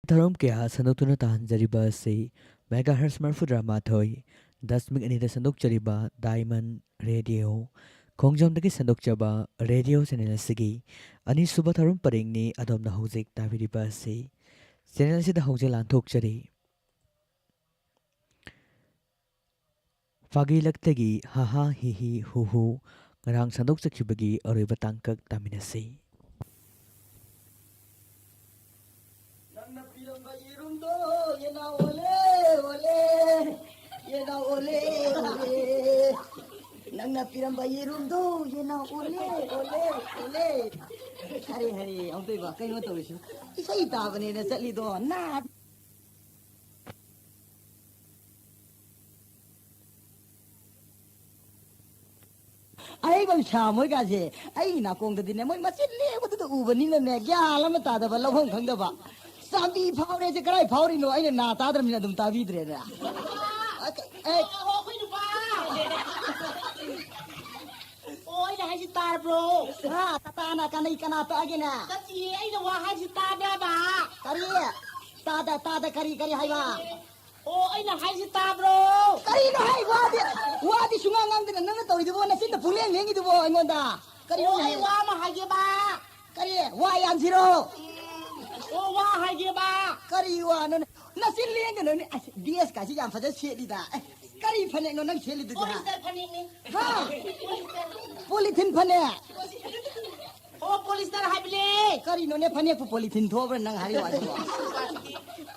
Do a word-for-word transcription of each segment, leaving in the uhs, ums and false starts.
ꯊꯧꯔꯝ ꯀꯌꯥ ꯁꯟꯗꯣꯛꯇꯨꯅ ꯇꯥꯍꯟꯖꯔꯤꯕ ꯑꯁꯤ megahertz ꯃꯔꯤꯐꯨꯇꯔꯥ ꯃꯥꯊꯣꯏ ꯗꯁꯃꯤꯛ ꯑꯅꯤꯗ ꯁꯟꯗꯣꯛꯆꯔꯤꯕ Diamond Radio, ꯈꯣꯡꯖꯣꯝꯗꯒꯤ ꯁꯟꯗꯣꯛꯆꯕ ꯔꯦꯗꯤꯑꯣ ꯆꯦꯅꯦꯜ ꯑꯁꯤꯒꯤ ꯑꯅꯤꯁꯨꯕ ꯊꯧꯔꯝ ꯄꯔꯦꯡꯅꯤ ꯑꯗꯣꯝꯅ ꯍꯧꯖꯤꯛ ꯇꯥꯕꯤꯔꯤꯕ ꯑꯁꯤ꯫ ꯆꯦꯅꯦꯜ ꯑꯁꯤꯗ ꯍꯧꯖꯤꯛ ꯂꯥꯟꯊꯣꯛꯆꯔꯤ꯫ ꯐꯥꯒꯤ ꯂꯛꯇꯒꯤ ꯍꯥ ꯍꯥ ꯍꯤ ꯍꯤ ꯍꯨ ꯍꯨ, ꯉꯔꯥꯡ ꯁꯟꯗꯣꯛꯆꯈꯤꯕꯒꯤ ꯑꯔꯣꯏꯕ ꯇꯥꯡꯀꯛ ꯇꯥꯃꯤꯟꯅꯁꯤ꯫ ꯅꯪꯅ ꯄꯤꯔꯝꯕ ꯌꯦꯔꯨꯝꯗꯣ ꯌꯦꯅꯥꯎ ꯑꯣꯜꯂꯦ, ꯑꯣꯜꯂꯦ, ꯌꯦꯅꯥꯎ ꯑꯣꯜꯂꯦ, ꯑꯣꯜꯂꯦ꯫ ꯅꯪꯅ ꯄꯤꯔꯝꯕ ꯌꯦꯔꯨꯝꯗꯣ ꯌꯦꯅꯥꯎ ꯑꯣꯜꯂꯦ, ꯑꯣꯜꯂꯦ, ꯑꯣꯜꯂꯦ꯫ ꯍꯔꯦ, ꯍꯔꯦ, ꯑꯃꯨꯛꯇꯣꯏꯕ, ꯀꯩꯅꯣ ꯇꯧꯔꯤꯁꯤꯕꯨ? ꯏꯁꯩ ꯇꯥꯕꯅꯦꯅ ꯆꯠꯂꯤꯗꯣ ꯅꯥ꯫ ꯑꯩꯕꯝ ꯁꯥ ꯃꯣꯏꯒꯥꯁꯦ ꯑꯩꯒꯤ ꯅꯥꯀꯣꯡꯗꯗꯤꯅꯦ, ꯃꯣꯏ ꯃꯆꯤꯟ ꯂꯦꯡꯕꯗꯨꯗ ꯎꯕꯅꯤꯅꯅꯦ, ꯒ꯭ꯌꯥꯟ ꯑꯃ ꯇꯥꯗꯕ, ꯂꯧꯐꯝ ꯈꯪꯗꯕ꯫ ꯆꯥꯝꯕꯤ ꯐꯥꯎꯔꯦꯁꯦ ꯀꯗꯥꯏ ꯐꯥꯎꯔꯤꯅꯣ? ꯑꯩꯅ ꯅꯥ ꯇꯥꯗ꯭ꯔꯕꯅꯤꯅ ꯑꯗꯨꯝ ꯇꯥꯕꯤꯗ꯭ꯔꯦꯅꯦ꯫ ꯑ, ꯀ-, ꯑꯦ꯫ ꯑꯣ, ꯑꯩꯈꯣꯏ ꯅꯨꯄꯥ꯫ ꯑꯣ, ꯑꯩꯅ ꯍꯥꯏꯁꯤ ꯇꯥꯔꯕ꯭ꯔꯣ? ꯍꯥ, ꯇꯥꯇꯥꯅ ꯀꯅꯩ ꯀꯅꯥ ꯇꯥꯒꯦꯅꯦ? ꯅꯠꯇꯤꯌꯦ, ꯑꯩꯅ ꯋꯥ ꯍꯥꯏꯁꯤ ꯇꯥꯕ꯭ꯔꯕ? ꯀꯔꯤ? ꯇꯥꯗ, ꯇꯥꯗ ꯀꯔꯤ, ꯀꯔꯤ ꯍꯥꯏꯕ? ꯑꯣ, ꯑꯩꯅ ꯍꯥꯏꯁꯤ ꯇꯥꯕ꯭ꯔꯣ? ꯀꯔꯤꯅꯣ ꯍꯥꯏ? ꯋꯥꯗꯤ, ꯋꯥꯗꯤ ꯁꯨꯡꯉꯥꯡ ꯉꯥꯡꯗꯅ ꯅꯪꯅ ꯇꯧꯔꯤꯗꯨꯕꯣ? ꯅꯆꯤꯟꯗ ꯄꯨꯡꯂꯦꯡ ꯂꯦꯡꯉꯤꯗꯨꯕꯣ ꯑꯩꯉꯣꯟꯗ? ꯀꯔꯤꯅꯣ ꯑꯣ, ꯑꯩ ꯍꯥꯏ? ꯋꯥ ꯑꯃ ꯍꯥꯏꯒꯦꯕ꯫ ꯀꯔꯤ? ꯋꯥ ꯌꯥꯟꯁꯤꯔꯣ? ꯑꯣ, ꯋꯥ ꯍꯥꯏꯒꯦꯕ꯫ ꯀꯔꯤ ꯋꯥꯅꯣꯅꯦ? ꯅꯆꯤꯟ ꯂꯦꯡꯒꯅꯨꯅꯦ꯫ ꯑꯁ, ꯗ꯭ꯔꯦꯁ ꯀꯥꯁꯤ ꯌꯥꯝ ꯐꯖꯅ ꯁꯦꯠꯂꯤꯗ꯫ ꯑꯦ, ꯀꯔꯤ ꯐꯅꯦꯛꯅꯣ ꯅꯪ ꯁꯦꯠꯂꯤꯗꯨꯗꯤ, ꯍꯥ? ꯄꯣꯂꯤꯁꯇꯔ ꯐꯅꯦꯛꯅꯤ꯫ ꯍꯥ? ꯄꯣꯂꯤꯁꯇꯔ꯫ ꯄꯣꯂꯤꯊꯤꯟ ꯐꯅꯦꯛ? ꯑꯣ, ꯄꯣꯂꯤꯁꯇꯔ ꯍꯥꯏꯕꯅꯦ꯫ ꯀꯔꯤꯅꯣꯅꯦ, ꯐꯅꯦꯛꯄꯨ ꯄꯣꯂꯤꯊꯤꯟ ꯊꯣꯛꯑꯕ꯭ꯔꯥ ꯅꯪ ꯍꯥꯏꯔꯤ ꯋꯥꯁꯤꯕꯣ?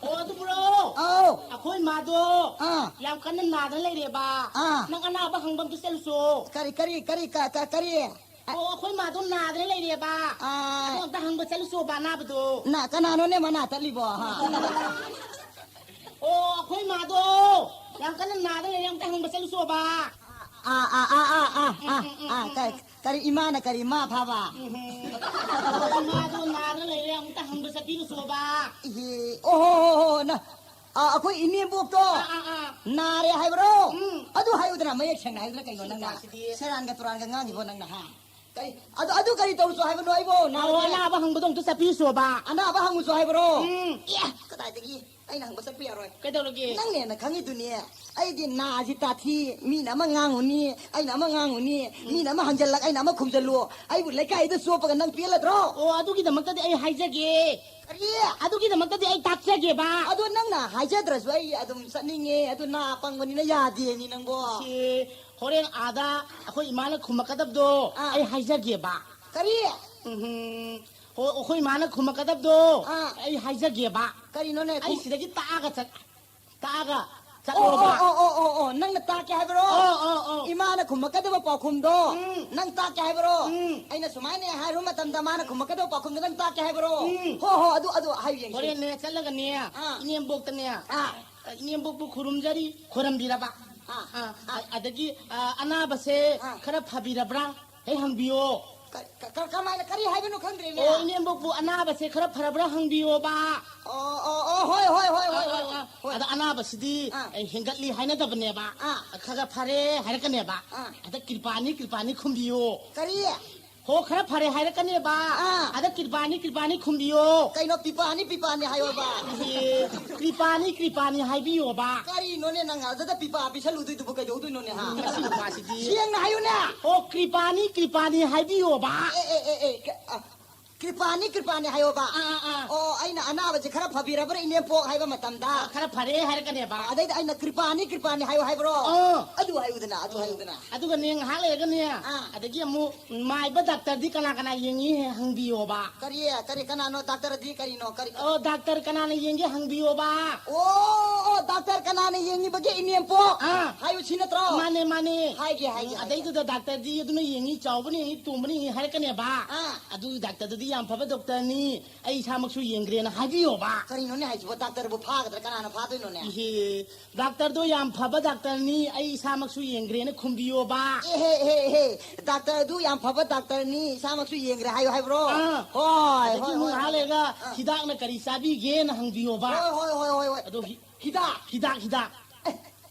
ꯑꯣ, ꯑꯗꯨꯕꯨꯔꯣ? ꯑꯧ꯫ ꯑꯩꯈꯣꯏ ꯃꯥꯗꯣ ꯑꯥ꯫ ꯌꯥꯝ ꯀꯟꯅ ꯅꯥꯗꯅ ꯂꯩꯔꯦꯕ꯫ ꯑꯥ꯫ ꯅꯪ ꯑꯅꯥꯕ ꯍꯪꯕ ꯑꯝꯇ ꯆꯠꯂꯨꯆꯣ꯫ ꯀꯔꯤ, ꯀꯔꯤ, ꯀꯔꯤ, ꯀ-, ꯀ-, ꯀꯔꯤ? ꯑꯣ, ꯑꯩꯈꯣꯏ ꯃꯥꯗꯣ ꯅꯥꯗꯅ ꯂꯩꯔꯦꯕ꯫ ꯑꯥ꯫ ꯑꯗꯣ ꯑꯝꯇ ꯍꯪꯕ ꯆꯠꯂꯨꯆꯣꯕ ꯑꯅꯥꯕꯗꯣ꯫ ꯅ-, ꯀꯅꯥꯅꯣꯅꯦ ꯃꯅꯥ ꯇꯠꯂꯤꯕꯣ, ꯍꯥ? ꯑꯣ, ꯑꯩꯈꯣꯏ ꯃꯥꯗꯣ ꯌꯥꯝ ꯀꯟꯅ ꯅꯥꯗꯅ ꯂꯩꯔꯦ, ꯑꯝꯇ ꯍꯪꯕ ꯆꯠꯂꯨꯆꯣꯕ꯫ ꯑꯥ, ꯑꯥ, ꯑꯥ, ꯑꯥ, ꯑꯥ, ꯑꯥ, ꯎꯝ, ꯎꯝ, ꯎꯝ, ꯑꯥ, ꯎꯝ, ꯀ-, ꯎꯝ꯫ ꯀꯔꯤ ꯏꯃꯥꯅ ꯀꯔꯤ ꯃꯥ ꯐꯥꯕ? ꯎꯝ, ꯎꯝ꯫ ꯑꯩꯈꯣꯏ ꯃꯥꯗꯣ ꯅꯥꯗꯅ ꯂꯩꯔꯦ, ꯑꯝꯇ ꯍꯪꯕ ꯆꯠꯄꯤꯔꯨꯆꯣꯕ꯫ ꯏꯍꯦ, ꯑꯣ ꯍꯣ, ꯍꯣ, ꯍꯣ, ꯅ-, ꯑꯥ, ꯑꯩꯈꯣꯏ ꯏꯅꯦꯝꯕꯣꯛꯇꯣ ꯑꯥ, ꯑꯥ, ꯑꯥ꯫ ꯅꯥꯔꯦ ꯍꯥꯏꯕ꯭ꯔꯣ? ꯎꯝ꯫ ꯑꯗꯨ ꯍꯥꯏꯌꯨꯗꯅ, ꯃꯌꯦꯛ ꯁꯦꯡꯅ ꯍꯥꯏꯌꯨꯗꯅ, ꯀꯩꯅꯣ ꯅꯪꯅ ꯁꯤꯗꯤ꯫ ꯁꯦꯔꯥꯟꯒ ꯇꯨꯔꯥꯟꯒ ꯉꯥꯡꯉꯤꯕꯣ ꯅꯪꯅ, ꯍꯥ? ꯀꯔꯤ? ꯑꯗꯨ, ꯑꯗꯨ ꯀꯔꯤ ꯇꯧꯔꯨꯆꯣ ꯍꯥꯏꯕꯅꯣ ꯑꯩꯕꯣ? ꯑꯣ, ꯅꯥꯔꯗꯤ? ꯑꯅꯥꯕ ꯍꯪꯕꯗꯣ ꯑꯝꯇ ꯆꯠꯄꯤꯁꯣꯕ꯫ ꯑꯅꯥꯕ ꯍꯪꯉꯨꯆꯣ ꯍꯥꯏꯕ꯭ꯔꯣ? ꯎꯝ꯫ ꯑꯦ, ꯀꯗꯥꯏꯗꯒꯤ? ꯑꯩꯅ ꯍꯪꯕ ꯆꯠꯄ ꯌꯥꯔꯣꯏ꯫ ꯀꯩꯗꯧꯔꯒꯦ? ꯅꯪꯅ ꯍꯦꯟꯅ ꯈꯪꯉꯤꯗꯨꯅꯤ꯫ ꯑꯩꯒꯤ ꯅꯥꯁꯤ ꯇꯥꯊꯤ, ꯃꯤꯅ ꯑꯃ ꯉꯥꯡꯉꯨꯅꯤ, ꯑꯩꯅ ꯑꯃ ꯉꯥꯡꯉꯨꯅꯤ, ꯎꯝ꯫ ꯃꯤꯅ ꯑꯃ ꯍꯪꯖꯜꯂꯛ, ꯑꯩꯅ ꯑꯃ ꯈꯨꯝꯖꯜꯂꯨ꯫ ꯑꯩꯕꯨ ꯂꯩꯀꯥꯏꯗ ꯆꯣꯞꯄꯒ ꯅꯪ ꯄꯦꯜꯂꯗ꯭ꯔꯣ? ꯑꯣ, ꯑꯗꯨꯒꯤꯗꯃꯛꯇꯗꯤ ꯑꯩ ꯍꯥꯏꯖꯒꯦ꯫ ꯀꯔꯤ? ꯑꯗꯨꯒꯤꯗꯃꯛꯇꯗꯤ ꯑꯩ ꯇꯥꯛꯆꯒꯦꯕ꯫ ꯑꯗꯣ ꯅꯪꯅ ꯍꯥꯏꯖꯗ꯭ꯔꯁꯨ ꯑꯩ ꯑꯗꯨꯝ ꯆꯠꯅꯤꯡꯉꯦ꯫ ꯑꯗꯨ ꯅꯥ ꯄꯪꯕꯅꯤꯅ ꯌꯥꯗꯦꯅꯤ ꯅꯪꯕꯣ꯫ ꯁꯤ ꯍꯣꯔꯦꯟ ꯑꯥꯗ ꯑꯩꯈꯣꯏ ꯏꯃꯥꯅ ꯈꯨꯝꯃꯛꯀꯗꯕꯗꯣ ꯑꯥ꯫ ꯑꯩ ꯍꯥꯏꯖꯒꯦꯕ꯫ ꯀꯔꯤ? ꯎꯝꯍꯨꯝ꯫ ꯍꯣ, ꯑꯩꯈꯣꯏ ꯏꯃꯥꯅ ꯈꯨꯝꯃꯛꯀꯗꯕꯗꯣ ꯑꯥ꯫ ꯑꯩ ꯍꯥꯏꯖꯒꯦꯕ꯫ ꯀꯔꯤꯅꯣꯅꯦ? ꯑꯩ ꯈꯨꯝ- ꯁꯤꯗꯒꯤ ꯇꯥꯛꯑꯒ ꯆꯠ-, ꯇꯥꯛꯑꯒ ꯑꯣ, ꯆꯠꯂꯣꯕ꯫ ꯑꯣ, ꯑꯣ, ꯑꯣ, ꯑꯣ, ꯑꯣ, ꯅꯪꯅ ꯇꯥꯛꯀꯦ ꯍꯥꯏꯕ꯭ꯔꯣ? ꯑꯣ, ꯑꯣ, ꯑꯣ꯫ ꯏꯃꯥꯅ ꯈꯨꯝꯃꯛꯀꯗꯕ ꯄꯥꯎꯈꯨꯝꯗꯣ ꯎꯝ꯫ ꯅꯪ ꯇꯥꯛꯀꯦ ꯍꯥꯏꯕ꯭ꯔꯣ? ꯎꯝ꯫ ꯑꯩꯅ ꯁꯨꯃꯥꯏꯅ ꯍꯥꯏꯔꯨ ꯃꯇꯝꯗ ꯃꯥꯅ ꯈꯨꯝꯃꯛꯀꯗꯕ ꯄꯥꯎꯈꯨꯝꯗꯣ ꯅꯪ ꯇꯥꯛꯀꯦ ꯍꯥꯏꯕ꯭ꯔꯣ? ꯎꯝ꯫ ꯍꯣ, ꯍꯣ, ꯑꯗꯨ, ꯑꯗꯨ ꯍꯥꯏꯌꯨ ꯌꯦꯡꯁꯤ꯫ ꯍꯣꯔꯦꯟꯅꯦ ꯆꯠꯂꯒꯅꯦ, ꯑꯥ꯫ ꯏꯅꯦꯝꯕꯣꯛꯇꯅꯦ, ꯑꯥ꯫ ꯏꯅꯦꯝꯕꯣꯛꯄꯨ ꯈꯨꯔꯨꯝꯖꯔꯤ, ꯈꯣꯏꯔꯝꯕꯤꯔꯕ꯫ ꯑꯥ, ꯑꯥ, ꯑꯥ꯫ ꯑꯗꯒꯤ, ꯑꯥ, ꯑꯅꯥꯕꯁꯦ ꯑꯥ꯫ ꯈꯔ ꯐꯕꯤꯔꯕ꯭ꯔꯥ? ꯍꯦꯛ ꯍꯪꯕꯤꯌꯣ꯫ ꯀ-, ꯀ-, ꯀ-, ꯀꯃꯥꯏꯅ, ꯀꯔꯤ ꯍꯥꯏꯕꯅꯣ ꯈꯪꯗ꯭ꯔꯦꯅꯦ꯫ ꯑꯣ, ꯏꯅꯦꯝꯕꯣꯛꯄꯨ ꯑꯅꯥꯕꯁꯦ ꯈꯔ ꯐꯔꯕ꯭ꯔꯥ ꯍꯪꯕꯤꯌꯣꯕ꯫ ꯑꯣ, ꯑꯣ, ꯑꯣ, ꯍꯣꯏ, ꯍꯣꯏ, ꯍꯣꯏ, ꯍꯣꯏ, ꯑꯥ, ꯍꯣꯏ, ꯑꯥ, ꯍꯣꯏ, ꯑꯥ꯫ ꯍꯣꯏ꯫ ꯑꯗ ꯑꯅꯥꯕꯁꯤꯗꯤ, ꯑꯥ꯫ ꯑꯦ, ꯍꯦꯟꯒꯠꯂꯤ ꯍꯥꯏꯅꯗꯕꯅꯦꯕ꯫ ꯑꯥ꯫ ꯈꯔ ꯈꯔ ꯐꯔꯦ ꯍꯥꯏꯔꯛꯀꯅꯦꯕ꯫ ꯑꯥ꯫ ꯑꯗ ꯀ꯭ꯔꯤꯄꯥꯅꯤ, ꯀ꯭ꯔꯤꯄꯥꯅꯤ ꯈꯨꯝꯕꯤꯌꯣ꯫ ꯀꯔꯤ? ꯍꯣ, ꯈꯔ ꯐꯔꯦ ꯍꯥꯏꯔꯛꯀꯅꯦꯕ꯫ ꯑꯥ꯫ ꯑꯗ ꯀ꯭ꯔꯤꯄꯥꯅꯤ, ꯀ꯭ꯔꯤꯄꯥꯅꯤ ꯈꯨꯝꯕꯤꯌꯣ꯫ ꯀꯩꯅꯣ ꯄꯤꯄꯥꯅꯤ, ꯄꯤꯄꯥꯅꯤ ꯍꯥꯏꯌꯣꯕ? ꯑꯦ, ꯀ꯭ꯔꯤꯄꯥꯅꯤ, ꯀ꯭ꯔꯤꯄꯥꯅꯤ ꯍꯥꯏꯕꯤꯌꯣꯕ꯫ ꯀꯔꯤꯅꯣꯅꯦ ꯅꯪ ꯑꯗꯨꯗ ꯄꯤꯄꯥ ꯄꯤꯁꯜꯂꯨꯗꯣꯏꯗꯨꯕꯨ ꯀꯩꯗꯧꯗꯣꯏꯅꯣꯅꯦ, ꯍꯥ? ꯃꯁꯤ ꯅꯨꯄꯥꯁꯤꯗꯤ꯫ ꯁꯦꯡꯅ ꯍꯥꯏꯌꯨꯅꯦ꯫ ꯑꯣ, ꯀ꯭ꯔꯤꯄꯥꯅꯤ, ꯀ꯭ꯔꯤꯄꯥꯅꯤ ꯍꯥꯏꯕꯤꯌꯣꯕ꯫ ꯑꯦ, ꯑꯦ, ꯑꯦ, ꯑꯦ, ꯀ-, ꯑ, ꯀ꯭ꯔꯤꯄꯥꯅꯤ, ꯀ꯭ꯔꯤꯄꯥꯅꯤ ꯍꯥꯏꯌꯣꯕ꯫ ꯑꯥ, ꯑꯥ, ꯑꯥ꯫ ꯑꯣ, ꯑꯩꯅ ꯑꯅꯥꯕꯁꯦ ꯈꯔ ꯐꯕꯤꯔꯕ꯭ꯔꯥ ꯏꯅꯦꯝꯄꯣꯛ ꯍꯥꯏꯕ ꯃꯇꯝꯗ? ꯑꯥ, ꯈꯔ ꯐꯔꯦ ꯍꯥꯏꯔꯛꯀꯅꯦꯕ꯫ ꯑꯗꯩꯗ ꯑꯩꯅ ꯀ꯭ꯔꯤꯄꯥꯅꯤ, ꯀ꯭ꯔꯤꯄꯥꯅꯤ ꯍꯥꯏꯌꯣ ꯍꯥꯏꯕ꯭ꯔꯣ? ꯑꯥ꯫ ꯑꯗꯨ ꯍꯥꯏꯌꯨꯗꯅ, ꯑꯗꯨ ꯍꯥꯏꯌꯨꯗꯅ꯫ ꯑꯗꯨꯒꯅꯦ, ꯉꯥꯏꯍꯥꯛ ꯂꯩꯔꯒꯅꯦ, ꯑꯥ꯫ ꯑꯗꯒꯤ ꯑꯃꯨꯛ ꯃꯥꯏꯕ ꯗꯥꯛꯇꯔꯗꯤ ꯀꯅꯥ ꯀꯅꯥ ꯌꯦꯡꯉꯤ ꯍꯪꯕꯤꯌꯣꯕ꯫ ꯀꯔꯤ, ꯀꯔꯤ, ꯀꯅꯥꯅꯣ ꯗꯥꯛꯇꯔꯗꯤ ꯀꯔꯤꯅꯣ? ꯀꯔꯤ? ꯑꯣ, ꯗꯥꯛꯇꯔ ꯀꯅꯥꯅ ꯌꯦꯡꯒꯦ ꯍꯪꯕꯤꯌꯣꯕ꯫ ꯑꯣ, ꯑꯣ, ꯗꯥꯛꯇꯔ ꯀꯅꯥꯅ ꯌꯦꯡꯉꯤꯕꯒꯦ ꯏꯅꯦꯝꯄꯣꯛ? ꯑꯥ꯫ ꯍꯥꯏꯌꯨ ꯁꯤ ꯅꯠꯇ꯭ꯔꯣ? ꯃꯥꯅꯦ, ꯃꯥꯅꯦ꯫ ꯍꯥꯏꯒꯦ, ꯍꯥꯏꯒꯦ, ꯎꯝ, ꯍꯥꯏꯒꯦ꯫ ꯑꯗꯩꯗꯨꯗ ꯗꯥꯛꯇꯔꯗꯤ ꯑꯗꯨꯅ ꯌꯦꯡꯉꯤ, ꯆꯥꯎꯕꯅ ꯌꯦꯡꯉꯤ, ꯇꯣꯝꯕꯅ ꯌꯦꯡꯉꯤ ꯍꯥꯏꯔꯛꯀꯅꯦꯕ꯫ ꯑꯥ꯫ ꯑꯗꯨ ꯗꯥꯛꯇꯔꯗꯨꯗꯤ ꯌꯥꯝ ꯐꯕ ꯗꯣꯛꯇꯔꯅꯤ, ꯑꯩ ꯏꯁꯥꯃꯛꯁꯨ ꯌꯦꯡꯈ꯭ꯔꯦꯅ ꯍꯥꯏꯕꯤꯌꯣꯕ꯫ ꯀꯔꯤꯅꯣꯅꯦ ꯍꯥꯏꯁꯤꯕꯣ? ꯗꯥꯛꯇꯔꯕꯨ ꯐꯥꯒꯗ꯭ꯔꯥ? ꯀꯅꯥꯅ ꯐꯥꯗꯣꯏꯅꯣꯅꯦ? ꯏꯍꯦ, ꯗꯥꯛꯇꯔꯗꯣ ꯌꯥꯝ ꯐꯕ ꯗꯥꯛꯇꯔꯅꯤ, ꯑꯩ ꯏꯁꯥꯃꯛꯁꯨ ꯌꯦꯡꯈ꯭ꯔꯦꯅ ꯈꯨꯝꯕꯤꯌꯣꯕ꯫ ꯑꯦꯍꯦ, ꯑꯦꯍꯦ, ꯑꯦꯍꯦ, ꯗꯥꯛꯇꯔ ꯑꯗꯨ ꯌꯥꯝ ꯐꯕ ꯗꯥꯛꯇꯔꯅꯤ, ꯏꯁꯥꯃꯛꯁꯨ ꯌꯦꯡꯈ꯭ꯔꯦ ꯍꯥꯏꯌꯨ ꯍꯥꯏꯕ꯭ꯔꯣ? ꯑꯥ꯫ ꯍꯣꯏ, ꯑꯗꯒꯤ ꯍꯣꯏ, ꯑꯃꯨꯛ ꯍꯣꯏ, ꯉꯥꯏꯍꯥꯛ ꯍꯣꯏ꯫ ꯂꯩꯔꯒ ꯑꯥ꯫ ꯍꯤꯗꯥꯛꯅ ꯀꯔꯤ ꯆꯥꯕꯤꯒꯦꯅ ꯍꯪꯕꯤꯌꯣꯕ꯫ ꯍꯣꯏ, ꯍꯣꯏ, ꯍꯣꯏ, ꯍꯣꯏ, ꯍꯣꯏ꯫ ꯑꯗꯣ ꯍꯤ-, ꯍꯤꯗꯥꯛ? ꯍꯤꯗꯥꯛ, ꯍꯤꯗꯥꯛ꯫ ꯑꯦ,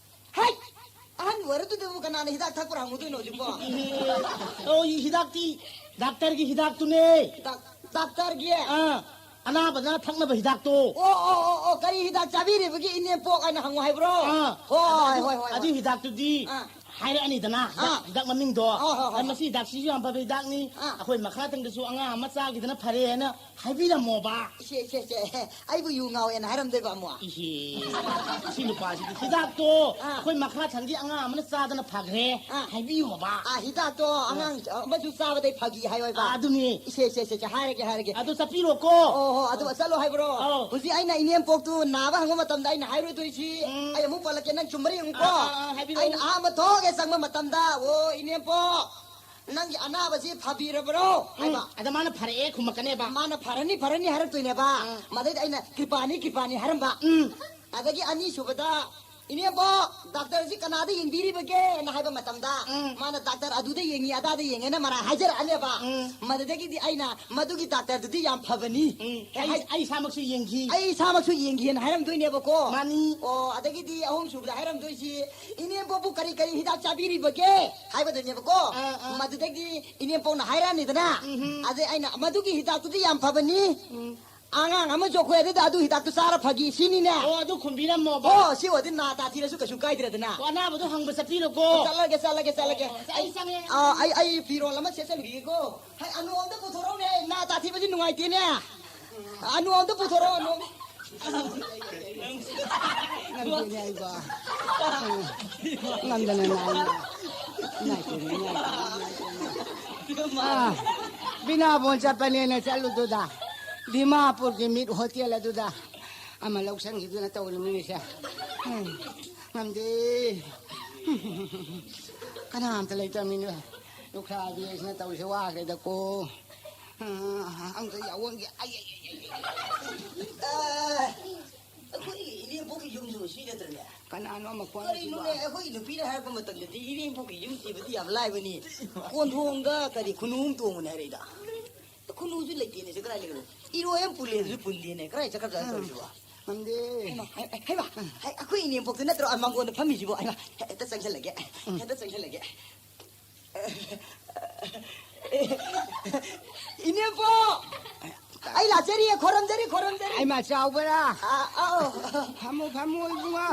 ꯍꯩ! ꯑꯍꯟ ꯑꯣꯏꯔꯗꯨꯗꯕꯨ ꯀꯅꯥꯅ ꯍꯤꯗꯥꯛ ꯊꯛꯄ꯭ꯔꯥ ꯍꯪꯉꯨꯗꯣꯏꯅꯣ ꯍꯧꯖꯤꯛꯄꯣ? ꯑꯣ, ꯍꯤꯗꯥꯛꯇꯤ ꯗꯥꯛꯇꯔꯒꯤ ꯍꯤꯗꯥꯛꯇꯨꯅꯦ꯫ ꯗꯥꯛ-, ꯗꯥꯛꯇꯔꯒꯤ? ꯑꯥ, ꯑꯅꯥꯕꯅ ꯊꯛꯅꯕ ꯍꯤꯗꯥꯛꯇꯣ꯫ ꯑꯣ, ꯑꯣ, ꯑꯣ, ꯑꯣ, ꯀꯔꯤ ꯍꯤꯗꯥꯛ ꯆꯥꯕꯤꯔꯤꯕꯒꯤ ꯏꯅꯦꯝꯄꯣꯛ ꯍꯥꯏꯅ ꯍꯪꯉꯨ ꯍꯥꯏꯕ꯭ꯔꯣ? ꯑꯥ, ꯍꯣꯏ, ꯍꯣꯏ, ꯍꯣꯏ, ꯑꯗꯨ ꯍꯣꯏ꯫ ꯍꯤꯗꯥꯛꯇꯨꯗꯤ ꯑꯥ꯫ ꯍꯥꯏꯔꯛꯑꯅꯤꯗꯅ, ꯍꯤꯗꯥꯛ, ꯑꯥ꯫ ꯍꯤꯗꯥꯛ ꯃꯃꯤꯡꯗꯣ꯫ ꯍꯣꯏ, ꯍꯣꯏ, ꯍꯣꯏ꯫ ꯑ, ꯃꯁꯤ ꯍꯤꯗꯥꯛꯁꯤꯁꯨ ꯌꯥꯝ ꯐꯕ ꯍꯤꯗꯥꯛꯅꯤ꯫ ꯑꯥ꯫ ꯑꯩꯈꯣꯏ ꯃꯈꯥ ꯊꯪꯗꯁꯨ ꯑꯉꯥꯡ ꯑꯃ ꯆꯥꯈꯤꯗꯅ ꯐꯔꯦꯅ ꯍꯥꯏꯕꯤꯔꯝꯃꯣꯕ꯫ ꯏꯆꯦ, ꯏꯆꯦ, ꯏꯆꯦ, ꯑꯩꯕꯨ ꯌꯨ ꯉꯥꯎꯋꯦꯅ ꯍꯥꯏꯔꯝꯗꯣꯏꯕ ꯑꯃꯨꯛ? ꯏꯍꯦ, ꯁꯤ ꯅꯨꯄꯥꯁꯤꯗꯤ ꯍꯤꯗꯥꯛꯇꯣ ꯑꯥ꯫ ꯑꯩꯈꯣꯏ ꯃꯈꯥ ꯊꯪꯒꯤ ꯑꯉꯥꯡ ꯑꯃꯅ ꯆꯥꯗꯅ ꯐꯈ꯭ꯔꯦ ꯑꯥ꯫ ꯍꯥꯏꯕꯤꯌꯣꯕ꯫ ꯑꯥ, ꯍꯤꯗꯥꯛꯇꯣ ꯑꯥ꯫ ꯑꯉꯥꯡ ꯑꯃꯁꯨ ꯆꯥꯕꯗꯩ ꯐꯒꯤ ꯍꯥꯏꯌꯣꯏꯕ? ꯑꯥ, ꯑꯗꯨꯅꯤ꯫ ꯏꯆꯦ, ꯏꯆꯦ, ꯏꯆꯦ, ꯏꯆꯦ, ꯍꯥꯏꯔꯒꯦ, ꯍꯥꯏꯔꯒꯦ꯫ ꯑꯗꯨ ꯆꯠꯄꯤꯔꯣꯀꯣ꯫ ꯑꯣ, ꯍꯣ, ꯑꯗꯨ ꯆꯠꯂꯣ ꯍꯥꯏꯕ꯭ꯔꯣ? ꯑꯧ꯫ ꯍꯧꯖꯤꯛ ꯑꯩꯅ ꯏꯅꯦꯝꯄꯣꯛꯇꯨ ꯅꯥꯕ ꯍꯪꯕ ꯃꯇꯝꯗ ꯑꯩꯅ ꯍꯥꯏꯔꯨꯗꯣꯏꯁꯤ, ꯎꯝ꯫ ꯑꯩ ꯑꯃꯨꯛ ꯄꯜꯂꯛꯀꯦ, ꯅꯪ ꯆꯨꯝꯕ꯭ꯔꯥ ꯌꯦꯡꯉꯨꯀꯣ꯫ ꯑꯥ, ꯑꯥ, ꯑꯥ, ꯍꯥꯏꯕꯤꯔꯛꯑꯣ꯫ ꯑꯩꯅ ꯑꯍꯥꯟꯕ ꯊꯣꯛꯑꯒ ꯆꯪꯕ ꯃꯇꯝꯗ, "ꯑꯣ, ꯏꯅꯦꯝꯄꯣꯛ, ꯅꯪꯒꯤ ꯑꯅꯥꯕꯁꯤ ꯐꯕꯤꯔꯕ꯭ꯔꯣ?" ꯎꯝ, ꯍꯥꯏꯕ꯫ ꯑꯗ ꯃꯥꯅ "ꯐꯔꯛꯑꯦ" ꯈꯨꯝꯃꯛꯀꯅꯦꯕ꯫ ꯃꯥꯅ "ꯐꯔꯅꯤ, ꯐꯔꯅꯤ" ꯍꯥꯏꯔꯛꯇꯣꯏꯅꯦꯕ꯫ ꯑꯥ꯫ ꯃꯗꯩꯗ ꯑꯩꯅ "ꯀ꯭ꯔꯤꯄꯥꯅꯤ, ꯀ꯭ꯔꯤꯄꯥꯅꯤ" ꯍꯥꯏꯔꯝꯕ꯫ ꯎꯝ꯫ ꯑꯗꯒꯤ ꯑꯅꯤꯁꯨꯕꯗ, "ꯏꯅꯦꯝꯕꯣꯛ, ꯗꯥꯛꯇꯔꯁꯤ ꯀꯅꯥꯗ ꯌꯦꯡꯕꯤꯔꯤꯕꯒꯦꯅ" ꯍꯥꯏꯕ ꯃꯇꯝꯗ, ꯎꯝ꯫ ꯃꯥꯅ "ꯗꯥꯛꯇꯔ ꯑꯗꯨꯗ ꯌꯦꯡꯉꯤ, ꯑꯗꯥꯗ ꯌꯦꯡꯉꯦꯅ" ꯃꯔꯥ ꯍꯥꯏꯖꯔꯛꯑꯅꯦꯕ꯫ ꯎꯝ꯫ ꯃꯗꯨꯗꯒꯤꯗꯤ ꯑꯩꯅ "ꯃꯗꯨꯒꯤ ꯗꯥꯛꯇꯔꯗꯨꯗꯤ ꯌꯥꯝ ꯐꯕꯅꯤ"꯫ ꯎꯝ꯫ ꯑꯩ, ꯑꯩ ꯏꯁꯥꯃꯛꯁꯨ ꯌꯦꯡꯈꯤ꯫ ꯑꯩ ꯏꯁꯥꯃꯛꯁꯨ ꯌꯦꯡꯈꯤꯅ ꯍꯥꯏꯔꯝꯗꯣꯏꯅꯦꯕꯀꯣ꯫ ꯃꯥꯅꯤ꯫ ꯑꯣ, ꯑꯗꯒꯤꯗꯤ ꯑꯍꯨꯝꯁꯨꯕꯗ ꯍꯥꯏꯔꯝꯗꯣꯏꯁꯤ, "ꯏꯅꯦꯝꯕꯣꯛꯄꯨ ꯀꯔꯤ ꯀꯔꯤ ꯍꯤꯗꯥꯛ ꯆꯥꯕꯤꯔꯤꯕꯒꯦ?" ꯍꯥꯏꯕꯗꯨꯅꯦꯕꯀꯣ꯫ ꯑꯥ, ꯑꯥ꯫ ꯃꯗꯨꯗꯒꯤ ꯏꯅꯦꯝꯄꯣꯛꯅ ꯍꯥꯏꯔꯛꯑꯅꯤꯗꯅ꯫ ꯎꯝꯍꯨꯝ꯫ ꯑꯗꯩ ꯑꯩꯅ, "ꯃꯗꯨꯒꯤ ꯍꯤꯗꯥꯛꯇꯨꯗꯤ ꯌꯥꯝ ꯐꯕꯅꯤ꯫ ꯎꯝ꯫ ꯑꯉꯥꯡ ꯑꯃꯁꯨ ꯑꯩꯈꯣꯏ ꯑꯗꯨꯗ ꯑꯗꯨ ꯍꯤꯗꯥꯛꯇꯨ ꯆꯥꯔ ꯐꯈꯤ" ꯁꯤꯅꯤꯅꯦ꯫ ꯑꯣ, ꯑꯗꯨ ꯈꯨꯝꯕꯤꯔꯝꯃꯣꯕ꯫ ꯑꯣ, ꯁꯤ ꯑꯣꯏꯔꯗꯤ ꯅꯥ ꯇꯥꯊꯤꯔꯁꯨ ꯀꯩꯁꯨ ꯀꯥꯏꯗ꯭ꯔꯦꯗꯅ꯫ ꯑꯣ, ꯑꯅꯥꯕꯗꯣ ꯍꯪꯕ ꯆꯠꯄꯤꯔꯣꯀꯣ꯫ ꯆꯠꯂꯒꯦ, ꯆꯠꯂꯒꯦ, ꯆꯠꯂꯒꯦ꯫ ꯑꯣ, ꯑꯩ ꯆꯪꯉꯦ꯫ ꯑꯥ, ꯑꯩ, ꯑꯩ ꯐꯤꯔꯣꯜ ꯑꯃ ꯁꯦꯠꯆꯟꯈꯤꯒꯦꯀꯣ꯫ ꯍꯩ, ꯑꯅꯨ ꯑꯝꯇ ꯄꯨꯊꯣꯔꯛꯎꯅꯦ, ꯅꯥ ꯇꯥꯊꯤꯕꯁꯤ ꯅꯨꯡꯉꯥꯏꯇꯦꯅꯦ꯫ ꯑꯅꯨ ꯑꯝꯇ ꯄꯨꯊꯣꯔꯛꯑꯣ, ꯑꯅꯨ꯫ ꯉꯝꯗꯦꯅꯦ ꯑꯩꯕꯣ꯫ ꯉꯝꯗꯅ ꯅꯥꯏꯅꯦ꯫ ꯏꯃꯥꯏ ꯄꯦꯝꯃ, ꯏꯃꯥꯏ ꯄꯦꯝꯃ, ꯏꯃꯥꯏ ꯄꯦꯝꯃ꯫ ꯑꯥ, ꯕꯤꯅꯥꯕꯣꯟ ꯆꯠꯄꯅꯦꯅ ꯆꯠꯂꯨꯗꯨꯗ, ꯗꯤꯃꯥꯄꯨꯔꯒꯤ ꯃꯤꯠ ꯍꯣꯇꯦꯜ ꯑꯗꯨꯗ ꯑꯃ ꯂꯧꯁꯟꯈꯤꯗꯨꯅ ꯇꯧꯔꯤꯃꯤꯅꯦꯁꯦ꯫ ꯎꯝ, ꯉꯝꯗꯦ꯫ ꯀꯅꯥꯝꯇ ꯂꯩꯇ꯭ꯔꯃꯤꯅꯦ꯫ ꯂꯨꯈ꯭ꯔꯥꯕꯤꯁꯤꯅ ꯇꯧꯔꯤꯁꯦ ꯋꯥꯈ꯭ꯔꯦꯗꯀꯣ꯫ ꯑ, ꯑꯝꯇ ꯌꯥꯎꯍꯟꯒꯦ꯫ ꯑꯩ, ꯑꯩ, ꯑꯩ, ꯑꯩ, ꯑꯩ꯫ ꯑ, ꯑꯩꯈꯣꯏ ꯏꯅꯦꯝꯕꯣꯛꯀꯤ ꯌꯨꯝꯁꯨ ꯁꯤ ꯅꯠꯇ꯭ꯔꯅꯦ? ꯀꯅꯥꯅꯣ ꯑꯃ ꯀꯣꯟꯅ ꯀꯔꯤꯅꯣꯅꯦ, ꯁꯤꯕ? ꯑꯩꯈꯣꯏ ꯅꯨꯄꯤꯅ ꯍꯥꯏꯔꯛꯄ ꯃꯇꯝꯗꯗꯤ ꯏꯅꯦꯝꯕꯣꯛꯀꯤ ꯌꯨꯝ ꯊꯤꯕꯗꯤ ꯌꯥꯝ ꯂꯥꯏꯕꯅꯤ꯫ ꯀꯣꯟꯊꯣꯡꯗ ꯀꯔꯤ ꯈꯨꯅꯨ ꯑꯃ ꯇꯣꯡꯕꯅꯦ ꯍꯥꯏꯔꯛꯏꯗ꯫ ꯈꯨꯅꯨꯁꯨ ꯂꯩꯇꯦꯅꯦ, ꯁꯤ ꯀꯗꯥꯏ ꯂꯩꯈ꯭ꯔꯦ? ꯏꯔꯣꯏ ꯑꯃ ꯄꯨꯜꯂꯦ ꯑꯗꯨꯁꯨ ꯄꯨꯟꯗꯦꯅꯦ꯫ ꯀꯗꯥꯏ ꯆꯠꯈ꯭ꯔꯖꯥꯠꯅꯣ ꯎꯝ꯫ ꯇꯧꯔꯤꯁꯤꯕꯣ? ꯉꯝꯗꯦ꯫ ꯍꯩꯃꯥ, ꯍꯩ-, ꯍꯩꯃꯥ, ꯍꯩ, ꯑꯩꯈꯣꯏ ꯏꯅꯦꯝꯕꯣꯛꯇꯨ ꯅꯠꯇ꯭ꯔꯣ, ꯑ, ꯃꯥꯡꯒꯣꯟꯗ ꯐꯝꯃꯤꯁꯤꯕꯣ? ꯍꯩꯃꯥ, ꯍꯦꯛꯇ ꯆꯪꯁꯜꯂꯒꯦ, ꯎꯝ꯫ ꯍꯦꯛꯇ ꯆꯪꯁꯜꯂꯒꯦ꯫ ꯏꯅꯦꯝꯕꯣꯛ! ꯑꯩ ꯂꯥꯛꯆꯔꯤꯌꯦ, ꯈꯣꯏꯔꯝꯖꯔꯤ, ꯈꯣꯏꯔꯝꯖꯔꯤ꯫ ꯍꯩꯃꯥ, ꯆꯥꯎꯕꯔꯥ? ꯑ, ꯑꯧ꯫ ꯐꯝꯃꯣ, ꯐꯝꯃꯣ, ꯏꯕꯨꯡꯉꯣ꯫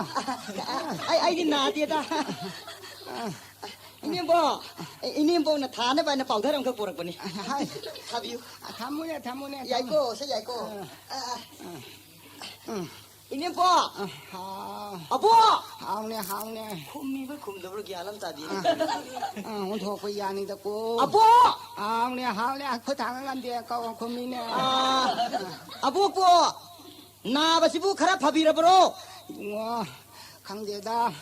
ꯑꯩ, ꯑꯩꯗꯤ ꯅꯥꯗꯦꯗ꯫ ꯏꯅꯦꯝꯕꯣꯛ, ꯏꯅꯦꯝꯕꯣꯛꯅ ꯊꯥꯅꯕ ꯍꯥꯏꯅ powder ꯑꯃꯈꯛ ꯄꯨꯔꯛꯄꯅꯤ꯫ ꯍꯥꯏ꯫ ꯊꯥꯕꯤꯌꯨ꯫ ꯊꯝꯃꯨꯅꯦ, ꯊꯝꯃꯨꯅꯦ, ꯌꯥꯏꯀꯣ, ꯊꯝꯃꯨ꯫ ꯁꯦ ꯌꯥꯏꯀꯣ꯫ ꯑ꯫ ꯑ, ꯑ꯫ ꯎꯝ꯫ ꯏꯅꯦꯝꯄꯣ! ꯑ, ꯍꯥꯎ꯫ ꯑꯕꯣ! ꯍꯥꯎꯅꯦ, ꯍꯥꯎꯅꯦ꯫ ꯈꯨꯝꯃꯤꯕ꯭ꯔꯥ ꯈꯨꯝꯗꯕ꯭ꯔꯥ ꯒ꯭ꯌꯥꯟ ꯑꯃ ꯇꯥꯗꯦꯅꯦ꯫ ꯑ, ꯑ, ꯑꯣꯟꯊꯣꯛꯄ ꯌꯥꯅꯤꯗꯀꯣ꯫ ꯑꯕꯣ! ꯍꯥꯎꯅꯦ, ꯍꯥꯎꯅꯦ, ꯈꯨꯠ ꯊꯥꯡꯕ ꯉꯝꯗꯦ, ꯀꯧ ꯈꯨꯝꯃꯤꯅꯦ꯫ ꯑ, ꯑꯕꯣꯛꯄꯣ! ꯅꯥꯕꯁꯤꯕꯨ ꯈꯔ ꯐꯕꯤꯔꯕ꯭ꯔꯣ? ꯏꯕꯨꯡꯉꯣ, ꯈꯪꯗꯦꯗ,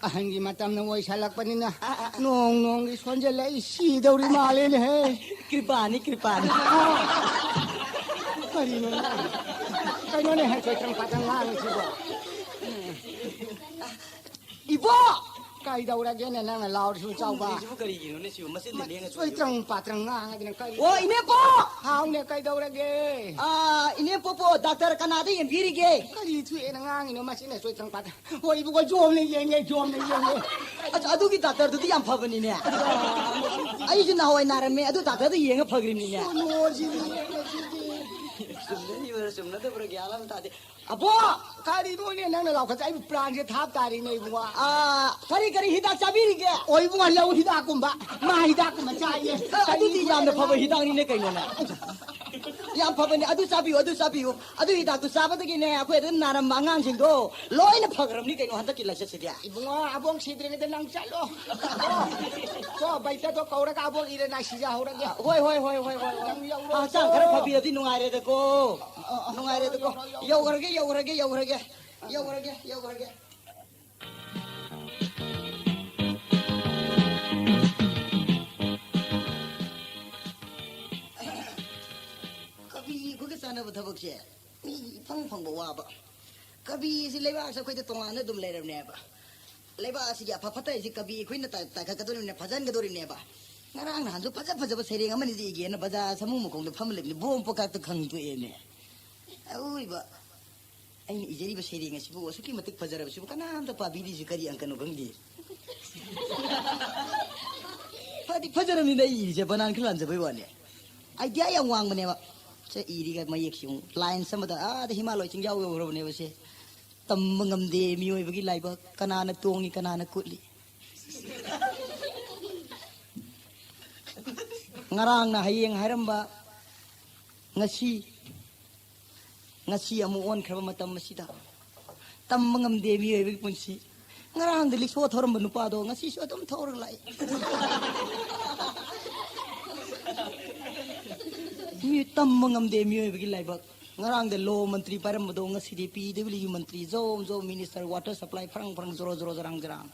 ꯑꯍꯟꯒꯤ ꯃꯇꯝꯅ ꯑꯣꯏꯁꯜꯂꯛꯄꯅꯤꯅ ꯑ, ꯑ, ꯑ꯫ ꯅꯣꯡ ꯅꯣꯡꯒꯤ ꯁꯣꯟꯖꯜꯂꯛꯏ, ꯁꯤꯗꯧꯔꯤ ꯃꯥꯜꯂꯦꯅꯦꯍꯦ꯫ ꯀ꯭ꯔꯤꯄꯥꯅꯤ, ꯀ꯭ꯔꯤꯄꯥꯅꯤ꯫ ꯀꯔꯤꯅꯣꯅꯦ? ꯀꯩꯅꯣꯅꯦ, ꯆꯣꯏꯇ꯭ꯔꯪ ꯄꯥꯇ꯭ꯔꯪ ꯉꯥꯡꯉꯤꯁꯤꯕꯣ? ꯏꯕꯣ! ꯀꯩꯗꯧꯔꯒꯦꯅꯦ ꯅꯪꯅ ꯂꯥꯎꯔꯤꯁꯤꯕꯨ, ꯆꯥꯎꯕ? ꯈꯨꯝꯗ꯭ꯔꯤꯁꯤꯕꯨ ꯀꯔꯤꯒꯤꯅꯣꯅꯦ ꯁꯤꯕꯨ? ꯃꯆꯤꯟꯗ ꯂꯦꯡꯉ ꯆꯣꯏꯇ꯭ꯔꯪ ꯄꯥꯇ꯭ꯔꯪ ꯉꯥꯡꯉꯗꯅ ꯀꯔꯤ? ꯑꯣ, ꯏꯅꯦꯝꯄꯣ! ꯍꯥꯎꯅꯦ, ꯀꯩꯗꯧꯔꯒꯦ? ꯑꯥ, ꯏꯅꯦꯝꯄꯣꯛꯄꯣ, ꯗꯥꯛꯇꯔ ꯀꯅꯥꯗ ꯌꯦꯡꯕꯤꯔꯤꯒꯦ? ꯀꯔꯤ ꯊꯣꯛꯑꯦꯅ ꯉꯥꯡꯉꯤꯅꯣ ꯃꯁꯤꯅ ꯆꯣꯏꯇ꯭ꯔꯪ ꯄꯥꯇ꯭ꯔꯪ? ꯍꯣꯏ, ꯏꯕꯨꯡꯉꯣ, ꯖꯣꯝꯅ ꯌꯦꯡꯉꯦ, ꯖꯣꯝꯅ ꯌꯦꯡꯉꯦ꯫ ꯑꯁ, ꯑꯗꯨꯒꯤ ꯗꯥꯛꯇꯔꯗꯨꯗꯤ ꯌꯥꯝ ꯐꯕꯅꯤꯅꯦ꯫ ꯑꯩꯁꯨ ꯅꯍꯥꯟꯋꯥꯏ ꯅꯥꯔꯝꯃꯦ, ꯑꯗꯨ ꯗꯥꯛꯇꯔꯗ ꯌꯦꯡꯉ ꯐꯈ꯭ꯔꯤꯕꯅꯤꯅꯦ꯫ ꯁꯣꯅꯣꯁꯤꯗꯤ ꯌꯦꯡꯉꯁꯤꯗꯤ꯫ ꯆꯨꯝꯅꯔꯤꯕ꯭ꯔꯥ ꯆꯨꯝꯅꯗꯕ꯭ꯔꯥ ꯒ꯭ꯌꯥꯟ ꯑꯃ ꯇꯥꯗꯦ꯫ ꯑꯕꯣ! ꯀꯔꯤꯅꯣꯅꯦ ꯅꯪꯅ ꯂꯥꯎꯈꯠꯂ ꯑꯩꯕꯨ ꯄ꯭ꯔꯥꯟꯁꯦ ꯊꯥꯞ ꯇꯥꯔꯤꯅꯦ ꯏꯕꯨꯡꯉꯣ꯫ ꯑꯥ, ꯀꯔꯤ ꯀꯔꯤ ꯍꯤꯗꯥꯛ ꯆꯥꯕꯤꯔꯤꯒꯦ? ꯑꯣ, ꯏꯕꯨꯡꯉꯣ, ꯂꯧ ꯍꯤꯗꯥꯛꯀꯨꯝꯕ, ꯃꯥ ꯍꯤꯗꯥꯛꯀꯨꯝꯕ ꯆꯥꯏꯌꯦ꯫ ꯑ, ꯑꯗꯨꯗꯤ ꯌꯥꯝꯅ ꯐꯕ ꯍꯤꯗꯥꯛꯅꯤꯅꯦ ꯀꯩꯅꯣꯅꯦ꯫ ꯌꯥꯝ ꯐꯕꯅꯦ, ꯑꯗꯨ ꯆꯥꯕꯤꯌꯨ, ꯑꯗꯨ ꯆꯥꯕꯤꯌꯨ꯫ ꯑꯗꯨ ꯍꯤꯗꯥꯛꯇꯨ ꯆꯥꯕꯗꯒꯤꯅꯦ, ꯑꯩꯈꯣꯏ ꯑꯗꯨꯝ ꯅꯥꯔꯝꯕ ꯑꯉꯥꯡꯁꯤꯡꯗꯣ ꯂꯣꯏꯅ ꯐꯈ꯭ꯔꯕꯅꯤ ꯀꯩꯅꯣ ꯍꯟꯗꯛꯀꯤ ꯂꯥꯏꯆꯠꯁꯤꯗꯤ꯫ ꯏꯕꯨꯡꯉꯣ, ꯑꯕꯣꯛ ꯁꯤꯗ꯭ꯔꯤꯉꯩꯗ ꯅꯪ ꯆꯠꯂꯣ꯫ ꯀꯣ, ꯕꯩꯇꯗꯣ ꯀꯧꯔꯒ ꯑꯕꯣꯛ ꯏꯔꯅꯥꯏ ꯁꯤꯖꯍꯧꯔꯒꯦ꯫ ꯍꯣꯏ, ꯍꯣꯏ, ꯍꯣꯏ, ꯍꯣꯏ, ꯍꯣꯏ, ꯍꯣꯏ꯫ ꯅꯪ ꯌꯧꯔꯣ꯫ ꯍꯛꯆꯥꯡ ꯈꯔ ꯐꯕꯤꯔꯗꯤ ꯅꯨꯡꯉꯥꯏꯔꯦꯗꯀꯣ꯫ ꯑ, ꯑ, ꯅꯨꯡꯉꯥꯏꯔꯦꯗꯀꯣ꯫ ꯌꯧꯔꯣ, ꯌꯧꯔꯣ, ꯌꯧꯔꯣ꯫ ꯌꯧꯈ꯭ꯔꯒꯦ, ꯌꯧꯈ꯭ꯔꯒꯦ, ꯌꯧꯈ꯭ꯔꯒꯦ꯫ ꯌꯧꯈ꯭ꯔꯒꯦ, ꯌꯧꯈ꯭ꯔꯒꯦ꯫ ꯀꯕꯤ ꯑꯩꯈꯣꯏꯒ ꯆꯥꯟꯅꯕ ꯊꯕꯛꯁꯦ ꯃꯤ ꯏꯐꯪ ꯐꯪꯕ ꯋꯥꯕ꯫ ꯀꯕꯤꯁꯤ ꯂꯩꯕꯥꯛꯁꯦ ꯑꯩꯈꯣꯏꯗ ꯇꯣꯉꯥꯟꯅ ꯑꯗꯨꯝ ꯂꯩꯔꯕꯅꯦꯕ꯫ ꯂꯩꯕꯥꯛ ꯑꯁꯤꯒꯤ ꯑꯐ ꯐꯠꯇ ꯍꯥꯏꯁꯤ ꯀꯕꯤ ꯑꯩꯈꯣꯏꯅ ꯇꯥꯏ-, ꯇꯥꯏꯈꯠꯀꯗꯧꯔꯤꯕꯅꯦ, ꯐꯖꯍꯟꯒꯗꯧꯔꯤꯕꯅꯦꯕ꯫ ꯉꯔꯥꯡ ꯅꯍꯥꯟꯁꯨ ꯐꯖ ꯐꯖꯕ ꯁꯩꯔꯦꯡ ꯑꯃꯅꯤꯁꯤ ꯏꯒꯦꯅ ꯕꯖꯥꯔ ꯁꯃꯨ ꯃꯈꯣꯡꯗ ꯐꯝꯃ ꯂꯩꯕꯅꯤ, ꯕꯣꯝ ꯄꯣꯛꯀꯥꯛꯇ ꯈꯪ ꯇꯣꯛꯑꯦꯅꯦ꯫ ꯑꯋꯣꯏꯕ꯫ ꯑꯩꯅ ꯏꯖꯔꯤꯕ ꯁꯩꯔꯦꯡ ꯑꯁꯤꯕꯨ ꯑꯁꯨꯛꯀꯤ ꯃꯇꯤꯛ ꯐꯖꯔꯕꯁꯤꯕꯨ ꯀꯅꯥꯝꯇ ꯄꯥꯕꯤꯔꯤꯁꯤ ꯀꯔꯤ ꯑꯪꯀꯅꯣ ꯈꯪꯗꯦ꯫ ꯐꯗꯤ ꯐꯖꯔꯕꯅꯤꯅ ꯑꯩ ꯏꯔꯤꯁꯦ ꯕꯅꯥꯟ ꯈꯔ ꯂꯥꯟꯖꯕꯩ ꯋꯥꯅꯦ꯫ ꯑꯥꯏꯗꯤꯌꯥ ꯌꯥꯝ ꯋꯥꯡꯕꯅꯦꯕ꯫ ꯁꯦ ꯏꯔꯤꯒ ꯃꯌꯦꯛꯁꯤ ꯑꯃꯨꯛ ꯂꯥꯏꯟꯁ ꯑꯃꯗ ꯑꯥꯗ ꯍꯤꯃꯥꯂꯣꯏ ꯆꯤꯡꯖꯥꯎ ꯌꯧꯈ꯭ꯔꯕꯅꯦꯕ ꯁꯦ꯫ ꯇꯝꯕ ꯉꯝꯗꯦ ꯃꯤꯑꯣꯏꯕꯒꯤ ꯂꯥꯏꯕꯛ, ꯀꯅꯥꯅ ꯇꯣꯡꯉꯤ ꯀꯅꯥꯅ ꯀꯨꯠꯂꯤ꯫ ꯉꯔꯥꯡꯅ ꯍꯌꯦꯡ ꯍꯥꯏꯔꯝꯕ, ꯉꯁꯤ, ꯉꯁꯤ ꯑꯃꯨꯛ ꯑꯣꯟꯈ꯭ꯔꯕ ꯃꯇꯝ ꯑꯁꯤꯗ꯫ ꯇꯝꯕ ꯉꯝꯗꯦ ꯃꯤꯑꯣꯏꯕꯒꯤ ꯄꯨꯟꯁꯤ꯫ ꯉꯔꯥꯡꯗ ꯂꯤꯛꯁꯣ ꯊꯧꯔꯝꯕ ꯅꯨꯄꯥꯗꯣ ꯉꯁꯤꯁꯨ ꯑꯗꯨꯝ ꯊꯧꯔꯒ ꯂꯥꯛꯏ꯫ ꯃꯤ ꯇꯝꯕ ꯉꯝꯗꯦ ꯃꯤꯑꯣꯏꯕꯒꯤ ꯂꯥꯏꯕꯛ꯫ ꯉꯔꯥꯡꯗ ꯂꯣ ꯃꯟꯇ꯭ꯔꯤ ꯄꯥꯏꯔꯝꯕꯗꯣ ꯉꯁꯤꯗꯤ ꯄꯤ ꯗꯕ꯭ꯂꯤꯎ ꯃꯟꯇ꯭ꯔꯤ, ꯖꯣꯝ ꯖꯣꯝ ꯃꯤꯅꯤꯁꯇꯔ, ꯋꯥꯇꯔ ꯁꯄ꯭ꯂꯥꯏ ꯐ꯭ꯔꯪ ꯐ꯭ꯔꯪ ꯖꯣꯔꯣ ꯖꯣꯔꯣ ꯖꯔꯥꯡ ꯖꯔꯥꯡ꯫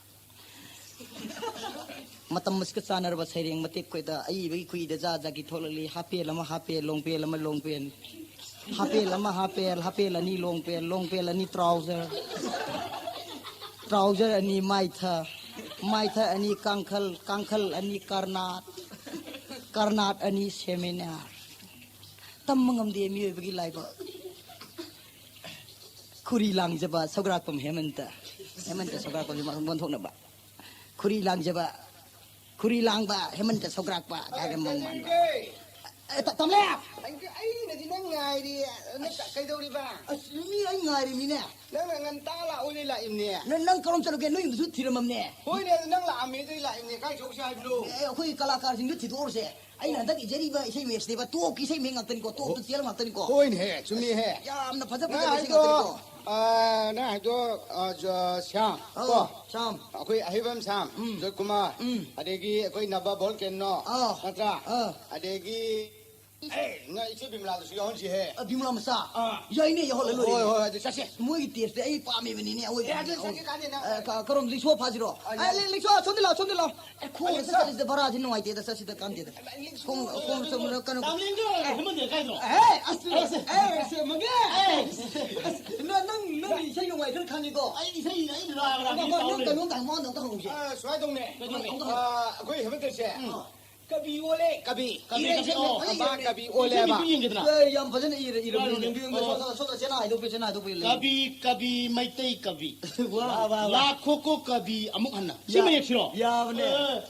ꯃꯇꯝ ꯑꯁꯤꯒ ꯆꯥꯟꯅꯔꯕ ꯁꯩꯔꯦꯡ ꯃꯇꯦꯛ ꯈꯣꯏꯗ ꯑꯏꯕꯒꯤ ꯈꯨꯏꯗ ꯖꯥ ꯖꯥꯒꯤ ꯊꯣꯛꯂꯛꯂꯤ꯫ ꯍꯥꯄꯦꯜ ꯑꯃ ꯍꯥꯄꯦꯜ, ꯂꯣꯡꯄꯦꯜ ꯑꯃ ꯂꯣꯡꯄꯦꯜ꯫ ꯍꯥꯄꯦꯜ ꯑꯃ ꯍꯥꯄꯦꯜ, ꯍꯥꯄꯦꯜ ꯑꯅꯤ ꯂꯣꯡꯄꯦꯜ, ꯂꯣꯡꯄꯦꯜ ꯑꯅꯤ ꯇ꯭ꯔꯥꯎꯖꯔ, ꯇ꯭ꯔꯥꯎꯖꯔ ꯑꯅꯤ ꯃꯥꯏꯊ, ꯃꯥꯏꯊ ꯑꯅꯤ ꯀꯥꯡꯈꯜ, ꯀꯥꯡꯈꯜ ꯑꯅꯤ ꯀꯔꯅꯥꯠ, ꯀꯔꯅꯥꯠ ꯑꯅꯤ ꯁꯦꯃꯤꯅꯥꯔ꯫ ꯇꯝꯕ ꯉꯝꯗꯦ ꯃꯤꯑꯣꯏꯕꯒꯤ ꯂꯥꯏꯕꯛ꯫ ꯈꯨꯔꯤ ꯂꯥꯡꯖꯕ ꯁꯧꯒ꯭ꯔꯥꯛꯄꯝ ꯍꯦꯃꯟꯇ꯫ ꯍꯦꯃꯟꯇ ꯁꯧꯒ꯭ꯔꯥꯛꯄꯝꯁꯤ ꯃꯁꯛ ꯑꯣꯟꯊꯣꯛꯅꯕ꯫ ꯈꯨꯔꯤ ꯂꯥꯡꯖꯕ, ꯈꯨꯔꯤ ꯂꯥꯡꯕ ꯍꯦꯃꯟꯇ ꯁꯧꯒ꯭ꯔꯥꯛꯄ ꯀꯥꯏꯅ ꯃꯑꯣꯡ ꯃꯥꯟꯕ꯫ ꯑꯦ, ꯇ-, ꯇꯝꯂꯦ! ꯑꯩ, ꯑꯩꯅꯗꯤ ꯅꯪ ꯉꯥꯏꯔꯤ꯫ ꯅꯪ ꯀ-, ꯀꯩꯗꯧꯔꯤꯕ? ꯑꯁ, ꯃꯤ ꯑꯩ ꯉꯥꯏꯔꯤꯃꯤꯅꯦ꯫ ꯅꯪꯅ ꯉꯟꯇꯥ ꯂꯥꯛꯑꯣꯏꯅꯦ ꯂꯥꯛꯏꯝꯅꯦ꯫ ꯅ-, ꯅꯪ ꯀꯔꯣꯝ ꯆꯠꯂꯨꯒꯦ? ꯅꯣꯏ ꯌꯨꯝꯗꯁꯨ ꯊꯤꯔꯝꯃꯝꯅꯦ꯫ ꯍꯣꯏꯅꯦ, ꯑꯗꯨ ꯅꯪ ꯂꯥꯛꯑꯝꯃꯦ ꯑꯗꯨꯏ ꯂꯥꯛꯏꯝꯅꯦ꯫ ꯀꯥꯏ ꯆꯧꯁꯦ ꯍꯥꯏꯕꯅꯣ? ꯑꯦ, ꯑꯩꯈꯣꯏ ꯀꯂꯥꯀꯥꯔꯁꯤꯡꯗꯨ ꯊꯤꯗꯣꯛꯎꯔꯁꯦ꯫ ꯑꯩꯅ ꯍꯟꯗꯛ ꯏꯖꯔꯤꯕ ꯏꯁꯩ ꯃꯌꯦꯛꯁꯤꯗꯤꯕ ꯇꯣꯞꯀꯤ ꯏꯁꯩ ꯃꯌꯦꯛ ꯉꯥꯛꯇꯅꯤꯀꯣ, ꯇꯣꯞꯇ ꯆꯦꯜꯂ ꯉꯥꯛꯇꯅꯤꯀꯣ꯫ ꯍꯣꯏꯅꯦꯍꯦ, ꯆꯨꯝꯃꯤꯍꯦ꯫ ꯌꯥꯝꯅ ꯐꯖ ꯅꯪ ꯐꯖꯕ ꯏꯁꯩ ꯍꯥꯏꯗꯣ, ꯉꯥꯛꯇꯅꯤꯀꯣ꯫ ꯑ, ꯅꯪ ꯍꯥꯏꯗꯣ, ꯑ, ꯖ-, ꯁ꯭ꯌꯥꯝ, ꯑꯧ, ꯀꯣ? ꯁ꯭ꯌꯥꯝ꯫ ꯑꯩꯈꯣꯏ ꯑꯍꯩꯕꯝ ꯁ꯭ꯌꯥꯝ, ꯎꯝ꯫ ꯖꯣꯏꯀꯨꯃꯥꯔ, ꯎꯝ꯫ ꯑꯗꯒꯤ ꯑꯩꯈꯣꯏ ꯅꯕ ꯚꯣꯜꯀꯦꯟꯅꯣ, ꯑꯥ꯫ ꯅꯠꯇ꯭ꯔꯥ? ꯑꯥ꯫ ꯑꯗꯒꯤ, ꯑꯦ, ꯅꯪ ꯏꯆꯦ ꯕꯤꯃꯂꯥꯗꯨꯁꯨ ꯌꯥꯎꯍꯟꯁꯤꯍꯦ꯫ ꯑ, ꯕꯤꯃꯂꯥ ꯃꯆꯥ? ꯑꯥ꯫ ꯌꯥꯏꯅꯦ, ꯌꯥꯎꯍꯜꯂ ꯂꯣꯏꯔꯦ꯫ ꯍꯣꯏ, ꯍꯣꯏ, ꯑꯗꯨ ꯆꯠꯁꯦ꯫ ꯃꯣꯏꯒꯤ ꯇꯦꯁꯇꯤ ꯑꯩ ꯄꯥꯝꯃꯦꯕꯅꯦ, ꯑꯣꯏꯕꯅꯦ꯫ ꯑꯦ, ꯑꯗꯨ ꯆꯠꯁꯦ ꯀꯥꯟꯗꯦ ꯅꯪ꯫ ꯑ, ꯀ-, ꯀꯔꯣꯝ ꯂꯤꯛꯁꯣ ꯐꯥꯁꯤꯔꯣ? ꯑ, ꯑꯦ, ꯌꯥꯏ꯫ ꯂꯤ-, ꯂꯤꯛꯁꯣ, ꯁꯣꯝꯗ ꯂꯥꯛꯑꯣ, ꯁꯣꯝꯗ ꯂꯥꯛꯑꯣ꯫ ꯑꯦ, ꯈꯣꯡꯅ ꯑꯂꯦꯛꯁꯥ꯫ ꯆꯠꯂꯤꯁꯤꯗ ꯚꯔꯥꯁꯤ ꯅꯨꯡꯉꯥꯏꯇꯦꯗ, ꯆꯠꯁꯤꯗ ꯀꯥꯟꯗꯦꯗ꯫ ꯑꯂꯦꯛꯁꯥ, ꯈꯣꯡ-, ꯈꯣꯡꯅ ꯆꯠꯂꯨꯔ ꯀꯩꯅꯣ꯫ ꯇꯥꯃꯤꯂꯦꯟꯒ ꯍꯦꯃꯟꯗ ꯀꯥꯏꯗ꯭ꯔꯣ? ꯑꯦ, ꯑꯁ, ꯑꯦ, ꯑꯁ, ꯑꯦ, ꯑꯁ, ꯃꯒꯦ! ꯑꯦ, ꯑꯁ, ꯅꯪ, ꯅꯪ, ꯅꯪ ꯏꯁꯩ ꯅꯨꯡꯉꯥꯏ ꯈꯔ ꯈꯪꯉꯤꯀꯣ? ꯑꯩ ꯏꯁꯩ, ꯑꯩ ꯔꯥꯒ ꯔꯥꯒ ꯅꯪ, ꯅꯪ ꯇꯧꯔꯦ꯫ ꯀꯩꯅꯣꯝꯇ ꯍꯪꯉꯣ, ꯑꯝꯇ ꯍꯪꯉꯨꯁꯦ꯫ ꯑ, ꯁꯨꯃꯥꯏꯅ ꯇꯧꯅꯦ꯫ ꯀꯩꯗꯧꯅꯦ? ꯑ, ꯑꯩꯈꯣꯏ ꯍꯦꯃꯟꯇꯁꯦ꯫ ꯎꯝ꯫ ꯀꯕꯤ ꯑꯣꯜꯂꯦ, ꯀꯕꯤ꯫ ꯀꯕꯤ, ꯏꯔꯦ, ꯀꯕꯤ, ꯏꯔꯦ, ꯑꯣ, ꯏꯔꯦ, ꯍꯝꯕꯥ ꯏꯔꯦ꯫ ꯀꯕꯤ ꯑꯣꯜꯂꯦ ꯏꯆꯦ ꯍꯥꯏꯕ꯫ ꯃꯤꯠꯇꯨ ꯌꯦꯡꯒꯦꯗꯅ꯫ ꯑꯦ, ꯌꯥꯝ ꯐꯖꯅ ꯏꯔꯦ, ꯏꯔꯦ, ꯀꯔꯤꯅꯣ? ꯌꯦꯡꯕꯤꯌꯨ, ꯌꯦꯡꯕꯤꯌꯨ꯫ ꯑꯣ꯫ ꯁꯣꯝꯗ, ꯁꯣꯝꯗ ꯆꯦꯅꯥ ꯍꯥꯏꯗꯣꯛꯄꯤ, ꯆꯦꯅꯥ ꯍꯥꯏꯗꯣꯛꯄꯤ ꯂꯩ꯫ ꯀꯕꯤ, ꯀꯕꯤ, ꯃꯩꯇꯩ ꯀꯕꯤ꯫ ꯋꯥ, ꯋꯥ, ꯋꯥ꯫ ꯂꯥꯛꯈꯣꯀꯣ ꯀꯕꯤ ꯑꯃꯨꯛ ꯍꯟꯅ꯫ ꯁꯤ ꯌꯥ-, ꯃꯌꯦꯛꯁꯤꯔꯣ? ꯌꯥꯕꯅꯦ꯫ ꯑꯦ,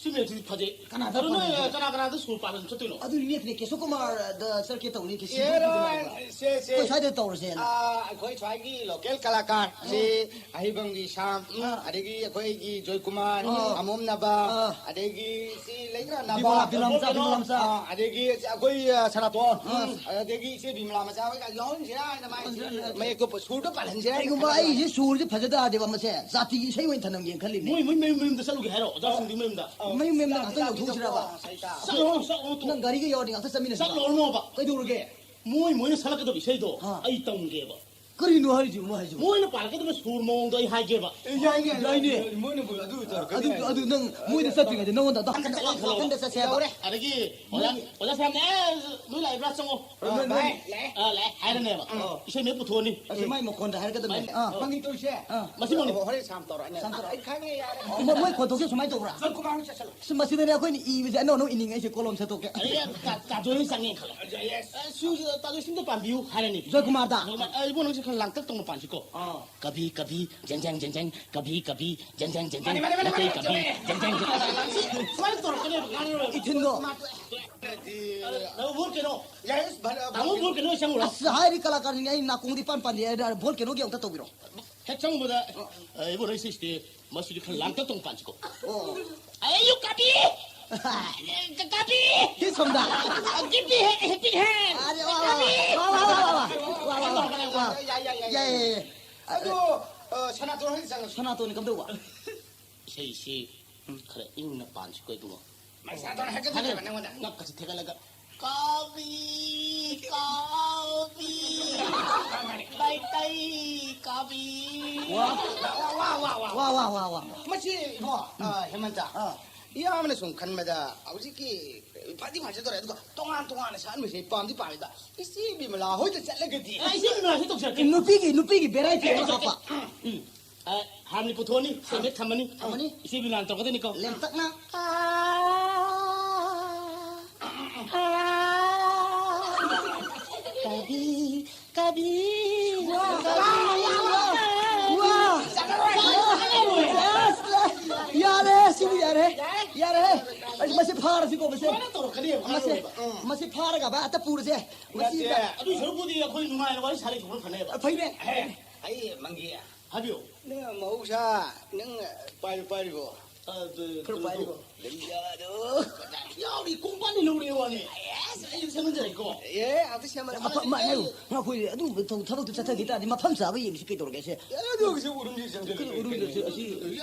ꯁꯤ ꯃꯌꯦꯛꯁꯤꯗꯤ ꯐꯖꯩ꯫ ꯀꯅꯥꯗ ꯑꯗꯣ ꯅꯣꯏ ꯄꯥꯜꯂꯤꯅꯣ? ꯀꯅꯥ ꯀꯅꯥꯗ ꯁꯨꯔ ꯄꯥꯜꯂ ꯆꯠꯇꯣꯏꯅꯣ? ꯑꯗꯨ ꯅꯦꯠꯇꯅꯦ, ꯀꯦꯁꯣ ꯀꯨꯃꯥꯔꯗ ꯆꯠꯀꯦ ꯇꯧꯅꯤ, ꯀꯦꯁꯣ ꯑꯦꯔꯣ, ꯀꯨꯃꯥꯔꯗ꯫ ꯁꯦ, ꯁꯦ꯫ ꯑꯩꯈꯣꯏ ꯁ꯭ꯋꯥꯏꯗ ꯇꯧꯔꯁꯦꯅ꯫ ꯑꯥ, ꯑꯩꯈꯣꯏ ꯁ꯭ꯋꯥꯏꯒꯤ ꯂꯣꯀꯦꯜ ꯀꯂꯥꯀꯥꯔ, ꯁꯤ ꯑꯥ꯫ ꯑꯍꯩꯕꯝꯒꯤ ꯁꯥꯝ, ꯎꯝ, ꯑꯥ꯫ ꯑꯗꯒꯤ ꯑꯩꯈꯣꯏꯒꯤ ꯖꯣꯏꯀꯨꯃꯥꯔ, ꯑꯥ꯫ ꯑꯃꯣꯝ ꯅꯕ, ꯑꯥ꯫ ꯑꯗꯒꯤ ꯁꯤ ꯂꯩꯗꯅ ꯅꯕ, ꯕꯤꯃꯂꯥ, ꯕꯤꯃꯂꯥ ꯃꯆꯥ, ꯕꯤꯃꯂꯥ ꯃꯆꯥ꯫ ꯑꯥ, ꯑꯗꯒꯤ ꯑꯩꯈꯣꯏ, ꯑ, ꯁꯅꯥꯇꯣꯟ, ꯑꯥ꯫ ꯑꯗꯒꯤ ꯏꯆꯦ ꯕꯤꯃꯂꯥ ꯃꯆꯥ ꯍꯣꯏꯒ ꯌꯥꯎꯍꯟꯁꯤꯔꯥ ꯍꯥꯏꯅ ꯃꯥꯏ ꯃꯌꯦꯛꯇꯣ ꯁꯨꯔꯗꯣ ꯄꯥꯜꯍꯟꯁꯤꯔꯥ ꯍꯥꯏꯅ ꯀꯩꯒꯨꯝꯕ ꯈꯜꯂꯒ꯫ ꯑꯩꯁꯦ ꯁꯨꯔꯁꯦ ꯐꯖ ꯇꯥꯔꯗꯤꯕ ꯃꯁꯦ ꯖꯥꯇꯤꯒꯤ ꯏꯁꯩ ꯑꯣꯏꯅ ꯊꯅꯝꯒꯦꯅ ꯈꯜꯂꯤꯅꯦ꯫ ꯃꯣꯏ, ꯃꯣꯏ ꯃꯌꯨꯝ ꯃꯌꯨꯝꯗ ꯆꯠꯂꯨꯒꯦ ꯍꯥꯏꯔꯣ? ꯑꯣꯖꯥꯁꯤꯡꯗꯨꯒꯤ ꯃꯌꯨꯝꯗ? ꯃꯌꯨꯝ ꯃꯌꯨꯝꯗ ꯉꯥꯛꯇ ꯌꯧꯊꯣꯛꯎꯁꯤꯔꯕ? ꯆꯠꯂꯣ, ꯆꯠꯂꯣ, ꯆꯠꯂꯣ꯫ ꯅꯪ ꯒꯥꯔꯤꯒ ꯌꯥꯎꯔꯗꯤ ꯉꯥꯛꯇ ꯆꯠꯃꯤꯟꯅꯁꯤꯔꯣ? ꯆꯠꯂꯨꯔꯅꯣꯕ꯫ ꯀꯩꯗꯧꯔꯒꯦ? ꯃꯣꯏ ꯃꯣꯏꯅ ꯁꯛꯂꯛꯀꯗꯕ ꯏꯁꯩꯗꯣ ꯑꯥ꯫ ꯑꯩ ꯇꯝꯒꯦꯕ꯫ ꯀꯔꯤꯅꯣ ꯍꯥꯏꯔꯤꯁꯤꯕꯣ, ꯃꯣꯏ ꯍꯥꯏꯁꯤꯕꯣ? ꯃꯣꯏꯅ ꯄꯥꯜꯂꯛꯀꯗꯕ ꯁꯨꯔ ꯃꯑꯣꯡꯗꯣ ꯑꯩ ꯍꯥꯏꯒꯦꯕ꯫ ꯑꯦ, ꯌꯥꯏꯅꯦ, ꯌꯥꯏꯅꯦ꯫ ꯌꯥꯏꯅꯦ꯫ ꯃꯣꯏꯅꯕꯨ ꯑꯗꯨ ꯇꯧꯔꯛꯀꯅꯤ ꯑꯗꯨ, ꯍꯥꯏꯔꯗꯤ꯫ ꯑꯗꯨ ꯅꯪ ꯃꯣꯏꯗ ꯆꯠꯇ꯭ꯔꯤꯉꯩꯗ ꯅꯉꯣꯟꯗ ꯑꯗꯣ ꯍꯥꯏꯐꯦꯠ ꯍꯥꯏꯐꯦꯠ ꯍꯜꯂꯛꯑꯣ꯫ ꯋꯥꯈꯟꯗ ꯆꯠꯁꯦꯕ꯫ ꯌꯧꯔꯦ꯫ ꯑꯗꯒꯤ ꯑꯣꯖꯥ, ꯃꯣꯏ ꯑꯣꯖꯥ ꯁꯥꯝꯅ, "ꯑꯦ, ꯅꯣꯏ ꯂꯥꯛꯏꯕ꯭ꯔꯥ? ꯆꯪꯉꯣ"꯫ ꯑ, ꯅꯣꯏ, ꯅꯣꯏ꯫ ꯂꯥꯛꯑꯦ, ꯂꯥꯛꯑꯦ꯫ ꯑ, ꯂꯥꯛꯑꯦ ꯍꯥꯏꯔꯅꯦꯕ꯫ ꯑ꯫ ꯏꯁꯩ ꯃꯌꯦꯛ ꯄꯨꯊꯣꯛꯑꯅꯤ꯫ ꯑꯁꯤ ꯃꯥꯏ ꯃꯈꯣꯟꯗ ꯍꯥꯏꯔꯛꯀꯗꯕꯅꯦ꯫ ꯃꯥꯏ-, ꯑ꯫ ꯑ꯫ ꯃꯪꯒꯤ ꯇꯧꯔꯤꯁꯦ꯫ ꯑ꯫ ꯃꯁꯤ ꯃꯪꯒꯤ꯫ ꯍꯣꯔꯦꯟ ꯁꯥꯝ ꯇꯧꯔꯛꯑꯅꯤ꯫ ꯁꯥꯝ ꯇꯧꯔꯛꯑꯅꯤ꯫ ꯑꯩ ꯈꯪꯉꯦ, ꯌꯥꯔꯦ꯫ ꯑꯣ, ꯃꯣꯏ, ꯃꯣꯏ ꯈꯣꯟꯊꯣꯛꯁꯦ ꯁꯨꯃꯥꯏꯅ ꯇꯧꯕ꯭ꯔꯥ? ꯖꯣꯏꯀꯨꯃꯥꯔ ꯍꯣꯏ ꯆꯠꯁꯜꯂꯣ꯫ ꯁꯤ, ꯃꯁꯤꯗꯅꯦ ꯑꯩꯈꯣꯏꯅ ꯏꯕꯁꯦ ꯑꯅꯧ ꯑꯅꯧ ꯏꯅꯤꯡꯉꯩꯁꯦ ꯀꯣꯂꯣꯝ ꯁꯦꯠꯇꯣꯛꯀꯦ꯫ ꯑꯩ ꯇꯥ-, ꯇꯥꯖꯣꯏ ꯍꯣꯏ ꯆꯪꯉꯦ ꯈꯜꯂꯣ꯫ ꯌꯦꯁ꯫ ꯑ, ꯁꯨ-, ꯇꯥꯖꯣꯏ ꯁꯤꯝꯇ ꯄꯥꯟꯕꯤꯌꯨ ꯍꯥꯏꯔꯅꯤ꯫ ꯖꯣꯏꯀꯨꯃꯥꯔꯗ꯫ ꯖꯣꯏꯀꯨꯃꯥꯔ, ꯑ, ꯏꯕꯨꯡꯉꯣ ꯅꯪꯁꯦ ꯈꯔ ꯂꯥꯡꯇꯛ ꯇꯧꯅ ꯄꯥꯟꯁꯤꯀꯣ꯫ ꯑꯥ꯫ ꯀꯕꯤ ꯀꯕꯤ ꯖꯦꯡ ꯖꯦꯡ ꯖꯦꯡ ꯖꯦꯡ, ꯀꯕꯤ ꯀꯕꯤ ꯖꯦꯡ ꯖꯦꯡ ꯖꯦꯡ ꯖꯦꯡ, ꯃꯥꯅꯦ, ꯃꯥꯅꯦ, ꯃꯥꯅꯦ, ꯃꯥꯅꯦ, ꯃꯩꯇꯩ ꯀꯕꯤ ꯆꯨꯝꯃꯦ꯫ ꯖꯦꯡ ꯖꯦꯡ ꯖꯦꯡ ꯖꯦꯡ꯫ ꯁꯨꯃꯥꯏꯅ ꯇꯧꯔꯛꯀꯅꯦꯕ, ꯉꯥꯡꯅꯔꯣꯏꯕ꯫ ꯏꯊꯤꯟꯗꯣ꯫ ꯅꯪ ꯚꯣꯠ ꯀꯩꯅꯣ? ꯌꯦꯁ, ꯚ-, ꯇꯥꯃꯣ ꯚꯣꯠ ꯀꯩꯅꯣ ꯍꯦꯛ ꯆꯪꯉꯨꯔꯣ꯫ ꯑꯁ, ꯍꯥꯏꯔꯤ ꯀꯂꯥꯀꯥꯔꯁꯤꯡ ꯑꯩ ꯅꯥꯀꯣꯡꯗꯤ ꯏꯄꯥꯟ ꯄꯥꯟꯗꯦ꯫ ꯚꯣꯠ ꯀꯩꯅꯣꯒꯤ ꯑꯝꯇ ꯇꯧꯕꯤꯔꯣ꯫ ꯍꯦꯛ ꯆꯪꯉꯨꯕꯗ, ꯑ, ꯏꯕꯨꯡꯉꯣ ꯁꯤꯁꯇꯤ ꯃꯁꯤꯗꯤ ꯈꯔ ꯂꯥꯡꯇꯛ ꯇꯧꯅ ꯄꯥꯟꯁꯤꯀꯣ꯫ ꯑꯣ꯫ ꯑꯩ ꯌꯨ ꯀꯥꯕꯤ! ꯀꯥꯕꯤ! ꯁꯤ ꯁꯣꯝꯗ꯫ Give me he-, helping hand! ꯑꯔꯦ, ꯋꯥ, ꯋꯥ, ꯀꯥꯕꯤ! ꯋꯥ, ꯋꯥ, ꯋꯥ, ꯋꯥ, ꯋꯥ, ꯋꯥ, ꯋꯥ, ꯋꯥ꯫ ꯌꯥꯏ, ꯌꯥꯏ, ꯌꯥꯏ, ꯌꯥꯏ, ꯌꯥꯏ, ꯌꯥꯏ꯫ ꯑꯗꯣ, ꯑ, ꯁꯅꯥꯇꯣꯟ ꯍꯣꯏꯗ ꯆꯪꯉꯁꯤ꯫ ꯁꯅꯥꯇꯣꯟꯅꯤ ꯀꯝꯗꯧꯕ? ꯏꯁꯩꯁꯤ ꯈꯔ ꯏꯪꯅ ꯄꯥꯟꯁꯤꯀꯣ ꯏꯕꯨꯡꯉꯣ꯫ ꯃꯩꯁꯥꯗꯧꯅ ꯍꯥꯏꯒꯗꯧꯅꯦꯕ ꯅꯪꯉꯣꯟꯗ꯫ ꯉꯛꯀꯁꯤ ꯊꯦꯛꯀꯠꯂꯒ, "ꯀꯥꯕꯤ, ꯀꯥꯕꯤ, ꯃꯩꯇꯩ ꯀꯥꯕꯤ"꯫ ꯋꯥ꯫ ꯋꯥ, ꯋꯥ, ꯋꯥ, ꯋꯥ, ꯋꯥ꯫ ꯋꯥ, ꯋꯥ, ꯋꯥ, ꯋꯥ, ꯋꯥ꯫ ꯃꯁꯤ ꯏꯕꯣ, ꯑ, ꯍꯦꯃꯟꯇ, ꯑꯥ꯫ ꯏꯌꯥꯝꯕꯅ ꯁꯨꯝ ꯈꯟꯕꯗ ꯍꯧꯖꯤꯛꯀꯤ ꯐꯗꯤ ꯐꯖꯗꯧꯔꯦ, ꯑꯗꯨꯒ ꯇꯣꯉꯥꯟ ꯇꯣꯉꯥꯟꯅ ꯁꯛꯍꯟꯕꯁꯦ ꯑꯩ ꯄꯥꯝꯗꯤ ꯄꯥꯝꯃꯤꯗ꯫ ꯏꯆꯦ ꯕꯤꯃꯂꯥ ꯍꯣꯏꯗ ꯆꯠꯂꯒꯗꯤ꯫ ꯑ, ꯏꯆꯦ ꯕꯤꯃꯂꯥ ꯍꯣꯏ ꯇꯧꯖꯔꯛꯀꯦ꯫ ꯅꯨꯄꯤꯒꯤ, ꯅꯨꯄꯤꯒꯤ variety ꯑꯃ ꯍꯥꯞꯄ꯫ ꯎꯝ꯫ ꯑ, ꯍꯥꯔꯃꯣꯅꯤ ꯄꯨꯊꯣꯛꯑꯅꯤ, ꯁꯦꯝꯃꯦ ꯊꯝꯃꯅꯤ꯫ ꯊꯝꯃꯅꯤ꯫ ꯏꯆꯦ ꯕꯤꯃꯂꯥꯅ ꯇꯧꯔꯛꯀꯗꯣꯏꯅꯤꯀꯣ꯫ ꯂꯦꯝꯇꯛꯅ꯫ ꯑꯥ꯫ ꯀꯕꯤ, ꯀꯕꯤ꯫ ꯋꯥ, ꯋꯥ, ꯋꯥ, ꯋꯥ꯫ ꯑꯁ, ꯌꯥꯔꯦ, ꯁꯤꯕꯨ ꯌꯥꯔꯦ꯫ ꯌꯥꯔꯦ꯫ ꯑꯁ, ꯃꯁꯤ ꯐꯥꯔꯁꯤꯀꯣ, ꯃꯁꯤ꯫ ꯁꯨꯃꯥꯏꯅ ꯇꯧꯔꯛꯀꯅꯦꯕ, ꯃꯁꯤ, ꯈꯪꯉꯦꯕ꯫ ꯎꯝ꯫ ꯃꯁꯤ ꯐꯥꯔꯒ ꯚꯥꯏ ꯑꯇ ꯄꯨꯔꯁꯦ꯫ ꯅꯠꯇꯦ, ꯃꯁꯤꯗ꯫ ꯑꯗꯨꯏ ꯁꯔꯨꯛꯄꯨꯗꯤ ꯑꯩꯈꯣꯏ ꯅꯨꯡꯉꯥꯏꯅ ꯋꯥꯔꯤ ꯁꯥꯔꯤ ꯊꯣꯛꯄꯅ ꯐꯅꯦꯕ꯫ ꯐꯩꯅꯦ꯫ ꯑꯦ, ꯑꯩ ꯃꯪꯒꯤ꯫ ꯍꯥꯏꯕꯤꯌꯨ꯫ ꯅꯪ ꯃꯍꯧꯁꯥ, ꯅꯪ ꯄꯥꯏꯔꯤ-, ꯄꯥꯏꯔꯤꯕꯣ? ꯑ, ꯑꯗꯨ, ꯈꯔ ꯀꯩꯅꯣ ꯄꯥꯏꯔꯤꯕꯣ? ꯇꯧ-, ꯂꯦꯡꯖꯥꯗꯣ꯫ ꯌꯥꯎꯔꯤ, ꯀꯣꯡꯄꯥꯟꯗꯤ ꯂꯧꯔꯦ ꯋꯥꯅꯤ꯫ ꯑꯁ, ꯑꯩ ꯁꯦꯝꯍꯟꯖꯔꯦꯀꯣ꯫ ꯑꯦ, ꯑꯝꯇ ꯁꯦꯝꯍꯜꯂꯦ꯫ ꯃꯐꯝ ꯑꯃ ꯍꯥꯏꯌꯨ꯫ ꯉꯥꯏꯈꯣ, ꯑꯗꯨ ꯊꯧ-, ꯊꯕꯛꯇꯨ ꯆꯠꯊꯈꯤ ꯇꯥꯔꯗꯤ ꯃꯐꯝ ꯆꯥꯕ ꯌꯦꯡꯁꯤ ꯀꯩꯗꯧꯔꯒꯦ ꯁꯦ? ꯑꯦ, ꯑꯗꯨꯒꯤꯁꯨ ꯎꯔꯨꯝꯁꯤ ꯁꯦꯝꯖꯤꯜꯂꯦ꯫ ꯎꯔꯨꯝꯗꯨꯁꯨ ꯑꯁꯤ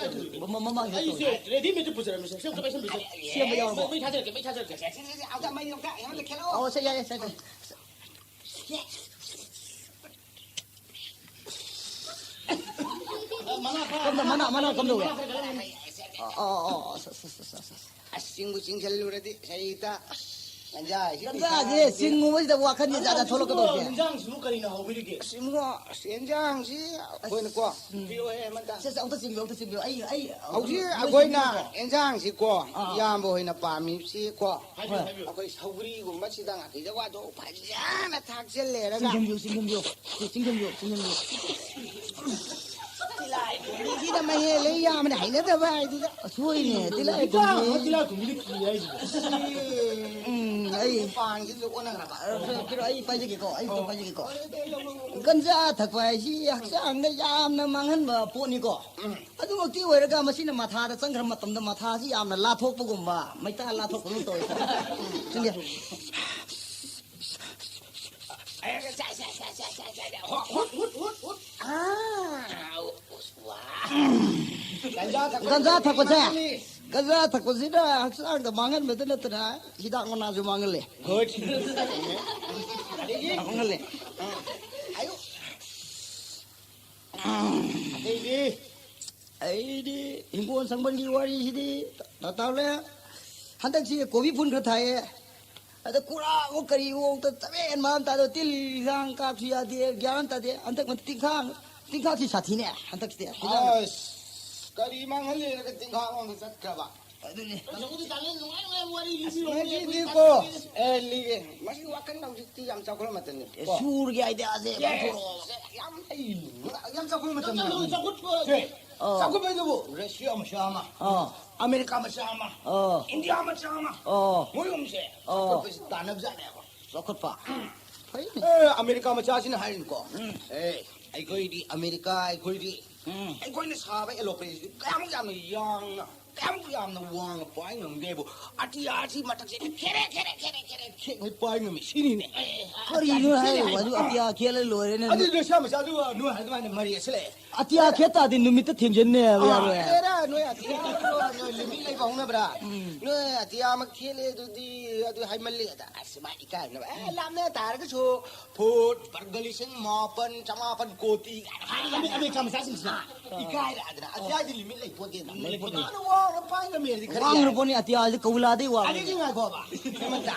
ꯃ-, ꯃꯃꯥꯡꯁꯤꯗ ꯑꯩꯁꯦ ꯇꯧꯔꯦ꯫ ꯔꯦꯗꯤꯃꯦꯗꯇ ꯄꯨꯖꯔꯝꯃꯤ, ꯁꯦꯝ-, ꯁꯦꯝ-, ꯁꯦꯝ-, ꯁꯦꯝ-, ꯁꯦꯝꯕ ꯌꯥꯎꯔꯕꯣ? ꯃꯩ ꯊꯥꯖꯔꯛꯀꯦ, ꯃꯩ ꯊꯥꯖꯔꯛꯀꯦ꯫ ꯁꯦ, ꯁꯦ, ꯁꯦ, ꯁꯦ, ꯑꯝꯇ ꯃꯩ ꯑꯝꯇ, ꯑꯝꯇ ꯈꯦꯠꯂꯛꯑꯣ꯫ ꯑꯣ, ꯁꯦ, ꯌꯥꯏ, ꯌꯥꯏ, ꯁꯦ, ꯁꯦ꯫ ꯃꯅꯥ ꯈꯔ, ꯀꯝꯗ-, ꯃꯅꯥ, ꯃꯅꯥ ꯀꯝꯗꯧꯋꯦ? ꯃꯅꯥ ꯈꯔ ꯈꯔ ꯂꯩ꯫ ꯑꯣ, ꯑꯣ, ꯑꯣ, ꯑꯁ, ꯑꯁ, ꯑꯁ, ꯑꯁ, ꯑꯁ꯫ ꯑꯁ, ꯆꯤꯡꯕꯨ ꯆꯤꯡꯁꯤꯜꯂꯨꯔꯗꯤ ꯁꯍꯤꯇ ꯒꯟꯖꯥ ꯍꯥꯏꯁꯤ ꯒꯟꯖꯥꯁꯦ ꯄꯩꯁꯥ ꯆꯤꯡꯉꯨꯕꯁꯤꯗ ꯋꯥꯈꯜꯁꯦ ꯖꯥꯠ ꯖꯥꯠ ꯊꯣꯛꯂꯛꯀꯗꯧꯁꯦ꯫ ꯌꯦꯟꯖꯥꯡꯁꯤꯕꯨ ꯀꯔꯤꯅ ꯍꯥꯎꯕꯤꯔꯤꯒꯦ? ꯑꯁ, ꯏꯕꯨꯡꯉꯣ, ꯑꯁ, ꯌꯦꯟꯖꯥꯡꯁꯤ ꯑꯩꯈꯣꯏꯅꯀꯣ, ꯎꯝ꯫ ꯄꯤꯔꯛꯑꯣꯍꯦ, ꯑꯃꯇ꯫ ꯁꯦ, ꯁꯦ, ꯑꯝꯇ ꯆꯤꯡꯕꯤꯌꯨ, ꯑꯝꯇ ꯆꯤꯡꯕꯤꯌꯨ꯫ ꯑꯩ, ꯑꯩ, ꯍꯧꯖꯤꯛ ꯃꯣꯏ ꯑꯩꯈꯣꯏꯅ ꯆꯤꯡꯕꯤꯌꯨꯀꯣ꯫ ꯌꯦꯟꯖꯥꯡꯁꯤꯀꯣ, ꯑꯥ꯫ ꯏꯌꯥꯝꯕ ꯍꯣꯏꯅ ꯄꯥꯝꯃꯤꯁꯤꯀꯣ, ꯍꯥꯏꯕꯤꯌꯨ, ꯍꯣꯏ꯫ ꯍꯥꯏꯕꯤꯌꯨ꯫ ꯑꯩꯈꯣꯏ ꯁꯧꯒ꯭ꯔꯤꯒꯨꯝꯕ ꯁꯤꯗ ꯉꯥꯀꯤꯖꯧ ꯋꯥꯗꯣ ꯐꯖꯅ ꯊꯥꯛꯆꯜꯂꯦꯔꯒ꯫ ꯆꯤꯡꯁꯤꯟꯕꯤꯌꯨ, ꯆꯤꯡꯁꯤꯟꯕꯤꯌꯨ꯫ ꯆꯤꯡꯁꯤꯟꯕꯤꯌꯨ, ꯆꯤꯡꯁꯤꯟꯕꯤꯌꯨ꯫ ꯇꯤꯜꯍꯥꯏ ꯈꯨꯝꯕꯤꯁꯤꯗ ꯃꯍꯦ ꯂꯩ ꯌꯥꯝꯕꯅ ꯍꯩꯅꯗꯕ ꯍꯥꯏꯗꯨꯗ꯫ ꯑꯁꯣꯏꯅꯦ, ꯇꯤꯜꯍꯥꯏ ꯈꯨꯝꯕꯤ꯫ ꯇꯤꯜꯍꯥꯏ ꯈꯨꯝꯕꯤꯗꯤ ꯀꯤ ꯍꯥꯏꯁꯤꯕꯣ꯫ ꯎꯝ, ꯑꯩ ꯄꯥꯟꯁꯤꯁꯨ ꯑꯣꯟꯅꯈ꯭ꯔꯕ꯫ ꯑ, ꯀꯩꯅꯣ, ꯑꯩ ꯄꯥꯏꯖꯒꯦꯀꯣ, ꯑꯩ ꯑꯗꯨꯝ ꯄꯥꯏꯖꯒꯦꯀꯣ꯫ ꯒꯟꯖꯥ ꯊꯛꯄ ꯍꯥꯏꯁꯤ ꯍꯛꯆꯥꯡꯗ ꯌꯥꯝꯅ ꯃꯥꯡꯍꯟꯕ ꯄꯣꯠꯅꯤꯀꯣ꯫ ꯎꯝ꯫ ꯑꯗꯨꯃꯛꯇꯤ ꯑꯣꯏꯔꯒ ꯃꯁꯤꯅ ꯃꯊꯥꯗ ꯆꯪꯈ꯭ꯔ ꯃꯇꯝꯗ ꯃꯊꯥꯁꯤ ꯌꯥꯝꯅ ꯂꯥꯊꯣꯛꯄꯒꯨꯝꯕ, ꯃꯩꯇꯥ ꯂꯥꯊꯣꯛꯄꯒꯨꯝ ꯇꯧꯋꯦꯀꯣ꯫ ꯎꯝ, ꯈꯪꯗꯦ꯫ ꯍꯨꯠ, ꯍꯨꯠ, ꯍꯨꯠ, ꯍꯨꯠ꯫ ꯑꯥ, ꯋꯥ꯫ ꯒꯟꯖꯥ ꯊꯛꯄꯁꯦ, ꯒꯟꯖꯥ ꯊꯛꯄꯁꯤꯅ ꯍꯛꯆꯥꯡꯗ ꯃꯥꯡꯍꯟꯕꯗ ꯅꯠꯇꯅ ꯍꯤꯗꯥꯛ ꯃꯅꯥꯁꯨ ꯃꯥꯡꯍꯜꯂꯦ꯫ ꯒꯨꯗ꯫ ꯃꯥꯡꯍꯜꯂꯦ꯫ ꯑꯥ꯫ ꯑꯇꯩꯗꯤ? ꯑꯩꯗꯤ ꯍꯤꯡꯒꯣꯜ ꯁꯝꯕꯜꯒꯤ ꯋꯥꯔꯤꯁꯤꯗꯤ ꯇꯥ-, ꯇꯥ-, ꯇꯥꯎꯔꯦ꯫ ꯍꯟꯗꯛꯁꯤ ꯀꯣꯕꯤ ꯐꯨꯜ ꯈꯔ ꯊꯥꯏꯌꯦ꯫ ꯑꯗ ꯀꯨꯔꯥꯛꯑꯣ ꯀꯔꯤꯑꯣ ꯑꯝꯇ ꯆꯕꯦꯟ ꯃꯥꯟ ꯇꯥꯗꯦ꯫ ꯇꯤꯜ ꯍꯤꯗꯥꯛ ꯀꯥꯞꯁꯨ ꯌꯥꯗꯦ, ꯒ꯭ꯌꯥꯟ ꯇꯥꯗꯦ꯫ ꯍꯟꯗꯛ ꯃꯇꯤꯛ ꯇꯤꯟꯈꯥꯡ, ꯇꯤꯟꯈꯥꯛꯁꯤ ꯁꯥꯊꯤꯅꯦ ꯍꯟꯗꯛꯁꯤꯗꯤ꯫ ꯑꯁ, ꯀꯔꯤ ꯃꯥꯡꯍꯜꯂꯦꯅ ꯇꯤꯟꯈꯥꯛ ꯑꯃ ꯆꯠꯈ꯭ꯔꯕ? ꯑꯗꯨꯅꯤ꯫ ꯆꯥꯎꯈꯠꯄꯗꯤ ꯇꯥꯅ ꯅꯨꯡꯉꯥꯏ ꯅꯨꯡꯉꯥꯏꯕ ꯋꯥꯔꯤ ꯂꯤꯕꯤꯔꯣ꯫ ꯉꯁꯤꯗꯤꯀꯣ, ꯑꯦ, ꯂꯤꯒꯦ꯫ ꯃꯁꯤ ꯋꯥꯈꯜ ꯍꯧꯖꯤꯛꯇꯤ ꯌꯥꯝ ꯆꯥꯎꯈꯠꯂ ꯃꯇꯝꯅꯤ꯫ ꯑꯦ, ꯁꯨꯔꯒꯤ ꯑꯥꯏꯗꯤꯌꯥꯁꯦ ꯄꯨꯊꯣꯔꯛꯑꯣ꯫ ꯌꯥꯝ ꯍꯩ, ꯌꯥꯝ ꯆꯥꯎꯈꯠꯂ ꯃꯇꯝꯅꯤ꯫ ꯆꯥꯎꯈꯠꯄ꯫ ꯁꯦ, ꯑꯥ꯫ ꯆꯥꯎꯈꯠꯄ ꯍꯥꯏꯗꯨꯕꯨ ꯔꯁꯤꯌꯥ ꯃꯆꯥ ꯑꯃ, ꯑꯥ꯫ ꯑꯃꯦꯔꯤꯀꯥ ꯃꯆꯥ ꯑꯃ, ꯑꯥ꯫ ꯏꯟꯗꯤꯌꯥ ꯃꯆꯥ ꯑꯃ, ꯑꯥ꯫ ꯃꯣꯏ ꯑꯍꯨꯝꯁꯦ ꯑꯥ꯫ ꯆꯥꯎꯈꯠꯄꯁꯤ ꯇꯥꯟꯅꯕꯖꯥꯠꯅꯦꯕ꯫ ꯆꯥꯎꯈꯠꯄ꯫ ꯐꯩꯅꯦ꯫ ꯑꯦ, ꯑꯃꯦꯔꯤꯀꯥ ꯃꯆꯥꯁꯤꯅ ꯍꯥꯏꯔꯤꯅꯤꯀꯣ꯫ ꯎꯝ꯫ ꯑꯦ, ꯑꯩꯈꯣꯏꯗꯤ ꯑꯃꯦꯔꯤꯀꯥ, ꯑꯩꯈꯣꯏꯗꯤ ꯎꯝ꯫ ꯑꯩꯈꯣꯏꯅ ꯁꯥꯕ ꯑꯦꯂꯣꯄ꯭ꯔꯦꯟꯁꯤꯗꯤ ꯀꯌꯥꯃꯨꯛ ꯌꯥꯝꯅ ꯌꯥꯡꯅ, ꯀꯌꯥꯃꯨꯛ ꯌꯥꯝꯅ ꯋꯥꯡꯅ ꯄꯥꯏ ꯉꯝꯒꯦꯕꯨ, ꯑꯇꯤꯌꯥꯁꯤ ꯃꯊꯛꯁꯤꯗ ꯈꯦꯔꯦ, ꯈꯦꯔꯦ, ꯈꯦꯔꯦ, ꯈꯦꯔꯦ ꯈꯦꯛꯉꯩ ꯄꯥꯏ ꯉꯝꯃꯤ ꯁꯤꯅꯤꯅꯦ꯫ ꯑꯦ, ꯀꯔꯤꯅꯣ ꯑꯇꯤꯌꯥꯁꯤ ꯍꯥꯏꯔꯤꯕ? ꯈꯦꯠꯂꯦ꯫ ꯑꯗꯨ ꯑꯇꯤꯌꯥ ꯈꯦꯠꯂ ꯂꯣꯏꯔꯦꯅꯦ꯫ ꯑꯗꯨ ꯔꯁꯤꯌꯥ ꯃꯆꯥꯗꯨ ꯅꯣꯏ ꯍꯥꯏ ꯑꯗꯨꯃꯥꯏꯅ ꯃꯔꯤ ꯑꯁꯤ ꯂꯩ꯫ ꯑꯇꯤꯌꯥ ꯈꯦꯠ ꯇꯥꯔꯗꯤ ꯅꯨꯃꯤꯠꯇ ꯊꯦꯡꯖꯤꯟꯅꯦꯕ ꯑꯥ, ꯌꯥꯔꯣꯏ꯫ ꯑꯦꯔꯥ, ꯅꯣꯏ ꯑꯇꯤꯌꯥ, ꯅꯣꯏ limit ꯂꯩꯕ ꯍꯧꯅꯕ꯭ꯔꯥ? ꯎꯝ꯫ ꯅꯣꯏ ꯑꯇꯤꯌꯥ ꯑꯃ ꯈꯦꯠꯂꯦ ꯑꯗꯨꯗꯤ, ꯑꯗꯨ ꯍꯥꯏꯃꯜꯂꯦ ꯑꯗ꯫ ꯑꯁ, ꯃꯥ ꯏꯀꯥꯏꯅꯕ꯫ ꯑꯦ, ꯂꯥꯞꯅ ꯇꯥꯔꯒꯁꯨ ꯐꯨꯠ ꯕꯔꯒ ꯂꯤꯁꯤꯡ ꯃꯥꯄꯟ ꯆꯃꯥꯄꯟ ꯀꯣꯇꯤ ꯀꯥꯏꯅ ꯍꯥꯏꯔꯤ꯫ ꯑꯃꯦ-, ꯑꯃꯦꯔꯤꯀꯥ ꯃꯆꯥꯁꯤꯡꯁꯤꯅ꯫ ꯑꯥ꯫ ꯏꯀꯥꯏꯔꯦ ꯑꯗꯨꯅ꯫ ꯑꯇꯤꯌꯥꯗꯤ limit ꯂꯩ ꯄꯣꯠꯇꯦꯗ꯫ ꯂꯩ ꯄꯣꯠꯇꯦ꯫ ꯃꯥꯅ ꯋꯥꯡꯅ ꯄꯥꯏ ꯉꯝꯃꯦ ꯍꯥꯏꯗꯤ ꯈꯔ ꯋꯥꯡꯈ꯭ꯔ ꯌꯥꯏ꯫ ꯄꯣꯠꯅꯤ, ꯑꯇꯤꯌꯥꯁꯤ ꯀꯧꯂꯥꯗꯩ ꯋꯥꯡꯉꯦ꯫ ꯑꯗꯒꯤ ꯉꯥꯏꯈꯣꯕ, ꯁ꯭ꯔꯤꯃꯟꯇ꯫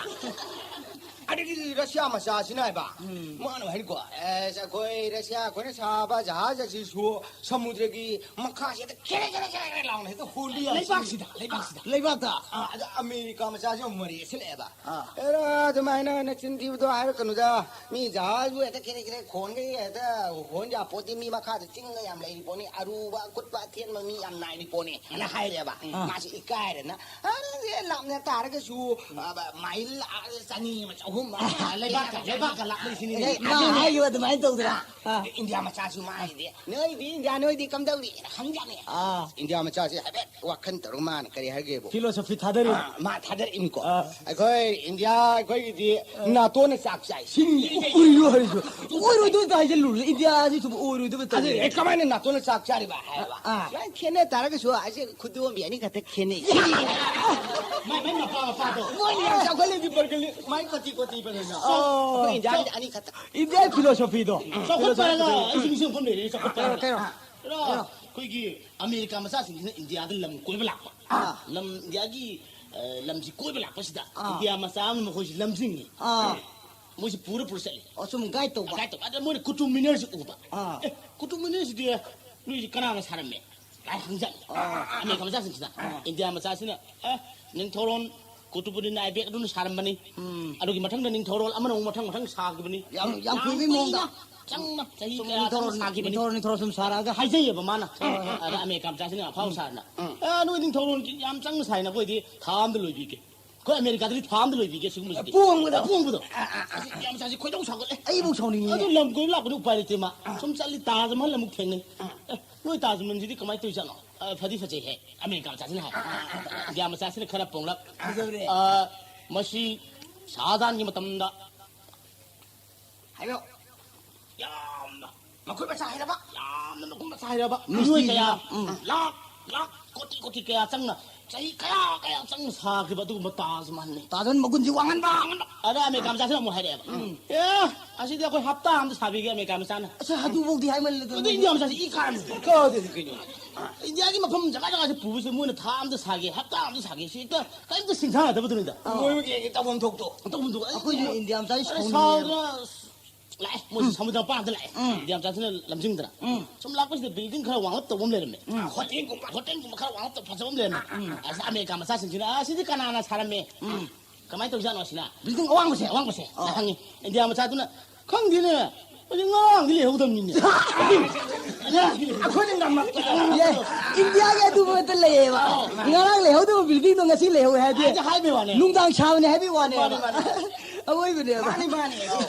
ꯑꯗꯒꯤ ꯔꯁꯤꯌꯥ ꯃꯆꯥꯁꯤꯅ ꯍꯥꯏꯕ, ꯎꯝ꯫ ꯃꯥꯅ ꯍꯥꯏꯔꯤꯀꯣ, "ꯑꯦꯁ, ꯑꯩꯈꯣꯏ ꯔꯁꯤꯌꯥ ꯑꯩꯈꯣꯏꯅ ꯁꯥꯕ ꯖꯍꯥꯖ ꯑꯁꯤꯁꯨ ꯁꯃꯨꯗ꯭ꯔꯒꯤ ꯃꯈꯥꯁꯤꯗ ꯈꯦꯔꯦ, ꯈꯦꯔꯦ, ꯈꯦꯔꯦ, ꯈꯦꯔꯦ ꯂꯥꯎꯅ ꯍꯦꯛꯇ ꯍꯣꯟꯕ ꯌꯥꯏ ꯁꯤꯅꯤ꯫ ꯂꯩꯕꯥꯛꯁꯤꯗ, ꯂꯩꯕꯥꯛꯁꯤꯗ꯫ ꯂꯩꯕꯥꯛꯇ?" ꯑꯥ, ꯑꯗ ꯑꯃꯦꯔꯤꯀꯥ ꯃꯆꯥꯁꯤ ꯑꯃꯨꯛ ꯃꯔꯩ ꯌꯦꯠꯁꯤꯜꯂꯛꯑꯦꯕ꯫ ꯑꯥ꯫ "ꯑꯦꯔꯥ, ꯑꯗꯨꯃꯥꯏꯅ ꯅꯆꯤꯟ ꯊꯤꯕꯗꯣ ꯍꯥꯏꯔꯛꯀꯅꯨꯗ꯫ ꯃꯤ ꯖꯍꯥꯖꯕꯨ ꯍꯦꯛꯇ ꯈꯦꯔꯦ, ꯈꯦꯔꯦ ꯈꯣꯟꯒꯩ ꯍꯦꯛꯇ ꯍꯣꯟ ꯌꯥ ꯄꯣꯠꯇꯦ꯫ ꯃꯤ ꯃꯈꯥꯗ ꯆꯤꯡꯒ ꯌꯥꯝ ꯂꯩꯔꯤ ꯄꯣꯠꯅꯤ꯫ ꯑꯔꯨꯕ, ꯑꯀꯨꯠꯄ, ꯑꯊꯦꯟꯕ ꯃꯤ ꯌꯥꯝ ꯅꯥꯏꯔꯤ ꯄꯣꯠꯅꯤ", ꯑꯅ ꯍꯥꯏꯔꯦꯕ꯫ ꯑꯥ꯫ ꯃꯥꯁꯤ ꯏꯀꯥꯏꯔꯦꯅ, "ꯑꯥ, ꯅꯪꯁꯦ ꯂꯥꯞꯅ ꯇꯥꯔꯒꯁꯨ, ꯑ, ꯃꯥꯏꯜ, ꯑ, ꯆꯅꯤ ꯑꯃ, ꯆꯍꯨꯝ ꯑꯃ ꯂꯩꯕꯥꯛꯀ, ꯂꯩꯕꯥꯛꯀ ꯂꯥꯞꯅꯩꯁꯤꯅꯤꯅꯦ꯫ ꯑꯦ, ꯃꯥ ꯍꯥꯏꯈꯤꯕ ꯑꯗꯨꯃꯥꯏꯅ ꯇꯧꯗ꯭ꯔꯥ? ꯑꯥ꯫ ꯏꯟꯗꯤꯌꯥ ꯃꯆꯥꯁꯨ ꯃꯥ ꯍꯥꯏꯗꯤ, ꯅꯣꯏꯗꯤ ꯏꯟꯗꯤꯌꯥ, ꯅꯣꯏꯗꯤ ꯀꯝꯗꯧꯔꯤ?" ꯍꯪꯖꯥꯠꯅꯤ꯫ ꯑꯥ꯫ ꯏꯟꯗꯤꯌꯥ ꯃꯆꯥꯁꯦ ꯍꯥꯏꯐꯦꯠ ꯋꯥꯈꯜ ꯇꯧꯔꯒ ꯃꯥꯅ ꯀꯔꯤ ꯍꯥꯏꯒꯦꯕꯨ? Philosophy ꯊꯥꯗꯔꯤ꯫ ꯑꯥ, ꯃꯥ ꯊꯥꯗꯔꯛꯏꯅꯤꯀꯣ꯫ ꯑꯥ꯫ "ꯑꯩꯈꯣꯏ ꯏꯟꯗꯤꯌꯥ, ꯑꯩꯈꯣꯏꯒꯤꯗꯤ ꯑꯥ꯫ ꯅꯥꯇꯣꯟꯅ ꯆꯥꯛ ꯆꯥꯏ ꯁꯤꯅꯤ꯫" ꯀꯔꯤꯅꯣ ꯍꯥꯏꯁꯤꯕꯣ? ꯑꯣꯏꯔꯣꯏꯗꯣꯏꯗ ꯍꯥꯏꯖꯜꯂꯨꯔꯦ꯫ ꯏꯟꯗꯤꯌꯥꯁꯤ ꯁꯨꯝ ꯑꯣꯏꯔꯣꯏꯗꯕ ꯑꯗꯨ, ꯇꯧꯔꯦ꯫ ꯑꯦ, ꯀꯃꯥꯏꯅ ꯅꯥꯇꯣꯟꯅ ꯆꯥꯛ ꯆꯥꯔꯤꯕ ꯍꯥꯏꯕ? ꯑꯥ꯫ ꯁꯨꯃꯥꯏꯅ ꯈꯦꯠꯅ ꯇꯥꯔꯒꯁꯨ ꯑꯩꯁꯦ ꯈꯨꯗꯣꯝꯕꯤ ꯑꯅꯤꯈꯛꯇ ꯈꯦꯠꯅꯩ꯫ ꯃꯥꯏ, ꯃꯥꯏ ꯃꯄꯥ ꯃꯄꯥꯗꯣ꯫ ꯃꯣꯏꯅ ꯌꯥꯝ ꯆꯥꯎꯈꯠꯂꯦꯗꯤ ꯕꯔꯒꯂꯤ, ꯃꯥꯏ ꯀꯣꯇꯤ ꯀꯣꯇꯤ ꯕꯔꯒꯂꯤ꯫ ꯑꯣ꯫ ꯑꯩꯈꯣꯏ ꯏꯟꯗꯤꯌꯥꯒꯤꯗꯤ ꯑꯅꯤꯈꯛꯇ꯫ ꯏꯟꯗꯤꯌꯥꯒꯤ philosophyꯗꯣ꯫ ꯆꯥꯎꯈꯠꯄ ꯍꯥꯏꯔꯒ philosophyꯗꯣ꯫ ꯑꯩꯁꯨ ꯅꯤꯡꯁꯤꯡꯐꯝ ꯂꯩꯔꯦ, ꯆꯥꯎꯈꯠꯄ ꯀꯩꯅꯣ, ꯍꯥꯏꯔꯒ꯫ ꯀꯩꯅꯣ? ꯀꯩꯅꯣ? ꯑꯩꯈꯣꯏꯒꯤ ꯑꯃꯦꯔꯤꯀꯥ ꯃꯆꯥꯁꯤꯡꯁꯤꯅ ꯏꯟꯗꯤꯌꯥꯗ ꯂꯝ ꯀꯣꯏꯕ ꯂꯥꯛꯄ꯫ ꯑꯥ꯫ ꯂꯝ, ꯏꯟꯗꯤꯌꯥꯒꯤ, ꯑ, ꯂꯝꯁꯤ ꯀꯣꯏꯕ ꯂꯥꯛꯄꯁꯤꯗ ꯑꯥ꯫ ꯏꯟꯗꯤꯌꯥ ꯃꯆꯥ ꯑꯃꯅ ꯃꯈꯣꯏꯁꯤ ꯂꯝꯖꯤꯡꯉꯤ꯫ ꯑꯥ꯫ ꯃꯣꯏꯁꯤ ꯄꯨꯔ ꯄꯨꯔ ꯆꯠꯂꯤ꯫ ꯑꯣ, ꯁꯨꯝ guide ꯇꯧꯕ꯫ Guide ꯇꯧꯕ꯫ ꯑꯗ ꯃꯣꯏꯅ ꯀꯨꯇꯨꯕ ꯃꯤꯅꯔꯁꯤ ꯎꯕ꯫ ꯑꯥ꯫ "ꯑꯦ, ꯀꯨꯇꯨꯕ ꯃꯤꯅꯔꯁꯤꯗꯤ ꯅꯣꯏꯁꯤ ꯀꯅꯥꯅ ꯁꯥꯔꯝꯃꯦ?" ꯀꯥꯏ ꯍꯪꯖꯜꯂꯦ꯫ ꯑꯥ, ꯑꯥ, ꯑꯥ꯫ ꯑꯃꯦꯔꯤꯀꯥ ꯃꯆꯥꯁꯤꯡꯁꯤꯅ, ꯑꯥ꯫ ꯏꯟꯗꯤꯌꯥ ꯃꯆꯥꯁꯤꯅ, ꯑꯦ, ꯅꯤꯡꯊꯧꯔꯣꯟ ꯀꯨꯇꯨꯕꯨꯗꯗꯤꯟ ꯑꯥꯏꯕꯦꯛ ꯑꯗꯨꯅ ꯁꯥꯔꯝꯕꯅꯤ꯫ ꯎꯝ꯫ ꯑꯗꯨꯒꯤ ꯃꯊꯪꯗ ꯅꯤꯡꯊꯧꯔꯣꯜ ꯑꯃꯅ ꯑꯃꯨꯛ ꯃꯊꯪ ꯃꯊꯪ ꯁꯥꯈꯤꯕꯅꯤ꯫ ꯌꯥꯝ, ꯌꯥꯝ ꯀꯨꯏꯕꯩ ꯃꯑꯣꯡꯗ꯫ ꯆꯪꯅ, ꯆꯪꯅ ꯆꯍꯤ ꯁꯨꯝ ꯀꯌꯥ ꯅꯤꯡꯊꯧꯔꯣꯜ, ꯆꯪꯅ ꯁꯥꯈꯤꯕꯅꯤ꯫ ꯅꯤꯡꯊꯧꯔꯣꯜ, ꯅꯤꯡꯊꯧꯔꯣꯜ ꯁꯨꯝ ꯁꯥꯔꯛꯑꯒ ꯍꯥꯏꯖꯩꯌꯦꯕ ꯃꯥꯅ꯫ ꯍꯣꯏ, ꯍꯣꯏ, ꯍꯣꯏ꯫ ꯑꯗ ꯑꯃꯦꯔꯤꯀꯥ ꯃꯆꯥꯁꯤꯅ ꯑꯐꯥꯎ ꯁꯥꯔꯅ, ꯎꯝ꯫ "ꯑꯦ, ꯅꯣꯏ ꯅꯤꯡꯊꯧꯔꯣꯜꯒꯤ ꯌꯥꯝ ꯆꯪꯅ ꯁꯥꯏꯅ ꯑꯩꯈꯣꯏꯗꯤ ꯊꯥ ꯑꯝꯗ ꯂꯣꯏꯕꯤꯒꯦ꯫ ꯑꯩꯈꯣꯏ ꯑꯃꯦꯔꯤꯀꯥꯗꯗꯤ ꯊꯥ ꯑꯝꯗ ꯂꯣꯏꯕꯤꯒꯦ ꯁꯤꯒꯨꯝꯕꯁꯤꯗꯤ꯫" ꯄꯣꯡꯕꯗꯣ꯫ ꯄꯣꯡꯕꯗꯣ꯫ ꯑꯥ, ꯑꯥ, ꯑꯥ꯫ ꯑꯁꯤ ꯌꯥꯝ ꯁꯥꯁꯤ ꯈꯣꯏꯗꯧ ꯁꯥꯎꯒꯠꯂꯦ꯫ ꯑꯩꯕꯨ ꯁꯥꯎꯅꯤꯡꯉꯤꯅꯦ꯫ ꯑꯗꯨ ꯂꯝ ꯀꯣꯏꯕ ꯂꯥꯛꯄꯗꯤ ꯎꯄꯥꯏ ꯂꯩꯇꯦ ꯃꯥ꯫ ꯑꯥ꯫ ꯁꯨꯝ ꯆꯠꯂꯤ ꯇꯥꯖ ꯃꯍꯜ ꯑꯃꯨꯛ ꯊꯦꯡꯅꯩ꯫ ꯑꯥ꯫ "ꯑꯦ, ꯅꯣꯏ ꯇꯥꯖ ꯃꯍꯜꯁꯤꯗꯤ ꯀꯃꯥꯏꯅ ꯇꯧꯔꯤꯖꯥꯠꯅꯣ?" "ꯑ, ꯐꯗꯤ ꯐꯖꯩꯍꯦ꯫" ꯑꯃꯦꯔꯤꯀꯥ ꯃꯆꯥꯁꯤꯅ ꯍꯥꯏ꯫ ꯑꯥ, ꯑꯥ, ꯑꯥ, ꯑꯥ꯫ ꯏꯟꯗꯤꯌꯥ ꯃꯆꯥꯁꯤꯅ ꯈꯔ ꯄꯣꯡꯂꯞ꯫ ꯐꯖꯕꯅꯦ꯫ "ꯑ, ꯃꯁꯤ ꯁꯍꯥꯖꯍꯥꯟꯒꯤ ꯃꯇꯝꯗ ꯍꯥꯏꯔꯣ꯫ ꯌꯥꯝꯅ ꯃꯈꯨꯠ ꯃꯁꯥ ꯍꯩꯔꯕ, ꯌꯥꯝꯅ ꯃꯈꯨꯠ ꯃꯁꯥ ꯍꯩꯔꯕ ꯃꯤꯁꯇ꯭ꯔꯤ ꯃꯤꯑꯣꯏ ꯀꯌꯥ, ꯌꯥꯝ, ꯎꯝ꯫ ꯂꯥꯛ, ꯂꯥꯛ, ꯀꯣꯇꯤ, ꯀꯣꯇꯤ ꯀꯌꯥ ꯆꯪꯅ, ꯆꯍꯤ ꯀꯌꯥ, ꯀꯌꯥ ꯆꯪꯅ ꯁꯥꯈꯤꯕ ꯑꯗꯨꯒꯨꯝꯕ ꯇꯥꯖ ꯃꯍꯜꯅꯤ꯫" ꯇꯥꯖ ꯃꯍꯜ ꯃꯒꯨꯟꯁꯤ ꯋꯥꯡꯍꯟꯕ꯫ ꯑꯗ ꯑꯃꯦꯔꯤꯀꯥ ꯃꯆꯥꯁꯤꯅ ꯑꯃꯨꯛ ꯍꯥꯏꯔꯛꯑꯦꯕ꯫ ꯎꯝ꯫ "ꯑꯦ, ꯑꯁꯤꯗꯤ ꯑꯩꯈꯣꯏ ꯍꯞꯇꯥ ꯑꯃꯗ ꯁꯥꯕꯤꯒꯦ ꯑꯃꯦꯔꯤꯀꯥ ꯃꯆꯥꯅ꯫" ꯑꯁ, ꯑꯗꯨꯐꯥꯎꯗꯤ ꯍꯥꯏꯃꯜꯂꯦꯗ꯫ ꯑꯗꯨ ꯏꯟꯗꯤꯌꯥ ꯃꯆꯥꯁꯤ ꯏ ꯀꯥꯔꯝꯅꯤ꯫ ꯀꯥꯗꯗꯤ ꯀꯩꯅꯣ꯫ ꯏꯟꯗꯤꯌꯥꯒꯤ ꯃꯐꯝ ꯖꯒꯥ ꯖꯒꯥꯁꯦ ꯄꯨꯕꯁꯦ ꯃꯣꯏꯅ ꯊꯥ ꯑꯝꯗ ꯁꯥꯒꯦ, ꯍꯞꯇꯥ ꯑꯝꯗ ꯁꯥꯒꯦ, ꯁꯤ ꯍꯦꯛꯇ ꯀꯔꯤꯝꯇ ꯁꯤꯡꯊꯥꯅꯗꯕꯗꯨꯅꯤꯗ꯫ ꯑꯥ꯫ ꯃꯣꯏꯒꯤ ꯇꯧꯐꯝ ꯊꯣꯛꯇꯣ꯫ ꯇꯧꯐꯝ ꯊꯣꯛꯄ꯫ ꯑꯩꯈꯣꯏꯁꯨ ꯏꯟꯗꯤꯌꯥ ꯃꯆꯥꯁꯤ ꯑꯔꯦ, ꯁꯥꯎꯅꯤꯡꯉꯦ꯫ ꯁꯥꯎꯗꯅ ꯂꯥꯛꯑꯦ꯫ ꯃꯣꯏꯁꯨ ꯎꯝ꯫ ꯁꯃꯨꯗ꯭ꯔ ꯃꯄꯥꯟꯗ ꯂꯥꯛꯑꯦ꯫ ꯎꯝ꯫ ꯏꯟꯗꯤꯌꯥ ꯃꯆꯥꯁꯤꯅ ꯂꯝꯖꯤꯡꯗꯅ꯫ ꯎꯝ꯫ ꯁꯨꯝ ꯂꯥꯛꯄꯁꯤꯗ building ꯈꯔ ꯋꯥꯡꯂꯞ ꯇꯧꯕ ꯑꯃ ꯂꯩꯔꯝꯃꯦ꯫ ꯎꯝ꯫ ꯍꯣꯇꯦꯜꯒꯨꯝꯕ꯫ ꯍꯣꯇꯦꯜꯒꯨꯝꯕ ꯈꯔ ꯋꯥꯡꯂꯞ ꯇꯧꯕ ꯐꯖꯕ ꯑꯃ ꯂꯩꯔꯝꯃꯦ꯫ ꯎꯝ꯫ ꯑꯁꯤꯗ ꯑꯃꯦꯔꯤꯀꯥ ꯃꯆꯥꯁꯤꯡꯁꯤꯅ, "ꯑ, ꯁꯤꯗꯤ ꯀꯅꯥꯅ ꯁꯥꯔꯝꯃꯦ? ꯎꯝ꯫ ꯀꯃꯥꯏꯅ ꯇꯧꯖꯥꯠꯅꯣ ꯑꯁꯤꯅ?" Building ꯑꯋꯥꯡꯕꯁꯦ, ꯑꯋꯥꯡꯕꯁꯦ꯫ ꯑꯣ꯫ ꯍꯪꯉꯤ꯫ ꯏꯟꯗꯤꯌꯥ ꯃꯆꯥꯗꯨꯅ, "ꯈꯪꯗꯦꯅꯦ, ꯑꯩꯗꯤ ꯉꯔꯥꯡꯗꯤ ꯂꯩꯍꯧꯗꯕꯅꯤꯅꯦ꯫" ꯑꯩꯈꯣꯏꯅ ꯉꯝꯃꯛꯇꯅ꯫ ꯑꯦ, ꯏꯟꯗꯤꯌꯥꯒꯤ ꯑꯗꯨꯃꯛꯇ ꯂꯩꯌꯦꯕ꯫ ꯑꯧ, ꯃꯥꯅꯤ꯫ ꯉꯔꯥꯡ ꯂꯩꯍꯧꯗꯕ buildingꯗꯣ ꯉꯁꯤ ꯂꯩꯍꯧꯋꯦ ꯍꯥꯏꯗꯤ ꯍꯥꯏꯗꯤ ꯍꯥꯏꯕꯩ ꯋꯥꯅꯦ꯫ ꯅꯨꯡꯗꯥꯡ ꯁꯥꯕꯅꯦ ꯍꯥꯏꯕꯩ ꯋꯥꯅꯦꯕ꯫ ꯃꯥꯅꯤ, ꯃꯥꯅꯤ꯫ ꯑꯋꯣꯏꯕꯅꯦꯕ꯫ ꯃꯥꯅꯤ, ꯃꯥꯅꯤ꯫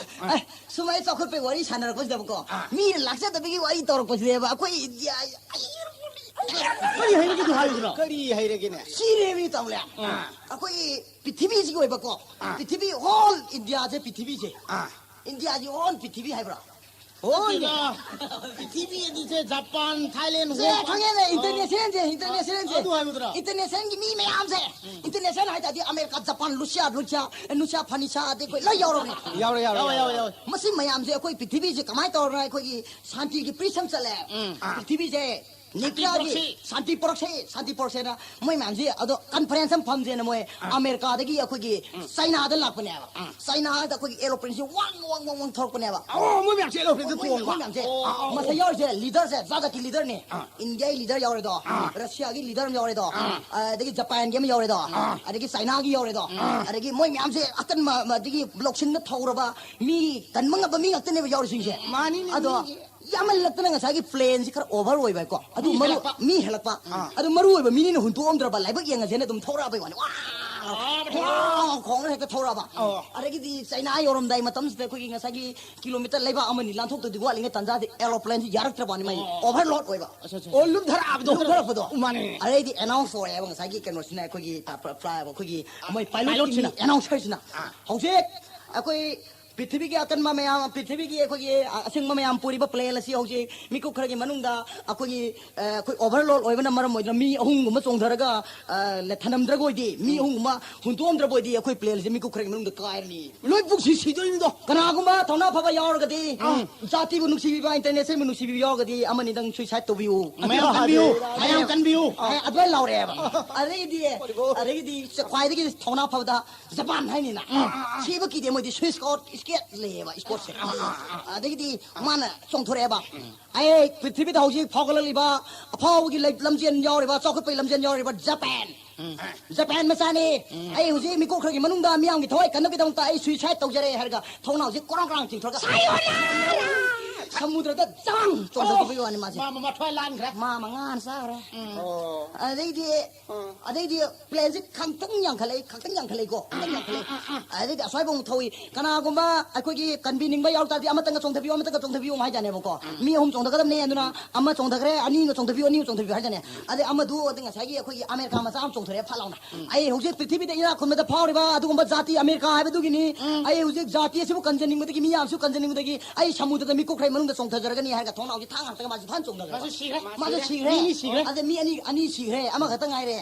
ꯑꯦ, ꯁꯨꯃꯥꯏꯅ ꯆꯥꯎꯈꯠꯄꯩ ꯋꯥꯔꯤ ꯁꯥꯟꯅꯔꯛꯄꯁꯤꯗꯕꯀꯣ, ꯑꯥ꯫ ꯃꯤꯅ ꯂꯥꯛꯆꯗꯕꯒꯤ ꯋꯥꯔꯤ ꯇꯧꯔꯛꯄꯁꯤꯅꯦꯕ꯫ ꯑꯩꯈꯣꯏ ꯏꯟꯗꯤꯌꯥ ꯀꯔꯤ ꯍꯥꯏꯔꯒꯦꯗꯣ ꯍꯥꯏꯌꯨꯗꯅ꯫ ꯀꯔꯤ ꯍꯩꯔꯒꯦꯅꯦ? ꯁꯤꯔꯦꯃꯤ ꯇꯥꯎꯂꯦ꯫ ꯑꯥ꯫ ꯑꯩꯈꯣꯏꯒꯤ ꯄ꯭ꯔꯤꯊꯤꯕꯤꯁꯤꯒꯤ ꯑꯣꯏꯕꯀꯣ, ꯑꯥ꯫ ꯄ꯭ꯔꯤꯊꯤꯕꯤ, whole ꯏꯟꯗꯤꯌꯥꯁꯦ ꯄ꯭ꯔꯤꯊꯤꯕꯤꯁꯦ꯫ ꯑꯥ꯫ ꯏꯟꯗꯤꯌꯥꯁꯤ whole ꯄ꯭ꯔꯤꯊꯤꯕꯤ ꯍꯥꯏꯕ꯭ꯔꯣ? Whole ꯅꯠꯇꯦꯗ꯫ ꯄ꯭ꯔꯤꯊꯤꯕꯤ ꯑꯗꯨꯁꯦ ꯖꯄꯥꯟ, ꯊꯥꯏꯂꯦꯟ, ꯁꯦ, ꯍꯣꯡ ꯀꯣꯡ꯫ ꯈꯪꯉꯦꯅꯦ, ꯑꯥ꯫ Internationalꯁꯦ, Internationalꯁꯦ꯫ ꯑꯗꯨ ꯍꯥꯏꯕꯗꯨꯔꯣ? Internationꯒꯤ ꯃꯤ ꯃꯌꯥꯝꯁꯦ꯫ ꯎꯝ꯫ International ꯍꯥꯏ ꯇꯥꯔꯗꯤ America, Japan, Russia, Russia, Russia, ꯐꯔꯅꯤꯁꯥ, ꯑꯗꯩ ꯑꯩꯈꯣꯏ ꯂꯣꯏ ꯌꯥꯎꯔꯕꯅꯦ꯫ ꯌꯥꯎꯔꯦ, ꯌꯥꯎꯔꯦ, ꯌꯥꯎꯔꯦ, ꯌꯥꯎꯔꯦ꯫ ꯌꯥꯎꯔꯦ꯫ ꯃꯁꯤ ꯃꯌꯥꯝꯁꯦ ꯑꯩꯈꯣꯏ ꯄ꯭ꯔꯤꯊꯤꯕꯤꯁꯦ ꯀꯃꯥꯏꯅ ꯇꯧꯔꯒ ꯑꯩꯈꯣꯏꯒꯤ ꯁꯥꯟꯇꯤꯒꯤ ꯄ꯭ꯔꯤꯁꯝ ꯆꯠꯂꯦ? ꯎꯝ꯫ ꯑꯥ꯫ ꯄ꯭ꯔꯤꯊꯤꯕꯤꯁꯦ ꯅꯤꯀ꯭ꯔꯥꯒꯤ ꯄꯨꯔꯛꯁꯤ꯫ ꯁꯥꯟꯇꯤ ꯄꯨꯔꯛꯁꯦ, ꯁꯥꯟꯇꯤ ꯄꯨꯔꯛꯁꯦꯅ ꯃꯣꯏ ꯃꯌꯥꯝꯁꯤ ꯑꯗꯣ ꯀꯟꯐꯔꯦꯟꯁ ꯑꯃ ꯐꯝꯁꯦꯅ ꯃꯣꯏ ꯑꯃꯦꯔꯤꯀꯥꯗꯒꯤ ꯑꯩꯈꯣꯏꯒꯤ ꯆꯥꯏꯅꯥꯗ ꯂꯥꯛꯄꯅꯦꯕ꯫ ꯆꯥꯏꯅꯥꯗ ꯑꯩꯈꯣꯏꯒꯤ ꯑꯦꯔꯣꯄ꯭ꯂꯦꯟꯁꯤ ꯋꯥꯡ ꯋꯥꯡ ꯋꯥꯡ ꯋꯥꯡ ꯊꯧꯔꯛꯄꯅꯦꯕ꯫ ꯑꯣ, ꯃꯣꯏ ꯃꯌꯥꯝꯁꯦ ꯑꯦꯔꯣꯄ꯭ꯂꯦꯟꯗ ꯃꯣꯏ ꯇꯣꯡꯕ꯫ ꯃꯣꯏ ꯃꯌꯥꯝꯁꯦ ꯑꯣ, ꯑꯣ, ꯃꯁꯛ ꯑꯣ꯫ ꯌꯥꯎꯔꯤꯁꯦ ꯂꯤꯗꯔꯁꯦ ꯖꯥꯠ ꯖꯥꯠꯀꯤ ꯂꯤꯗꯔꯅꯦ꯫ ꯏꯟꯗꯤꯌꯥꯒꯤ ꯂꯤꯗꯔ ꯑꯃ ꯌꯥꯎꯔꯦꯗꯣ, ꯔꯁꯤꯌꯥꯒꯤ ꯂꯤꯗꯔ ꯑꯃ ꯌꯥꯎꯔꯦꯗꯣ, ꯑꯗꯒꯤ ꯖꯄꯥꯟꯒꯤ ꯑꯃ ꯌꯥꯎꯔꯦꯗꯣ, ꯑꯗꯒꯤ ꯆꯥꯏꯅꯥꯒꯤ ꯌꯥꯎꯔꯦꯗꯣ, ꯑꯗꯒꯤ ꯃꯣꯏ ꯃꯌꯥꯝꯁꯦ ꯑꯀꯟꯕ ꯑꯗꯒꯤ ꯂꯧꯁꯤꯡꯅ ꯊꯧꯔꯕ ꯃꯤ ꯀꯟꯕ ꯉꯝꯕ ꯃꯤ ꯉꯥꯛꯇꯅꯦꯕ ꯌꯥꯎꯔꯤꯁꯤꯡꯁꯦ꯫ ꯃꯥꯅꯤꯅꯦ, ꯑꯗꯣ ꯃꯤꯒꯤ ꯌꯥꯝꯃꯜꯂꯛꯇꯅ ꯉꯁꯥꯏꯒꯤ ꯄ꯭ꯂꯦꯟꯁꯤ ꯈꯔ ꯑꯣꯚꯔ ꯑꯣꯏꯕ ꯍꯥꯏꯀꯣ꯫ ꯑꯗꯨ ꯃꯤ ꯃꯔꯨ ꯍꯦꯜꯂꯛꯄ꯫ ꯃꯤ ꯍꯦꯜꯂꯛꯄ꯫ ꯑꯥ꯫ ꯑꯗꯨ ꯃꯔꯨ ꯑꯣꯏꯕ ꯃꯤꯅꯤꯅ ꯍꯨꯟꯗꯣꯛꯑꯝꯗ꯭ꯔꯕ ꯂꯥꯏꯕꯛ ꯌꯦꯡꯉꯁꯦꯅ ꯑꯗꯨꯝ ꯊꯧꯔꯛꯑꯕꯩ ꯋꯥꯅꯤ꯫ ꯋꯥ! ꯑꯥ, ꯋꯥ! ꯈꯣꯡꯅ ꯍꯦꯛꯇ ꯊꯧꯔꯛꯑꯕ꯫ ꯑꯣ꯫ ꯑꯗꯒꯤꯗꯤ ꯆꯩꯅꯥ ꯌꯧꯔꯝꯗꯥꯏ ꯃꯇꯝꯁꯤꯗ ꯑꯩꯈꯣꯏꯒꯤ ꯉꯁꯥꯏꯒꯤ ꯀꯤꯂꯣꯃꯤꯇꯔ ꯂꯩꯕꯥꯛ ꯑꯃꯅꯤ ꯂꯥꯟꯊꯣꯛꯇꯣꯏꯗꯤ ꯋꯥꯠꯂꯤꯉꯩ ꯇꯥꯟꯖꯥꯗꯤ ꯑꯦꯔꯣꯄ꯭ꯂꯦꯟꯁꯤ ꯌꯥꯔꯛꯇ꯭ꯔꯕ ꯋꯥꯅꯤ ꯃꯥꯏ ꯑꯣ꯫ ꯑꯣꯚꯔꯂꯣꯗ ꯑꯣꯏꯕ꯫ ꯑꯠꯆꯥ, ꯑꯠꯆꯥ, ꯑꯣ, ꯑꯠꯆꯥ꯫ ꯂꯨꯝꯊꯔꯛꯑꯕꯗꯣ꯫ ꯂꯨꯝꯊꯔꯛꯄꯗꯣ꯫ ꯃꯥꯅꯦ꯫ ꯑꯗꯩꯗꯤ ꯑꯦꯅꯥꯎꯟꯁ ꯇꯧꯔꯛꯑꯦꯕ ꯉꯁꯥꯏꯒꯤ ꯀꯩꯅꯣꯁꯤꯅ ꯑꯩꯈꯣꯏꯒꯤ ꯄ-, ꯄ-, ꯐ꯭ꯂꯥꯏ-, ꯑꯩꯈꯣꯏꯒꯤ ꯃꯣꯏ ꯄꯥꯏꯂꯣꯠꯀꯤ ꯄꯥꯏꯂꯣꯠꯁꯤꯅ꯫ ꯑꯦꯅꯥꯎꯟꯁꯔꯁꯤꯅ꯫ ꯑꯥ꯫ ꯍꯧꯖꯤꯛ ꯑꯩꯈꯣꯏ ꯄ꯭ꯔꯤꯊꯤꯕꯤꯒꯤ ꯑꯀꯟꯕ ꯃꯌꯥꯝ, ꯄ꯭ꯔꯤꯊꯤꯕꯤꯒꯤ ꯑꯩꯈꯣꯏꯒꯤ, ꯑ, ꯑꯁꯦꯡꯕ ꯃꯌꯥꯝ ꯄꯨꯔꯤꯕ ꯄ꯭ꯂꯦꯟ ꯑꯁꯤ ꯍꯧꯖꯤꯛ ꯃꯤꯀꯨꯞ ꯈꯔꯒꯤ ꯃꯅꯨꯡꯗ ꯑꯩꯈꯣꯏꯒꯤ, ꯑ, ꯑꯩꯈꯣꯏ ꯑꯣꯚꯔꯂꯣꯗ ꯑꯣꯏꯕꯅ ꯃꯔꯝ ꯑꯣꯏꯗꯨꯅ ꯃꯤ ꯑꯍꯨꯝꯒꯨꯝꯕ ꯆꯣꯡꯊꯔꯒ, ꯑ, ꯂꯦ-, ꯊꯅꯝꯗ꯭ꯔꯒ ꯑꯣꯏꯗꯤ, ꯃꯤ ꯎꯝ꯫ ꯑꯍꯨꯝꯒꯨꯝꯕ ꯍꯨꯟꯗꯣꯛꯑꯝꯗ꯭ꯔꯕ ꯑꯣꯏꯗꯤ ꯑꯩꯈꯣꯏ ꯄ꯭ꯂꯦꯟꯁꯦ ꯃꯤꯀꯨꯞ ꯈꯔꯒꯤ ꯃꯅꯨꯡꯗ ꯀꯥꯏꯔꯅꯤ꯫ ꯂꯣꯏ ꯄꯨꯛꯁꯤ ꯁꯤꯗꯣꯏꯅꯤꯗꯣ꯫ ꯀꯅꯥꯒꯨꯝꯕ ꯊꯧꯅꯥ ꯐꯕ ꯌꯥꯎꯔꯒꯗꯤ, ꯎꯝ꯫ ꯖꯥꯇꯤꯕꯨ ꯅꯨꯡꯁꯤꯕꯤꯕ, ꯏꯟꯇꯔꯅꯦꯁꯅꯦꯜꯕꯨ ꯅꯨꯡꯁꯤꯕꯤꯕ ꯌꯥꯎꯔꯒꯗꯤ ꯑꯃꯅꯤꯗꯪ ꯁꯨꯏꯁꯥꯏꯗ ꯇꯧꯕꯤꯌꯨ꯫ ꯃꯌꯥꯝ ꯀꯟꯕꯤꯌꯨ, ꯃꯌꯥꯝ ꯀꯟꯕꯤꯌꯨ꯫ ꯑꯦ, ꯑꯗꯨꯃꯥꯏꯅ ꯂꯥꯎꯔꯛꯑꯦꯕ꯫ ꯑꯗꯩꯗꯤ, ꯑꯗꯒꯤꯗꯤ ꯈ꯭ꯋꯥꯏꯗꯒꯤ ꯊꯧꯅꯥ ꯐꯕꯗ ꯖꯄꯥꯟ ꯍꯥꯏꯅꯤꯅ꯫ ꯎꯝ꯫ ꯁꯤꯕ ꯀꯤꯗꯦ ꯃꯣꯏꯗꯤ ꯁ꯭ꯋꯤꯁ ꯀꯣꯠ ꯏꯁꯀꯦꯠ ꯂꯩꯌꯦꯕ ꯏꯁꯄꯣꯔꯠꯁꯦ꯫ ꯑꯗꯒꯤꯗꯤ ꯃꯥꯅ ꯆꯣꯡꯊꯣꯔꯛꯑꯦꯕ꯫ ꯑꯩ ꯄ꯭ꯔꯤꯊꯤꯕꯤꯗ ꯍꯧꯖꯤꯛ ꯐꯥꯎꯒꯠꯂꯛꯂꯤꯕ ꯑꯐꯥꯎꯕꯒꯤ ꯂꯩ-, ꯂꯝꯖꯦꯟ ꯌꯥꯎꯔꯤꯕ, ꯆꯥꯎꯈꯠꯄꯒꯤ ꯂꯝꯖꯦꯟ ꯌꯥꯎꯔꯤꯕ ꯖꯄꯥꯟ꯫ ꯖꯄꯥꯟ ꯃꯆꯥꯅꯤ꯫ ꯑꯩ ꯍꯧꯖꯤꯛ ꯃꯤꯀꯨꯞ ꯈꯔꯒꯤ ꯃꯅꯨꯡꯗ ꯃꯤꯌꯥꯝꯒꯤ ꯊꯋꯥꯏ ꯀꯟꯅꯕꯒꯤꯗꯃꯛꯇ ꯑꯩ ꯁꯨꯏꯁꯥꯏꯗ ꯇꯧꯖꯔꯦ ꯍꯥꯏꯔꯒ ꯊꯣꯡꯅꯥꯎꯁꯦ ꯀꯣꯔꯥꯡ ꯀꯣꯔꯥꯡ ꯆꯤꯡꯊꯣꯔꯒ ꯁꯃꯨꯗ꯭ꯔꯗ ꯖꯥꯡ ꯆꯣꯡꯊꯈꯤꯕꯒꯤ ꯋꯥꯅꯤ ꯃꯥꯁꯦ꯫ ꯃꯥ ꯃꯃꯥ ꯊꯋꯥꯏ ꯂꯥꯟꯈ꯭ꯔꯦ꯫ ꯃꯥ ꯃꯉꯥꯅ ꯆꯥꯈ꯭ꯔꯦ꯫ ꯑꯣ꯫ ꯑꯗꯩꯗꯤ ꯑꯗꯩꯗꯤ ꯄ꯭ꯂꯦꯟꯁꯤ ꯈꯪꯇꯪ ꯌꯥꯡꯈꯠꯂꯛꯏ, ꯈꯪꯇꯪ ꯌꯥꯡꯈꯠꯂꯛꯏꯀꯣ, ꯈꯪꯇꯪ ꯌꯥꯡꯈꯠꯂꯛꯏ꯫ ꯑꯗꯩꯗꯤ ꯑꯁ꯭ꯋꯥꯏꯐꯥꯎ ꯊꯧꯏ꯫ ꯀꯅꯥꯒꯨꯝꯕ ꯑꯩꯈꯣꯏꯒꯤ ꯀꯟꯕꯤꯅꯤꯡꯕ ꯌꯥꯎ ꯇꯥꯔꯗꯤ ꯑꯃꯇꯪꯒ ꯆꯣꯡꯊꯕꯤꯌꯨ, ꯑꯃꯇꯪꯒ ꯆꯣꯡꯊꯕꯤꯌꯨ ꯑꯃ ꯍꯥꯏꯖꯥꯅꯦꯕꯀꯣ꯫ ꯃꯤ ꯑꯍꯨꯝ ꯆꯣꯡꯊꯒꯗꯕꯅꯦ, ꯑꯗꯨꯅ ꯑꯃ ꯆꯣꯡꯊꯈ꯭ꯔꯦ, ꯑꯅꯤꯒ ꯆꯣꯡꯊꯕꯤꯌꯨ, ꯑꯅꯤꯒ ꯆꯣꯡꯊꯕꯤꯌꯨ ꯍꯥꯏꯖꯥꯅꯦ꯫ ꯑꯗꯩ ꯑꯃꯗꯨ ꯑꯗꯩ ꯉꯁꯥꯏꯒꯤ ꯑꯩꯈꯣꯏꯒꯤ ꯑꯃꯦꯔꯤꯀꯥ ꯃꯆꯥ ꯑꯃ ꯆꯣꯡꯊꯣꯔꯛꯑꯦ ꯐꯠ ꯂꯥꯎꯅ꯫ ꯑꯩ ꯍꯧꯖꯤꯛ ꯄ꯭ꯔꯤꯊꯤꯕꯤꯗ ꯏꯅꯥꯛ ꯈꯨꯟꯕꯗ ꯐꯥꯎꯔꯤꯕ ꯑꯗꯨꯒꯨꯝꯕ ꯖꯥꯇꯤ ꯑꯃꯦꯔꯤꯀꯥ ꯍꯥꯏꯕꯗꯨꯒꯤꯅꯤ꯫ ꯑꯩ ꯍꯧꯖꯤꯛ ꯖꯥꯇꯤ ꯑꯁꯤꯕꯨ ꯀꯟꯖꯅꯤꯡꯕꯗꯒꯤ ꯃꯤ ꯌꯥꯝꯁꯨ ꯀꯟꯖꯅꯤꯡꯕꯗꯒꯤ ꯑꯩ ꯁꯃꯨꯗ꯭ꯔꯗ ꯃꯤꯀꯨꯞ ꯈꯔꯒꯤ ꯃꯅꯨꯡꯗ ꯆꯣꯡꯊꯖꯔꯒꯅꯤ ꯍꯥꯏꯔꯒ ꯊꯣꯡꯅꯥꯎꯁꯤ ꯊꯥꯡ ꯉꯥꯛꯇꯒ ꯃꯥꯁꯨ ꯐꯟ ꯆꯣꯡꯊꯈ꯭ꯔꯦ꯫ ꯃꯥꯁꯨ ꯁꯤꯈ꯭ꯔꯦ꯫ ꯃꯥꯁꯨ ꯁꯤꯈ꯭ꯔꯦ꯫ ꯃꯤ ꯑꯅꯤ ꯁꯤꯈ꯭ꯔꯦ꯫ ꯑꯗ ꯃꯤ ꯑꯅꯤ, ꯑꯅꯤ ꯁꯤꯈ꯭ꯔꯦ꯫ ꯑꯃꯈꯛꯇ ꯉꯥꯏꯔꯦ꯫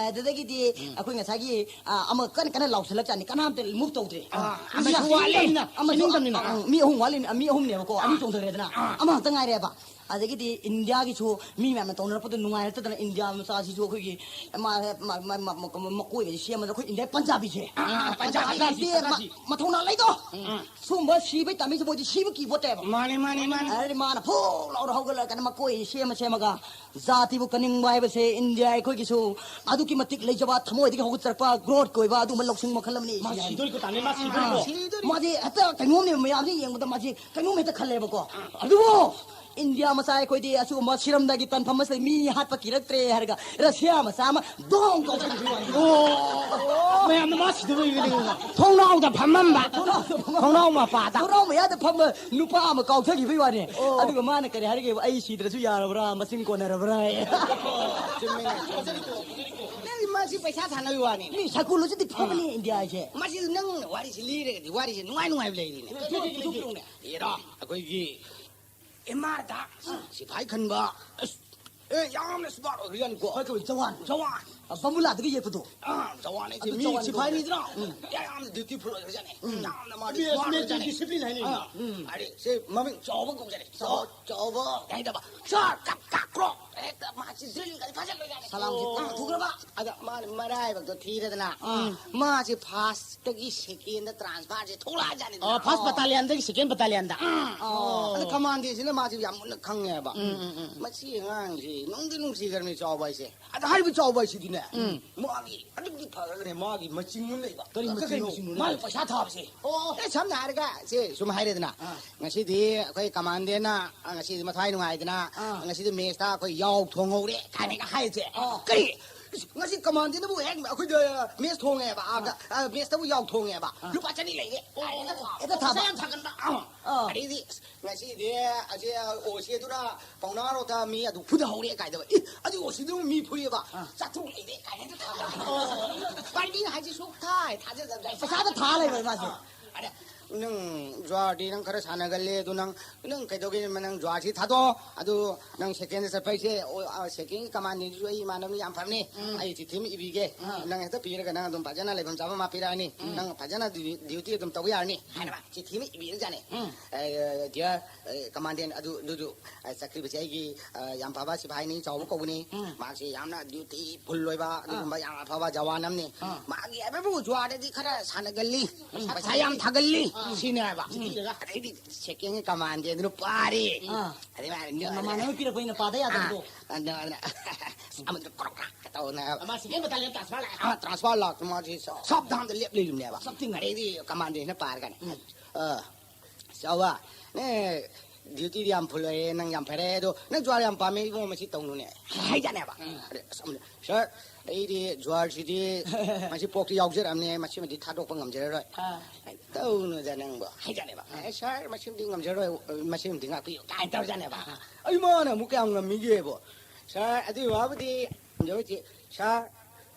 ꯑꯗꯨꯗꯒꯤꯗꯤ ꯑꯩꯈꯣꯏ ꯉꯁꯥꯏꯒꯤ, ꯑ, ꯑꯃ ꯀꯟꯅ ꯀꯟꯅ ꯂꯥꯎꯁꯜꯂꯛ ꯆꯥꯅꯤ꯫ ꯀꯅꯥꯝꯇ ꯃꯨꯚ ꯇꯧꯗ꯭ꯔꯦ꯫ ꯑꯥ, ꯑꯃꯁꯨ ꯃꯤ ꯋꯥꯠꯂꯤꯅ, ꯑꯃꯁꯨ, ꯁꯤꯅꯤꯡꯗꯕꯅꯤꯅ꯫ ꯑ, ꯑ, ꯃꯤ ꯑꯍꯨꯝ ꯋꯥꯠꯂꯤ, ꯃꯤ ꯑꯍꯨꯝꯅꯦꯕꯀꯣ꯫ ꯑꯅꯤ ꯆꯣꯡꯊꯈ꯭ꯔꯦꯗꯅ꯫ ꯑꯃꯈꯛꯇ ꯉꯥꯏꯔꯦꯕ꯫ ꯑꯗꯒꯤꯗꯤ ꯏꯟꯗꯤꯌꯥꯒꯤꯁꯨ ꯃꯤ ꯃꯌꯥꯝꯅ ꯇꯧꯅꯔꯛꯄꯗ ꯅꯨꯡꯉꯥꯏꯔꯛꯇꯗꯅ ꯏꯟꯗꯤꯌꯥ ꯃꯆꯥꯁꯤꯁꯨ ꯑꯩꯈꯣꯏꯒꯤ ꯃ-, ꯃ-, ꯃ-, ꯃ-, ꯃ-, ꯃꯀꯣꯏꯒꯁꯦ ꯁꯦꯝꯃꯗ ꯑꯩꯈꯣꯏ ꯏꯟꯗꯤꯌꯥ ꯄꯟꯖꯥꯕꯤꯁꯦ꯫ ꯑꯥ, ꯄꯟꯖꯥꯕꯤ, ꯄꯟꯖꯥꯕꯤꯁꯦ ꯄꯟꯖꯥꯕꯤ꯫ ꯃ-, ꯃꯊꯧꯅꯥ ꯂꯩꯗꯣ꯫ ꯎꯝ꯫ ꯁꯨꯝꯕ ꯁꯤꯕꯩ ꯇꯥꯏꯃꯤꯡꯁꯦ ꯃꯣꯏꯗꯤ ꯁꯤꯕ ꯀꯤꯕꯣꯠꯇꯦꯕ꯫ ꯃꯥꯅꯦ, ꯃꯥꯅꯦ, ꯃꯥꯅꯦ꯫ ꯑꯗꯩꯗꯤ ꯃꯥꯅ ꯐꯨ ꯂꯥꯎꯔ ꯍꯧꯒꯠꯂꯒ ꯀꯩꯅꯣ ꯃꯀꯣꯏ ꯁꯦꯝꯃ ꯁꯦꯝꯃꯒ ꯖꯥꯇꯤꯕꯨ ꯀꯟꯅꯤꯡꯕ ꯍꯥꯏꯕꯁꯦ ꯏꯟꯗꯤꯌꯥ ꯑꯩꯈꯣꯏꯒꯤꯁꯨ ꯑꯗꯨꯛꯀꯤ ꯃꯇꯤꯛ ꯂꯩꯖꯕ ꯊꯃꯣꯏꯗꯒꯤ ꯍꯧꯒꯠꯆꯔꯛꯄ growthꯀꯤ ꯑꯣꯏꯕ ꯑꯗꯨꯒꯨꯝꯕ ꯂꯧꯁꯤꯡ ꯃꯈꯜ ꯑꯃꯅꯤ꯫ ꯃꯥ ꯁꯤꯗꯣꯔꯤꯀꯣ ꯇꯥꯅꯦ, ꯃꯥ ꯁꯤꯗꯣꯔꯤꯀꯣ꯫ ꯃꯥꯗꯤ ꯍꯦꯛꯇ ꯀꯩꯅꯣꯝꯅꯦ, ꯃꯌꯥꯝꯁꯦ ꯌꯦꯡꯕꯗ ꯃꯥꯁꯦ ꯀꯩꯅꯣꯝ ꯍꯦꯛꯇ ꯈꯜꯂꯦꯕꯀꯣ꯫ ꯑꯗꯨꯕꯨ ꯏꯟꯗꯤꯌꯥ ꯃꯆꯥ ꯑꯩꯈꯣꯏꯗꯤ ꯑꯁꯤꯒꯨꯝꯕ ꯁꯤꯔꯝꯗꯒꯤ ꯇꯟꯐꯝ ꯑꯁꯤꯗ ꯃꯤ ꯍꯥꯠꯄ ꯀꯤꯔꯛꯇ꯭ꯔꯦ ꯍꯥꯏꯔꯒ ꯔꯁꯤꯌꯥ ꯃꯆꯥ ꯑꯃ ꯗꯣꯡ ꯀꯥꯎꯊꯠꯈꯤꯕ ꯋꯥꯅꯤ꯫ ꯑꯣ, ꯃꯌꯥꯝꯅ ꯃꯥ ꯁꯤꯗꯕꯩ ꯀꯩꯅꯣ꯫ ꯊꯣꯡꯅꯥꯎꯗ ꯐꯝꯃꯝꯕ꯫ ꯊꯣꯡꯅꯥꯎꯗ ꯐꯝꯃꯝꯕ꯫ ꯊꯣꯡꯅꯥꯎ ꯃꯄꯥꯗ꯫ ꯊꯣꯡꯅꯥꯎ ꯃꯌꯥꯗ ꯐꯝꯕ ꯅꯨꯄꯥ ꯑꯃ ꯀꯥꯎꯊꯈꯤꯕꯩ ꯋꯥꯅꯤ꯫ ꯑꯣ꯫ ꯑꯗꯨꯒ ꯃꯥꯅ ꯀꯔꯤ ꯍꯥꯏꯔꯒꯦꯕ, "ꯑꯩ ꯁꯤꯗ꯭ꯔꯁꯨ ꯌꯥꯔꯕ꯭ꯔꯥ? ꯃꯁꯤꯡ ꯀꯣꯟꯅꯔꯕ꯭ꯔꯥ?" ꯆꯨꯝꯃꯤꯅꯦ꯫ ꯅꯪꯗꯤ ꯃꯥꯁꯤ ꯄꯩꯁꯥ ꯊꯥꯅꯕꯒꯤ ꯋꯥꯅꯤ꯫ ꯃꯤ psychologyꯗꯤ ꯐꯕꯅꯤ ꯏꯟꯗꯤꯌꯥ ꯍꯥꯏꯁꯦ꯫ ꯃꯁꯤ ꯅꯪ ꯋꯥꯔꯤꯁꯤ ꯂꯤꯔꯒꯗꯤ ꯋꯥꯔꯤꯁꯤ ꯅꯨꯡꯉꯥꯏ ꯅꯨꯡꯉꯥꯏꯕ ꯂꯩꯔꯤꯅꯦ꯫ ꯂꯩꯊꯣꯛ, ꯂꯩꯊꯣꯛꯄꯤꯔꯣꯅꯦ꯫ ꯌꯦꯔꯣ, ꯑꯩꯈꯣꯏꯒꯤ MRꯗ ꯁꯤꯐꯥꯏ ꯈꯟꯕ, ꯑꯁ, ꯑꯦ, ꯌꯥꯝꯅ smart ꯑꯣꯏꯈ꯭ꯔꯖꯥꯠꯅꯤꯀꯣ꯫ ꯍꯣꯏ, ꯀꯩꯅꯣ, ꯖꯋꯥꯟ꯫ ꯖꯋꯥꯟ꯫ ꯑ, ꯕꯝꯕꯨꯂꯥꯗꯒ ꯌꯦꯛꯄꯗꯣ꯫ ꯑꯥ, ꯖꯋꯥꯟ ꯍꯥꯏꯁꯦ ꯑꯗꯨ ꯃꯤ ꯖꯋꯥꯟ ꯁꯤꯐꯥꯏꯅꯤꯗꯅ? ꯀꯧꯋꯦ꯫ ꯎꯝ꯫ ꯌꯥꯝꯅ dutiful ꯑꯣꯏꯈ꯭ꯔꯖꯥꯠꯅꯤ꯫ ꯎꯝ꯫ ꯌꯥꯝꯅ ꯃꯥꯗꯤ ꯃꯤ smart ꯃꯤ ꯑꯣꯏꯖꯥꯠꯅꯤ꯫ Discipline ꯍꯥꯏꯅꯤ꯫ ꯑꯥ, ꯎꯝ꯫ ꯑꯗꯩ ꯁꯦ ꯃꯃꯤꯡ ꯆꯥꯎꯕ ꯀꯧꯖꯥꯠꯅꯤ꯫ ꯆꯥꯎ-, ꯆꯥꯎꯕ ꯀꯩ ꯍꯥꯏꯗꯕ? ꯁꯥꯔ, ꯀꯛ, ꯀꯛꯈ꯭ꯔꯣ꯫ ꯍꯦꯛꯇ ꯃꯥꯁꯤ drill ꯒꯗꯤ ꯐꯖꯅ ꯂꯣꯏꯖꯥꯠꯅꯤ꯫ ꯁꯂꯥꯝꯁꯦ ꯑꯣ꯫ ꯀꯥꯡ ꯊꯨꯈ꯭ꯔꯕ꯫ ꯑꯗ ꯃꯥꯅ ꯃꯔꯥꯏꯕꯛꯇꯣ ꯊꯤꯔꯗꯅ꯫ ꯎꯝ꯫ ꯃꯥꯁꯦ first ꯇꯒꯤ second ꯗ transfer ꯁꯦ ꯊꯣꯛꯂꯛꯑꯖꯥꯠꯅꯤꯗꯅ꯫ ꯑꯣ, first battalionꯗꯒꯤ second battalionꯗ꯫ ꯎꯝ꯫ ꯑꯣ꯫ ꯑꯗ commandantꯁꯤꯅ ꯃꯥꯁꯦ ꯌꯥꯝ ꯃꯨꯟꯅ ꯈꯪꯉꯦꯕ꯫ ꯎꯝ, ꯎꯝ, ꯎꯝ, ꯎꯝ꯫ ꯃꯁꯤ ꯑꯉꯥꯡꯁꯤ ꯅꯨꯡꯗꯤ ꯅꯨꯡꯁꯤꯈ꯭ꯔꯕꯅꯤ ꯆꯥꯎꯕ ꯍꯥꯏꯁꯦ꯫ ꯑꯗ ꯍꯥꯏꯔꯤꯕ ꯆꯥꯎꯕ ꯍꯥꯏꯁꯤꯗꯤꯅꯦ, ꯎꯝ꯫ ꯃꯥꯒꯤ ꯑꯗꯨꯛꯇꯤ ꯐꯈ꯭ꯔꯒꯅꯦ, ꯃꯥꯒꯤ ꯃꯆꯤꯡ ꯑꯃ ꯂꯩꯕ꯫ ꯀꯔꯤ ꯀꯔꯤ ꯃꯆꯤꯡꯅꯣ? ꯃꯆꯤꯡꯅꯣ? ꯃꯥꯒꯤ ꯄꯩꯁꯥ ꯊꯥꯕꯁꯦ꯫ ꯑꯣ꯫ ꯑꯦ, ꯁꯝꯅ ꯍꯥꯏꯔꯒ, ꯁꯦ, ꯁꯨꯝ ꯍꯥꯏꯔꯦꯗꯅ, ꯑꯥ꯫ "ꯉꯁꯤꯗꯤ ꯑꯩꯈꯣꯏ commandantꯅ, ꯑ, ꯉꯁꯤꯗꯤ ꯃꯊ꯭ꯋꯥꯏ ꯅꯨꯡꯉꯥꯏꯗꯅ, ꯑꯥ꯫ ꯉꯁꯤꯗꯤ messꯇ ꯑꯩꯈꯣꯏ ꯌꯥꯎ ꯊꯣꯡꯍꯧꯔꯦ" ꯀꯥꯏꯅꯒ ꯍꯥꯏꯁꯦ꯫ ꯑꯥ꯫ ꯀꯔꯤ? ꯉꯁꯤ commandantꯅꯕꯨ ꯍꯦꯛ ꯑꯩꯈꯣꯏꯗ mess ꯊꯣꯡꯉꯦꯕ, ꯑꯥ, ꯑꯥ꯫ ꯑ, messꯇꯕꯨ ꯌꯥꯎ ꯊꯣꯡꯉꯦꯕ꯫ ꯑꯥ꯫ ꯂꯨꯄꯥ ꯆꯅꯤ ꯂꯩꯔꯦ꯫ ꯑꯣ, ꯀꯥꯏꯅꯒ ꯊꯥꯕ꯫ ꯍꯦꯛꯇ ꯊꯥꯕ꯫ ꯄꯩꯁꯥ ꯌꯥꯝ ꯊꯥꯒꯟꯕ꯫ ꯑꯥ꯫ ꯑꯥ꯫ ꯑꯗꯩꯗꯤ, ꯑꯁ, ꯉꯁꯤꯗꯤ ꯑꯁꯤ OCꯗꯨꯅ ꯄꯥꯎꯅꯥꯔꯣꯗ ꯃꯤ ꯑꯗꯨ ꯐꯨꯗꯍꯧꯔꯦ ꯀꯥꯏꯗꯕ꯫ ꯏ, ꯑꯗꯨ OCꯗꯨ ꯃꯤ ꯐꯨꯏꯌꯦꯕ꯫ ꯑꯥ꯫ ꯆꯥꯇ꯭ꯔꯨꯛ ꯂꯩꯔꯦ ꯀꯥꯏꯅ ꯍꯦꯛꯇ ꯊꯥꯕ꯫ ꯑꯣ꯫ ꯄꯥꯔꯇꯤꯅ ꯍꯥꯏꯁꯦ ꯁꯨꯛꯊꯥ ꯍꯦꯛ ꯊꯥꯖꯗꯕ꯫ ꯄꯩꯁꯥꯗ ꯊꯥ ꯂꯩꯕ ꯃꯥꯁꯦ꯫ ꯑꯥ꯫ ꯑꯗ ꯅꯪ ꯖ꯭ꯋꯥꯔꯗꯤ ꯅꯪ ꯈꯔ ꯁꯥꯟꯅꯒꯜꯂꯦ, ꯑꯗꯨ ꯅꯪ, ꯅꯪ ꯀꯩꯗꯧꯒꯦ? ꯅꯪ ꯖ꯭ꯋꯥꯔꯁꯤ ꯊꯥꯗꯣꯛꯑꯣ꯫ ꯑꯗꯨ ꯅꯪ ꯁꯦꯀꯦꯟꯗ ꯆꯠꯄ ꯍꯥꯏꯁꯦ, ꯑꯣ, ꯑ, ꯁꯦꯀꯦꯟꯒꯤ ꯀꯃꯥꯟꯗꯦꯟꯗꯨꯁꯨ ꯑꯩ ꯏꯃꯥꯟꯅꯕꯅꯤ, ꯌꯥꯝ ꯐꯕꯅꯤ꯫ ꯎꯝ꯫ ꯑꯩ ꯆꯤꯊꯤ ꯑꯃ ꯏꯕꯤꯒꯦ꯫ ꯎꯝ꯫ ꯅꯪ ꯍꯦꯛꯇ ꯄꯤꯔꯒ ꯅꯪ ꯑꯗꯨꯝ ꯐꯖꯅ ꯂꯩꯐꯝ ꯆꯥꯐꯝ ꯑꯃ ꯄꯤꯔꯛꯑꯅꯤ꯫ ꯎꯝ꯫ ꯅꯪ ꯐꯖꯅ ꯗ꯭ꯌꯨ-, ꯗ꯭ꯌꯨꯇꯤ ꯑꯗꯨꯝ ꯇꯧꯕ ꯌꯥꯔꯅꯤ ꯎꯝ꯫ ꯍꯥꯏꯅꯕ ꯆꯤꯊꯤ ꯑꯃ ꯏꯕꯤꯔꯖꯥꯠꯅꯤ꯫ ꯎꯝ꯫ ꯑꯦ, ꯗꯤꯌꯔ, ꯑꯦ, ꯀꯃꯥꯟꯗꯦꯟ ꯑꯗꯨ, ꯑꯗꯨꯗꯨ, ꯑꯦ, ꯆꯠꯈ꯭ꯔꯤꯕꯁꯦ ꯑꯩꯒꯤ, ꯑꯦ, ꯌꯥꯝ ꯐꯕ ꯁꯤꯐꯥꯏꯅꯤ, ꯆꯥꯎꯕ ꯀꯧꯕꯅꯤ꯫ ꯎꯝ꯫ ꯃꯥꯁꯤ ꯌꯥꯝꯅ ꯗ꯭ꯌꯨꯇꯤ ꯐꯨꯜ ꯑꯣꯏꯕ ꯑꯥ꯫ ꯑꯗꯨꯒꯨꯝꯕ ꯌꯥꯝ ꯑꯐꯕ ꯖꯋꯥꯟ ꯑꯃꯅꯤ꯫ ꯑꯥ꯫ ꯃꯥꯒꯤ ꯍꯥꯏꯕꯕꯨ ꯖ꯭ꯋꯥꯔꯗꯗꯤ ꯈꯔ ꯁꯥꯟꯅꯒꯜꯂꯤ, ꯎꯝ꯫ ꯄꯩꯁꯥ ꯌꯥꯝ ꯊꯥꯒꯜꯂꯤ꯫ ꯑꯥ꯫ ꯁꯤꯅꯦ ꯍꯥꯏꯕ꯫ ꯎꯝ꯫ ꯑꯗꯩꯗꯤ ꯁꯦꯀꯦꯟꯒꯤ ꯀꯃꯥꯟꯗꯦꯟꯗꯨꯅ ꯄꯥꯔꯦ꯫ ꯑꯥ꯫ ꯑꯗꯩ ꯃꯥꯅ ꯅꯣꯛꯑꯦ꯫ ꯃꯃꯥꯟꯅꯕ ꯄꯤꯔꯛꯄ ꯑꯩꯅ ꯄꯥꯗ ꯌꯥꯗꯕꯗꯣ꯫ ꯑꯥ꯫ ꯑꯗ, ꯑꯗ, ꯑꯃꯗ ꯀ꯭ꯔꯣꯛ ꯀ꯭ꯔꯥꯛ ꯇꯧꯅ ꯍꯥꯏꯕ꯫ ꯃꯥ ꯁꯦꯀꯦꯟ ꯕꯇꯥꯂꯤꯌꯟ ꯇ꯭ꯔꯥꯟꯁꯐꯔ ꯂꯥꯛꯑꯦ꯫ ꯑꯥ, ꯇ꯭ꯔꯥꯟꯁꯐꯔ ꯂꯥꯛꯇꯅ ꯃꯥꯁꯤ ꯁꯞ ꯗꯥꯎꯟꯗ ꯂꯦꯞ ꯂꯩꯔꯤꯕꯅꯦꯕ꯫ ꯁꯞ ꯇꯤꯡꯉꯦ꯫ ꯑꯗꯩꯗꯤ ꯀꯃꯥꯟꯗꯦꯟꯁꯤꯅ ꯄꯥꯔꯒꯅꯦ꯫ ꯎꯝ꯫ ꯑꯥ, ꯆꯥꯎꯕ, ꯅꯦ, ꯗ꯭ꯌꯨꯇꯤꯗꯤ ꯌꯥꯝ ꯐꯨꯜ ꯑꯣꯏꯔꯦ, ꯅꯪ ꯌꯥꯝ ꯐꯔꯦ, ꯑꯗꯣ ꯅꯪ ꯖ꯭ꯋꯥꯔ ꯌꯥꯝ ꯄꯥꯝꯃꯦ, ꯏꯕꯨꯡꯉꯣ, ꯃꯁꯤ ꯇꯧꯅꯨꯅꯦ꯫ ꯍꯥꯏꯖꯥꯅꯦꯕ꯫ ꯎꯝ꯫ ꯑꯗꯩ ꯑꯁꯣꯝꯗ, "ꯁꯥꯔ, ꯑꯩꯗꯤ ꯖ꯭ꯋꯥꯔꯁꯤꯗꯤ ꯃꯁꯤ ꯄꯣꯛꯇꯤ ꯌꯥꯎꯖꯔꯝꯅꯦ, ꯃꯁꯤꯃꯗꯤ ꯊꯥꯗꯣꯛꯄ ꯉꯝꯖꯔꯔꯣꯏ꯫" ꯑꯥ꯫ "ꯇꯧꯅꯨꯗ ꯅꯪꯕꯣ", ꯍꯥꯏꯖꯥꯅꯦꯕ꯫ ꯑꯥ꯫ "ꯑꯦ, ꯁꯥꯔ, ꯃꯁꯤꯃꯗꯤ ꯉꯝꯖꯔꯣꯏ, ꯃꯁꯤꯃꯗꯤ ꯉꯥꯛꯄꯤꯌꯨ", ꯀꯥꯏꯅ ꯇꯧꯔꯖꯥꯅꯦꯕ꯫ ꯑꯥ꯫ ꯑꯩ ꯃꯥꯅ ꯑꯃꯨꯛ ꯀꯌꯥꯝ ꯉꯝꯃꯤꯒꯦꯕꯣ? "ꯁꯥꯔ, ꯑꯗꯨꯒꯤ ꯋꯥꯕꯨꯗꯤ ꯉꯝꯖꯔꯣꯏ, ꯁꯥꯔ,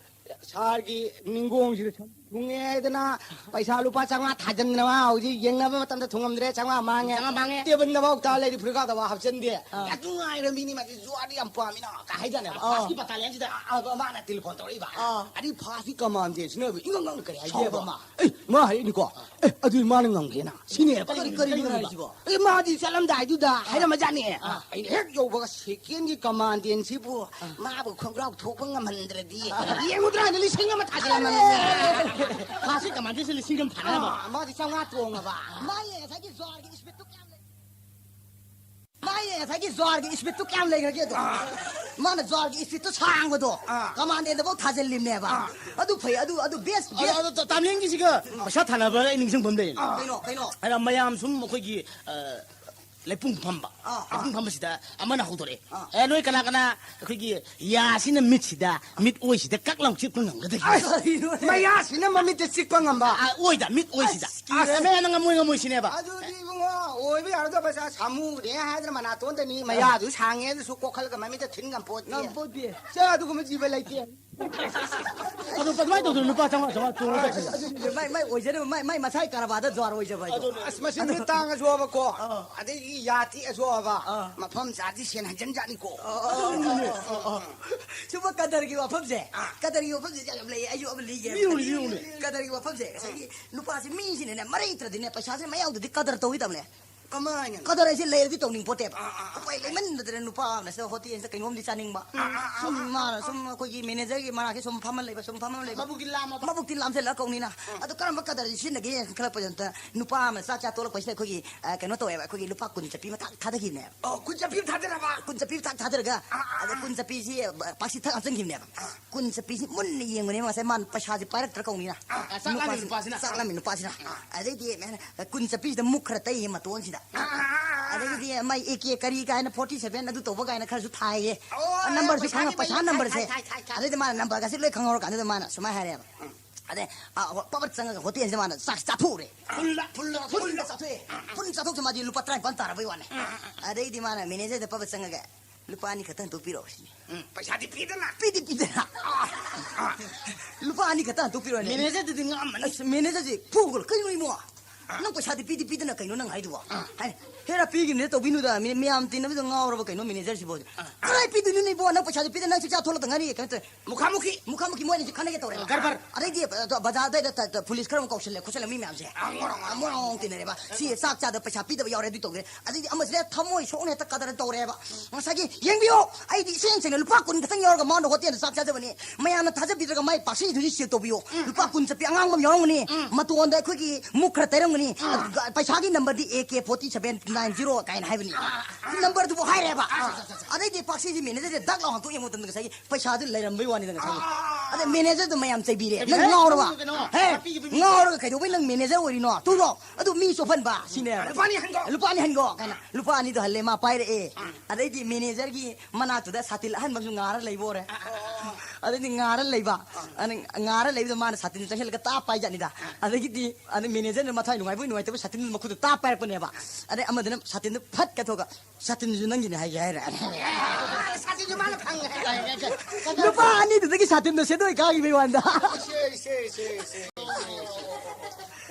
ꯁꯥꯔꯒꯤ ꯅꯤꯡꯒꯣꯡꯁꯤꯗ ꯁꯝ ꯊꯨꯡꯉꯦ ꯍꯥꯏꯗꯅ ꯄꯩꯁꯥ ꯂꯨꯄꯥ ꯆꯥꯝꯃꯉꯥ ꯊꯥꯖꯟꯗꯅ ꯃꯥ ꯍꯧꯖꯤꯛ ꯌꯦꯡꯅꯕ ꯃꯇꯝꯗ ꯊꯨꯡꯉꯝꯗ꯭ꯔꯦ, ꯆꯥꯝꯃꯉꯥ ꯃꯥꯡꯉꯦ꯫ ꯆꯥꯝꯃꯉꯥ ꯃꯥꯡꯉꯦ꯫ ꯇꯦꯕꯜꯗꯐꯥꯎ ꯇꯥ ꯂꯩꯔꯤ, ꯐꯨꯔꯤꯠꯈꯥꯎꯗꯐꯥꯎ ꯍꯥꯞꯆꯤꯟꯗꯦ꯫ ꯑꯥ꯫ ꯑꯗꯨ ꯉꯥꯏꯔ ꯃꯤꯅꯤ ꯃꯥꯁꯦ ꯖ꯭ꯋꯥꯔꯗꯤ ꯌꯥꯝ ꯄꯥꯝꯃꯤꯅ ꯀꯥꯏ ꯍꯥꯏꯖꯥꯅꯦꯕ꯫ ꯑꯥ꯫ ꯐꯥꯁꯀꯤ ꯕꯇꯥꯂꯤꯌꯟꯁꯤꯗ꯫ ꯑꯥ, ꯑꯥ, ꯃꯥꯅ ꯇꯦꯂꯤꯐꯣꯟ ꯇꯧꯔꯛꯏꯕ꯫ ꯑꯥ꯫ ꯑꯗꯩ ꯐꯥꯁꯀꯤ ꯀꯃꯥꯟꯗꯦꯟꯁꯤꯅ ꯏꯉꯛ ꯉꯛꯅ ꯀꯔꯤ ꯍꯥꯏꯒꯦꯕ? ꯁꯥꯎꯕ꯫ ꯃꯥ, ꯑꯦ, ꯃꯥ ꯍꯥꯏꯔꯛꯏꯅꯤꯀꯣ꯫ ꯑꯦ, ꯑꯗꯨꯗꯤ ꯃꯥꯅ ꯉꯝꯈ꯭ꯔꯦꯅ꯫ ꯁꯤꯅꯦ꯫ ꯀꯔꯤ, ꯀꯔꯤ, ꯀꯔꯤꯅꯣ ꯍꯥꯏꯁꯤꯕꯣ? ꯑꯦ, ꯃꯥꯗꯤ ꯆꯠꯂꯝꯗꯥꯏꯗꯨꯗ ꯑꯥ꯫ ꯍꯥꯏꯔꯝꯃꯖꯥꯠꯅꯦ꯫ ꯑꯥ꯫ ꯑꯩꯅ ꯍꯦꯛ ꯌꯧꯕꯒ ꯁꯦꯀꯦꯟꯒꯤ ꯀꯃꯥꯟꯗꯦꯟꯁꯤꯕꯨ ꯑꯥ꯫ ꯃꯥꯕꯨ ꯈꯣꯡꯒ꯭ꯔꯥꯎ ꯊꯣꯛꯄ ꯉꯝꯍꯟꯗ꯭ꯔꯗꯤ ꯑꯥ꯫ ꯌꯦꯡꯉꯨꯗ꯭ꯔꯥ ꯍꯥꯏꯅ ꯂꯤꯁꯤꯡ ꯑꯃ ꯊꯥꯖꯤꯜꯂꯝꯃꯕꯅꯦ꯫ ꯐꯥꯁꯤ ꯀꯃꯥꯟꯗꯦꯟꯁꯤ ꯂꯤꯁꯤꯡ ꯑꯃ ꯊꯥꯅꯕ꯫ ꯑꯥ, ꯃꯥꯗꯤ ꯆꯥꯝꯃꯉꯥ ꯇꯣꯡꯉꯕ꯫ ꯃꯥꯒꯤ ꯉꯁꯥꯏꯒꯤ ꯖ꯭ꯋꯥꯔꯒꯤ ꯏꯁꯄꯤꯠꯇꯨ ꯀꯌꯥꯝ ꯂꯩ? ꯃꯥꯒꯤ ꯉꯁꯥꯏꯒꯤ ꯖ꯭ꯋꯥꯔꯒꯤ ꯏꯁꯄꯤꯠꯇꯨ ꯀꯌꯥꯝ ꯂꯩꯈ꯭ꯔꯒꯦ ꯑꯗꯣ? ꯑꯥ꯫ ꯃꯥꯅ ꯖ꯭ꯋꯥꯔꯒꯤ ꯏꯁꯄꯤꯠꯇꯨ ꯁꯥꯡꯕꯗꯣ ꯑꯥ꯫ ꯀꯃꯥꯟꯗꯦꯟꯗꯐꯥꯎ ꯊꯥꯖꯤꯜꯂꯤꯕꯅꯦꯕ꯫ ꯑꯥ꯫ ꯑꯗꯨ ꯐꯩ, ꯑꯗꯨ, ꯑꯗꯨ ꯕꯦꯁ, ꯑꯗꯣ, ꯕꯦꯁ꯫ ꯑꯗꯣ ꯇꯥ-, ꯇꯥꯃꯤꯂꯦꯟꯒꯤꯁꯤꯒ ꯄꯩꯁꯥ ꯊꯥꯅꯕ ꯑꯩ ꯅꯤꯡꯁꯤꯡꯕ ꯑꯃ ꯂꯩꯔꯦ꯫ ꯑꯥ꯫ ꯀꯩꯅꯣ, ꯀꯩꯅꯣ? ꯍꯥꯏꯔ ꯃꯌꯥꯝ ꯁꯨꯝ ꯑꯩꯈꯣꯏꯒꯤ, ꯑ, ꯂꯩꯄꯨꯡ ꯐꯝꯕ꯫ ꯑꯥ, ꯑꯥ꯫ ꯂꯩꯄꯨꯡ ꯐꯝꯕꯁꯤꯗ ꯑꯃꯅ ꯍꯧꯗꯣꯔꯛꯑꯦ꯫ ꯑꯥ꯫ "ꯑꯦ, ꯅꯣꯏ ꯀꯅꯥ ꯀꯅꯥ ꯑꯩꯈꯣꯏꯒꯤ ꯌꯥꯁꯤꯅ ꯃꯤꯠꯁꯤꯗ, ꯃꯤꯠ ꯑꯣꯏꯁꯤꯗ ꯀꯛ ꯂꯥꯎ ꯆꯤꯛꯄ ꯉꯝꯒꯗꯒꯦ?" ꯑꯁ, ꯃꯌꯥꯁꯤꯅ ꯃꯃꯤꯠꯇ ꯆꯤꯛꯄ ꯉꯝꯕ꯫ ꯑꯥ, ꯑꯣꯏꯗ, ꯃꯤꯠ ꯑꯣꯏꯁꯤꯗ꯫ ꯑꯁ, ꯀꯤꯔꯦ꯫ ꯑꯁ, ꯃꯌꯥꯝꯅ ꯉꯝꯃꯣꯏ, ꯉꯝꯃꯣꯏ ꯁꯤꯅꯦꯕ꯫ ꯑꯗꯨꯗꯤ ꯏꯕꯨꯡꯉꯣ, ꯑꯣꯏ ꯌꯥꯔꯣꯏꯗꯕ ꯁꯥ-, ꯁꯥꯃꯨꯅꯦ ꯍꯥꯏꯗꯅ ꯃꯅꯥꯇꯣꯟꯗꯅꯤ, ꯃꯌꯥꯗꯨ ꯁꯥꯡꯉꯦ ꯑꯗꯨꯁꯨ ꯀꯣꯛꯈꯠꯂꯒ ꯃꯃꯤꯠꯇ ꯊꯤꯟ ꯉꯝꯄꯣꯠꯇꯦ꯫ ꯉꯝꯄꯣꯠꯇꯦ꯫ ꯁꯦ, ꯑꯗꯨꯒꯨꯝꯕ ꯖꯤꯕ ꯂꯩꯇꯦ꯫ ꯑꯗꯣ ꯑꯗꯨꯃꯥꯏꯅ ꯇꯧꯗꯅ ꯂꯨꯄꯥ ꯆꯥꯝꯃꯉꯥ, ꯆꯥꯝꯃꯉꯥ ꯇꯣꯡꯉꯒ ꯆꯠꯈꯤꯕ꯫ ꯑꯗꯨꯅꯦ, ꯃꯥꯏ, ꯃꯥꯏ ꯑꯣꯏꯖꯅꯕ, ꯃꯥꯏ, ꯃꯥꯏ ꯃꯁꯥꯒꯤ ꯀꯔꯕꯥꯔꯗ ꯖ꯭ꯋꯥꯔ ꯑꯣꯏꯖꯕ ꯍꯥꯏꯗꯣ꯫ ꯑꯗꯨꯅꯦ꯫ ꯑꯁ, ꯃꯁꯤ ꯃꯤꯠ ꯇꯥꯡꯉꯁꯨ ꯍꯥꯏꯕꯀꯣ, ꯑꯥ꯫ ꯑꯗꯒꯤ ꯌꯥ ꯇꯦꯛꯑꯁꯨ ꯍꯥꯏꯕ, ꯑꯥ꯫ ꯃꯐꯝ ꯆꯥꯗꯤ ꯁꯦꯟ ꯍꯟꯖꯟꯖꯥꯠꯅꯤꯀꯣ꯫ ꯑꯥ, ꯑꯥ, ꯑꯥ, ꯑꯥ, ꯑꯥ꯫ ꯁꯨꯝꯕ ꯀꯗꯔꯒꯤ ꯋꯥꯐꯝꯁꯦ, ꯑꯥ꯫ ꯀꯗꯔꯒꯤ ꯋꯥꯐꯝꯁꯦ ꯌꯥꯝ ꯂꯩꯌꯦ, ꯑꯩꯁꯨ ꯑꯃ ꯂꯤꯒꯦ꯫ ꯂꯤꯌꯨꯅꯦ, ꯂꯤꯌꯨꯅꯦ꯫ ꯀꯗꯔꯒꯤ ꯋꯥꯐꯝꯁꯦ, ꯉꯁꯥꯏꯒꯤ ꯅꯨꯄꯥꯁꯦ ꯃꯤꯁꯤꯅꯅꯦ, ꯃꯔꯩ ꯂꯩꯇ꯭ꯔꯗꯤꯅꯦ, ꯄꯩꯁꯥꯁꯦ ꯃꯌꯥꯎꯗꯗꯤ ꯀꯗꯔ ꯇꯧꯏꯗꯕꯅꯦ꯫ ꯀꯃꯥꯏꯅ? ꯀꯗꯔ ꯍꯥꯏꯁꯦ ꯂꯩꯔꯗꯤ ꯇꯧꯅꯤꯡ ꯄꯣꯠꯇꯦꯕ꯫ ꯑꯥ, ꯑꯥ, ꯑꯥ꯫ ꯎꯄꯥꯏ ꯂꯩꯃꯟꯗꯗꯅ ꯅꯨꯄꯥ ꯑꯃꯅ ꯁꯤꯗ ꯍꯣꯇꯦꯜꯁꯤꯗ ꯀꯩꯅꯣꯝꯗꯤ ꯆꯥꯅꯤꯡꯕ꯫ ꯑꯥ, ꯑꯥ, ꯑꯥ, ꯁꯨꯝ ꯑꯥ, ꯃꯥꯅ ꯑꯥ꯫ ꯁꯨꯝ ꯑꯩꯈꯣꯏꯒꯤ ꯃꯦꯅꯦꯖꯔꯒꯤ ꯃꯅꯥꯛꯁꯦ ꯁꯨꯝ ꯐꯝꯃ ꯂꯩꯕ, ꯁꯨꯝ ꯐꯝꯃ ꯂꯩꯕ꯫ ꯃꯕꯨꯛꯇꯤ ꯂꯥꯝꯃꯕ? ꯃꯕꯨꯛꯇꯤ ꯂꯥꯝꯁꯤꯜꯂꯛꯑ ꯀꯧꯅꯤꯅ꯫ ꯑꯥ꯫ ꯑꯗꯣ ꯀꯔꯝꯕ ꯀꯗꯔꯁꯤ ꯁꯤꯖꯤꯟꯅꯒꯦ ꯈꯜꯂꯛꯄꯗ ꯅꯨꯄꯥ ꯑꯃ ꯆꯥꯛ ꯆꯥ ꯇꯣꯂꯛꯄꯁꯤꯗ ꯑꯩꯈꯣꯏꯒꯤ, ꯑ, ꯀꯩꯅꯣ ꯇꯧꯋꯦꯕ, ꯑꯩꯈꯣꯏꯒꯤ ꯂꯨꯄꯥ ꯀꯨꯟ ꯆꯠꯄꯤ ꯑꯃ ꯊꯥ-, ꯊꯥꯗꯈꯤꯕꯅꯦꯕ꯫ ꯑꯣ, ꯀꯨꯟ ꯆꯠꯄꯤ ꯑꯃ ꯊꯥꯗꯔꯕ? ꯀꯨꯟ ꯆꯠꯄꯤ ꯑꯃ ꯊꯥ-, ꯊꯥꯗꯔꯒ, ꯑꯥ, ꯑꯥ, ꯑꯗ ꯑꯥ꯫ ꯀꯨꯟ ꯆꯠꯄꯤꯁꯤ, ꯑ, ꯄꯥꯛꯁꯤ ꯊꯛ ꯍꯥꯞꯆꯤꯟꯈꯤꯕꯅꯦꯕ꯫ ꯑꯥ꯫ ꯀꯨꯟ ꯆꯠꯄꯤꯁꯤ ꯃꯨꯟꯅ ꯌꯦꯡꯕꯅꯦꯕ ꯉꯁꯥꯏ ꯃꯥꯅ ꯄꯩꯁꯥꯁꯦ ꯄꯥꯏꯔꯛꯇ꯭ꯔ ꯀꯧꯅꯤꯅ꯫ ꯑꯥ, ꯆꯥꯛ ꯂꯥꯝꯃꯤ ꯅꯨꯄꯥꯁꯤꯅ, ꯅꯨꯄꯥꯁꯤꯅ꯫ ꯆꯥꯛ ꯂꯥꯝꯃꯤ ꯅꯨꯄꯥꯁꯤꯅ꯫ ꯑꯥ꯫ ꯑꯗꯩꯗꯤ ꯀꯨꯟ ꯆꯠꯄꯤꯁꯤꯗ ꯃꯨꯛ ꯈꯔ ꯇꯩꯌꯦ ꯃꯇꯣꯟꯁꯤꯗ꯫ ꯑꯥ, ꯑꯥ, ꯑꯥ, ꯑꯥ꯫ ꯑꯗꯒꯤꯗꯤ ꯃꯥꯏ ꯑꯦ ꯀꯦ ꯀꯔꯤ ꯀꯥꯏꯅ ꯐꯣꯔꯇꯤ ꯁꯦꯚꯦꯟ ꯑꯗꯨ ꯇꯧꯕ ꯀꯥꯏꯅ ꯈꯔꯁꯨ ꯊꯥꯏꯌꯦ꯫ ꯑꯣ, ꯅꯝꯕꯔꯁꯨ ꯄꯩꯁꯥꯒꯤ ꯈꯪꯉ-, ꯄꯩꯁꯥ ꯃꯃꯤꯡ ꯅꯝꯕꯔꯁꯦ꯫ ꯊꯥꯏ, ꯊꯥꯏ, ꯊꯥꯏ, ꯊꯥꯏ꯫ ꯑꯗꯩꯗꯤ ꯃꯥꯅ ꯅꯝꯕꯔꯒꯁꯦ ꯂꯣꯏ ꯈꯪꯍꯧꯔꯀꯥꯟꯗꯨꯗ ꯃꯥꯅ ꯁꯨꯃꯥꯏꯅ ꯍꯥꯏꯔꯦꯕ꯫ ꯎꯝ꯫ ꯑꯗꯩ, ꯑ, ꯄꯕꯠ ꯆꯪꯉꯒ ꯍꯣꯇꯦꯜꯁꯦ ꯃꯥꯅ ꯆꯥꯛ ꯆꯥꯊꯣꯛꯎꯔꯦ꯫ ꯐꯨꯜꯂ, ꯐꯨꯜꯂ, ꯐꯨꯜꯂ ꯐꯨꯜꯂ꯫ ꯆꯥꯊꯣꯛꯑꯦ꯫ ꯐꯨꯜ ꯆꯥꯊꯣꯛꯁꯦ ꯃꯥꯗꯤ ꯂꯨꯄꯥ ꯇꯔꯥꯅꯤꯄꯥꯟ ꯇꯥꯔꯕꯩ ꯋꯥꯅꯦ꯫ ꯑꯗꯩꯗꯤ ꯃꯥꯅ ꯃꯦꯅꯦꯖꯔꯗ ꯄꯕꯠ ꯆꯪꯉꯒ, "ꯂꯨꯄꯥ ꯑꯅꯤ ꯈꯛꯇ ꯍꯟꯗꯣꯛꯄꯤꯔꯛꯑꯣ" ꯁꯤꯅꯤ꯫ ꯎꯝ, ꯄꯩꯁꯥꯗꯤ ꯄꯤꯗꯅ꯫ ꯄꯤꯗꯤ ꯄꯤꯗꯅ꯫ ꯑꯥ, ꯑꯥ꯫ ꯂꯨꯄꯥ ꯑꯅꯤ ꯈꯛꯇ ꯍꯟꯗꯣꯛꯄꯤꯔꯣꯅꯦ꯫ ꯃꯦꯅꯦꯖꯔꯗꯨꯗꯤ ꯉꯛꯑꯝꯃꯅꯤ꯫ ꯑꯁ, ꯃꯦꯅꯦꯖꯔꯁꯤ ꯐꯨꯒ꯭ꯔꯣ, "ꯀꯩꯅꯣ ꯏꯕꯨꯡꯉꯣ? ꯑꯥ꯫ ꯅꯪ ꯄꯩꯁꯥꯗꯤ ꯄꯤꯗꯤ ꯄꯤꯗꯅ ꯀꯩꯅꯣ ꯅꯪ ꯍꯥꯏꯗꯨꯕꯣ?" ꯑꯥ꯫ ꯍꯥꯏ, "ꯍꯦꯔꯥ, ꯄꯤꯈꯤꯕꯅꯤꯗ, ꯇꯧꯕꯤꯅꯨꯗ, ꯃꯤ-, ꯃꯌꯥꯝ ꯇꯤꯟꯅꯕꯗ ꯉꯥꯎꯔꯕ ꯀꯩꯅꯣ ꯃꯦꯅꯦꯖꯔꯁꯤꯕꯣ?" ꯑꯥ꯫ "ꯀꯗꯥꯏ ꯄꯤꯗꯣꯏꯅꯣꯅꯦ ꯏꯕꯣ? ꯅꯪ ꯄꯩꯁꯥꯗꯤ ꯄꯤꯗꯅ ꯅꯪ ꯆꯥꯛ ꯆꯥ ꯊꯣꯛꯂꯛꯇ ꯉꯥꯏꯔꯤ, ꯀꯩꯅꯣ ꯇꯧꯔꯦ꯫" ꯃꯨꯈꯥꯃꯨꯈꯤ꯫ ꯃꯨꯈꯥꯃꯨꯈꯤ ꯃꯣꯏ ꯑꯅꯤꯁꯦ ꯈꯟꯅꯒꯦ ꯇꯧꯔꯦ꯫ ꯑ, ꯒꯔꯕꯔ꯫ ꯑꯗꯩꯗꯤ, ꯑ, ꯕꯖꯥꯔ ꯑꯗꯨꯋꯥꯏꯗ ꯇ-, ꯇ-, ꯄꯨꯂꯤꯁ ꯈꯔ ꯑꯃꯨꯛ ꯀꯧꯁꯜꯂꯦ, ꯈꯣꯠꯆꯜꯂꯦ, ꯃꯤ ꯃꯌꯥꯝꯁꯦ꯫ ꯑ, ꯉꯣꯔꯣꯡ ꯉꯣꯔꯣꯡ꯫ ꯑ, ꯉꯣꯔꯣꯡ ꯉꯣꯔꯣꯡ ꯇꯤꯟꯅꯔꯦꯕ꯫ ꯁꯤ ꯆꯥꯛ ꯆꯥꯗ ꯄꯩꯁꯥ ꯄꯤꯗꯕ ꯌꯥꯎꯔꯦ, ꯑꯗꯨ ꯇꯧꯗ꯭ꯔꯦ꯫ ꯑꯗꯩꯗꯤ ꯑꯃꯁꯤꯅ ꯊꯃꯣꯏ ꯁꯣꯛꯅ ꯍꯦꯛꯇ ꯀꯗꯔ ꯇꯧꯔꯦꯕ꯫ ꯉꯁꯥꯏꯒꯤ, "ꯌꯦꯡꯕꯤꯌꯣ, ꯑꯩꯗꯤ ꯏꯁꯦꯡ ꯁꯦꯡꯅ ꯂꯨꯄꯥ ꯀꯨꯟ ꯈꯛꯇꯪ ꯌꯥꯎꯔꯒ ꯃꯥꯅ ꯍꯣꯇꯦꯜꯗ ꯆꯥꯛ ꯆꯥꯖꯕꯅꯤ꯫ ꯃꯌꯥꯝꯅ ꯊꯥꯖꯕꯤꯗ꯭ꯔꯒ ꯃꯥꯏ ꯄꯥꯛꯁꯤꯗꯨꯗꯤ ꯆꯦꯛ ꯇꯧꯕꯤꯌꯣ꯫ ꯎꯝ, ꯂꯨꯄꯥ ꯎꯝ꯫ ꯀꯨꯟ ꯆꯠꯄꯤ ꯑꯉꯥꯡꯕ ꯑꯃ ꯌꯥꯎꯔꯝꯒꯅꯤ꯫ ꯎꯝ꯫ ꯃꯇꯣꯟꯗ ꯑꯩꯈꯣꯏꯒꯤ ꯃꯨꯛ ꯈꯔ ꯇꯩꯔꯝꯒꯅꯤ꯫ ꯎꯝ꯫ ꯑꯗꯨꯒ ꯄꯩꯁꯥꯒꯤ ꯅꯝꯕꯔꯗꯤ A K forty seven nine zero" ꯀꯥꯏꯅ ꯍꯥꯏꯕꯅꯤ꯫ ꯑꯥ, ꯑꯥ, ꯑꯥ꯫ ꯅꯝꯕꯔꯗꯨꯕꯨ ꯍꯥꯏꯔꯦꯕ꯫ ꯑꯥ, ꯑꯥ, ꯑꯥ, ꯑꯥ꯫ ꯑꯗꯩꯗꯤ ꯄꯥꯛꯁꯤꯁꯤ ꯃꯦꯅꯦꯖꯔꯁꯦ ꯗꯛ ꯂꯥꯎ ꯍꯟꯇꯣꯛ ꯌꯦꯡꯕ ꯃꯇꯝꯗ ꯉꯁꯥꯏꯒꯤ ꯄꯩꯁꯥꯗꯨ ꯂꯩꯔꯝꯕꯩ ꯋꯥꯅꯤꯗ ꯉꯁꯥꯏꯒꯤ꯫ ꯑꯥ, ꯑꯥ, ꯑꯥ, ꯑꯥ꯫ ꯑꯗ ꯃꯦꯅꯦꯖꯔꯗꯨ ꯃꯌꯥꯝ ꯆꯩꯕꯤꯔꯦ꯫ ꯀꯩꯅꯣ ꯅꯪ ꯍꯦꯛ ꯉꯥꯎꯔꯕ? ꯀꯩꯅꯣ, ꯍꯦ, ꯄꯩꯁꯥ ꯄꯤꯈꯤꯕ ꯃꯤ ꯉꯥꯎꯔꯒ ꯀꯩꯗꯧꯕꯩ ꯅꯪ ꯃꯦꯅꯦꯖꯔ ꯑꯣꯏꯔꯤꯅꯣ? ꯇꯨꯔꯣ, ꯑꯗꯨ ꯃꯤ ꯆꯣꯞꯍꯟꯕ ꯁꯤꯅꯦꯕ꯫ ꯂꯨꯄꯥ ꯑꯅꯤ ꯍꯟꯒꯣ꯫ ꯂꯨꯄꯥ ꯑꯅꯤ ꯍꯟꯒꯣ ꯀꯥꯏꯅ꯫ ꯂꯨꯄꯥ ꯑꯅꯤꯗꯣ ꯍꯜꯂꯦ, ꯃꯥ ꯄꯥꯏꯔꯛꯑꯦ꯫ ꯑꯥ꯫ ꯑꯗꯩꯗꯤ ꯃꯦꯅꯦꯖꯔꯒꯤ ꯃꯅꯥꯛꯇꯨꯗ ꯁꯥꯇꯤꯜ ꯑꯍꯟꯕ ꯑꯃꯁꯨ ꯉꯥꯔ ꯂꯩꯕ ꯑꯣꯏꯔꯦ꯫ ꯑꯥ, ꯑꯥ, ꯑꯥ, ꯑꯥ꯫ ꯑꯗꯩꯗꯤ ꯉꯥꯔ ꯂꯩꯕ꯫ ꯑꯗꯩ ꯉꯥꯔ ꯂꯩꯕꯗ ꯃꯥꯅ ꯁꯥꯇꯤꯟ ꯆꯪꯁꯤꯜꯂꯒ ꯇꯥꯞ ꯄꯥꯏꯖꯥꯠꯅꯤꯗ꯫ ꯑꯗꯒꯤꯗꯤ ꯑꯗꯩ ꯃꯦꯅꯦꯖꯔꯅ ꯃꯊ꯭ꯋꯥꯏ ꯅꯨꯡꯉꯥꯏꯕꯣꯏ ꯅꯨꯡꯉꯥꯏꯇꯕꯣꯏ ꯁꯥꯇꯤꯟꯗꯨ ꯃꯈꯨꯠꯇ ꯇꯥꯞ ꯄꯥꯏꯔꯛꯄꯅꯦꯕ꯫ ꯑꯗꯩ ꯑꯃꯗꯨꯅ ꯁꯥꯇꯤꯟꯗꯨ ꯐꯠ ꯀꯠꯊꯣꯛꯑꯒ, "ꯁꯥꯇꯤꯟꯁꯨ ꯅꯪꯒꯤꯅꯦ ꯍꯥꯏꯒꯦ ꯍꯥꯏꯔꯦ?" ꯁꯥꯇꯤꯟꯁꯨ ꯃꯥꯅ ꯐꯪꯉꯦ꯫ ꯂꯨꯄꯥ ꯑꯅꯤꯗꯨꯗꯒꯤ ꯁꯥꯇꯤꯟꯗꯣ ꯁꯦꯟꯗꯣꯏ ꯀꯥꯈꯤꯕꯩ ꯋꯥꯅꯤꯗ꯫ ꯁꯦ, ꯁꯦ, ꯁꯦ, ꯁꯦ, ꯁꯦ꯫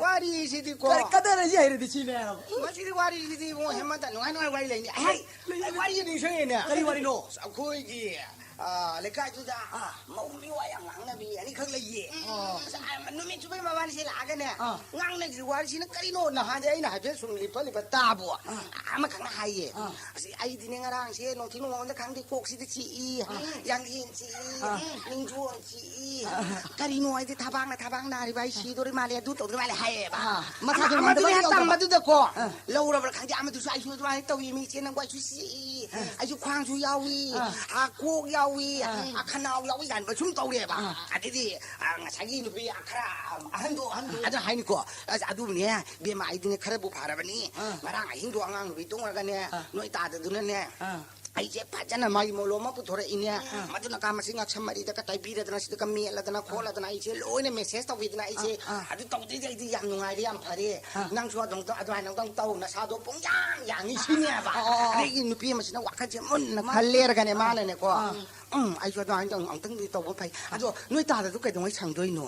ꯋꯥꯔꯤꯁꯤꯗꯤꯀꯣ꯫ ꯀꯔꯤ ꯀꯗꯔꯁꯤ ꯍꯩꯔꯗꯤ ꯁꯤꯅꯦ ꯍꯥꯏꯕ꯫ ꯃꯁꯤꯗꯤ ꯋꯥꯔꯤꯁꯤꯗꯤ ꯏꯕꯨꯡꯉꯣ ꯍꯦꯃꯟꯇ ꯅꯨꯡꯉꯥꯏ ꯅꯨꯡꯉꯥꯏ ꯋꯥꯔꯤ ꯂꯩꯅꯤ꯫ ꯑꯩ, ꯑꯩ ꯋꯥꯔꯤ ꯅꯤꯡꯁꯤꯡꯉꯦꯅꯦ꯫ ꯀꯔꯤ ꯋꯥꯔꯤꯅꯣ? ꯑꯩꯈꯣꯏꯒꯤ, ꯑ, ꯂꯩꯀꯥꯏꯗꯨꯗ ꯑꯥ꯫ ꯃꯧ ꯃꯤꯋꯥ ꯌꯥꯝ ꯉꯥꯡꯅꯕꯤ ꯑꯅꯤꯈꯛ ꯂꯩꯌꯦ꯫ ꯑꯥ꯫ ꯑꯁ, ꯑ, ꯅꯨꯃꯤꯠ ꯆꯨꯞꯄꯩ ꯃꯕꯥꯅꯤꯁꯦ ꯂꯥꯛꯑꯒꯅꯦ, ꯑꯥ꯫ ꯉꯥꯡꯅꯈ꯭ꯔꯤ ꯋꯥꯔꯤꯁꯤꯅ ꯀꯔꯤꯅꯣ? ꯅꯍꯥꯟꯗꯤ ꯑꯩꯅ ꯍꯥꯏꯐꯦꯠ ꯁꯨꯝ ꯂꯤꯄ ꯂꯤꯄ ꯇꯥꯕꯣ꯫ ꯑꯥ꯫ ꯑꯃꯈꯛꯅ ꯍꯥꯏꯌꯦ꯫ ꯑꯥ꯫ ꯑꯁ, ꯑꯩꯗꯤꯅꯦ ꯉꯔꯥꯡꯁꯦ ꯅꯨꯡꯊꯤꯜ ꯅꯨꯡꯉꯣꯟꯗ ꯈꯪꯗꯦ ꯀꯣꯛꯁꯤꯗ ꯆꯤꯛꯏ, ꯑꯥ꯫ ꯌꯥꯡꯂꯦꯟ ꯆꯤꯛꯏ, ꯑꯥ꯫ ꯅꯤꯡꯖꯣꯟ ꯆꯤꯛꯏ꯫ ꯑꯥ꯫ ꯀꯔꯤꯅꯣ ꯍꯥꯏꯗꯤ ꯊꯕꯥꯛꯅ ꯊꯕꯥꯛ ꯅꯥꯔꯤꯕ ꯑꯩ ꯁꯤꯗꯣꯔꯤ ꯃꯥꯜꯂꯦ, ꯑꯗꯨ ꯇꯧꯗꯣꯔꯤ ꯃꯥꯜꯂꯦ ꯍꯥꯏꯌꯦꯕ꯫ ꯑꯥ꯫ ꯃꯁꯥꯁꯨ ꯑꯃ-, ꯑꯃꯗꯨꯅ ꯉꯝꯗꯕ ꯍꯦꯛ ꯌꯥꯎꯗꯕ꯫ ꯇꯝꯕꯗꯨꯗꯀꯣ ꯑꯥ꯫ ꯂꯧꯔꯕ꯭ꯔꯥ ꯈꯪꯗꯦ, ꯑꯃꯗꯨꯁꯨ ꯑꯩꯁꯨ ꯑꯗꯨꯃꯥꯏꯅ ꯇꯧꯏ, ꯃꯤ ꯏꯆꯦ ꯅꯪꯕꯨ ꯑꯩꯁꯨ ꯆꯤꯛꯏ, ꯑꯥ꯫ ꯑꯩꯁꯨ ꯈ꯭ꯋꯥꯡꯁꯨ ꯌꯥꯎꯏ, ꯑꯥ꯫ ꯑꯥ, ꯀꯣꯛ ꯌꯥꯎꯏ, ꯑꯥ꯫ ꯑꯥ, ꯈꯅꯥꯎ ꯌꯥꯎꯏ ꯀꯥꯏꯅ ꯁꯨꯝ ꯇꯧꯔꯦꯕ꯫ ꯑꯥ꯫ ꯑꯗꯩꯗꯤ, ꯑꯥ, ꯉꯁꯥꯏꯒꯤ ꯅꯨꯄꯤ ꯈꯔ, ꯑꯥ, ꯑꯍꯟꯗꯣ, ꯑꯍꯟꯗꯣ ꯑꯗꯨ ꯍꯥꯏꯅꯤꯀꯣ꯫ ꯑꯁ, ꯑꯗꯨꯕꯨꯅꯦ, ꯏꯕꯦꯝꯃ, ꯑꯩꯗꯤꯅꯦ ꯈꯔꯕꯨ ꯐꯔꯕꯅꯤ꯫ ꯑꯥ꯫ ꯉꯔꯥꯡ ꯑꯍꯤꯡꯗꯣ ꯑꯉꯥꯡ ꯅꯨꯄꯤ ꯇꯨꯝꯈ꯭ꯔꯒꯅꯦ, ꯑꯥ꯫ ꯅꯣꯏ ꯇꯥꯗꯗꯨꯅꯅꯦ, ꯑꯥ꯫ ꯑꯩꯁꯦ ꯐꯖꯅ ꯃꯥꯒꯤ ꯃꯣꯂꯣꯝ ꯑꯃ ꯄꯨꯊꯣꯔꯛꯏꯅꯦ꯫ ꯑꯥ꯫ ꯃꯗꯨꯅ ꯀꯥ ꯃꯁꯤꯡ ꯉꯛꯁꯝ ꯃꯔꯤꯗꯒ ꯇꯩꯕꯤꯔꯗꯅ, ꯁꯤꯗꯒ ꯃꯦꯠꯂꯗꯅ ꯈꯣꯠꯂꯗꯅ, ꯑꯩꯁꯦ ꯂꯣꯏꯅ ꯃꯦꯁꯦꯖ ꯇꯧꯕꯤꯗꯅ, ꯑꯩꯁꯦ ꯑꯥ, ꯑꯥ꯫ ꯑꯗꯨ ꯇꯧꯗꯣꯏꯗꯤ ꯑꯩꯗꯤ ꯌꯥꯝ ꯅꯨꯡꯉꯥꯏꯔꯦ, ꯌꯥꯝ ꯐꯔꯦ꯫ ꯑꯥ꯫ ꯅꯪꯁꯨ ꯑꯗꯨꯝ ꯇꯧ-, ꯑꯗꯨꯃꯥꯏꯅ ꯑꯗꯨꯝ ꯇꯧ, ꯅꯁꯥꯗꯣ ꯄꯨꯡꯌꯥꯡ ꯌꯥꯡꯉꯤ ꯁꯤꯅꯦꯕ꯫ ꯑꯣ, ꯑꯣ, ꯑꯣ꯫ ꯑꯗꯒꯤ ꯅꯨꯄꯤ ꯑꯃꯁꯤꯅ ꯋꯥꯈꯜꯁꯦ ꯃꯨꯟꯅ ꯃꯥ-, ꯈꯜꯂꯦꯔꯒꯅꯦ, ꯑꯥ, ꯃꯥꯅꯅꯦꯀꯣ, ꯑꯥ꯫ "ꯎꯝ, ꯑꯩꯁꯨ ꯑꯗꯨꯃꯥꯏꯅ ꯇꯧ-, ꯑꯃꯨꯛꯇꯪꯗꯤ ꯇꯧꯕ ꯐꯩ꯫ ꯑꯗꯣ ꯅꯣꯏ ꯇꯥꯗꯁꯨ ꯀꯩꯗꯧꯉꯩ ꯁꯪꯗꯣꯏꯅꯣ?"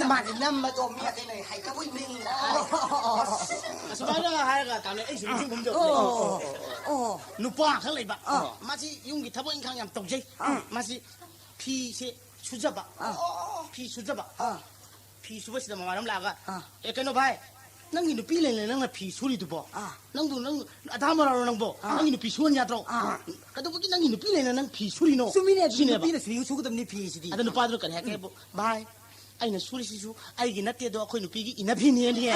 ꯃꯥꯗꯤ ꯅꯝꯕꯗꯣ ꯃꯤ ꯑꯇꯩꯅ ꯍꯩꯇꯕꯣꯏ ꯅꯤꯡꯗꯅ꯫ ꯑꯁꯨꯃꯥꯏꯅ ꯍꯥꯏꯔꯒ ꯇꯥꯅ ꯑꯩꯁꯨ ꯅꯤꯡꯁꯤꯡꯕ ꯑꯃ ꯇꯧꯔꯦ꯫ ꯑꯣ, ꯑꯣ, ꯑꯣ, ꯑꯣ꯫ ꯅꯨꯄꯥ ꯑꯃꯈꯛ ꯂꯩꯕ꯫ ꯑꯥ꯫ ꯃꯥꯁꯤ ꯌꯨꯝꯒꯤ ꯊꯕꯛ ꯏꯪꯈꯥꯡ ꯌꯥꯝ ꯇꯧꯖꯩ꯫ ꯑꯥ꯫ ꯃꯥꯁꯤ ꯐꯤꯁꯦ ꯁꯨꯖꯕ꯫ ꯑꯥ꯫ ꯐꯤ ꯁꯨꯖꯕ꯫ ꯑꯥ꯫ ꯐꯤ ꯁꯨꯕꯁꯤꯗ ꯃꯃꯥꯟꯅꯕ ꯂꯥꯛꯑꯒ, ꯑꯥ꯫ "ꯑꯦ, ꯀꯩꯅꯣ ꯚꯥꯏ, ꯅꯪꯒꯤ ꯅꯨꯄꯤ ꯂꯩꯅ ꯅꯪꯅ ꯐꯤ ꯁꯨꯔꯤꯗꯨꯕꯣ? ꯑꯥ꯫ ꯅꯪꯕꯨ, ꯅꯪ ꯑꯙꯥ ꯃꯣꯔꯥꯔꯣ ꯅꯪꯕꯣ? ꯑꯥ꯫ ꯅꯪꯒꯤ ꯅꯨꯄꯤ ꯁꯨꯍꯟ ꯌꯥꯗ꯭ꯔꯣ? ꯑꯥ꯫ ꯀꯩꯗꯧꯕꯒꯤ ꯅꯪꯒꯤ ꯅꯨꯄꯤ ꯂꯩꯅ ꯅꯪ ꯐꯤ ꯁꯨꯔꯤꯅꯣ?" ꯆꯨꯝꯃꯤꯅꯦ, ꯑꯗꯨ ꯁꯤꯅꯦꯕ꯫ ꯅꯨꯄꯤꯅ ꯁꯨꯔꯤ-, ꯁꯨꯒꯗꯕꯅꯤ ꯐꯤꯁꯤꯗꯤ꯫ ꯑꯗ ꯅꯨꯄꯥꯗꯨꯅ ꯀꯔꯤ ꯍꯥꯏꯔꯛꯀꯦ ꯍꯥꯏꯕꯨ, "ꯚꯥꯏ, ꯑꯩꯅ ꯁꯨꯔꯤꯁꯤꯁꯨ ꯑꯩꯒꯤ ꯅꯠꯇꯦꯗꯣ, ꯑꯩꯈꯣꯏ ꯅꯨꯄꯤꯒꯤ ꯏꯅꯐꯤꯅꯦꯅꯦ"꯫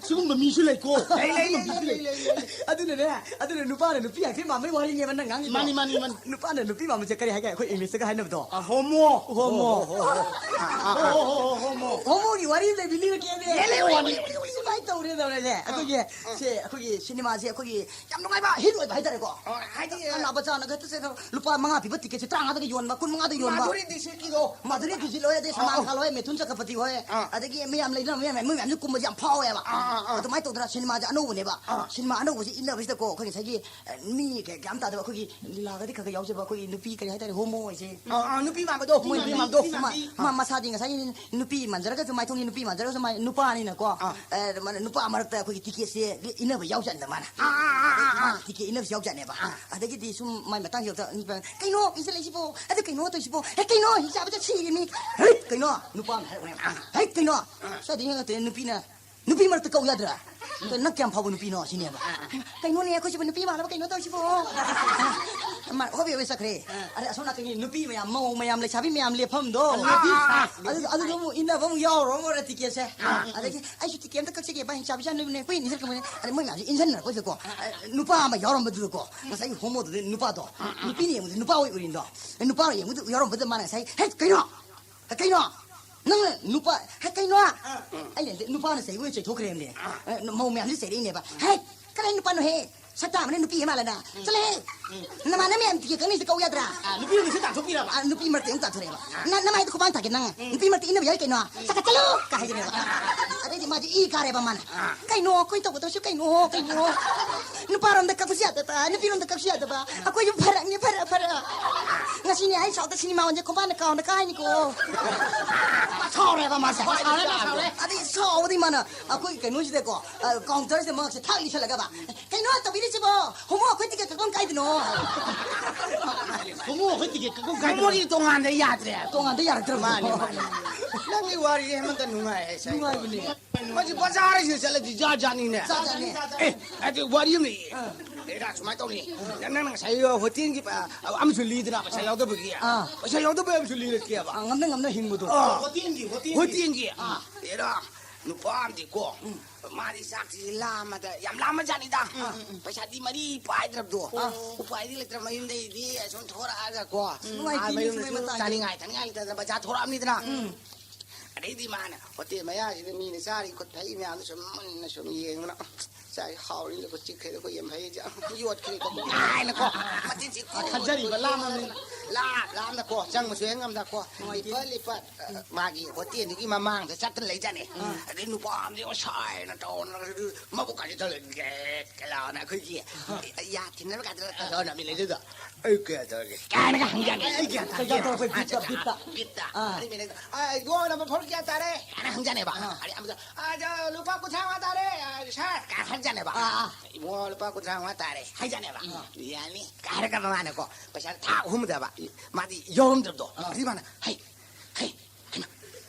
ꯁꯤꯒꯨꯝꯕ ꯃꯤꯁꯨ ꯂꯩꯀꯣ꯫ ꯂꯩ, ꯂꯩ, ꯂꯩ, ꯂꯩ, ꯂꯩ, ꯂꯩ꯫ ꯑꯗꯨꯅ ꯑꯗꯨꯅ ꯅꯨꯄꯥꯅ ꯅꯨꯄꯤ ꯍꯥꯏꯐꯦꯠ ꯃꯥꯟꯕꯩ ꯋꯥꯔꯤꯅꯦꯕ ꯅꯪ ꯉꯥꯡꯉꯤꯗꯣ꯫ ꯃꯥꯅꯤ, ꯃꯥꯅꯤ, ꯃꯥꯅꯤ꯫ ꯅꯨꯄꯥꯅ ꯅꯨꯄꯤ ꯃꯥꯟꯕꯁꯦ ꯀꯔꯤ ꯍꯥꯏꯒꯦ? ꯑꯩꯈꯣꯏ ꯏꯪꯂꯤꯁꯇꯒ ꯍꯥꯏꯅꯕꯗꯣ꯫ ꯑ, ꯍꯣꯃꯣ꯫ ꯍꯣꯃꯣ꯫ ꯍꯣ, ꯍꯣ, ꯍꯣ, ꯍꯣ, ꯍꯣ, ꯍꯣꯃꯣ꯫ ꯍꯣꯃꯣꯒꯤ ꯋꯥꯔꯤ ꯑꯃ ꯂꯩꯕꯤ ꯂꯤꯔꯛꯀꯦꯅꯦ꯫ ꯂꯤꯔꯛꯑꯣ, ꯂꯤꯔꯛꯑꯣ, ꯂꯤꯔꯛꯑꯣ꯫ ꯁꯨꯃꯥꯏꯅ ꯇꯧꯔꯦ ꯇꯧꯔꯦꯅꯦ꯫ ꯑꯩꯈꯣꯏꯒꯤ, ꯑꯥ, ꯁꯦ, ꯑꯩꯈꯣꯏꯒꯤ ꯁꯤꯅꯦꯃꯥꯁꯦ ꯑꯩꯈꯣꯏꯒꯤ ꯌꯥꯝ ꯅꯨꯡꯉꯥꯏꯕ ꯍꯤꯠ ꯑꯣꯏꯕ ꯍꯥꯏꯇꯥꯔꯦꯀꯣ꯫ ꯑꯣ, ꯍꯥꯏꯗꯤ, ꯑ, ꯀꯅꯥ ꯕꯆꯥꯅ ꯈꯛꯇ ꯁꯦ ꯂꯨꯄꯥ ꯃꯉꯥ ꯄꯤꯕ ꯇꯤꯀꯦꯠꯁꯦ ꯇꯔꯥꯃꯉꯥꯗꯒ ꯌꯣꯟꯕ, ꯀꯨꯟ ꯃꯉꯥꯗꯒ ꯌꯣꯟꯕ꯫ ꯃꯥꯙꯨꯔꯤ ꯗꯤꯛꯁꯤꯠꯀꯤꯗꯣ꯫ ꯃꯥꯙꯨꯔꯤ ꯗꯤꯛꯁꯤꯠ ꯍꯣꯏ, ꯑꯗꯩ ꯑꯥ, ꯁꯜꯃꯥꯟ ꯑꯥ꯫ ꯈꯥꯟ ꯍꯣꯏ, ꯃꯤꯊꯨꯟ ꯆꯀ꯭ꯔꯕꯇꯤ ꯍꯣꯏ, ꯑꯥ꯫ ꯑꯗꯒꯤ ꯃꯌꯥꯝ ꯂꯩꯅ ꯃꯌꯥꯝ, ꯃꯣꯏ ꯃꯌꯥꯝꯁꯨ ꯀꯨꯝꯕꯁꯦ ꯌꯥꯝ ꯐꯥꯎꯋꯦꯕ꯫ ꯑꯥ, ꯑꯥ, ꯑꯥ꯫ ꯑꯗꯨꯃꯥꯏꯅ ꯇꯧꯗꯅ ꯁꯤꯅꯦꯃꯥꯁꯦ ꯑꯅꯧꯕꯅꯦꯕ꯫ ꯑꯥ꯫ ꯁꯤꯅꯦꯃꯥ ꯑꯅꯧꯕꯁꯤ ꯏꯟꯅꯕꯁꯤꯗꯀꯣ ꯑꯩꯈꯣꯏ ꯉꯁꯥꯏꯒꯤ, ꯑ, ꯃꯤ ꯀꯌꯥ ꯒ꯭ꯌꯥꯟ ꯇꯥꯗꯕ ꯑꯩꯈꯣꯏꯒꯤ ꯂꯤꯂꯥꯒꯗꯤ ꯈꯔ ꯈꯔ ꯌꯥꯎꯖꯕ ꯑꯩꯈꯣꯏꯒꯤ ꯅꯨꯄꯤ ꯀꯔꯤ ꯍꯥꯏꯇꯥꯔꯦ, ꯍꯣꯃꯣ ꯍꯥꯏꯁꯦ꯫ ꯑꯥ, ꯑꯥ, ꯅꯨꯄꯤ ꯃꯥꯟꯕꯗꯣ, ꯃꯣꯏ ꯅꯨꯄꯤ ꯅꯨꯄꯤ ꯃꯥꯟꯕꯗꯣ, ꯃꯥꯟꯕꯤ, ꯃꯥ-, ꯅꯨꯄꯤ ꯃꯥ-, ꯃꯥꯟꯕꯤ꯫ ꯃꯁꯥꯗꯤ ꯉꯁꯥꯏꯒꯤ ꯅꯨꯄꯤ ꯃꯥꯟꯖꯔꯒꯁꯨ, ꯃꯥꯏꯊꯣꯡꯒꯤ ꯅꯨꯄꯤ ꯃꯥꯟꯖꯔꯒꯁꯨ ꯃꯥꯏ ꯅꯨꯄꯥꯅꯤꯅꯀꯣ, ꯑꯥ꯫ ꯑ, ꯃꯥꯅ ꯅꯨꯄꯥ ꯃꯔꯛꯇ ꯑꯩꯈꯣꯏꯒꯤ ꯇꯤꯀꯦꯠꯁꯦ ꯏꯟꯅꯕ ꯌꯥꯎꯖꯥꯠꯅꯤꯗ ꯃꯥꯅ꯫ ꯑꯥ, ꯑꯥ, ꯑꯥ, ꯑꯥ, ꯑꯥ꯫ ꯇꯤꯀꯦꯠ ꯏꯟꯅꯕꯁꯨ ꯌꯥꯎꯖꯥꯠꯅꯦꯕ꯫ ꯑꯥ꯫ ꯑꯗꯒꯤꯗꯤ ꯁꯨꯝ ꯃꯥꯏ ꯃꯇꯥꯡꯁꯤꯗ ꯅꯨꯄꯥ, "ꯀꯩꯅꯣ ꯏꯟꯁꯤꯜꯂꯛꯏꯁꯤꯕꯣ? ꯑꯗꯨ ꯀꯩꯅꯣ ꯇꯧꯔꯤꯁꯤꯕꯣ? ꯑꯦ, ꯀꯩꯅꯣ ꯍꯤꯡꯆꯥꯕꯗ ꯁꯤꯔꯤꯅꯤ꯫ ꯍꯩꯠ, ꯀꯩꯅꯣ?" ꯅꯨꯄꯥ ꯑꯃ ꯍꯥꯏꯔꯛꯄꯅꯦꯕ꯫ ꯑꯥ꯫ "ꯍꯩꯠ, ꯀꯩꯅꯣ?" ꯑꯥ꯫ ꯁ꯭ꯋꯥꯏꯗ ꯌꯦꯡꯉꯛꯇꯦ, ꯅꯨꯄꯤꯅ ꯅꯨꯄꯤ ꯃꯔꯛꯇ ꯀꯧ ꯌꯥꯗ꯭ꯔꯥ? "ꯅꯪ ꯀꯌꯥꯝ ꯐꯥꯎꯕ ꯅꯨꯄꯤꯅꯣ?" ꯁꯤꯅꯦꯕ꯫ ꯑꯥ, ꯑꯥ꯫ "ꯀꯩꯅꯣꯅꯦ, ꯑꯩꯈꯣꯏꯁꯤꯕꯨ ꯅꯨꯄꯤ ꯃꯥꯜꯂꯕ ꯀꯩꯅꯣ ꯇꯧꯔꯤꯁꯤꯕꯣ?" ꯃꯥ ꯍꯣꯕꯦ ꯍꯣꯕꯦ ꯆꯠꯈ꯭ꯔꯦ꯫ ꯑꯥ꯫ ꯑꯗꯩ ꯑꯁꯣꯝ ꯅꯥꯀꯟꯒꯤ ꯅꯨꯄꯤ ꯃꯌꯥꯝ, ꯃꯧ ꯃꯌꯥꯝ, ꯂꯩꯁꯥꯕꯤ ꯃꯌꯥꯝ ꯂꯦꯞꯐꯝꯗꯣ꯫ ꯑꯥ, ꯑꯥ, ꯑꯥ꯫ ꯑꯗꯨ, ꯑꯗꯨꯗ ꯑꯃꯨꯛ ꯏꯟꯅꯕ ꯑꯃꯨꯛ ꯌꯥꯎꯔꯨꯔꯕ ꯇꯤꯀꯦꯠꯁꯦ꯫ ꯑꯥ, ꯑꯥ꯫ ꯑꯗꯒꯤ, "ꯑꯩꯁꯨ ꯇꯤꯀꯦꯠ ꯑꯝꯇ ꯀꯛꯆꯒꯦ ꯚꯥꯏ, ꯆꯥꯕꯤ ꯆꯥ ꯅꯣꯏꯕꯅꯦ, ꯑꯩꯈꯣꯏ ꯏꯟꯖꯟ ꯀꯝꯕꯅꯦ꯫" ꯑꯗꯩ ꯃꯣꯏ ꯃꯌꯥꯝꯁꯦ ꯏꯟꯖꯟꯅꯔꯛꯄꯁꯤꯗꯀꯣ, ꯑꯥ, ꯑꯥ꯫ ꯅꯨꯄꯥ ꯑꯃ ꯌꯥꯎꯔꯝꯕꯗꯨꯗꯀꯣ, ꯑꯥ, ꯑꯥ꯫ ꯉꯁꯥꯏꯒꯤ ꯍꯣꯃꯣꯗꯨꯗꯤ ꯅꯨꯄꯥꯗꯣ, ꯑꯥ, ꯑꯥ꯫ ꯅꯨꯄꯤꯅ ꯌꯦꯡꯕꯗꯤ ꯅꯨꯄꯥ ꯑꯣꯏ ꯎꯔꯤꯅꯤꯗꯣ꯫ ꯅꯨꯄꯥ ꯌꯦꯡꯕꯗꯨ ꯌꯥꯎꯔꯝꯕꯗꯨꯗ ꯃꯥꯅ ꯉꯁꯥꯏ, "ꯍꯦ, ꯀꯩꯅꯣ? ꯍꯦ, ꯀꯩꯅꯣ? ꯅꯪꯅ ꯅꯨꯄꯥ, ꯍꯦ, ꯀꯩꯅꯣ?" ꯑꯥ꯫ ꯑꯩꯅ ꯍꯥꯏꯗꯤ ꯅꯨꯄꯥꯅ ꯆꯩꯕ ꯑꯣꯏꯅ ꯆꯩꯊꯣꯛꯈ꯭ꯔꯦꯕꯅꯦ꯫ ꯑꯥ꯫ ꯑ, ꯃꯧ ꯃꯌꯥꯝꯁꯤ ꯆꯩꯔꯛꯏꯅꯦꯕ꯫ "ꯍꯦ, ꯀꯗꯥꯏ ꯅꯨꯄꯥꯅꯣꯍꯦ? ꯁꯛꯇꯥ ꯑꯃꯅ ꯅꯨꯄꯤ ꯍꯦ ꯃꯥꯜꯂꯅ꯫ ꯎꯝ꯫ ꯆꯠꯂꯣꯍꯦ! ꯎꯝ꯫ ꯅꯃꯥꯟꯅꯕ ꯃꯌꯥꯝ ꯇꯤꯀꯦꯠ ꯀꯛꯅꯩꯁꯦ ꯀꯛꯎ ꯌꯥꯗ꯭ꯔꯥ?" ꯑꯥ, ꯅꯨꯄꯤ ꯑꯃꯅ ꯁꯤ ꯇꯥꯟꯊꯣꯛꯄꯤꯔꯕ? ꯑꯥ, ꯅꯨꯄꯤ ꯃꯔꯛꯇ ꯑꯃꯨꯛ ꯇꯥꯟꯊꯣꯔꯛꯑꯦꯕ꯫ ꯑꯥ꯫ "ꯅ-, ꯅꯃꯥꯏꯗ ꯈꯨꯕꯥꯛ ꯊꯥꯒꯦ ꯅꯪ꯫ ꯎꯝ꯫ ꯅꯨꯄꯤ ꯃꯔꯛꯇ ꯏꯟꯅꯕ ꯌꯥꯏ ꯀꯩꯅꯣ? ꯎꯝ꯫ ꯆꯠꯀꯠ ꯆꯠꯂꯨ!" ꯀꯥꯏ ꯍꯥꯏꯗꯣꯏꯅꯦꯕ꯫ ꯑꯥ꯫ ꯑꯗꯩꯗꯤ ꯃꯥꯗꯤ ꯏ ꯀꯥꯔꯦꯕ ꯃꯥꯅ꯫ ꯑꯥ꯫ "ꯀꯩꯅꯣ ꯑꯩꯈꯣꯏ ꯇꯧꯒꯗꯧꯁꯤ ꯀꯩꯅꯣ, ꯀꯩꯅꯣ? ꯅꯨꯄꯥꯔꯣꯝꯗ ꯀꯛꯄꯁꯨ ꯌꯥꯗꯕ, ꯅꯨꯄꯤꯔꯣꯝꯗ ꯀꯛꯄꯁꯨ ꯌꯥꯗꯕ꯫ ꯑꯩꯈꯣꯏꯁꯨ ꯐꯔꯛꯅꯤ, ꯐꯔꯛ, ꯐꯔꯛ꯫ ꯉꯁꯤꯅꯦ ꯑꯩ ꯁꯥꯎꯠꯇ ꯁꯤꯅꯦꯃꯥ ꯍꯣꯜꯁꯦ ꯈꯣꯡꯄꯥꯛꯅ ꯀꯥꯎꯅ ꯀꯥꯏꯅꯤꯀꯣ꯫" ꯁꯥꯎꯔꯦꯕ ꯃꯥꯁꯦ꯫ ꯁꯥꯎꯔꯦ, ꯁꯥꯎꯔꯦ꯫ ꯑꯗꯩ ꯁꯥꯎꯕꯗꯤ ꯃꯥꯅ ꯑꯩꯈꯣꯏ ꯀꯩꯅꯣꯁꯤꯗꯀꯣ, ꯑ, ꯀꯥꯎꯟꯇꯔꯁꯤꯗ ꯃꯉꯛꯁꯦ ꯊꯥꯛ ꯂꯤꯁꯜꯂꯒꯕ, "ꯀꯩꯅꯣ ꯇꯧꯕꯤꯔꯤꯁꯤꯕꯣ? ꯍꯣꯃꯣ ꯑꯩꯈꯣꯏ ꯇꯤꯀꯦꯠ ꯀꯛꯐꯝ ꯀꯥꯏꯗꯅꯣ?" ꯍꯣꯃꯣ ꯑꯩꯈꯣꯏ ꯇꯤꯀꯦꯠ ꯀꯛꯐꯝ ꯀꯥꯏꯗꯅꯣ? ꯍꯣꯃꯣꯒꯤ ꯇꯣꯉꯥꯟꯗ ꯌꯥꯗ꯭ꯔꯦ꯫ ꯇꯣꯉꯥꯟꯗ ꯌꯥꯔꯛꯇ꯭ꯔꯕ꯫ ꯃꯥꯅꯦ, ꯃꯥꯅꯦ꯫ ꯅꯪꯒꯤ ꯋꯥꯔꯤꯁꯦ ꯍꯦꯃꯟꯇ ꯅꯨꯡꯉꯥꯏ ꯍꯥꯏꯁꯦ꯫ ꯅꯨꯡꯉꯥꯏꯕꯅꯦ꯫ ꯃꯁꯤ ꯕꯖꯥꯔꯁꯤꯗ ꯆꯠꯂꯗꯤ ꯖꯥꯠ ꯖꯥꯠꯅꯤꯅꯦ꯫ ꯖꯥꯠ ꯖꯥꯠꯅꯤ꯫ ꯑꯦ, ꯑꯗꯨ ꯋꯥꯔꯤ ꯑꯃ ꯂꯩꯌꯦ꯫ ꯑꯥ꯫ ꯑꯦꯔꯥ, ꯁꯨꯃꯥꯏꯅ ꯇꯧꯅꯤ꯫ ꯅꯪꯅ ꯉꯁꯥꯏ ꯍꯣꯇꯦꯜꯒꯤ, ꯑ, ꯑꯃꯁꯨ ꯂꯤꯗꯅ ꯄꯩꯁꯥ ꯌꯥꯎꯗꯕꯒꯤ꯫ ꯑꯥ꯫ ꯄꯩꯁꯥ ꯌꯥꯎꯗꯕ ꯑꯃꯁꯨ ꯂꯤꯔꯛꯀꯦꯕ꯫ ꯑꯥ, ꯉꯝꯅ ꯉꯝꯅ ꯍꯤꯡꯕꯗꯣ꯫ ꯑꯥ꯫ ꯍꯣꯇꯦꯜꯒꯤ, ꯍꯣꯇꯦꯜꯒꯤ꯫ ꯍꯣꯇꯦꯜꯒꯤ꯫ ꯑꯥ꯫ ꯑꯦꯔꯥ, ꯅꯨꯄꯥ ꯑꯃꯗꯤꯀꯣ, ꯃꯥꯗꯤ ꯆꯥꯛꯁꯤ ꯂꯥꯝꯃꯗ, ꯌꯥꯝ ꯂꯥꯝꯃꯖꯥꯠꯅꯤꯗ꯫ ꯄꯩꯁꯥꯗꯤ ꯃꯔꯤ ꯄꯥꯏꯗ꯭ꯔꯕꯗꯣ꯫ ꯎꯄꯥꯏꯗꯤ ꯂꯩꯇ꯭ꯔ ꯃꯌꯨꯝꯗꯒꯤꯗꯤ ꯑꯁꯨꯝ ꯊꯣꯔꯛꯑꯒꯀꯣ, ꯅꯨꯡꯉꯥꯏꯇꯦꯅꯦ ꯑꯥ, ꯃꯌꯨꯝꯗꯁꯨ ꯁꯨꯃꯥꯏ ꯃꯇꯥꯡꯁꯦ꯫ ꯆꯥꯅꯤꯡꯉꯥꯏ ꯊꯛꯅꯤꯡꯉꯥꯏ ꯂꯩꯇꯗꯅ ꯕꯖꯥꯔ ꯊꯣꯔꯛꯑꯕꯅꯤꯗꯅ꯫ ꯑꯗꯩꯗꯤ ꯃꯥꯅ ꯍꯣꯇꯦꯜ ꯃꯌꯥꯁꯤꯗ ꯃꯤꯅ ꯆꯥꯔꯤ ꯈꯣꯠ ꯐꯩ ꯃꯌꯥꯝꯗꯣ ꯁꯨꯝ ꯃꯨꯟꯅ ꯁꯨꯝ ꯌꯦꯡꯕꯅ, "ꯆꯥꯏ ꯍꯥꯎꯔꯤꯅ ꯆꯤꯛꯈ꯭ꯔꯦꯗ ꯑꯩꯈꯣꯏ ꯌꯥꯝ ꯐꯩ ꯌꯣꯠꯈ꯭ꯔꯦ" ꯀꯥꯏꯅꯀꯣ꯫ ꯃꯆꯤꯟꯁꯤ ꯈꯟꯖꯔꯤꯕ ꯂꯥꯝꯃꯕꯅꯤꯅ꯫ ꯂꯥꯝ ꯂꯥꯝꯅꯀꯣ ꯆꯪꯕꯁꯨ ꯍꯦꯛ ꯉꯝꯗꯀꯣ꯫ ꯂꯤꯄꯠ ꯂꯤꯄꯠ ꯃꯥꯒꯤ ꯍꯣꯇꯦꯜꯗꯨꯒꯤ ꯃꯃꯥꯡꯗ ꯆꯠꯇꯅ ꯂꯩꯖꯥꯠꯅꯤ꯫ ꯑꯗꯩ ꯅꯨꯄꯥ ꯑꯃꯗꯤ ꯉꯁꯥꯏꯅ ꯇꯧꯅ ꯃꯕꯨꯛ ꯀꯥꯁꯤ ꯇꯧꯔꯒꯦ ꯀꯂꯥꯅ ꯑꯩꯈꯣꯏꯒꯤ ꯌꯥ ꯊꯤꯟꯅꯕ ꯀꯥꯟꯗ ꯇꯧꯅ ꯃꯤ ꯂꯩꯖꯗꯣ꯫ "ꯑꯩ ꯀꯌꯥ ꯇꯧꯔꯒꯦ?" ꯀꯥꯏꯅꯒ ꯍꯪꯖꯥꯠꯅꯤ꯫ ꯑꯩ ꯒ꯭ꯌꯥꯟ ꯇꯥꯗꯦ꯫ ꯀꯩꯗꯧ ꯇꯧꯔꯛꯄ? ꯕꯤꯠꯇ, ꯕꯤꯠꯇ꯫ ꯕꯤꯠꯇ꯫ ꯑꯥ꯫ ꯑꯗꯩ ꯃꯤꯅ, "ꯑꯥ, ꯏꯕꯣ, ꯅꯝꯕꯔ ꯐꯣꯔ ꯀꯌꯥ ꯇꯥꯔꯦ?" ꯀꯥꯏꯅ ꯍꯪꯖꯥꯠꯅꯦꯕ꯫ ꯑꯥ꯫ ꯑꯗꯩ ꯑꯃꯗ, "ꯑꯥ, ꯖ-, ꯂꯨꯄꯥ ꯀꯨꯟꯊ꯭ꯔꯥ ꯃꯉꯥ ꯇꯥꯔꯦ, ꯑꯥ, ꯁꯥꯔ," ꯀꯥꯏꯅ ꯍꯪꯖꯥꯠꯅꯦꯕ꯫ ꯑꯥ, ꯑꯥ꯫ "ꯏꯕꯨꯡꯉꯣ, ꯂꯨꯄꯥ ꯀꯨꯟꯊ꯭ꯔꯥ ꯃꯉꯥ ꯇꯥꯔꯦ," ꯍꯥꯏꯖꯥꯠꯅꯦꯕ꯫ ꯑꯥ꯫ "ꯌꯥꯅꯤ," ꯀꯥꯏ ꯍꯥꯏꯔꯒ ꯃꯥꯅꯀꯣ, ꯄꯩꯁꯥ ꯊꯥ ꯑꯍꯨꯝꯗꯕ, ꯃꯥꯗꯤ ꯌꯥꯎꯔꯝꯗꯕꯗꯣ꯫ ꯑꯥ꯫ ꯑꯗꯨꯗꯤ ꯃꯥꯅ, "ꯍꯩ, ꯍꯩ, ꯍꯩꯃꯥ,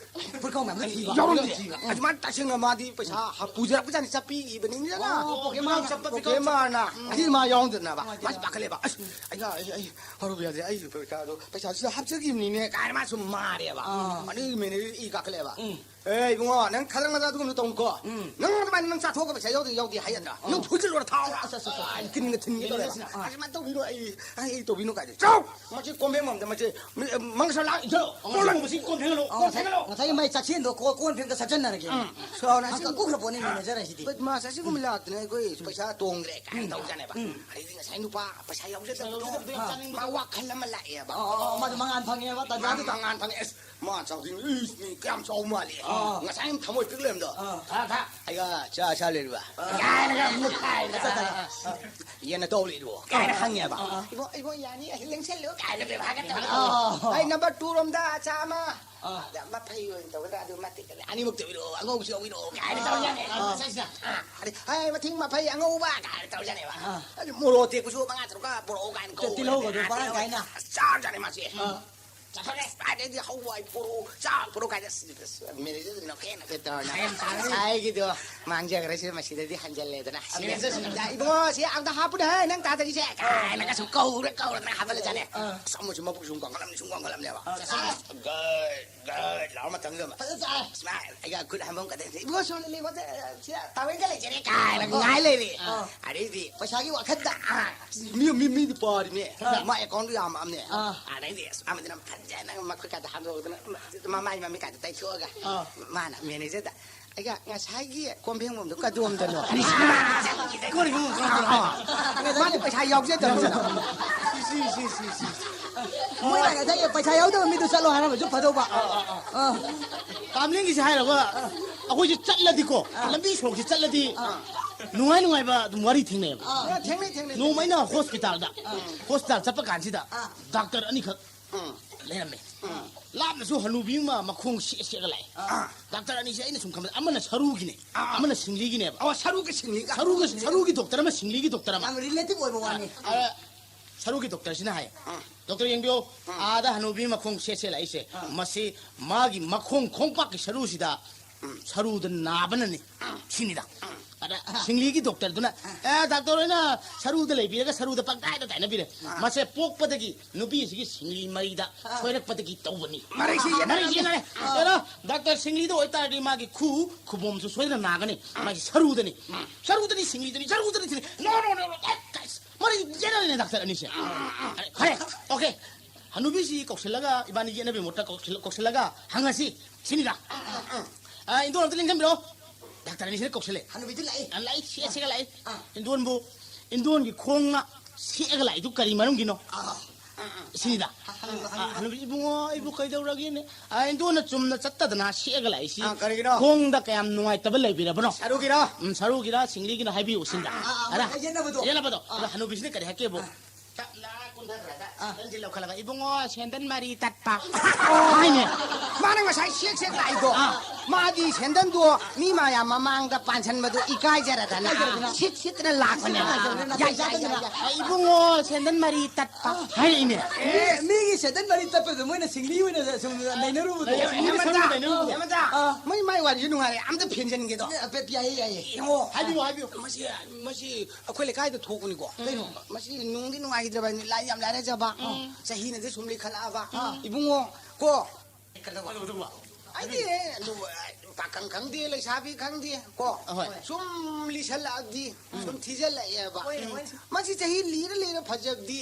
ꯐꯨꯔꯤꯠ ꯀꯥꯎ ꯃꯌꯥꯝꯗꯣ ꯊꯤꯕ꯫ ꯌꯥꯎꯔꯝꯗꯦ꯫ ꯑꯗꯨꯃꯥꯏꯅ ꯇꯁꯦꯡꯅ ꯃꯥꯗꯤ ꯄꯩꯁꯥ ꯄꯨꯖꯔꯛꯄꯖꯥꯠꯅꯤ, ꯆꯠꯄꯤꯈꯤꯕꯅꯤꯗꯅ꯫ ꯑꯣ, ꯄꯣꯀꯦꯠ ꯃꯥꯔꯅ꯫ ꯆꯠꯄ ꯄꯣꯀꯦꯠ ꯃꯥꯔꯅ꯫ ꯎꯝ꯫ ꯑꯗꯨꯗꯤ ꯃꯥ ꯌꯥꯎꯔꯝꯗꯅꯕ꯫ ꯅꯨꯡꯉꯥꯏꯇꯦ꯫ ꯃꯥꯁꯨ ꯄꯥꯈꯠꯂꯦꯕ꯫ "ꯑꯁ, ꯑꯩ, ꯑꯩ, ꯑꯩ ꯍꯧꯔꯛꯄ ꯌꯥꯗꯦ꯫ ꯑꯩ ꯄꯩꯁꯥꯗꯣ, ꯄꯩꯁꯥꯁꯤꯗ ꯍꯥꯞꯆꯈꯤꯕꯅꯤꯅꯦ," ꯀꯥꯏꯅ ꯃꯥ ꯁꯨꯝ ꯃꯥꯔꯦꯕ꯫ ꯑꯥ꯫ ꯑꯗꯨꯒꯤ ꯃꯦꯅꯦꯖꯔ ꯏ ꯀꯥꯈꯠꯂꯦꯕ꯫ ꯎꯝ꯫ "ꯑꯦ, ꯏꯕꯨꯡꯉꯣ, ꯅꯪ ꯈꯗ꯭ꯔꯛ ꯅꯗ꯭ꯔꯛ ꯑꯗꯨꯒꯨꯝꯕꯗꯣ ꯇꯧꯅꯨꯀꯣ꯫ ꯎꯝ꯫ ꯅꯪ ꯑꯗꯨꯃꯥꯏꯅ ꯅꯪ ꯆꯥꯊꯣꯛꯑꯒ ꯄꯩꯁꯥ ꯌꯥꯎꯗꯦ, ꯌꯥꯎꯗꯦ ꯍꯥꯏꯒꯗ꯭ꯔꯥ? ꯑꯥ꯫ ꯅꯪ ꯐꯨꯖꯤꯜꯂꯨꯔ ꯊꯥꯎꯔ?" ꯑꯁ, ꯑꯁ, ꯑꯁ꯫ ꯑꯥ, ꯀꯤꯟꯒ ꯊꯤꯟꯒꯦ ꯇꯧꯔꯦꯕ꯫ ꯃꯦꯅꯦꯖꯔꯁꯤꯅ, ꯑꯥ꯫ "ꯑꯁꯨꯃꯥꯏꯅ ꯇꯧꯕꯤꯅꯣ, ꯑꯩ, ꯑꯩ ꯇꯧꯕꯤꯅꯣ" ꯀꯥꯏꯗ꯫ ꯆꯥꯎ! ꯃꯁꯤ ꯀꯣꯟꯐꯦꯡ ꯑꯝꯗ ꯃꯁꯤ, ꯃꯤ, ꯃꯪꯒꯁ ꯂꯥꯛ-, ꯏꯆꯧ! ꯀꯣꯜ ꯂꯪꯕꯁꯤ ꯀꯣꯟꯐꯦꯡꯍꯜꯂꯣ, ꯑꯣ, ꯀꯣꯟꯐꯦꯡꯍꯜꯂꯣ! ꯉꯁꯥꯏꯒꯤ ꯃꯥꯏ ꯆꯥꯛꯁꯦꯟꯗꯣ ꯀꯣ-, ꯀꯣꯟꯐꯦꯡꯗ ꯁꯠꯆꯟꯅꯔꯒꯦ꯫ ꯎꯝ꯫ ꯁꯥꯎꯅ ꯑꯁ, ꯑꯁꯤ ꯀꯛꯀꯨꯈ꯭ꯔ ꯄꯣꯠꯅꯤ ꯃꯦꯅꯦꯖꯔ ꯍꯥꯏꯁꯤꯗꯤ꯫ ꯕꯗꯃꯥꯁ ꯑꯁꯤꯒꯨꯝꯕ ꯂꯥꯛꯇꯅ ꯑꯩꯈꯣꯏ ꯄꯩꯁꯥ ꯇꯣꯡꯗ꯭ꯔꯦ ꯀꯥꯏꯅ ꯎꯝ꯫ ꯇꯧꯖꯥꯠꯅꯦꯕ꯫ ꯎꯝ꯫ ꯑꯗꯩꯗꯤ ꯉꯁꯥꯏ ꯅꯨꯄꯥ ꯄꯩꯁꯥ ꯌꯥꯎꯖꯗꯕꯗꯣ, ꯌꯥꯎꯖꯗꯕꯗꯣ ꯌꯥꯝ ꯑꯥ꯫ ꯆꯥꯅꯤꯡꯕ꯫ ꯃꯥ ꯋꯥꯈꯜ ꯑꯃ ꯂꯥꯛꯑꯦꯕ꯫ ꯑꯣ, ꯑꯣ, ꯑꯣ, ꯃꯥꯁꯨ ꯃꯉꯥꯜ ꯐꯪꯉꯦꯕ, ꯇꯟꯖꯥꯗꯨꯗ꯫ ꯃꯥ ꯃꯉꯥꯜ ꯐꯪꯉꯦ꯫ ꯑꯁ, ꯃꯥ ꯆꯥꯎꯗꯤ, ꯏꯁ, ꯃꯤ ꯀꯌꯥꯝ ꯆꯥꯎ ꯃꯥꯜꯂꯦ꯫ ꯑꯥ꯫ ꯉꯁꯥꯏ ꯌꯥꯝ ꯊꯃꯣꯏ ꯄꯤꯛ ꯂꯩꯔꯝꯗꯣ꯫ ꯑꯥ꯫ ꯊꯥ, ꯊꯥ꯫ ꯑꯩꯒ ꯆꯥ ꯆꯥ ꯂꯩꯔꯨꯕ꯫ ꯑꯥ꯫ ꯀꯥꯏꯅꯒ ꯑꯃꯨꯛ ꯍꯥꯏꯗꯅ꯫ "ꯌꯦꯟꯅ ꯇꯧ ꯂꯩꯔꯨꯕꯣ?" ꯀꯥꯏꯅ ꯍꯪꯉꯦꯕ꯫ ꯑꯥ꯫ "ꯏꯕꯣ, ꯏꯕꯣ, ꯌꯥꯅꯤ, ꯑꯩ ꯂꯦꯡꯁꯜꯂꯨ" ꯀꯥꯏꯅ ꯕꯦꯕꯥꯔꯒ ꯇꯧꯔꯒ꯫ ꯑꯥ꯫ "ꯑꯩ ꯅꯝꯕꯔ ꯇꯨ ꯔꯣꯝꯗ ꯆꯥꯝꯃ, ꯑꯥ꯫ ꯑꯗ ꯃꯐꯩ ꯑꯣꯏꯅ ꯇꯧꯒꯗ꯭ꯔꯥ? ꯑꯗꯨ ꯃꯇꯤꯛ ꯑꯅꯤꯃꯛ ꯇꯧꯕꯤꯔꯛꯑꯣ, ꯑꯉꯧꯕꯁꯨ ꯌꯥꯎꯕꯤꯔꯛꯑꯣ" ꯀꯥꯏꯅ ꯇꯧꯔꯖꯥꯠꯅꯦ꯫ ꯑꯥ꯫ ꯑꯗꯩ, "ꯍꯥꯏ, ꯃꯊꯤꯡ ꯃꯐꯩ ꯑꯉꯧꯕ" ꯀꯥꯏꯅ ꯇꯧꯔꯖꯥꯠꯅꯦꯕ꯫ ꯑꯥ꯫ ꯑꯗꯩ ꯃꯣꯔꯣꯛ ꯑꯇꯦꯛꯄꯁꯨ ꯃꯉꯥ ꯇꯔꯨꯛꯀ ꯄꯨꯔꯛꯑꯣ ꯀꯥꯏꯅ ꯀꯧꯕ꯫ ꯇꯤꯜꯍꯧꯒꯗꯣ ꯃꯔꯥꯡ ꯀꯥꯏꯅ꯫ ꯑꯁ, ꯆꯥꯔꯖꯥꯠꯅꯦ ꯃꯥꯁꯦ꯫ ꯑꯥ꯫ ꯆꯠꯊꯣꯛꯑꯦ꯫ ꯑꯗꯩꯗꯤ ꯍꯋꯥꯏ ꯄꯣꯔꯣ, ꯆꯥꯛ ꯄꯣꯔꯣ ꯀꯥꯏꯗ ꯃꯦꯅꯦꯖꯔꯗꯨꯅ ꯅꯣꯛꯐꯦꯠ ꯅꯣꯛꯐꯦꯠ ꯇꯧꯔꯅ꯫ ꯌꯥꯝ ꯁꯥꯔꯦ꯫ ꯉꯁꯥꯏꯒꯤꯗꯣ ꯃꯥꯡꯖꯈ꯭ꯔꯁꯤꯅ ꯃꯁꯤꯗꯗꯤ ꯍꯟꯖꯜꯂꯦꯗꯅ꯫ ꯃꯦꯅꯦꯖꯔꯁꯤꯅ, "ꯏꯕꯨꯡꯉꯣ, ꯁꯤ ꯑꯝꯇ ꯍꯥꯞꯄꯨꯅꯦ, ꯅꯪ ꯇꯥꯗꯔꯤꯁꯦ?" ꯀꯥꯏꯅꯒ ꯁꯨꯝ ꯀꯧꯔ ꯀꯧꯔꯒ ꯍꯥꯞꯍꯜꯂꯖꯥꯠꯅꯦ꯫ ꯑꯥ꯫ ꯑꯁ, ꯑꯃꯁꯨ ꯃꯕꯨꯛ ꯁꯨꯝ ꯀꯪꯈꯠꯂꯝꯅꯤ, ꯁꯨꯝ ꯀꯪꯈꯠꯂꯝꯅꯦꯕ꯫ ꯑꯥ꯫ ꯑꯁ, ꯒꯠ, ꯒꯠ ꯂꯥꯎꯔ ꯃꯇꯝꯗꯨꯗ꯫ ꯐꯖꯅ ꯆꯥꯔꯦ꯫ ꯑꯁ, ꯃꯥ ꯑꯩꯒ ꯈꯨꯠ ꯍꯥꯝꯐꯝ ꯀꯗꯩ, "ꯏꯕꯨꯡꯉꯣ, ꯁꯣꯝꯗ ꯂꯦꯡꯉꯣ, ꯁꯤꯗ ꯇꯥꯋꯦꯜꯒ ꯂꯩꯖꯔꯦ," ꯀꯥꯏꯅꯒ ꯉꯥꯏ ꯂꯩꯔꯦ꯫ ꯑꯥ꯫ ꯑꯗꯩꯗꯤ ꯄꯩꯁꯥꯒꯤ ꯋꯥꯈꯜꯗ꯫ ꯑꯥ꯫ ꯃꯤ, ꯃꯤ, ꯃꯤꯗꯤ ꯄꯥꯔꯤꯅꯦ꯫ ꯑꯥ꯫ ꯃꯥ ꯑꯦꯀꯥꯎꯟꯗꯨ ꯌꯥꯝꯃꯛꯑꯝꯅꯦ꯫ ꯑꯥ꯫ ꯑꯗꯩꯗꯤ ꯑꯁ, ꯑꯃꯗꯨꯅ ꯐꯖꯅ ꯃꯈꯨꯠ ꯀꯥꯗ ꯍꯥꯝꯗꯣꯛꯇꯅ, ꯃꯃꯥꯏ ꯃꯃꯤꯠ ꯀꯥꯗ ꯇꯩꯊꯣꯛꯑꯒ, ꯑꯥ꯫ ꯃꯥꯅ ꯃꯦꯅꯦꯖꯔꯗ, "ꯑꯩꯒ ꯉꯁꯥꯏꯒꯤ ꯀꯣꯟ ꯐꯦꯡꯐꯝꯗꯣ ꯀꯗꯣꯝꯗꯅꯣ?" ꯀꯔꯤꯅꯣ? ꯃꯥꯗꯤ ꯄꯩꯁꯥ ꯌꯥꯎꯖꯗꯕꯅꯤꯅ꯫ ꯁꯤ, ꯁꯤ, ꯁꯤ, ꯁꯤ, ꯁꯤ꯫ ꯃꯣꯏꯅ ꯉꯁꯥꯏꯒꯤ ꯄꯩꯁꯥ ꯌꯥꯎꯗꯕ ꯃꯤꯗꯣ ꯆꯠꯂꯣ ꯍꯥꯏꯔꯝꯃꯁꯨ ꯐꯗꯧꯕ꯫ ꯑꯥ, ꯑꯥ, ꯑꯥ꯫ ꯑꯥ꯫ ꯀꯥꯝꯂꯤꯡꯒꯤꯁꯦ ꯍꯥꯏꯔꯕ, ꯑꯩꯈꯣꯏꯁꯦ ꯆꯠꯂꯗꯤꯀꯣ, ꯑꯥ꯫ ꯂꯝꯕꯤ ꯁꯣꯔꯣꯛꯁꯦ ꯆꯠꯂꯗꯤ, ꯑꯥ꯫ ꯅꯨꯡꯉꯥꯏ ꯅꯨꯡꯉꯥꯏꯕ ꯑꯗꯨꯝ ꯋꯥꯔꯤ ꯊꯦꯡꯅꯩꯌꯦꯕ꯫ ꯑꯥ, ꯊꯦꯡꯅꯩ, ꯊꯦꯡꯅꯩ, ꯅꯣꯡꯃ ꯊꯦꯡꯅꯩ꯫ ꯑꯩꯅ ꯍꯣꯁꯄꯤꯇꯥꯜꯗ, ꯑꯥ꯫ ꯍꯣꯁꯄꯤꯇꯥꯜ ꯆꯠꯄ ꯀꯥꯟꯁꯤꯗ, ꯑꯥ꯫ ꯗꯥꯛꯇꯔ ꯑꯅꯤꯈꯛ ꯎꯝ꯫ ꯂꯩꯔꯝꯃꯦ꯫ ꯎꯝ꯫ ꯂꯥꯞꯅꯁꯨ ꯍꯅꯨꯕꯤ ꯑꯃ ꯃꯈꯣꯡ ꯁꯦꯛ ꯁꯦꯛꯑꯒ ꯂꯥꯛꯑꯦ꯫ ꯑꯥ꯫ ꯗꯥꯛꯇꯔ ꯑꯅꯤꯁꯦ ꯑꯩꯅ ꯁꯨꯝ ꯈꯟꯕꯗ ꯑꯃꯅ ꯁꯔꯨꯒꯤꯅꯦ, ꯑꯥ꯫ ꯑꯃꯅ ꯁꯤꯡꯂꯤꯒꯤꯅꯦꯕ꯫ ꯑꯣ, ꯁꯔꯨꯒ ꯁꯤꯡꯂꯤꯒ꯫ ꯁꯔꯨꯒ, ꯁꯔꯨꯒꯤ ꯗꯣꯛꯇꯔ ꯑꯃ, ꯁꯤꯡꯂꯤꯒꯤ ꯗꯣꯛꯇꯔ ꯑꯃ꯫ ꯌꯥꯝ ꯔꯤꯂꯦꯇꯤꯚ ꯑꯣꯏꯕ ꯋꯥꯅꯤ꯫ ꯑꯥ, ꯁꯔꯨꯒꯤ ꯗꯣꯛꯇꯔꯁꯤꯅ ꯍꯥꯏꯌꯦ, ꯑꯥ꯫ "ꯗꯣꯛꯇꯔ ꯌꯦꯡꯕꯤꯌꯣ, ꯑꯥ꯫ ꯑꯥꯗ ꯍꯅꯨꯕꯤ ꯃꯈꯣꯡ ꯁꯦꯛ ꯁꯦꯛ ꯂꯥꯛꯏꯁꯦ, ꯑꯥ꯫ ꯃꯁꯤ ꯃꯥꯒꯤ ꯃꯈꯣꯡ ꯈꯣꯡꯄꯥꯛꯀꯤ ꯁꯔꯨꯁꯤꯗ ꯎꯝ꯫ ꯁꯔꯨꯗ ꯅꯥꯕꯅꯅꯤ," ꯁꯤꯅꯤꯗ꯫ ꯑꯗ ꯁꯤꯡꯂꯤꯒꯤ ꯗꯣꯛꯇꯔꯗꯨꯅ, "ꯑꯦ, ꯗꯥꯛꯇꯔ ꯍꯣꯏꯅ ꯁꯔꯨꯗ ꯂꯩꯕꯤꯔꯒ ꯁꯔꯨꯗ ꯄꯪꯇꯥꯏꯗ ꯇꯥꯏꯅꯕꯤꯔꯦ꯫ ꯑꯥ꯫ ꯃꯁꯦ ꯄꯣꯛꯄꯗꯒꯤ ꯅꯨꯄꯤ ꯑꯁꯤꯒꯤ ꯁꯤꯡꯂꯤ ꯃꯔꯤꯗ ꯑꯥ꯫ ꯁꯣꯏꯔꯛꯄꯗꯒꯤ ꯇꯧꯕꯅꯤ꯫" ꯃꯔꯩꯁꯤ ꯌꯦꯠꯅꯔꯦ꯫ ꯃꯔꯩꯁꯤ ꯌꯦꯠꯅꯔꯦ꯫ ꯑꯥ꯫ ꯑꯦꯔꯥ, ꯗꯥꯛꯇꯔ, ꯁꯤꯡꯂꯤꯗ ꯑꯣꯏꯇꯥꯔꯗꯤ ꯃꯥꯒꯤ ꯈꯨ, ꯈꯨꯕꯣꯝꯁꯨ ꯁꯣꯏꯗꯅ ꯅꯥꯒꯅꯤ꯫ ꯃꯥꯒꯤ ꯁꯔꯨꯗꯅꯤ꯫ ꯁꯔꯨꯗꯅꯤ, ꯁꯤꯡꯂꯤꯗꯅꯤ, ꯁꯔꯨꯗꯅꯤ, ꯁꯤꯡꯂꯤ꯫ No, no, no, no. ꯑꯦ, ꯀꯥꯏꯁ꯫ ꯃꯔꯩ ꯌꯦꯠꯅꯔꯦꯅꯦ ꯗꯥꯛꯇꯔ ꯑꯅꯤꯁꯦ꯫ ꯑꯔꯦ, ꯐꯔꯦ, okay꯫ ꯍꯅꯨꯕꯤꯁꯤ ꯀꯧꯁꯤꯜꯂꯒ, ꯏꯕꯥꯅꯤ ꯌꯦꯠꯅꯕꯒꯤ ꯃꯍꯨꯠꯇ ꯀꯧꯁꯤꯜ-, ꯀꯧꯁꯤꯜꯂꯒ ꯍꯪꯉꯁꯤ꯫ ꯁꯤꯅꯤꯗ꯫ ꯑ, ꯏꯟꯗꯣꯟ ꯑꯝꯇ ꯂꯦꯡꯁꯟꯕꯤꯔꯣ꯫ ꯗꯥꯛꯇꯔ ꯑꯅꯤꯁꯤꯅ ꯀꯧꯁꯜꯂꯦ꯫ ꯍꯅꯨꯕꯤꯗꯨ ꯂꯥꯛꯏ꯫ ꯑ, ꯂꯥꯛꯏ, ꯁꯦꯛꯑ ꯁꯦꯛꯑ ꯂꯥꯛꯏ꯫ ꯑ꯫ ꯏꯟꯗꯣꯟꯕꯨ, ꯏꯟꯗꯣꯟꯒꯤ ꯈꯣꯡꯅ ꯁꯦꯛꯑꯒ ꯂꯥꯛꯏꯗꯨ ꯀꯔꯤ ꯃꯔꯝꯒꯤꯅꯣ? ꯑ꯫ ꯁꯤꯅꯤꯗ꯫ ꯍ-, ꯍ-, ꯍ-, ꯑ, ꯍꯅꯨꯕꯤ, "ꯏꯕꯨꯡꯉꯣ, ꯑꯩꯕꯨ ꯀꯩꯗꯧꯔꯒꯦꯅꯦ? ꯑ, ꯏꯟꯗꯣꯟꯅ ꯆꯨꯝꯅ ꯆꯠꯇꯗꯅ ꯁꯦꯛꯑꯒ ꯂꯥꯛꯏꯁꯤ ꯑ, ꯀꯔꯤꯒꯤꯅꯣ? ꯈꯣꯡꯗ ꯀꯌꯥꯝ ꯅꯨꯡꯉꯥꯏꯇꯕ ꯂꯩꯕꯤꯔꯕꯅꯣ?" ꯁꯔꯨꯒꯤꯔꯣ? ꯎꯝ, ꯁꯔꯨꯒꯤꯔ, ꯁꯤꯡꯂꯤꯒꯤꯔ ꯍꯥꯏꯕꯤꯌꯨ ꯁꯤꯅꯤꯗ꯫ ꯑ, ꯑ, ꯑ, ꯑꯔ? ꯌꯦꯠꯅꯕꯗꯣ꯫ ꯌꯦꯠꯅꯕꯗꯣ꯫ ꯑ꯫ ꯑꯗꯣ ꯍꯅꯨꯕꯤꯁꯤꯅ ꯀꯔꯤ ꯍꯥꯏꯔꯛꯀꯦꯕꯨ? ꯑ꯫ ꯇꯞꯅ ꯀꯨꯝꯊꯈ꯭ꯔꯒ ꯁꯦꯟꯗꯟꯁꯤ ꯂꯧꯈꯠꯂꯒ, "ꯏꯕꯨꯡꯉꯣ, ꯁꯦꯟꯗꯟ ꯃꯔꯤ ꯇꯠꯄ" ꯍꯥꯏꯅꯦ꯫ ꯃꯥꯅ ꯉꯁꯥꯏ ꯁꯦꯛ ꯁꯦꯛ ꯂꯥꯛꯏꯗꯣ, ꯃꯥꯗꯤ ꯁꯦꯟꯗꯟꯗꯣ ꯃꯤ ꯃꯌꯥꯝ ꯃꯃꯥꯡꯗ ꯄꯥꯟꯁꯟꯕꯗꯣ ꯏꯀꯥꯏꯖꯔꯗꯅ ꯁꯤꯠ ꯁꯤꯠꯇꯅ ꯂꯥꯛꯄꯅꯦ꯫ "ꯌꯥꯏ, ꯌꯥꯏ, ꯌꯥꯏ, ꯌꯥꯏ꯫ ꯏꯕꯨꯡꯉꯣ, ꯁꯦꯟꯗꯟ ꯃꯔꯤ ꯇꯠꯄ" ꯍꯥꯏꯔꯛꯏꯅꯦ꯫ ꯃꯤ-, ꯃꯤꯒꯤ ꯁꯦꯟꯗꯟ ꯃꯔꯤ ꯇꯠꯄꯗꯣ ꯃꯣꯏꯅ ꯁꯤꯡꯂꯤ ꯑꯣꯏꯅ ꯁꯨꯝ ꯅꯩꯅꯔꯨꯕꯗꯣ꯫ ꯍꯦꯃꯟꯇ, ꯍꯦꯃꯟꯇ, ꯑꯥ꯫ ꯃꯣꯏ ꯃꯥꯏ ꯋꯥꯔꯤꯁꯨ ꯅꯨꯡꯉꯥꯏꯔꯦ, ꯑꯝꯇ ꯐꯦꯟꯖꯟꯒꯦꯗꯣ꯫ ꯑꯦ, ꯌꯥꯏꯌꯦ, ꯌꯥꯏꯌꯦ꯫ ꯌꯦꯡꯉꯣ꯫ ꯍꯥꯏꯕꯤꯌꯨ, ꯍꯥꯏꯕꯤꯌꯨ꯫ ꯃꯁꯤ, ꯃꯁꯤ ꯑꯩꯈꯣꯏ ꯂꯩꯀꯥꯏꯗ ꯊꯣꯛꯄꯅꯤꯀꯣ꯫ ꯀꯩꯅꯣ? ꯃꯁꯤ ꯅꯨꯡꯗꯤ ꯅꯨꯡꯉꯥꯏꯈꯤꯗ꯭ꯔꯕ, ꯂꯥꯏ ꯌꯥꯝ ꯂꯥꯏꯔꯖꯕ, ꯆꯍꯤꯅꯗꯤ ꯁꯨꯝ ꯂꯤꯈꯠꯂꯛꯑꯕ꯫ ꯏꯕꯨꯡꯉꯣ, ꯀꯣ꯫ ꯀꯩꯗꯧꯕ? ꯀꯩꯗꯧꯕ? ꯑꯩꯗꯤ ꯄꯥꯈꯪ ꯈꯪꯗꯦ, ꯂꯩꯁꯥꯕꯤ ꯈꯪꯗꯦ, ꯀꯣ꯫ ꯑꯍꯣꯏ꯫ ꯁꯨꯝ ꯂꯤꯁꯜꯂꯛꯑꯗꯤ ꯁꯨꯝ ꯊꯤꯖꯜꯂꯛꯑꯦꯕ꯫ ꯍꯣꯏ, ꯍꯣꯏ꯫ ꯃꯁꯤ ꯆꯍꯤ ꯂꯤꯔ ꯂꯤꯔ ꯐꯖꯕꯗꯤ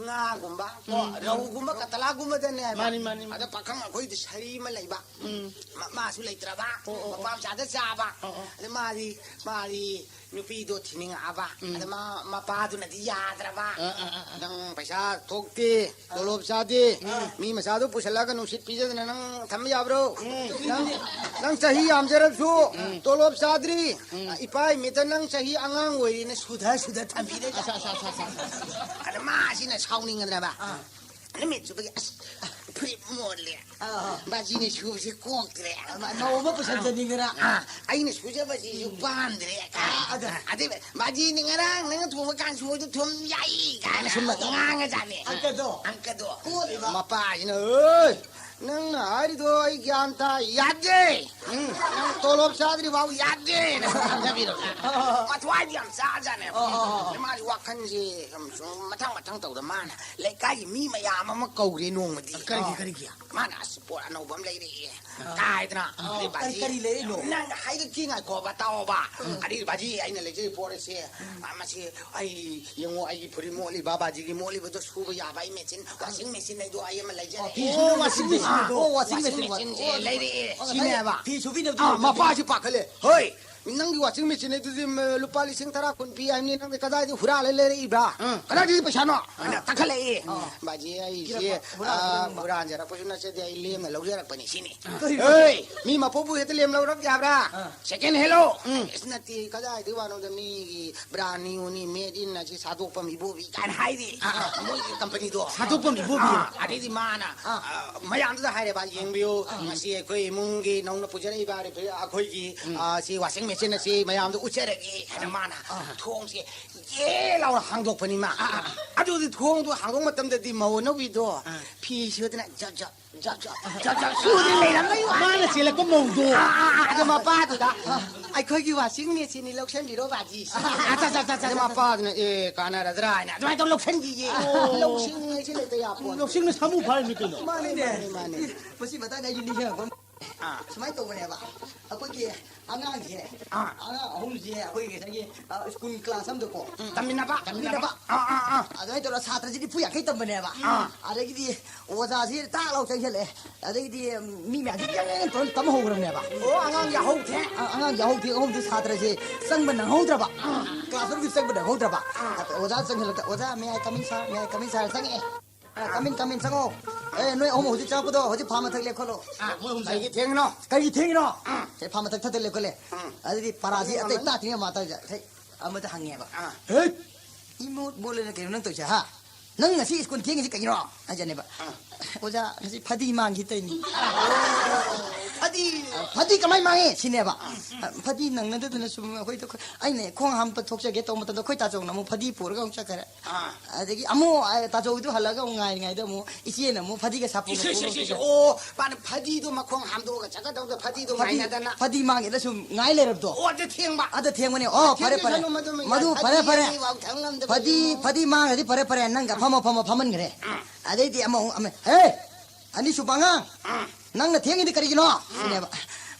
ꯉꯥꯒꯨꯝꯕ, ꯀꯣ, ꯎꯝ, ꯎꯝ꯫ ꯔꯧꯒꯨꯝꯕ, ꯀꯇꯂꯥꯒꯨꯝꯕꯗꯅꯦ ꯍꯥꯏꯕ꯫ ꯃꯥꯅꯤ, ꯃꯥꯅꯤ, ꯃꯥꯅꯤ꯫ ꯑꯗ ꯄꯥꯈꯪ ꯑꯩꯈꯣꯏꯗꯤ ꯁꯔꯤ ꯑꯃ ꯂꯩꯕ꯫ ꯎꯝ꯫ ꯃ-, ꯃꯥꯁꯨ ꯂꯩꯇ꯭ꯔꯕ, ꯑꯣ, ꯑꯣ, ꯑꯣ꯫ ꯃꯄꯥ ꯃꯆꯥꯗ ꯆꯥꯕ꯫ ꯑꯣ, ꯑꯣ꯫ ꯑꯗ ꯃꯥꯗꯤ, ꯃꯥꯗꯤ ꯅꯨꯄꯤꯗꯣ ꯊꯤꯅꯤꯡꯉꯛꯑꯕ꯫ ꯎꯝ꯫ ꯑꯗ ꯃꯥ, ꯃꯄꯥꯗꯨꯅꯗꯤ ꯌꯥꯗ꯭ꯔꯕ꯫ ꯑꯥ, ꯑꯥ, ꯑꯥ, ꯑꯥ꯫ "ꯅꯪ ꯄꯩꯁꯥ ꯊꯣꯛꯇꯦ, ꯇꯣꯂꯣꯞ ꯆꯥꯗꯦ, ꯑꯥ꯫ ꯃꯤ ꯃꯆꯥꯗꯣ ꯄꯨꯁꯜꯂꯒ ꯅꯨꯡꯁꯤꯠ ꯄꯤꯖꯗꯅ ꯅꯪ ꯊꯝꯕ ꯌꯥꯕ꯭ꯔꯣ? ꯎꯝ꯫ ꯅꯪ, ꯅꯪ ꯆꯍꯤ ꯌꯥꯝꯖꯔꯕꯁꯨ ꯎꯝ꯫ ꯇꯣꯂꯣꯞ ꯆꯥꯗ꯭ꯔꯤ꯫ ꯎꯝ꯫ ꯏꯄꯥ ꯏꯃꯤꯠꯇ ꯅꯪ ꯆꯍꯤ ꯑꯉꯥꯡ ꯑꯣꯏꯔꯤꯅ ꯁꯨꯙ ꯁꯨꯙ ꯊꯝꯕꯤꯔꯦ." ꯑꯁ, ꯑꯁ, ꯑꯁ, ꯑꯁ, ꯑꯁ꯫ ꯑꯗ ꯃꯥꯁꯤꯅ ꯁꯥꯎꯅꯤꯡꯉꯗ꯭ꯔꯕ? ꯑꯥ꯫ ꯅꯨꯃꯤꯠ ꯆꯨꯞꯄꯒꯤ, "ꯑꯁ, ꯐꯨꯔꯤꯠ ꯃꯣꯠꯂꯦ꯫ ꯑꯥ, ꯑꯥ꯫ ꯕꯥꯖꯤꯅ ꯁꯨꯕꯁꯦ ꯀꯣꯛꯇ꯭ꯔꯦ꯫ ꯑꯃ, ꯃꯧ ꯑꯃ ꯄꯨꯁꯟꯖꯅꯤꯡꯗꯅ꯫ ꯑꯥ, ꯑꯩꯅ ꯁꯨꯖꯕꯁꯤꯁꯨ ꯄꯥꯝꯗ꯭ꯔꯦ" ꯀꯥꯏꯅ꯫ ꯑꯥ, ꯑꯗ꯫ ꯑꯗꯩ, "ꯕꯥꯖꯤꯅ ꯉꯔꯥꯡ ꯅꯪꯅ ꯊꯣꯡꯕ ꯀꯥꯡꯁꯣꯏꯗꯨ ꯊꯨꯝ ꯌꯥꯛꯏ" ꯀꯥꯏꯅ ꯁꯨꯝ ꯉꯥꯡꯉꯖꯥꯠꯅꯤ꯫ ꯑꯪꯀꯗꯣ꯫ ꯑꯪꯀꯗꯣ꯫ ꯀꯣꯜꯂꯤꯕ꯫ ꯃꯄꯥꯁꯤꯅ, "ꯑꯣꯏ, ꯅꯪꯅ ꯍꯥꯏꯔꯤꯗꯣ ꯑꯩ ꯒ꯭ꯌꯥꯟ ꯇꯥꯏ, ꯌꯥꯗꯦ꯫ ꯎꯝ, ꯅꯪ ꯇꯣꯂꯣꯞ ꯆꯥꯗ꯭ꯔꯤ ꯐꯥꯎ ꯌꯥꯗꯦꯅ" ꯉꯥꯡꯅꯕꯤꯔꯕ꯫ ꯑꯥ, ꯑꯥ, ꯑꯥ꯫ ꯃꯊ꯭ꯋꯥꯏꯗꯤ ꯌꯥꯝ ꯆꯥꯖꯥꯠꯅꯦꯕ꯫ ꯑꯥ, ꯑꯥ, ꯑꯥ꯫ ꯑꯗ ꯃꯥꯒꯤ ꯋꯥꯈꯜꯁꯦ ꯁꯨꯝ, ꯁꯨꯝ ꯃꯊꯪ ꯃꯊꯪ ꯇꯧꯗ ꯃꯥꯅ ꯂꯩꯀꯥꯏꯒꯤ ꯃꯤ ꯃꯌꯥꯝ ꯑꯃ ꯀꯧꯔꯦ ꯅꯣꯡꯃꯗꯤ꯫ ꯀꯔꯤꯒꯤ, ꯀꯔꯤꯒꯤ? ꯃꯥꯅ ꯑꯁ ꯄꯣꯠ ꯑꯅꯧꯕ ꯑꯃ ꯂꯩꯔꯛꯑꯦ꯫ ꯑꯥ꯫ ꯀꯥꯏꯗꯅ꯫ ꯑꯥ, ꯑꯗꯩ ꯀꯔꯤ, ꯕꯥꯖꯤ, ꯀꯔꯤ ꯂꯩꯔꯛꯏꯅꯣ? ꯅꯪ ꯍꯥꯏꯔꯛꯀꯦ ꯉꯥꯏꯈꯣꯕ, ꯇꯥꯎꯕ꯫ ꯎꯝ꯫ ꯑꯗꯩ ꯕꯥꯖꯤ ꯑꯩꯅ ꯂꯩꯖꯔꯤꯕ ꯄꯣꯠ ꯑꯁꯦ, ꯎꯝ꯫ ꯑꯥ, ꯃꯁꯤ ꯑꯩ ꯌꯦꯡꯉꯣ, ꯑꯩꯒꯤ ꯐꯨꯔꯤꯠ ꯃꯣꯠꯂꯤꯕ, ꯕꯥꯖꯤꯒꯤ ꯃꯣꯠꯂꯤꯕꯗꯣ ꯁꯨꯕ ꯌꯥꯕ ꯑꯩ ꯃꯦꯆꯤꯟ, ꯋꯥꯁꯤꯡ ꯃꯦꯆꯤꯟ ꯍꯥꯏꯗꯣ ꯑꯩ ꯑꯃ ꯂꯩꯖꯔꯦ꯫ ꯑꯣ, ꯐꯤ ꯁꯨꯕꯤ ꯑꯣ, ꯃꯦꯆꯤꯟꯗꯣ꯫ ꯋꯥꯁꯤꯡ ꯃꯦꯆꯤꯟ꯫ ꯋꯥꯁꯤꯡ ꯃꯦꯆꯤꯟꯁꯦ ꯑꯣ, ꯂꯩꯔꯛꯑꯦ꯫ ꯑꯣ, ꯁꯤꯅꯦꯕ꯫ ꯐꯤ ꯁꯨꯕꯤꯅꯕꯗꯣ ꯑꯥ, ꯂꯩꯇ꯭ꯔꯕꯅꯦ꯫ ꯃꯄꯥꯁꯤ ꯄꯥꯈꯠꯂꯦ꯫ "ꯍꯣꯏ, ꯅꯪꯒꯤ ꯋꯥꯁꯤꯡ ꯃꯦꯆꯤꯟ ꯑꯗꯨꯗꯤ, ꯃ, ꯂꯨꯄꯥ ꯂꯤꯁꯤꯡ ꯇꯔꯥ ꯀꯨꯟ ꯄꯤ ꯍꯥꯏꯕꯅꯤ, ꯅꯪꯗꯤ ꯀꯗꯥꯏꯗꯒꯤ ꯍꯨꯔꯥꯜꯂ ꯂꯩꯔꯛꯏꯕ꯭ꯔꯥ? ꯎꯝ꯫ ꯀꯗꯥꯏꯗꯒꯤ ꯄꯩꯁꯥꯅꯣ? ꯑꯩꯅ ꯇꯛꯈꯠꯂꯛꯏ꯫ ꯑꯣ꯫ ꯕꯥꯖꯤ, ꯑꯩꯁꯦ, ꯍꯨꯔꯥꯟꯕ, ꯑ, ꯍꯨꯔꯥꯟꯕ꯫ ꯍꯨꯔꯥꯟꯖꯔꯛꯄꯁꯨ ꯅꯠꯆꯗꯦ, ꯑꯩ ꯂꯦꯝꯅ ꯂꯧꯖꯔꯛꯄꯅꯤ ꯁꯤꯅꯤ꯫ ꯀꯔꯤꯅꯣ? ꯍꯦ, ꯃꯤ ꯃꯄꯣꯛꯄꯨ ꯍꯦꯛꯇ ꯂꯦꯝ ꯂꯧꯔꯛ ꯌꯥꯕ꯭ꯔꯥ? ꯑꯥ꯫ Second hand ꯂꯣ? ꯎꯝ꯫ ꯑꯁ, ꯅꯠꯇꯦ, ꯀꯗꯥꯏꯗꯒꯤ ꯋꯥꯅꯣꯗ, ꯃꯤꯒꯤ brand new ꯅꯤ, made in ꯑꯁꯤ ꯁꯥꯗꯣꯛꯐꯝ ꯏꯕꯣꯕꯤ ꯀꯥꯏꯅ ꯍꯥꯏꯔꯤ꯫ ꯑꯥ, ꯑꯥ꯫ ꯃꯣꯏꯒꯤ company ꯗꯣ꯫ ꯁꯥꯗꯣꯛꯐꯝ ꯏꯕꯣꯕꯤ? ꯑꯥ, ꯑꯗꯩꯗꯤ ꯃꯥꯅ, ꯑꯥ꯫ ꯑ, ꯃꯌꯥꯝꯗꯨꯗ ꯍꯥꯏꯔꯦꯕ, "ꯌꯦꯡꯕꯤꯌꯨ, ꯎꯝ꯫ ꯃꯁꯤ ꯑꯩꯈꯣꯏ ꯏꯃꯨꯡꯒꯤ ꯅꯧꯅ ꯄꯨꯖꯔꯛꯏꯕ ꯔꯤꯐ꯭ꯔꯤ-, ꯑꯩꯈꯣꯏꯒꯤ, ꯎꯝ꯫ ꯑ, ꯁꯤ washing machine ꯑꯁꯤ ꯃꯌꯥꯝꯗ ꯎꯠꯆꯔꯒꯦ" ꯍꯥꯏꯅ ꯃꯥꯅ ꯑꯥ꯫ ꯊꯣꯡꯁꯦ ꯌꯦ ꯂꯥꯎꯅ ꯍꯥꯡꯗꯣꯛꯄꯅꯤ ꯃꯥ꯫ ꯑꯥ, ꯑꯥ, ꯑꯥ꯫ ꯑꯗꯨꯗꯤ ꯊꯣꯡꯗꯣ ꯍꯥꯡꯗꯣꯛꯄ ꯃꯇꯝꯗꯗꯤ ꯃꯧ ꯑꯅꯧꯕꯤꯗꯣ ꯑꯥ꯫ ꯐꯤ ꯁꯨꯗꯅ ꯖꯛ ꯖꯛ, ꯖꯛ ꯖꯛ, ꯖꯛ ꯖꯛ ꯁꯨꯗꯅ ꯂꯩꯔꯝꯕꯩ ꯋꯥꯅꯤ꯫ ꯃꯥꯅ ꯆꯦꯜꯂꯛꯄ ꯃꯧꯗꯣ꯫ ꯑꯥ, ꯑꯥ, ꯑꯥ, ꯑꯗꯣ ꯃꯄꯥꯗꯨꯗ, "ꯑꯩꯈꯣꯏꯒꯤ washing machine ꯅꯤ, ꯂꯧꯁꯟꯕꯤꯔꯣ ꯕꯥꯖꯤ"꯫ ꯑꯥ, ꯑꯥ, ꯑꯥ, ꯑꯥ, ꯑꯥ, ꯑꯗꯣ ꯑꯥ꯫ ꯃꯄꯥꯗꯨꯅ, "ꯑꯦ, ꯀꯥꯟꯅꯔꯗ꯭ꯔꯥ?" ꯍꯥꯏꯅ ꯑꯗꯨꯃꯥꯏꯅ ꯇꯧꯔ ꯂꯧꯁꯟꯈꯤꯌꯦ꯫ ꯑꯣ꯫ ꯂꯧꯁꯤꯡ ꯍꯥꯏꯁꯦ ꯂꯩꯇ ꯌꯥꯄꯣꯠ꯫ ꯂꯧꯁꯤꯡꯅ ꯁꯥꯃꯨ ꯐꯥꯔꯤꯃꯤ ꯀꯩꯅꯣ꯫ ꯃꯥꯅꯦ, ꯃꯥꯅꯦ, ꯃꯥꯅꯦ꯫ ꯃꯁꯤ ꯃꯇꯥꯡꯗ ꯑꯩꯁꯨ ꯅꯤꯡꯁꯤꯡꯉꯛꯄ꯫ ꯑꯥ꯫ ꯁꯨꯃꯥꯏꯅ ꯇꯧꯕꯅꯦꯕ, ꯑꯩꯈꯣꯏꯒꯤ ꯑꯉꯥꯡꯁꯦ, ꯑꯥ꯫ ꯑꯉꯥꯡ ꯑꯍꯨꯝꯁꯦ ꯑꯩꯈꯣꯏꯒꯤ ꯉꯁꯥꯏꯒꯤ, ꯑ, school class ꯑꯃꯗꯀꯣ ꯎꯝ, ꯇꯝꯃꯤꯟꯅꯕ? ꯇꯝꯃꯤꯟꯅꯕ꯫ ꯑꯥ, ꯑꯥ, ꯑꯥ꯫ ꯑꯗꯨꯃꯥꯏꯅ ꯇꯧꯔꯒ ꯁꯥꯇ꯭ꯔꯁꯦ ꯅꯤꯐꯨ ꯌꯥꯡꯈꯩ ꯇꯝꯕꯅꯦꯕ꯫ ꯑꯥ꯫ ꯑꯗꯒꯤꯗꯤ ꯑꯣꯖꯥꯁꯤ ꯇꯥꯛ ꯂꯥꯎ ꯆꯪꯁꯤꯜꯂꯛꯑꯦ꯫ ꯑꯗꯒꯤꯗꯤ ꯃꯤ ꯃꯌꯥꯝꯁꯤ ꯌꯥꯡ ꯌꯥꯡ ꯌꯥꯡ ꯇꯧꯔꯒ ꯇꯝ ꯍꯧꯈ꯭ꯔꯕꯅꯦꯕ꯫ ꯑꯣ, ꯑꯉꯥꯡ ꯌꯥꯍꯧ ꯊꯦꯡ꯫ ꯑ-, ꯑꯉꯥꯡ ꯌꯥꯍꯧ ꯊꯦꯡ ꯑꯍꯨꯝꯗꯨ ꯁꯥꯇ꯭ꯔꯁꯦ ꯆꯪꯕ ꯅꯪꯍꯧꯗ꯭ꯔꯕ꯫ ꯑꯥ꯫ Class ꯔꯨꯝꯗ ꯆꯪꯕ ꯅꯪꯍꯧꯗ꯭ꯔꯕ꯫ ꯑꯥ꯫ ꯑꯗ ꯑꯣꯖꯥ ꯆꯪꯁꯤꯜꯂꯛꯇ, "ꯑꯣꯖꯥ, may I come in, sir? May I come in, sir?" ꯆꯪꯉꯛꯑꯦ꯫ ꯑ, "Come in, come in, ꯆꯪꯉꯣ꯫ ꯑꯦ, ꯅꯣꯏ ꯑꯍꯨꯝ ꯍꯧꯖꯤꯛ ꯆꯪꯉꯛꯄꯗꯣ ꯍꯧꯖꯤꯛ ꯐꯥ ꯃꯊꯛ ꯂꯦꯞꯈꯠꯂꯣ꯫" ꯑꯥ, ꯃꯣꯏ ꯑꯍꯨꯝ ꯆꯪꯉꯛꯑꯦ꯫ ꯀꯩꯒꯤ ꯊꯦꯡꯉꯤꯅꯣ? ꯀꯩꯒꯤ ꯊꯦꯡꯉꯤꯅꯣ? ꯑꯥ꯫ ꯁꯦ, ꯐꯥ ꯃꯊꯛ ꯊꯛꯇ ꯂꯦꯞꯈꯠꯂꯦ꯫ ꯑꯥ꯫ ꯑꯗꯨꯗꯤ ꯄꯔꯥꯁꯤ ꯑꯇꯩ ꯇꯥꯛꯇ꯭ꯔꯤꯉꯩ ꯃꯃꯥꯡꯗ ꯍꯦꯛ ꯑꯃꯗ ꯍꯪꯉꯦꯕ꯫ ꯑꯥ꯫ "ꯍꯦꯠ! ꯏꯃꯣꯠ ꯃꯣꯠꯂꯦꯅ ꯀꯩꯅꯣ ꯅꯪ ꯇꯧꯔꯤꯁꯦ, ꯍꯥ? ꯅꯪ ꯉꯁꯤ school ꯊꯦꯡꯉꯤꯁꯤ ꯀꯩꯒꯤꯅꯣ?" ꯍꯥꯏꯖꯅꯦꯕ꯫ ꯑꯥ꯫ "ꯑꯣꯖꯥ, ꯉꯁꯤ ꯐꯗꯤ ꯃꯥꯡꯈꯤ ꯇꯧꯔꯤꯅꯤ꯫" ꯐꯗꯤ꯫ "ꯑ, ꯐꯗꯤ ꯀꯃꯥꯏ ꯃꯥꯡꯉꯤ?" ꯁꯤꯅꯦꯕ꯫ ꯑꯥ꯫ "ꯑ, ꯐꯗꯤ ꯅꯪꯅꯗꯗꯅ ꯁꯨꯝ ꯑꯩꯈꯣꯏꯗ, ꯑꯩꯅ ꯈꯣꯡ ꯍꯥꯝꯕ ꯊꯣꯛꯆꯒꯦ ꯇꯧꯕ ꯃꯇꯝꯗ ꯑꯩꯈꯣꯏ ꯇꯥꯆꯧꯅ ꯑꯃꯨꯛ ꯐꯗꯤ ꯄꯨꯔꯒ ꯑꯃꯨꯛ ꯆꯠꯈ꯭ꯔꯦ꯫ ꯑꯥ꯫ ꯑꯗꯒꯤ ꯑꯃꯨꯛ, ꯑ, ꯇꯥꯆꯧꯗꯨ ꯍꯜꯂꯒ ꯑꯃꯨꯛ ꯉꯥꯏꯔꯤꯉꯩꯗ ꯑꯃꯨꯛ ꯏꯆꯦꯅ ꯑꯃꯨꯛ ꯐꯗꯤꯒ ꯁꯥꯄꯣꯟꯒ ꯏꯁ, ꯏꯁ, ꯏꯁ, ꯏꯁ꯫ ꯄꯨꯔꯒ ꯑꯣ, ꯃꯥꯅ ꯐꯗꯤꯗꯣ ꯃꯈꯣꯡ ꯍꯥꯝꯗꯣꯛꯑꯒ ꯆꯠꯀꯗꯧꯗ ꯐꯗꯤꯗꯣ ꯐꯗꯤ, ꯉꯥꯏꯅꯗꯅ꯫ ꯐꯗꯤ ꯃꯥꯡꯉꯦꯗ ꯁꯨꯝ ꯉꯥꯏ ꯂꯩꯔꯕꯗꯣ꯫ ꯑꯣ, ꯑꯗ ꯊꯦꯡꯕ꯫ ꯑꯗ ꯊꯦꯡꯕꯅꯦ꯫ ꯑꯣ, ꯐꯔꯦ, ꯐꯔꯦ꯫ ꯊꯦꯡꯖꯁꯅꯨ, ꯃꯗꯨꯃ ꯌꯥꯏ꯫ ꯃꯗꯨ ꯐꯔꯦ, ꯐꯗꯤ ꯐꯔꯦ꯫ ꯑꯅꯤꯐꯥꯎ ꯊꯝ ꯉꯝꯗꯕ ꯐꯗꯤ, ꯏꯕꯨꯡꯉꯣ꯫ ꯐꯗꯤ ꯃꯥꯡꯉꯗꯤ ꯐꯔꯦ, ꯐꯔꯦ꯫ ꯅꯪꯒ ꯐꯝꯃꯣ, ꯐꯝꯃꯣ, ꯐꯝꯍꯟꯈ꯭ꯔꯦ꯫ ꯑꯥ꯫ ꯑꯗꯩꯗꯤ ꯑꯃ ꯑꯃꯨꯛ, ꯑꯃ, "ꯍꯦ! ꯑꯅꯤꯁꯨꯕ ꯑꯉꯥꯡ, ꯑꯥ꯫ ꯅꯪꯅ ꯊꯦꯡꯉꯤꯗꯤ ꯀꯔꯤꯒꯤꯅꯣ?" ꯁꯤꯅꯦꯕ꯫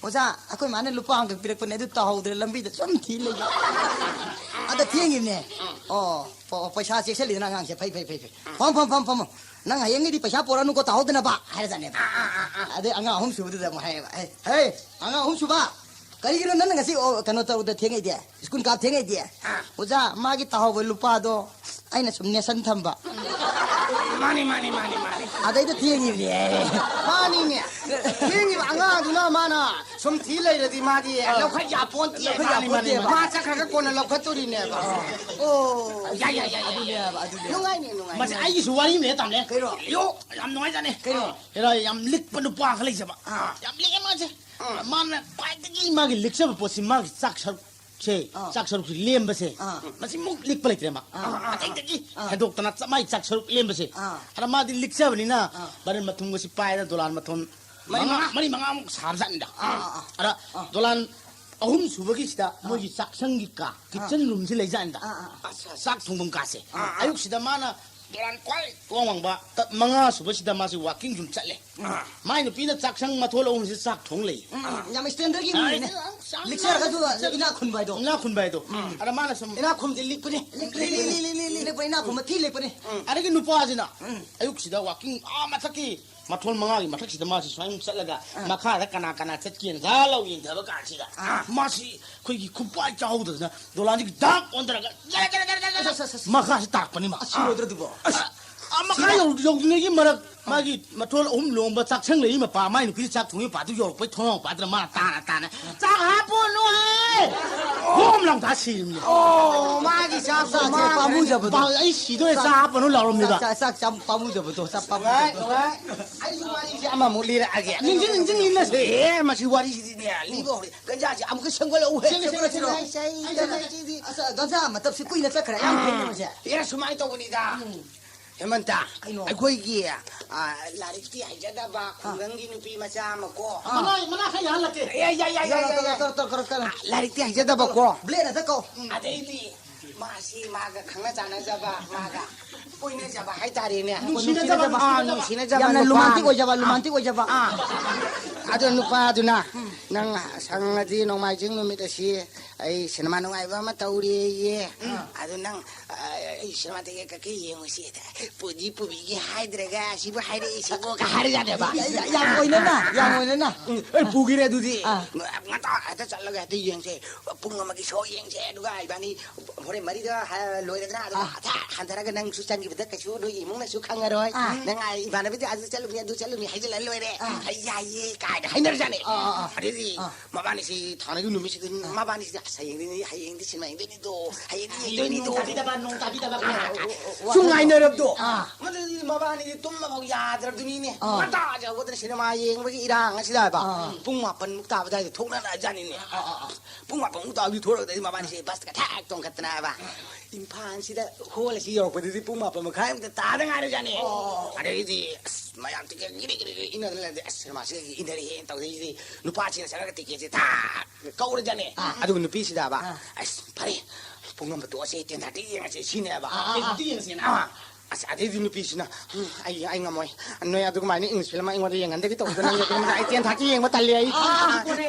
"ꯑꯣꯖꯥ, ꯑꯩꯈꯣꯏ ꯃꯥꯅ ꯂꯨꯄꯥ ꯑꯃꯈꯛ ꯄꯤꯔꯛꯄꯅꯦ, ꯑꯗꯨ ꯇꯧꯍꯧꯗ꯭ꯔꯦ, ꯂꯝꯕꯤꯗ ꯁꯨꯝ ꯊꯤ ꯂꯩꯕ꯫" ꯑꯗ ꯊꯦꯡꯉꯤꯕꯅꯦ꯫ ꯑꯣ, ꯄ-, ꯄꯩꯁꯥ ꯆꯦꯛꯁꯤꯜꯂꯤꯗꯅ ꯑꯉꯥꯡꯁꯦ꯫ "ꯐꯩ, ꯐꯩ, ꯐꯩ, ꯐꯩ꯫ ꯐꯝ, ꯐꯝ, ꯐꯝ, ꯐꯝꯃꯣ꯫ ꯅꯪ ꯍꯌꯦꯡꯒꯤꯗꯤ ꯄꯩꯁꯥ ꯄꯣꯔꯛꯑꯅꯨꯀꯣ, ꯇꯧꯍꯧꯗꯅꯕ", ꯍꯥꯏꯔꯖꯥꯠꯅꯦꯕ꯫ ꯑꯗꯩ ꯑꯉꯥꯡ ꯑꯍꯨꯝ ꯁꯨꯕꯗꯨꯗ ꯑꯃꯨꯛ ꯍꯥꯏꯌꯦꯕ, "ꯍꯦ, ꯍꯦ, ꯑꯉꯥꯡ ꯑꯍꯨꯝ ꯁꯨꯕ, ꯀꯔꯤꯒꯤꯅꯣ ꯅꯪꯅ ꯉꯁꯤ, ꯑꯣ, ꯀꯩꯅꯣ ꯇꯧꯗ ꯊꯦꯡꯉꯩꯗꯤ? ꯁ꯭ꯀꯨꯜ ꯀꯥꯞ ꯊꯦꯡꯉꯩꯗꯤ? ꯑꯥ꯫ ꯑꯣꯖꯥ, ꯃꯥꯒꯤ ꯇꯥꯍꯧꯕ ꯂꯨꯄꯥꯗꯣ ꯑꯩꯅ ꯁꯨꯝ ꯅꯦꯁꯟ ꯊꯝꯕ꯫ ꯃꯥꯅꯤ, ꯃꯥꯅꯤ, ꯃꯥꯅꯤ, ꯃꯥꯅꯤ꯫ ꯑꯗꯩꯗ ꯊꯦꯡꯉꯤꯕꯅꯦ꯫ ꯃꯥꯅꯤꯅꯦ꯫ ꯊꯦꯡꯉꯤꯕ ꯑꯉꯥꯡꯗꯨꯅ ꯃꯥꯅ ꯁꯨꯝ ꯊꯤ ꯂꯩꯔꯗꯤ ꯃꯥꯗꯤ ꯑꯥ꯫ ꯂꯧꯈꯠ ꯌꯥꯄꯣꯟꯇꯦ꯫ ꯂꯧꯈꯠ ꯃꯥꯅꯤ, ꯃꯥꯅꯤ, ꯌꯥꯄꯣꯟꯇꯦꯕ꯫ ꯃꯥꯅꯤ꯫ ꯃꯥ ꯆꯠꯈ꯭ꯔꯒ ꯀꯣꯟꯅ ꯂꯧꯈꯠꯇꯣꯔꯤꯅꯦꯕ꯫ ꯑꯥ꯫ ꯑꯣ꯫ ꯌꯥꯏ, ꯌꯥꯏ, ꯌꯥꯏ, ꯌꯥꯏ꯫ ꯑꯗꯨꯅꯦꯕ, ꯑꯗꯨꯅꯦꯕ꯫ ꯅꯨꯡꯉꯥꯏꯅꯦ, ꯅꯨꯡꯉꯥꯏꯅꯦ꯫ ꯃꯁꯤ ꯑꯩꯒꯤꯁꯨ ꯋꯥꯔꯤ ꯑꯃ ꯂꯩ ꯇꯥꯝꯅꯦ꯫ ꯀꯩꯅꯣ? ꯑꯌꯣ, ꯌꯥꯝ ꯅꯨꯡꯉꯥꯏꯖꯥꯠꯅꯦ꯫ ꯀꯩꯅꯣ? ꯍꯦꯔꯥ, ꯌꯥꯝ ꯂꯤꯛꯄ ꯅꯨꯄꯥ ꯑꯃ ꯂꯩꯖꯕ꯫ ꯑꯥ꯫ ꯌꯥꯝ ꯂꯤꯛꯑꯦ ꯃꯥꯁꯦ꯫ ꯑꯥ꯫ ꯃꯥꯅ ꯈ꯭ꯋꯥꯏꯗꯒꯤ ꯃꯥꯒꯤ ꯂꯤꯛꯆꯕ ꯄꯣꯠꯁꯤ ꯃꯥꯒꯤ ꯆꯥꯛ ꯁꯔꯨꯛ ꯁꯦ, ꯑꯥ꯫ ꯆꯥꯛ ꯁꯔꯨꯛꯁꯤ ꯂꯦꯝꯕꯁꯦ, ꯑꯥ꯫ ꯃꯁꯤꯃꯨꯛ ꯂꯤꯛꯄ ꯂꯩꯇ꯭ꯔꯦ ꯃꯥ꯫ ꯑꯥ, ꯑꯥ, ꯑꯥ꯫ ꯑꯇꯩꯗꯒꯤ ꯑꯥ꯫ ꯍꯦꯟꯗꯣꯛꯇꯅ ꯆꯞ ꯃꯥꯏ ꯆꯥꯛ ꯁꯔꯨꯛ ꯂꯦꯝꯕꯁꯦ꯫ ꯑꯥ꯫ ꯑꯗ ꯃꯥꯗꯤ ꯂꯤꯛꯆꯕꯅꯤꯅ ꯑꯥ꯫ ꯕꯔꯦꯟ ꯃꯊꯨꯝꯒꯁꯤ ꯄꯥꯏꯗꯅ ꯗꯣꯂꯥꯟ ꯃꯊꯨꯝ ꯃꯔꯤ ꯃꯉꯥ, ꯃꯉꯥ꯫ ꯃꯔꯤ ꯃꯉꯥꯃꯨꯛ ꯁꯥꯕꯖꯥꯠꯅꯤꯗ꯫ ꯑꯥ, ꯑꯥ, ꯑꯥ꯫ ꯑꯗ ꯑꯥ꯫ ꯗꯣꯂꯥꯟ ꯑꯍꯨꯝ ꯁꯨꯕꯒꯤꯁꯤꯗ ꯑꯥ꯫ ꯃꯣꯏꯒꯤ ꯆꯥꯛꯁꯪꯒꯤ ꯀꯥ, ꯑꯥ꯫ ꯀꯤꯠꯆꯟ ꯔꯨꯝꯁꯤ ꯂꯩꯖꯥꯠꯅꯤꯗ꯫ ꯑꯥ, ꯑꯥ, ꯑꯥ꯫ ꯑꯠꯆꯥ, ꯑꯠꯆꯥ꯫ ꯆꯥꯛ ꯊꯣꯡꯐꯝ ꯀꯥꯁꯦ꯫ ꯑꯥ, ꯑꯥ꯫ ꯑꯌꯨꯛꯁꯤꯗ ꯃꯥꯅ ꯗꯣꯂꯥꯟ ꯈ꯭ꯋꯥꯏ ꯋꯥꯡ ꯋꯥꯡꯕ ꯇꯞ ꯃꯉꯥ ꯁꯨꯕꯁꯤꯗ ꯃꯥꯁꯤ ꯋꯥꯀꯤꯡ ꯁꯨꯝ ꯆꯠꯂꯦ꯫ ꯑꯥ꯫ ꯃꯥꯏ ꯅꯨꯄꯤꯅ ꯆꯥꯛꯁꯪ ꯃꯊꯣꯜ ꯑꯍꯨꯝꯁꯤ ꯆꯥꯛ ꯊꯣꯡ ꯂꯩ꯫ ꯎꯝ, ꯌꯥꯝ ꯁ꯭ꯇꯦꯟꯗꯔꯒꯤ ꯑꯥ, ꯃꯤꯅꯤꯅꯦ꯫ ꯌꯥꯝ ꯂꯤꯛꯆꯔꯒꯁꯨ ꯂꯤꯛꯆꯔꯒ ꯏꯅꯥꯛ ꯈꯨꯟꯕ ꯍꯥꯏꯗꯣ꯫ ꯏꯅꯥꯛ ꯈꯨꯟꯕ ꯍꯥꯏꯗꯣ꯫ ꯎꯝ꯫ ꯑꯗ ꯃꯥꯅ ꯁꯨꯝ ꯏꯅꯥꯛ ꯈꯨꯟꯕꯗꯤ ꯂꯤꯛꯄꯅꯤ꯫ ꯂꯤꯛ-, ꯂꯤꯛ-, ꯂꯤꯛ-, ꯂꯤꯛ-, ꯂꯤꯛ-, ꯂꯤꯛꯄ ꯏꯅꯥꯛ ꯈꯨꯟꯕ ꯊꯤ ꯂꯤꯛꯄꯅꯤ꯫ ꯎꯝ꯫ ꯑꯗꯒꯤ ꯅꯨꯄꯥꯁꯤꯅ ꯎꯝ꯫ ꯑꯌꯨꯛꯁꯤꯗ ꯋꯥꯀꯤꯡ ꯑꯥ ꯃꯊꯛꯀꯤ ꯃꯊꯣꯜ ꯃꯉꯥꯒꯤ ꯃꯊꯛꯁꯤꯗ ꯃꯥꯁꯤ ꯁꯨꯃꯥꯏꯅ ꯆꯠꯂꯒ ꯑꯥ꯫ ꯃꯈꯥꯗ ꯀꯅꯥ ꯀꯅꯥ ꯆꯠꯀꯦꯅ ꯖꯥ ꯂꯥꯎ ꯌꯦꯡꯊꯕ ꯀꯥꯟꯁꯤꯗ ꯑꯥ꯫ ꯃꯥꯁꯤ ꯑꯩꯈꯣꯏꯒꯤ ꯈꯨꯄꯥꯏ ꯆꯥꯍꯧꯗꯗꯅ ꯗꯣꯂꯥꯟꯁꯤꯒꯤ ꯗꯥꯛ ꯑꯣꯟꯊꯔꯒ ꯖꯔ ꯖꯔ ꯖꯔ ꯖꯔ ꯖꯔ ꯑꯁ, ꯑꯁ, ꯑꯁ꯫ ꯃꯈꯥꯁꯤ ꯇꯥꯔꯛꯄꯅꯤ ꯃꯥ꯫ ꯑꯁ, ꯁꯤꯔꯣꯏꯗ꯭ꯔꯣ ꯑꯗꯨꯕꯣ? ꯑꯁ, ꯑꯥ, ꯃꯈꯥ ꯌꯧ-, ꯌꯧꯗ꯭ꯔꯤꯉꯩꯒꯤ ꯃꯔꯛ ꯃꯥꯒꯤ ꯃꯊꯣꯜ ꯑꯍꯨꯝ ꯂꯣꯡꯕ ꯆꯥꯛꯁꯪ ꯂꯩꯔꯤ ꯃꯄꯥ, ꯃꯥꯏ ꯅꯨꯄꯤꯗ ꯆꯥꯛ ꯊꯣꯡꯉꯤ ꯃꯄꯥꯗꯨ ꯌꯧꯔꯛꯄꯩ ꯊꯣꯡꯅꯥꯎ ꯃꯄꯥꯗꯨꯗ ꯃꯥꯅ ꯇꯥꯅ ꯇꯥꯅ, "ꯆꯥꯛ ꯍꯥꯞꯄꯨꯅꯨ ꯍꯦ!" ꯍꯣꯝ ꯂꯥꯎ ꯊꯥ ꯁꯤꯔꯤꯕꯅꯦ꯫ ꯑꯣ, ꯃꯥꯒꯤ ꯆꯥꯛ ꯆꯥꯛꯁꯦ ꯃꯥ-, ꯄꯥꯝꯃꯨꯖꯕꯗꯣ꯫ ꯄꯥ-, ꯑꯩ ꯁꯤꯗꯣꯔꯦ, ꯆꯥꯛ ꯆꯥꯛ ꯍꯥꯞꯄꯅꯨ ꯂꯥꯎꯔꯝꯃꯤꯕ꯫ ꯆꯥꯛ, ꯆꯥꯛ, ꯆꯥꯛ ꯄꯥꯝꯃꯨꯖꯕꯗꯣ, ꯆꯥꯛ ꯄꯥꯝꯃꯨꯖꯕꯗꯣ꯫ ꯅꯨꯡꯉꯥꯏ, ꯅꯨꯡꯉꯥꯏ꯫ ꯑꯩꯁꯨ ꯋꯥꯔꯤꯁꯦ ꯑꯃꯃꯨꯛ ꯂꯤꯔꯛꯑꯒꯦ꯫ ꯅꯤꯡꯁꯤꯡ, ꯅꯤꯡꯁꯤꯡ ꯂꯤꯅꯁꯦ꯫ ꯑꯦ, ꯃꯁꯤ ꯋꯥꯔꯤꯁꯤꯗꯤꯅꯦ, ꯂꯤꯕ ꯍꯧꯔꯦ꯫ ꯒꯟꯖꯥꯁꯦ ꯑꯃꯨꯛꯀ ꯁꯦꯝꯒꯠꯂꯛꯎ ꯍꯦ꯫ ꯁꯦꯝꯒꯠ-, ꯁꯦꯝꯒꯠ-, ꯁꯦꯝꯒꯠ-, ꯁꯦꯝꯒꯠ-, ꯑꯁ, ꯒꯟꯖꯥ ꯃꯇꯞꯁꯤ ꯀꯨꯏꯅ ꯆꯠꯈ꯭ꯔꯦ꯫ ꯌꯥꯝ ꯐꯩꯅꯦ ꯃꯁꯦ꯫ ꯑꯦ, ꯁꯨꯃꯥꯏꯅ ꯇꯧꯕꯅꯤꯗ꯫ ꯎꯝ꯫ ꯍꯦꯃꯟꯇ, ꯀꯩꯅꯣ? ꯑꯩꯈꯣꯏꯒꯤ, ꯑ, ꯂꯥꯏꯔꯤꯛꯇꯤ ꯍꯩꯖꯗꯕ ꯑꯥ꯫ ꯈꯨꯡꯒꯪꯒꯤ ꯅꯨꯄꯤ ꯃꯆꯥ ꯑꯃ ꯀꯣ꯫ ꯑꯥ꯫ ꯃꯅꯥ, ꯃꯅꯥ ꯈꯔ ꯌꯥꯜꯂꯛꯀꯦ꯫ ꯌꯥꯏ, ꯌꯥꯏ, ꯌꯥꯏ, ꯌꯥꯏ, ꯌꯥꯏ, ꯌꯥꯏ꯫ ꯇꯧꯔꯣ, ꯇꯧꯔꯣ, ꯇꯧꯔꯣ, ꯇꯧꯔꯣ꯫ ꯑ, ꯂꯥꯏꯔꯤꯛꯇꯤ ꯍꯩꯖꯗꯕꯀꯣ꯫ ꯕ꯭ꯂꯦꯗ ꯆꯠꯀꯣ꯫ ꯎꯝ꯫ ꯑꯗꯩꯗꯤ ꯃꯥꯁꯤ ꯃꯥꯒ ꯈꯪꯅ ꯆꯥꯟꯅꯖꯕ, ꯃꯥꯒ ꯀꯣꯏꯅꯖꯕ ꯍꯥꯏꯇꯥꯔꯦꯅꯦ꯫ ꯅꯨꯡꯁꯤꯅꯖꯕ, ꯑꯥ, ꯅꯨꯡꯁꯤꯅꯖꯕ꯫ ꯅꯨꯡꯁꯤꯅꯖꯕ ꯌꯥꯝꯅ ꯅꯨꯄꯥ ꯔꯣꯃꯥꯟꯇꯤꯛ ꯑꯃ꯫ ꯑꯣꯏꯖꯕ, ꯑꯥ꯫ ꯔꯣꯃꯥꯟꯇꯤꯛ ꯑꯣꯏꯖꯕ꯫ ꯑꯥ꯫ ꯑꯗꯣ ꯅꯨꯄꯥꯗꯨꯅ, ꯎꯝ꯫ "ꯅꯪ ꯁꯪꯉꯗꯤ ꯅꯣꯡꯃꯥꯏꯖꯤꯡ ꯅꯨꯃꯤꯠ ꯑꯁꯤ ꯑꯩ ꯁꯤꯅꯦꯃꯥ ꯅꯨꯡꯉꯥꯏꯕ ꯑꯃ ꯇꯧꯔꯤꯌꯦ꯫ ꯎꯝ꯫ ꯑꯗꯨ ꯅꯪ, ꯑ, ꯑꯩ ꯁꯤꯅꯦꯃꯥ ꯇꯤꯀꯦꯠ ꯀꯛꯀꯦ ꯌꯦꯡꯉꯨꯁꯤ꯫ ꯄꯨꯗꯤ ꯄꯨꯕꯤꯒꯦ ꯍꯥꯏꯗ꯭ꯔꯒ ꯁꯤꯕꯨ ꯍꯥꯏꯔꯛꯏꯁꯤꯕꯨ ꯀ ꯍꯥꯏꯔꯖꯥꯠꯅꯦꯕ꯫ ꯌꯥ-, ꯌꯥ-, ꯌꯥꯝ ꯑꯣꯏꯅꯅ, ꯌꯥꯝ ꯑꯣꯏꯅꯅ꯫ ꯎꯝ, ꯑꯩ ꯄꯨꯒꯦꯅꯦ ꯑꯗꯨꯗꯤ꯫ ꯑꯥ꯫ ꯉꯟꯇꯥ ꯍꯦꯛꯇ ꯆꯠꯂꯒ ꯍꯦꯛꯇ ꯌꯦꯡꯁꯦ꯫ ꯄꯨꯡ ꯑꯃꯒꯤ ꯁꯣ ꯌꯦꯡꯁꯦ, ꯑꯗꯨꯒ ꯏꯕꯥꯅꯤ ꯍꯣꯔꯦꯟ ꯃꯔꯤꯗ ꯍ-, ꯂꯣꯏꯔꯗꯅ ꯑꯗꯨꯒ ꯑꯥ꯫ ꯍꯊꯥ ꯍꯟꯊꯔꯒ ꯅꯪꯁꯨ ꯆꯪꯈꯤꯕꯗ ꯀꯩꯁꯨ ꯅꯣꯏ ꯏꯃꯨꯡꯅꯁꯨ ꯈꯪꯉꯔꯣꯏ꯫ ꯑꯥ꯫ ꯅꯪ, ꯑꯥ, ꯏꯃꯥꯟꯅꯕꯤꯗꯤ ꯑꯗꯨ ꯆꯠꯂꯨꯅꯤ, ꯑꯗꯨ ꯆꯠꯂꯨꯅꯤ ꯍꯥꯏꯖꯤꯜꯂ ꯂꯣꯏꯔꯦ꯫ ꯑꯥ꯫ ꯑꯩ ꯌꯥꯏꯌꯦ ꯀꯥꯏꯅ ꯍꯥꯏꯅꯔꯖꯥꯠꯅꯦ꯫ ꯑꯥ, ꯑꯥ, ꯑꯥ꯫ ꯑꯗꯩꯗꯤ ꯑꯥ꯫ ꯃꯕꯥꯅꯤꯁꯤ ꯊꯥꯅꯒꯤ ꯅꯨꯃꯤꯠꯁꯤꯗ ꯑꯥ꯫ ꯃꯕꯥꯅꯤꯁꯤꯗꯤ, "ꯑꯁ, ꯍꯌꯦꯡꯗꯤ, ꯍꯌꯦꯡꯗꯤ ꯁꯤꯅꯦꯃꯥ ꯌꯦꯡꯗꯣꯏꯅꯤꯗꯣ, ꯍꯌꯦꯡꯗꯤ ꯌꯦꯡꯗꯣꯏꯅꯤꯗꯣ, ꯅꯣꯡ ꯇꯥꯕꯤꯗꯕ, ꯅꯣꯡ ꯇꯥꯕꯤꯗꯕ" ꯀꯥꯏꯅ꯫ ꯑꯣ, ꯑꯣ, ꯑꯣ, ꯁꯨꯝ ꯉꯥꯏꯅꯔꯕꯗꯣ꯫ ꯑꯥ꯫ ꯃꯗꯨꯗꯤ ꯃꯕꯥꯅꯤꯗꯤ ꯇꯨꯝꯕꯐꯥꯎ ꯌꯥꯗ꯭ꯔꯕꯗꯨꯅꯤꯅꯦ꯫ ꯑꯥ꯫ ꯉꯟꯇꯥꯁꯦ ꯍꯧꯒꯠꯇꯅ ꯁꯤꯅꯦꯃꯥ ꯌꯦꯡꯕꯒꯤ ꯏꯔꯥꯡ ꯑꯁꯤꯗ ꯍꯥꯏꯕ꯫ ꯑꯥ꯫ ꯄꯨꯡ ꯃꯥꯄꯟꯃꯨꯛ ꯇꯥꯕ ꯑꯗꯨꯋꯥꯏꯗ ꯊꯣꯛꯅꯔꯛꯑꯖꯥꯠꯅꯤꯅꯦ꯫ ꯑꯥ, ꯑꯥ, ꯑꯥ꯫ ꯄꯨꯡ ꯃꯥꯄꯟꯃꯨꯛ ꯇꯥꯕꯗꯤ ꯊꯣꯛꯂꯛꯇꯗꯤ ꯃꯕꯥꯅꯤꯁꯦ ꯕꯁꯇ ꯊꯦꯛ ꯇꯣꯡꯈꯠꯇꯅ ꯍꯥꯏꯕ꯫ ꯏꯝꯐꯥꯜꯁꯤꯗ ꯍꯣꯜ ꯑꯁꯤ ꯌꯧꯔꯛꯄꯗꯗꯤ ꯄꯨꯡ ꯃꯥꯄꯟ ꯃꯈꯥꯏꯃꯨꯛꯇ ꯇꯥꯗ ꯉꯥꯏꯔꯖꯥꯠꯅꯤ꯫ ꯑꯣ꯫ ꯑꯗꯩꯗꯤ ꯑꯁ, ꯃꯌꯥꯝ ꯇꯤꯀꯦꯠ ꯒꯤꯔꯤ ꯒꯤꯔꯤ ꯒꯤꯔꯤ ꯏꯟꯅꯗꯅ ꯂꯩꯔꯗꯤ, ꯑꯁ, ꯁꯤꯅꯦꯃꯥꯁꯤꯗ ꯏꯟꯅꯔꯦꯍꯦ ꯇꯧꯗꯩꯗꯤ ꯅꯨꯄꯥꯁꯤꯅ ꯆꯠꯂꯒ ꯇꯤꯀꯦꯠꯁꯦ ꯊꯥꯛ ꯀꯧꯔꯖꯥꯠꯅꯤ꯫ ꯑꯥ꯫ ꯑꯗꯨꯒ ꯅꯨꯄꯤꯁꯤꯗꯕ, ꯑꯥ꯫ "ꯑꯁ, ꯐꯔꯦ, ꯄꯨꯡ ꯑꯃ ꯇꯣꯛꯑꯁꯦ, ꯇꯦꯟ ꯊꯥꯔꯇꯤ ꯌꯦꯡꯉꯁꯦ" ꯁꯤꯅꯦꯕ꯫ ꯑꯥ, ꯑꯥ, ꯑꯥ꯫ ꯇꯦꯟ ꯊꯥꯔꯇꯤ ꯌꯦꯡꯉꯁꯦꯅ꯫ ꯑꯥ꯫ ꯑꯁ, ꯑꯗꯩꯗꯤ ꯅꯨꯄꯤꯁꯤꯅ, "ꯎꯝ, ꯑꯩ, ꯑꯩ ꯉꯝꯃꯣꯏ꯫ ꯅꯣꯏ ꯑꯗꯨꯃꯥꯏꯅ ꯏꯪꯂꯤꯁ ꯐꯤꯂꯝ ꯑꯩꯉꯣꯟꯗ ꯌꯦꯡꯍꯟꯗꯒꯦ ꯇꯧꯕꯗꯣ, ꯅꯪ ꯑꯗꯨꯝ, ꯑꯩ ꯇꯦꯟ ꯊꯥꯔꯇꯤ ꯌꯦꯡꯕ ꯇꯜꯂꯦ ꯑꯩ꯫ ꯑꯥ, ꯑꯥ,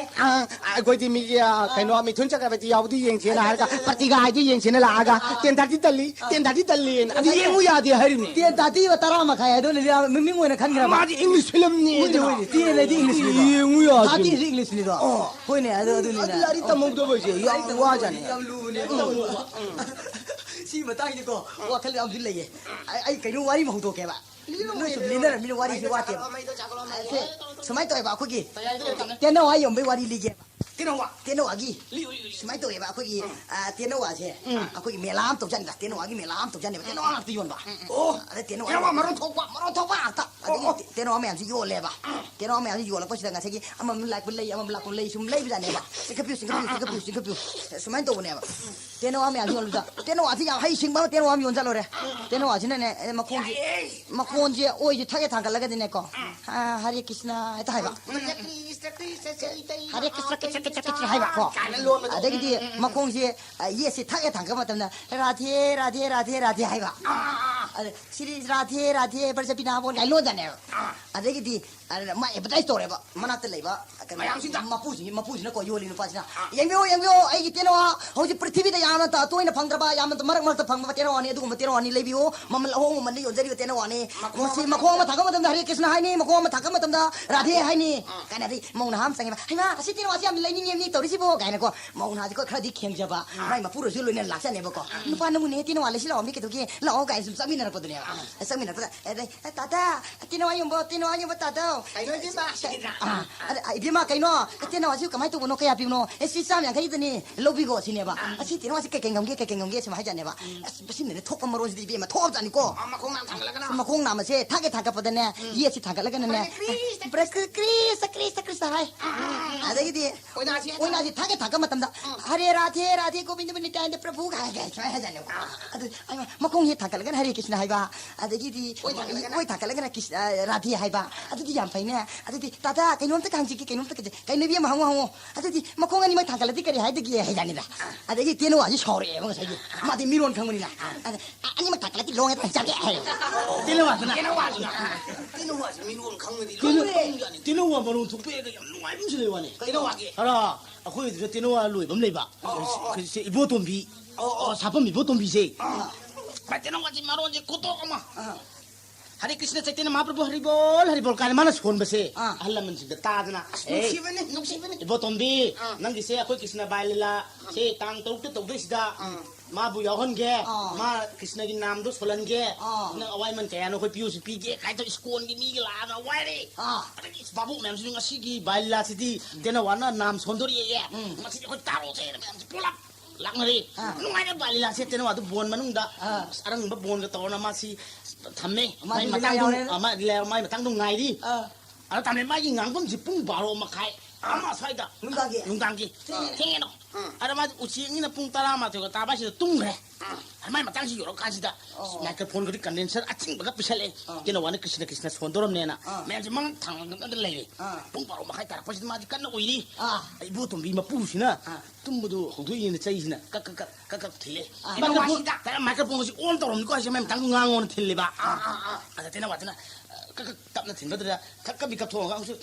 ꯑꯥ, ꯑꯩꯈꯣꯏꯗꯤ ꯃꯤꯒꯤ, ꯑꯥ, ꯀꯩꯅꯣ, ꯃꯤꯊꯨꯟ ꯆꯛꯀ꯭ꯔꯕꯔꯇꯤ ꯌꯥꯎꯕꯗꯤ ꯌꯦꯡꯁꯦꯅ ꯍꯥꯏꯔꯒ, ꯄ꯭ꯔꯇꯤꯒꯥ ꯍꯥꯏꯗꯤ ꯌꯦꯡꯁꯦꯅ ꯂꯥꯛꯑꯒ, ꯇꯦꯟ ꯊꯥꯔꯇꯤ ꯇꯜꯂꯤ, ꯇꯦꯟ ꯊꯥꯔꯇꯤ ꯇꯜꯂꯤꯅ꯫ ꯑꯗꯨ ꯌꯦꯡꯉꯨ ꯌꯥꯗꯦ ꯍꯥꯏꯔꯤꯕꯅꯤ"꯫ ꯇꯦꯟ ꯊꯥꯔꯇꯤ ꯇꯔꯥ ꯃꯈꯥꯏ ꯍꯥꯏꯗꯣ ꯂꯤꯂꯥ ꯃꯃꯤꯡ ꯑꯣꯏꯅ ꯈꯟꯈ꯭ꯔꯕ? ꯃꯥꯗꯤ ꯏꯪꯂꯤꯁ ꯐꯤꯂꯝꯅꯤ꯫ ꯍꯣꯏꯅꯦ, ꯍꯣꯏꯅꯦ, ꯇꯦꯟ ꯍꯥꯏꯗꯤ ꯏꯪꯂꯤꯁ ꯐꯤꯂꯝ꯫ ꯌꯦꯡꯉꯨ ꯌꯥꯗꯦ꯫ ꯊꯥꯔꯇꯤ ꯍꯥꯏꯗꯤ ꯏꯪꯂꯤꯁ ꯐꯤꯂꯝ꯫ ꯑꯣ꯫ ꯍꯣꯏꯅꯦ, ꯑꯗꯨ, ꯑꯗꯨꯅꯤꯅꯦ꯫ ꯑꯗꯨ ꯂꯥꯏꯔꯤꯛ ꯇꯝꯍꯧꯗꯕꯁꯦ ꯌꯥꯝ ꯋꯥꯖꯥꯠꯅꯤ꯫ ꯌꯥꯝ ꯂꯨꯕꯅꯦ꯫ ꯎꯝ꯫ ꯁꯤ ꯃꯇꯥꯡꯁꯤꯀꯣ, ꯋꯥꯈꯜ ꯌꯥꯝꯁꯨ ꯂꯩꯌꯦ꯫ ꯑꯩ, ꯑꯩ ꯀꯩꯅꯣ ꯋꯥꯔꯤ ꯑꯃ ꯍꯧꯗꯣꯛꯀꯦꯕ꯫ ꯅꯣꯏ ꯁꯨꯝ ꯂꯤꯅꯔꯝꯃꯤꯅ ꯋꯥꯔꯤꯁꯦ ꯋꯥꯠꯇꯦꯕ꯫ ꯁꯦ, ꯁꯨꯃꯥꯏꯅ ꯇꯧꯋꯦꯕ, ꯑꯩꯈꯣꯏꯒꯤ ꯇꯦꯟꯅꯋꯥ ꯌꯣꯟꯕꯩ ꯋꯥꯔꯤ ꯂꯤꯒꯦꯕ꯫ ꯇꯦꯟꯅꯋꯥ? ꯇꯦꯟꯅꯋꯥꯒꯤ꯫ ꯂꯤꯌꯨ, ꯂꯤꯌꯨ, ꯂꯤꯌꯨ꯫ ꯁꯨꯃꯥꯏꯅ ꯇꯧꯋꯦꯕ, ꯑꯩꯈꯣꯏꯒꯤ, ꯎꯝ꯫ ꯑ, ꯇꯦꯟꯅꯋꯥꯁꯦ, ꯎꯝ꯫ ꯑꯩꯈꯣꯏꯒꯤ ꯃꯦꯂꯥ ꯑꯃ ꯇꯧꯖꯥꯠꯅꯤꯗ, ꯇꯦꯟꯅꯋꯥꯒꯤ ꯃꯦꯂꯥ ꯑꯃ ꯇꯧꯖꯥꯠꯅꯦꯕ, ꯇꯦꯟꯅꯋꯥ ꯉꯥꯛꯇ ꯌꯣꯟꯕ꯫ ꯎꯝ, ꯎꯝ꯫ ꯑꯣ꯫ ꯑꯗ ꯇꯦꯟꯅꯋꯥ ꯇꯦꯟꯅꯋꯥ ꯌꯣꯟꯕ꯫ ꯃꯔꯣꯟ ꯊꯣꯛꯄ, ꯃꯔꯣꯟ ꯊꯣꯛꯄ ꯉꯥꯛꯇ꯫ ꯑꯣ, ꯑꯗꯒꯤ ꯑꯣ꯫ ꯇꯦ-, ꯇꯦꯟꯅꯋꯥ ꯃꯌꯥꯝꯁꯤ ꯌꯣꯜꯂꯦꯕ꯫ ꯎꯝ꯫ ꯇꯦꯟꯅꯋꯥ ꯃꯌꯥꯝꯁꯤ ꯌꯣꯜꯂꯛꯄꯁꯤꯗ ꯉꯁꯥꯏꯒꯤ ꯑꯃꯃꯝ ꯂꯥꯛꯄ ꯂꯩ, ꯑꯃꯃꯝ ꯂꯥꯛꯄ ꯂꯩ, ꯁꯨꯝ ꯂꯩꯕꯖꯥꯠꯅꯦꯕ꯫ ꯆꯤꯡꯈꯠꯄꯤꯌꯨ, ꯆꯤꯡꯈꯠꯄꯤꯌꯨ, ꯆꯤꯡꯈꯠꯄꯤꯌꯨ, ꯆꯤꯡꯈꯠꯄꯤꯌꯨ꯫ ꯁꯨꯃꯥꯏꯅ ꯇꯧꯕꯅꯦꯕ꯫ ꯇꯦꯟꯅꯋꯥ ꯃꯌꯥꯝꯁꯤ ꯌꯣꯜꯂꯨꯕꯗ, ꯇꯦꯟꯅꯋꯥꯁꯤ ꯌꯥꯝ ꯍꯩꯁꯤꯡꯕ ꯑꯃ ꯇꯦꯟꯅꯋꯥ ꯑꯃ ꯌꯣꯟ ꯆꯠꯂꯨꯔꯦ꯫ ꯇꯦꯟꯅꯋꯥꯁꯤꯅꯅꯦ, ꯑꯦ, ꯃꯈꯣꯟꯁꯦ, ꯌꯥꯏꯌꯦ꯫ ꯃꯈꯣꯟꯁꯦ ꯑꯣꯏꯁꯦ ꯊꯛꯑꯦ ꯊꯥꯡꯒꯠꯂꯒꯗꯤꯅꯦꯀꯣ, ꯑ, "ꯍꯔꯦ ꯀ꯭ꯔꯤꯁꯅ" ꯍꯦꯛꯇ ꯍꯥꯏꯕ꯫ ꯍꯔꯦ ꯀ꯭ꯔꯤꯁꯅ, ꯀ꯭ꯔꯤꯁꯅ, ꯆꯩ, ꯆꯩ, ꯍꯔꯦ ꯀ꯭ꯔꯤꯁꯅ, ꯀ꯭ꯔꯤꯁꯅ, ꯀ꯭ꯔꯤꯁꯅ, ꯀ꯭ꯔꯤꯁꯅ ꯍꯥꯏꯕ ꯀꯣ꯫ ꯀꯥꯏꯅ ꯂꯣꯟꯕꯗꯣ꯫ ꯑꯗꯒꯤꯗꯤ ꯃꯈꯣꯡꯁꯦ, ꯑ, ꯌꯦꯠꯁꯦ ꯊꯛꯑꯦ ꯊꯥꯡꯒꯠꯄ ꯃꯇꯝꯗ, "ꯔꯥꯙꯦ, ꯔꯥꯙꯦ, ꯔꯥꯙꯦ, ꯔꯥꯙꯦ" ꯍꯥꯏꯕ꯫ ꯑꯥ, ꯑꯥ, ꯑꯥ꯫ ꯑꯗ, "ꯁ꯭ꯔꯤ ꯔꯥꯙꯦ, ꯔꯥꯙꯦ, ꯕ꯭ꯔꯖꯕꯤꯅꯥ ꯕꯣꯟ" ꯀꯥꯏꯅ ꯂꯣꯟꯗꯅꯦꯕ꯫ ꯑꯥ꯫ ꯑꯗꯒꯤꯗꯤ ꯑꯗꯨꯅ ꯃꯥ ꯑꯦꯗꯚꯔꯇꯥꯏꯁ ꯇꯧꯔꯦꯕ ꯃꯅꯥꯛꯇ ꯂꯩꯕ ꯀꯩꯅꯣ, ꯃꯌꯥꯝꯁꯤꯗ꯫ ꯃꯄꯨꯁꯤꯡ, ꯃꯄꯨꯁꯤꯅꯀꯣ ꯌꯣꯜꯂꯤ ꯅꯨꯄꯥꯁꯤꯅ, "ꯌꯦꯡꯕꯤꯌꯨ, ꯌꯦꯡꯕꯤꯌꯨ, ꯑꯩꯒꯤ ꯇꯦꯅꯋꯥ ꯍꯧꯖꯤꯛ ꯄ꯭ꯔꯤꯊꯤꯕꯤꯗ ꯌꯥꯝꯅ ꯇ-, ꯇꯣꯏꯅ ꯐꯪꯗ꯭ꯔꯕ, ꯌꯥꯝꯅ ꯃꯔꯛ ꯃꯔꯛꯇ ꯐꯪꯕ ꯇꯦꯅꯋꯥꯅꯤ, ꯑꯗꯨꯒꯨꯝꯕ ꯇꯦꯅꯋꯥꯅꯤ, ꯂꯩꯕꯤꯌꯨ, ꯃꯃꯜ ꯑꯍꯣꯡꯕ ꯃꯃꯜꯗ ꯌꯣꯟꯖꯔꯤꯕ ꯇꯦꯅꯋꯥꯅꯤ꯫ ꯃꯈꯣꯡ ꯃꯁꯤ ꯑꯃ ꯃꯈꯣꯡ ꯑꯃ ꯊꯥꯡꯒꯠꯄ ꯃꯇꯝꯗ ꯍꯔꯦ ꯀ꯭ꯔꯤꯁꯅ ꯍꯥꯏꯅꯤ, ꯃꯈꯣꯡ ꯑꯃ ꯊꯥꯡꯒꯠꯄ ꯃꯇꯝꯗ ꯔꯥꯙꯦ ꯍꯥꯏꯅꯤ" ꯀꯥꯏꯅ꯫ ꯑꯗꯩ ꯃꯧ ꯅꯍꯥ ꯑꯃ ꯆꯪꯉꯦꯕ, "ꯍꯩꯃꯥ, ꯑꯁꯤ ꯇꯦꯅꯋꯥꯁꯤ ꯌꯥꯝ ꯂꯩꯅꯤꯡꯉꯦ, ꯃꯤ ꯇꯧꯔꯤꯁꯤꯕꯣ?" ꯀꯥꯏꯅꯀꯣ꯫ ꯃꯧ ꯅꯍꯥꯁꯤꯀꯣ ꯈꯔꯗꯤ ꯈꯦꯡꯖꯕ, ꯃꯥꯏ ꯃꯄꯨꯔꯣꯏꯁꯨ ꯂꯣꯏꯅ ꯂꯥꯛꯆꯅꯦꯕꯀꯣ꯫ "ꯅꯨꯄꯥ ꯅꯪꯕꯨꯅꯦ ꯇꯦꯅꯋꯥ ꯂꯩꯁꯤꯜꯂꯛꯑꯣ, ꯃꯤ ꯀꯩꯗꯧꯒꯦ? ꯂꯥꯛꯑꯣ" ꯀꯥꯏꯅ ꯁꯨꯝ ꯆꯪꯃꯤꯟꯅꯔꯛꯄꯗꯨꯅꯦꯕ꯫ ꯆꯪꯃꯤꯟꯅꯔꯛꯄꯗ, ꯑꯗꯩ, "ꯑꯦ, ꯇꯥꯗꯥ, ꯇꯦꯅꯋꯥ ꯌꯣꯟꯕ, ꯇꯦꯅꯋꯥ ꯌꯣꯟꯕ ꯇꯥꯗꯧ꯫ ꯀꯩꯅꯣ ꯏꯕꯦꯝꯃ? ꯑꯥ, ꯑꯗ, "ꯑ, ꯏꯕꯦꯝꯃ, ꯀꯩꯅꯣ? ꯇꯦꯅꯋꯥꯁꯤꯕꯨ ꯀꯃꯥꯏꯅ ꯇꯧꯕꯅꯣ? ꯀꯌꯥ ꯄꯤꯕꯅꯣ?" "ꯑꯦ, ꯁꯤ ꯆꯥꯝ ꯌꯥꯡꯈꯩꯗꯅꯤ, ꯂꯧꯕꯤꯈꯣ" ꯁꯤꯅꯦꯕ꯫ "ꯑꯁꯤ ꯇꯦꯅꯋꯥꯁꯤ ꯀꯩꯀꯩ ꯉꯝꯒꯦ, ꯀꯩꯀꯩ ꯉꯝꯒꯦ?" ꯁꯨꯝ ꯍꯥꯏꯖꯥꯠꯅꯦꯕ꯫ ꯑꯁ, ꯃꯁꯤꯅꯅꯦ ꯊꯣꯛꯄ ꯃꯔꯣꯟꯁꯤꯗꯤ ꯏꯕꯦꯝꯃ ꯊꯣꯛꯑꯕꯖꯥꯠꯅꯤꯀꯣ꯫ ꯑ, ꯃꯈꯣꯡ ꯅꯥꯝ ꯊꯥꯡꯒꯠꯂꯒꯅ? ꯃꯈꯣꯡ ꯅꯥꯝ ꯑꯁꯦ ꯊꯥꯒꯦ ꯊꯥꯡꯒꯠꯄꯗꯅꯦ, ꯌꯦꯠꯁꯤ ꯊꯥꯡꯒꯠꯂꯒꯅꯅꯦ, ꯍꯣꯏꯅꯦ, ꯀ꯭ꯔꯤꯁ, ꯀ꯭ꯔꯤꯁ, ꯀ꯭ꯔꯤꯁ, ꯀ꯭ꯔꯤꯁ ꯍꯥꯏ꯫ ꯑꯗꯒꯤꯗꯤ ꯑꯣꯏꯅꯥꯁꯤ? ꯑꯣꯏꯅꯥꯁꯤ ꯊꯥꯒꯦ ꯊꯥꯡꯒꯠ ꯃꯇꯝꯗ, "ꯍꯔꯦ ꯔꯥꯙꯦ, ꯔꯥꯙꯦ ꯒꯣꯕꯤꯟꯗ ꯅꯤꯇꯥꯅꯟꯗ ꯄ꯭ꯔꯚꯨ" ꯍꯥꯏ, ꯍꯥꯏ, ꯁꯨꯃꯥꯏꯅ ꯍꯥꯏꯖꯥꯠꯅꯦꯕ꯫ ꯑꯗꯨ ꯑꯩꯅ ꯃꯈꯣꯡ ꯍꯦꯛ ꯊꯥꯡꯒꯠꯂꯒꯅ ꯍꯔꯦ ꯀ꯭ꯔꯤꯁꯅ ꯍꯥꯏꯕ, ꯑꯗꯒꯤꯗꯤ ꯑꯣꯏ ꯊꯥꯡꯒꯠꯂꯒꯅ? ꯑꯣꯏ ꯊꯥꯡꯒꯠꯂꯒꯅ ꯀ꯭ꯔꯤꯁ-, ꯑ, ꯔꯥꯙꯦ ꯍꯥꯏꯕ, ꯑꯗꯨꯗꯤ ꯌꯥꯝ ꯐꯩꯅꯦ꯫ ꯑꯗꯨꯗꯤ, "ꯇꯥꯗꯥ, ꯀꯩꯅꯣꯝꯇ ꯍꯪꯖꯒꯦ, ꯀꯩꯅꯣꯝꯇ ꯍꯪꯖꯒꯦ, ꯀꯩꯅꯣ ꯏꯕꯦꯝꯃ, ꯍꯪꯉꯣ, ꯍꯪꯉꯣ, ꯑꯗꯨꯗꯤ ꯃꯈꯣꯡ ꯑꯅꯤꯃꯛ ꯊꯥꯡꯒꯠꯂꯗꯤ ꯀꯔꯤ ꯍꯥꯏꯗꯒꯦ?" ꯍꯥꯏꯖꯥꯠꯅꯤꯗ꯫ ꯑꯗꯒꯤ ꯇꯦꯅꯋꯥꯁꯤ ꯁꯥꯎꯔꯛꯑꯦꯕ ꯉꯁꯥꯏꯒꯤ, ꯃꯥꯗꯤ ꯃꯤꯔꯣꯟ ꯈꯪꯕꯅꯤꯅ꯫ ꯑꯗ, "ꯑ-, ꯑꯅꯤꯃꯛ ꯊꯥꯡꯒꯠꯂꯗꯤ ꯂꯣꯡꯉꯦ ꯇꯧꯔ ꯆꯠꯂꯦ" ꯍꯥꯏ꯫ ꯇꯦꯅꯋꯥꯁꯤꯅ? ꯇꯦꯅꯋꯥꯁꯤꯅ? ꯇꯦꯅꯋꯥꯁꯤ ꯃꯤꯔꯣꯟ ꯈꯪꯕꯗꯤ ꯇꯦꯅ-, ꯂꯣꯏꯔꯦ꯫ ꯇꯦꯅꯋꯥ ꯃꯔꯣꯟ ꯊꯣꯛꯄ ꯍꯦꯛꯇ ꯌꯥꯝ ꯅꯨꯡꯉꯥꯏꯕ ꯑꯃꯁꯨ ꯂꯩ ꯋꯥꯅꯤ꯫ ꯀꯩꯅꯣ ꯋꯥꯒꯦ? ꯈꯔ ꯑꯩꯈꯣꯏꯗꯨꯗ ꯇꯦꯅꯋꯥ ꯂꯣꯏꯕ ꯑꯃ ꯂꯩꯕ꯫ ꯑꯣ, ꯑꯣ, ꯑꯣ꯫ ꯁꯤ ꯏꯕꯣꯇꯣꯝꯕꯤ꯫ ꯑꯣ, ꯑꯣ꯫ ꯑꯣ, ꯁꯥꯐꯝ ꯏꯕꯣꯇꯣꯝꯕꯤꯁꯦ꯫ ꯑꯥ꯫ ꯃꯥ ꯇꯦꯅꯋꯥꯁꯤ ꯃꯔꯣꯟꯁꯦ ꯈꯨꯇꯣꯛ ꯑꯃ꯫ ꯑꯥ꯫ "ꯍꯔꯦ ꯀ꯭ꯔꯤꯁꯅ ꯆꯩꯇꯟꯌ ꯃꯍꯥꯄ꯭ꯔꯚꯨ ꯍꯔꯤꯕꯣꯜ, ꯍꯔꯤꯕꯣꯜ" ꯀꯥꯏꯅ ꯃꯥꯅ ꯁꯣꯟꯕꯁꯦ ꯑꯥ꯫ ꯑꯍꯜ ꯂꯃꯟꯁꯤꯡꯗ ꯇꯥꯗꯅ, ꯑꯁ, "ꯑꯦ, ꯅꯨꯡꯁꯤꯕꯅꯤ, ꯅꯨꯡꯁꯤꯕꯅꯤ꯫ ꯏꯕꯣꯇꯣꯝꯕꯤ, ꯑꯥ꯫ ꯅꯪꯒꯤꯁꯦ ꯑꯩꯈꯣꯏ ꯀ꯭ꯔꯤꯁꯅ ꯕꯥꯏ ꯂꯤꯂꯥ ꯁꯦ ꯇꯥꯡ ꯇꯔꯨꯛꯇ ꯇꯧꯗꯣꯏꯁꯤꯗ ꯑꯥ꯫ ꯃꯥꯕꯨ ꯌꯥꯎꯍꯟꯒꯦ, ꯑꯥ꯫ ꯃꯥ ꯀ꯭ꯔꯤꯁꯅꯒꯤ ꯅꯥꯝꯗꯣ ꯁꯣꯜꯍꯟꯒꯦ, ꯑꯥ꯫ ꯅꯪ ꯑꯋꯥꯏꯃꯟ ꯀꯌꯥꯅꯣ ꯑꯩꯈꯣꯏ ꯄꯤꯌꯨꯁꯤ ꯄꯤꯒꯦ" ꯀꯥꯏꯅ ꯇꯧ ꯏꯁꯀꯣꯟꯒꯤ ꯃꯤꯒ ꯂꯥꯛꯑꯒ ꯋꯥꯏꯔꯦ꯫ ꯑꯥ꯫ ꯑꯗꯒꯤ ꯚꯥꯕꯣꯛ ꯃꯌꯥꯝꯁꯤꯅ "ꯉꯁꯤꯒꯤ ꯕꯥꯏ ꯂꯤꯂꯥꯁꯤꯗꯤ ꯇꯦꯅꯋꯥꯅ ꯅꯥꯝ ꯁꯣꯟꯗꯣꯔꯛꯑꯦ, ꯎꯝ꯫ ꯃꯁꯤꯗꯤ ꯑꯩꯈꯣꯏ ꯇꯥꯔꯣꯁꯦꯅ" ꯃꯌꯥꯝꯁꯦ ꯄꯨꯂꯞ ꯂꯥꯛꯅꯔꯦ꯫ ꯑꯥ꯫ ꯅꯨꯡꯉꯥꯏꯔꯦ ꯕꯥꯏ ꯂꯤꯂꯥꯁꯦ ꯇꯦꯅꯋꯥꯗꯨ ꯕꯣꯟ ꯃꯅꯨꯡꯗ ꯑꯥ꯫ ꯑꯁ ꯑꯔꯪꯕ ꯕꯣꯟꯒ ꯇꯧꯔꯅ ꯃꯥꯁꯤ ꯊꯝꯃꯦ꯫ ꯃꯥꯗꯤ ꯃꯥꯏ ꯂꯤꯂꯥ ꯃꯇꯥꯡꯗꯣ, ꯌꯥꯎꯔꯦꯅ? ꯑꯥ, ꯃꯥꯏ ꯂꯤꯂꯥ, ꯃꯥꯏ ꯃꯇꯥꯡꯗꯣ ꯉꯥꯏꯔꯤ꯫ ꯑꯥ꯫ ꯑꯗ ꯇꯥꯃꯦ ꯃꯥꯒꯤ ꯉꯥꯡꯐꯝꯁꯤ ꯄꯨꯡ ꯕꯥꯔꯣ ꯃꯈꯥꯏ, ꯑꯃ ꯁ꯭ꯋꯥꯏꯗ꯫ ꯅꯨꯡꯗꯥꯡꯒꯤ? ꯅꯨꯡꯗꯥꯡꯒꯤ꯫ ꯊꯦꯡꯉꯦ꯫ ꯊꯦꯡꯉꯦꯅꯣ꯫ ꯎꯝ꯫ ꯑꯗ ꯃꯥꯗꯤ ꯎꯆꯦꯛꯅꯤꯅ ꯄꯨꯡ ꯇꯔꯥꯃꯥꯊꯣꯏꯒ ꯇꯥꯕ ꯍꯥꯏꯁꯤꯗ ꯇꯨꯝꯈ꯭ꯔꯦ꯫ ꯎꯝ꯫ ꯑꯗ ꯃꯥꯏ ꯃꯇꯥꯡꯁꯤ ꯌꯧꯔꯀꯥꯟꯁꯤꯗ ꯑꯣ꯫ ꯃꯥꯏꯀ꯭ꯔꯣꯐꯣꯟꯒꯗꯤ ꯀꯟꯗꯦꯟꯁꯔ ꯑꯆꯤꯡꯕꯒ ꯄꯤꯁꯜꯂꯛꯑꯦ꯫ ꯑꯥ꯫ ꯀꯩꯅꯣ ꯋꯥꯅ ꯀ꯭ꯔꯤꯁꯅ ꯀ꯭ꯔꯤꯁꯅ ꯁꯣꯟꯗꯣꯔꯝꯅꯦꯅ꯫ ꯑꯥ꯫ ꯃꯌꯥꯝꯁꯦ ꯃꯉꯛ ꯊꯥꯡꯒꯠꯅꯗ ꯂꯩꯔꯦ꯫ ꯑꯥ꯫ ꯄꯨꯡ ꯕꯥꯔꯣ ꯃꯈꯥꯏ ꯇꯥꯔꯛꯄꯁꯤꯗ ꯃꯥꯗꯤ ꯀꯟꯅ ꯎꯏꯔꯤ꯫ ꯑꯥ꯫ ꯏꯕꯣꯇꯣꯝꯕꯤ ꯃꯄꯨꯁꯤꯅ ꯑꯥ꯫ ꯇꯨꯝꯕꯗꯨ ꯍꯧꯗꯣꯛꯏꯅ ꯆꯩꯁꯤꯅ ꯀꯛ ꯀꯛ ꯀꯛ ꯀꯛ ꯀꯛ ꯊꯤꯜꯂꯦ꯫ ꯑꯥ꯫ ꯃꯥꯏꯀ꯭ꯔꯣꯐꯣꯟ, ꯃꯥꯏꯀ꯭ꯔꯣꯐꯣꯟꯁꯤ ꯑꯣꯟ ꯇꯧꯔꯝꯅꯤꯀꯣ ꯍꯥꯏꯁꯦ ꯃꯥꯏ ꯃꯇꯥꯡꯗꯣ ꯉꯥꯡꯉꯣꯅ ꯊꯤꯜꯂꯦꯕ꯫ ꯑꯥ, ꯑꯥ, ꯑꯥ꯫ ꯑꯗ ꯇꯦꯅꯋꯥꯗꯨꯅ, ꯑ, ꯀꯛ ꯀꯛ ꯇꯞꯅ ꯊꯤꯟꯕꯗꯨꯗ ꯈꯛ ꯀꯛ ꯃꯤꯀꯞ ꯊꯣꯛꯑꯒ ꯑꯃꯨꯛꯁꯨ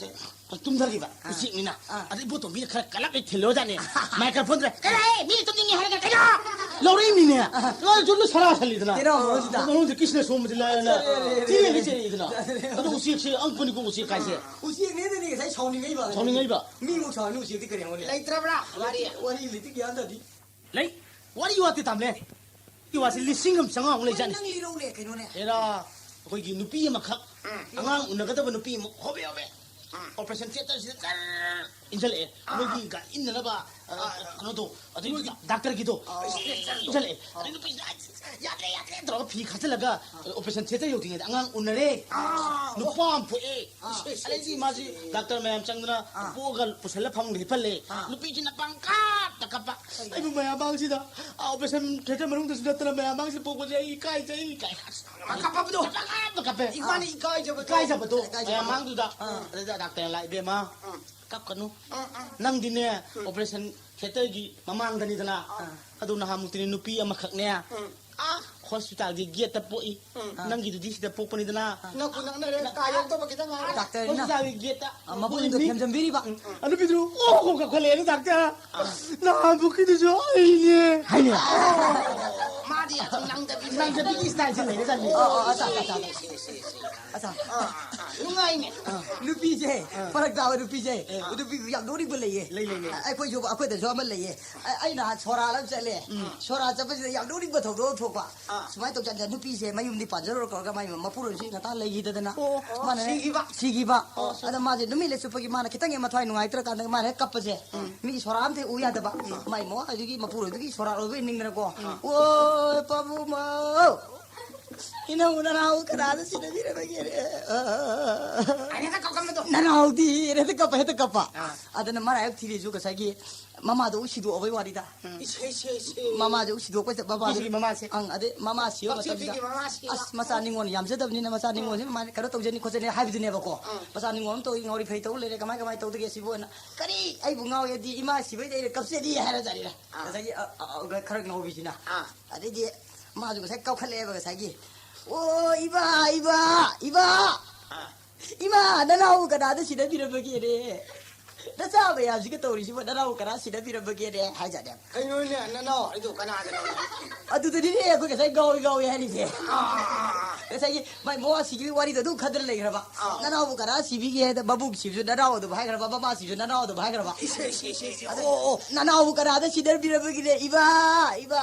ꯇꯨꯝꯊꯈꯤꯕ꯫ ꯑꯥ꯫ ꯎꯆꯦꯛꯅꯤꯅ꯫ ꯑꯥ꯫ ꯑꯗ ꯏꯕꯣꯇꯣꯝꯕꯤꯅ ꯈꯔ ꯀꯜꯂꯞ ꯍꯦꯛ ꯊꯤꯜꯂꯨꯔꯖꯥꯠꯅꯦ꯫ ꯃꯥꯏꯀ꯭ꯔꯣꯐꯣꯟꯗꯨꯗ, "ꯀꯩꯅꯣꯍꯦ, ꯃꯤꯅ ꯇꯨꯝꯅꯤꯡꯉꯦ ꯍꯥꯏꯔꯒ ꯀꯩꯅꯣ?" ꯂꯧꯔꯛꯏꯃꯤꯅꯦ꯫ ꯑꯥ꯫ ꯂꯧꯔꯁꯨ ꯂꯣꯏ ꯁꯔꯥ ꯁꯜꯂꯤꯗꯅ꯫ ꯀꯩꯅꯣ ꯍꯧꯖꯤꯛꯇ? ꯃꯅꯨꯡꯗ ꯀ꯭ꯔꯤꯁꯅ ꯁꯣꯝꯕꯁꯤ ꯂꯥꯏ-, ꯂꯥꯏ-, ꯑꯔꯦ, ꯑꯔꯦ, ꯑꯔꯦ, ꯆꯦꯜꯂꯤ, ꯑꯔꯦ꯫ ꯆꯦꯜꯂꯤꯗꯅ꯫ ꯑꯗꯣ ꯎꯆꯦꯛꯁꯦ ꯑꯉꯛꯄꯅꯤꯀꯣ, ꯎꯆꯦꯛ ꯀꯥꯏꯁꯦ꯫ ꯎꯆꯦꯛꯅꯦꯗꯅꯤ ꯉꯁꯥꯏ ꯁꯥꯎꯅꯤꯡꯉꯛꯏꯕ꯫ ꯁꯥꯎꯅꯤꯡꯉꯛꯏꯕ꯫ ꯃꯤꯃꯨꯛ ꯁꯥꯎꯔꯅꯤ ꯎꯆꯦꯛꯇꯤ ꯀꯔꯤ ꯍꯥꯏꯔꯨꯅꯤ? ꯂꯩꯇ꯭ꯔꯕ꯭ꯔꯥ? ꯋꯥꯔꯤ, ꯋꯥꯔꯤ ꯂꯩꯇꯦ, ꯒ꯭ꯌꯥꯟ ꯇꯥꯗꯦ꯫ ꯂꯩ꯫ ꯋꯥꯔꯤ ꯋꯥꯠꯇꯦ ꯇꯥꯝꯂꯦ꯫ ꯋꯥꯔꯤ ꯋꯥꯠꯁꯦ ꯂꯤꯁꯤꯡ ꯑꯃ ꯆꯥꯝꯃꯉꯥꯃꯨꯛ ꯂꯩꯖꯥꯠꯅꯤ꯫ ꯅꯪ ꯂꯤꯔꯧꯅꯦ ꯀꯩꯅꯣꯅꯦ꯫ ꯍꯦꯔꯥ, ꯑꯩꯈꯣꯏꯒꯤ ꯅꯨꯄꯤ ꯑꯃꯈꯛ ꯑꯉꯥꯡ ꯎꯅꯒꯗꯕ ꯅꯨꯄꯤ ꯑꯃ ꯍꯣꯕꯦ ꯍꯣꯕꯦ ꯑꯣꯄꯔꯦꯁꯟ ꯊꯤꯌꯦꯇꯔꯁꯤꯗ ꯆꯔ ꯏꯟꯁꯤꯜꯂꯛꯑꯦ꯫ ꯃꯣꯏꯒꯤ ꯒꯥꯔꯤ ꯏꯟꯅꯅꯕ, ꯑ, ꯀꯩꯅꯣꯗꯣ, ꯑꯗꯨꯒꯤ ꯗꯥꯛꯇꯔꯒꯤꯗꯣ ꯆꯔ ꯏꯟꯁꯤꯜꯂꯛꯑꯦ꯫ ꯑꯗꯩ ꯅꯨꯄꯤꯁꯤꯅ, "ꯑꯁ, ꯌꯥꯗ꯭ꯔꯦ, ꯌꯥꯗ꯭ꯔꯦ" ꯇꯧꯔꯒ ꯐꯤ ꯈꯥꯆꯤꯜꯂꯒ ꯑꯣꯄꯔꯦꯁꯟ ꯊꯤꯌꯦꯇꯔ ꯌꯧꯗ꯭ꯔꯤꯉꯩꯗ ꯑꯉꯥꯡ ꯎꯅꯔꯦ꯫ ꯅꯨꯄꯥ ꯑꯃ ꯄꯣꯛꯑꯦ꯫ ꯑꯗꯩꯗꯤ ꯃꯥꯁꯤ ꯗꯥꯛꯇꯔ ꯃꯌꯥꯝ ꯆꯪꯗꯅ ꯄꯣꯛꯑꯒ ꯄꯨꯁꯜꯂ ꯐꯃꯨꯡꯗ ꯍꯤꯞꯍꯜꯂꯦ꯫ ꯅꯨꯄꯤꯁꯤꯅ ꯄꯪꯀꯞꯇ ꯀꯞꯄ꯫ ꯑꯩꯕꯨ ꯃꯌꯥꯝ ꯃꯥꯡꯁꯤꯗ, ꯑꯣꯄꯔꯦꯁꯟ ꯊꯤꯌꯦꯇꯔ ꯃꯅꯨꯡꯗꯁꯨ ꯅꯠꯇꯅ ꯃꯌꯥꯝ ꯃꯥꯡꯁꯤꯗ ꯄꯣꯛꯄꯁꯦ ꯑꯩ ꯏꯀꯥꯏꯖꯩ, ꯏꯀꯥꯏ꯫ ꯀꯞꯄꯕꯗꯣ? ꯄꯪꯀꯞꯇ ꯀꯞꯄꯦ꯫ ꯏꯃꯥꯅ ꯏꯀꯥꯏꯖꯕꯗꯣ꯫ ꯏꯀꯥꯏꯖꯕꯗꯣ ꯏꯀꯥꯏꯖꯕꯗꯣ꯫ ꯃꯌꯥꯝ ꯃꯥꯡꯗꯨꯗ꯫ ꯑꯗꯨꯗ ꯗꯥꯛꯇꯔꯅ ꯂꯥꯛꯑꯦ, "ꯏꯕꯦꯝꯃ, ꯀꯞꯀꯅꯨ꯫ ꯅꯪꯗꯤꯅꯦ, ꯑꯣꯄꯔꯦꯁꯟ ꯊꯤꯌꯦꯇꯔꯒꯤ ꯃꯃꯥꯡꯗꯅꯤꯗꯅ꯫ ꯑꯗꯨ ꯅꯍꯥꯟꯃꯨꯛꯇꯤꯅꯦ ꯅꯨꯄꯤ ꯑꯃꯈꯛꯅꯦ, ꯑꯥ, ꯍꯣꯁꯄꯤꯇꯥꯜꯒꯤ ꯒꯦꯠꯇ ꯄꯣꯛꯏ꯫ ꯅꯪꯒꯤꯗꯨꯗꯤ ꯁꯤꯗ ꯄꯣꯛꯄꯅꯤꯗꯅ." ꯅꯛꯄꯨ ꯅꯛꯅꯔꯦ, ꯀꯥ ꯌꯧꯗꯕ ꯈꯤꯇꯪ ꯉꯥꯏꯔꯦ꯫ ꯗꯥꯛꯇꯔꯅ ꯍꯣꯁꯄꯤꯇꯥꯜꯒꯤ ꯒꯦꯠꯇ ꯑ, ꯃꯕꯨꯡꯗꯣ ꯄꯣꯛꯏ꯫ ꯊꯦꯝꯖꯟꯕꯤꯔꯤꯕ꯫ ꯑ, ꯅꯨꯄꯤꯗꯨ ꯑꯣ ꯀꯧꯈꯠꯂꯛꯑꯦꯅ ꯗꯥꯛꯇꯔ꯫ ꯅꯍꯥꯟꯃꯨꯛꯀꯤꯗꯨꯁꯨ ꯑꯩꯅꯦ꯫ ꯍꯥꯏꯅꯦ꯫ ꯃꯥꯗꯤ ꯑꯗꯨꯝ ꯅꯪꯗꯕꯤ ꯅꯪꯗꯕꯤꯒꯤ ꯁ꯭ꯇꯥꯏꯜꯁꯦ ꯂꯩꯔꯖꯥꯠꯅꯤ꯫ ꯑꯣ, ꯑꯣ, ꯑꯠꯆꯥ, ꯑꯠꯆꯥ, ꯑꯠꯆꯥ, ꯑꯠꯆꯥ꯫ ꯑꯠꯆꯥ꯫ ꯑꯥ, ꯑꯥ, ꯑꯥ, ꯅꯨꯡꯉꯥꯏꯅꯦ꯫ ꯑꯥ, ꯅꯨꯄꯤꯁꯦ, ꯑꯥ꯫ ꯐꯔꯛ ꯇꯥꯕ ꯅꯨꯄꯤꯁꯦ, ꯑꯥ꯫ ꯅꯨꯄꯤ ꯌꯥꯝ ꯅꯣꯛꯅꯤꯡꯕ ꯂꯩꯌꯦ꯫ ꯂꯩ, ꯂꯩ, ꯂꯩ꯫ ꯑꯩꯈꯣꯏꯁꯨ, ꯑꯩꯈꯣꯏꯗꯁꯨ ꯑꯃ ꯂꯩꯌꯦ꯫ ꯑꯩ, ꯑꯩ ꯅꯍꯥꯟ ꯁꯣꯔꯥꯠ ꯑꯃ ꯆꯠꯂꯦ꯫ ꯎꯝ꯫ ꯁꯣꯔꯥꯠ ꯆꯠꯄꯁꯤꯗ ꯌꯥꯝ ꯅꯣꯛꯅꯤꯡꯕ ꯊꯧꯗꯣꯛ ꯑꯃ ꯊꯣꯛꯄ꯫ ꯑꯥ꯫ ꯁꯨꯃꯥꯏꯅ ꯇꯧꯖꯥꯠꯅꯤ, ꯅꯨꯄꯤꯁꯦ ꯃꯌꯨꯝꯗꯤ ꯄꯥꯟꯖꯔꯨꯔ ꯀꯧꯔꯒ ꯃꯥꯏ ꯃꯄꯨꯔꯣꯏꯕꯁꯤ ꯉꯟꯇꯥ ꯂꯩꯈꯤꯗꯗꯅ꯫ ꯑꯣ, ꯑꯣ, ꯃꯥꯅꯅꯦ ꯁꯤꯈꯤꯕ? ꯁꯤꯈꯤꯕ꯫ ꯑꯣ, ꯑꯗ ꯃꯥꯁꯦ ꯅꯨꯃꯤꯠ ꯂꯩ ꯆꯨꯞꯄꯒꯤ ꯃꯥꯅ ꯈꯤꯇꯪ ꯍꯦꯛ ꯃꯊ꯭ꯋꯥꯏ ꯅꯨꯡꯉꯥꯏꯇ꯭ꯔꯀꯥꯟꯗ ꯃꯥꯅ ꯍꯦꯛ ꯀꯞꯄꯁꯦ꯫ ꯎꯝ꯫ ꯃꯤꯒꯤ ꯁꯣꯔꯥꯠ ꯑꯝꯇ ꯍꯦꯛ ꯎ ꯌꯥꯗꯕ꯫ ꯎꯝ꯫ ꯃꯥꯏ ꯃꯋꯥꯗꯨꯒꯤ ꯃꯄꯨꯔꯣꯏꯕꯒꯤ ꯁꯣꯔꯥꯠ ꯑꯣꯏꯕ ꯅꯤꯡꯗꯅꯀꯣ꯫ ꯎꯝ꯫ "ꯑꯣ, ꯄꯥꯕꯨꯡ ꯃꯧ! ꯏꯅꯧ ꯅꯅꯥꯎ ꯀꯅꯥꯗ ꯁꯤꯟꯅꯕꯤꯔꯝꯃꯒꯦꯅꯦ?" ꯑ, ꯑꯩꯅ ꯍꯦꯛꯇ ꯀꯞꯀꯟꯕꯗꯣ꯫ "ꯅꯅꯥꯎꯗꯤ!" ꯍꯦꯛꯇ ꯀꯞꯄ, ꯍꯦꯛꯇ ꯀꯞꯄ꯫ ꯑꯥ꯫ ꯑꯗꯨꯅ ꯃꯔꯥꯏꯕꯛ ꯊꯤꯔꯤꯁꯨ ꯉꯁꯥꯏꯒꯤ ꯃꯃꯥꯗꯣ ꯁꯤꯗꯣꯛꯑꯕꯩ ꯋꯥꯅꯤꯗ꯫ ꯎꯝ꯫ ꯏꯁꯦ, ꯏꯁꯦ, ꯏꯁꯦ꯫ ꯃꯃꯥꯁꯦ ꯁꯤꯗꯣꯛꯄ ꯆꯠ-, ꯃꯃꯥꯗꯣ ꯃꯤꯁꯤꯒꯤ ꯃꯃꯥꯁꯦ꯫ ꯑꯪ, ꯑꯗꯩ ꯃꯃꯥ ꯁꯤꯕ ꯃꯇꯝꯗ, ꯄꯛꯊꯤꯕꯤꯒꯤ ꯃꯃꯥ ꯁꯤꯕ꯫ "ꯑꯁ, ꯃꯆꯥ ꯅꯤꯉꯣꯜ ꯌꯥꯝꯖꯗꯕꯅꯤꯅ ꯃꯆꯥ ꯅꯤꯉꯣꯜꯁꯤꯅ ꯃꯥꯅ ꯀꯩꯅꯣ ꯇꯧꯖꯅꯤ ꯈꯣꯠꯆꯅꯤ" ꯍꯥꯏꯕꯗꯨꯅꯦꯕꯀꯣ꯫ ꯎꯝ꯫ "ꯃꯆꯥ ꯅꯤꯉꯣꯜ ꯑꯃ ꯇꯧꯏ, ꯉꯥꯎꯔꯤ ꯐꯩ ꯇꯧ ꯂꯩꯔꯦ, ꯀꯃꯥꯏ, ꯀꯃꯥꯏ ꯇꯧꯗꯒꯦ ꯁꯤꯕꯨ?" ꯑꯅ, "ꯀꯔꯤ? ꯑꯩꯕꯨ ꯉꯥꯎꯔꯦꯗꯤ ꯏꯃꯥ ꯁꯤꯕꯩꯗꯤ ꯑꯩꯅ ꯀꯞꯆꯅꯤ" ꯍꯥꯏꯔꯖꯥꯠꯅꯤꯗ꯫ ꯑꯥ꯫ ꯉꯁꯥꯏꯒꯤ, ꯑ, ꯑ, ꯑ, ꯈꯔ ꯉꯥꯎꯕꯤꯁꯤꯅ꯫ ꯑꯥ꯫ ꯑꯗꯩꯗꯤ ꯃꯥꯁꯨ ꯉꯁꯥꯏ ꯀꯞꯈꯠꯂꯛꯑꯦꯕ ꯉꯁꯥꯏꯒꯤ꯫ "ꯑꯣ, ꯏꯃꯥ, ꯏꯃꯥ, ꯏꯃꯥ!" "ꯏꯃꯥ, ꯅꯅꯥꯎ ꯀꯅꯥꯗ ꯁꯤꯟꯅꯕꯤꯔꯝꯃꯒꯦꯅꯦ? ꯅꯆꯥ ꯃꯌꯥꯝꯁꯤꯒ ꯇꯧꯔꯤꯁꯤꯕꯨ ꯅꯅꯥꯎ ꯀꯅꯥ ꯁꯤꯟꯅꯕꯤꯔꯝꯃꯒꯦꯅꯦ?" ꯍꯥꯏꯖꯥꯠꯅꯦ꯫ "ꯀꯩꯅꯣꯅꯦ, ꯅꯅꯥꯎ ꯍꯥꯏꯗꯣ ꯀꯅꯥꯗꯅꯣ?" "ꯑꯗꯨꯗꯅꯤꯅꯦ ꯑꯩꯈꯣꯏ ꯉꯁꯥꯏ ꯉꯥꯎꯏ ꯉꯥꯎꯏ ꯍꯥꯏꯔꯤꯁꯦ꯫ ꯑꯥ, ꯑꯥ, ꯑꯥ, ꯑꯥ꯫ ꯉꯁꯥꯏꯒꯤ ꯃꯥꯏ ꯃꯋꯥ ꯁꯤꯈꯤꯕꯒꯤ ꯋꯥꯔꯤꯗꯣ ꯑꯗꯨꯝ ꯈꯟꯗꯅ ꯂꯩꯈ꯭ꯔꯕ꯫ ꯑꯥ꯫ ꯅꯅꯥꯎꯕꯨ ꯀꯅꯥ ꯁꯤꯕꯤꯒꯦ ꯍꯥꯏꯗ ꯃꯕꯨꯡ ꯁꯤꯕꯁꯨ ꯅꯅꯥꯎ ꯑꯗꯨꯝ ꯍꯥꯏꯈ꯭ꯔꯕ, ꯃꯃꯥ ꯁꯤꯕꯁꯨ ꯅꯅꯥꯎ ꯑꯗꯨꯝ ꯍꯥꯏꯈ꯭ꯔꯕ꯫ ꯏꯁꯦ, ꯏꯁꯦ, ꯏꯁꯦ, ꯏꯁꯦ꯫ ꯑꯣ, ꯑꯣ, ꯑꯣ꯫ ꯅꯅꯥꯎꯕꯨ ꯀꯅꯥꯗ ꯁꯤꯟꯅꯕꯤꯔꯝꯃꯒꯦꯅꯦ, ꯏꯃꯥ, ꯏꯃꯥ?"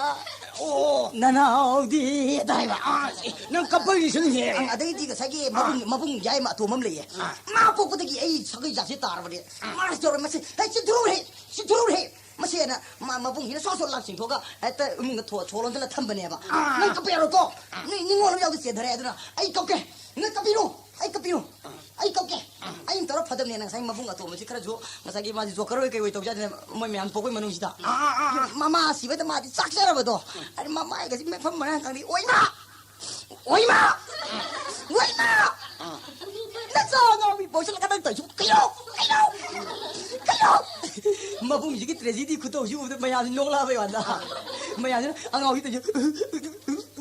ꯑꯣ꯫ "ꯅꯅꯥꯎꯗꯤ" ꯑꯗ ꯍꯥꯏꯕ꯫ ꯑꯥ, ꯅꯪ ꯀꯞꯄꯒꯤ ꯅꯤꯡꯁꯤꯡꯉꯦ꯫ ꯑꯪ, ꯑꯗꯩꯗꯤ ꯉꯁꯥꯏꯒꯤ ꯃꯕꯨꯡ, ꯑꯥ꯫ ꯃꯕꯨꯡ ꯌꯥꯏꯃ ꯑꯇꯣꯝꯕ ꯑꯃ ꯂꯩꯌꯦ꯫ ꯑꯥ꯫ ꯃꯥ ꯄꯣꯛꯄꯗꯒꯤ ꯑꯩ ꯁꯥꯒꯩ ꯖꯥꯠꯁꯦ ꯇꯥꯔꯕꯅꯦ꯫ ꯑꯥ꯫ ꯃꯥꯅ ꯇꯧꯔꯦ, "ꯃꯁꯤ, ꯍꯦ, ꯁꯤ ꯊꯨꯔꯨꯔꯦ, ꯁꯤ ꯊꯨꯔꯨꯔꯦ, ꯃꯁꯦꯅ" ꯃꯥ ꯃꯕꯨꯡꯁꯤꯅ ꯁꯣꯠ ꯁꯣꯠ ꯂꯥꯛ ꯆꯤꯡꯊꯣꯛꯑꯒ ꯍꯦꯛꯇ ꯏꯃꯨꯡꯗ ꯊꯣ-, ꯊꯣ ꯂꯣꯟꯁꯤꯜꯂ ꯊꯝꯕꯅꯦꯕ꯫ ꯑꯥ꯫ "ꯅꯪ ꯀꯞꯄ ꯌꯥꯔꯣꯏꯀꯣ꯫ ꯑꯥ꯫ ꯅꯣꯏ ꯅꯤꯡꯉꯣꯜ ꯑꯃ ꯌꯥꯎꯗ ꯆꯦꯟꯊꯔꯦ꯫ ꯑꯗꯨꯅ ꯑꯩ ꯀꯞꯀꯦ꯫ ꯅꯪ ꯀꯞꯄꯤꯔꯣ꯫ ꯑꯩ ꯀꯞꯄꯤꯔꯣ꯫ ꯑꯩ ꯀꯞꯀꯦ꯫ ꯑꯩꯅ ꯇꯧꯔ ꯐꯗꯕꯅꯦꯅ" ꯉꯁꯥꯏ ꯃꯕꯨꯡ ꯑꯇꯣꯝꯕꯁꯤ ꯈꯔꯁꯨ ꯉꯁꯥꯏꯒꯤ ꯃꯥꯁꯤ ꯖꯣꯀꯔ ꯑꯣꯏ ꯀꯩ ꯑꯣꯏ ꯇꯧꯖꯥꯠꯅꯤꯅ ꯃꯣꯏ ꯃꯌꯥꯝ ꯄꯣꯛꯄꯩ ꯃꯅꯨꯡꯁꯤꯗ꯫ ꯑꯥ, ꯑꯥ, ꯑꯥ꯫ ꯃꯃꯥ ꯁꯤꯕꯗ ꯃꯥꯗꯤ ꯆꯥꯛꯆꯔꯕꯗꯣ꯫ ꯑꯗ ꯃꯃꯥꯏꯒꯁꯤ ꯃꯐꯝ ꯃꯔꯥꯡ ꯈꯪꯗꯦ꯫ "ꯑꯣꯏꯃꯥ! ꯑꯣꯏꯃꯥ! ꯑꯣꯏꯃꯥ! ꯅꯆꯥ ꯑꯉꯥꯎꯕꯤ ꯄꯣꯛꯁꯤꯜꯂꯒ ꯅꯪ ꯇꯧꯔꯤꯁꯤꯕꯨ ꯀꯩꯅꯣ? ꯀꯩꯅꯣ? ꯀꯩꯅꯣ?" ꯃꯕꯨꯡꯁꯤꯒꯤ ꯇ꯭ꯔꯦꯖꯤꯗꯤ ꯈꯨꯇꯧꯁꯤ ꯎꯕꯗ ꯃꯌꯥꯝꯁꯤ ꯅꯣꯛꯂꯛꯑꯕꯩ ꯋꯥꯅꯤꯗ꯫ ꯃꯌꯥꯝꯁꯤꯅ ꯑꯉꯥꯎꯕꯤ ꯇꯧꯔꯤꯁꯦ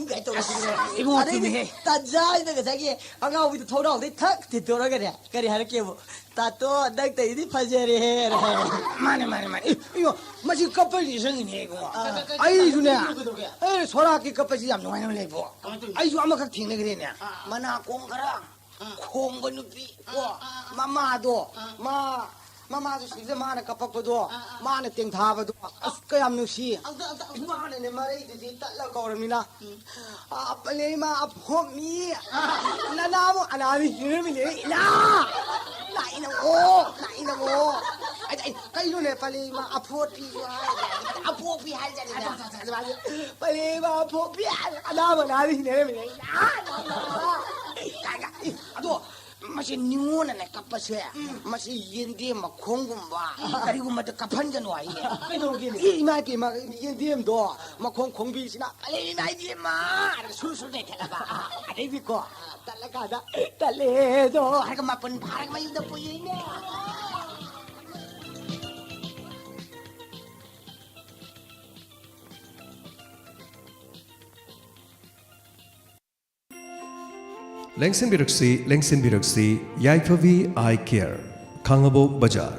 ꯀꯥꯏ ꯇꯧꯔꯛꯄꯁꯤꯅꯦ꯫ ꯑꯁ, ꯏꯕꯨꯡꯉꯣ, ꯑꯗꯩꯗꯤ ꯆꯨꯝꯃꯤꯍꯦ꯫ ꯇꯟꯖꯥꯁꯤꯗ ꯉꯁꯥꯏꯒꯤ ꯑꯉꯥꯎꯕꯤꯗꯣ ꯊꯣꯡꯅꯥꯎꯗꯩ ꯊꯛ ꯊꯤꯟꯗꯣꯔꯒꯅꯦ ꯀꯔꯤ ꯍꯥꯏꯔꯛꯀꯦꯕꯨ? "ꯇꯥꯇꯣ, ꯅꯪ ꯇꯧꯔꯤꯗꯤ ꯐꯖꯔꯦꯍꯦ" ꯍꯥꯏꯔꯦ꯫ ꯃꯥꯅꯦ, ꯃꯥꯅꯦ, ꯃꯥꯅꯦ꯫ ꯑꯦ, ꯑꯌꯣ, ꯃꯁꯤ ꯀꯞꯄꯩ ꯅꯤꯡꯁꯤꯡꯉꯤꯅꯦ ꯏꯕꯨꯡꯉꯣ꯫ ꯑꯥ, ꯀ-, ꯀ-, ꯀ-, ꯑꯩꯁꯨꯅꯦ, ꯀꯩꯗꯧꯔꯒꯦ? ꯑꯦ, ꯁꯣꯔꯥꯠꯀꯤ ꯀꯞꯄꯁꯤ ꯌꯥꯝ ꯅꯨꯡꯉꯥꯏꯅ ꯂꯩꯕꯣ꯫ ꯀꯃꯥꯏꯅ ꯇꯧꯔꯤꯅꯣ? ꯑꯩꯁꯨ ꯑꯃꯈꯛ ꯊꯦꯡꯅꯈ꯭ꯔꯦꯅꯦ꯫ ꯑꯥ꯫ ꯃꯅꯥꯀꯣꯡ ꯈꯔ ꯑꯥ꯫ ꯈꯣꯡꯕ ꯅꯨꯄꯤ ꯀꯣ, ꯑꯥ, ꯑꯥ, ꯑꯥ꯫ ꯃꯃꯥꯗꯣ, ꯑꯥ꯫ ꯃꯥ, ꯃꯃꯥꯗꯣ ꯁꯤꯗ ꯃꯥꯅ ꯀꯞꯄꯛꯄꯗꯣ, ꯑꯥ, ꯑꯥ꯫ ꯃꯥꯅ ꯇꯦꯡꯊꯥꯕꯗꯣ, ꯑꯁ, ꯀꯌꯥꯝ ꯅꯨꯡꯁꯤ꯫ ꯑꯝꯇ, ꯑꯝꯇ, ꯑꯝꯇ꯫ ꯃꯥꯅꯅꯦ ꯃꯔꯩꯗꯨꯗꯤ ꯇꯠꯂ ꯀꯧꯔꯃꯤꯅ꯫ ꯎꯝ꯫ ꯑ, ꯄꯂꯦꯃ ꯑꯐꯣꯝꯃꯤ꯫ ꯑꯥ꯫ ꯅꯅꯥꯃꯣ ꯑꯅꯥꯗꯤ ꯍꯤꯔꯃꯤꯅꯦ, ꯏꯅꯥ꯫ ꯂꯥꯛꯏꯅ ꯑꯣ, ꯂꯥꯛꯏꯅ ꯑꯣ꯫ ꯑꯩ, ꯑꯩ, ꯀꯩꯅꯣꯅꯦ, ꯄꯂꯦꯃ ꯑꯐꯣꯠꯄꯤꯁꯨ ꯍꯥꯏ, ꯑꯐꯣꯛꯄꯤ ꯍꯥꯏꯖꯥꯠꯅꯤꯗ꯫ ꯑꯗꯨꯃꯥꯏꯅ, ꯄꯂꯦꯃ ꯑꯐꯣꯛꯄꯤ ꯍꯥꯏ, ꯑꯅꯥꯕ ꯑꯅꯥꯗꯤ ꯍꯤꯔꯃꯤꯅꯦ, ꯏꯅꯥ꯫ ꯀꯥꯏꯅ, ꯑꯦ, ꯑꯗꯣ, ꯃꯁꯤ ꯅꯤꯉꯣꯜꯅꯅꯦ ꯀꯞꯄꯁꯦ, ꯎꯝ꯫ ꯃꯁꯤ ꯌꯦꯟꯗꯦꯝ ꯃꯈꯣꯡꯒꯨꯝꯕ, ꯎꯝ꯫ ꯀꯔꯤꯒꯨꯝꯕꯗ ꯀꯞꯍꯟꯒꯅꯨ ꯍꯥꯏꯌꯦ꯫ ꯀꯩꯗꯧꯔꯒꯦꯅꯦ? ꯑꯦ, ꯏꯃꯥ ꯏꯕꯦꯝꯃ, ꯌꯦꯟꯗꯦꯝꯗꯣ ꯃꯈꯣꯡ ꯈꯣꯡꯕꯤꯁꯤꯅ, "ꯑꯂꯩ ꯏꯃꯥ ꯏꯕꯦꯝꯃ!" ꯍꯥꯏꯔꯒ ꯁꯨꯔ ꯁꯨꯔ ꯅꯩꯊꯠꯂꯕ꯫ ꯑꯗꯩꯗꯤꯀꯣ, ꯇꯠꯂꯀꯥꯟꯗ, "ꯇꯠꯂꯦꯗꯣ" ꯍꯥꯏꯔꯒ ꯃꯄꯨꯟ ꯐꯥꯔꯒ ꯃꯌꯨꯝꯗ ꯄꯨꯏꯌꯦꯅꯦ꯫ ꯂꯦꯡꯁꯤꯟꯕꯤꯔꯛꯁꯤ, ꯂꯦꯡꯁꯤꯟꯕꯤꯔꯛꯁꯤ, ꯌꯥꯏꯐꯕꯤ ꯑꯥꯏ ꯀꯦꯌꯔ, ꯈꯥꯡꯉꯕꯣꯛ ꯕꯖꯥꯔ꯫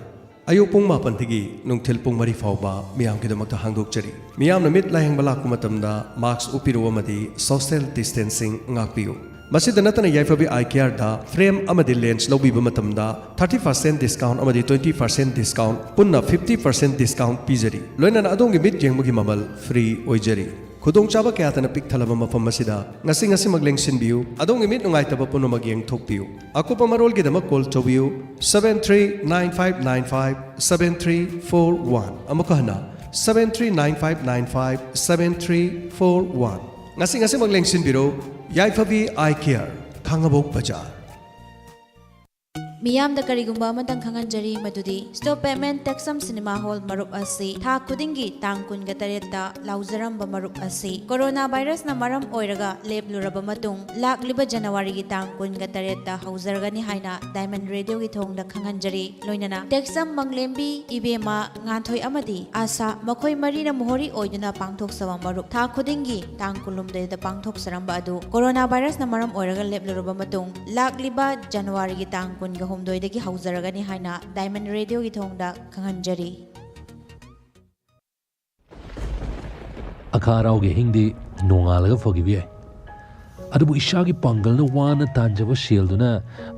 ꯑꯌꯨꯛ ꯄꯨꯡ ꯃꯥꯄꯟꯗꯒꯤ ꯅꯨꯡꯊꯤꯜ ꯄꯨꯡ ꯃꯔꯤ ꯐꯥꯎꯕ ꯃꯤꯌꯥꯝꯒꯤꯗꯃꯛꯇ ꯍꯥꯡꯗꯣꯛꯆꯔꯤ꯫ ꯃꯤꯌꯥꯝꯅ ꯃꯤꯠ ꯂꯥꯌꯦꯡꯕ ꯂꯥꯛꯄ ꯃꯇꯝꯗ ꯃꯥꯁꯛ ꯎꯞꯄꯤꯔꯨ ꯑꯃꯗꯤ ꯁꯣꯁꯤꯌꯦꯜ ꯗꯤꯁꯇꯦꯟꯁꯤꯡ ꯉꯥꯛꯄꯤꯌꯨ꯫ ꯃꯁꯤꯗ ꯅꯠꯇꯅ ꯌꯥꯏꯐꯕꯤ ꯑꯥꯏ ꯀꯦꯌꯔꯗ ꯐ꯭ꯔꯦꯝ ꯑꯃꯗꯤ ꯂꯦꯟꯁ ꯂꯧꯕꯤꯕ ꯃꯇꯝꯗ ꯊꯥꯔꯇꯤ ꯄꯥꯔꯁꯦꯟ ꯗꯤꯁꯀꯥꯎꯟ ꯑꯃꯗꯤ ꯇ꯭ꯋꯦꯟꯇꯤ ꯄꯥꯔꯁꯦꯟ ꯗꯤꯁꯀꯥꯎꯟ, ꯄꯨꯟꯅ ꯐꯤꯐꯇꯤ ꯄꯥꯔꯁꯦꯟ ꯗꯤꯁꯀꯥꯎꯟ ꯄꯤꯖꯔꯤ꯫ ꯂꯣꯏꯅꯅ ꯑꯗꯣꯝꯒꯤ ꯃꯤꯠ ꯌꯦꯡꯕꯒꯤ ꯃꯃꯜ ꯐ꯭ꯔꯤ ꯑꯣꯏꯖꯔꯤ꯫ ꯈꯨꯗꯣꯡꯆꯥꯕ ꯀꯌꯥꯇꯅ ꯄꯤꯛ ꯊꯜꯂꯕ ꯃꯐꯝ ꯑꯁꯤꯗ ꯉꯁꯤ ꯉꯁꯤꯃꯛ ꯂꯦꯡꯁꯤꯟꯕꯤꯌꯨ꯫ ꯑꯗꯣꯝꯒꯤ ꯃꯤꯠ ꯅꯨꯡꯉꯥꯏꯇꯕ ꯄꯨꯝꯅꯃꯛ ꯌꯦꯡꯊꯣꯛꯄꯤꯌꯨ꯫ ꯑꯀꯨꯞꯄ ꯃꯔꯣꯜꯒꯤꯗꯃꯛ ꯀꯣꯜ ꯇꯧꯕꯤꯌꯨ, seven three nine five nine five seven three four one꯫ ꯑꯃꯨꯛꯀ ꯍꯟꯅ, seven three nine five nine five seven three four one꯫ ꯉꯁꯤ ꯉꯁꯤꯃꯛ ꯂꯦꯡꯁꯤꯟꯕꯤꯔꯣ, ꯌꯥꯏꯐꯕꯤ ꯑꯥꯏ ꯀꯦꯌꯔ, ꯈꯥꯡꯉꯕꯣꯛ ꯕꯖꯥꯔ꯫ ꯃꯤꯌꯥꯝꯗ ꯀꯔꯤꯒꯨꯝꯕ ꯑꯃꯇꯪ ꯈꯪꯍꯟꯖꯔꯤ, ꯃꯗꯨꯗꯤ ꯁ꯭ꯇꯣꯞ ꯄꯦꯃꯦꯟ ꯇꯦꯛꯁꯝ ꯁꯤꯅꯦꯃꯥ ꯍꯣꯜ ꯃꯔꯨꯞ ꯑꯁꯤ ꯊꯥ ꯈꯨꯗꯤꯡꯒꯤ ꯇꯥꯡ ꯀꯨꯟꯒ ꯇꯔꯦꯠꯇ ꯂꯥꯎꯖꯔꯝꯕ ꯃꯔꯨꯞ ꯑꯁꯤ ꯀꯣꯔꯣꯅꯥ ꯚꯥꯏꯔꯁꯅ ꯃꯔꯝ ꯑꯣꯏꯔꯒ ꯂꯦꯞꯂꯨꯔꯕ ꯃꯇꯨꯡ, ꯂꯥꯛꯂꯤꯕ ꯖꯅꯋꯥꯔꯤꯒꯤ ꯇꯥꯡ ꯀꯨꯟꯒ ꯇꯔꯦꯠꯇ ꯍꯧꯖꯔꯒꯅꯤ ꯍꯥꯏꯅ ꯗꯥꯏꯃꯟ ꯔꯦꯗꯤꯑꯣꯒꯤ ꯊꯣꯡꯗ ꯈꯪꯍꯟꯖꯔꯤ꯫ ꯂꯣꯏꯅꯅ ꯇꯦꯛꯁꯝ ꯃꯪꯂꯦꯝꯕꯤ, ꯏꯕꯦꯝꯃ, ꯉꯥꯟꯊꯣꯏ ꯑꯃꯗꯤ ꯑꯥꯁꯥ, ꯃꯈꯣꯏ ꯃꯔꯤꯅ ꯃꯣꯍꯣꯔꯤ ꯑꯣꯏꯗꯨꯅ ꯄꯥꯡꯊꯣꯛꯆꯕ ꯃꯔꯨꯞ ꯊꯥ ꯈꯨꯗꯤꯡꯒꯤ ꯇꯥꯡ ꯀꯨꯟꯍꯨꯝꯗꯣꯏꯗ ꯄꯥꯡꯊꯣꯛꯆꯔꯝꯕ ꯑꯗꯨ ꯀꯣꯔꯣꯅꯥ ꯚꯥꯏꯔꯁꯅ ꯃꯔꯝ ꯑꯣꯏꯔꯒ ꯂꯦꯞꯂꯨꯔꯕ ꯃꯇꯨꯡ, ꯂꯥꯛꯂꯤꯕ ꯖꯅꯋꯥꯔꯤꯒꯤ ꯇꯥꯡ ꯀꯨꯟꯒ ꯍꯨꯝꯗꯣꯏꯗꯒꯤ ꯍꯧꯖꯔꯒꯅꯤ ꯍꯥꯏꯅ ꯗꯥꯏꯃꯟ ꯔꯦꯗꯤꯑꯣꯒꯤ ꯊꯣꯡꯗ ꯈꯪꯍꯟꯖꯔꯤ꯫ ꯑꯈꯥ ꯑꯔꯥꯎꯒꯤ ꯑꯍꯤꯡꯗꯤ ꯅꯣꯡꯉꯥꯜꯂꯒ ꯐꯈꯤꯕ ꯌꯥꯏ꯫ ꯑꯗꯨꯕꯨ ꯏꯁꯥꯒꯤ ꯄꯥꯡꯒꯜꯅ ꯋꯥꯅ ꯇꯥꯟꯖꯕ ꯁꯦꯜꯗꯨꯅ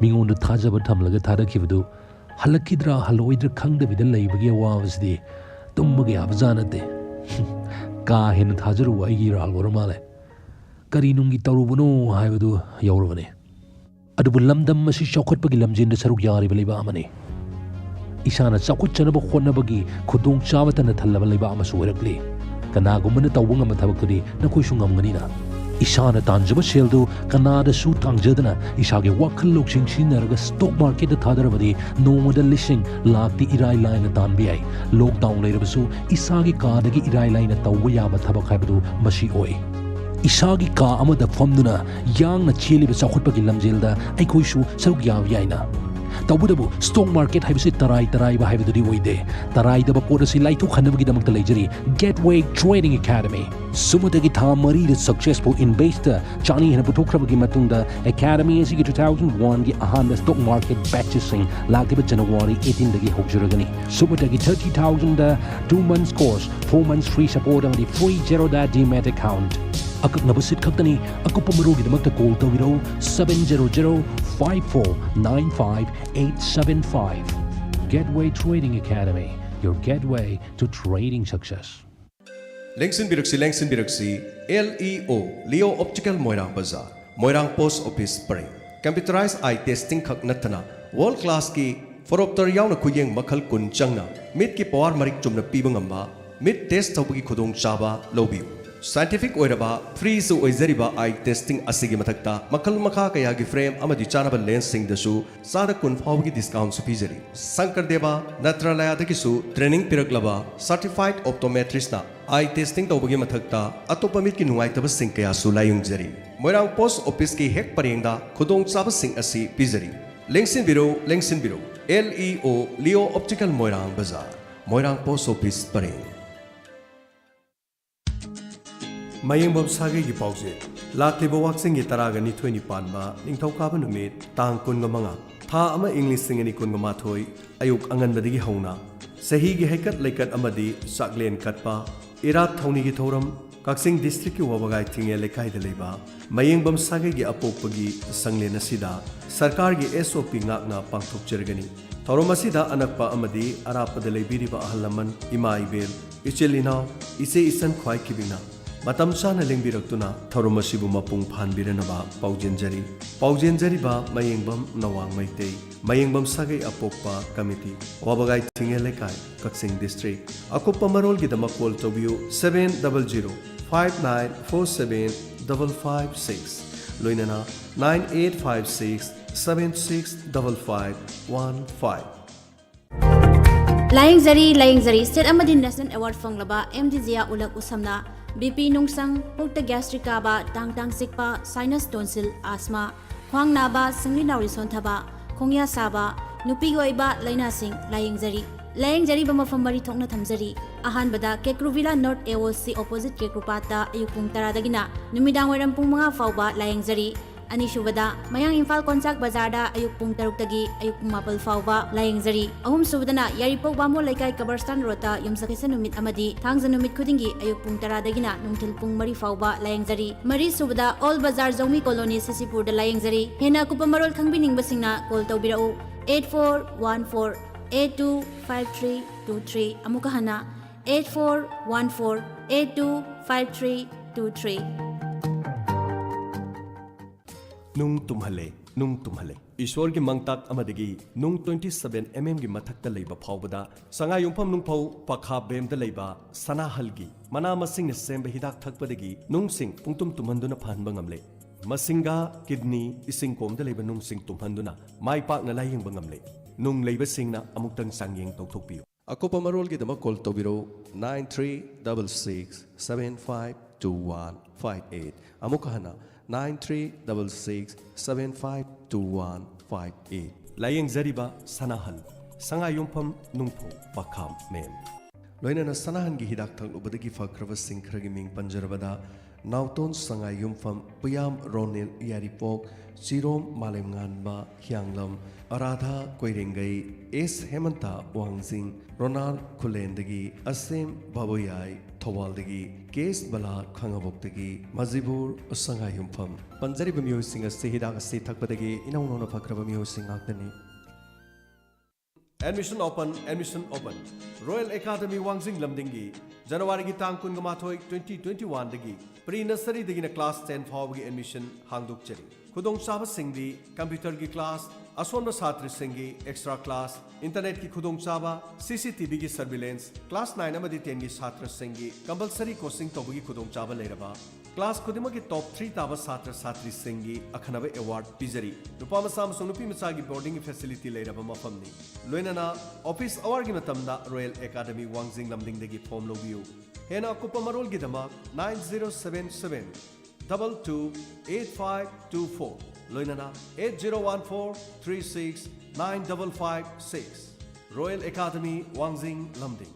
ꯃꯤꯉꯣꯟꯗ ꯊꯥꯖꯕ ꯊꯝꯂꯒ ꯊꯥꯗꯈꯤꯕꯗꯨ ꯍꯜꯂꯛꯈꯤꯗ꯭ꯔꯥ ꯍꯜꯂꯛꯑꯣꯏꯗ꯭ꯔꯥ ꯈꯪꯗꯕꯤꯗ ꯂꯩꯕꯒꯤ ꯑꯋꯥꯕꯁꯤꯗꯤ ꯇꯨꯝꯕꯒ ꯌꯥꯕꯖꯥꯠ ꯅꯠꯇꯦ꯫ ꯀꯥ ꯍꯦꯟꯅ ꯊꯥꯖꯔꯨꯕ ꯑꯩꯒꯤ ꯏꯔꯥꯜ ꯑꯣꯏꯔ ꯃꯥꯜꯂꯦ꯫ ꯀꯔꯤ ꯅꯨꯡꯒꯤ ꯇꯧꯔꯨꯕꯅꯣ ꯍꯥꯏꯕꯗꯨ ꯌꯧꯔꯕꯅꯤ꯫ ꯑꯗꯨꯕꯨ ꯂꯝꯗꯝ ꯑꯁꯤ ꯆꯥꯎꯈꯠꯄꯒꯤ ꯂꯝꯖꯦꯟꯗ ꯁꯔꯨꯛ ꯌꯥꯔꯤꯕ ꯂꯩꯕꯥꯛ ꯑꯃꯅꯤ꯫ ꯏꯁꯥꯅ ꯆꯥꯎꯈꯠꯆꯅꯕ ꯍꯣꯠꯅꯕꯒꯤ ꯈꯨꯗꯣꯡꯆꯥꯕꯇꯅ ꯊꯜꯂꯕ ꯂꯩꯕꯥꯛ ꯑꯃꯁꯨ ꯑꯣꯏꯔꯛꯂꯤ꯫ ꯀꯅꯥꯒꯨꯝꯕꯅ ꯇꯧꯕ ꯉꯝꯕ ꯊꯕꯛꯇꯨꯗꯤ ꯅꯈꯣꯏꯁꯨ ꯉꯝꯒꯅꯤꯅ꯫ ꯏꯁꯥꯅ ꯇꯥꯟꯖꯕ ꯁꯦꯜꯗꯨ ꯀꯅꯥꯗꯁꯨ ꯇꯥꯡꯖꯗꯅ ꯏꯁꯥꯒꯤ ꯋꯥꯈꯜ ꯂꯧꯁꯤꯡ ꯁꯤꯖꯤꯟꯅꯔꯒ ꯁ꯭ꯇꯣꯛ ꯃꯥꯔꯀꯦꯠꯇ ꯊꯥꯗꯔꯕꯗꯤ ꯅꯣꯡꯃꯗ ꯂꯤꯁꯤꯡ, ꯂꯥꯛꯇꯤ ꯏꯔꯥꯏ ꯂꯥꯏꯅ ꯇꯥꯟꯕ ꯌꯥꯏ꯫ ꯂꯣꯛꯗꯥꯎꯟ ꯂꯩꯔꯕꯁꯨ ꯏꯁꯥꯒꯤ ꯀꯥꯗꯒꯤ ꯏꯔꯥꯏ ꯂꯥꯏꯅ ꯇꯧꯕ ꯌꯥꯕ ꯊꯕꯛ ꯍꯥꯏꯕꯗꯨ ꯃꯁꯤ ꯑꯣꯏ꯫ ꯏꯁꯥꯒꯤ ꯀꯥ ꯑꯃꯗ ꯐꯝꯗꯨꯅ ꯌꯥꯡꯅ ꯆꯦꯜꯂꯤꯕ ꯆꯥꯎꯈꯠꯄꯒꯤ ꯂꯝꯖꯦꯜꯗ ꯑꯩꯈꯣꯏꯁꯨ ꯁꯔꯨꯛ ꯌꯥꯕ ꯌꯥꯏꯅ꯫ ꯇꯧꯕꯇꯕꯨ stock market ꯍꯥꯏꯕꯁꯤ ꯇꯔꯥꯏ ꯇꯔꯥꯏꯕ ꯍꯥꯏꯕꯗꯨꯗꯤ ꯑꯣꯏꯗꯦ꯫ ꯇꯔꯥꯏꯗꯕ ꯄꯣꯠ ꯑꯁꯤ ꯂꯥꯏꯊꯣꯛꯍꯟꯅꯕꯒꯤꯗꯃꯛꯇ ꯂꯩꯖꯔꯤ Gateway Trading Academy꯫ ꯁꯨꯞꯅꯇꯒꯤ ꯊꯥ ꯃꯔꯤꯗ successful investor ꯆꯥꯅꯤ ꯍꯦꯟꯅ ꯄꯨꯊꯣꯛꯈ꯭ꯔꯕꯒꯤ ꯃꯇꯨꯡꯗ Academy ꯑꯁꯤꯒꯤ two thousand one ꯒꯤ ꯑꯍꯥꯟꯕ stock market batchꯁꯤꯡ ꯂꯥꯛꯂꯤꯕ January eighteen ꯗꯒꯤ ꯍꯧꯖꯔꯒꯅꯤ꯫ ꯁꯨꯞꯅꯇꯒꯤ thirty thousand ꯗ two months course, four months free support ꯑꯃꯗꯤ free Zerodha demat account꯫ ꯑꯀꯛꯅꯕ seat ꯈꯛꯇꯅꯤ꯫ ꯑꯀꯨꯞꯄ ꯃꯔꯣꯜꯒꯤꯗꯃꯛꯇ call ꯇꯧꯕꯤꯔꯛꯎ seven zero zero five four nine five eight seven five. Gateway Trading Academy, your gateway to trading success. ꯂꯦꯡꯁꯤꯟꯕꯤꯔꯛꯁꯤ, ꯂꯦꯡꯁꯤꯟꯕꯤꯔꯛꯁꯤ꯫ L E O, Leo Optical ꯃꯣꯏꯔꯥꯡ ꯕꯖꯥꯔ, ꯃꯣꯏꯔꯥꯡ post office ꯄꯔꯦꯡ꯫ Computerized eye testing ꯈꯛ ꯅꯠꯇꯅ world classꯀꯤ phoropter ꯌꯥꯎꯅ ꯈꯨꯌꯦꯡ ꯃꯈꯜ ꯀꯨꯟ ꯆꯪꯅ ꯃꯤꯠꯀꯤ power ꯃꯔꯤꯛ ꯆꯨꯝꯅ ꯄꯤꯕ ꯉꯝꯕ ꯃꯤꯠ test ꯇꯧꯕꯒꯤ ꯈꯨꯗꯣꯡꯆꯥꯕ ꯂꯧꯕꯤꯌꯨ꯫ Scientific ꯑꯣꯏꯔꯕ, freeꯁꯨ ꯑꯣꯏꯖꯔꯤꯕ eye testing ꯑꯁꯤꯒꯤ ꯃꯊꯛꯇ ꯃꯈꯜ ꯃꯈꯥ ꯀꯌꯥꯒꯤ frame ꯑꯃꯗꯤ ꯆꯥꯅꯕ lensꯁꯤꯡꯗꯁꯨ ꯆꯥꯗ ꯀꯨꯟ ꯐꯥꯎꯕꯒꯤ discountꯁꯨ ꯄꯤꯖꯔꯤ꯫ ꯁꯪꯀꯔ ꯗꯦꯕ ꯅꯦꯇ꯭ꯔꯥꯂꯌꯥꯗꯒꯤꯁꯨ training ꯄꯤꯔꯛꯂꯕ certified optometristꯅ eye testing ꯇꯧꯕꯒꯤ ꯃꯊꯛꯇ ꯑꯇꯣꯞꯄ ꯃꯤꯠꯀꯤ ꯅꯨꯡꯉꯥꯏꯇꯕꯁꯤꯡ ꯀꯌꯥꯁꯨ ꯂꯥꯌꯦꯡꯖꯔꯤ꯫ ꯃꯣꯏꯔꯥꯡ post officeꯀꯤ ꯍꯦꯛ ꯄꯔꯦꯡꯗ ꯈꯨꯗꯣꯡꯆꯥꯕꯁꯤꯡ ꯑꯁꯤ ꯄꯤꯖꯔꯤ꯫ ꯂꯦꯡꯁꯤꯟꯕꯤꯔꯣ, ꯂꯦꯡꯁꯤꯟꯕꯤꯔꯣ꯫ L E O, Leo Optical ꯃꯣꯏꯔꯥꯡ ꯕꯖꯥꯔ, ꯃꯣꯏꯔꯥꯡ post office ꯄꯔꯦꯡ꯫ ꯃꯌꯦꯡꯕꯝ ꯁꯥꯒꯩꯒꯤ ꯄꯥꯎꯖꯦꯜ꯫ ꯂꯥꯛꯂꯤꯕ ꯋꯥꯛꯆꯤꯡꯒꯤ ꯇꯔꯥꯒ ꯅꯤꯊꯣꯏꯅꯤ ꯄꯥꯟꯕ ꯅꯤꯡꯊꯧꯀꯥꯕ ꯅꯨꯃꯤꯠ, ꯇꯥꯡ ꯀꯨꯟꯒ ꯃꯉꯥ, ꯊꯥ ꯑꯃ, ꯏꯪ ꯂꯤꯁꯤꯡ ꯑꯅꯤ ꯀꯨꯟꯒ ꯃꯥꯊꯣꯏ, ꯑꯌꯨꯛ ꯑꯉꯟꯕꯗꯒꯤ ꯍꯧꯅ ꯆꯍꯤꯒꯤ ꯍꯩꯀꯠ ꯂꯩꯀꯠ ꯑꯃꯗꯤ ꯆꯥꯛꯂꯦꯟ ꯀꯠꯄ, ꯏꯔꯥꯠ ꯊꯧꯅꯤꯒꯤ ꯊꯧꯔꯝ ꯀꯛꯆꯤꯡ districtꯀꯤ ꯋꯥꯕꯒꯥꯏ ꯊꯤꯡꯉꯦꯜ ꯂꯩꯀꯥꯏꯗ ꯂꯩꯕ ꯃꯌꯦꯡꯕꯝ ꯁꯥꯒꯩꯒꯤ ꯑꯄꯣꯛꯄꯒꯤ ꯁꯪꯂꯦꯟ ꯑꯁꯤꯗ ꯁꯔꯀꯥꯔꯒꯤ S O P ꯉꯥꯛꯅ ꯄꯥꯡꯊꯣꯛꯆꯔꯒꯅꯤ꯫ ꯊꯧꯔꯝ ꯑꯁꯤꯗ ꯑꯅꯛꯄ ꯑꯃꯗꯤ ꯑꯔꯥꯞꯄꯗ ꯂꯩꯕꯤꯔꯤꯕ ꯑꯍꯜ ꯂꯃꯟ, ꯏꯃꯥ ꯏꯕꯦꯜ, ꯏꯆꯤꯜ ꯏꯅꯥꯎ, ꯏꯆꯦ ꯏꯆꯟ ꯈ꯭ꯋꯥꯏ ꯈꯤꯕꯤꯛꯅ ꯃꯇꯝ ꯆꯥꯅ ꯂꯦꯡꯕꯤꯔꯛꯇꯨꯅ ꯊꯧꯔꯝ ꯑꯁꯤꯕꯨ ꯃꯄꯨꯡ ꯐꯥꯍꯟꯕꯤꯔꯅꯕ ꯄꯥꯎꯖꯦꯟꯖꯔꯤ꯫ ꯄꯥꯎꯖꯦꯟꯖꯔꯤꯕ ꯃꯌꯦꯡꯕꯝ ꯅꯋꯥꯡ ꯃꯩꯇꯩ, ꯃꯌꯦꯡꯕꯝ ꯁꯥꯒꯩ ꯑꯄꯣꯛꯄ ꯀꯃꯤꯇꯤ, ꯋꯥꯕꯒꯥꯏ ꯊꯤꯡꯉꯦꯜ ꯂꯩꯀꯥꯏ, ꯀꯛꯆꯤꯡ district꯫ ꯑꯀꯨꯞꯄ ꯃꯔꯣꯜꯒꯤꯗꯃꯛ call ꯇꯧꯕꯤꯌꯨ seven double zero five nine four seven double five six, ꯂꯣꯏꯅꯅ nine eight five six seven six double five one five꯫ ꯂꯥꯌꯦꯡꯖꯔꯤ, ꯂꯥꯌꯦꯡꯖꯔꯤ꯫ State ꯑꯃꯗꯤ national award ꯐꯪꯂꯕ M D Zia ꯎꯂꯛ ꯎꯁꯝꯅ B P ꯅꯨꯡꯁꯪ, ꯄꯨꯛꯇ gastric ꯀꯥꯕ, ꯇꯥꯡ ꯇꯥꯡ ꯆꯤꯛꯄ, sinus, tonsil, asthma, ꯈ꯭ꯋꯥꯡ ꯅꯥꯕ, ꯁꯤꯡꯂꯤ ꯅꯥꯎꯔꯤ ꯁꯣꯟꯊꯕ, ꯈꯣꯡꯌꯥ ꯁꯥꯕ, ꯅꯨꯄꯤꯒꯤ ꯑꯣꯏꯕ ꯂꯥꯏꯅꯥꯁꯤꯡ ꯂꯥꯌꯦꯡꯖꯔꯤ꯫ ꯂꯥꯌꯦꯡꯖꯔꯤꯕ ꯃꯐꯝ ꯃꯔꯤ ꯊꯣꯛꯅ ꯊꯝꯖꯔꯤ꯫ ꯑꯍꯥꯟꯕꯗ ꯀꯦꯀ꯭ꯔꯨ ꯚꯤꯂꯥ ꯅꯣꯔꯠ ꯑꯦ ꯑꯣ ꯁꯤ ꯑꯣꯄꯣꯖꯤꯠ ꯀꯦꯀ꯭ꯔꯨꯄꯥꯠꯇ ꯑꯌꯨꯛ ꯄꯨꯡ ꯇꯔꯥꯗꯒꯤꯅ ꯅꯨꯃꯤꯗꯥꯡ ꯋꯥꯏꯔꯝ ꯄꯨꯡ ꯃꯉꯥ ꯐꯥꯎꯕ ꯂꯥꯌꯦꯡꯖꯔꯤ꯫ ꯑꯅꯤꯁꯨꯕꯗ ꯃꯌꯥꯡ ꯏꯝꯐꯥꯜ ꯀꯣꯟꯆꯥꯛ ꯕꯖꯥꯔꯗ ꯑꯌꯨꯛ ꯄꯨꯡ ꯇꯔꯨꯛꯇꯒꯤ ꯑꯌꯨꯛ ꯄꯨꯡ ꯃꯥꯄꯜ ꯐꯥꯎꯕ ꯂꯥꯌꯦꯡꯖꯔꯤ꯫ ꯑꯍꯨꯝꯁꯨꯕꯗꯅ ꯌꯥꯏꯔꯤꯄꯣꯛ ꯕꯥꯃꯣꯟ ꯂꯩꯀꯥꯏ ꯀꯕꯔꯁꯇꯥꯟ ꯔꯣꯗꯇ ꯌꯨꯝꯁꯀꯩꯁ ꯅꯨꯃꯤꯠ ꯑꯃꯗꯤ ꯊꯥꯡꯖ ꯅꯨꯃꯤꯠ ꯈꯨꯗꯤꯡꯒꯤ ꯑꯌꯨꯛ ꯄꯨꯡ ꯇꯔꯥꯗꯒꯤꯅ ꯅꯨꯡꯊꯤꯜ ꯄꯨꯡ ꯃꯔꯤ ꯐꯥꯎꯕ ꯂꯥꯌꯦꯡꯖꯔꯤ꯫ ꯃꯔꯤꯁꯨꯕꯗ ꯑꯣꯜ ꯕꯖꯥꯔ ꯖꯧꯃꯤ ꯀꯣꯂꯣꯅꯤ ꯁꯤꯁꯤꯄꯨꯔꯗ ꯂꯥꯌꯦꯡꯖꯔꯤ꯫ ꯍꯦꯟꯅ ꯑꯀꯨꯞꯄ ꯃꯔꯣꯜ ꯈꯪꯕꯤꯅꯤꯡꯕꯁꯤꯡꯅ ꯀꯣꯜ ꯇꯧꯕꯤꯔꯛꯎ, eight four one four eight two five three two three꯫ ꯑꯃꯨꯛꯀ ꯍꯟꯅ, eight four one four eight two five three two three꯫ ꯅꯨꯡ ꯇꯨꯝꯍꯜꯂꯦ, ꯅꯨꯡ ꯇꯨꯝꯍꯜꯂꯦ꯫ ꯏꯁꯣꯔꯒꯤ ꯃꯪꯇꯥꯛ ꯑꯃꯗꯒꯤ ꯅꯨꯡ twenty seven mm ꯒꯤ ꯃꯊꯛꯇ ꯂꯩꯕ ꯐꯥꯎꯕꯗ ꯁꯉꯥꯏ ꯌꯨꯝꯐꯝ ꯅꯨꯡꯐꯧ ꯄꯈꯥ ꯕꯦꯝꯗ ꯂꯩꯕ ꯁꯅꯥꯍꯜꯒꯤ ꯃꯅꯥ ꯃꯁꯤꯡꯅ ꯁꯦꯝꯕ ꯍꯤꯗꯥꯛ ꯊꯛꯄꯗꯒꯤ ꯅꯨꯡꯁꯤꯡ ꯄꯨꯡꯇꯨꯝ ꯇꯨꯝꯍꯟꯗꯨꯅ ꯐꯍꯟꯕ ꯉꯝꯂꯦ꯫ ꯃꯁꯤꯡꯒꯥ, ꯀꯤꯗꯅꯤ, ꯏꯁꯤꯡ ꯀꯣꯝꯗ ꯂꯩꯕ ꯅꯨꯡꯁꯤꯡ ꯇꯨꯝꯍꯟꯗꯨꯅ ꯃꯥꯏ ꯄꯥꯛꯅ ꯂꯥꯌꯦꯡꯕ ꯉꯝꯂꯦ꯫ ꯅꯨꯡ ꯂꯩꯕꯁꯤꯡꯅ ꯑꯃꯨꯛꯇꯪ ꯆꯥꯡꯌꯦꯡ ꯇꯧꯊꯣꯛꯄꯤꯌꯨ꯫ ꯑꯀꯨꯞꯄ ꯃꯔꯣꯜꯒꯤꯗꯃꯛ call ꯇꯧꯕꯤꯔꯧ, nine three double six seven five two one five eight꯫ ꯑꯃꯨꯛ ꯍꯟꯅ, nine three double six seven five two one five eight꯫ ꯂꯥꯌꯦꯡꯖꯔꯤꯕ ꯁꯅꯥꯍꯜ, ꯁꯉꯥꯏ ꯌꯨꯝꯐꯝ ꯅꯨꯡꯐꯧ ꯄꯈꯥꯝ ꯃꯦꯝ꯫ ꯂꯣꯏꯅꯅ ꯁꯅꯥꯍꯟꯒꯤ ꯍꯤꯗꯥꯛ ꯊꯛꯂꯨꯕꯗꯒꯤ ꯐꯈ꯭ꯔꯕꯁꯤꯡ ꯈꯔꯒꯤ ꯃꯤꯡ ꯄꯟꯖꯔꯕꯗ, ꯅꯥꯎꯇꯣꯟ ꯁꯉꯥꯏ ꯌꯨꯝꯐꯝ, ꯄꯨꯌꯥꯝ ꯔꯣꯅꯤꯜ ꯌꯥꯏꯔꯤꯄꯣꯛ, ꯆꯤꯔꯣꯝ ꯃꯥꯂꯦꯝꯉꯥꯟꯕ ꯍꯤꯌꯥꯡꯂꯝ, ꯑꯔꯥꯙꯥ ꯀꯣꯏꯔꯦꯡꯒꯩ, ꯑꯦꯁ ꯍꯦꯃꯟꯇ ꯋꯥꯡꯖꯤꯡ, ꯔꯣꯅꯥꯜ ꯈꯨꯂꯦꯟꯗꯒꯤ, ꯑꯁꯦꯝ ꯚꯥꯕꯣꯌꯥꯏ ꯊꯧꯕꯥꯜꯗꯒꯤ, ꯀꯦꯁ ꯕꯂꯥ ꯈꯥꯉꯕꯣꯛꯇꯒꯤ, ꯃꯖꯤꯕꯨꯔ ꯁꯉꯥꯏ ꯌꯨꯝꯐꯝ꯫ ꯄꯟꯖꯔꯤꯕ ꯃꯤꯑꯣꯏꯁꯤꯡ ꯑꯁꯤ ꯍꯤꯗꯥꯛ ꯑꯁꯤ ꯊꯛꯄꯗꯒꯤ ꯏꯅꯧ ꯅꯧꯅ ꯐꯈ꯭ꯔꯕ ꯃꯤꯑꯣꯏꯁꯤꯡ ꯉꯥꯛꯇꯅꯤ꯫ Admission open, admission open. Royal Academy ꯋꯥꯡꯖꯤꯡ ꯂꯝꯗꯤꯡꯒꯤ ꯖꯅꯋꯥꯔꯤꯒꯤ ꯇꯥꯡ ꯀꯨꯟꯒ ꯃꯥꯊꯣꯏ, twenty twenty-one ꯗꯒꯤ pre nursery ꯗꯒꯤꯅ class ten ꯐꯥꯎꯕꯒꯤ admission ꯍꯥꯡꯗꯣꯛꯆꯔꯤ꯫ ꯈꯨꯗꯣꯡꯆꯥꯕꯁꯤꯡꯗꯤ computer ꯒꯤ class, ꯑꯁꯣꯟꯕ ꯁꯥꯇ꯭ꯔꯁꯤꯡꯒꯤ extra class, internet ꯀꯤ ꯈꯨꯗꯣꯡꯆꯥꯕ, C C T V ꯒꯤ surveillance, class nine ꯑꯃꯗꯤ ten ꯒꯤ ꯁꯥꯇ꯭ꯔꯁꯤꯡꯒꯤ compulsory coaching ꯇꯧꯕꯒꯤ ꯈꯨꯗꯣꯡꯆꯥꯕ ꯂꯩꯔꯕ, class ꯈꯨꯗꯤꯡꯃꯛꯀꯤ top three ꯇꯥꯕ ꯁꯥꯇ꯭ꯔ ꯁꯥꯇ꯭ꯔꯤꯁꯤꯡꯒꯤ ꯑꯈꯟꯅꯕ award ꯄꯤꯖꯔꯤ꯫ ꯅꯨꯄꯥ ꯃꯆꯥ ꯑꯃꯁꯨꯡ ꯅꯨꯄꯤ ꯃꯆꯥꯒꯤ boarding ꯒꯤ facility ꯂꯩꯔꯕ ꯃꯐꯝꯅꯤ꯫ ꯂꯣꯏꯅꯅ office hour ꯒꯤ ꯃꯇꯝꯗ Royal Academy ꯋꯥꯡꯖꯤꯡ ꯂꯝꯗꯤꯡꯗꯒꯤ form ꯂꯧꯕꯤꯌꯨ꯫ ꯍꯦꯟꯅ ꯑꯀꯨꯞꯄ ꯃꯔꯣꯜꯒꯤꯗꯃꯛ nine zero seven seven double two eight five two four꯫ ꯂꯣꯏꯅꯅ eight zero one four three six nine double five six꯫ Royal Academy, ꯋꯥꯡꯖꯤꯡ, ꯂꯝꯗꯤꯡ꯫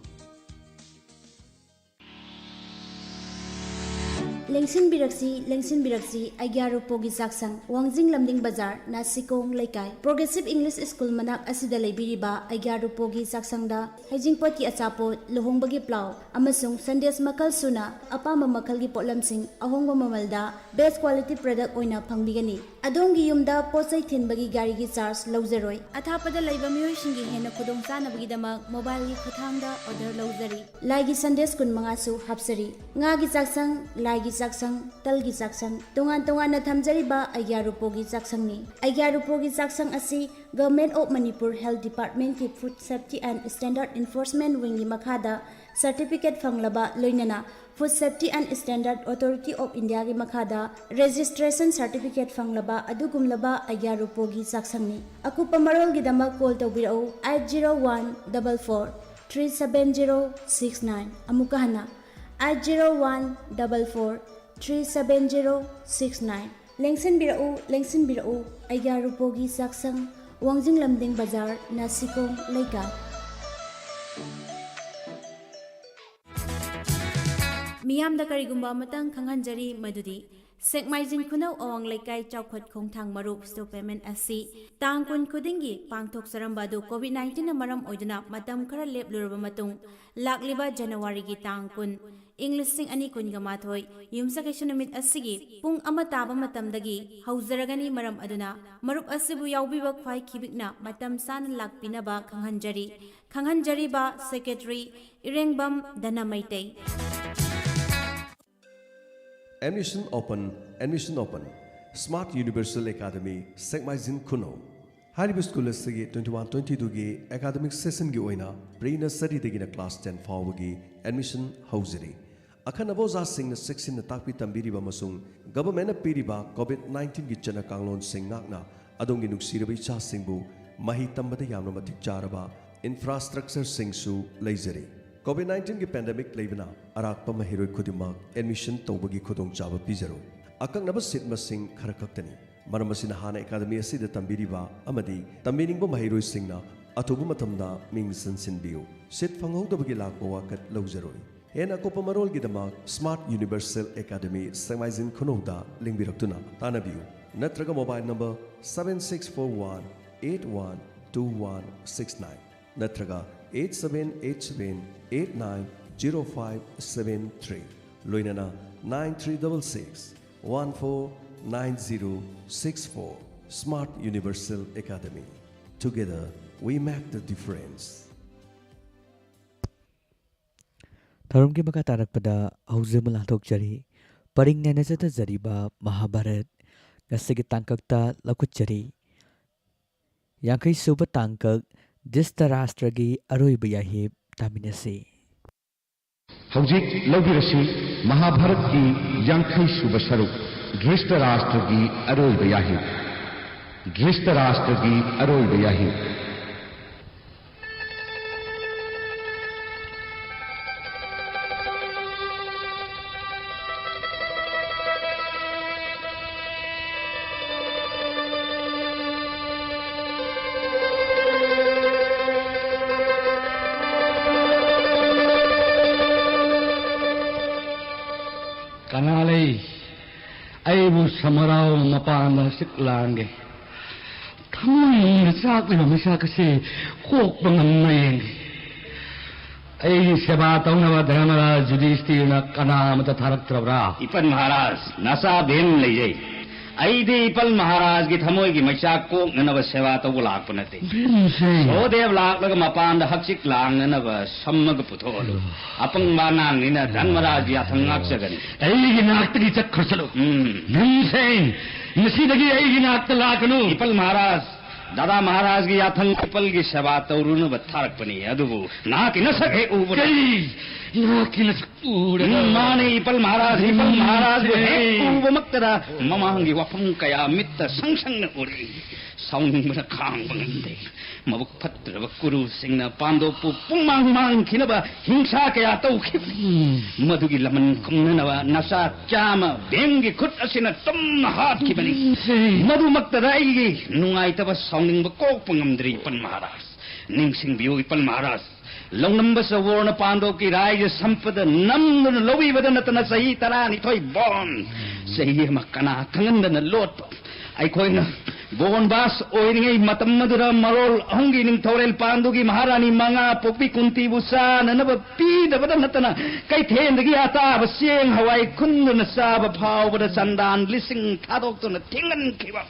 ꯂꯦꯡꯁꯤꯟꯕꯤꯔꯛꯁꯤ, ꯂꯦꯡꯁꯤꯟꯕꯤꯔꯛꯁꯤ, ꯑꯩꯒ꯭ꯌꯥ ꯔꯨꯄꯣꯒꯤ ꯆꯥꯛꯁꯪ, ꯋꯥꯡꯖꯤꯡ ꯂꯝꯗꯤꯡ ꯕꯖꯥꯔ, ꯅꯥꯁꯤꯀꯣꯡ ꯂꯩꯀꯥꯏ, Progressive English School ꯃꯅꯥꯛ ꯑꯁꯤꯗ ꯂꯩꯕꯤꯔꯤꯕ ꯑꯩꯒ꯭ꯌꯥ ꯔꯨꯄꯣꯒꯤ ꯆꯥꯛꯁꯪꯗ ꯍꯩꯖꯤꯡꯄꯣꯠꯀꯤ ꯑꯆꯥꯄꯣꯠ, ꯂꯨꯍꯣꯡꯕꯒꯤ ꯄ꯭ꯂꯥꯎ ꯑꯃꯁꯨꯡ Sundays ꯃꯈꯜ ꯁꯨꯅ ꯑꯄꯥꯝꯕ ꯃꯈꯜꯒꯤ ꯄꯣꯠꯂꯝꯁꯤꯡ ꯑꯍꯣꯡꯕ ꯃꯃꯜꯗ best quality product ꯑꯣꯏꯅ ꯐꯪꯕꯤꯒꯅꯤ꯫ ꯑꯗꯣꯝꯒꯤ ꯌꯨꯝꯗ ꯄꯣꯠ ꯆꯩ ꯊꯤꯟꯕꯒꯤ ꯒꯥꯔꯤꯒꯤ charge ꯂꯧꯖꯔꯣꯏ꯫ ꯑꯊꯥꯞꯄꯗ ꯂꯩꯕ ꯃꯤꯑꯣꯏꯁꯤꯡꯒꯤ ꯍꯦꯟꯅ ꯈꯨꯗꯣꯡꯆꯥꯅꯕꯒꯤꯗꯃꯛ mobileꯒꯤ ꯈꯨꯠꯊꯥꯡꯗ order ꯂꯧꯖꯔꯤ꯫ ꯂꯥꯏꯒꯤ Sundays ꯀꯨꯟꯃꯉꯥꯁꯨ ꯍꯥꯞꯆꯔꯤ꯫ ꯉꯥꯒꯤ ꯆꯥꯛꯁꯪ, ꯂꯥꯏꯒꯤ ꯆꯥꯛꯁꯪ, ꯇꯜꯒꯤ ꯆꯥꯛꯁꯪ, ꯇꯣꯉꯥꯟ ꯇꯣꯉꯥꯟꯅ ꯊꯝꯖꯔꯤꯕ ꯑꯩꯒ꯭ꯌꯥ ꯔꯨꯄꯣꯒꯤ ꯆꯥꯛꯁꯪꯅꯤ꯫ ꯑꯩꯒ꯭ꯌꯥ ꯔꯨꯄꯣꯒꯤ ꯆꯥꯛꯁꯪ ꯑꯁꯤ Government of Manipur Health Departmentꯀꯤ Food Safety and Standard Enforcement Wingꯒꯤ ꯃꯈꯥꯗ certificate ꯐꯪꯂꯕ, ꯂꯣꯏꯅꯅ Food Safety and Standard Authority of Indiaꯒꯤ ꯃꯈꯥꯗ registration certificate ꯐꯪꯂꯕ ꯑꯗꯨꯒꯨꯝꯂꯕ ꯑꯩꯒ꯭ꯌꯥ ꯔꯨꯄꯣꯒꯤ ꯆꯥꯛꯁꯪꯅꯤ꯫ ꯑꯀꯨꯞꯄ ꯃꯔꯣꯜꯒꯤꯗꯃꯛ call ꯇꯧꯕꯤꯔꯛꯎ, eight zero one double four three seven zero six nine꯫ ꯑꯃꯨꯛꯀ ꯍꯟꯅ, eight zero one double four three seven zero six nine꯫ ꯂꯦꯡꯁꯤꯟꯕꯤꯔꯛꯎ, ꯂꯦꯡꯁꯤꯟꯕꯤꯔꯛꯎ, ꯑꯩꯒ꯭ꯌꯥ ꯔꯨꯄꯣꯒꯤ ꯆꯥꯛꯁꯪ, ꯋꯥꯡꯖꯤꯡ ꯂꯝꯗꯤꯡ ꯕꯖꯥꯔ, ꯅꯥꯁꯤꯀꯣꯡ ꯂꯩꯀꯥꯏ꯫ ꯃꯤꯌꯥꯝꯗ ꯀꯔꯤꯒꯨꯝꯕ ꯑꯃꯇꯪ ꯈꯪꯍꯟꯖꯔꯤ, ꯃꯗꯨꯗꯤ ꯁꯦꯛꯃꯥꯏꯖꯤꯡ ꯈꯨꯅꯧ ꯑꯋꯥꯡ ꯂꯩꯀꯥꯏ ꯆꯥꯎꯈꯠ ꯈꯣꯡꯊꯥꯡ ꯃꯔꯨꯞ stock payment ꯑꯁꯤ ꯇꯥꯡ ꯀꯨꯟ ꯈꯨꯗꯤꯡꯒꯤ ꯄꯥꯡꯊꯣꯛꯆꯔꯝꯕ ꯑꯗꯨ COVID nineteenꯅ ꯃꯔꯝ ꯑꯣꯏꯗꯨꯅ ꯃꯇꯝ ꯈꯔ ꯂꯦꯞꯂꯨꯔꯕ ꯃꯇꯨꯡ, ꯂꯥꯛꯂꯤꯕ Januaryꯒꯤ ꯇꯥꯡ ꯀꯨꯟ, ꯏꯪ ꯂꯤꯁꯤꯡ ꯑꯅꯤ ꯀꯨꯟꯒ ꯃꯥꯊꯣꯏ, ꯌꯨꯝꯁꯀꯩꯁ ꯅꯨꯃꯤꯠ ꯑꯁꯤꯒꯤ ꯄꯨꯡ ꯑꯃ ꯇꯥꯕ ꯃꯇꯝꯗꯒꯤ ꯍꯧꯖꯔꯒꯅꯤ꯫ ꯃꯔꯝ ꯑꯗꯨꯅ ꯃꯔꯨꯞ ꯑꯁꯤꯕꯨ ꯌꯥꯎꯕꯤꯕ ꯈ꯭ꯋꯥꯏ ꯈꯤꯕꯤꯛꯅ ꯃꯇꯝ ꯆꯥꯅ ꯂꯥꯛꯄꯤꯅꯕ ꯈꯪꯍꯟꯖꯔꯤ꯫ ꯈꯪꯍꯟꯖꯔꯤꯕ Secretary ꯏꯔꯦꯡꯕꯝ ꯙꯅꯃꯩꯇꯩ꯫ Admission open, admission open. Smart Universal Academy, ꯁꯦꯛꯃꯥꯏꯖꯤꯡ ꯈꯨꯅꯧ꯫ ꯍꯥꯏꯔꯤꯕ school ꯑꯁꯤꯒꯤ twenty one twenty twoꯒꯤ academic sessionꯒꯤ ꯑꯣꯏꯅ pre nurseryꯗꯒꯤꯅ class ten ꯐꯥꯎꯕꯒꯤ admission ꯍꯧꯖꯔꯤ꯫ ꯑꯈꯟꯅꯕ ꯑꯣꯖꯥꯁꯤꯡꯅ ꯆꯦꯛꯁꯤꯟꯅ ꯇꯥꯛꯄꯤ ꯇꯝꯕꯤꯔꯤꯕ ꯑꯃꯁꯨꯡ governmentꯅ ꯄꯤꯔꯤꯕ COVID nineteenꯒꯤ ꯆꯠꯅ ꯀꯥꯡꯂꯣꯟꯁꯤꯡ ꯉꯥꯛꯅ ꯑꯗꯣꯝꯒꯤ ꯅꯨꯡꯁꯤꯔꯕ ꯏꯆꯥꯁꯤꯡꯕꯨ ꯃꯍꯩ ꯇꯝꯕꯗ ꯌꯥꯝꯅ ꯃꯇꯤꯛ ꯆꯥꯔꯕ infrastructureꯁꯤꯡꯁꯨ ꯂꯩꯖꯔꯤ꯫ COVID nineteenꯒꯤ pandemic ꯂꯩꯕꯅ ꯑꯔꯥꯛꯄ ꯃꯍꯩꯔꯣꯏ ꯈꯨꯗꯤꯡꯃꯛ admission ꯇꯧꯕꯒꯤ ꯈꯨꯗꯣꯡꯆꯥꯕ ꯄꯤꯖꯔꯣꯏ꯫ ꯑꯀꯛꯅꯕ seat ꯃꯁꯤꯡ ꯈꯔ ꯈꯛꯇꯅꯤ꯫ ꯃꯔꯝ ꯑꯁꯤꯅ, ꯍꯥꯟꯅ ꯑꯦꯀꯥꯗꯃꯤ ꯑꯁꯤꯗ ꯇꯝꯕꯤꯔꯤꯕ ꯑꯃꯗꯤ ꯇꯝꯕꯤꯅꯤꯡꯕ ꯃꯍꯩꯔꯣꯏꯁꯤꯡꯅ ꯑꯊꯨꯕ ꯃꯇꯝꯗ ꯃꯤꯡ ꯆꯟꯁꯤꯟꯕꯤꯌꯨ꯫ ꯁꯤꯠ ꯐꯪꯍꯧꯗꯕꯒꯤ ꯂꯥꯛꯄ ꯋꯥꯀꯠ ꯂꯧꯖꯔꯣꯏ꯫ ꯍꯦꯟꯅ ꯑꯀꯨꯞꯄ ꯃꯔꯣꯜꯒꯤꯗꯃꯛ Smart Universal Academy, ꯁꯦꯡꯃꯥꯏꯖꯤꯡ ꯈꯨꯅꯧꯗ ꯂꯦꯡꯕꯤꯔꯛꯇꯨꯅ ꯇꯥꯟꯅꯕꯤꯌꯨ, ꯅꯠꯇ꯭ꯔꯒ mobile number seven six four one eight one two one six nine ꯅꯠꯇ꯭ꯔꯒ eight seven eight seven eight nine zero five seven three, ꯂꯣꯏꯅꯅ nine three double six one four nine zero six four꯫ Smart Universal Academy, together we make the difference꯫ ꯊꯧꯔꯝꯒꯤ ꯃꯈꯥ ꯇꯥꯔꯛꯄꯗ ꯍꯧꯖꯤꯛ ꯑꯃ ꯂꯥꯟꯊꯣꯛꯆꯔꯤ꯫ ꯄꯔꯤꯡ ꯅꯥꯏꯅ ꯆꯠꯊꯖꯔꯤꯕ ꯃꯍꯥꯚꯥꯔꯠ ꯉꯁꯤꯒꯤ ꯇꯥꯡꯀꯛꯇ ꯂꯧꯈꯠꯆꯔꯤ꯫ ꯌꯥꯡꯈꯩ ꯁꯨꯕ ꯇꯥꯡꯀꯛ, ꯙ꯭ꯔꯤꯁꯇꯔꯥꯁꯇ꯭ꯔꯒꯤ ꯑꯔꯣꯏꯕ ꯌꯥꯍꯤꯞ ꯇꯥꯃꯤꯟꯅꯁꯤ꯫ ꯍꯧꯖꯤꯛ ꯂꯧꯕꯤꯔꯁꯤ ꯃꯍꯥꯚꯥꯔꯠꯀꯤ ꯌꯥꯡꯈꯩ ꯁꯨꯕ ꯁꯔꯨꯛ, ꯙ꯭ꯔꯤꯁꯇꯔꯥꯁꯇ꯭ꯔꯒꯤ ꯑꯔꯣꯏꯕ ꯌꯥꯍꯤꯞ꯫ ꯙ꯭ꯔꯤꯁꯇꯔꯥꯁꯇ꯭ꯔꯒꯤ ꯑꯔꯣꯏꯕ ꯌꯥꯍꯤꯞ꯫ ꯀꯅꯥ ꯂꯩ? ꯑꯩꯕꯨ ꯁꯃꯔꯥꯎ ꯃꯄꯥꯟꯗ ꯍꯛꯆꯤꯛ ꯂꯥꯡꯒꯦ꯫ ꯊꯃꯣꯏꯅꯨꯡꯗ ꯆꯥꯛꯂꯤꯕ ꯃꯩꯁꯥꯛ ꯑꯁꯤ ꯀꯣꯛꯄ ꯉꯝꯕ꯭ꯔꯥ ꯌꯦꯡꯒꯦ꯫ ꯑꯩꯒꯤ ꯁꯦꯕꯥ ꯇꯧꯅꯕ ꯙꯔꯃꯔꯥꯖ ꯌꯨꯙꯤꯁꯇꯤꯔꯅ ꯀꯅꯥ ꯑꯃꯠꯇ ꯊꯥꯔꯛꯇ꯭ꯔꯕ꯭ꯔꯥ? ꯏꯄꯟ ꯃꯍꯥꯔꯥꯖ, ꯅꯆꯥ ꯚꯤꯝ ꯂꯩꯖꯩ꯫ ꯑꯩꯗꯤ ꯏꯄꯟ ꯃꯍꯥꯔꯥꯖꯒꯤ ꯊꯃꯣꯏꯒꯤ ꯃꯩꯆꯥꯛ ꯀꯣꯛꯅꯅꯕ ꯁꯦꯕꯥ ꯇꯧꯕ ꯂꯥꯛꯄ ꯅꯠꯇꯦ꯫ ꯚꯤꯝꯁꯦ꯫ ꯁꯍꯗꯦꯕ ꯂꯥꯛꯂꯒ ꯃꯄꯥꯟꯗ ꯍꯛꯆꯤꯛ ꯂꯥꯡꯅꯅꯕ ꯁꯝꯃꯒ ꯄꯨꯊꯣꯛꯍꯜꯂꯨ꯫ ꯑꯄꯪꯕ ꯑꯉꯥꯡꯅꯤꯅ ꯙꯔꯃꯔꯥꯖ ꯌꯥꯊꯪ ꯉꯥꯛꯆꯒꯅꯤ꯫ ꯑꯩꯒꯤ ꯅꯥꯛꯇꯒꯤ ꯆꯠꯈ꯭ꯔꯁꯅꯨ꯫ ꯎꯝ꯫ ꯚꯤꯝꯁꯦꯟ, ꯉꯁꯤꯗꯒꯤ ꯑꯩꯒꯤ ꯅꯥꯛꯇ ꯂꯥꯛꯀꯅꯨ꯫ ꯏꯄꯜ ꯃꯍꯥꯔꯥꯖ, ꯗꯥꯗꯥ ꯃꯍꯥꯔꯥꯖꯒꯤ ꯌꯥꯊꯪ ꯏꯄꯜꯒꯤ ꯁꯦꯕꯥ ꯇꯧꯔꯨꯅꯕ ꯊꯥꯔꯛꯄꯅꯤ, ꯑꯗꯨꯕꯨ ꯅꯍꯥꯛꯀꯤ ꯅꯁꯛ ꯍꯦꯛ ꯎꯕꯗ ꯀꯔꯤ? ꯅꯍꯥꯛꯀꯤ ꯅꯁꯛ ꯎꯔꯒ? ꯎꯝ, ꯃꯥꯅꯦ, ꯏꯄꯜ ꯃꯍꯥꯔꯥꯖ, ꯏꯄꯜ ꯃꯍꯥꯔꯥꯖꯕꯨ ꯍꯦꯛ ꯎꯝ꯫ ꯎꯕꯃꯛꯇꯗ ꯃꯃꯥꯡꯒꯤ ꯋꯥꯐꯝ ꯀꯌꯥ ꯃꯤꯠꯇ ꯁꯪ ꯁꯪꯅ ꯎꯔꯛꯏ꯫ ꯁꯥꯎꯅꯤꯡꯕꯅ ꯈꯥꯡꯕ ꯉꯝꯗꯦ꯫ ꯃꯕꯨꯛ ꯐꯠꯇ꯭ꯔꯕ ꯀꯨꯔꯨꯁꯤꯡꯅ ꯄꯥꯟꯗꯣꯞꯄꯨ ꯄꯨꯡꯃꯥꯡ ꯃꯥꯡꯈꯤꯅꯕ ꯍꯤꯡꯁꯥ ꯀꯌꯥ ꯇꯧꯈꯤꯕꯅꯤ꯫ ꯃꯗꯨꯒꯤ ꯂꯃꯟ ꯈꯨꯝꯅꯅꯕ ꯅꯆꯥ ꯆꯥꯝꯃ ꯚꯤꯝꯒꯤ ꯈꯨꯠ ꯑꯁꯤꯅ ꯇꯨꯝꯅ ꯍꯥꯠꯈꯤꯕꯅꯤ꯫ ꯃꯗꯨꯃꯛꯇꯗ ꯑꯩꯒꯤ ꯅꯨꯡꯉꯥꯏꯇꯕ ꯁꯥꯎꯅꯤꯡꯕ ꯀꯣꯛꯄ ꯉꯝꯗ꯭ꯔꯤ, ꯏꯄꯜ ꯃꯍꯥꯔꯥꯖ꯫ ꯅꯤꯡꯁꯤꯡꯕꯤꯌꯨ, ꯏꯄꯜ ꯃꯍꯥꯔꯥꯖ꯫ ꯂꯧꯅꯝꯕ ꯆꯋꯣꯔꯅ ꯄꯥꯟꯗꯣꯞꯀꯤ ꯔꯥꯏꯖ ꯁꯝꯄꯗ ꯅꯝꯗꯨꯅ ꯂꯧꯕꯤꯕꯗ ꯅꯠꯇꯅ ꯆꯍꯤ ꯇꯔꯥꯅꯤꯊꯣꯏ ꯕꯣꯟ, ꯆꯍꯤ ꯑꯃ ꯀꯅꯥ ꯈꯪꯍꯟꯗꯅ ꯂꯣꯠꯄ꯫ ꯑꯩꯈꯣꯏꯅ ꯕꯣꯟꯕꯥꯁ ꯑꯣꯏꯔꯤꯉꯩ ꯃꯇꯝ ꯑꯗꯨꯗ ꯃꯔꯣꯜ ꯑꯍꯨꯝꯒꯤ ꯅꯤꯡꯊꯧꯔꯦꯜ ꯄꯥꯟꯗꯨꯒꯤ ꯃꯍꯥꯔꯥꯅꯤ ꯃꯉꯥ ꯄꯣꯛꯄꯤ ꯀꯨꯟꯇꯤꯕꯨ ꯆꯥꯅꯅꯕ ꯄꯤꯗꯕꯗ ꯅꯠꯇꯅ ꯀꯩꯊꯦꯜꯗꯒꯤ ꯑꯇꯥꯕ ꯆꯦꯡ ꯍꯋꯥꯏ ꯈꯨꯟꯗꯨꯅ ꯆꯥꯕ ꯐꯥꯎꯕꯗ ꯆꯟꯗꯥꯟ ꯂꯤꯁꯤꯡ ꯊꯥꯗꯣꯛꯇꯨꯅ ꯊꯤꯡꯍꯟꯈꯤꯕ꯫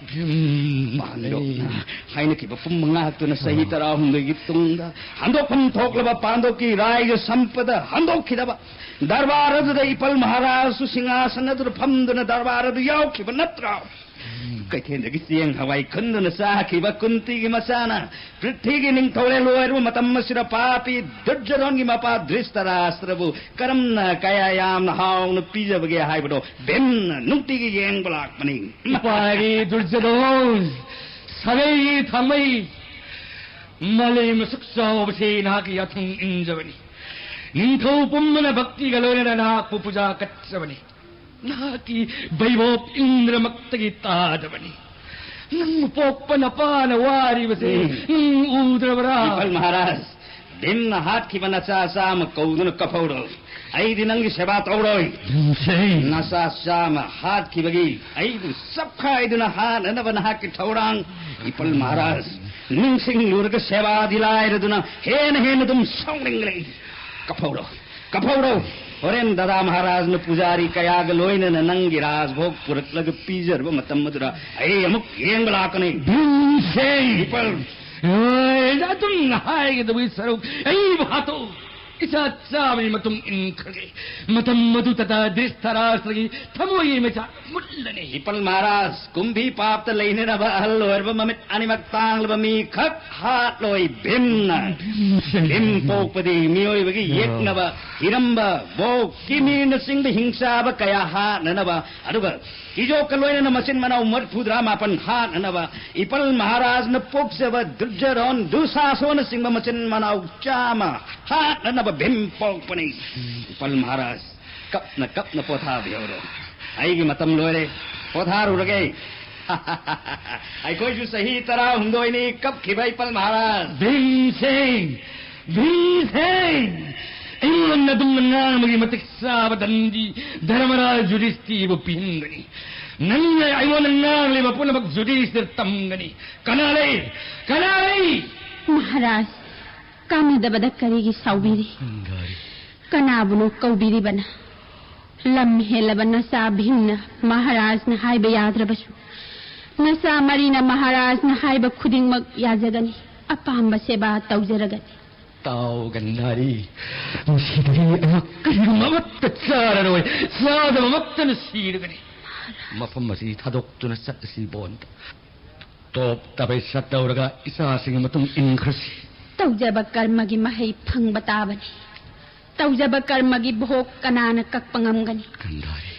ꯄꯥꯟꯗꯣꯞꯅ ꯍꯥꯏꯅꯈꯤꯕ ꯄꯨꯝꯕ ꯉꯥꯛꯇꯨꯅ ꯆꯍꯤ ꯇꯔꯥꯍꯨꯝꯗꯣꯏꯒꯤ ꯇꯨꯡꯗ ꯍꯟꯗꯣꯛꯐꯝ ꯊꯣꯛꯂꯕ ꯄꯥꯟꯗꯣꯞꯀꯤ ꯔꯥꯏꯒ ꯁꯝꯄꯗ ꯍꯟꯗꯣꯛꯈꯤꯗꯕ꯫ ꯗꯔꯕꯥꯔ ꯑꯗꯨꯗ ꯏꯄꯜ ꯃꯍꯥꯔꯥꯖꯁꯨ ꯁꯤꯡꯍꯥꯁꯟ ꯑꯗꯨꯗ ꯐꯝꯗꯨꯅ ꯗꯔꯕꯥꯔ ꯑꯗꯨ ꯌꯥꯎꯈꯤꯕ ꯅꯠꯇ꯭ꯔꯣ? ꯀꯩꯊꯦꯜꯗꯒꯤ ꯆꯦꯡ ꯍꯋꯥꯏ ꯈꯨꯟꯗꯨꯅ ꯆꯥꯈꯤꯕ ꯀꯨꯟꯇꯤꯒꯤ ꯃꯆꯥꯅ ꯄ꯭ꯔꯤꯊꯤꯒꯤ ꯅꯤꯡꯊꯧꯔꯦꯜ ꯑꯣꯏꯔꯕ ꯃꯇꯝ ꯑꯁꯤꯗ ꯄꯥꯄꯤ ꯗꯨꯔꯖꯣꯙꯟꯒꯤ ꯃꯄꯥ ꯙ꯭ꯔꯤꯁꯇꯔꯥꯁꯇ꯭ꯔꯕꯨ ꯀꯔꯝꯅ ꯀꯌꯥ ꯌꯥꯝꯅ ꯍꯥꯎꯅ ꯄꯤꯖꯕꯒꯦ ꯍꯥꯏꯕꯗꯣ ꯚꯤꯝꯅ ꯅꯨꯡꯇꯤꯒꯤ ꯌꯦꯡꯕ ꯂꯥꯛꯄꯅꯤ꯫ ꯏꯄꯥꯒꯤ ꯗꯨꯔꯖꯣꯙꯟ, ꯁꯥꯒꯩꯒꯤ ꯊꯥꯡꯃꯩ, ꯃꯥꯂꯦꯝ ꯑꯁꯨꯛ ꯆꯥꯎꯕꯁꯤ ꯅꯍꯥꯛꯀꯤ ꯌꯥꯊꯪ ꯏꯟꯖꯕꯅꯤ꯫ ꯅꯤꯡꯊꯧ ꯄꯨꯝꯕꯅ ꯚꯛꯇꯤꯒ ꯂꯣꯏꯅꯅ ꯅꯍꯥꯛꯄꯨ ꯄꯨꯖꯥ ꯀꯠꯆꯕꯅꯤ꯫ ꯅꯍꯥꯛꯀꯤ ꯕꯩꯕꯣꯞ ꯏꯟꯗ꯭ꯔꯃꯛꯇꯒꯤ ꯇꯥꯗꯕꯅꯤ꯫ ꯅꯪꯕꯨ ꯄꯣꯛꯄ ꯅꯄꯥꯅ ꯋꯥꯔꯤꯕꯁꯦ ꯎꯝ꯫ ꯅꯪ ꯎꯗ꯭ꯔꯕ꯭ꯔꯥ? ꯏꯄꯜ ꯃꯍꯥꯔꯥꯖ, ꯚꯤꯝꯅ ꯍꯥꯠꯈꯤꯕ ꯅꯆꯥ ꯆꯥꯝꯃ ꯀꯧꯗꯨꯅ ꯀꯞꯍꯧꯔꯣ꯫ ꯑꯩꯗꯤ ꯅꯪꯒꯤ ꯁꯦꯕꯥ ꯇꯧꯔꯣꯏ꯫ ꯚꯤꯝꯁꯦ꯫ ꯅꯆꯥ ꯆꯥꯝꯃ ꯍꯥꯠꯈꯤꯕꯒꯤ ꯑꯩꯕꯨ ꯆꯞꯈꯥꯏꯗꯨꯅ ꯍꯥꯠꯅꯅꯕ ꯅꯍꯥꯛꯀꯤ ꯊꯧꯔꯥꯡ, ꯏꯄꯜ ꯃꯍꯥꯔꯥꯖ, ꯅꯤꯡꯁꯤꯡꯂꯨꯔꯒ ꯁꯦꯕꯥꯗꯤ ꯂꯥꯏꯔꯗꯨꯅ ꯍꯦꯟꯅ ꯍꯦꯟꯅ ꯑꯗꯨꯝ ꯁꯥꯎꯅꯤꯡꯂꯛꯏ꯫ ꯀꯞꯍꯧꯔꯣ, ꯀꯞꯍꯧꯔꯣ꯫ ꯍꯣꯔꯦꯟ ꯗꯥꯗꯥ ꯃꯍꯥꯔꯥꯖꯅ ꯄꯨꯖꯥꯔꯤ ꯀꯌꯥꯒ ꯂꯣꯏꯅꯅ ꯅꯪꯒꯤ ꯔꯥꯖꯚꯣꯒ ꯄꯨꯔꯛꯂꯒ ꯄꯤꯖꯔꯕ ꯃꯇꯝ ꯑꯗꯨꯗ ꯑꯩ ꯑꯃꯨꯛ ꯌꯦꯡꯕ ꯂꯥꯛꯀꯅꯤ꯫ ꯚꯤꯝꯁꯦꯟ! ꯏꯄꯜ! ꯑꯦ, ꯑꯗꯨꯝ ꯍꯥꯏꯒꯗꯕꯒꯤ ꯁꯔꯨꯛ ꯑꯩꯕꯨ ꯍꯥꯠꯇꯣꯛꯎ꯫ ꯏꯆꯥ ꯆꯥꯕꯒꯤ ꯃꯇꯨꯡ ꯏꯟꯈ꯭ꯔꯒꯦ꯫ ꯃꯇꯝ ꯑꯗꯨꯗꯇ ꯙ꯭ꯔꯤꯁꯇꯔꯥꯁ꯭ꯇ꯭ꯔꯒꯤ ꯊꯃꯣꯏꯒꯤ ꯃꯩꯆꯥꯛ ꯃꯨꯠꯂꯅꯤ꯫ ꯏꯄꯜ ꯃꯍꯥꯔꯥꯖ, ꯀꯨꯝꯕꯤ ꯄꯥꯞꯇ ꯂꯩꯅꯅꯕ ꯑꯍꯜ ꯑꯣꯏꯔꯕ ꯃꯃꯤꯠ ꯑꯅꯤꯃꯛ ꯇꯥꯡꯂꯕ ꯃꯤ ꯈꯛ ꯍꯥꯠꯂꯣꯏ ꯚꯤꯝꯅ꯫ ꯚꯤꯝ ꯄꯣꯛꯄꯗꯤ ꯃꯤꯑꯣꯏꯕꯒꯤ ꯌꯦꯛꯅꯕ, ꯍꯤꯔꯝꯕ, ꯕꯣꯛ, ꯀꯤꯃꯤꯔꯅꯆꯤꯡꯕ ꯍꯤꯡꯆꯥꯕ ꯀꯌꯥ ꯍꯥꯠꯅꯅꯕ, ꯑꯗꯨꯒ ꯀꯤꯖꯣꯛꯀ ꯂꯣꯏꯅꯅ ꯃꯆꯤꯟ ꯃꯅꯥꯎ ꯃꯔꯤꯐꯨꯇꯔꯥ ꯃꯥꯄꯟ ꯍꯥꯠꯅꯅꯕ, ꯏꯄꯜ ꯃꯍꯥꯔꯥꯖꯅ ꯄꯣꯛꯆꯕ ꯗꯨꯔꯖꯣꯙꯟ, ꯗꯨꯁꯥꯁꯣꯅꯆꯤꯡꯕ ꯃꯆꯤꯟ ꯃꯅꯥꯎ ꯆꯥꯝꯃ ꯍꯥꯠꯅꯅꯕ ꯚꯤꯝ ꯄꯣꯛꯄꯅꯤ꯫ ꯏꯄꯜ ꯃꯍꯥꯔꯥꯖ, ꯀꯞꯅ ꯀꯞꯅ ꯄꯣꯊꯥꯕꯤꯍꯧꯔꯣ꯫ ꯑꯩꯒꯤ ꯃꯇꯝ ꯂꯣꯏꯔꯦ꯫ ꯄꯣꯊꯥꯔꯨꯔꯒꯦ꯫ ꯑꯩꯈꯣꯏꯁꯨ ꯆꯍꯤ ꯇꯔꯥꯍꯨꯝꯗꯣꯏꯅꯤ ꯀꯞꯈꯤꯕ ꯏꯄꯜ ꯃꯍꯥꯔꯥꯖ꯫ ꯚꯤꯝꯁꯦꯟ! ꯚꯤꯝꯁꯦꯟ! ꯑꯩꯉꯣꯟꯗ ꯑꯗꯨꯝꯅ ꯉꯥꯡꯕꯒꯤ ꯃꯇꯤꯛ ꯆꯥꯕ ꯗꯟꯗꯤ ꯙꯔꯃꯔꯥꯖ ꯌꯨꯙꯤꯁꯇꯤꯔꯕꯨ ꯄꯤꯍꯟꯒꯅꯤ꯫ ꯅꯪꯅ ꯑꯩꯉꯣꯟꯗ ꯉꯥꯡꯂꯤꯕ ꯄꯨꯝꯅꯃꯛ ꯌꯨꯙꯤꯁꯇꯤꯔ ꯇꯝꯒꯅꯤ꯫ ꯀꯅꯥ ꯂꯩ? ꯀꯅꯥ ꯂꯩ? ꯃꯍꯥꯔꯥꯖ, ꯀꯥꯟꯅꯗꯕꯗ ꯀꯔꯤꯒꯤ ꯁꯥꯎꯕꯤꯔꯤ? ꯒꯥꯔꯤ꯫ ꯀꯅꯥꯕꯨꯅꯣ ꯀꯧꯕꯤꯔꯤꯕꯅ? ꯂꯝ ꯍꯦꯜꯂꯕ ꯅꯆꯥ ꯚꯤꯝꯅ ꯃꯍꯥꯔꯥꯖꯅ ꯍꯥꯏꯕ ꯌꯥꯗ꯭ꯔꯕꯁꯨ, ꯅꯆꯥ ꯃꯔꯤꯅ ꯃꯍꯥꯔꯥꯖꯅ ꯍꯥꯏꯕ ꯈꯨꯗꯤꯡꯃꯛ ꯌꯥꯖꯒꯅꯤ, ꯑꯄꯥꯝꯕ ꯁꯦꯕꯥ ꯇꯧꯖꯔꯒꯅꯤ꯫ ꯇꯥꯎ ꯒꯟꯙꯥꯔꯤ, ꯉꯁꯤꯗꯒꯤ ꯑꯩꯍꯥꯛ ꯀꯔꯤꯒꯨꯝꯕ ꯑꯃꯠꯇ ꯆꯥꯔꯔꯣꯏ, ꯆꯥꯗꯕꯃꯛꯇꯅ ꯁꯤꯔꯒꯅꯤ꯫ ꯃꯐꯝ ꯑꯁꯤ ꯊꯥꯗꯣꯛꯇꯨꯅ ꯆꯠꯂꯁꯤ ꯕꯣꯟꯗ꯫ ꯇꯣꯞ ꯇꯥꯕꯩ ꯆꯠꯇꯧꯔꯒ ꯏꯆꯥꯁꯤꯡꯒꯤ ꯃꯇꯨꯡ ꯏꯟꯈ꯭ꯔꯁꯤ꯫ ꯇꯧꯖꯕ ꯀꯔꯃꯒꯤ ꯃꯍꯩ ꯐꯪꯕ ꯇꯥꯕꯅꯤ꯫ ꯇꯧꯖꯕ ꯀꯔꯃꯒꯤ ꯚꯣꯛ ꯀꯅꯥꯅ ꯀꯛꯄ ꯉꯝꯒꯅꯤ? ꯒꯟꯙꯥꯔꯤ꯫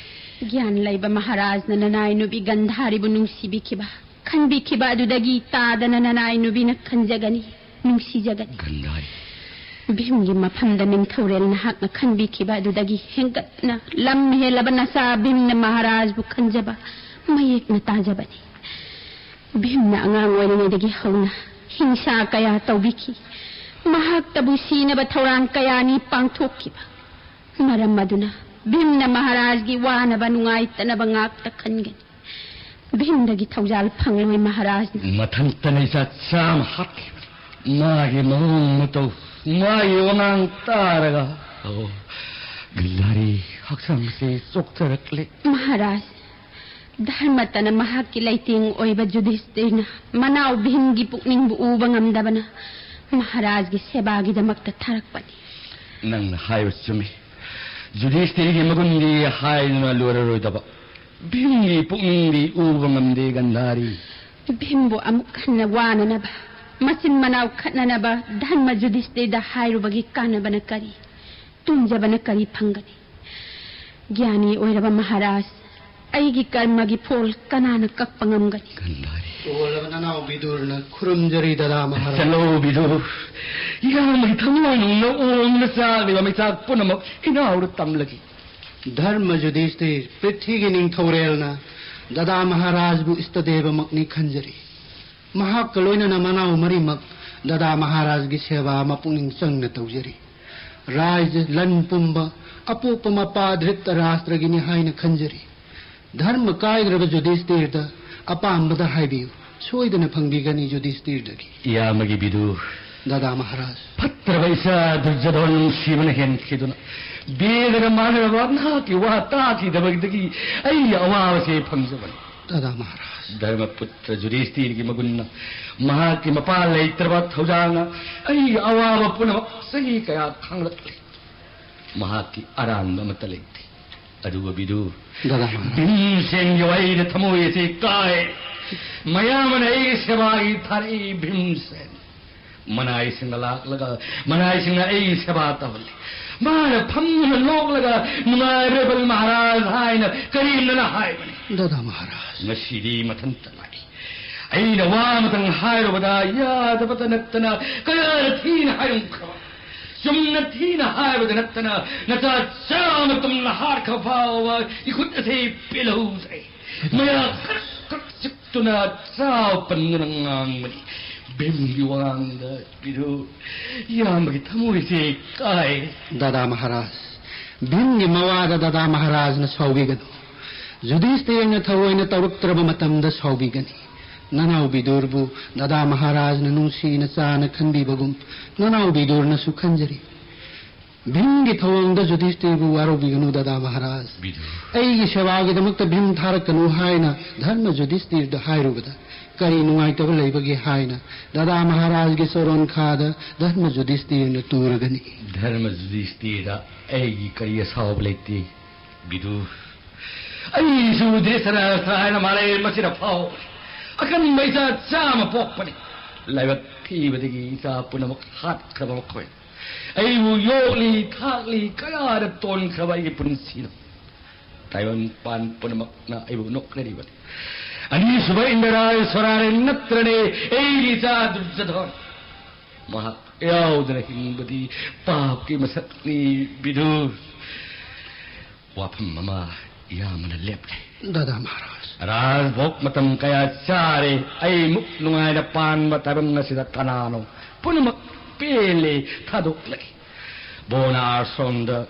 ꯒ꯭ꯌꯥꯟ ꯂꯩꯕ ꯃꯍꯥꯔꯥꯖꯅ ꯅꯅꯥꯏ ꯅꯨꯄꯤ ꯒꯟꯙꯥꯔꯤꯕꯨ ꯅꯨꯡꯁꯤꯕꯤꯈꯤꯕ, ꯈꯟꯕꯤꯈꯤꯕ ꯑꯗꯨꯗꯒꯤ ꯇꯥꯗꯅ ꯅꯅꯥꯏ ꯅꯨꯄꯤꯅ ꯈꯟꯖꯒꯅꯤ, ꯅꯨꯡꯁꯤꯖꯒꯅꯤ꯫ ꯒꯟꯙꯥꯔꯤ꯫ ꯚꯤꯝꯒꯤ ꯃꯐꯝꯗ ꯅꯤꯡꯊꯧꯔꯦꯜ ꯅꯍꯥꯛꯅ ꯈꯟꯕꯤꯈꯤꯕ ꯑꯗꯨꯗꯒꯤ ꯍꯦꯟꯒꯠꯅ ꯂꯝ ꯍꯦꯜꯂꯕ ꯅꯆꯥ ꯚꯤꯝꯅ ꯃꯍꯥꯔꯥꯖꯕꯨ ꯈꯟꯖꯕ ꯃꯌꯦꯛꯅ ꯇꯥꯖꯕꯅꯤ꯫ ꯚꯤꯝꯅ ꯑꯉꯥꯡ ꯑꯣꯏꯔꯤꯉꯩꯗꯒꯤ ꯍꯧꯅ ꯍꯤꯡꯁꯥ ꯀꯌꯥ ꯇꯧꯕꯤꯈꯤ꯫ ꯃꯍꯥꯛꯇꯕꯨ ꯁꯤꯅꯕ ꯊꯧꯔꯥꯡ ꯀꯌꯥꯅꯤ ꯄꯥꯡꯊꯣꯛꯈꯤꯕ꯫ ꯃꯔꯝ ꯑꯗꯨꯅ ꯚꯤꯝꯅ ꯃꯍꯥꯔꯥꯖꯒꯤ ꯋꯥꯅꯕ ꯅꯨꯡꯉꯥꯏꯇꯅꯕ ꯉꯥꯛꯇ ꯈꯟꯒꯅꯤ꯫ ꯚꯤꯝꯗꯒꯤ ꯊꯧꯖꯥꯜ ꯐꯪꯂꯣꯏ ꯃꯍꯥꯔꯥꯖꯅ꯫ ꯃꯊꯟꯇꯅ ꯏꯆꯥ ꯆꯥꯝꯃ ꯍꯥꯠꯈꯤꯕꯅꯤ꯫ ꯃꯥꯒꯤ ꯃꯑꯣꯡ ꯃꯇꯧ, ꯃꯥꯒꯤ ꯋꯥꯉꯥꯡ ꯇꯥꯔꯒ, ꯑꯣ, ꯒꯟꯙꯥꯔꯤ, ꯍꯛꯆꯥꯡꯁꯦ ꯆꯣꯛꯊꯔꯛꯂꯦ꯫ ꯃꯍꯥꯔꯥꯖ, ꯙꯔꯃꯇꯅ ꯃꯍꯥꯛꯀꯤ ꯂꯩꯇꯦꯡ ꯑꯣꯏꯕ ꯌꯨꯙꯤꯁꯇꯤꯔꯅ ꯃꯅꯥꯎ ꯚꯤꯝꯒꯤ ꯄꯨꯛꯅꯤꯡꯕꯨ ꯎꯕ ꯉꯝꯗꯕꯅ ꯃꯍꯥꯔꯥꯖꯒꯤ ꯁꯦꯕꯥꯒꯤꯗꯃꯛꯇ ꯊꯥꯔꯛꯄꯅꯤ꯫ ꯅꯪꯅ ꯍꯥꯏꯕ ꯆꯨꯝꯃꯤ꯫ ꯖꯨꯗꯤꯁꯇꯤꯔꯒꯤ ꯃꯒꯨꯟꯗꯤ ꯍꯥꯏꯗꯨꯅ ꯂꯣꯏꯔꯔꯣꯏꯗꯕ꯫ ꯚꯤꯝꯒꯤ ꯄꯨꯛꯅꯤꯡꯗꯤ ꯎꯕ ꯉꯝꯗꯦ, ꯒꯟꯙꯥꯔꯤ꯫ ꯚꯤꯝꯕꯨ ꯑꯃꯨꯛ ꯍꯟꯅ ꯋꯥꯅꯅꯕ, ꯃꯆꯤꯟ ꯃꯅꯥꯎ ꯈꯠꯅꯅꯕ ꯙꯔꯃ ꯖꯨꯗꯤꯁꯇꯤꯔꯗ ꯍꯥꯏꯔꯨꯕꯒꯤ ꯀꯥꯟꯅꯕꯅ ꯀꯔꯤ? ꯇꯣꯡꯖꯕꯅ ꯀꯔꯤ ꯐꯪꯒꯅꯤ? ꯒ꯭ꯌꯥꯅꯤ ꯑꯣꯏꯔꯕ ꯃꯍꯥꯔꯥꯖ, ꯑꯩꯒꯤ ꯀꯔꯃꯒꯤ ꯐꯣꯜ ꯀꯅꯥꯅ ꯀꯛꯄ ꯉꯝꯒꯅꯤ? ꯒꯟꯙꯥꯔꯤ꯫ ꯇꯣꯜꯂꯕ ꯅꯅꯥꯎ ꯕꯤꯗꯨꯔꯅ ꯈꯨꯔꯨꯝꯖꯔꯤ, ꯗꯗꯥ ꯃꯍꯥꯔꯥꯖ꯫ ꯆꯠꯂꯣ ꯕꯤꯗꯨꯔ, ꯏꯌꯥꯝꯕꯒꯤ ꯊꯃꯣꯏ ꯅꯨꯡꯅ ꯑꯣꯝꯅ ꯆꯥꯛꯂꯤꯕ ꯃꯩꯆꯥꯛ ꯄꯨꯝꯅꯃꯛ ꯏꯅꯥꯎꯗ ꯇꯝꯂꯒꯦ꯫ ꯙꯔꯃ ꯖꯨꯗꯤꯁꯇꯤꯔ, ꯄ꯭ꯔꯤꯊꯤꯒꯤ ꯅꯤꯡꯊꯧꯔꯦꯜꯅ ꯗꯗꯥ ꯃꯍꯥꯔꯥꯖꯕꯨ ꯏꯁꯇꯗꯦꯕꯃꯛꯅꯤ ꯈꯟꯖꯔꯤ꯫ ꯃꯍꯥꯛꯀ ꯂꯣꯏꯅꯅ ꯃꯅꯥꯎ ꯃꯔꯤꯃꯛ ꯗꯗꯥ ꯃꯍꯥꯔꯥꯖꯒꯤ ꯁꯦꯕꯥ ꯃꯄꯨꯛꯅꯤꯡ ꯆꯪꯅ ꯇꯧꯖꯔꯤ꯫ ꯔꯥꯖ꯭ꯌ ꯂꯟ ꯄꯨꯝꯕ ꯑꯄꯣꯛꯄ ꯃꯄꯥ ꯙ꯭ꯔꯤꯇꯔꯥꯁꯇ꯭ꯔꯒꯤꯅꯤ ꯍꯥꯏꯅ ꯈꯟꯖꯔꯤ꯫ ꯙꯔꯃ ꯀꯥꯏꯗ꯭ꯔꯕ ꯖꯨꯗꯤꯁꯇꯤꯔꯗ ꯑꯄꯥꯝꯕꯗ ꯍꯥꯏꯕꯤꯌꯨ, ꯁꯣꯏꯗꯅ ꯐꯪꯕꯤꯒꯅꯤ ꯖꯨꯗꯤꯁꯇꯤꯔꯗꯒꯤ꯫ ꯏꯌꯥꯝꯕꯒꯤ ꯕꯤꯗꯨ꯫ ꯗꯗꯥ ꯃꯍꯥꯔꯥꯖ꯫ ꯐꯠꯇ꯭ꯔꯕ ꯏꯆꯥ ꯗꯨꯔꯖꯣꯙꯟ ꯅꯨꯡꯁꯤꯕꯅ ꯍꯦꯟꯈꯤꯗꯨꯅ, ꯕꯦꯗꯒ ꯃꯥꯟꯅꯔꯕ ꯅꯍꯥꯛꯀꯤ ꯋꯥ ꯇꯥꯈꯤꯗꯕꯗꯒꯤ ꯑꯩꯒꯤ ꯑꯋꯥꯕꯁꯦ ꯐꯪꯖꯕꯅꯤ꯫ ꯗꯗꯥ ꯃꯍꯥꯔꯥꯖ꯫ ꯙꯔꯃꯄꯨꯇ꯭ꯔ ꯖꯨꯗꯤꯁꯇꯤꯔꯒꯤ ꯃꯒꯨꯟꯅ ꯃꯍꯥꯛꯀꯤ ꯃꯄꯥ ꯂꯩꯇ꯭ꯔꯕ ꯊꯧꯖꯥꯜꯅ ꯑꯩꯒꯤ ꯑꯋꯥꯕ ꯄꯨꯝꯅꯃꯛ ꯆꯍꯤ ꯀꯌꯥ ꯈꯥꯡꯂꯛꯂꯤ꯫ ꯃꯍꯥꯛꯀꯤ ꯑꯔꯥꯟꯕ ꯑꯃꯠꯇ ꯂꯩꯇꯦ꯫ ꯑꯗꯨꯒ ꯕꯤꯗꯨ, ꯗꯗꯥ ꯃꯍꯥꯔꯥꯖ꯫ ꯚꯤꯝꯁꯦꯟꯒꯤ ꯋꯥꯍꯩꯗ ꯊꯃꯣꯏ ꯑꯁꯤ ꯀꯥꯏ꯫ ꯃꯌꯥꯝ ꯑꯃꯅ ꯑꯩꯒꯤ ꯁꯦꯕꯥꯒꯤ ꯊꯥꯔꯛꯏ ꯚꯤꯝꯁꯦꯟ꯫ ꯃꯅꯥꯏꯁꯤꯡꯅ ꯂꯥꯛꯂꯒ ꯃꯅꯥꯏꯁꯤꯡꯅ ꯑꯩꯒꯤ ꯁꯦꯕꯥ ꯇꯧꯍꯜꯂꯤ꯫ ꯃꯥꯅ ꯐꯝꯗꯨꯅ ꯅꯣꯛꯂꯒ, "ꯅꯨꯡꯉꯥꯏꯕ꯭ꯔꯥ ꯕꯜ ꯃꯍꯥꯔꯥꯖ?" ꯍꯥꯏꯅ ꯀꯔꯦꯝꯅꯅ ꯍꯥꯏꯕꯅꯤ꯫ ꯗꯗꯥ ꯃꯍꯥꯔꯥꯖ꯫ ꯉꯁꯤꯗꯤ ꯃꯊꯟꯇ ꯂꯥꯛꯏ꯫ ꯑꯩꯅ ꯋꯥ ꯑꯃꯇꯪ ꯍꯥꯏꯔꯨꯕꯗ ꯌꯥꯗꯕꯇ ꯅꯠꯇꯅ ꯀꯌꯥꯗ ꯊꯤꯅ ꯍꯥꯏꯔꯝꯈ꯭ꯔꯕ꯫ ꯆꯨꯝꯅ ꯊꯤꯅ ꯍꯥꯏꯕꯗ ꯅꯠꯇꯅ ꯅꯆꯥ ꯆꯥꯃ ꯇꯨꯝꯅ ꯍꯥꯠꯈ꯭ꯔ ꯐꯥꯎꯕ ꯏꯈꯨꯠ ꯑꯁꯤ ꯄꯦꯜꯍꯧꯗ꯭ꯔꯦ꯫ ꯃꯌꯥ ꯀ꯭ꯔꯛ ꯀ꯭ꯔꯛ ꯆꯤꯛꯇꯨꯅ ꯆꯥꯎ ꯄꯟꯗꯨꯅ ꯉꯥꯡꯕꯅꯤ꯫ ꯚꯤꯝꯒꯤ ꯋꯥꯉꯥꯡꯗ ꯕꯤꯗꯨ, ꯏꯌꯥꯝꯕꯒꯤ ꯊꯃꯣꯏꯁꯦ ꯀꯥꯏ꯫ ꯗꯗꯥ ꯃꯍꯥꯔꯥꯖ, ꯚꯤꯝꯒꯤ ꯃꯋꯥꯗ ꯗꯗꯥ ꯃꯍꯥꯔꯥꯖꯅ ꯁꯥꯎꯕꯤꯒꯅꯨ꯫ ꯖꯨꯗꯤꯁꯇꯤꯔꯅ ꯊꯑꯣꯏꯅ ꯇꯧꯔꯛꯇ꯭ꯔꯕ ꯃꯇꯝꯗ ꯁꯥꯎꯕꯤꯒꯅꯤ꯫ ꯅꯅꯥꯎ ꯕꯤꯗꯨꯔꯕꯨ ꯗꯗꯥ ꯃꯍꯥꯔꯥꯖꯅ ꯅꯨꯡꯁꯤꯅ ꯆꯥꯅ ꯈꯟꯕꯤꯕꯒꯨꯝ ꯅꯅꯥꯎ ꯕꯤꯗꯨꯔꯅꯁꯨ ꯈꯟꯖꯔꯤ꯫ ꯚꯤꯝꯒꯤ ꯊꯧꯑꯣꯡꯗ ꯖꯨꯗꯤꯁꯇꯤꯔꯕꯨ ꯋꯥꯔꯧꯕꯤꯒꯅꯨ, ꯗꯗꯥ ꯃꯍꯥꯔꯥꯖ꯫ ꯕꯤꯗꯨ꯫ ꯑꯩꯒꯤ ꯁꯦꯕꯥꯒꯤꯗꯃꯛꯇ ꯚꯤꯝ ꯊꯥꯔꯛꯀꯅꯨ ꯍꯥꯏꯅ ꯙꯔꯃ ꯖꯨꯗꯤꯁꯇꯤꯔꯗ ꯍꯥꯏꯔꯨꯕꯗ ꯀꯔꯤ ꯅꯨꯡꯉꯥꯏꯇꯕ ꯂꯩꯕꯒꯦ ꯍꯥꯏꯅ ꯗꯥꯗꯥ ꯃꯍꯥꯔꯥꯖꯒꯤ ꯆꯣꯔꯣꯟꯈꯥꯗ ꯙꯔꯃ ꯌꯨꯙꯤꯁꯇꯤꯔꯅ ꯇꯨꯔꯒꯅꯤ꯫ ꯙꯔꯃ ꯌꯨꯙꯤꯁꯇꯤꯔꯗ ꯑꯩꯒꯤ ꯀꯔꯤ ꯑꯁꯥꯎꯕ ꯂꯩꯇꯦ, ꯕꯤꯗꯨ꯫ ꯑꯩꯁꯨ ꯙ꯭ꯔꯤꯇꯔꯥꯁ꯭ꯇ꯭ꯔ ꯍꯥꯏꯅ ꯃꯥꯂꯦꯝ ꯑꯁꯤꯗ ꯐꯥꯎ ꯑꯀꯟꯕ ꯏꯆꯥ ꯆꯥꯝꯃ ꯄꯣꯛꯄꯅꯤ꯫ ꯂꯥꯏꯕꯛ ꯊꯤꯕꯗꯒꯤ ꯏꯆꯥ ꯄꯨꯝꯅꯃꯛ ꯍꯥꯠꯈ꯭ꯔꯕ ꯃꯈꯣꯏ꯫ ꯑꯩꯕꯨ ꯌꯣꯛꯂꯤ ꯊꯥꯛꯂꯤ ꯀꯌꯥꯗ ꯇꯣꯟꯈ꯭ꯔꯕ ꯑꯩꯒꯤ ꯄꯨꯟꯁꯤꯅꯣ꯫ ꯇꯥꯏꯕꯪꯄꯥꯟ ꯄꯨꯝꯅꯃꯛꯅ ꯑꯩꯕꯨ ꯅꯣꯛꯅꯔꯤꯕꯅꯤ꯫ ꯑꯅꯤꯁꯨꯕ ꯏꯟꯗ꯭ꯔꯥꯏ ꯁꯣꯔꯥꯔꯦ ꯅꯠꯇ꯭ꯔꯅꯦ ꯑꯩꯒꯤ ꯏꯆꯥ ꯗꯨꯔꯖꯣꯙꯟ꯫ ꯃꯍꯥꯛ ꯌꯥꯎꯗꯅ ꯍꯤꯡꯕꯗꯤ ꯄꯥꯞꯀꯤ ꯃꯁꯛꯅꯤ, ꯕꯤꯗꯨ꯫ ꯋꯥꯐꯝ ꯑꯃ ꯏꯌꯥꯝꯕꯅ ꯂꯦꯞꯂꯦ꯫ ꯗꯥꯗꯥ ꯃꯍꯥꯔꯥꯖ꯫ ꯔꯥꯖꯚꯣꯒ ꯃꯇꯝ ꯀꯌꯥ ꯆꯥꯔꯦ꯫ ꯑꯩꯃꯨꯛ ꯅꯨꯡꯉꯥꯏꯅ ꯄꯥꯟꯕ ꯇꯥꯏꯕꯪ ꯑꯁꯤꯗ ꯀꯅꯥꯅꯣ? ꯄꯨꯝꯅꯃꯛ ꯄꯦꯜꯂꯦ, ꯊꯥꯗꯣꯛꯂꯒꯦ꯫ ꯕꯣꯟ ꯑꯥꯁ꯭ꯔꯝꯗ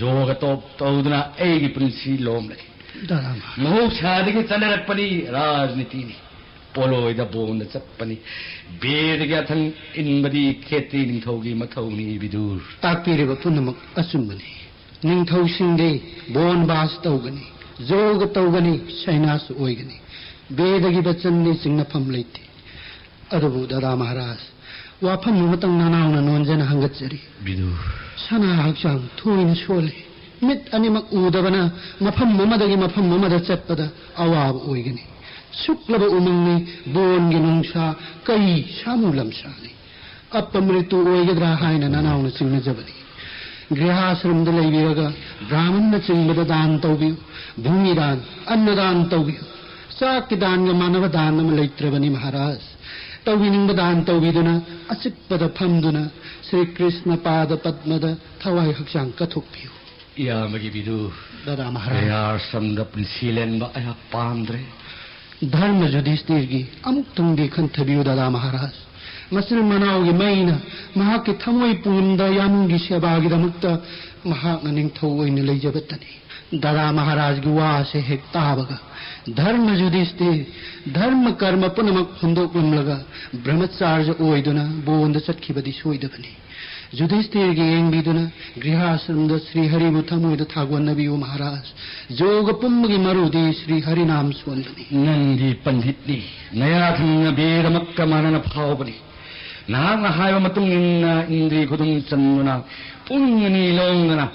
ꯌꯣꯒ ꯇꯣꯞ ꯇꯧꯗꯨꯅ ꯑꯩꯒꯤ ꯄꯨꯟꯁꯤ ꯂꯣꯝꯂꯒꯦ꯫ ꯗꯥꯗꯥ ꯃꯍꯥꯔꯥꯖ꯫ ꯃꯍꯧꯁꯥꯗꯒꯤ ꯆꯠꯅꯔꯛꯄꯅꯤ, ꯔꯥꯖꯅꯤꯇꯤꯅꯤ꯫ ꯄꯣꯂꯣꯏꯗ ꯕꯣꯟꯗ ꯆꯠꯄꯅꯤ꯫ ꯕꯦꯗꯒꯤ ꯑꯊꯪ ꯏꯟꯕꯗꯤ ꯈꯦꯇ꯭ꯔꯤ ꯅꯤꯡꯊꯧꯒꯤ ꯃꯊꯧꯅꯤ, ꯕꯤꯗꯨꯔ꯫ ꯇꯥꯛꯄꯤꯔꯤꯕ ꯄꯨꯝꯅꯃꯛ ꯑꯆꯨꯝꯕꯅꯤ꯫ ꯅꯤꯡꯊꯧꯁꯤꯡꯗꯤ ꯕꯣꯟ ꯕꯥꯁ ꯇꯧꯒꯅꯤ, ꯌꯣꯒ ꯇꯧꯒꯅꯤ, ꯁꯩꯅꯥꯁꯨ ꯑꯣꯏꯒꯅꯤ꯫ ꯕꯦꯗꯒꯤ ꯕꯆꯟꯗꯤ ꯆꯤꯡꯅꯐꯝ ꯂꯩꯇꯦ꯫ ꯑꯗꯨꯕꯨ ꯗꯥꯗꯥ ꯃꯍꯥꯔꯥꯖ, ꯋꯥꯐꯝ ꯑꯃꯇꯪ ꯅꯅꯥꯎꯅ ꯅꯣꯟꯖꯅ ꯍꯪꯒꯠꯆꯔꯤ꯫ ꯕꯤꯗꯨ꯫ ꯁꯅꯥ ꯍꯛꯆꯥꯡ ꯊꯣꯏꯅ ꯁꯣꯜꯂꯤ꯫ ꯃꯤꯠ ꯑꯅꯤꯃꯛ ꯎꯗꯕꯅ ꯃꯐꯝ ꯑꯃꯗꯒꯤ ꯃꯐꯝ ꯑꯃꯗ ꯆꯠꯄꯗ ꯑꯋꯥꯕ ꯑꯣꯏꯒꯅꯤ꯫ ꯁꯨꯛꯂꯕ ꯎꯃꯪꯅꯤ, ꯕꯣꯟꯒꯤ ꯅꯨꯡꯁꯥ, ꯀꯩ ꯁꯥꯃꯨ ꯂꯝꯁꯥꯅꯤ꯫ ꯑꯄꯃ꯭ꯔꯤꯇꯨ ꯑꯣꯏꯒꯗ꯭ꯔꯥ ꯍꯥꯏꯅ ꯅꯅꯥꯎꯅ ꯆꯤꯡꯅꯖꯕꯅꯤ꯫ ꯒ꯭ꯔꯤꯍꯥꯁ꯭ꯔꯝꯗ ꯂꯩꯕꯤꯔꯒ ꯕ꯭ꯔꯥꯍꯃꯟꯅꯆꯤꯡꯕꯗ ꯗꯥꯟ ꯇꯧꯕꯤꯌꯨ, ꯚꯨꯃꯤ ꯗꯥꯟ, ꯑꯟꯅ ꯗꯥꯟ ꯇꯧꯕꯤꯌꯨ꯫ ꯆꯥꯛꯀꯤ ꯗꯥꯟꯒ ꯃꯥꯟꯅꯕ ꯗꯥꯟ ꯑꯃ ꯂꯩꯇ꯭ꯔꯕꯅꯤ ꯃꯍꯥꯔꯥꯖ꯫ ꯇꯧꯕꯤꯅꯤꯡꯕ ꯗꯥꯟ ꯇꯧꯕꯤꯗꯨꯅ ꯑꯆꯤꯛꯄꯗ ꯐꯝꯗꯨꯅ ꯁ꯭ꯔꯤ ꯀ꯭ꯔꯤꯁꯅ ꯄꯥꯗ ꯄꯗꯃꯗ ꯊꯋꯥꯏ ꯍꯛꯆꯥꯡ ꯀꯠꯊꯣꯛꯄꯤꯌꯨ꯫ ꯏꯌꯥꯝꯕꯒꯤ ꯕꯤꯗꯨ꯫ ꯗꯥꯗꯥ ꯃꯍꯥꯔꯥꯖ꯫ ꯒ꯭ꯔꯤꯍꯥꯁ꯭ꯔꯝꯗ ꯄꯨꯟꯁꯤ ꯂꯦꯟꯕ ꯑꯩꯍꯥꯛ ꯄꯥꯝꯗ꯭ꯔꯦ꯫ ꯙꯔꯃ ꯌꯨꯙꯤꯁꯇꯤꯔꯒꯤ ꯑꯃꯨꯛꯇꯪꯗꯤ ꯈꯟꯊꯕꯤꯌꯨ ꯗꯥꯗꯥ ꯃꯍꯥꯔꯥꯖ꯫ ꯃꯆꯤꯟ ꯃꯅꯥꯎꯒꯤ ꯃꯩꯅ ꯃꯍꯥꯛꯀꯤ ꯊꯃꯣꯏ ꯄꯨꯝꯗ ꯌꯥꯝꯒꯤ ꯁꯦꯕꯥꯒꯤꯗꯃꯛꯇ ꯃꯍꯥꯛꯅ ꯅꯤꯡꯊꯧ ꯑꯣꯏꯅ ꯂꯩꯖꯕꯇꯅꯤ꯫ ꯗꯥꯗꯥ ꯃꯍꯥꯔꯥꯖꯒꯤ ꯋꯥꯁꯦ ꯍꯦꯛ ꯇꯥꯕꯒ ꯙꯔꯃ ꯌꯨꯙꯤꯁꯇꯤꯔ ꯙꯔꯃ ꯀꯔꯃ ꯄꯨꯝꯅꯃꯛ ꯍꯨꯟꯗꯣꯛꯂꯝꯂꯒ ꯕ꯭ꯔꯍꯃꯆꯥꯔꯖ ꯑꯣꯏꯗꯨꯅ ꯕꯣꯟꯗ ꯆꯠꯈꯤꯕꯗꯤ ꯁꯣꯏꯗꯕꯅꯤ꯫ ꯌꯨꯙꯤꯁꯊꯤꯔꯒꯤ ꯌꯦꯡꯕꯤꯗꯨꯅ ꯒ꯭ꯔꯤꯍꯥꯁ꯭ꯔꯝꯗ ꯁ꯭ꯔꯤ ꯍꯔꯤꯕꯨ ꯊꯃꯣꯏꯗ ꯊꯥꯒꯣꯟꯅꯕꯤꯌꯨ ꯃꯍꯥꯔꯥꯖ꯫ ꯌꯣꯒ ꯄꯨꯝꯕꯒꯤ ꯃꯔꯨꯗꯤ ꯁ꯭ꯔꯤ ꯍꯔꯤꯅꯥꯝ ꯁꯣꯟꯕꯅꯤ꯫ ꯅꯪꯗꯤ ꯄꯟꯗꯤꯠꯅꯤ, ꯅꯌꯥ ꯊꯪꯅ ꯕꯦꯗꯃꯛꯀ ꯃꯥꯟꯅꯅ ꯐꯥꯎꯕꯅꯤ꯫ ꯅꯍꯥꯛꯅ ꯍꯥꯏꯕ ꯃꯇꯨꯡ ꯏꯟꯅ ꯏꯟꯗ꯭ꯔꯤ ꯈꯨꯗꯨꯝ ꯆꯟꯗꯨꯅ ꯄꯨꯡ ꯑꯅꯤ ꯂꯣꯡꯗꯅ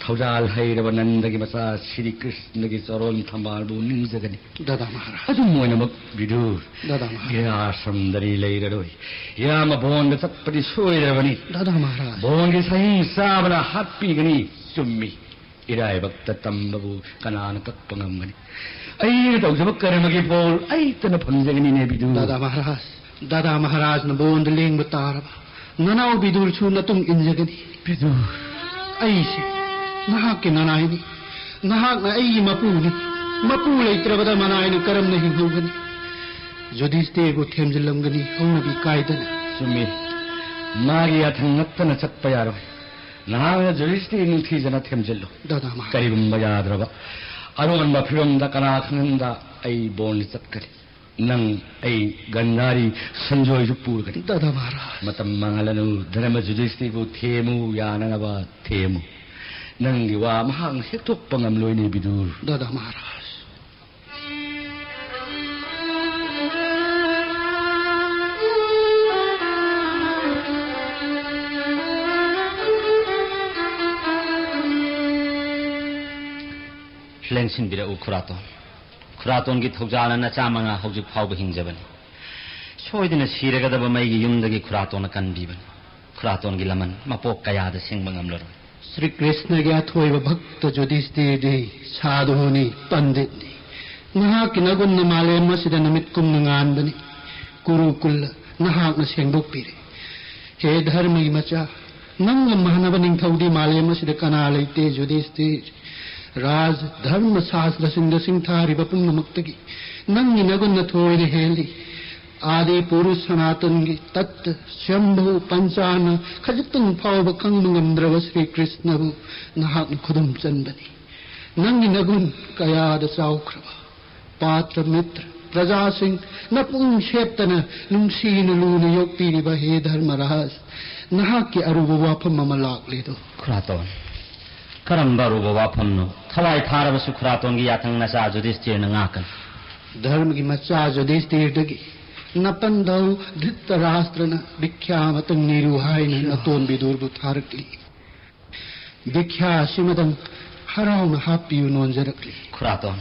ꯊꯧꯖꯥꯜ ꯍꯩꯔꯕ ꯅꯟꯗꯒꯤ ꯃꯆꯥ ꯁ꯭ꯔꯤ ꯀ꯭ꯔꯤꯁꯅꯒꯤ ꯆꯔꯣꯟ ꯊꯝꯕꯥꯜꯕꯨ ꯅꯤꯡꯖꯒꯅꯤ꯫ ꯗꯥꯗꯥ ꯃꯍꯥꯔꯥꯖ꯫ ꯑꯗꯨꯝ ꯑꯣꯏꯅꯃꯛ ꯕꯤꯗꯨꯔ, ꯗꯥꯗꯥ ꯃꯍꯥꯔꯥꯖ꯫ ꯒ꯭ꯔꯤꯍꯥꯁ꯭ꯔꯝꯗꯗꯤ ꯂꯩꯔꯔꯣꯏ꯫ ꯏꯌꯥꯝꯕ ꯕꯣꯟꯗ ꯆꯠꯄꯗꯤ ꯁꯣꯏꯗ꯭ꯔꯕꯅꯤ꯫ ꯗꯥꯗꯥ ꯃꯍꯥꯔꯥꯖ꯫ ꯕꯣꯟꯒꯤ ꯁꯍꯤꯡ ꯆꯥꯕꯅ ꯍꯥꯠꯄꯤꯒꯅꯤ꯫ ꯆꯨꯝꯃꯤ꯫ ꯏꯔꯥꯏꯕꯛꯇ ꯇꯝꯕꯕꯨ ꯀꯅꯥꯅ ꯀꯛꯄ ꯉꯝꯒꯅꯤ? ꯑꯩꯅ ꯇꯧꯖꯕ ꯀꯔꯃꯒꯤ ꯐꯣꯜ ꯑꯩꯇꯅ ꯐꯪꯖꯒꯅꯤꯅꯦ ꯕꯤꯗꯨ꯫ ꯗꯥꯗꯥ ꯃꯍꯥꯔꯥꯖ, ꯗꯥꯗꯥ ꯃꯍꯥꯔꯥꯖꯅ ꯕꯣꯟꯗ ꯂꯦꯡꯕ ꯇꯥꯔꯕ ꯅꯅꯥꯎ ꯕꯤꯗꯨꯔꯁꯨ ꯅꯇꯨꯡ ꯏꯟꯖꯒꯅꯤ꯫ ꯕꯤꯗꯨ꯫ ꯑꯩꯁꯦ ꯅꯍꯥꯛꯀꯤ ꯅꯅꯥꯏꯅꯤ꯫ ꯅꯍꯥꯛꯅ ꯑꯩꯒꯤ ꯃꯄꯨꯅꯤ꯫ ꯃꯄꯨ ꯂꯩꯇ꯭ꯔꯕꯗ ꯃꯅꯥꯏꯅ ꯀꯔꯝꯅ ꯍꯤꯡꯍꯧꯒꯅꯤ? ꯌꯨꯙꯤꯁꯊꯤꯔꯕꯨ ꯊꯦꯝꯖꯤꯜꯂꯝꯒꯅꯤ ꯍꯧꯅꯕꯤ ꯀꯥꯏꯗꯅ꯫ ꯆꯨꯝꯃꯤ꯫ ꯃꯥꯒꯤ ꯌꯥꯊꯪ ꯅꯠꯇꯅ ꯆꯠꯄ ꯌꯥꯔꯣꯏ꯫ ꯅꯍꯥꯛꯅ ꯖꯨꯔꯤꯁꯇꯤ ꯅꯤꯡꯊꯤꯖꯅ ꯊꯦꯝꯖꯤꯜꯂꯨ꯫ ꯗꯥꯗꯥ ꯃꯍꯥꯔꯥꯖ꯫ ꯀꯔꯤꯒꯨꯝꯕ ꯌꯥꯗ꯭ꯔꯕ ꯑꯔꯣꯟꯕ ꯐꯤꯕꯝꯗ ꯀꯅꯥ ꯈꯪꯍꯟꯗ ꯑꯩ ꯕꯣꯟꯗ ꯆꯠꯀꯅꯤ꯫ ꯅꯪ ꯑꯩ ꯒꯟꯙꯥꯔꯤ ꯁꯟꯖꯣꯏꯁꯨ ꯄꯨꯔꯒꯅꯤ꯫ ꯗꯥꯗꯥ ꯃꯍꯥꯔꯥꯖ꯫ ꯃꯇꯝ ꯃꯥꯡꯍꯜꯂꯅꯨ꯫ ꯙꯔꯃ ꯖꯨꯔꯤꯁꯇꯤꯕꯨ ꯊꯦꯝꯃꯨ, ꯌꯥꯅꯅꯕ ꯊꯦꯝꯃꯨ꯫ ꯅꯪꯒꯤ ꯋꯥ ꯃꯍꯥꯛꯅ ꯍꯦꯛꯇꯣꯛꯄ ꯉꯝꯂꯣꯏꯅꯦ ꯕꯤꯗꯨꯔ꯫ ꯗꯥꯗꯥ ꯃꯍꯥꯔꯥꯖ꯫ ꯂꯦꯡꯁꯤꯟꯕꯤꯔꯛꯎ ꯈꯨꯔꯥꯇꯣꯟ꯫ ꯈꯨꯔꯥꯇꯣꯟꯒꯤ ꯊꯧꯖꯥꯜꯅ ꯅꯆꯥ ꯃꯉꯥ ꯍꯧꯖꯤꯛ ꯐꯥꯎꯕ ꯍꯤꯡꯖꯕꯅꯤ꯫ ꯁꯣꯏꯗꯅ ꯁꯤꯔꯒꯗꯕ ꯃꯩꯒꯤ ꯌꯨꯝꯗꯒꯤ ꯈꯨꯔꯥꯇꯣꯟꯅ ꯀꯟꯕꯤꯕꯅꯤ꯫ ꯈꯨꯔꯥꯇꯣꯟꯒꯤ ꯂꯃꯟ ꯃꯄꯣꯛ ꯀꯌꯥꯗ ꯁꯤꯡꯕ ꯉꯝꯂꯔꯣꯏ꯫ ꯁ꯭ꯔꯤ ꯀ꯭ꯔꯤꯁꯅꯒꯤ ꯑꯊꯣꯏꯕ ꯚꯛꯇ ꯖꯨꯙꯤꯁꯇꯤꯔꯗꯤ ꯁꯥꯙꯨꯅꯤ, ꯄꯟꯗꯤꯠꯅꯤ꯫ ꯅꯍꯥꯛꯀꯤ ꯅꯒꯨꯟꯅ ꯃꯥꯂꯦꯝ ꯑꯁꯤꯗ ꯅꯨꯃꯤꯠ ꯀꯨꯝꯅ ꯉꯥꯟꯕꯅꯤ꯫ ꯀꯨꯔꯨꯀꯨꯜ ꯅꯍꯥꯛꯅ ꯁꯦꯡꯗꯣꯛꯄꯤꯔꯦ꯫ ꯍꯦ ꯙꯔꯃꯒꯤ ꯃꯆꯥ, ꯅꯪꯒ ꯃꯥꯟꯅꯕ ꯅꯤꯡꯊꯧꯗꯤ ꯃꯥꯂꯦꯝ ꯑꯁꯤꯗ ꯀꯅꯥ ꯂꯩꯇꯦ ꯖꯨꯙꯤꯁꯇꯤꯔ꯫ ꯔꯥꯖ ꯙꯔꯃ ꯁꯥꯁꯇ꯭ꯔꯁꯤꯡꯗ ꯁꯤꯡꯊꯥꯔꯤꯕ ꯄꯨꯝꯅꯃꯛꯇꯒꯤ ꯅꯪꯒꯤ ꯅꯒꯨꯟꯅ ꯊꯣꯏꯅ ꯍꯦꯜꯂꯤ꯫ ꯑꯥꯗꯤ ꯄꯨꯔꯨꯁ ꯁꯅꯥꯇꯟꯒꯤ ꯇꯠꯇ ꯁ꯭ꯌꯝꯚꯨ ꯄꯟꯆꯥꯅ ꯈꯖꯤꯛꯇꯪ ꯐꯥꯎꯕ ꯈꯪꯕ ꯉꯝꯗ꯭ꯔꯕ ꯁ꯭ꯔꯤ ꯀ꯭ꯔꯤꯁꯅꯕꯨ ꯅꯍꯥꯛꯅ ꯈꯨꯗꯨꯝ ꯆꯟꯕꯅꯤ꯫ ꯅꯪꯒꯤ ꯅꯒꯨꯟ ꯀꯌꯥꯗ ꯆꯥꯎꯈ꯭ꯔꯕ꯫ ꯄꯥꯇ꯭ꯔ ꯃꯤꯇ꯭ꯔ, ꯄ꯭ꯔꯖꯥꯁꯤꯡ, ꯅꯄꯨꯛꯅꯤꯡ ꯁꯦꯠꯇꯅ ꯅꯨꯡꯁꯤꯅ ꯂꯨꯅ ꯌꯣꯛꯄꯤꯔꯤꯕ ꯍꯦ ꯙꯔꯃꯔꯥꯖ, ꯅꯍꯥꯛꯀꯤ ꯑꯔꯨꯕ ꯋꯥꯐꯝ ꯑꯃ ꯂꯥꯛꯂꯦꯗꯣ꯫ ꯈꯨꯔꯥꯇꯣꯟ, ꯀꯔꯝꯕ ꯑꯔꯨꯕ ꯋꯥꯐꯝꯅꯣ? ꯊꯋꯥꯏ ꯊꯥꯔꯕꯁꯨ ꯈꯨꯔꯥꯇꯣꯟꯒꯤ ꯌꯥꯊꯪ ꯅꯆꯥ ꯖꯨꯗꯤꯁꯇꯤꯔꯅ ꯉꯥꯛꯀꯅꯤ꯫ ꯙꯔꯃꯒꯤ ꯃꯆꯥ ꯖꯨꯗꯤꯁꯇꯤꯔꯗꯒꯤ ꯅꯄꯟꯗꯧ ꯙ꯭ꯔꯤꯇꯔꯥꯁꯇ꯭ꯔꯅ ꯚꯤꯈ꯭ꯌꯥ ꯑꯃꯇꯪ ꯅꯤꯔꯨ ꯍꯥꯏꯅ ꯅꯇꯣꯟ ꯕꯤꯗꯨꯔꯕꯨ ꯊꯥꯔꯛꯂꯤ꯫ ꯚꯤꯈ꯭ꯌꯥ ꯑꯁꯤꯃꯇꯪ ꯍꯔꯥꯎꯅ ꯍꯥꯞꯄꯤꯌꯨ ꯅꯣꯟꯖꯔꯛꯂꯤ꯫ ꯈꯨꯔꯥꯇꯣꯟ,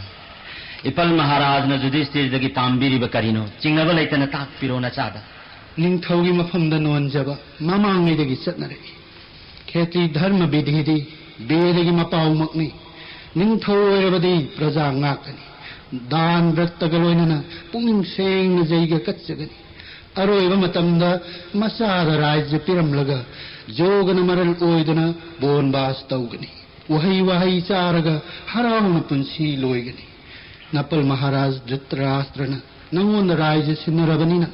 ꯏꯄꯜ ꯃꯍꯥꯔꯥꯖꯅ ꯖꯨꯗꯤꯁꯇꯤꯔꯗꯒꯤ ꯄꯥꯝꯕꯤꯔꯤꯕ ꯀꯔꯤꯅꯣ? ꯆꯤꯡꯅꯕ ꯂꯩꯇꯅ ꯇꯥꯛꯄꯤꯔꯣ ꯅꯆꯥꯗ꯫ ꯅꯤꯡꯊꯧꯒꯤ ꯃꯐꯝꯗ ꯅꯣꯟꯖꯕ ꯃꯃꯥꯡꯉꯩꯗꯒꯤ ꯆꯠꯅꯔꯛꯏ꯫ ꯈꯦꯇ꯭ꯔꯤ ꯙꯔꯃ ꯕꯤꯙꯤꯗꯤ ꯕꯦꯗꯒꯤ ꯃꯄꯥꯎꯃꯛꯅꯤ꯫ ꯅꯤꯡꯊꯧ ꯑꯣꯏꯔꯕꯗꯤ ꯄ꯭ꯔꯖꯥ ꯉꯥꯛꯀꯅꯤ꯫ ꯗꯥꯟ ꯕ꯭ꯔꯠꯇꯒ ꯂꯣꯏꯅꯅ ꯄꯨꯛꯅꯤꯡ ꯁꯦꯡꯅ ꯖꯩꯒ ꯀꯠꯆꯒꯅꯤ꯫ ꯑꯔꯣꯏꯕ ꯃꯇꯝꯗ ꯃꯆꯥꯗ ꯔꯥꯏꯖ ꯄꯤꯔꯝꯂꯒ ꯖꯣꯒꯅ ꯃꯔꯜ ꯑꯣꯏꯗꯨꯅ ꯕꯣꯟꯕꯥꯁ ꯇꯧꯒꯅꯤ꯫ ꯎꯍꯩ ꯋꯥꯍꯩ ꯆꯥꯔꯒ ꯍꯔꯥꯎꯅ ꯄꯨꯟꯁꯤ ꯂꯣꯏꯒꯅꯤ꯫ ꯅꯄꯜ ꯃꯍꯥꯔꯥꯖ ꯙ꯭ꯔꯤꯇꯔꯥꯁꯇ꯭ꯔꯅ ꯅꯉꯣꯟꯗ ꯔꯥꯏꯖ ꯁꯤꯟꯅꯔꯕꯅꯤꯅ,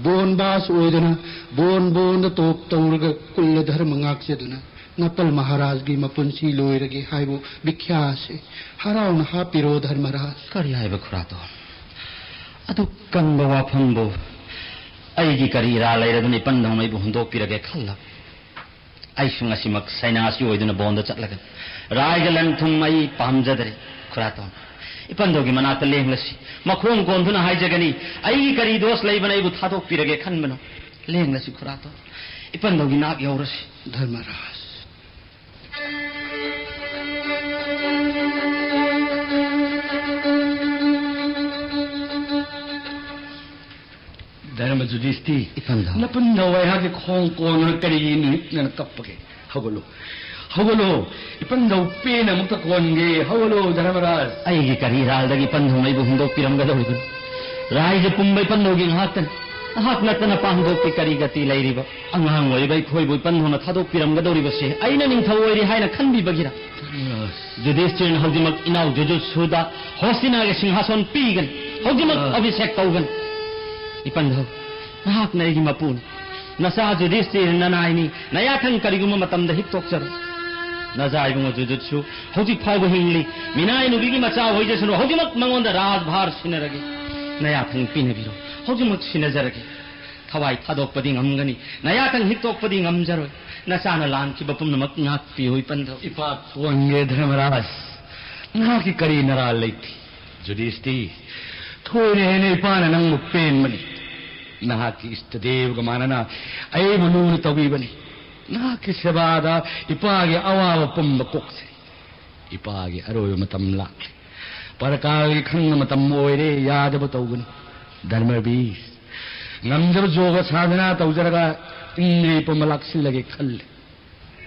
ꯕꯣꯟꯕꯥꯁ ꯑꯣꯏꯗꯨꯅ ꯕꯣꯟ ꯕꯣꯟꯗ ꯇꯣꯞ ꯇꯧꯔꯒ ꯀꯨꯜꯂ ꯙꯔꯃ ꯉꯥꯛꯆꯗꯨꯅ ꯅꯄꯜ ꯃꯍꯥꯔꯥꯖꯒꯤ ꯃꯄꯨꯟꯁꯤ ꯂꯣꯏꯔꯒꯦ ꯍꯥꯏꯕꯨ ꯚꯤꯈ꯭ꯌꯥꯁꯦ ꯍꯔꯥꯎꯅ ꯍꯥꯞꯄꯤꯔꯣ ꯙꯔꯃꯔꯥꯖ꯫ ꯀꯔꯤ ꯍꯥꯏꯕ ꯈꯨꯔꯥꯇꯣꯟ? ꯑꯗꯨꯛ ꯀꯟꯕ ꯋꯥꯐꯝꯕꯨ ꯑꯩꯒꯤ ꯀꯔꯤ ꯏꯔꯥ ꯂꯩꯔꯗꯨꯅ ꯏꯄꯟꯗꯧꯅ ꯑꯩꯕꯨ ꯍꯨꯟꯗꯣꯛꯄꯤꯔꯒꯦ ꯈꯜꯂꯕ? ꯑꯩꯁꯨ ꯉꯁꯤꯃꯛ ꯁꯩꯅꯥꯁꯤ ꯑꯣꯏꯗꯨꯅ ꯕꯣꯟꯗ ꯆꯠꯂꯒꯅꯤ꯫ ꯔꯥꯏꯒ ꯂꯟ ꯊꯨꯝ ꯑꯩ ꯄꯥꯝꯖꯗꯔꯦ꯫ ꯈꯨꯔꯥꯇꯣꯟ, ꯏꯄꯟꯗꯧꯒꯤ ꯃꯅꯥꯛꯇ ꯂꯦꯡꯂꯁꯤ꯫ ꯃꯈꯣꯡ ꯀꯣꯟꯗꯨꯅ ꯍꯥꯏꯖꯒꯅꯤ, ꯑꯩꯒꯤ ꯀꯔꯤ ꯗꯣꯁ ꯂꯩꯕꯅ ꯑꯩꯕꯨ ꯊꯥꯗꯣꯛꯄꯤꯔꯒꯦ ꯈꯟꯕꯅꯣ? ꯂꯦꯡꯂꯁꯤ ꯈꯨꯔꯥꯇꯣꯟ, ꯏꯄꯟꯗꯧꯒꯤ ꯅꯥꯛ ꯌꯧꯔꯁꯤ꯫ ꯙꯔꯃꯔꯥꯖ꯫ ꯙꯔꯃ ꯖꯨꯗꯤꯁꯇꯤ, ꯏꯄꯟꯗꯧ꯫ ꯅꯄꯨꯟꯗꯧ ꯑꯩꯍꯥꯛꯀꯤ ꯈꯣꯡ ꯀꯣꯟꯗꯨꯅ ꯀꯔꯤꯒꯤ ꯅꯤꯛꯅꯅ ꯀꯞꯄꯒꯦ? ꯍꯧꯒꯠꯂꯨ, ꯍꯧꯒꯠꯂꯨ, ꯏꯄꯟꯗꯧ ꯄꯦꯟꯅ ꯑꯃꯨꯛꯇ ꯀꯣꯟꯒꯦ꯫ ꯍꯧꯒꯠꯂꯨ, ꯙꯔꯃꯔꯥꯖ꯫ ꯑꯩꯒꯤ ꯀꯔꯤ ꯏꯔꯥꯜꯗꯒꯤ ꯏꯄꯟꯗꯧꯅ ꯑꯩꯕꯨ ꯍꯨꯟꯗꯣꯛꯄꯤꯔꯝꯒꯗꯧꯔꯤꯕꯅꯣ? ꯔꯥꯏꯖ ꯄꯨꯝꯕ ꯏꯄꯟꯗꯧꯒꯤ ꯉꯥꯛꯇꯅꯤ꯫ ꯅꯍꯥꯛ ꯅꯠꯇꯅ ꯄꯥꯡꯊꯣꯛꯄꯤ ꯀꯔꯤ ꯒꯇꯤ ꯂꯩꯔꯤꯕ? ꯑꯉꯥꯡ ꯑꯣꯏꯔꯤꯕ ꯑꯩꯈꯣꯏꯕꯨ ꯏꯄꯟꯗꯧꯅ ꯊꯥꯗꯣꯛꯄꯤꯔꯝꯒꯗꯧꯔꯤꯕꯁꯦ ꯑꯩꯅ ꯅꯤꯡꯊꯧ ꯑꯣꯏꯔꯤ ꯍꯥꯏꯅ ꯈꯟꯕꯤꯕꯒꯤꯔ? ꯖꯨꯗꯤꯁꯇꯤꯔꯅ ꯍꯧꯖꯤꯛꯃꯛ ꯏꯅꯥꯎ ꯖꯨꯖꯨꯠꯁꯨꯗ ꯍꯣꯁꯇꯤꯅꯥꯒꯤ ꯁꯤꯡꯍꯥꯁꯣꯟ ꯄꯤꯒꯅꯤ꯫ ꯍꯧꯖꯤꯛꯃꯛ ꯑꯥ꯫ ꯑꯚꯤꯁꯦꯛ ꯇꯧꯒꯅꯤ꯫ ꯏꯄꯟꯗꯧ, ꯅꯍꯥꯛꯅ ꯑꯩꯒꯤ ꯃꯄꯨꯅꯤ꯫ ꯅꯆꯥ ꯖꯨꯗꯤꯁꯇꯤꯔ ꯅꯅꯥꯏꯅꯤ꯫ ꯅꯌꯥꯊꯪ ꯀꯔꯤꯒꯨꯝꯕ ꯃꯇꯝꯗ ꯍꯤꯛꯇꯣꯛꯆꯔꯣ꯫ ꯅꯆꯥ ꯏꯕꯨꯡꯉꯣ ꯖꯨꯖꯨꯠꯁꯨ ꯍꯧꯖꯤꯛ ꯐꯥꯎꯕ ꯍꯤꯡꯂꯤ꯫ ꯃꯤꯅꯥꯏ ꯅꯨꯄꯤꯒꯤ ꯃꯆꯥ ꯑꯣꯏꯖꯁꯅꯨ꯫ ꯍꯧꯖꯤꯛꯃꯛ ꯃꯉꯣꯟꯗ ꯔꯥꯖꯚꯥꯔ ꯁꯤꯟꯅꯔꯒꯦ꯫ ꯅꯌꯥꯊꯪ ꯄꯤꯅꯕꯤꯔꯣ꯫ ꯍꯧꯖꯤꯛꯃꯛ ꯁꯤꯟꯅꯖꯔꯒꯦ꯫ ꯊꯋꯥꯏ ꯊꯥꯗꯣꯛꯄꯗꯤ ꯉꯝꯒꯅꯤ, ꯅꯌꯥꯊꯪ ꯍꯤꯛꯇꯣꯛꯄꯗꯤ ꯉꯝꯖꯔꯣꯏ꯫ ꯅꯆꯥꯅ ꯂꯥꯟꯈꯤꯕ ꯄꯨꯝꯅꯃꯛ ꯉꯥꯛꯄꯤꯌꯨ, ꯏꯄꯟꯗꯧ꯫ ꯏꯄꯥꯛ ꯀꯣꯟꯒꯦ ꯙꯔꯃꯔꯥꯖ, ꯅꯍꯥꯛꯀꯤ ꯀꯔꯤ ꯅꯔꯥꯜ ꯂꯩꯇꯦ? ꯖꯨꯗꯤꯁꯇꯤ, ꯊꯣꯏꯅ ꯍꯦꯟꯅ ꯏꯄꯥꯅ ꯅꯪꯕꯨ ꯄꯦꯟꯕꯅꯤ꯫ ꯅꯍꯥꯛꯀꯤ ꯏꯁꯇꯗꯦꯕꯒ ꯃꯥꯟꯅꯅ ꯑꯩꯕꯨ ꯂꯨꯅ ꯇꯧꯕꯤꯕꯅꯤ꯫ ꯅꯍꯥꯛꯀꯤ ꯁꯦꯕꯥꯗ ꯏꯄꯥꯒꯤ ꯑꯋꯥꯕ ꯄꯨꯝꯕ ꯀꯣꯛꯆꯩ꯫ ꯏꯄꯥꯒꯤ ꯑꯔꯣꯏꯕ ꯃꯇꯝ ꯂꯥꯛꯂꯦ꯫ ꯄꯔꯀꯥꯜꯒꯤ ꯈꯪꯕ ꯃꯇꯝ ꯑꯣꯏꯔꯦ, ꯌꯥꯗꯕ ꯇꯧꯒꯅꯨ꯫ ꯙꯔꯃꯕꯤꯔ, ꯉꯝꯖꯕ ꯖꯣꯒ ꯁꯥꯙꯅꯥ ꯇꯧꯖꯔꯒ ꯏꯟꯗ꯭ꯔꯤ ꯄꯨꯝꯕ ꯂꯥꯛꯁꯤꯜꯂꯒꯦ ꯈꯜꯂꯦ꯫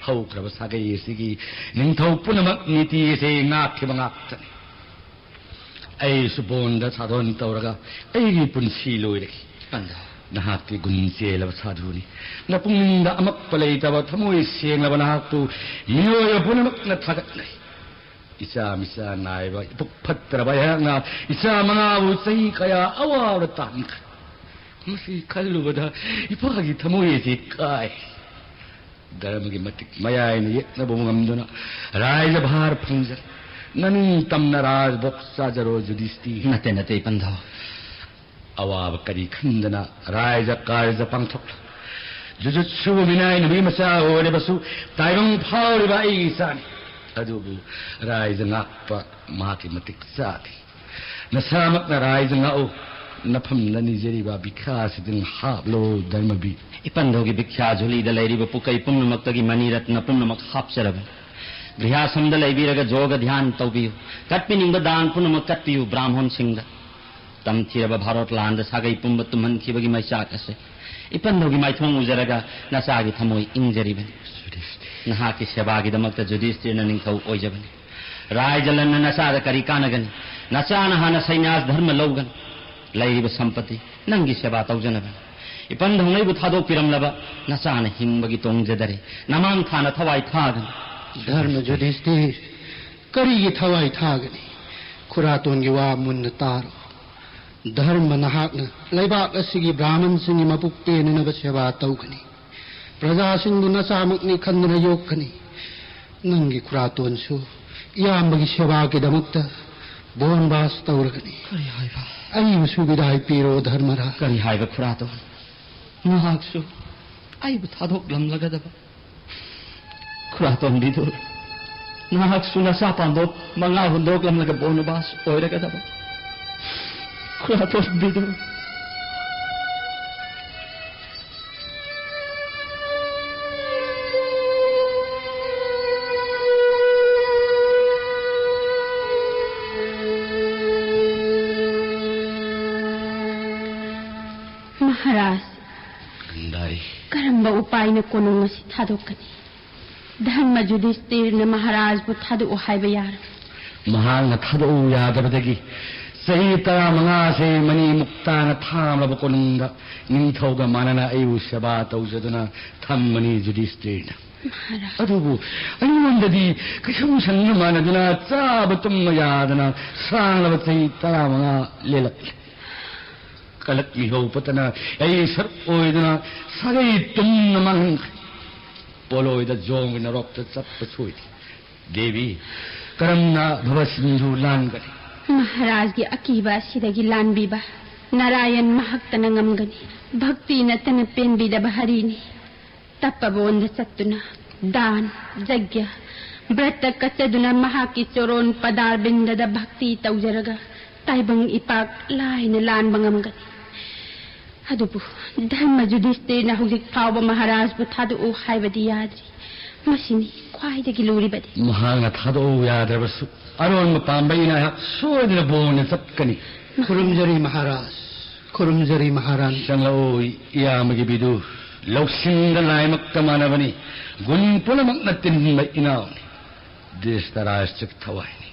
ꯍꯧꯈ꯭ꯔꯕ ꯁꯥꯒꯩ ꯑꯁꯤꯒꯤ ꯅꯤꯡꯊꯧ ꯄꯨꯝꯅꯃꯛ ꯅꯤꯇꯤ ꯑꯁꯤ ꯉꯥꯛꯈꯤꯕ ꯉꯥꯛꯇꯅꯤ꯫ ꯑꯩꯁꯨ ꯕꯣꯟꯗ ꯁꯥꯗꯣꯟ ꯇꯧꯔꯒ ꯑꯩꯒꯤ ꯄꯨꯟꯁꯤ ꯂꯣꯏꯔꯦ꯫ ꯄꯟꯗꯥ꯫ ꯅꯍꯥꯛꯇꯤ ꯒꯨꯟ ꯆꯦꯜꯂꯕ ꯁꯥꯗꯨꯅꯤ꯫ ꯅꯄꯨꯛꯅꯤꯡꯗ ꯑꯃꯛꯄ ꯂꯩꯇꯕ ꯊꯃꯣꯏ ꯁꯦꯡꯂꯕ ꯅꯍꯥꯛꯄꯨ ꯃꯤꯑꯣꯏꯕ ꯄꯨꯝꯅꯃꯛꯅ ꯊꯥꯒꯠꯅꯩ꯫ ꯏꯆꯥ ꯃꯤꯆꯥ ꯅꯥꯏꯕ ꯏꯄꯨꯛ ꯐꯠꯇ꯭ꯔꯕ ꯑꯩꯍꯥꯛꯅ ꯏꯆꯥ ꯃꯉꯥꯕꯨ ꯆꯍꯤ ꯀꯌꯥ ꯑꯋꯥꯕꯗ ꯇꯥꯟꯈ꯭ꯔꯦ꯫ ꯃꯁꯤ ꯈꯜꯂꯨꯕꯗ ꯏꯄꯥꯒꯤ ꯊꯃꯣꯏ ꯑꯁꯤ ꯀꯥꯏ꯫ ꯙꯔꯃꯒꯤ ꯃꯇꯤꯛ ꯃꯌꯥꯏꯅ ꯌꯦꯛꯅꯕ ꯉꯝꯗꯨꯅ ꯔꯥꯏꯖ ꯚꯥꯔ ꯐꯪꯖꯔꯦ꯫ ꯅꯅꯤꯡ ꯇꯝꯅ ꯔꯥꯖꯚꯣꯛ ꯆꯥꯖꯔꯣ ꯖꯨꯗꯤꯁꯇꯤ꯫ ꯅꯠꯇꯦ, ꯅꯠꯇꯦ, ꯏꯄꯟꯗꯧ꯫ ꯑꯋꯥꯕ ꯀꯔꯤ ꯈꯟꯗꯅ ꯔꯥꯏꯖ ꯀꯥꯔꯖ ꯄꯥꯡꯊꯣꯛꯂ ꯖꯨꯖꯨꯠꯁꯨ ꯃꯤꯅꯥꯏ ꯅꯨꯃꯤ ꯃꯆꯥ ꯑꯣꯏꯔꯕꯁꯨ ꯇꯥꯏꯕꯪ ꯐꯥꯎꯔꯤꯕ ꯑꯩꯒꯤ ꯏꯆꯥꯅꯤ꯫ ꯑꯗꯨꯕꯨ ꯔꯥꯏꯖ ꯉꯥꯛꯄ ꯃꯍꯥꯛꯀꯤ ꯃꯇꯤꯛ ꯆꯥꯗꯦ꯫ ꯅꯁꯥꯃꯛꯅ ꯔꯥꯏꯖ ꯉꯥꯛꯎ꯫ ꯅꯐꯝꯗ ꯅꯤꯖꯔꯤꯕ ꯚꯤꯈ꯭ꯌꯥꯁꯤꯗꯪ ꯍꯥꯞꯂꯣ ꯙꯔꯃꯕꯤꯔ꯫ ꯏꯄꯟꯗꯧꯒꯤ ꯚꯤꯈ꯭ꯌꯥ ꯖꯨꯂꯤꯗ ꯂꯩꯔꯤꯕ ꯄꯨꯀꯩ ꯄꯨꯝꯅꯃꯛꯇꯒꯤ ꯃꯅꯤ ꯔꯠꯅ ꯄꯨꯝꯅꯃꯛ ꯍꯥꯞꯆꯔꯕꯅꯤ꯫ ꯒ꯭ꯔꯤꯍꯥꯁꯝꯗ ꯂꯩꯕꯤꯔꯒ ꯖꯣꯒ ꯙ꯭ꯌꯥꯟ ꯇꯧꯕꯤꯌꯨ꯫ ꯀꯠꯄꯤꯅꯤꯡꯕ ꯗꯥꯟ ꯄꯨꯝꯅꯃꯛ ꯀꯠꯄꯤꯌꯨ ꯕ꯭ꯔꯥꯍꯃꯣꯟꯁꯤꯡꯗ꯫ ꯇꯝꯊꯤꯔꯕ ꯚꯥꯔꯣꯠ ꯂꯥꯟꯗ ꯁꯥꯒꯩ ꯄꯨꯝꯕ ꯇꯨꯝꯍꯟꯈꯤꯕꯒꯤ ꯃꯩꯆꯥꯛ ꯑꯁꯦ ꯏꯄꯟꯗꯧꯒꯤ ꯃꯥꯏꯊꯣꯡ ꯎꯖꯔꯒ ꯅꯆꯥꯒꯤ ꯊꯃꯣꯏ ꯏꯪꯖꯔꯤꯕꯅꯤ꯫ ꯅꯍꯥꯛꯀꯤ ꯁꯦꯕꯥꯒꯤꯗꯃꯛꯇ ꯖꯨꯗꯤꯁꯇꯤꯔꯅ ꯅꯤꯡꯊꯧ ꯑꯣꯏꯖꯕꯅꯤ꯫ ꯔꯥꯏꯖ ꯂꯟꯅ ꯅꯆꯥꯗ ꯀꯔꯤ ꯀꯥꯟꯅꯒꯅꯤ? ꯅꯆꯥꯅ ꯍꯥꯟꯅ ꯁꯩꯅ꯭ꯌꯥꯁ ꯙꯔꯃ ꯂꯧꯒꯅꯤ꯫ ꯂꯩꯔꯤꯕ ꯁꯝꯄꯇꯤ ꯅꯪꯒꯤ ꯁꯦꯕꯥ ꯇꯧꯖꯅꯕꯅꯤ꯫ ꯏꯄꯟꯗꯧꯅ ꯑꯩꯕꯨ ꯊꯥꯗꯣꯛꯄꯤꯔꯝꯂꯕ ꯅꯆꯥꯅ ꯍꯤꯡꯕꯒꯤ ꯇꯣꯡꯖꯗꯔꯦ꯫ ꯅꯃꯥꯡ ꯊꯥꯅ ꯊꯋꯥꯏ ꯊꯥꯒꯅꯤ꯫ ꯙꯔꯃ ꯖꯨꯗꯤꯁꯇꯤꯔ, ꯀꯔꯤꯒꯤ ꯊꯋꯥꯏ ꯊꯥꯒꯅꯤ? ꯈꯨꯔꯥꯇꯣꯟꯒꯤ ꯋꯥ ꯃꯨꯟꯅ ꯇꯥꯔꯣ꯫ ꯙꯔꯃ ꯅꯍꯥꯛꯅ ꯂꯩꯕꯥꯛ ꯑꯁꯤꯒꯤ ꯕ꯭ꯔꯥꯍꯃꯟꯁꯤꯡꯒꯤ ꯃꯄꯨꯛ ꯄꯦꯟꯅꯅꯕ ꯁꯦꯕꯥ ꯇꯧꯒꯅꯤ꯫ ꯄ꯭ꯔꯖꯥꯁꯤꯡꯕꯨ ꯅꯆꯥꯃꯛꯅꯤ ꯈꯟꯗꯨꯅ ꯌꯣꯛꯀꯅꯤ꯫ ꯅꯪꯒꯤ ꯈꯨꯔꯥꯇꯣꯟꯁꯨ ꯏꯌꯥꯝꯕꯒꯤ ꯁꯦꯕꯥꯒꯤꯗꯃꯛꯇ ꯕꯣꯟꯕꯥꯁ ꯇꯧꯔꯒꯅꯤ꯫ ꯀꯔꯤ ꯍꯥꯏꯕ? ꯑꯩꯕꯨꯁꯨ ꯕꯤꯗꯥꯏ ꯄꯤꯔꯣ, ꯙꯔꯃꯔꯥꯖ꯫ ꯀꯔꯤ ꯍꯥꯏꯕ, ꯈꯨꯔꯥꯇꯣꯟ? ꯅꯍꯥꯛꯁꯨ ꯑꯩꯕꯨ ꯊꯥꯗꯣꯛꯂꯝꯂꯒꯗꯕ? ꯈꯨꯔꯥꯇꯣꯟ ꯕꯤꯗꯨꯔ, ꯅꯍꯥꯛꯁꯨ ꯅꯆꯥ ꯄꯥꯝꯕꯣꯞ ꯃꯉꯥ ꯍꯨꯟꯗꯣꯛꯂꯝꯂꯒ ꯕꯣꯟꯕꯥꯁ ꯑꯣꯏꯔꯒꯗꯕ? ꯈꯨꯔꯥꯇꯣꯟ ꯕꯤꯗꯨꯔ꯫ ꯃꯍꯥꯔꯥꯖ, ꯒꯥꯟꯙꯥꯔꯤ꯫ ꯀꯔꯝꯕ ꯎꯄꯥꯏꯅ ꯀꯣꯅꯨꯡ ꯑꯁꯤ ꯊꯥꯗꯣꯛꯀꯅꯤ? ꯙꯔꯃ ꯌꯨꯙꯤꯁꯇꯤꯔꯅ ꯃꯍꯥꯔꯥꯖꯕꯨ ꯊꯥꯗꯣꯛꯎ ꯍꯥꯏꯕ ꯌꯥꯔꯣꯏ꯫ ꯃꯍꯥꯛꯅ ꯊꯥꯗꯣꯛꯎ ꯌꯥꯗꯕꯗꯒꯤ ꯆꯍꯤ ꯇꯔꯥꯃꯉꯥꯁꯦ ꯃꯅꯤ ꯃꯨꯛꯇꯥꯅ ꯊꯥꯝꯂꯕ ꯀꯣꯅꯨꯡꯗ ꯅꯤꯡꯊꯧꯒ ꯃꯥꯟꯅꯅ ꯑꯩꯕꯨ ꯁꯦꯕꯥ ꯇꯧꯖꯗꯨꯅ ꯊꯝꯕꯅꯤ ꯌꯨꯙꯤꯁꯇꯤꯔꯅ꯫ ꯃꯍꯥꯔꯥꯖ꯫ ꯑꯗꯨꯕꯨ ꯑꯩꯉꯣꯟꯗꯗꯤ ꯀꯩꯁꯨꯝꯁꯪꯒ ꯃꯥꯟꯅꯗꯨꯅ ꯆꯥꯕ ꯇꯨꯝꯕ ꯌꯥꯗꯅ ꯁꯥꯡꯂꯕ ꯆꯍꯤ ꯇꯔꯥꯃꯉꯥ ꯂꯦꯜꯂꯛꯂꯦ꯫ ꯀꯂꯛ ꯃꯤꯍꯧ ꯄꯠꯇꯅ ꯑꯩ ꯁꯔꯨꯛ ꯑꯣꯏꯗꯨꯅ ꯁꯥꯒꯩ ꯇꯨꯝꯅ ꯃꯥꯡꯍꯟꯈ꯭ꯔꯦ꯫ ꯄꯣꯂꯣꯏꯗ ꯖꯣꯡꯒꯤ ꯅꯔꯣꯛꯇ ꯆꯠꯄ ꯁꯣꯏꯗꯦ꯫ ꯗꯦꯕꯤ, ꯀꯔꯝꯅ ꯚꯕꯁꯤꯟꯙꯨ ꯂꯥꯟꯒꯅꯤ? ꯃꯍꯥꯔꯥꯖꯒꯤ ꯑꯀꯤꯕ ꯑꯁꯤꯗꯒꯤ ꯂꯥꯟꯕꯤꯕ ꯅꯥꯔꯥꯌꯟ ꯃꯍꯥꯛꯇꯅ ꯉꯝꯒꯅꯤ꯫ ꯚꯛꯇꯤ ꯅꯠꯇꯅ ꯄꯦꯟꯕꯤꯗꯕ ꯍꯔꯤꯅꯤ꯫ ꯇꯞꯄꯕꯣꯟꯗ ꯆꯠꯇꯨꯅ ꯗꯥꯟ, ꯖꯒ꯭ꯌ, ꯕ꯭ꯔꯠꯇ ꯀꯠꯆꯗꯨꯅ ꯃꯍꯥꯛꯀꯤ ꯆꯣꯔꯣꯟ ꯄꯗꯥꯔꯕꯤꯟꯗꯗ ꯚꯛꯇꯤ ꯇꯧꯖꯔꯒ ꯇꯥꯏꯕꯪ ꯏꯄꯥꯛ ꯂꯥꯏꯅ ꯂꯥꯟꯕ ꯉꯝꯒꯅꯤ꯫ ꯑꯗꯨꯕꯨ ꯙꯔꯃ ꯌꯨꯙꯤꯁꯇꯤꯔꯅ ꯍꯧꯖꯤꯛ ꯐꯥꯎꯕ ꯃꯍꯥꯔꯥꯖꯕꯨ ꯊꯥꯗꯣꯛꯎ ꯍꯥꯏꯕꯗꯤ ꯌꯥꯗ꯭ꯔꯤ꯫ ꯃꯁꯤꯅꯤ ꯈ꯭ꯋꯥꯏꯗꯒꯤ ꯂꯨꯔꯤꯕꯗꯤ꯫ ꯃꯍꯥꯛꯅ ꯊꯥꯗꯣꯛꯎ ꯌꯥꯗ꯭ꯔꯕꯁꯨ ꯑꯔꯣꯟꯕ ꯄꯥꯝꯕꯩꯅ ꯑꯩꯍꯥꯛ ꯁꯣꯏꯗꯅ ꯕꯣꯟꯗ ꯆꯠꯀꯅꯤ꯫ ꯈꯨꯔꯨꯝꯖꯔꯤ ꯃꯍꯥꯔꯥꯖ, ꯈꯨꯔꯨꯝꯖꯔꯤ ꯃꯍꯥꯔꯥꯅꯤ꯫ ꯆꯪꯂꯛꯎ ꯏꯌꯥꯝꯕꯒꯤ ꯕꯤꯗꯨ, ꯂꯧꯁꯤꯡꯗ ꯂꯥꯏꯃꯛꯇ ꯃꯥꯟꯅꯕꯅꯤ, ꯒꯨꯟ ꯄꯨꯝꯅꯃꯛꯅ ꯇꯤꯟꯕ ꯏꯅꯥꯎꯅꯤ꯫ ꯗ꯭ꯔꯤꯁꯇꯔꯥꯁ꯭ꯇ꯭ꯔꯒꯤ ꯊꯋꯥꯏꯅꯤ꯫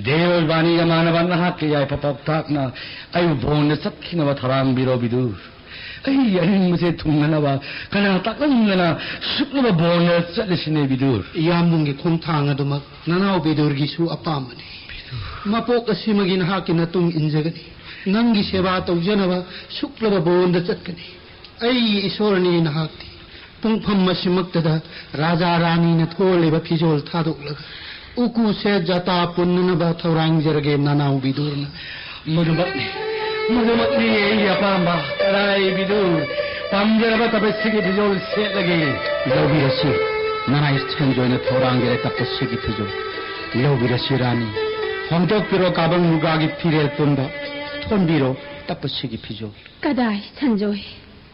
ꯗꯦꯕ ꯕꯥꯅꯤꯒ ꯃꯥꯟꯅꯕ ꯅꯍꯥꯛꯀꯤ ꯌꯥꯏꯐ ꯄꯥꯎꯇꯥꯛꯅ ꯑꯩꯕꯨ ꯕꯣꯟꯗ ꯆꯠꯈꯤꯅꯕ ꯊꯧꯔꯥꯡꯕꯤꯔꯣ ꯕꯤꯗꯨ꯫ ꯑꯩꯒꯤ ꯑꯅꯤꯡꯕꯁꯦ ꯊꯨꯡꯅꯅꯕ ꯀꯅꯥ ꯇꯥꯛꯂꯝꯗꯅ ꯁꯨꯛꯂꯕ ꯕꯣꯟꯗ ꯆꯠꯂꯤꯁꯤꯅꯦ ꯕꯤꯗꯨꯔ? ꯏꯌꯥꯝꯕꯨꯡꯒꯤ ꯈꯣꯡꯊꯥꯡ ꯑꯗꯨꯃꯛ ꯅꯅꯥꯎ ꯕꯤꯗꯨꯔꯒꯤꯁꯨ ꯑꯄꯥꯝꯕꯅꯤ꯫ ꯃꯄꯣꯛ ꯑꯁꯤꯃꯒꯤ ꯅꯍꯥꯛꯀꯤ ꯅꯇꯨꯡ ꯏꯟꯖꯒꯅꯤ꯫ ꯅꯪꯒꯤ ꯁꯦꯕꯥ ꯇꯧꯖꯅꯕ ꯁꯨꯛꯂꯕ ꯕꯣꯟꯗ ꯆꯠꯀꯅꯤ꯫ ꯑꯩꯒꯤ ꯏꯁꯣꯔꯅꯤ ꯅꯍꯥꯛꯇꯤ꯫ ꯄꯨꯡꯐꯝ ꯑꯁꯤꯃꯛꯇꯗ ꯔꯥꯖꯥ ꯔꯥꯅꯤꯅ ꯊꯣꯜꯂꯤꯕ ꯐꯤꯖꯣꯜ ꯊꯥꯗꯣꯛꯂꯒ ꯎꯀꯨꯁꯦ ꯖꯇꯥ ꯄꯨꯟꯅꯅꯕ ꯊꯧꯔꯥꯡꯖꯔꯒꯦ, ꯅꯅꯥꯎ ꯕꯤꯗꯨꯔꯅ꯫ ꯃꯗꯨꯃꯛꯅꯤ, ꯃꯗꯨꯃꯛꯅꯤ ꯑꯩꯒꯤ ꯑꯄꯥꯝꯕ꯫ ꯀꯗꯥꯏ ꯕꯤꯗꯨꯔ, ꯄꯥꯝꯖꯔꯕ ꯇꯄꯁꯤꯒꯤ ꯐꯤꯖꯣꯜ ꯁꯦꯠꯂꯒꯦ꯫ ꯂꯧꯕꯤꯔꯁꯤ, ꯅꯅꯥꯏ ꯁꯟꯖꯣꯏꯅ ꯊꯧꯔꯥꯡꯖꯔꯦ ꯇꯄꯁꯤꯒꯤ ꯐꯤꯖꯣꯜ꯫ ꯂꯧꯕꯤꯔꯁꯤ ꯔꯥꯅꯤ, ꯍꯣꯡꯗꯣꯛꯄꯤꯔꯣ ꯀꯥꯕꯪ ꯃꯨꯒꯥꯒꯤ ꯐꯤꯔꯦꯜ ꯄꯨꯝꯕ, ꯊꯣꯟꯕꯤꯔꯣ ꯇꯄꯁꯤꯒꯤ ꯐꯤꯖꯣꯜ꯫ ꯀꯗꯥꯏ ꯁꯟꯖꯣꯏ,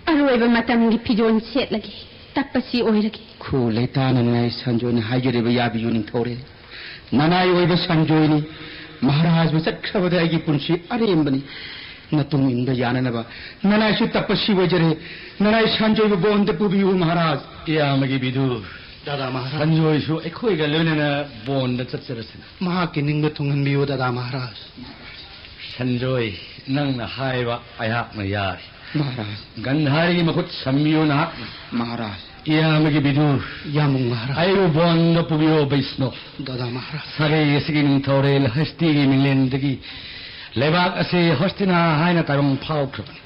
ꯑꯔꯣꯏꯕ ꯃꯇꯝꯒꯤ ꯐꯤꯖꯣꯜ ꯁꯦꯠꯂꯒꯦ, ꯇꯞꯄꯁꯤ ꯑꯣꯏꯔꯒꯦ꯫ ꯈꯨ ꯂꯩꯇꯥꯅ ꯅꯅꯥꯏ ꯁꯟꯖꯣꯏꯅ ꯍꯥꯏꯖꯔꯤꯕ ꯌꯥꯕꯤꯌꯨ ꯅꯤꯡꯊꯧꯔꯦꯜ꯫ ꯅꯅꯥꯏ ꯑꯣꯏꯕ ꯁꯟꯖꯣꯏꯅꯤ꯫ ꯃꯍꯥꯔꯥꯖꯕꯨ ꯆꯠꯈ꯭ꯔꯕꯗ ꯑꯩꯒꯤ ꯄꯨꯟꯁꯤ ꯑꯔꯦꯝꯕꯅꯤ꯫ ꯅꯇꯨꯡ ꯏꯟꯕ ꯌꯥꯅꯅꯕ ꯅꯅꯥꯏꯁꯨ ꯇꯞꯄꯁꯤ ꯑꯣꯏꯖꯔꯦ꯫ ꯅꯅꯥꯏ ꯁꯟꯖꯣꯏꯕꯨ ꯕꯣꯟꯗ ꯄꯨꯕꯤꯌꯨ ꯃꯍꯥꯔꯥꯖ꯫ ꯏꯌꯥꯝꯕꯒꯤ ꯕꯤꯗꯨ, ꯗꯥꯗꯥ ꯃꯍꯥꯔꯥꯖ꯫ ꯁꯟꯖꯣꯏꯁꯨ ꯑꯩꯈꯣꯏꯒ ꯂꯣꯏꯅꯅ ꯕꯣꯟꯗ ꯆꯠꯆꯔꯁꯅꯨ꯫ ꯃꯍꯥꯛꯀꯤ ꯅꯤꯡꯕ ꯊꯨꯡꯍꯟꯕꯤꯌꯨ ꯗꯥꯗꯥ ꯃꯍꯥꯔꯥꯖ꯫ ꯁꯟꯖꯣꯏ, ꯅꯪꯅ ꯍꯥꯏꯕ ꯑꯩꯍꯥꯛꯅ ꯌꯥꯔꯤ꯫ ꯃꯍꯥꯔꯥꯖ꯫ ꯒꯟꯙꯥꯔꯤꯒꯤ ꯃꯈꯨꯠ ꯁꯝꯕꯤꯌꯨ ꯅꯍꯥꯛꯅ꯫ ꯃꯍꯥꯔꯥꯖ꯫ ꯏꯌꯥꯝꯕꯒꯤ ꯕꯤꯗꯨ, ꯌꯥꯝꯕꯨꯡ ꯃꯍꯥꯔꯥꯖ꯫ ꯑꯩꯕꯨ ꯕꯣꯟꯗ ꯄꯨꯕꯤꯌꯣ ꯕꯩꯁꯅꯣꯞ꯫ ꯗꯥꯗꯥ ꯃꯍꯥꯔꯥꯖ꯫ ꯁꯥꯒꯩ ꯑꯁꯤꯒꯤ ꯅꯤꯡꯊꯧꯔꯦꯜ ꯍꯁꯇꯤꯒꯤ ꯃꯤꯡꯂꯦꯟꯗꯒꯤ ꯂꯩꯕꯥꯛ ꯑꯁꯤ ꯍꯣꯁꯇꯤꯅꯥ ꯍꯥꯏꯅ ꯇꯥꯏꯕꯪ ꯐꯥꯎꯈ꯭ꯔꯕꯅꯤ꯫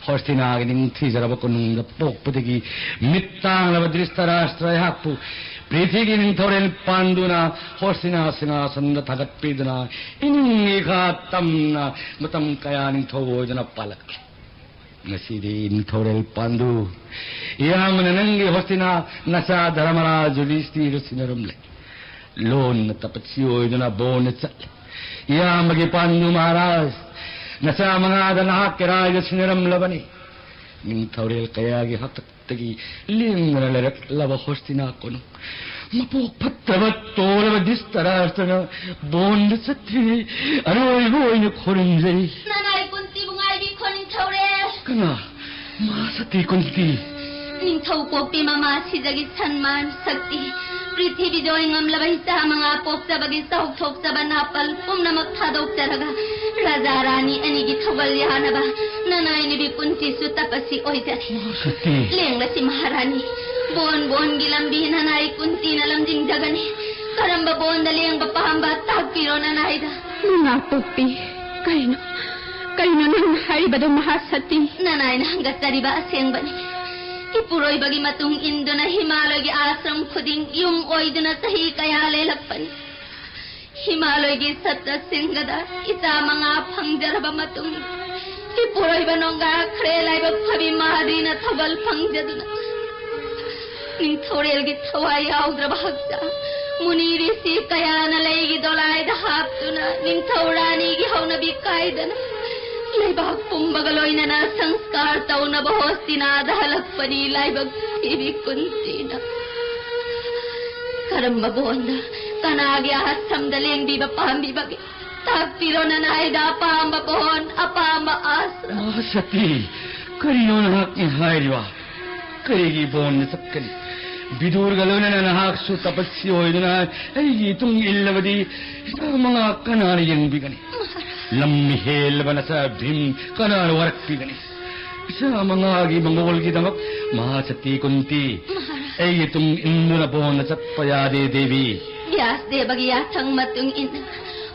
ꯍꯣꯁꯇꯤꯅꯥꯒꯤ ꯅꯤꯡꯊꯤꯖꯔꯕ ꯀꯣꯅꯨꯡꯗ ꯄꯣꯛꯄꯗꯒꯤ ꯃꯤꯠ ꯇꯥꯡꯂꯕ ꯙ꯭ꯔꯤꯁꯇꯔꯥꯁꯇ꯭ꯔ ꯑꯩꯍꯥꯛꯄꯨ ꯄ꯭ꯔꯤꯊꯤꯒꯤ ꯅꯤꯡꯊꯧꯔꯦꯜ ꯄꯥꯟꯗꯨꯅ ꯍꯣꯁꯇꯤꯅꯥ ꯁꯤꯡꯍꯥꯁꯟꯗ ꯊꯥꯒꯠꯄꯤꯗꯨꯅ ꯏꯅꯤꯡ ꯏꯈꯥ ꯇꯝꯅ ꯃꯇꯝ ꯀꯌꯥ ꯅꯤꯡꯊꯧ ꯑꯣꯏꯗꯨꯅ ꯄꯥꯜꯂꯛꯂꯦ꯫ ꯉꯁꯤꯗꯤ ꯅꯤꯡꯊꯧꯔꯦꯜ ꯄꯥꯟꯗꯨ, ꯏꯌꯥꯝꯕꯅ ꯅꯪꯒꯤ ꯍꯣꯁꯇꯤꯅꯥ ꯅꯆꯥ ꯙꯔꯃꯔꯥꯖ ꯌꯨꯙꯤꯁꯇꯤꯔ ꯁꯤꯟꯅꯔꯝꯂꯦ꯫ ꯂꯣꯟꯅ ꯇꯄꯠꯁꯤ ꯑꯣꯏꯗꯨꯅ ꯕꯣꯟꯅ ꯆꯠꯂꯦ꯫ ꯏꯌꯥꯝꯕꯒꯤ ꯄꯥꯟꯗꯨ ꯃꯍꯥꯔꯥꯖ, ꯅꯆꯥ ꯃꯉꯥꯗ ꯅꯍꯥꯛꯀꯤ ꯔꯥꯏꯗ ꯁꯤꯟꯅꯔꯝꯂꯕꯅꯤ꯫ ꯅꯤꯡꯊꯧꯔꯦꯜ ꯀꯌꯥꯒꯤ ꯍꯥꯛꯇꯛꯇꯒꯤ ꯂꯦꯡꯗꯅ ꯂꯩꯔꯛꯂꯕ ꯍꯣꯁꯇꯤꯅꯥ ꯀꯣꯅꯨꯡ ꯃꯄꯣꯛ ꯐꯠꯇꯕ ꯇꯣꯜꯂꯕ ꯙ꯭ꯔꯤꯁꯇꯔꯥꯁꯇ꯭ꯔꯅ ꯕꯣꯟꯗ ꯆꯠꯇ꯭ꯔꯤꯉꯩ ꯑꯔꯣꯏꯕ ꯑꯣꯏꯅ ꯈꯨꯔꯨꯝꯖꯔꯤ꯫ ꯅꯅꯥꯏ ꯀꯨꯟꯇꯤꯕꯨ ꯉꯥꯏꯕꯤꯈꯣ ꯅꯤꯡꯊꯧꯔꯦꯜ꯫ ꯀꯅꯥ? ꯃꯍꯥꯁꯇꯤ ꯀꯨꯟꯇꯤ꯫ ꯅꯤꯡꯊꯧ ꯄꯣꯛꯄꯤ ꯃꯃꯥ ꯁꯤꯖꯒꯤ ꯁꯟꯃꯥꯟ ꯁꯛꯇꯤ, ꯄ꯭ꯔꯤꯊꯤꯕꯤꯗ ꯑꯣꯏ ꯉꯝꯂꯕ ꯏꯆꯥ ꯃꯉꯥ ꯄꯣꯛꯆꯕꯒꯤ ꯆꯥꯎꯊꯣꯛꯆꯕ ꯅꯥꯄꯜ ꯄꯨꯝꯅꯃꯛ ꯊꯥꯗꯣꯛꯆꯔꯒ ꯔꯥꯖꯥ ꯔꯥꯅꯤ ꯑꯅꯤꯒꯤ ꯊꯧꯒꯜ ꯌꯥꯅꯕ ꯅꯅꯥꯏ ꯅꯨꯄꯤ ꯀꯨꯟꯇꯤꯁꯨ ꯇꯄꯁꯤ ꯑꯣꯏꯖꯔꯤ꯫ ꯃꯍꯥꯁꯇꯤ꯫ ꯂꯦꯡꯂꯁꯤ ꯃꯍꯥꯔꯥꯅꯤ, ꯕꯣꯟ ꯕꯣꯟꯒꯤ ꯂꯝꯕꯤ ꯅꯅꯥꯏ ꯀꯨꯟꯇꯤꯅ ꯂꯝꯖꯤꯡꯖꯒꯅꯤ꯫ ꯀꯔꯝꯕ ꯕꯣꯟꯗ ꯂꯦꯡꯕ ꯄꯥꯝꯕ ꯇꯥꯛꯄꯤꯔꯣ ꯅꯅꯥꯏꯗ꯫ ꯃꯉꯥ ꯄꯣꯛꯄꯤ, ꯀꯩꯅꯣ, ꯀꯩꯅꯣ ꯅꯪꯅ ꯍꯥꯏꯔꯤꯕꯗꯣ ꯃꯍꯥꯁꯇꯤ? ꯅꯅꯥꯏꯅ ꯍꯪꯒꯠꯆꯔꯤꯕ ꯑꯁꯦꯡꯕꯅꯤ꯫ ꯏꯄꯨꯔꯣꯏꯕꯒꯤ ꯃꯇꯨꯡ ꯏꯟꯗꯨꯅ ꯍꯤꯃꯥꯂꯌꯒꯤ ꯑꯥꯁ꯭ꯔꯝ ꯈꯨꯗꯤꯡ ꯌꯨꯝ ꯑꯣꯏꯗꯨꯅ ꯆꯍꯤ ꯀꯌꯥ ꯂꯦꯜꯂꯛꯄꯅꯤ꯫ ꯍꯤꯃꯥꯂꯣꯏꯒꯤ ꯁꯠꯇ ꯁꯤꯡꯒꯗ ꯏꯆꯥ ꯃꯉꯥ ꯐꯪꯖꯔꯕ ꯃꯇꯨꯡ, ꯏꯄꯨꯔꯣꯏꯕ ꯅꯣꯡꯒꯥ ꯈ꯭ꯔꯦ ꯂꯥꯏꯕꯛ ꯐꯕꯤ ꯃꯍꯥꯔꯤꯅ ꯊꯧꯒꯜ ꯐꯪꯖꯗꯨꯅ, ꯅꯤꯡꯊꯧꯔꯦꯜꯒꯤ ꯊꯋꯥꯏ ꯌꯥꯎꯗ꯭ꯔꯕ ꯍꯛꯆꯥꯡ ꯃꯨꯅꯤ ꯔꯤꯁꯤ ꯀꯌꯥꯅ ꯂꯩꯒꯤ ꯗꯣꯂꯥꯏꯗ ꯍꯥꯞꯇꯨꯅ, ꯅꯤꯡꯊꯧ ꯔꯥꯅꯤꯒꯤ ꯍꯧꯅꯕꯤ ꯀꯥꯏꯗꯅ ꯂꯩꯕꯥꯛ ꯄꯨꯝꯕꯒ ꯂꯣꯏꯅꯅ ꯁꯪꯁꯀꯥꯔ ꯇꯧꯅꯕ ꯍꯣꯁꯇꯤꯅꯥꯗ ꯍꯜꯂꯛꯄꯅꯤ ꯂꯥꯏꯕꯛ ꯊꯤꯕꯤ ꯀꯨꯟꯇꯤꯅ꯫ ꯀꯔꯝꯕ ꯕꯣꯟꯗ, ꯀꯅꯥꯒꯤ ꯑꯥꯁ꯭ꯔꯝꯗ ꯂꯦꯡꯕꯤꯕ ꯄꯥꯝꯕꯤꯕꯒꯦ? ꯇꯥꯛꯄꯤꯔꯣ ꯅꯅꯥꯏꯗ ꯑꯄꯥꯝꯕ ꯕꯣꯟ, ꯑꯄꯥꯝꯕ ꯑꯥꯁ꯭ꯔꯝ꯫ ꯃꯍꯥꯁꯇꯤ, ꯀꯔꯤꯅꯣ ꯅꯍꯥꯛꯅ ꯍꯥꯏꯔꯤꯕ? ꯀꯔꯤꯒꯤ ꯕꯣꯟꯗ ꯆꯠꯀꯅꯤ? ꯕꯤꯗꯨꯔꯒ ꯂꯣꯏꯅꯅ ꯅꯍꯥꯛꯁꯨ ꯇꯄꯁꯤ ꯑꯣꯏꯗꯨꯅ ꯑꯩꯒꯤ ꯏꯇꯨꯡ ꯏꯜꯂꯕꯗꯤ ꯏꯆꯥ ꯃꯉꯥ ꯀꯅꯥꯅ ꯌꯦꯡꯕꯤꯒꯅꯤ? ꯂꯝ ꯍꯦꯜꯂꯕ ꯅꯆꯥ ꯚꯤꯝ ꯀꯅꯥꯅ ꯋꯥꯔꯛꯄꯤꯒꯅꯤ? ꯏꯆꯥ ꯃꯉꯥꯒꯤ ꯃꯪꯒꯣꯜꯒꯤꯗꯃꯛ ꯃꯍꯥꯁꯇꯤ ꯀꯨꯟꯇꯤ, ꯑꯩꯒꯤ ꯇꯨꯡ ꯏꯟꯗꯨꯅ ꯕꯣꯟꯗ ꯆꯠꯄ ꯌꯥꯗꯦ ꯗꯦꯕꯤ꯫ ꯕ꯭ꯌꯥꯁ ꯗꯦꯕꯒꯤ ꯌꯥꯊꯪ ꯃꯇꯨꯡ ꯏꯟꯅ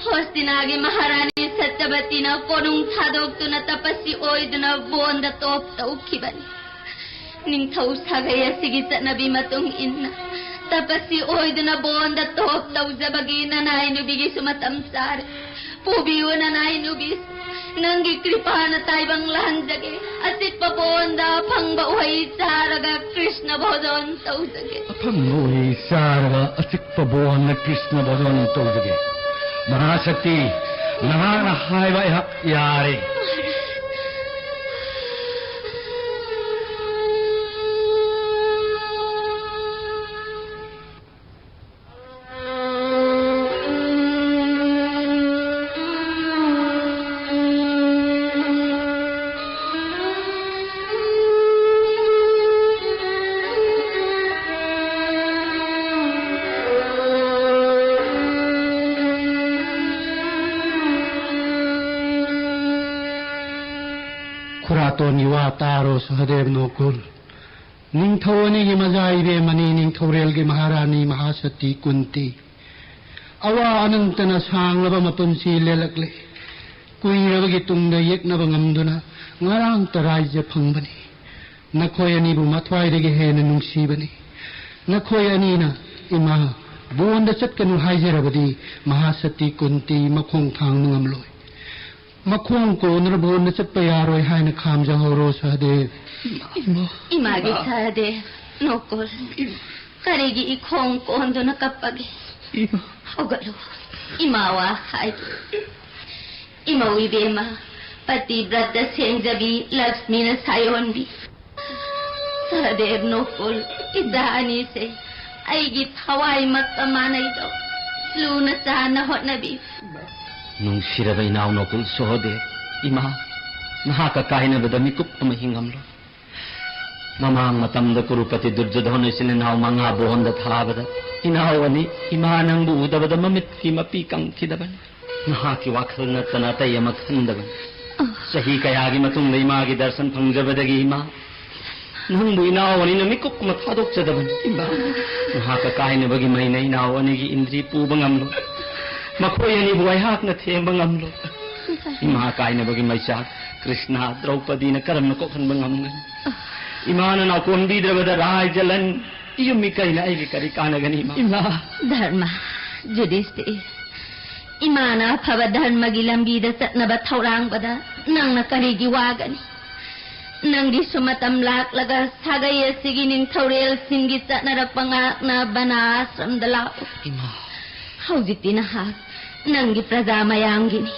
ꯍꯣꯁꯇꯤꯅꯥꯒꯤ ꯃꯍꯥꯔꯥꯅꯤ ꯁꯠꯇꯕꯇꯤꯅ ꯀꯣꯅꯨꯡ ꯊꯥꯗꯣꯛꯇꯨꯅ ꯇꯄꯁꯤ ꯑꯣꯏꯗꯨꯅ ꯕꯣꯟꯗ ꯇꯣꯞ ꯇꯧꯈꯤꯕꯅꯤ꯫ ꯅꯤꯡꯊꯧ ꯁꯥꯒꯩ ꯑꯁꯤꯒꯤ ꯆꯠꯅꯕꯤ ꯃꯇꯨꯡ ꯏꯟꯅ ꯇꯄꯁꯤ ꯑꯣꯏꯗꯨꯅ ꯕꯣꯟꯗ ꯇꯣꯞ ꯇꯧꯖꯕꯒꯤ ꯅꯅꯥꯏ ꯅꯨꯕꯤꯒꯤꯁꯨ ꯃꯇꯝ ꯆꯥꯔꯦ꯫ ꯄꯨꯕꯤꯌꯨ ꯅꯅꯥꯏ ꯅꯨꯕꯤ, ꯅꯪꯒꯤ ꯀ꯭ꯔꯤꯄꯥꯅ ꯇꯥꯏꯕꯪ ꯂꯥꯟꯖꯒꯦ꯫ ꯑꯆꯤꯛꯄ ꯕꯣꯟꯗ ꯑꯐꯪꯕ ꯎꯍꯩ ꯆꯥꯔꯒ ꯀ꯭ꯔꯤꯁꯅ ꯚꯣꯖꯣꯟ ꯇꯧꯖꯒꯦ꯫ ꯑꯐꯪꯕ ꯎꯍꯩ ꯆꯥꯔꯒ ꯑꯆꯤꯛꯄ ꯕꯣꯟꯗ ꯀ꯭ꯔꯤꯁꯅ ꯚꯣꯖꯣꯟ ꯇꯧꯖꯒꯦ꯫ ꯃꯍꯥꯁꯛꯇꯤ, ꯅꯍꯥꯛꯅ ꯍꯥꯏꯕ ꯑꯩꯍꯥꯛ ꯌꯥꯔꯦ꯫ ꯈꯨꯔꯥꯇꯣꯟꯒꯤ ꯋꯥ ꯇꯥꯔꯣ ꯁꯍꯗꯦꯕ ꯅꯣꯀꯨꯜ꯫ ꯅꯤꯡꯊꯧ ꯑꯅꯤꯒꯤ ꯃꯖꯥ ꯏꯕꯦꯝꯃꯅꯤ ꯅꯤꯡꯊꯧꯔꯦꯜꯒꯤ ꯃꯍꯥꯔꯥꯅꯤ ꯃꯍꯥꯁꯇꯤ ꯀꯨꯟꯇꯤ꯫ ꯑꯋꯥ ꯑꯅꯪꯇꯅ ꯁꯥꯡꯂꯕ ꯃꯄꯨꯟꯁꯤ ꯂꯦꯜꯂꯛꯂꯦ꯫ ꯀꯨꯏꯔꯕꯒꯤ ꯇꯨꯡꯗ ꯌꯦꯛꯅꯕ ꯉꯝꯗꯨꯅ ꯉꯔꯥꯡꯇ ꯔꯥꯏꯖ꯭ꯌ ꯐꯪꯕꯅꯤ꯫ ꯅꯈꯣꯏ ꯑꯅꯤꯕꯨ ꯃꯊ꯭ꯋꯥꯏꯗꯒꯤ ꯍꯦꯟꯅ ꯅꯨꯡꯁꯤꯕꯅꯤ꯫ ꯅꯈꯣꯏ ꯑꯅꯤꯅ ꯏꯃꯥ ꯕꯣꯟꯗ ꯆꯠꯀꯅꯨ ꯍꯥꯏꯖꯔꯕꯗꯤ ꯃꯍꯥꯁꯇꯤ ꯀꯨꯟꯇꯤ ꯃꯈꯣꯡ ꯊꯥꯡꯕ ꯉꯝꯂꯣꯏ꯫ ꯃꯈꯣꯡ ꯀꯣꯟꯗꯨꯅ ꯕꯣꯟꯗ ꯆꯠꯄ ꯌꯥꯔꯣꯏ ꯍꯥꯏꯅ ꯈꯥꯝꯖꯍꯧꯔꯣ ꯁꯍꯗꯦꯕ꯫ ꯏꯃꯥꯒꯤ ꯁꯍꯗꯦꯕ, ꯅꯣꯀꯣꯜ꯫ ꯀꯔꯤꯒꯤ ꯏꯈꯣꯡ ꯀꯣꯟꯗꯨꯅ ꯀꯞꯄꯒꯦ? ꯍꯧꯒꯠꯂꯨ, ꯏꯃꯥ ꯋꯥ ꯍꯥꯏꯒꯦ꯫ ꯏꯃꯧ ꯏꯕꯦꯝꯃ, ꯄꯇꯤꯕ꯭ꯔꯠꯇ ꯁꯦꯡꯖꯕꯤ, ꯂꯛꯁꯃꯤꯅ ꯁꯥꯌꯣꯟꯕꯤ꯫ ꯁꯍꯗꯦꯕ, ꯅꯣꯀꯨꯜ, ꯏꯆꯥ ꯑꯅꯤꯁꯦ ꯑꯩꯒꯤ ꯊꯋꯥꯏꯃꯛꯀ ꯃꯥꯟꯅꯩꯗꯣ꯫ ꯂꯨꯅ ꯆꯥꯟꯅ ꯍꯣꯠꯅꯕꯤ꯫ ꯅꯨꯡꯁꯤꯔꯕ ꯏꯅꯥꯎ ꯅꯣꯀꯨꯜ ꯁꯣꯍꯗꯦꯕ, ꯏꯃꯥ, ꯅꯍꯥꯛꯀ ꯀꯥꯏꯅꯕꯗ ꯃꯤꯀꯨꯞ ꯑꯃ ꯍꯤꯡꯉꯝꯂꯣ꯫ ꯃꯃꯥꯡ ꯃꯇꯝꯗ ꯀꯨꯔꯨꯄꯇꯤ ꯗꯨꯔꯖꯣꯙꯟ ꯏꯆꯤꯟ ꯏꯅꯥꯎ ꯃꯉꯥ ꯕꯣꯟꯗ ꯊꯥꯕꯗ, ꯏꯅꯥꯎ ꯑꯅꯤ, ꯏꯃꯥ ꯅꯪꯕꯨ ꯎꯗꯕꯗ ꯃꯃꯤꯠꯀꯤ ꯃꯄꯤ ꯀꯪꯈꯤꯗꯕꯅꯤ꯫ ꯅꯍꯥꯛꯀꯤ ꯋꯥꯈꯜ ꯅꯠꯇꯅ ꯑꯇꯩ ꯑꯃ ꯈꯟꯗꯕꯅꯤ꯫ ꯆꯍꯤ ꯀꯌꯥꯒꯤ ꯃꯇꯨꯡꯗ ꯏꯃꯥꯒꯤ ꯗꯔꯁꯟ ꯐꯪꯖꯕꯗꯒꯤ ꯏꯃꯥ, ꯅꯪꯕꯨ ꯏꯅꯥꯎ ꯑꯅꯤꯅ ꯃꯤꯀꯨꯞ ꯑꯃ ꯊꯥꯗꯣꯛꯆꯗꯕꯅꯤ꯫ ꯏꯃꯥ, ꯅꯍꯥꯛꯀ ꯀꯥꯏꯅꯕꯒꯤ ꯃꯩꯅ ꯏꯅꯥꯎ ꯑꯅꯤꯒꯤ ꯏꯟꯗ꯭ꯔꯤ ꯄꯨꯕ ꯉꯝꯂꯣꯏ꯫ ꯃꯈꯣꯏ ꯑꯅꯤꯕꯨ ꯑꯩꯍꯥꯛꯅ ꯊꯦꯝꯕ ꯉꯝꯂꯣꯏ꯫ ꯏꯃꯥ ꯀꯥꯏꯅꯕꯒꯤ ꯃꯩꯆꯥꯛ ꯀ꯭ꯔꯤꯁꯅ, ꯗ꯭ꯔꯧꯄꯗꯤꯅ ꯀꯔꯝꯅ ꯀꯣꯛꯍꯟꯕ ꯉꯝꯒꯅꯤ? ꯏꯃꯥꯅ ꯅꯥꯎꯀꯣꯟꯕꯤꯗ꯭ꯔꯕꯗ ꯔꯥꯏ ꯖꯂꯟ, ꯏꯌꯨꯝ ꯏꯀꯩꯅ ꯑꯩꯒꯤ ꯀꯔꯤ ꯀꯥꯟꯅꯒꯅꯤ, ꯏꯃꯥ? ꯏꯃꯥ꯫ ꯙꯔꯃ, ꯖꯨꯗꯤꯁꯇꯤꯔ, ꯏꯃꯥꯅ ꯑꯐꯕ ꯙꯔꯃꯒꯤ ꯂꯝꯕꯤꯗ ꯆꯠꯅꯕ ꯊꯧꯔꯥꯡꯕꯗ ꯅꯪꯅ ꯀꯔꯤꯒꯤ ꯋꯥꯒꯅꯤ? ꯅꯪꯒꯤꯁꯨ ꯃꯇꯝ ꯂꯥꯛꯂꯒ ꯁꯥꯒꯩ ꯑꯁꯤꯒꯤ ꯅꯤꯡꯊꯧꯔꯦꯜꯁꯤꯡꯒꯤ ꯆꯠꯅꯔꯛꯄ ꯉꯥꯛꯅ ꯕꯅꯥꯁ꯭ꯔꯝꯗ ꯂꯥꯛꯎ꯫ ꯏꯃꯥ꯫ ꯍꯧꯖꯤꯛꯇꯤ ꯅꯍꯥꯛ ꯅꯪꯒꯤ ꯄ꯭ꯔꯖꯥ ꯃꯌꯥꯝꯒꯤꯅꯤ꯫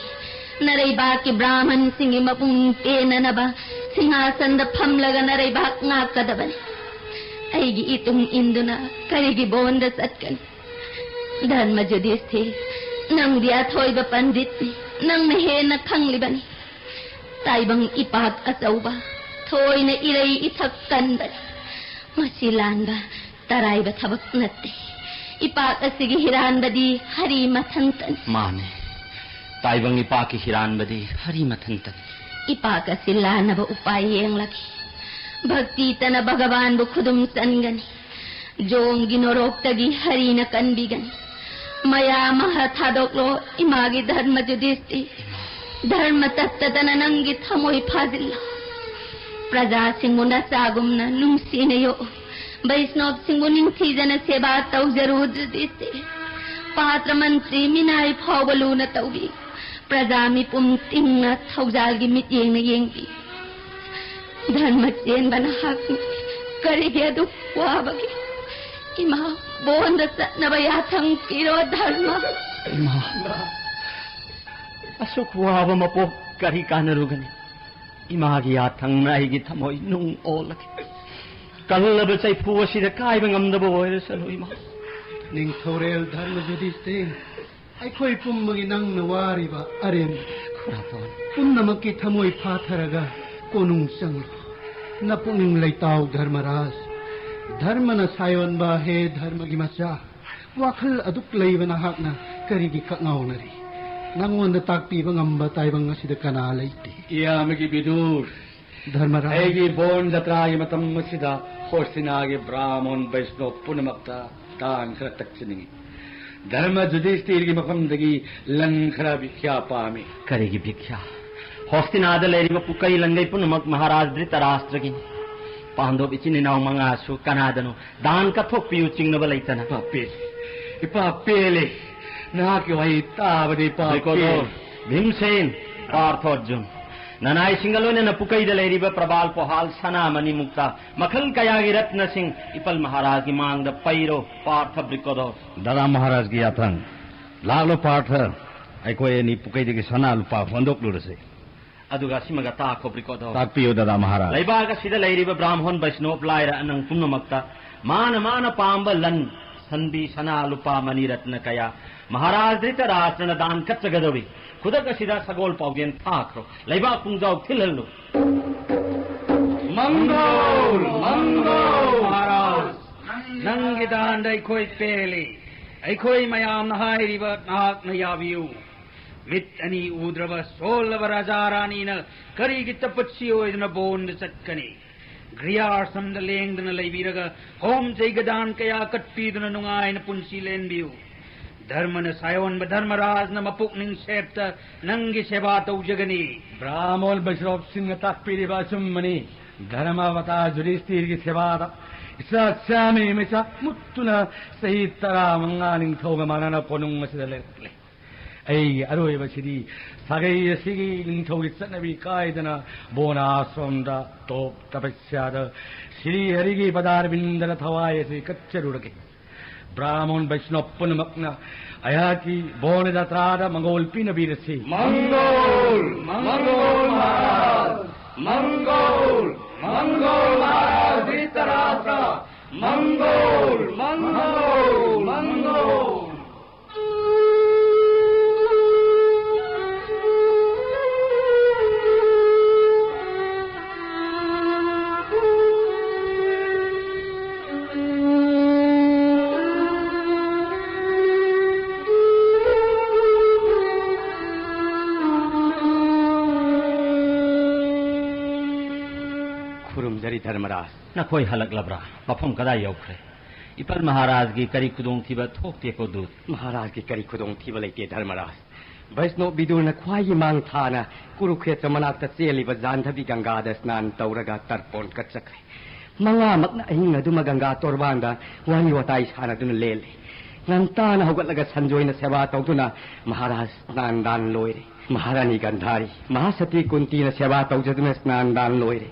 ꯅꯔꯩꯕꯥꯛꯀꯤ ꯕ꯭ꯔꯥꯍꯃꯟꯁꯤꯡꯒꯤ ꯃꯄꯨꯡ ꯄꯦꯟꯅꯅꯕ ꯁꯤꯡꯍꯥꯁꯟꯗ ꯐꯝꯂꯒ ꯅꯔꯩꯕꯥꯛ ꯉꯥꯛꯀꯗꯕꯅꯤ꯫ ꯑꯩꯒꯤ ꯏꯇꯨꯡ ꯏꯟꯗꯨꯅ ꯀꯔꯤꯒꯤ ꯕꯣꯟꯗ ꯆꯠꯀꯅꯤ? ꯙꯔꯃ ꯖꯨꯗꯤꯁꯇꯤꯔ, ꯅꯪꯗꯤ ꯑꯊꯣꯏꯕ ꯄꯟꯗꯤꯠꯅꯤ, ꯅꯪꯅ ꯍꯦꯟꯅ ꯈꯪꯂꯤꯕꯅꯤ꯫ ꯇꯥꯏꯕꯪ ꯏꯄꯥꯛ ꯑꯆꯧꯕ, ꯊꯣꯏꯅ ꯏꯔꯩ ꯏꯊꯛ ꯀꯟꯕꯅꯤ꯫ ꯃꯁꯤ ꯂꯥꯟꯕ ꯇꯔꯥꯏꯕ ꯊꯕꯛ ꯅꯠꯇꯦ꯫ ꯏꯄꯥꯛ ꯑꯁꯤꯒꯤ ꯍꯤꯔꯥꯟꯕꯗꯤ ꯍꯔꯤ ꯃꯊꯟꯇꯅꯤ꯫ ꯃꯥꯅꯦ, ꯇꯥꯏꯕꯪ ꯏꯄꯥꯛꯀꯤ ꯍꯤꯔꯥꯟꯕꯗꯤ ꯍꯔꯤ ꯃꯊꯟꯇꯅꯤ꯫ ꯏꯄꯥꯛ ꯑꯁꯤ ꯂꯥꯟꯅꯕ ꯎꯄꯥꯏ ꯌꯦꯡꯂꯒꯦ꯫ ꯚꯛꯇꯤꯇꯅ ꯚꯒꯕꯥꯟꯕꯨ ꯈꯨꯗꯨꯝ ꯆꯟꯒꯅꯤ꯫ ꯖꯣꯝꯒꯤ ꯅꯣꯔꯣꯛꯇꯒꯤ ꯍꯔꯤꯅ ꯀꯟꯕꯤꯒꯅꯤ꯫ ꯃꯌꯥ ꯃꯍ ꯊꯥꯗꯣꯛꯂꯣ, ꯏꯃꯥꯒꯤ ꯙꯔꯃ ꯖꯨꯗꯤꯁꯇꯤ꯫ ꯙꯔꯃ ꯇꯠꯇꯗꯅ ꯅꯪꯒꯤ ꯊꯃꯣꯏ ꯐꯥꯖꯤꯜꯂꯣ꯫ ꯄ꯭ꯔꯖꯥꯁꯤꯡꯕꯨ ꯅꯆꯥꯒꯨꯝꯅ ꯅꯨꯡꯁꯤꯅ ꯌꯣꯛꯎ꯫ ꯕꯩꯁꯅꯣꯞꯁꯤꯡꯕꯨ ꯅꯤꯡꯊꯤꯖꯅ ꯁꯦꯕꯥ ꯇꯧꯖꯔꯨꯗ꯭ꯔꯗꯤ ꯏꯆꯦ, ꯄꯥꯇ꯭ꯔ ꯃꯟꯇ꯭ꯔꯤ ꯃꯤꯅꯥꯏ ꯐꯥꯎꯕ ꯂꯨꯅ ꯇꯧꯕꯤ, ꯄ꯭ꯔꯖꯥ ꯃꯤꯄꯨꯝ ꯇꯤꯡꯅ ꯊꯧꯖꯥꯜꯒꯤ ꯃꯤꯠꯌꯦꯡꯅ ꯌꯦꯡꯕꯤ꯫ ꯙꯔꯃ ꯆꯦꯟꯕ ꯅꯍꯥꯛꯅꯤ꯫ ꯀꯔꯤꯒꯤ ꯑꯗꯨꯛ ꯋꯥꯕꯒꯦ? ꯏꯃꯥ, ꯕꯣꯟꯗ ꯆꯠꯅꯕ ꯌꯥꯊꯪ ꯄꯤꯔꯣ ꯙꯔꯃ꯫ ꯏꯃꯥ, ꯑꯁꯨꯛ ꯋꯥꯕ ꯃꯄꯣꯛ ꯀꯔꯤ ꯀꯥꯟꯅꯔꯨꯒꯅꯤ? ꯏꯃꯥꯒꯤ ꯌꯥꯊꯪꯅ ꯑꯩꯒꯤ ꯊꯃꯣꯏ ꯅꯨꯡ ꯑꯣꯜꯂꯒꯦ꯫ ꯀꯜꯂꯕ ꯆꯩꯐꯨ ꯑꯁꯤꯗ ꯀꯥꯏꯕ ꯉꯝꯗꯕ ꯑꯣꯏꯔꯁꯅꯨ ꯏꯃꯥ꯫ ꯅꯤꯡꯊꯧꯔꯦꯜ ꯙꯔꯃ ꯌꯨꯙꯤꯁꯇꯤꯔ, ꯑꯩꯈꯣꯏ ꯄꯨꯝꯕꯒꯤ ꯅꯪꯅ ꯋꯥꯔꯤꯕ ꯑꯔꯦꯝ ꯈꯨꯔꯥꯄꯣꯟ꯫ ꯄꯨꯝꯅꯃꯛꯀꯤ ꯊꯃꯣꯏ ꯐꯥꯊꯔꯒ ꯀꯣꯅꯨꯡ ꯆꯪꯂꯨ꯫ ꯅꯄꯨꯛꯅꯤꯡ ꯂꯩꯇꯥꯎ ꯙꯔꯃꯔꯥꯖ꯫ ꯙꯔꯃꯅ ꯁꯥꯌꯣꯟꯕ ꯍꯦ ꯙꯔꯃꯒꯤ ꯃꯆꯥ꯫ ꯋꯥꯈꯜ ꯑꯗꯨꯛ ꯂꯩꯕ ꯅꯍꯥꯛꯅ ꯀꯔꯤꯒꯤ ꯀꯛꯉꯥꯎꯅꯔꯤ? ꯅꯉꯣꯟꯗ ꯇꯥꯛꯄꯤꯕ ꯉꯝꯕ ꯇꯥꯏꯕꯪ ꯑꯁꯤꯗ ꯀꯅꯥ ꯂꯩꯇꯦ? ꯏꯌꯥꯝꯕꯒꯤ ꯕꯤꯗꯨꯔ, ꯙꯔꯃꯔꯥꯖ꯫ ꯑꯩꯒꯤ ꯕꯣꯟ ꯖꯇ꯭ꯔꯥꯒꯤ ꯃꯇꯝ ꯑꯁꯤꯗ ꯍꯣꯁꯇꯤꯅꯥꯒꯤ ꯕ꯭ꯔꯥꯍꯃꯣꯟ ꯕꯩꯁꯅꯣꯞ ꯄꯨꯝꯅꯃꯛꯇ ꯇꯥꯟ ꯈꯔ ꯇꯛꯆꯅꯤꯡꯏ꯫ ꯙꯔꯃ ꯌꯨꯙꯤꯁꯇꯤꯔꯒꯤ ꯃꯐꯝꯗꯒꯤ ꯂꯟ ꯈꯔ ꯚꯤꯈ꯭ꯌꯥ ꯄꯥꯝꯃꯤ꯫ ꯀꯔꯤꯒꯤ ꯚꯤꯈ꯭ꯌꯥ? ꯍꯣꯁꯇꯤꯅꯥꯗ ꯂꯩꯔꯤꯕ ꯄꯨꯀꯩ ꯂꯪꯒꯩ ꯄꯨꯝꯅꯃꯛ ꯃꯍꯥꯔꯥꯖ ꯙ꯭ꯔꯤꯇꯔꯥꯁꯇ꯭ꯔꯒꯤꯅꯤ꯫ ꯄꯥꯟꯗꯣꯞ ꯏꯆꯤꯟ ꯏꯅꯥꯎ ꯃꯉꯥꯁꯨ ꯀꯅꯥꯗꯅꯣ ꯗꯥꯟ ꯀꯠꯊꯣꯛꯄꯤꯌꯨ ꯆꯤꯡꯅꯕ ꯂꯩꯇꯅ꯫ ꯏꯄꯥ ꯄꯦꯜꯂꯦ, ꯏꯄꯥ ꯄꯦꯜꯂꯦ꯫ ꯅꯍꯥꯛꯀꯤ ꯋꯥꯍꯩ ꯇꯥꯕꯗ ꯏꯄꯥ ꯕ꯭ꯔꯤꯀꯣꯗꯣꯔ, ꯄꯦꯜꯂꯦ꯫ ꯚꯤꯝꯁꯦꯟ, ꯄꯥꯔꯊ ꯑꯔꯖꯨꯟ, ꯅꯅꯥꯏꯁꯤꯡꯒ ꯂꯣꯏꯅꯅ ꯄꯨꯀꯩꯗ ꯂꯩꯔꯤꯕ ꯄ꯭ꯔꯕꯥꯜ ꯄꯣꯍꯥꯜ ꯁꯅꯥꯃꯅꯤ ꯃꯨꯛꯇ ꯃꯈꯜ ꯀꯌꯥꯒꯤ ꯔꯠꯅꯁꯤꯡ ꯏꯄꯜ ꯃꯍꯥꯔꯥꯖꯒꯤ ꯃꯥꯡꯗ ꯄꯩꯔꯣ, ꯄꯥꯔꯊ ꯕ꯭ꯔꯤꯀꯣꯗꯣꯔ꯫ ꯗꯗꯥ ꯃꯍꯥꯔꯥꯖꯒꯤ ꯌꯥꯊꯪ꯫ ꯂꯥꯛꯂꯣ ꯄꯥꯔꯊ, ꯑꯩꯈꯣꯏ ꯑꯅꯤ ꯄꯨꯀꯩꯗꯒꯤ ꯁꯅꯥ ꯂꯨꯄꯥ ꯍꯣꯟꯗꯣꯛꯂꯨꯔꯁꯤ꯫ ꯑꯗꯨꯒ ꯑꯁꯤꯃꯒ ꯇꯥꯈꯣ ꯕ꯭ꯔꯤꯀꯣꯗꯣꯔ꯫ ꯇꯥꯛꯄꯤꯌꯨ ꯗꯗꯥ ꯃꯍꯥꯔꯥꯖ꯫ ꯂꯩꯕꯥꯛ ꯑꯁꯤꯗ ꯂꯩꯔꯤꯕ ꯕ꯭ꯔꯥꯍꯃꯣꯟ ꯕꯩꯁꯅꯣꯞ ꯂꯥꯏꯔ ꯑꯅꯪ ꯄꯨꯝꯅꯃꯛꯇ ꯃꯥꯅ ꯃꯥꯅ ꯄꯥꯝꯕ ꯂꯟ, ꯁꯟꯕꯤ, ꯁꯅꯥ, ꯂꯨꯄꯥ, ꯃꯅꯤ ꯔꯠꯅ ꯀꯌꯥ ꯃꯍꯥꯔꯥꯖ ꯙ꯭ꯔꯤꯇꯔꯥꯁꯇ꯭ꯔꯅ ꯗꯥꯟ ꯀꯠꯆꯒꯗꯧꯔꯤ꯫ ꯈꯨꯗꯛ ꯑꯁꯤꯗ ꯁꯒꯣꯜ ꯄꯥꯎꯖꯦꯜ ꯊꯥꯈ꯭ꯔꯣ꯫ ꯂꯩꯕꯥꯛ ꯄꯨꯡꯖꯥꯎ ꯊꯤꯜꯍꯜꯂꯨ꯫ ꯃꯪꯒꯣꯜ, ꯃꯪꯒꯣꯜ, ꯃꯍꯥꯔꯥꯖ꯫ ꯅꯪꯒꯤ ꯗꯥꯟꯗ ꯑꯩꯈꯣꯏ ꯄꯦꯜꯂꯤ꯫ ꯑꯩꯈꯣꯏ ꯃꯌꯥꯝꯅ ꯍꯥꯏꯔꯤꯕ ꯅꯍꯥꯛꯅ ꯌꯥꯕꯤꯌꯨ꯫ ꯃꯤꯠ ꯑꯅꯤ ꯎꯗ꯭ꯔꯕ ꯁꯣꯜꯂꯕ ꯔꯥꯖꯥ ꯔꯥꯅꯤꯅ ꯀꯔꯤꯒꯤ ꯇꯄꯠꯁꯤ ꯑꯣꯏꯗꯨꯅ ꯕꯣꯟꯗ ꯆꯠꯀꯅꯤ? ꯒ꯭ꯔꯤꯌꯥꯁ꯭ꯔꯝꯗ ꯂꯦꯡꯗꯅ ꯂꯩꯕꯤꯔꯒ ꯍꯣꯝ ꯆꯩꯒꯗꯥꯟ ꯀꯌꯥ ꯀꯠꯄꯤꯗꯨꯅ ꯅꯨꯡꯉꯥꯏꯅ ꯄꯨꯟꯁꯤ ꯂꯦꯟꯕꯤꯌꯨ꯫ ꯙꯔꯃꯅ ꯁꯥꯌꯣꯟꯕ ꯙꯔꯃꯔꯥꯖꯅ ꯃꯄꯨꯛꯅꯤꯡ ꯁꯦꯞꯇ ꯅꯪꯒꯤ ꯁꯦꯕꯥ ꯇꯧꯖꯒꯅꯤ꯫ ꯕ꯭ꯔꯥꯍꯃꯣꯟ ꯕꯩꯁ꯭ꯅꯣꯞꯁꯤꯡꯅ ꯇꯥꯛꯄꯤꯔꯤꯕ ꯑꯆꯨꯝꯕꯅꯤ꯫ ꯙꯔꯃ ꯑꯕꯇꯥꯔ ꯌꯨꯙꯤꯁꯇꯤꯔꯒꯤ ꯁꯦꯕꯥꯗ ꯆꯥꯛ ꯆꯥꯃꯤ ꯃꯩꯆꯥꯛ ꯃꯨꯠꯇꯨꯅ ꯆꯍꯤ ꯇꯔꯥꯃꯉꯥ ꯅꯤꯡꯊꯧꯒ ꯃꯥꯟꯅꯅ ꯀꯣꯅꯨꯡ ꯑꯁꯤꯗ ꯂꯩꯔꯛꯂꯦ꯫ ꯑꯩꯒꯤ ꯑꯔꯣꯏꯕꯁꯤꯗꯤ ꯁꯥꯒꯩ ꯑꯁꯤꯒꯤ ꯅꯤꯡꯊꯧꯒꯤ ꯆꯠꯅꯕꯤ ꯀꯥꯏꯗꯅ ꯕꯣꯙꯥꯁ꯭ꯔꯝꯗ ꯇꯣꯞ ꯇꯄꯁ꯭ꯌꯥꯗ ꯁ꯭ꯔꯤ ꯍꯔꯤꯒꯤ ꯄꯗꯥꯔꯕꯤꯟꯗꯗ ꯊꯋꯥꯏ ꯑꯁꯤ ꯀꯠꯆꯔꯨꯔꯒꯦ꯫ ꯕ꯭ꯔꯥꯍꯃꯣꯟ ꯕꯩꯁꯅꯣꯞ ꯄꯨꯝꯅꯃꯛꯅ ꯑꯩꯍꯥꯛꯀꯤ ꯕꯣꯙ ꯖꯥꯇ꯭ꯔꯥꯗ ꯃꯪꯒꯣꯜ ꯄꯤꯅꯕꯤꯔꯁꯤ꯫ ꯃꯪꯒꯣꯜ! ꯃꯪꯒꯣꯜ ꯃꯍꯥꯔꯥꯖ! ꯃꯪꯒꯣꯜ! ꯃꯪꯒꯣꯜ ꯃꯍꯥꯔꯥꯖ ꯙ꯭ꯔꯤꯇꯔꯥꯁ꯭ꯇ꯭ꯔ! ꯃꯪꯒꯣꯜ! ꯃꯪꯒꯣꯜ! ꯃꯪꯒꯣꯜ! ꯈꯨꯔꯨꯝꯖꯔꯤ ꯙꯔꯃꯔꯥꯖ꯫ ꯅꯈꯣꯏ ꯍꯜꯂꯛꯂꯕ꯭ꯔꯥ? ꯃꯐꯝ ꯀꯗꯥꯏ ꯌꯧꯈ꯭ꯔꯦ? ꯏꯄꯜ ꯃꯍꯥꯔꯥꯖꯒꯤ ꯀꯔꯤ ꯈꯨꯗꯣꯡꯊꯤꯕ ꯊꯣꯛꯇꯦꯀꯣ, ꯗꯨꯠ? ꯃꯍꯥꯔꯥꯖꯒꯤ ꯀꯔꯤ ꯈꯨꯗꯣꯡꯊꯤꯕ ꯂꯩꯇꯦ, ꯙꯔꯃꯔꯥꯖ꯫ ꯕꯩꯁꯅꯣꯞ ꯕꯤꯗꯨꯔꯅ ꯈ꯭ꯋꯥꯏꯒꯤ ꯃꯥꯡ ꯊꯥꯅ ꯀꯨꯔꯨꯈꯦꯇ꯭ꯔ ꯃꯅꯥꯛꯇ ꯆꯦꯜꯂꯤꯕ ꯖꯥꯟꯙꯕꯤ ꯒꯪꯒꯥꯗ ꯁ꯭ꯅꯥꯟ ꯇꯧꯔꯒ ꯇꯔꯄꯣꯟ ꯀꯠꯆꯈ꯭ꯔꯦ꯫ ꯃꯉꯥꯃꯛꯅ ꯑꯍꯤꯡ ꯑꯗꯨꯃ ꯒꯪꯒꯥ ꯇꯣꯔꯕꯥꯟꯗ ꯋꯥꯔꯤ ꯋꯥꯇꯥꯏ ꯁꯥꯟꯅꯗꯨꯅ ꯂꯦꯜꯂꯤ꯫ ꯉꯟꯇꯥꯅ ꯍꯧꯒꯠꯂꯒ ꯁꯟꯖꯣꯏꯅ ꯁꯦꯕꯥ ꯇꯧꯗꯨꯅ ꯃꯍꯥꯔꯥꯖ ꯁ꯭ꯅꯥꯟ ꯗꯥꯟ ꯂꯣꯏꯔꯦ꯫ ꯃꯍꯥꯔꯥꯅꯤ ꯒꯟꯙꯥꯔꯤ, ꯃꯍꯥꯁꯇꯤ ꯀꯨꯟꯇꯤꯅ ꯁꯦꯕꯥ ꯇꯧꯖꯗꯨꯅ ꯁ꯭ꯅꯥꯟ ꯗꯥꯟ ꯂꯣꯏꯔꯦ꯫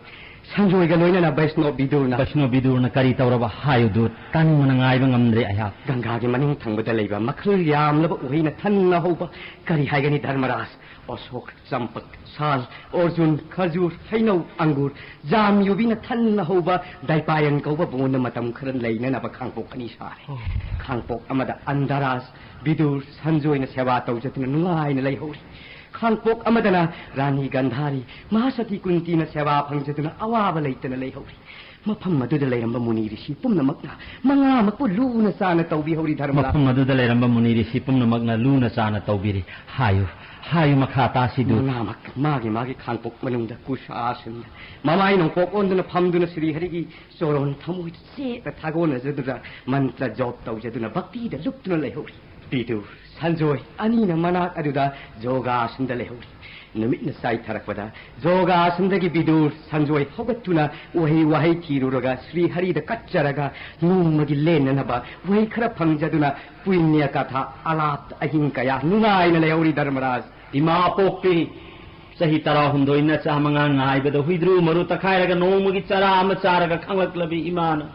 ꯁꯟꯖꯣꯏꯒ ꯂꯣꯏꯅꯅ ꯕꯩꯁꯅꯣꯞ ꯕꯤꯗꯨꯔꯅ ꯕꯩꯁꯅꯣꯞ ꯕꯤꯗꯨꯔꯅ ꯀꯔꯤ ꯇꯧꯔꯕ? ꯍꯥꯏꯌꯨ, ꯗꯨꯠ꯫ ꯇꯥꯅꯤꯡꯕꯅ ꯉꯥꯏꯕ ꯉꯝꯗ꯭ꯔꯦ ꯑꯩꯍꯥꯛ꯫ ꯒꯪꯒꯥꯒꯤ ꯃꯅꯤꯡ ꯊꯪꯕꯗ ꯂꯩꯕ ꯃꯈꯜ ꯌꯥꯝꯂꯕ ꯎꯍꯩꯅ ꯊꯟꯅ ꯍꯧꯕ, ꯀꯔꯤ ꯍꯥꯏꯒꯅꯤ, ꯙꯔꯃꯔꯥꯖ? ꯑꯁꯣꯛ, ꯆꯝꯄꯛ, ꯁꯥꯜ, ꯑꯣꯔꯖꯨꯟ, ꯈꯖꯨꯔ, ꯍꯩꯅꯧ, ꯑꯪꯒꯨꯔ, ꯖꯥꯝ ꯌꯨꯕꯤꯅ ꯊꯟꯅ ꯍꯧꯕ ꯗꯥꯏꯄꯥꯌꯟ ꯀꯧꯕ ꯕꯣꯟꯗ ꯃꯇꯝ ꯈꯔ ꯂꯩꯅꯅꯕ ꯈꯥꯡꯄꯣꯛ ꯑꯅꯤ ꯁꯥꯔꯦ꯫ ꯑꯣ꯫ ꯈꯥꯡꯄꯣꯛ ꯑꯃꯗ ꯑꯟꯙꯔꯥꯖ, ꯕꯤꯗꯨꯔ, ꯁꯟꯖꯣꯏꯅ ꯁꯦꯕꯥ ꯇꯧꯖꯗꯨꯅ ꯅꯨꯡꯉꯥꯏꯅ ꯂꯩꯍꯧꯔꯤ꯫ ꯈꯥꯡꯄꯣꯛ ꯑꯃꯗꯅ ꯔꯥꯅꯤ ꯒꯟꯙꯥꯔꯤ, ꯃꯍꯥꯁꯇꯤ ꯀꯨꯟꯇꯤꯅ ꯁꯦꯕꯥ ꯐꯪꯖꯗꯨꯅ ꯑꯋꯥꯕ ꯂꯩꯇꯅ ꯂꯩꯍꯧꯔꯤ꯫ ꯃꯐꯝ ꯑꯗꯨꯗ ꯂꯩꯔꯝꯕ ꯃꯨꯅꯤ ꯔꯤꯁꯤ ꯄꯨꯝꯅꯃꯛꯅ ꯃꯉꯥꯃꯛꯄꯨ ꯂꯨꯅ ꯆꯥꯅ ꯇꯧꯕꯤꯍꯧꯔꯤ, ꯙꯔꯃꯔꯥꯖ꯫ ꯃꯐꯝ ꯑꯗꯨꯗ ꯂꯩꯔꯝꯕ ꯃꯨꯅꯤ ꯔꯤꯁꯤ ꯄꯨꯝꯅꯃꯛꯅ ꯂꯨꯅ ꯆꯥꯅ ꯇꯧꯕꯤꯔꯤ꯫ ꯍꯥꯏꯌꯨ, ꯍꯥꯏꯌꯨ, ꯃꯈꯥ ꯇꯥꯁꯤꯗꯨ꯫ ꯃꯉꯥꯃꯛ ꯃꯥꯒꯤ ꯃꯥꯒꯤ ꯈꯥꯡꯄꯣꯛ ꯃꯅꯨꯡꯗ ꯀꯨꯁꯥꯁꯟꯗ ꯃꯃꯥꯏ ꯅꯣꯡꯄꯣꯛ ꯑꯣꯟꯗꯨꯅ ꯐꯝꯗꯨꯅ ꯁ꯭ꯔꯤ ꯍꯔꯤꯒꯤ ꯆꯣꯔꯣꯟ ꯊꯃꯣꯏꯗ ꯆꯦꯠꯅ ꯊꯥꯒꯣꯟꯅꯖꯗꯨꯅ ꯃꯟꯇ꯭ꯔ ꯖꯣꯞ ꯇꯧꯖꯗꯨꯅ ꯚꯛꯇꯤꯗ ꯂꯨꯞꯇꯨꯅ ꯂꯩꯍꯧꯔꯤ꯫ ꯕꯤꯗꯨꯔ, ꯁꯟꯖꯣꯏ ꯑꯅꯤꯅ ꯃꯅꯥꯛ ꯑꯗꯨꯗ ꯖꯣꯒꯥꯁꯟꯗ ꯂꯩꯍꯧꯔꯤ꯫ ꯅꯨꯃꯤꯠꯅ ꯆꯥꯏꯊꯔꯛꯄꯗ ꯖꯣꯒꯥꯁꯟꯗꯒꯤ ꯕꯤꯗꯨꯔ, ꯁꯟꯖꯣꯏ ꯍꯧꯒꯠꯇꯨꯅ ꯎꯍꯩ ꯋꯥꯍꯩ ꯊꯤꯔꯨꯔꯒ ꯁ꯭ꯔꯤ ꯍꯔꯤꯗ ꯀꯠꯆꯔꯒ ꯅꯣꯡꯃꯒꯤ ꯂꯦꯟꯅꯅꯕ ꯎꯍꯩ ꯈꯔ ꯐꯪꯖꯗꯨꯅ ꯄꯨꯏꯅ꯭ꯌ ꯀꯊꯥ ꯑꯂꯥꯞꯇ ꯑꯍꯤꯡ ꯀꯌꯥ ꯅꯨꯡꯉꯥꯏꯅ ꯂꯩꯍꯧꯔꯤ ꯙꯔꯃꯔꯥꯖ꯫ ꯏꯃꯥ ꯄꯣꯛꯄꯤ, ꯆꯍꯤ ꯇꯔꯥꯍꯨꯝꯗꯣꯏ ꯅꯆꯥ ꯃꯉꯥ ꯉꯥꯏꯕꯗ ꯍꯨꯏꯗ꯭ꯔꯨ ꯃꯔꯨ ꯇꯛꯈꯥꯏꯔꯒ ꯅꯣꯡꯃꯒꯤ ꯆꯔꯥ ꯑꯃ ꯆꯥꯔꯒ ꯈꯥꯡꯂꯛꯂꯕꯤ ꯏꯃꯥꯅ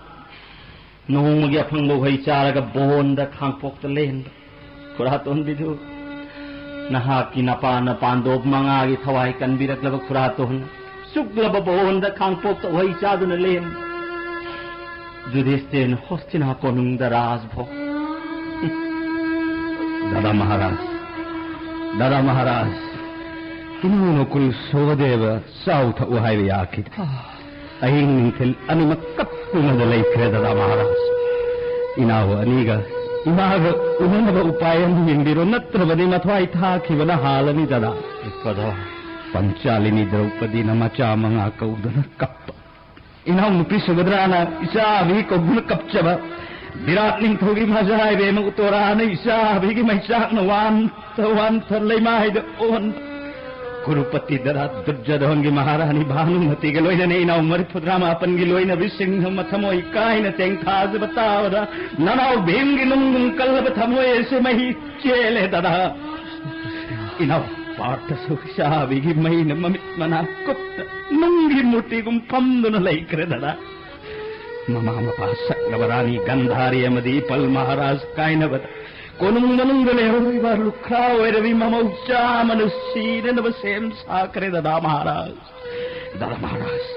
ꯅꯣꯡꯃꯒꯤ ꯑꯐꯪꯕ ꯎꯍꯩ ꯆꯥꯔꯒ ꯕꯣꯟꯗ ꯈꯥꯡꯄꯣꯛꯇ ꯂꯦꯟꯕ꯫ ꯈꯨꯔꯥꯇꯣꯟ ꯕꯤꯗꯨ, ꯅꯍꯥꯛꯀꯤ ꯅꯄꯥꯅ ꯄꯥꯟꯗꯣꯞ ꯃꯉꯥꯒꯤ ꯊꯋꯥꯏ ꯀꯟꯕꯤꯔꯛꯂꯕ ꯈꯨꯔꯥꯇꯣꯟ, ꯆꯨꯞꯂꯕ ꯕꯣꯟꯗ ꯈꯥꯡꯄꯣꯛꯇ ꯎꯍꯩ ꯆꯥꯗꯨꯅ ꯂꯦꯟꯕ꯫ ꯖꯨꯙꯤꯁꯇꯤꯔꯅ ꯍꯣꯁꯇꯤꯅꯥ ꯀꯣꯅꯨꯡꯗ ꯔꯥꯖꯚꯣꯒ꯫ ꯗꯥꯗꯥ ꯃꯍꯥꯔꯥꯖ, ꯗꯥꯗꯥ ꯃꯍꯥꯔꯥꯖ, ꯏꯅꯥꯎ ꯅꯀꯨꯜ ꯁꯣꯍꯗꯦꯕ ꯆꯥꯎ ꯊꯛꯎ ꯍꯥꯏꯕ ꯌꯥꯈꯤꯗꯦ꯫ ꯑꯍꯤꯡ ꯅꯨꯡꯊꯤꯜ ꯑꯅꯤꯃꯛ ꯀꯞꯇꯨꯅꯗ ꯂꯩꯈ꯭ꯔꯦ ꯗꯥꯗꯥ ꯃꯍꯥꯔꯥꯖ꯫ ꯏꯅꯥꯎ ꯑꯅꯤꯒ ꯏꯃꯥꯒ ꯎꯅꯅꯕ ꯎꯄꯥꯏ ꯑꯃ ꯌꯦꯡꯕꯤꯔꯣ, ꯅꯠꯇ꯭ꯔꯕꯗꯤ ꯃꯊ꯭ꯋꯥꯏ ꯊꯥꯈꯤꯕꯅ ꯍꯥꯜꯂꯅꯤ ꯗꯥꯗꯥ꯫ ꯄꯟꯆꯥꯂꯤꯅꯤ ꯗ꯭ꯔꯧꯄꯗꯤꯅ ꯃꯆꯥ ꯃꯉꯥ ꯀꯧꯗꯨꯅ ꯀꯞꯄ꯫ ꯏꯅꯥꯎꯅꯨꯄꯤ ꯁꯨꯚꯗ꯭ꯔꯥꯅ ꯏꯆꯥ ꯑꯕꯤ ꯀꯧꯗꯨꯅ ꯀꯞꯆꯕ꯫ ꯕꯤꯔꯥꯠ ꯅꯤꯡꯊꯧꯒꯤ ꯃꯆꯥ ꯏꯕꯦꯝꯃ ꯎꯠꯇꯣꯔꯥꯅ ꯏꯆꯥ ꯑꯕꯤꯒꯤ ꯃꯩꯆꯥꯛꯅ ꯋꯥꯟ ꯋꯥꯟꯊ ꯂꯩꯃꯥꯏꯗ ꯑꯣꯟ꯫ ꯀꯨꯔꯨꯄꯇꯤ ꯗꯔꯥ ꯗꯨꯔꯖꯣꯙꯟꯒꯤ ꯃꯍꯥꯔꯥꯅꯤ ꯚꯥꯅꯨꯃꯇꯤꯒ ꯂꯣꯏꯅꯅ ꯏꯅꯥꯎ ꯃꯔꯤꯐꯨꯇꯔꯥ ꯃꯥꯄꯟꯒꯤ ꯂꯣꯏꯅꯕꯤꯁꯤꯡꯅ ꯃꯊꯃꯣꯏ ꯀꯥꯏꯅ ꯇꯦꯡꯊꯥꯖꯕ ꯇꯥꯕꯗ ꯅꯅꯥꯎ ꯚꯤꯝꯒꯤ ꯅꯨꯡ ꯅꯨꯡ ꯀꯜꯂꯕ ꯊꯃꯣꯏ ꯑꯁꯤ ꯃꯍꯤ ꯆꯦꯜꯂꯦ ꯗꯗꯥ꯫ ꯏꯅꯥꯎ ꯄꯥꯔꯊꯁꯨ ꯏꯆꯥ ꯑꯕꯤꯒꯤ ꯃꯩꯅ ꯃꯃꯤꯠ ꯃꯅꯥ ꯀꯨꯞꯇ ꯅꯨꯡꯒꯤ ꯃꯨꯔꯇꯤꯒꯨꯝ ꯐꯝꯗꯨꯅ ꯂꯩꯈ꯭ꯔꯦ ꯗꯗꯥ꯫ ꯃꯃꯥ ꯃꯄꯥ ꯁꯛꯂꯕ ꯔꯥꯅꯤ ꯒꯟꯙꯥꯔꯤ ꯑꯃꯗꯤ ꯏꯄꯜ ꯃꯍꯥꯔꯥꯖ ꯀꯥꯏꯅꯕꯗ ꯀꯣꯅꯨꯡ ꯃꯅꯨꯡꯗ ꯂꯩꯍꯧꯔꯤꯕ ꯂꯨꯈ꯭ꯔꯥ ꯑꯣꯏꯔꯕꯤ ꯃꯃꯧ ꯆꯥꯃꯅ ꯁꯤꯅꯅꯕ ꯁꯦꯝ ꯁꯥꯈ꯭ꯔꯦ ꯗꯗꯥ ꯃꯍꯥꯔꯥꯖ꯫ ꯗꯗꯥ ꯃꯍꯥꯔꯥꯖ,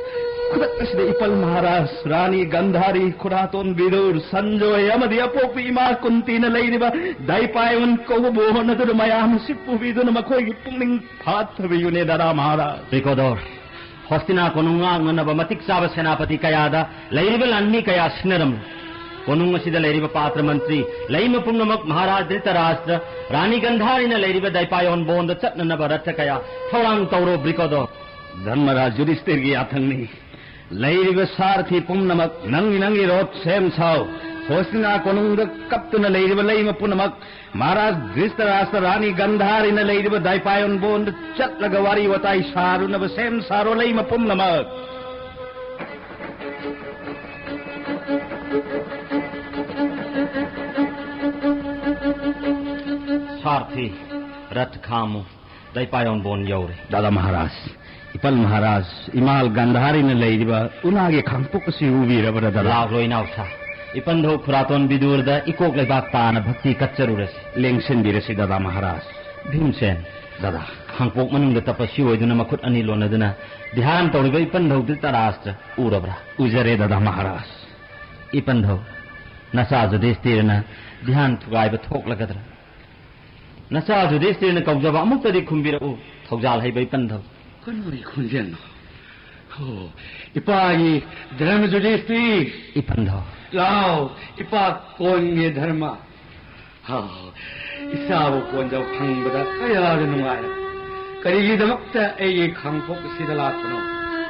ꯈꯨꯗꯛ ꯑꯁꯤꯗ ꯏꯄꯜ ꯃꯍꯥꯔꯥꯖ, ꯔꯥꯅꯤ ꯒꯟꯙꯥꯔꯤ, ꯈꯨꯔꯥꯇꯣꯟ ꯕꯤꯗꯨꯔ, ꯁꯟꯖꯣꯏ ꯑꯃꯗꯤ ꯑꯄꯣꯛꯄꯤ ꯏꯃꯥ ꯀꯨꯟꯇꯤꯅ ꯂꯩꯔꯤꯕ ꯗꯥꯏꯄꯥꯌꯣꯟ ꯀꯧꯕꯕꯨ ꯍꯣꯠꯅꯗꯨꯅ ꯃꯌꯥꯝ ꯑꯁꯤ ꯄꯨꯕꯤꯗꯨꯅ ꯃꯈꯣꯏꯒꯤ ꯄꯨꯛꯅꯤꯡ ꯐꯥꯊꯕꯤꯌꯨꯅꯦ ꯗꯗꯥ ꯃꯍꯥꯔꯥꯖ꯫ ꯕ꯭ꯔꯤꯀꯣꯗꯣꯔ, ꯍꯣꯁꯇꯤꯅꯥ ꯀꯣꯅꯨꯡ ꯉꯥꯛꯅꯅꯕ ꯃꯇꯤꯛ ꯆꯥꯕ ꯁꯦꯅꯥꯄꯇꯤ ꯀꯌꯥꯗ ꯂꯩꯔꯤꯕ ꯂꯥꯟꯃꯤ ꯀꯌꯥ ꯁꯤꯟꯅꯔꯝꯂꯦ꯫ ꯀꯣꯅꯨꯡ ꯑꯁꯤꯗ ꯂꯩꯔꯤꯕ ꯄꯥꯇ꯭ꯔ ꯃꯟꯇ꯭ꯔꯤ, ꯂꯩꯃ ꯄꯨꯝꯅꯃꯛ ꯃꯍꯥꯔꯥꯖ ꯙ꯭ꯔꯤꯇꯔꯥꯁꯇ꯭ꯔ, ꯔꯥꯅꯤ ꯒꯟꯙꯥꯔꯤꯅ ꯂꯩꯔꯤꯕ ꯗꯥꯏꯄꯥꯌꯣꯟ ꯕꯣꯟꯗ ꯆꯠꯅꯅꯕ ꯔꯊ ꯀꯌꯥ ꯊꯧꯔꯥꯡ ꯇꯧꯔꯣ ꯕ꯭ꯔꯤꯀꯣꯗꯣ꯫ ꯙꯔꯃꯔꯥꯖ ꯌꯨꯙꯤꯁꯇꯤꯔꯒꯤ ꯌꯥꯊꯪꯅꯤ꯫ ꯂꯩꯔꯤꯕ ꯁꯥꯔꯊꯤ ꯄꯨꯝꯅꯃꯛ ꯅꯪꯒꯤ ꯅꯪꯒꯤ ꯔꯣꯠ ꯁꯦꯝ ꯁꯥꯎ꯫ ꯍꯣꯁꯇꯤꯅꯥ ꯀꯣꯅꯨꯡꯗ ꯀꯞꯇꯨꯅ ꯂꯩꯔꯤꯕ ꯂꯩꯃ ꯄꯨꯝꯅꯃꯛ, ꯃꯍꯥꯔꯥꯖ ꯙ꯭ꯔꯤꯁꯇꯔꯥꯁꯇ꯭ꯔ, ꯔꯥꯅꯤ ꯒꯟꯙꯥꯔꯤꯅ ꯂꯩꯔꯤꯕ ꯗꯥꯏꯄꯥꯌꯣꯟꯕꯣꯟꯗ ꯆꯠꯂꯒ ꯋꯥꯔꯤ ꯋꯥꯇꯥꯏ ꯁꯥꯔꯨꯅꯕ ꯁꯦꯝ ꯁꯥꯔꯣ, ꯂꯩꯃ ꯄꯨꯝꯅꯃꯛ꯫ ꯁꯥꯔꯊꯤ, ꯔꯊ ꯈꯥꯝꯃꯨ꯫ ꯗꯥꯏꯄꯥꯌꯣꯟꯕꯣꯟ ꯌꯧꯔꯦ꯫ ꯗꯥꯗꯥ ꯃꯍꯥꯔꯥꯖ, ꯏꯄꯟ ꯃꯍꯥꯔꯥꯖ, ꯏꯃꯥ ꯒꯟꯙꯥꯔꯤꯅ ꯂꯩꯔꯤꯕ ꯎꯅꯥꯒꯤ ꯈꯥꯡꯄꯣꯛ ꯑꯁꯤ ꯎꯕꯤꯔꯕ꯭ꯔꯥ, ꯗꯥꯗꯥ? ꯂꯥꯛꯂꯣ, ꯏꯅꯥꯎꯁꯥ꯫ ꯏꯄꯟꯙꯧ ꯈꯨꯔꯥꯇꯣꯟ ꯕꯤꯗꯨꯔꯗ ꯏꯀꯣꯛ ꯂꯩꯕꯥꯛ ꯇꯥꯅ ꯚꯛꯇꯤ ꯀꯠꯆꯔꯨꯔꯁꯤ꯫ ꯂꯦꯡꯁꯤꯟꯕꯤꯔꯁꯤ, ꯗꯥꯗꯥ ꯃꯍꯥꯔꯥꯖ꯫ ꯚꯤꯝꯁꯦꯟ꯫ ꯗꯥꯗꯥ꯫ ꯈꯥꯡꯄꯣꯛ ꯃꯅꯨꯡꯗ ꯇꯄꯁꯤ ꯑꯣꯏꯗꯨꯅ ꯃꯈꯨꯠ ꯑꯅꯤ ꯂꯣꯟꯅꯗꯨꯅ ꯙ꯭ꯌꯥꯟ ꯇꯧꯔꯤꯕ ꯏꯄꯟꯙꯧ ꯙ꯭ꯔꯤꯇꯔꯥꯁꯇ꯭ꯔ ꯎꯔꯕ꯭ꯔꯥ? ꯎꯖꯔꯦ, ꯗꯥꯗꯥ ꯃꯍꯥꯔꯥꯖ꯫ ꯏꯄꯟꯙꯧ, ꯅꯆꯥ ꯌꯨꯙꯤꯁꯇꯤꯔꯅ ꯙ꯭ꯌꯥꯟ ꯊꯨꯒꯥꯏꯕ ꯊꯣꯛꯂꯒꯗ꯭ꯔꯥ? ꯅꯆꯥ ꯌꯨꯙꯤꯁꯇꯤꯔꯅ ꯀꯧꯖꯕ ꯑꯃꯨꯛꯇꯗꯤ ꯈꯨꯝꯕꯤꯔꯛꯎ, ꯊꯧꯖꯥꯜ ꯍꯩꯕ ꯏꯄꯟꯙꯧ꯫ ꯀꯅꯥꯒꯤ ꯈꯣꯟꯖꯦꯜꯅꯣ? ꯑꯣ, ꯏꯄꯥꯒꯤ ꯙꯔꯃ ꯌꯨꯙꯤꯁꯇꯤꯔ꯫ ꯏꯄꯟꯙꯧ꯫ ꯂꯥꯎ, ꯏꯄꯥ ꯀꯣꯟꯒꯤ ꯙꯔꯃ꯫ ꯍꯥ, ꯏꯆꯥꯕꯨ ꯀꯣꯟꯖꯕ ꯐꯪꯕꯗ ꯀꯌꯥꯗ ꯅꯨꯡꯉꯥꯏ꯫ ꯀꯔꯤꯒꯤꯗꯃꯛꯇ ꯑꯩꯒꯤ ꯈꯥꯡꯄꯣꯛ ꯑꯁꯤꯗ ꯂꯥꯛꯄꯅꯣ?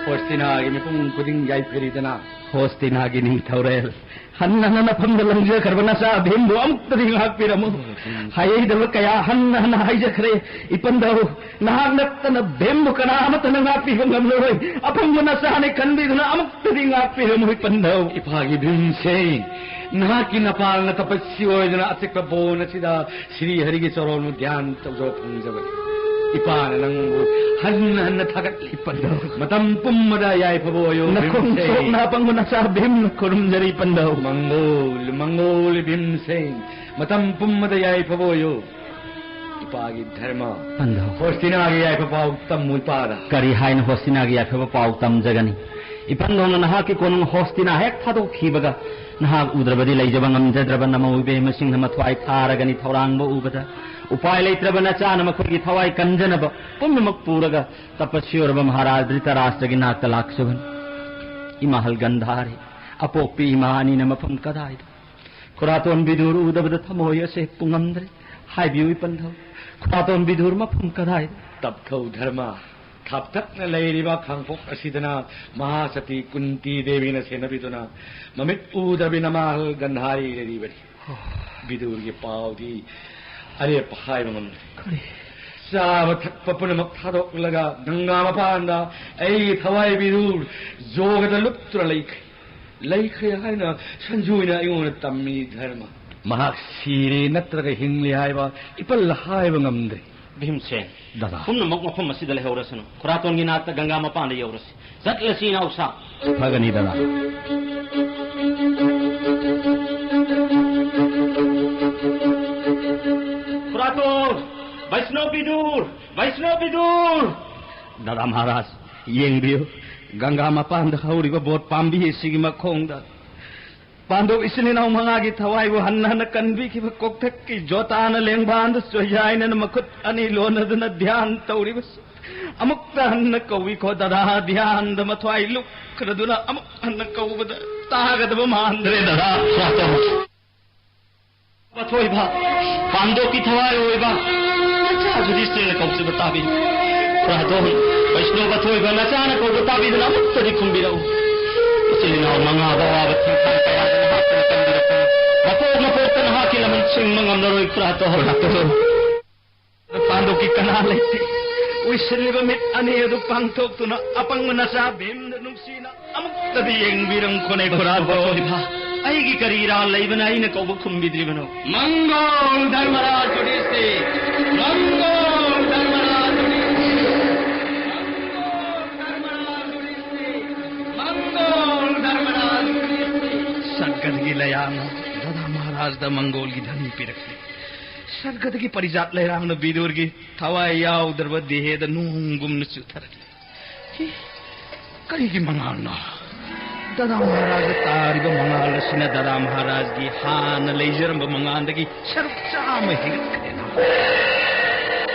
ꯍꯣꯁꯇꯤꯅꯥꯒꯤ ꯃꯤꯄꯨꯝ ꯈꯨꯗꯤꯡ ꯌꯥꯏꯐꯔꯤꯗꯅ꯫ ꯍꯣꯁꯇꯤꯅꯥꯒꯤ ꯅꯤꯡꯊꯧꯔꯦꯜ, ꯍꯟꯅ ꯍꯟꯅ ꯅꯐꯝꯗ ꯂꯪꯖꯈ꯭ꯔꯕ ꯅꯆꯥ ꯚꯤꯝꯕꯨ ꯑꯃꯨꯛꯇꯗꯤ ꯉꯥꯛꯄꯤꯔꯝꯃꯨ꯫ ꯎꯝ꯫ ꯍꯥꯏꯍꯩꯗꯕ ꯀꯌꯥ ꯍꯟꯅ ꯍꯟꯅ ꯍꯥꯏꯖꯈ꯭ꯔꯦ꯫ ꯏꯄꯟꯗꯧ, ꯅꯍꯥꯛ ꯅꯠꯇꯅ ꯚꯤꯝꯕꯨ ꯀꯅꯥ ꯑꯃꯠꯇꯅ ꯉꯥꯛꯄꯤꯕ ꯉꯝꯂꯔꯣꯏ꯫ ꯑꯐꯪꯕ ꯅꯆꯥꯅꯤ ꯈꯟꯕꯤꯗꯨꯅ ꯑꯃꯨꯛꯇꯗꯤ ꯉꯥꯛꯄꯤꯔꯝꯃꯨ, ꯏꯄꯟꯗꯧ꯫ ꯏꯄꯥꯒꯤ ꯚꯤꯝꯁꯦ, ꯅꯍꯥꯛꯀꯤ ꯅꯄꯥꯜꯅ ꯇꯄꯁꯤ ꯑꯣꯏꯗꯨꯅ ꯑꯆꯤꯛꯄ ꯕꯣꯟ ꯑꯁꯤꯗ ꯁ꯭ꯔꯤ ꯍꯔꯤꯒꯤ ꯆꯔꯣꯟꯕꯨ ꯙ꯭ꯌꯥꯟ ꯇꯧꯖꯕ ꯐꯪꯖꯕꯅꯤ꯫ ꯏꯄꯥꯅ ꯅꯪꯕꯨ ꯍꯟꯅ ꯍꯟꯅ ꯊꯥꯒꯠꯂꯤ꯫ ꯏꯄꯟꯗꯧ꯫ ꯃꯇꯝ ꯄꯨꯝꯕꯗ ꯌꯥꯏꯐꯕ ꯑꯣꯏꯌꯨ, ꯅꯈꯣꯡ ꯚꯤꯝꯁꯦ꯫ ꯁꯣꯛꯅ ꯑꯄꯪꯕ ꯅꯆꯥ ꯚꯤꯝꯅ ꯈꯨꯔꯨꯝꯖꯔꯤ, ꯏꯄꯟꯗꯧ꯫ ꯃꯪꯒꯣꯜ, ꯃꯪꯒꯣꯜ ꯚꯤꯝꯁꯦ, ꯃꯇꯝ ꯄꯨꯝꯕꯗ ꯌꯥꯏꯐꯕ ꯑꯣꯏꯌꯨ꯫ ꯏꯄꯥꯒꯤ ꯙꯔꯃ꯫ ꯏꯄꯟꯗꯧ꯫ ꯍꯣꯁꯇꯤꯅꯥꯒꯤ ꯌꯥꯏꯐ ꯄꯥꯎ ꯇꯝꯃꯨ ꯏꯄꯥꯗ꯫ ꯀꯔꯤ ꯍꯥꯏꯅ ꯍꯣꯁꯇꯤꯅꯥꯒꯤ ꯌꯥꯏꯐꯕ ꯄꯥꯎ ꯇꯝꯖꯒꯅꯤ? ꯏꯄꯟꯗꯧꯅ ꯅꯍꯥꯛꯀꯤ ꯀꯣꯅꯨꯡ ꯍꯣꯁꯇꯤꯅꯥ ꯍꯦꯛ ꯊꯥꯗꯣꯛꯈꯤꯕꯒ, ꯅꯍꯥꯛ ꯎꯗ꯭ꯔꯕꯗꯤ ꯂꯩꯖꯕ ꯉꯝꯖꯗ꯭ꯔꯕ ꯅꯃꯧ ꯏꯕꯦꯝꯃꯁꯤꯡꯅ ꯃꯊ꯭ꯋꯥꯏ ꯊꯥꯔꯒꯅꯤ ꯊꯧꯔꯥꯡꯕ ꯎꯕꯗ꯫ ꯎꯄꯥꯏ ꯂꯩꯇ꯭ꯔꯕ ꯅꯆꯥꯅ ꯃꯈꯣꯏꯒꯤ ꯊꯋꯥꯏ ꯀꯟꯖꯅꯕ ꯄꯨꯝꯅꯃꯛ ꯄꯨꯔꯒ ꯇꯄꯁꯤ ꯑꯣꯏꯔꯕ ꯃꯍꯥꯔꯥꯖ ꯙ꯭ꯔꯤꯇꯔꯥꯁꯇ꯭ꯔꯒꯤ ꯅꯥꯛꯇ ꯂꯥꯛꯆꯕꯅꯤ꯫ ꯏꯃꯥꯍꯜ ꯒꯟꯙꯥꯔꯤ, ꯑꯄꯣꯛꯄꯤ ꯏꯃꯥ ꯑꯅꯤꯅ ꯃꯐꯝ ꯀꯗꯥꯏꯗ? ꯈꯨꯔꯥꯇꯣꯟ ꯕꯤꯗꯨꯔ ꯎꯗꯕꯗ ꯊꯃꯣꯏ ꯑꯁꯦ ꯄꯨꯡꯉꯝꯗ꯭ꯔꯦ꯫ ꯍꯥꯏꯕꯤꯌꯨ ꯏꯄꯟꯗꯧ, ꯈꯨꯔꯥꯇꯣꯟ ꯕꯤꯗꯨꯔ ꯃꯐꯝ ꯀꯗꯥꯏꯗ? ꯇꯞꯊꯧ ꯙꯔꯃ, ꯊꯥꯞꯇꯛꯅ ꯂꯩꯔꯤꯕ ꯈꯥꯡꯄꯣꯛ ꯑꯁꯤꯗꯅ ꯃꯍꯥꯁꯇꯤ ꯀꯨꯟꯇꯤ ꯗꯦꯕꯤꯅ ꯁꯦꯟꯅꯕꯤꯗꯨꯅ ꯃꯃꯤꯠ ꯎꯗꯕꯤ ꯅꯃꯥꯍꯜ ꯒꯟꯙꯥꯔꯤ ꯂꯩꯔꯤꯕꯅꯤ꯫ ꯕꯤꯗꯨꯔꯒꯤ ꯄꯥꯎꯗꯤ ꯑꯔꯦꯞꯄ ꯍꯥꯏꯕ ꯉꯝꯗꯦ꯫ ꯀꯔꯤ? ꯆꯥꯕ ꯊꯛꯄ ꯄꯨꯝꯅꯃꯛ ꯊꯥꯗꯣꯛꯂꯒ ꯒꯪꯒꯥ ꯃꯄꯥꯟꯗ ꯑꯩꯒꯤ ꯊꯋꯥꯏ ꯕꯤꯗꯨꯔ ꯖꯣꯒꯗ ꯂꯨꯞꯇꯨꯅ ꯂꯩꯈ꯭ꯔꯦ꯫ ꯂꯩꯈ꯭ꯔꯦ ꯍꯥꯏꯅ ꯁꯟꯖꯨꯅ ꯑꯩꯉꯣꯟꯗ ꯇꯝꯃꯤ ꯙꯔꯃ꯫ ꯃꯍꯥꯛ ꯁꯤꯔꯦ ꯅꯠꯇ꯭ꯔꯒ ꯍꯤꯡꯂꯤ ꯍꯥꯏꯕ ꯏꯄꯜ ꯍꯥꯏꯕ ꯉꯝꯗ꯭ꯔꯦ꯫ ꯚꯤꯝꯁꯦꯟ, ꯗꯗꯥ꯫ ꯄꯨꯝꯅꯃꯛ ꯃꯐꯝ ꯑꯁꯤꯗ ꯂꯩꯍꯧꯔꯁꯅꯨ꯫ ꯈꯨꯔꯥꯇꯣꯟꯒꯤ ꯅꯥꯛꯇ ꯒꯪꯒꯥ ꯃꯄꯥꯟꯗ ꯌꯧꯔꯁꯤ꯫ ꯆꯠꯂꯁꯤ, ꯏꯅꯥꯎꯁꯥ꯫ ꯐꯒꯅꯤ, ꯗꯗꯥ꯫ ꯈꯨꯔꯥꯇꯣꯟ! ꯕꯩꯁꯅꯣ ꯕꯤꯗꯨꯔ! ꯕꯩꯁꯅꯣ ꯕꯤꯗꯨꯔ! ꯗꯗꯥ ꯃꯍꯥꯔꯥꯖ, ꯌꯦꯡꯕꯤꯌꯨ, ꯒꯪꯒꯥ ꯃꯄꯥꯟꯗ ꯍꯧꯔꯤꯕ ꯕꯣꯠ ꯄꯥꯝꯕꯤ ꯑꯁꯤꯒꯤ ꯃꯈꯣꯡꯗ ꯄꯥꯟꯗꯣꯞ ꯏꯆꯤꯜ ꯏꯅꯥꯎ ꯃꯉꯥꯒꯤ ꯊꯋꯥꯏꯕꯨ ꯍꯟꯅ ꯍꯟꯅ ꯀꯟꯕꯤꯈꯤꯕ ꯀꯣꯛꯊꯛꯀꯤ ꯖꯣꯇꯥꯅ ꯂꯦꯡꯕꯥꯟꯗ ꯆꯣꯏꯖꯥꯏꯅꯅ ꯃꯈꯨꯠ ꯑꯅꯤ ꯂꯣꯟꯅꯗꯨꯅ ꯙ꯭ꯌꯥꯟ ꯇꯧꯔꯤꯕꯁꯤ ꯑꯃꯨꯛꯇ ꯍꯟꯅ ꯀꯧꯏꯀꯣ ꯗꯗꯥ, ꯙ꯭ꯌꯥꯟꯗ ꯃꯊ꯭ꯋꯥꯏ ꯂꯨꯞꯈ꯭ꯔꯗꯨꯅ ꯑꯃꯨꯛ ꯍꯟꯅ ꯀꯧꯕꯗ ꯇꯥꯒꯗꯕ ꯃꯥꯟꯗ꯭ꯔꯦ ꯗꯗꯥ꯫ ꯈꯨꯔꯥꯇꯣꯟ! ꯊꯣꯏꯕ, ꯄꯥꯟꯗꯣꯞꯀꯤ ꯊꯋꯥꯏ ꯑꯣꯏꯕ ꯅꯆꯥ ꯌꯨꯙꯤꯁꯇꯤꯔꯅ ꯀꯧꯈꯤꯕ ꯇꯥꯕꯤꯌꯨ꯫ ꯈꯨꯔꯥꯇꯣꯟ, ꯕꯩꯁꯅꯣꯕ ꯊꯣꯏꯕ ꯅꯆꯥꯅ ꯀꯧꯕ ꯇꯥꯕꯤꯗꯨꯅ ꯑꯃꯨꯛꯇꯗꯤ ꯈꯨꯝꯕꯤꯔꯛꯎ꯫ ꯏꯆꯤꯜ ꯏꯅꯥꯎ ꯃꯉꯥꯗ ꯑꯋꯥꯕ ꯊꯦꯡꯊꯥꯡ ꯀꯌꯥꯗ ꯅꯍꯥꯛꯅ ꯀꯟꯕꯤꯔꯛꯄꯅꯤ꯫ ꯃꯄꯣꯛ ꯃꯄꯣꯛꯇ ꯅꯍꯥꯛꯀꯤ ꯂꯃꯟ ꯁꯤꯡꯕ ꯉꯝꯂꯔꯣꯏ ꯈꯨꯔꯥꯇꯣꯟ꯫ ꯈꯨꯔꯥꯇꯣꯟ꯫ ꯄꯥꯟꯗꯣꯞꯀꯤ ꯀꯅꯥ ꯂꯩꯇꯦ꯫ ꯎꯏꯁꯤꯜꯂꯤꯕ ꯃꯤꯠ ꯑꯅꯤ ꯑꯗꯨ ꯄꯥꯡꯊꯣꯛꯇꯨꯅ ꯑꯄꯪꯕ ꯅꯆꯥ ꯚꯤꯝꯗ ꯅꯨꯡꯁꯤꯅ ꯑꯃꯨꯛꯇꯗꯤ ꯌꯦꯡꯕꯤꯔꯝꯈꯣꯅꯦ ꯈꯨꯔꯥꯇꯣꯟ꯫ ꯕꯩꯁꯅꯣꯕ ꯊꯣꯏꯕ, ꯑꯩꯒꯤ ꯀꯔꯤ ꯏꯔꯥꯜ ꯂꯩꯕꯅ ꯑꯩꯅ ꯀꯧꯕ ꯈꯨꯝꯕꯤꯗ꯭ꯔꯤꯕꯅꯣ? ꯃꯪꯒꯣꯜ ꯙꯔꯃꯔꯥꯖ ꯌꯨꯙꯤꯁꯇꯤꯔ! ꯃꯪꯒꯣꯜ ꯙꯔꯃꯔꯥꯖ ꯌꯨꯙꯤꯁꯇꯤꯔ! ꯃꯪꯒꯣꯜ ꯙꯔꯃꯔꯥꯖ ꯌꯨꯙꯤꯁꯇꯤꯔ! ꯃꯪꯒꯣꯜ ꯙꯔꯃꯔꯥꯖ ꯌꯨꯙꯤꯁꯇꯤꯔ! ꯁꯔꯒꯗꯒꯤ ꯂꯩꯔꯥꯡꯅ ꯗꯗꯥ ꯃꯍꯥꯔꯥꯖꯗ ꯃꯪꯒꯣꯜꯒꯤ ꯙꯅꯤ ꯄꯤꯔꯛꯂꯦ꯫ ꯁꯔꯒꯗꯒꯤ ꯄꯔꯤꯖꯥꯠ ꯂꯩꯔꯥꯡꯅ ꯕꯤꯗꯨꯔꯒꯤ ꯊꯋꯥꯏ ꯌꯥꯎꯗ꯭ꯔꯕ ꯗꯦꯍꯦꯗ ꯅꯣꯡꯒꯨꯝꯅ ꯆꯨꯊꯔꯛꯂꯦ꯫ ꯍꯤ, ꯀꯔꯤꯒꯤ ꯃꯉꯥꯜꯅꯣ? ꯗꯗꯥ ꯃꯍꯥꯔꯥꯖꯗ ꯇꯥꯔꯤꯕ ꯃꯉꯥꯜ ꯑꯁꯤꯅ ꯗꯗꯥ ꯃꯍꯥꯔꯥꯖꯒꯤ ꯍꯥꯟꯅ ꯂꯩꯖꯔꯝꯕ ꯃꯉꯥꯜꯗꯒꯤ ꯁꯔꯨꯛ ꯆꯥꯝꯃ ꯍꯦꯟꯒꯠꯈ꯭ꯔꯦꯅ꯫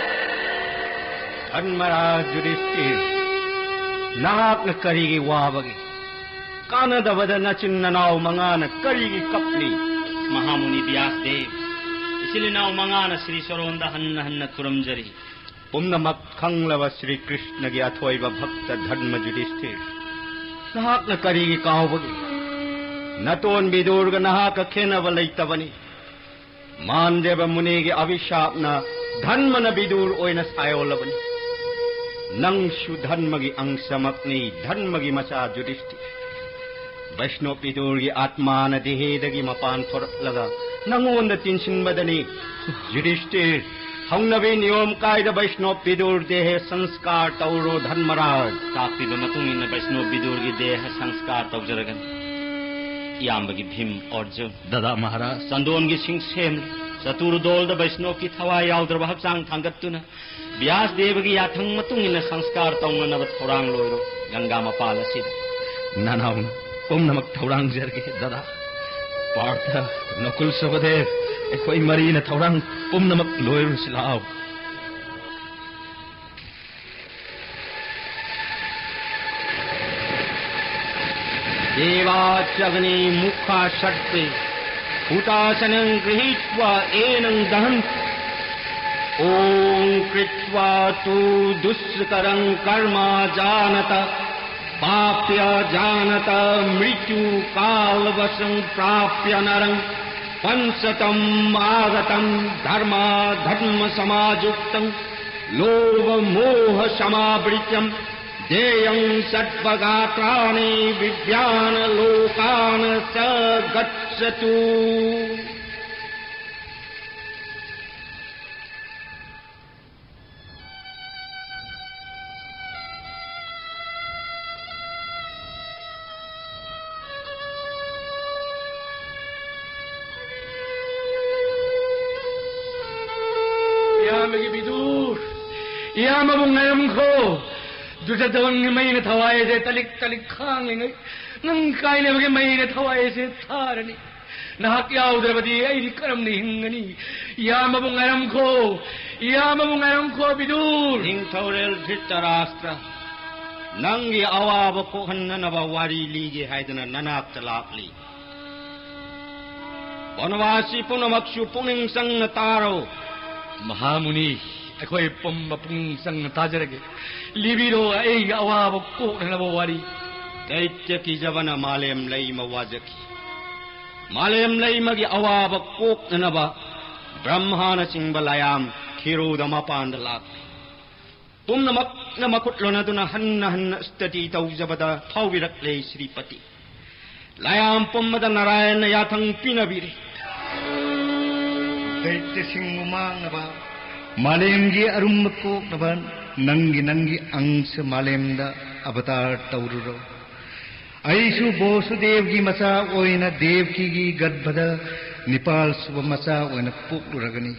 ꯙꯔꯃꯔꯥꯖ ꯌꯨꯙꯤꯁꯇꯤꯔ, ꯅꯍꯥꯛꯅ ꯀꯔꯤꯒꯤ ꯋꯥꯕꯒꯦ? ꯀꯥꯟꯅꯗꯕꯗ ꯅꯆꯤꯟ ꯅꯅꯥꯎ ꯃꯉꯥꯅ ꯀꯔꯤꯒꯤ ꯀꯞꯂꯤ? ꯃꯍꯥꯃꯨꯅꯤ ꯕ꯭ꯌꯥꯁꯗꯦꯕ, ꯏꯆꯤꯜ ꯏꯅꯥꯎ ꯃꯉꯥꯅ ꯁ꯭ꯔꯤ ꯁꯣꯔꯣꯟꯗ ꯍꯟꯅ ꯍꯟꯅ ꯈꯨꯔꯨꯝꯖꯔꯤ꯫ ꯄꯨꯝꯅꯃꯛ ꯈꯪꯂꯕ ꯁ꯭ꯔꯤ ꯀ꯭ꯔꯤꯁꯅꯒꯤ ꯑꯊꯣꯏꯕ ꯚꯛꯇ ꯙꯔꯃ ꯌꯨꯙꯤꯁꯊꯤꯔ, ꯅꯍꯥꯛꯅ ꯀꯔꯤꯒꯤ ꯀꯥꯎꯕꯒꯦ? ꯅꯇꯣꯟ ꯕꯤꯗꯨꯔꯒ ꯅꯍꯥꯛꯀ ꯈꯦꯠꯅꯕ ꯂꯩꯇꯕꯅꯤ꯫ ꯃꯥꯟꯗꯦꯕ ꯃꯨꯅꯤꯒꯤ ꯑꯚꯤꯁꯥꯞꯅ ꯙꯔꯃꯅ ꯕꯤꯗꯨꯔ ꯑꯣꯏꯅ ꯁꯥꯏꯑꯣꯜꯂꯕꯅꯤ꯫ ꯅꯪꯁꯨ ꯙꯔꯃꯒꯤ ꯑꯪꯁꯃꯛꯅꯤ, ꯙꯔꯃꯒꯤ ꯃꯆꯥ ꯌꯨꯙꯤꯁꯊꯤꯔ꯫ ꯕꯩꯁꯅꯣꯞ ꯕꯤꯗꯨꯔꯒꯤ ꯑꯥꯠꯃꯥꯅ ꯗꯦꯍꯦꯗꯒꯤ ꯃꯄꯥꯟ ꯊꯣꯔꯛꯂꯒ ꯅꯪꯉꯣꯟꯗ ꯇꯤꯟꯁꯤꯟꯕꯗꯅꯤ꯫ ꯌꯨꯙꯤꯁꯊꯤꯔ, ꯍꯧꯅꯕꯤ ꯅꯤꯌꯣꯝ ꯀꯥꯏꯗ ꯕꯩꯁꯅꯣꯞ ꯕꯤꯗꯨꯔ ꯗꯦꯍ ꯁꯪꯁꯀꯥꯔ ꯇꯧꯔꯣ, ꯙꯔꯃꯔꯥꯖ꯫ ꯇꯥꯛꯄꯤꯕ ꯃꯇꯨꯡ ꯏꯟꯅ ꯕꯩꯁꯅꯣꯞ ꯕꯤꯗꯨꯔꯒꯤ ꯗꯦꯍ ꯁꯪꯁꯀꯥꯔ ꯇꯧꯖꯔꯒꯅꯤ꯫ ꯏꯌꯥꯝꯕꯒꯤ ꯚꯤꯝ ꯑꯔꯖꯨꯟ꯫ ꯗꯗꯥ ꯃꯍꯥꯔꯥꯖ꯫ ꯆꯟꯗꯣꯟꯒꯤ ꯁꯤꯡ ꯁꯦꯝꯂꯤ꯫ ꯆꯇꯨꯔꯗꯣꯜꯗ ꯕꯩꯁꯅꯣꯞꯀꯤ ꯊꯋꯥꯏ ꯌꯥꯎꯗ꯭ꯔꯕ ꯍꯛꯆꯥꯡ ꯊꯥꯡꯒꯠꯇꯨꯅ ꯕ꯭ꯌꯥꯁ ꯗꯦꯕꯒꯤ ꯌꯥꯊꯪ ꯃꯇꯨꯡ ꯏꯟꯅ ꯁꯪꯁꯀꯥꯔ ꯇꯧꯅꯅꯕ ꯊꯧꯔꯥꯡ ꯂꯣꯏꯔꯣ, ꯒꯪꯒꯥ ꯃꯄꯥꯜ ꯑꯁꯤꯗ꯫ ꯅꯅꯥꯎꯅ ꯄꯨꯝꯅꯃꯛ ꯊꯧꯔꯥꯡꯖꯔꯒꯦ, ꯗꯗꯥ꯫ ꯄꯥꯔꯊ, ꯅꯀꯨꯜ, ꯁꯍꯗꯦꯕ, ꯑꯩꯈꯣꯏ ꯃꯔꯤꯅ ꯊꯧꯔꯥꯡ ꯄꯨꯝꯅꯃꯛ ꯂꯣꯏꯔꯨꯁꯤ ꯂꯥꯎ꯫ देवाचग्ने मुखाशर्पे हुताशनं गृहीत्वा एनं दहन्ति। ॐ कृत्वा तु दुष्करं कर्म जानत पाप्य जानत मृत्युकालवशं प्राप्य नरं पञ्चतम् आगतं धर्माधर्मसमायुक्तं लोभमोहसमावृतं देयं सर्वगात्राणि विव्यान् लोकान् स गच्छतु। ꯏꯌꯥꯝꯕꯒꯤ ꯕꯤꯗꯨꯔ, ꯏꯌꯥꯝꯕꯕꯨ ꯉꯥꯏꯔꯝꯈꯣ꯫ ꯗꯨꯖꯗꯣꯟꯒꯤ ꯃꯩꯅ ꯊꯋꯥꯏ ꯑꯁꯦ ꯇꯂꯤꯛ ꯇꯂꯤꯛ ꯈꯥꯡꯂꯤꯉꯩ, ꯅꯪ ꯀꯥꯏꯅꯕꯒꯤ ꯃꯩꯅ ꯊꯋꯥꯏ ꯑꯁꯦ ꯊꯥꯔꯅꯤ꯫ ꯅꯍꯥꯛ ꯌꯥꯎꯗ꯭ꯔꯕꯗꯤ ꯑꯩꯗꯤ ꯀꯔꯝꯅ ꯍꯤꯡꯒꯅꯤ? ꯏꯌꯥꯝꯕꯕꯨ ꯉꯥꯏꯔꯝꯈꯣ, ꯏꯌꯥꯝꯕꯕꯨ ꯉꯥꯏꯔꯝꯈꯣ, ꯕꯤꯗꯨꯔ꯫ ꯅꯤꯡꯊꯧꯔꯦꯜ ꯙ꯭ꯔꯤꯇꯔꯥꯁꯇ꯭ꯔ, ꯅꯪꯒꯤ ꯑꯋꯥꯕ ꯀꯣꯛꯍꯟꯅꯅꯕ ꯋꯥꯔꯤ ꯂꯤꯒꯦ ꯍꯥꯏꯗꯅ ꯅꯅꯥꯛꯇ ꯂꯥꯛꯂꯤ꯫ ꯕꯅꯋꯥꯁꯤ ꯄꯨꯝꯅꯃꯛꯁꯨ ꯄꯨꯛꯅꯤꯡ ꯆꯪꯅ ꯇꯥꯔꯣ꯫ ꯃꯍꯥꯃꯨꯅꯤ, ꯑꯩꯈꯣꯏ ꯄꯨꯝꯕ ꯄꯨꯛꯅꯤꯡ ꯆꯪꯅ ꯇꯥꯖꯔꯒꯦ꯫ ꯂꯤꯕꯤꯔꯣ ꯑꯩꯒꯤ ꯑꯋꯥꯕ ꯀꯣꯛꯅꯅꯕ ꯋꯥꯔꯤ꯫ ꯗꯩꯇ꯭ꯌ ꯀꯤꯖꯕꯅ ꯃꯥꯂꯦꯝ ꯂꯩꯃ ꯋꯥꯖꯈꯤ꯫ ꯃꯥꯂꯦꯝ ꯂꯩꯃꯒꯤ ꯑꯋꯥꯕ ꯀꯣꯛꯅꯅꯕ ꯕ꯭ꯔꯍ꯭ꯃꯥꯅꯆꯤꯡꯕ ꯂꯥꯌꯥꯝ ꯈꯤꯔꯨꯗ ꯃꯄꯥꯟꯗ ꯂꯥꯛꯂꯤ꯫ ꯄꯨꯝꯅꯃꯛꯅ ꯃꯈꯨꯠ ꯂꯣꯟꯅꯗꯨꯅ ꯍꯟꯅ ꯍꯟꯅ ꯁ꯭ꯇꯨꯇꯤ ꯇꯧꯖꯕꯗ ꯐꯥꯎꯕꯤꯔꯛꯂꯦ ꯁ꯭ꯔꯤꯄꯇꯤ꯫ ꯂꯥꯌꯥꯝ ꯄꯨꯝꯕꯗ ꯅꯥꯔꯥꯌꯟꯅ ꯌꯥꯊꯪ ꯄꯤꯅꯕꯤꯔꯤ꯫ ꯗꯩꯇ꯭ꯌꯁꯤꯡꯕꯨ ꯃꯥꯡꯅꯕ, ꯃꯥꯂꯦꯝꯒꯤ ꯑꯔꯨꯝꯕ ꯀꯣꯛꯅꯕ ꯅꯪꯒꯤ ꯅꯪꯒꯤ ꯑꯪꯁ ꯃꯥꯂꯦꯝꯗ ꯑꯕꯇꯥꯔ ꯇꯧꯔꯨꯔꯣ꯫ ꯑꯩꯁꯨ ꯕꯣꯁꯨꯗꯦꯕꯒꯤ ꯃꯆꯥ ꯑꯣꯏꯅ ꯗꯦꯕꯀꯤꯒꯤ ꯒꯔꯚꯗ ꯅꯤꯄꯥꯜ ꯁꯨꯕ ꯃꯆꯥ ꯑꯣꯏꯅ ꯄꯣꯛꯂꯨꯔꯒꯅꯤ꯫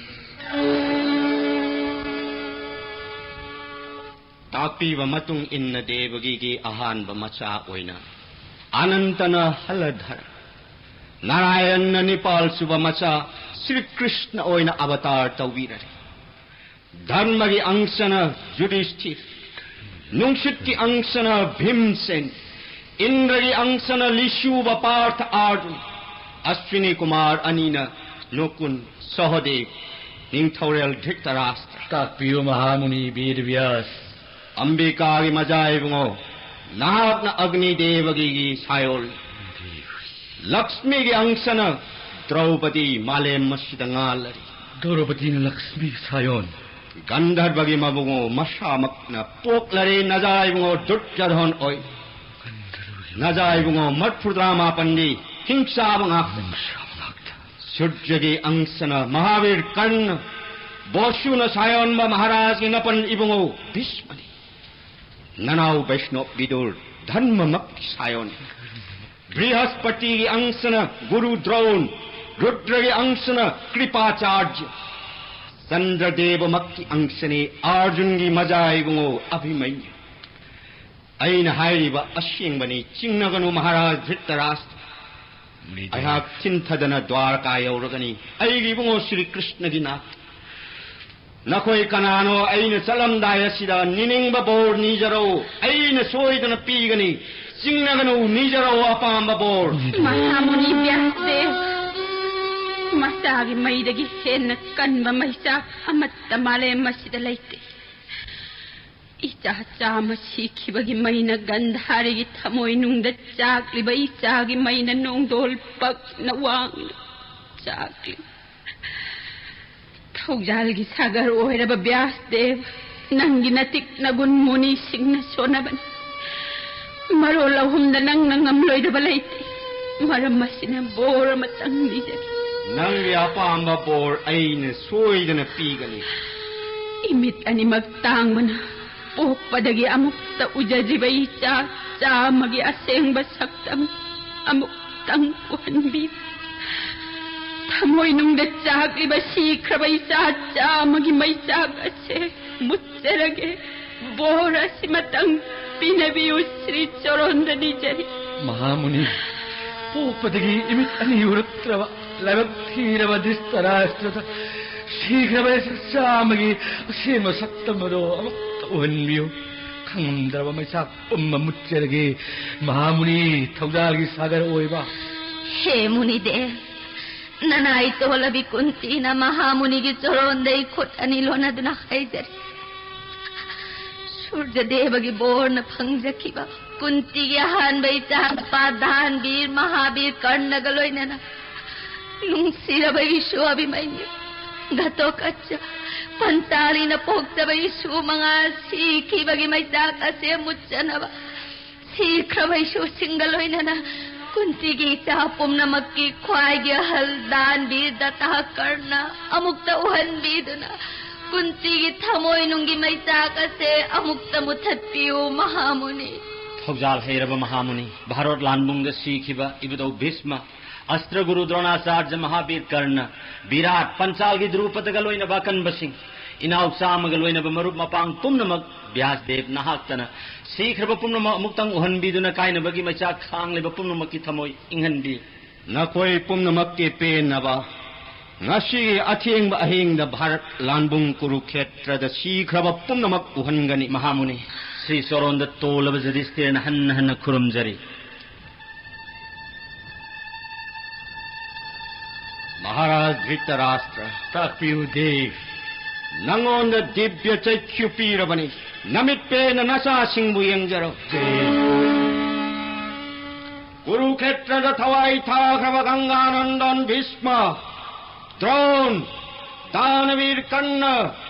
ꯇꯥꯛꯄꯤꯕ ꯃꯇꯨꯡ ꯏꯟꯅ ꯗꯦꯕꯒꯤꯒꯤ ꯑꯍꯥꯟꯕ ꯃꯆꯥ ꯑꯣꯏꯅ ꯑꯅꯟꯇꯅ ꯍꯂꯙꯔ, ꯅꯥꯔꯥꯌꯟꯅ ꯅꯤꯄꯥꯜ ꯁꯨꯕ ꯃꯆꯥ ꯁ꯭ꯔꯤ ꯀ꯭ꯔꯤꯁꯅ ꯑꯣꯏꯅ ꯑꯕꯇꯥꯔ ꯇꯧꯕꯤꯔꯔꯦ꯫ ꯙꯔꯃꯒꯤ ꯑꯪꯁꯅ ꯌꯨꯙꯤꯁꯊꯤꯔ, ꯅꯨꯡꯁꯤꯠꯀꯤ ꯑꯪꯁꯅ ꯚꯤꯝꯁꯦꯟ, ꯏꯟꯗ꯭ꯔꯒꯤ ꯑꯪꯁꯅ ꯂꯤꯁꯨꯕ ꯄꯥꯔꯊ ꯑꯥꯔꯖꯨꯟ, ꯑꯁ꯭ꯋꯤꯅꯤ ꯀꯨꯃꯥꯔ ꯑꯅꯤꯅ ꯅꯨꯀꯨꯟ, ꯁꯍꯗꯦꯕ, ꯅꯤꯡꯊꯧꯔꯦꯜ ꯙ꯭ꯔꯤꯇꯔꯥꯁꯇ꯭ꯔ꯫ ꯇꯥꯛꯄꯤꯌꯨ ꯃꯍꯥꯃꯨꯅꯤ ꯕꯦꯗ ꯕ꯭ꯌꯥꯁ꯫ ꯑꯝꯕꯤꯀꯥꯒꯤ ꯃꯆꯥ ꯏꯕꯨꯡꯉꯣ, ꯅꯍꯥꯛꯅ ꯑꯒꯅꯤ ꯗꯦꯕꯒꯤꯒꯤ ꯁꯥꯏꯑꯣꯟ꯫ ꯂꯛꯁꯃꯤꯒꯤ ꯑꯪꯁꯅ ꯗ꯭ꯔꯧꯄꯗꯤ ꯃꯥꯂꯦꯝ ꯑꯁꯤꯗ ꯉꯥꯜꯂꯔꯤ꯫ ꯗ꯭ꯔꯧꯄꯗꯤꯅ ꯂꯛꯁꯃꯤꯒꯤ ꯁꯥꯏꯑꯣꯟ꯫ ꯒꯟꯙꯔꯕꯒꯤ ꯃꯕꯨꯡꯉꯣ ꯃꯁꯥꯃꯛꯅ ꯄꯣꯛꯂꯔꯦ ꯅꯖꯥ ꯏꯕꯨꯡꯉꯣ ꯗꯨꯔꯖꯣꯙꯟ ꯑꯣꯏ꯫ ꯅꯖꯥ ꯏꯕꯨꯡꯉꯣ ꯃꯔꯐꯨꯇꯔꯥ ꯃꯥꯄꯟꯗꯤ ꯍꯤꯡꯆꯥꯕ ꯉꯥꯛꯇ꯫ ꯁꯨꯔꯖꯒꯤ ꯑꯪꯁꯅ ꯃꯍꯥꯕꯤꯔ ꯀꯔꯅ, ꯕꯣꯁꯨꯅ ꯁꯥꯌꯣꯟꯕ ꯃꯍꯥꯔꯥꯖꯒꯤ ꯅꯄꯟ ꯏꯕꯨꯡꯉꯣ ꯚꯤꯁꯃꯅꯤ꯫ ꯅꯅꯥꯎ ꯕꯩꯁꯅꯣꯞ ꯕꯤꯗꯨꯔ ꯙꯔꯃꯃꯛꯀꯤ ꯁꯥꯌꯣꯟ꯫ ꯕ꯭ꯔꯤꯍꯁꯄꯇꯤꯒꯤ ꯑꯪꯁꯅ ꯒꯨꯔꯨ ꯗ꯭ꯔꯣꯟ, ꯔꯨꯗ꯭ꯔꯒꯤ ꯑꯪꯁꯅ ꯀ꯭ꯔꯤꯄꯥꯆꯥꯔꯖ, ꯆꯟꯗ꯭ꯔꯗꯦꯕꯃꯛꯀꯤ ꯑꯪꯁꯅꯤ ꯑꯥꯔꯖꯨꯟꯒꯤ ꯃꯖꯥ ꯏꯕꯨꯡꯉꯣ ꯑꯚꯤꯃꯟꯌꯨ꯫ ꯑꯩꯅ ꯍꯥꯏꯔꯤꯕ ꯑꯁꯦꯡꯕꯅꯤ, ꯆꯤꯡꯅꯒꯅꯨ ꯃꯍꯥꯔꯥꯖ ꯙ꯭ꯔꯤꯇꯔꯥꯁꯇ꯭ꯔ꯫ ꯑꯩꯍꯥꯛ ꯊꯤꯟꯊꯗꯅ ꯗ꯭ꯋꯥꯔꯀꯥ ꯌꯧꯔꯒꯅꯤ, ꯑꯩꯒꯤ ꯏꯕꯨꯡꯉꯣ ꯁ꯭ꯔꯤ ꯀ꯭ꯔꯤꯁꯅꯒꯤ ꯅꯥꯛꯇ꯫ ꯅꯈꯣꯏ ꯀꯅꯥꯅꯣ ꯑꯩꯅ ꯆꯠꯂꯝꯗꯥꯏ ꯑꯁꯤꯗ ꯅꯤꯅꯤꯡꯕ ꯕꯣꯔ ꯅꯤꯖꯔꯣ, ꯑꯩꯅ ꯁꯣꯏꯗꯅ ꯄꯤꯒꯅꯤ꯫ ꯆꯤꯡꯅꯒꯅꯨ, ꯅꯤꯖꯔꯣ ꯑꯄꯥꯝꯕ ꯕꯣꯔ꯫ ꯃꯍꯥꯃꯨꯅꯤ ꯕ꯭ꯌꯥꯁꯗꯦꯕ꯫ ꯃꯆꯥꯒꯤ ꯃꯩꯗꯒꯤ ꯍꯦꯟꯅ ꯀꯟꯕ ꯃꯩꯆꯥꯛ ꯑꯃꯠꯇ ꯃꯥꯂꯦꯝ ꯑꯁꯤꯗ ꯂꯩꯇꯦ꯫ ꯏꯆꯥ ꯆꯥꯝꯃ ꯁꯤꯈꯤꯕꯒꯤ ꯃꯩꯅ ꯒꯟꯙꯥꯔꯤꯒꯤ ꯊꯃꯣꯏꯅꯨꯡꯗ ꯆꯥꯛꯂꯤꯕ ꯏꯆꯥꯒꯤ ꯃꯩꯅ ꯅꯣꯡꯗꯣꯜ ꯄꯛꯅ ꯋꯥꯡꯅ ꯆꯥꯛꯂꯤ꯫ ꯊꯧꯖꯥꯜꯒꯤ ꯁꯥꯒꯔ ꯑꯣꯏꯔꯕ ꯕ꯭ꯌꯥꯁꯗꯦꯕ, ꯅꯪꯒꯤ ꯅꯇꯤꯛ ꯅꯒꯨꯟ ꯃꯨꯅꯤꯁꯤꯡꯅ ꯁꯣꯟꯅꯕꯅꯤ꯫ ꯃꯔꯣꯜ ꯑꯍꯨꯝꯗ ꯅꯪꯅ ꯉꯝꯂꯣꯏꯗꯕ ꯂꯩꯇꯦ꯫ ꯃꯔꯝ ꯑꯁꯤꯅ ꯕꯣꯔ ꯑꯃꯇꯪ ꯅꯤꯖꯒꯦ꯫ ꯅꯪꯒꯤ ꯑꯄꯥꯝꯕ ꯕꯣꯔ ꯑꯩꯅ ꯁꯣꯏꯗꯅ ꯄꯤꯒꯅꯤ꯫ ꯏꯃꯤꯠ ꯑꯅꯤꯃꯛ ꯇꯥꯡꯕꯅ ꯄꯣꯛꯄꯗꯒꯤ ꯑꯃꯨꯛꯇ ꯎꯖꯗ꯭ꯔꯤꯕ ꯏꯆꯥ ꯆꯥꯝꯃꯒꯤ ꯑꯁꯦꯡꯕ ꯁꯛꯇꯝ ꯑꯃꯨꯛꯇꯪ ꯎꯍꯟꯕꯤꯌꯨ꯫ ꯊꯃꯣꯏꯅꯨꯡꯗ ꯆꯥꯛꯂꯤꯕ ꯁꯤꯈ꯭ꯔꯕ ꯏꯆꯥ ꯆꯥꯝꯃꯒꯤ ꯃꯩꯆꯥꯛ ꯑꯁꯦ ꯃꯨꯠꯆꯔꯒꯦ꯫ ꯕꯣꯔ ꯑꯁꯤꯃꯇꯪ ꯄꯤꯅꯕꯤꯌꯨ, ꯁ꯭ꯔꯤ ꯆꯣꯔꯣꯟꯗ ꯅꯤꯖꯔꯤ꯫ ꯃꯍꯥꯃꯨꯅꯤ, ꯄꯣꯛꯄꯗꯒꯤ ꯏꯃꯤꯠ ꯑꯅꯤ ꯎꯔꯛꯇ꯭ꯔꯕ, ꯂꯥꯏꯕꯛ ꯊꯤꯔꯕ ꯙ꯭ꯔꯤꯇꯔꯥꯁ꯭ꯇ꯭ꯔꯗ ꯁꯤꯈ꯭ꯔꯕ ꯏꯆꯥ ꯆꯥꯝꯃꯒꯤ ꯑꯁꯦꯡꯕ ꯁꯛꯇꯝ ꯑꯗꯣ ꯑꯃꯨꯛꯇ ꯎꯍꯟꯕꯤꯌꯨ꯫ ꯈꯪꯉꯝꯗ꯭ꯔꯕ ꯃꯩꯆꯥꯛ ꯄꯨꯝꯕ ꯃꯨꯠꯆꯔꯒꯦ꯫ ꯃꯍꯥꯃꯨꯅꯤ, ꯊꯧꯖꯥꯜꯒꯤ ꯁꯥꯒꯔ ꯑꯣꯏꯕ꯫ ꯍꯦ ꯃꯨꯅꯤꯗꯦ, ꯅꯅꯥꯏ ꯇꯣꯜꯂꯕꯤ ꯀꯨꯟꯇꯤꯅ ꯃꯍꯥꯃꯨꯅꯤꯒꯤ ꯆꯣꯔꯣꯟꯗꯩ ꯈꯨꯠ ꯑꯅꯤ ꯂꯣꯟꯅꯗꯨꯅ ꯍꯥꯏꯖꯔꯤ꯫ ꯁꯨꯔꯖꯗꯦꯕꯒꯤ ꯕꯣꯔꯅ ꯐꯪꯖꯈꯤꯕ ꯀꯨꯟꯇꯤꯒꯤ ꯑꯍꯥꯟꯕ ꯏꯆꯥꯅꯨꯄꯥ ꯗꯥꯟꯕꯤꯔ ꯃꯍꯥꯕꯤꯔ ꯀꯔꯅꯒ ꯂꯣꯏꯅꯅ ꯅꯨꯡꯁꯤꯔꯕ ꯏꯁꯨ ꯑꯕꯤꯃꯟꯌꯨ, ꯘꯇꯣꯀꯆ, ꯄꯟꯆꯥꯂꯤꯅ ꯄꯣꯛꯆꯕ ꯏꯁꯨ ꯃꯉꯥ ꯁꯤꯈꯤꯕꯒꯤ ꯃꯩꯆꯥꯛ ꯑꯁꯦ ꯃꯨꯠꯆꯅꯕ ꯁꯤꯈ꯭ꯔꯕ ꯏꯁꯨꯁꯤꯡꯒ ꯂꯣꯏꯅꯅ ꯀꯨꯟꯇꯤꯒꯤ ꯏꯆꯥ ꯄꯨꯝꯅꯃꯛꯀꯤ ꯈ꯭ꯋꯥꯏꯒꯤ ꯑꯍꯜ ꯗꯥꯟꯕꯤꯔ ꯗꯇꯥꯀꯔꯅ ꯑꯃꯨꯛꯇ ꯎꯍꯟꯕꯤꯗꯨꯅ ꯀꯨꯟꯇꯤꯒꯤ ꯊꯃꯣꯏꯅꯨꯡꯒꯤ ꯃꯩꯆꯥꯛ ꯑꯁꯦ ꯑꯃꯨꯛꯇ ꯃꯨꯊꯠꯄꯤꯌꯨ, ꯃꯍꯥꯃꯨꯅꯤ꯫ ꯊꯧꯖꯥꯜ ꯍꯩꯔꯕ ꯃꯍꯥꯃꯨꯅꯤ, ꯚꯥꯔꯠ ꯂꯥꯟꯕꯨꯡꯗ ꯁꯤꯈꯤꯕ ꯏꯕꯨꯙꯧ ꯚꯤꯁꯃ, ꯑꯁꯇ꯭ꯔ ꯒꯨꯔꯨ ꯗ꯭ꯔꯣꯅꯥꯆꯥꯔꯖ ꯃꯍꯥꯕꯤꯔ ꯀꯔꯅ, ꯕꯤꯔꯥꯠ, ꯄꯟꯆꯥꯜꯒꯤ ꯗ꯭ꯔꯨꯄꯗꯒ ꯂꯣꯏꯅꯕ ꯑꯀꯟꯕꯁꯤꯡ, ꯏꯅꯥꯎ ꯆꯥꯝꯃꯒ ꯂꯣꯏꯅꯕ ꯃꯔꯨꯞ ꯃꯄꯥꯡ ꯄꯨꯝꯅꯃꯛ, ꯕ꯭ꯌꯥꯁꯗꯦꯕ ꯅꯍꯥꯛꯇꯅ ꯁꯤꯈ꯭ꯔꯕ ꯄꯨꯝꯅꯃꯛ ꯑꯃꯨꯛꯇꯪ ꯎꯍꯟꯕꯤꯗꯨꯅ ꯀꯥꯏꯅꯕꯒꯤ ꯃꯩꯆꯥꯛ ꯈꯥꯡꯂꯤꯕ ꯄꯨꯝꯅꯃꯛꯀꯤ ꯊꯃꯣꯏ ꯏꯪꯍꯟꯕꯤ꯫ ꯅꯈꯣꯏ ꯄꯨꯝꯅꯃꯛꯀꯤ ꯄꯦꯟꯅꯕ ꯉꯁꯤꯒꯤ ꯑꯊꯦꯡꯕ ꯑꯍꯤꯡꯗ ꯚꯥꯔꯠ ꯂꯥꯟꯕꯨꯡ ꯀꯨꯔꯨꯈꯦꯇ꯭ꯔꯗ ꯁꯤꯈ꯭ꯔꯕ ꯄꯨꯝꯅꯃꯛ ꯎꯍꯟꯒꯅꯤ꯫ ꯃꯍꯥꯃꯨꯅꯤ, ꯁ꯭ꯔꯤ ꯆꯣꯔꯣꯟꯗ ꯇꯣꯜꯂꯕ ꯖꯨꯙꯤꯁꯇꯤꯔꯅ ꯍꯟꯅ ꯍꯟꯅ ꯈꯨꯔꯨꯝꯖꯔꯤ꯫ ꯃꯍꯥꯔꯥꯖ ꯙ꯭ꯔꯤꯇꯔꯥꯁꯇ꯭ꯔ, ꯇꯥꯛꯄꯤꯌꯨ ꯗꯦꯕ꯫ ꯅꯉꯣꯟꯗ ꯗꯤꯕ꯭ꯌ ꯆꯩꯈ꯭ꯌꯨ ꯄꯤꯔꯕꯅꯤ꯫ ꯅꯃꯤꯠ ꯄꯦꯟꯅ ꯅꯆꯥꯁꯤꯡꯕꯨ ꯌꯦꯡꯖꯔꯣ꯫ ꯀꯨꯔꯨꯈꯦꯇ꯭ꯔꯗ ꯊꯋꯥꯏ ꯊꯥꯈ꯭ꯔꯕ ꯒꯪꯒꯥꯅꯟꯗꯟ, ꯚꯤꯁꯃ, ꯗ꯭ꯔꯣꯟ, ꯗꯥꯅꯕꯤꯔ ꯀꯔꯅ,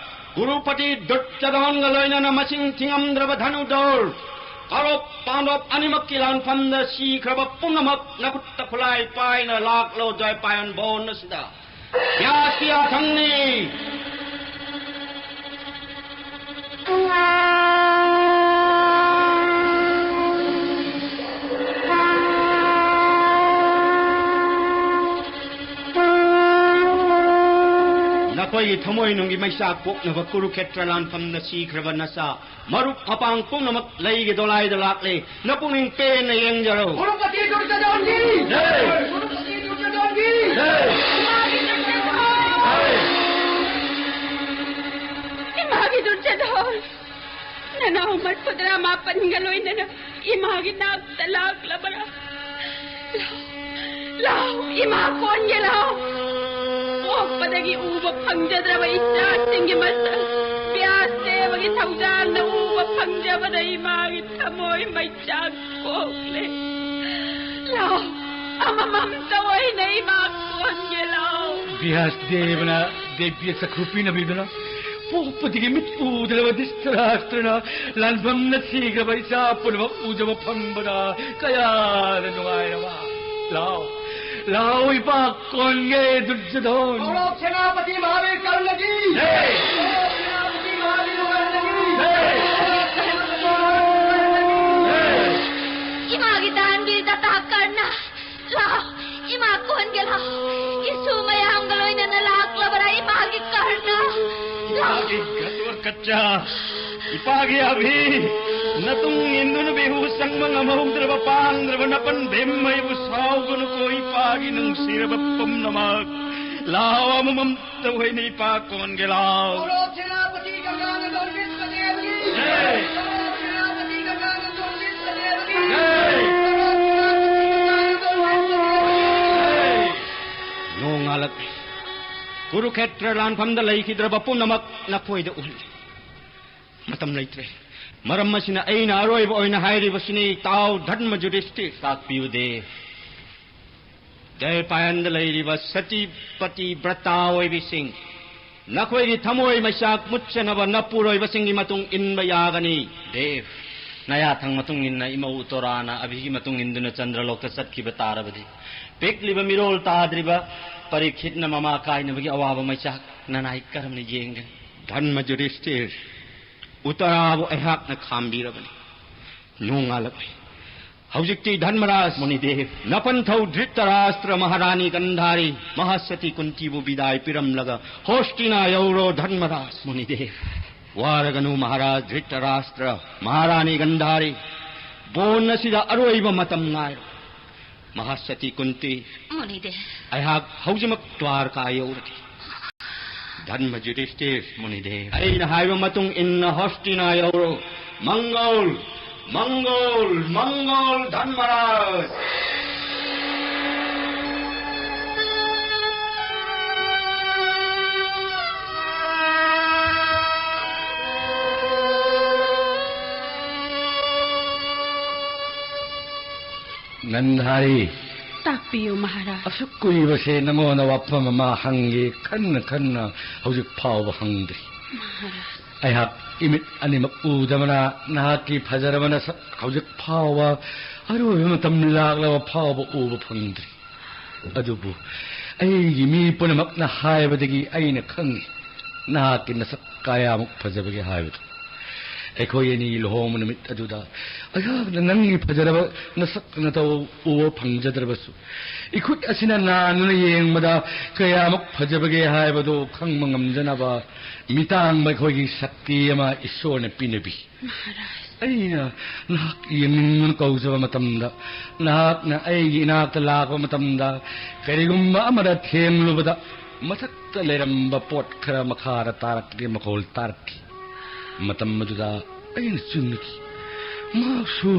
ꯀꯨꯔꯨꯄꯇꯤ ꯗꯨꯔꯖꯣꯙꯟꯒ ꯂꯣꯏꯅꯅ ꯃꯁꯤꯡ ꯊꯤꯉꯝꯗ꯭ꯔꯕ ꯙꯅꯨꯙꯔ, ꯀꯧꯔꯕ ꯄꯥꯟꯗꯕ ꯑꯅꯤꯃꯛꯀꯤ ꯂꯥꯟꯐꯝꯗ ꯁꯤꯈ꯭ꯔꯕ ꯄꯨꯝꯅꯃꯛ ꯅꯈꯨꯠꯇ ꯈꯨꯠꯂꯥꯏ ꯄꯥꯏꯅ ꯂꯥꯛꯂꯣ ꯖꯌꯄꯥꯌꯟ ꯚꯣꯟ ꯑꯁꯤꯗ꯫ ꯌꯥꯁꯤ ꯌꯥꯊꯪꯅꯤ꯫ ꯅꯈꯣꯏꯒꯤ ꯊꯃꯣꯏꯅꯨꯡꯒꯤ ꯃꯩꯆꯥꯛ ꯄꯣꯛꯅꯕ ꯀꯨꯔꯨꯈꯦꯇ꯭ꯔ ꯂꯥꯟꯐꯝꯗ ꯁꯤꯈ꯭ꯔꯕ ꯅꯆꯥ ꯃꯔꯨꯞ ꯃꯄꯥꯡ ꯄꯨꯝꯅꯃꯛ ꯂꯩꯒꯤ ꯗꯣꯂꯥꯏꯗ ꯂꯥꯛꯂꯦ꯫ ꯅꯄꯨꯛꯅꯤꯡ ꯄꯦꯟꯅ ꯌꯦꯡꯖꯔꯣ꯫ ꯀꯨꯔꯨꯄꯇꯤ ꯗꯨꯔꯖꯣꯙꯟꯒꯤ! ꯖꯩ! ꯀꯨꯔꯨꯄꯇꯤ ꯗꯨꯔꯖꯣꯙꯟꯒꯤ! ꯖꯩ! ꯏꯃꯥꯒꯤ ꯗꯨꯔꯖꯣꯙꯟ! ꯏꯃꯥꯒꯤ ꯗꯨꯔꯖꯣꯙꯟ! ꯅꯅꯥꯎ ꯃꯔꯐꯨꯇꯔꯥ ꯃꯥꯄꯟꯒ ꯂꯣꯏꯅꯅ ꯏꯃꯥꯒꯤ ꯅꯥꯛꯇ ꯂꯥꯛꯂꯕ꯭ꯔꯥ? ꯂꯥꯎ, ꯂꯥꯎ, ꯏꯃꯥ ꯀꯣꯟꯒꯦ ꯂꯥꯎ꯫ ꯄꯣꯛꯄꯗꯒꯤ ꯎꯕ ꯐꯪꯖꯗ꯭ꯔꯕ ꯏꯆꯥꯁꯤꯡꯒꯤ ꯃꯁꯛ ꯕ꯭ꯌꯥꯁꯗꯦꯕꯒꯤ ꯊꯧꯗꯥꯡꯅ ꯎꯕ ꯐꯪꯖꯕꯗ ꯏꯃꯥꯒꯤ ꯊꯃꯣꯏ ꯃꯩꯆꯥꯛ ꯄꯣꯛꯂꯦ꯫ ꯂꯥꯎ, ꯑꯃꯃꯝꯇ ꯑꯣꯏꯅ ꯏꯃꯥ ꯀꯣꯟꯒꯦ ꯂꯥꯎ꯫ ꯕ꯭ꯌꯥꯁꯗꯦꯕꯅ ꯗꯦꯕ꯭ꯌ ꯆꯈ꯭ꯔꯨ ꯄꯤꯅꯕꯤꯗꯨꯅ ꯄꯣꯛꯄꯗꯒꯤ ꯃꯤꯠ ꯎꯗ꯭ꯔꯕ ꯙ꯭ꯔꯤꯇꯔꯥꯁꯇ꯭ꯔꯅ ꯂꯥꯟꯐꯝꯅ ꯁꯤꯈ꯭ꯔꯕ ꯏꯆꯥ ꯄꯨꯝꯅꯃꯛ ꯎꯖꯕ ꯐꯪꯕꯗ ꯀꯌꯥꯗ ꯅꯨꯡꯉꯥꯏꯔꯕ! ꯂꯥꯎ, ꯂꯥꯎ, ꯏꯄꯥ ꯀꯣꯟꯒꯦ ꯗꯨꯔꯖꯣꯙꯟ! ꯀꯧꯔꯕ ꯁꯦꯅꯥꯄꯇꯤ ꯃꯍꯥꯕꯤꯔ ꯀꯔꯅꯒꯤ! ꯖꯩ! ꯀꯧꯔꯕ ꯁꯦꯅꯥꯄꯇꯤ ꯃꯍꯥꯕꯤꯔ ꯀꯔꯅꯒꯤ! ꯖꯩ! ꯀꯧꯔꯕ ꯁꯦꯅꯥꯄꯇꯤ ꯃꯍꯥꯕꯤꯔ ꯀꯔꯅꯒꯤ! ꯖꯩ! ꯏꯃꯥꯒꯤ ꯗꯥꯟꯕꯤꯔ ꯗꯇꯥ ꯀꯔꯅ! ꯂꯥꯎ, ꯏꯃꯥ ꯀꯣꯟꯒꯦ ꯂꯥꯎ꯫ ꯏꯁꯨ ꯃꯌꯥꯝꯒ ꯂꯣꯏꯅꯅ ꯂꯥꯛꯂꯕ꯭ꯔꯥ ꯏꯃꯥꯒꯤ ꯀꯔꯅ? ꯂꯥꯎ꯫ ꯏꯄꯥꯒꯤ ꯘꯇꯣꯠꯀꯆ, ꯏꯄꯥꯒꯤ ꯑꯚꯤ, ꯅꯇꯨꯡ ꯏꯟꯗꯨꯅ ꯕꯤꯍꯨ ꯆꯪꯕ ꯉꯝꯍꯧꯗ꯭ꯔꯕ ꯄꯥꯡꯗ꯭ꯔꯕ ꯅꯄꯟ ꯚꯤꯝ ꯑꯩꯕꯨ ꯁꯥꯎꯒꯅꯨꯀꯣ ꯏꯄꯥꯒꯤ ꯅꯨꯡꯁꯤꯔꯕ ꯄꯨꯝꯅꯃꯛ꯫ ꯂꯥꯎ ꯑꯃꯃꯝ ꯇꯧꯍꯩꯅ ꯏꯄꯥ ꯀꯣꯟꯒꯦ ꯂꯥꯎ꯫ ꯀꯧꯔꯕ ꯁꯦꯅꯥꯄꯇꯤ ꯒꯪꯒꯥꯅꯟꯗꯣꯟ ꯚꯤꯁꯃꯗꯦꯕꯒꯤ! ꯖꯩ! ꯀꯧꯔꯕ ꯁꯦꯅꯥꯄꯇꯤ ꯒꯪꯒꯥꯅꯟꯗꯣꯟ ꯚꯤꯁꯃꯗꯦꯕꯒꯤ! ꯖꯩ! ꯀꯧꯔꯕ ꯁꯦꯅꯥꯄꯇꯤ ꯒꯪꯒꯥꯅꯟꯗꯣꯟ ꯚꯤꯁꯃꯗꯦꯕꯒꯤ! ꯖꯩ! ꯅꯣꯡꯉꯥꯜꯂꯛꯂꯦ꯫ ꯀꯨꯔꯨꯈꯦꯇ꯭ꯔ ꯂꯥꯟꯐꯝꯗ ꯂꯩꯈꯤꯗ꯭ꯔꯕ ꯄꯨꯝꯅꯃꯛ ꯅꯈꯣꯏꯗ ꯎꯍꯜꯂꯤ꯫ ꯃꯇꯝ ꯂꯩꯇ꯭ꯔꯦ꯫ ꯃꯔꯝ ꯑꯁꯤꯅ ꯑꯩꯅ ꯑꯔꯣꯏꯕ ꯑꯣꯏꯅ ꯍꯥꯏꯔꯤꯕꯁꯤꯅꯤ, ꯇꯥꯎ ꯙꯔꯃ ꯌꯨꯙꯤꯁꯇꯤꯔ꯫ ꯇꯥꯛꯄꯤꯌꯨ ꯗꯦꯕ꯫ ꯗ꯭ꯋꯦꯄꯥꯌꯟꯗ ꯂꯩꯔꯤꯕ ꯁꯇꯤ ꯄꯇꯤ ꯕ꯭ꯔꯇꯥ ꯑꯣꯏꯕꯤꯁꯤꯡ, ꯅꯈꯣꯏꯒꯤ ꯊꯃꯣꯏ ꯃꯩꯆꯥꯛ ꯃꯨꯠꯆꯅꯕ ꯅꯄꯨꯔꯣꯏꯕꯁꯤꯡꯒꯤ ꯃꯇꯨꯡ ꯏꯟꯕ ꯌꯥꯒꯅꯤ꯫ ꯗꯦꯕ, ꯅꯌꯥꯊꯪ ꯃꯇꯨꯡ ꯏꯟꯅ ꯏꯃꯧ ꯎꯇꯣꯔꯥꯅ ꯑꯚꯤꯒꯤ ꯃꯇꯨꯡ ꯏꯟꯗꯨꯅ ꯆꯟꯗ꯭ꯔꯂꯣꯛꯇ ꯆꯠꯈꯤꯕ ꯇꯥꯔꯕꯗꯤ, ꯄꯤꯛꯂꯤꯕ ꯃꯤꯔꯣꯜ ꯇꯥꯗ꯭ꯔꯤꯕ ꯄꯔꯤꯈꯤꯠꯅ ꯃꯃꯥ ꯀꯥꯏꯅꯕꯒꯤ ꯑꯋꯥꯕ ꯃꯩꯆꯥꯛ ꯅꯅꯥꯏ ꯀꯔꯝꯅ ꯌꯦꯡꯒꯅꯤ? ꯙꯔꯃ ꯌꯨꯙꯤꯁꯇꯤꯔ, ꯎꯇꯔꯥꯕꯨ ꯑꯩꯍꯥꯛꯅ ꯈꯥꯝꯕꯤꯔꯕꯅꯤ꯫ ꯅꯣꯡꯉꯥꯜꯂꯛꯂꯤ꯫ ꯍꯧꯖꯤꯛꯇꯤ ꯙꯔꯃꯔꯥꯖ, ꯃꯨꯅꯤꯗꯦꯕ꯫ ꯅꯄꯟꯊꯧ ꯙ꯭ꯔꯤꯇꯔꯥꯁꯇ꯭ꯔ ꯃꯍꯥꯔꯥꯅꯤ ꯒꯟꯙꯥꯔꯤ ꯃꯍꯥꯁꯇꯤ ꯀꯨꯟꯇꯤꯕꯨ ꯕꯤꯗꯥꯏ ꯄꯤꯔꯝꯂꯒ ꯍꯣꯁꯇꯤꯅꯥ ꯌꯧꯔꯣ ꯙꯔꯃꯔꯥꯖ꯫ ꯃꯨꯅꯤꯗꯦꯕ꯫ ꯋꯥꯔꯒꯅꯨ ꯃꯍꯥꯔꯥꯖ ꯙ꯭ꯔꯤꯇꯔꯥꯁꯇ꯭ꯔ, ꯃꯍꯥꯔꯥꯅꯤ ꯒꯟꯙꯥꯔꯤ, ꯕꯣꯟ ꯑꯁꯤꯗ ꯑꯔꯣꯏꯕ ꯃꯇꯝ ꯉꯥꯏꯔꯣ꯫ ꯃꯍꯥꯁꯇꯤ ꯀꯨꯟꯇꯤ, ꯃꯨꯅꯤꯗꯦꯕ꯫ ꯑꯩꯍꯥꯛ ꯍꯧꯖꯤꯛꯃꯛ ꯗ꯭ꯋꯥꯔꯀꯥ ꯌꯧꯔꯒꯦ꯫ ꯙꯔꯃ ꯌꯨꯙꯤꯁꯇꯤꯔ, ꯃꯨꯅꯤꯗꯦꯕ꯫ ꯑꯩꯅ ꯍꯥꯏꯕ ꯃꯇꯨꯡ ꯏꯟꯅ ꯍꯣꯁꯇꯤꯅꯥ ꯌꯧꯔꯣ꯫ ꯃꯪꯒꯣꯜ, ꯃꯪꯒꯣꯜ, ꯃꯪꯒꯣꯜ ꯙꯔꯃꯔꯥꯖ꯫ ꯒꯟꯙꯥꯔꯤ꯫ ꯇꯥꯛꯄꯤꯌꯨ, ꯃꯍꯥꯔꯥꯖ꯫ ꯑꯁꯨꯛ ꯀꯨꯏꯕꯁꯦ ꯅꯉꯣꯟꯗ ꯋꯥꯐꯝ ꯑꯃ ꯍꯪꯒꯦ ꯈꯟꯅ ꯈꯟꯅ ꯍꯧꯖꯤꯛ ꯐꯥꯎꯕ ꯍꯪꯗ꯭ꯔꯤ꯫ ꯃꯍꯥꯔꯥꯖ꯫ ꯑꯩꯍꯥꯛ ꯏꯃꯤꯠ ꯑꯅꯤꯃꯛ ꯎꯗꯕꯅ ꯅꯍꯥꯛꯀꯤ ꯐꯖꯔꯕ ꯅꯁꯛ ꯍꯧꯖꯤꯛ ꯐꯥꯎꯕ, ꯑꯔꯣꯏꯕ ꯃꯇꯝ ꯂꯥꯛꯂꯕ ꯐꯥꯎꯕ ꯎꯕ ꯐꯪꯗ꯭ꯔꯤ꯫ ꯑꯗꯨꯕꯨ ꯑꯩꯒꯤ ꯃꯤ ꯄꯨꯝꯅꯃꯛꯅ ꯍꯥꯏꯕꯗꯒꯤ ꯑꯩꯅ ꯈꯪꯏ ꯅꯍꯥꯛꯀꯤ ꯅꯁꯛ ꯀꯌꯥꯃꯨꯛ ꯐꯖꯕꯒꯦ ꯍꯥꯏꯕꯗꯨ꯫ ꯑꯩꯈꯣꯏ ꯑꯅꯤ ꯂꯨꯍꯣꯡꯕ ꯅꯨꯃꯤꯠ ꯑꯗꯨꯗ ꯑꯩꯍꯥꯛꯅ ꯅꯪꯒꯤ ꯐꯖꯔꯕ ꯅꯁꯛ ꯅꯇꯧ ꯎꯕ ꯐꯪꯖꯗ꯭ꯔꯕꯁꯨ, ꯏꯈꯨꯠ ꯑꯁꯤꯅ ꯅꯥꯟꯗꯨꯅ ꯌꯦꯡꯕꯗ ꯀꯌꯥꯃꯨꯛ ꯐꯖꯕꯒꯦ ꯍꯥꯏꯕꯗꯨ ꯈꯪꯕ ꯉꯝꯖꯅꯕ ꯃꯤꯇꯥꯡꯕ ꯑꯩꯈꯣꯏꯒꯤ ꯁꯛꯇꯤ ꯑꯃ ꯏꯁꯣꯔꯅ ꯄꯤꯅꯕꯤ꯫ ꯃꯍꯥꯔꯥꯖ꯫ ꯑꯩꯅ ꯅꯍꯥꯛ ꯌꯦꯡꯅꯤꯡꯗꯨꯅ ꯀꯧꯖꯕ ꯃꯇꯝꯗ, ꯅꯍꯥꯛꯅ ꯑꯩꯒꯤ ꯏꯅꯥꯛꯇ ꯂꯥꯛꯄ ꯃꯇꯝꯗ, ꯀꯔꯤꯒꯨꯝꯕ ꯑꯃꯗ ꯊꯦꯡꯂꯨꯕꯗ ꯃꯊꯛꯇ ꯂꯩꯔꯝꯕ ꯄꯣꯠ ꯈꯔ ꯃꯈꯥꯗ ꯇꯥꯔꯛꯄꯒꯤ ꯃꯈꯣꯜ ꯇꯥꯔꯛꯈꯤ꯫ ꯃꯇꯝ ꯑꯗꯨꯗ ꯑꯩꯅ ꯆꯤꯡꯅꯈꯤ꯫ ꯃꯍꯥꯛꯁꯨ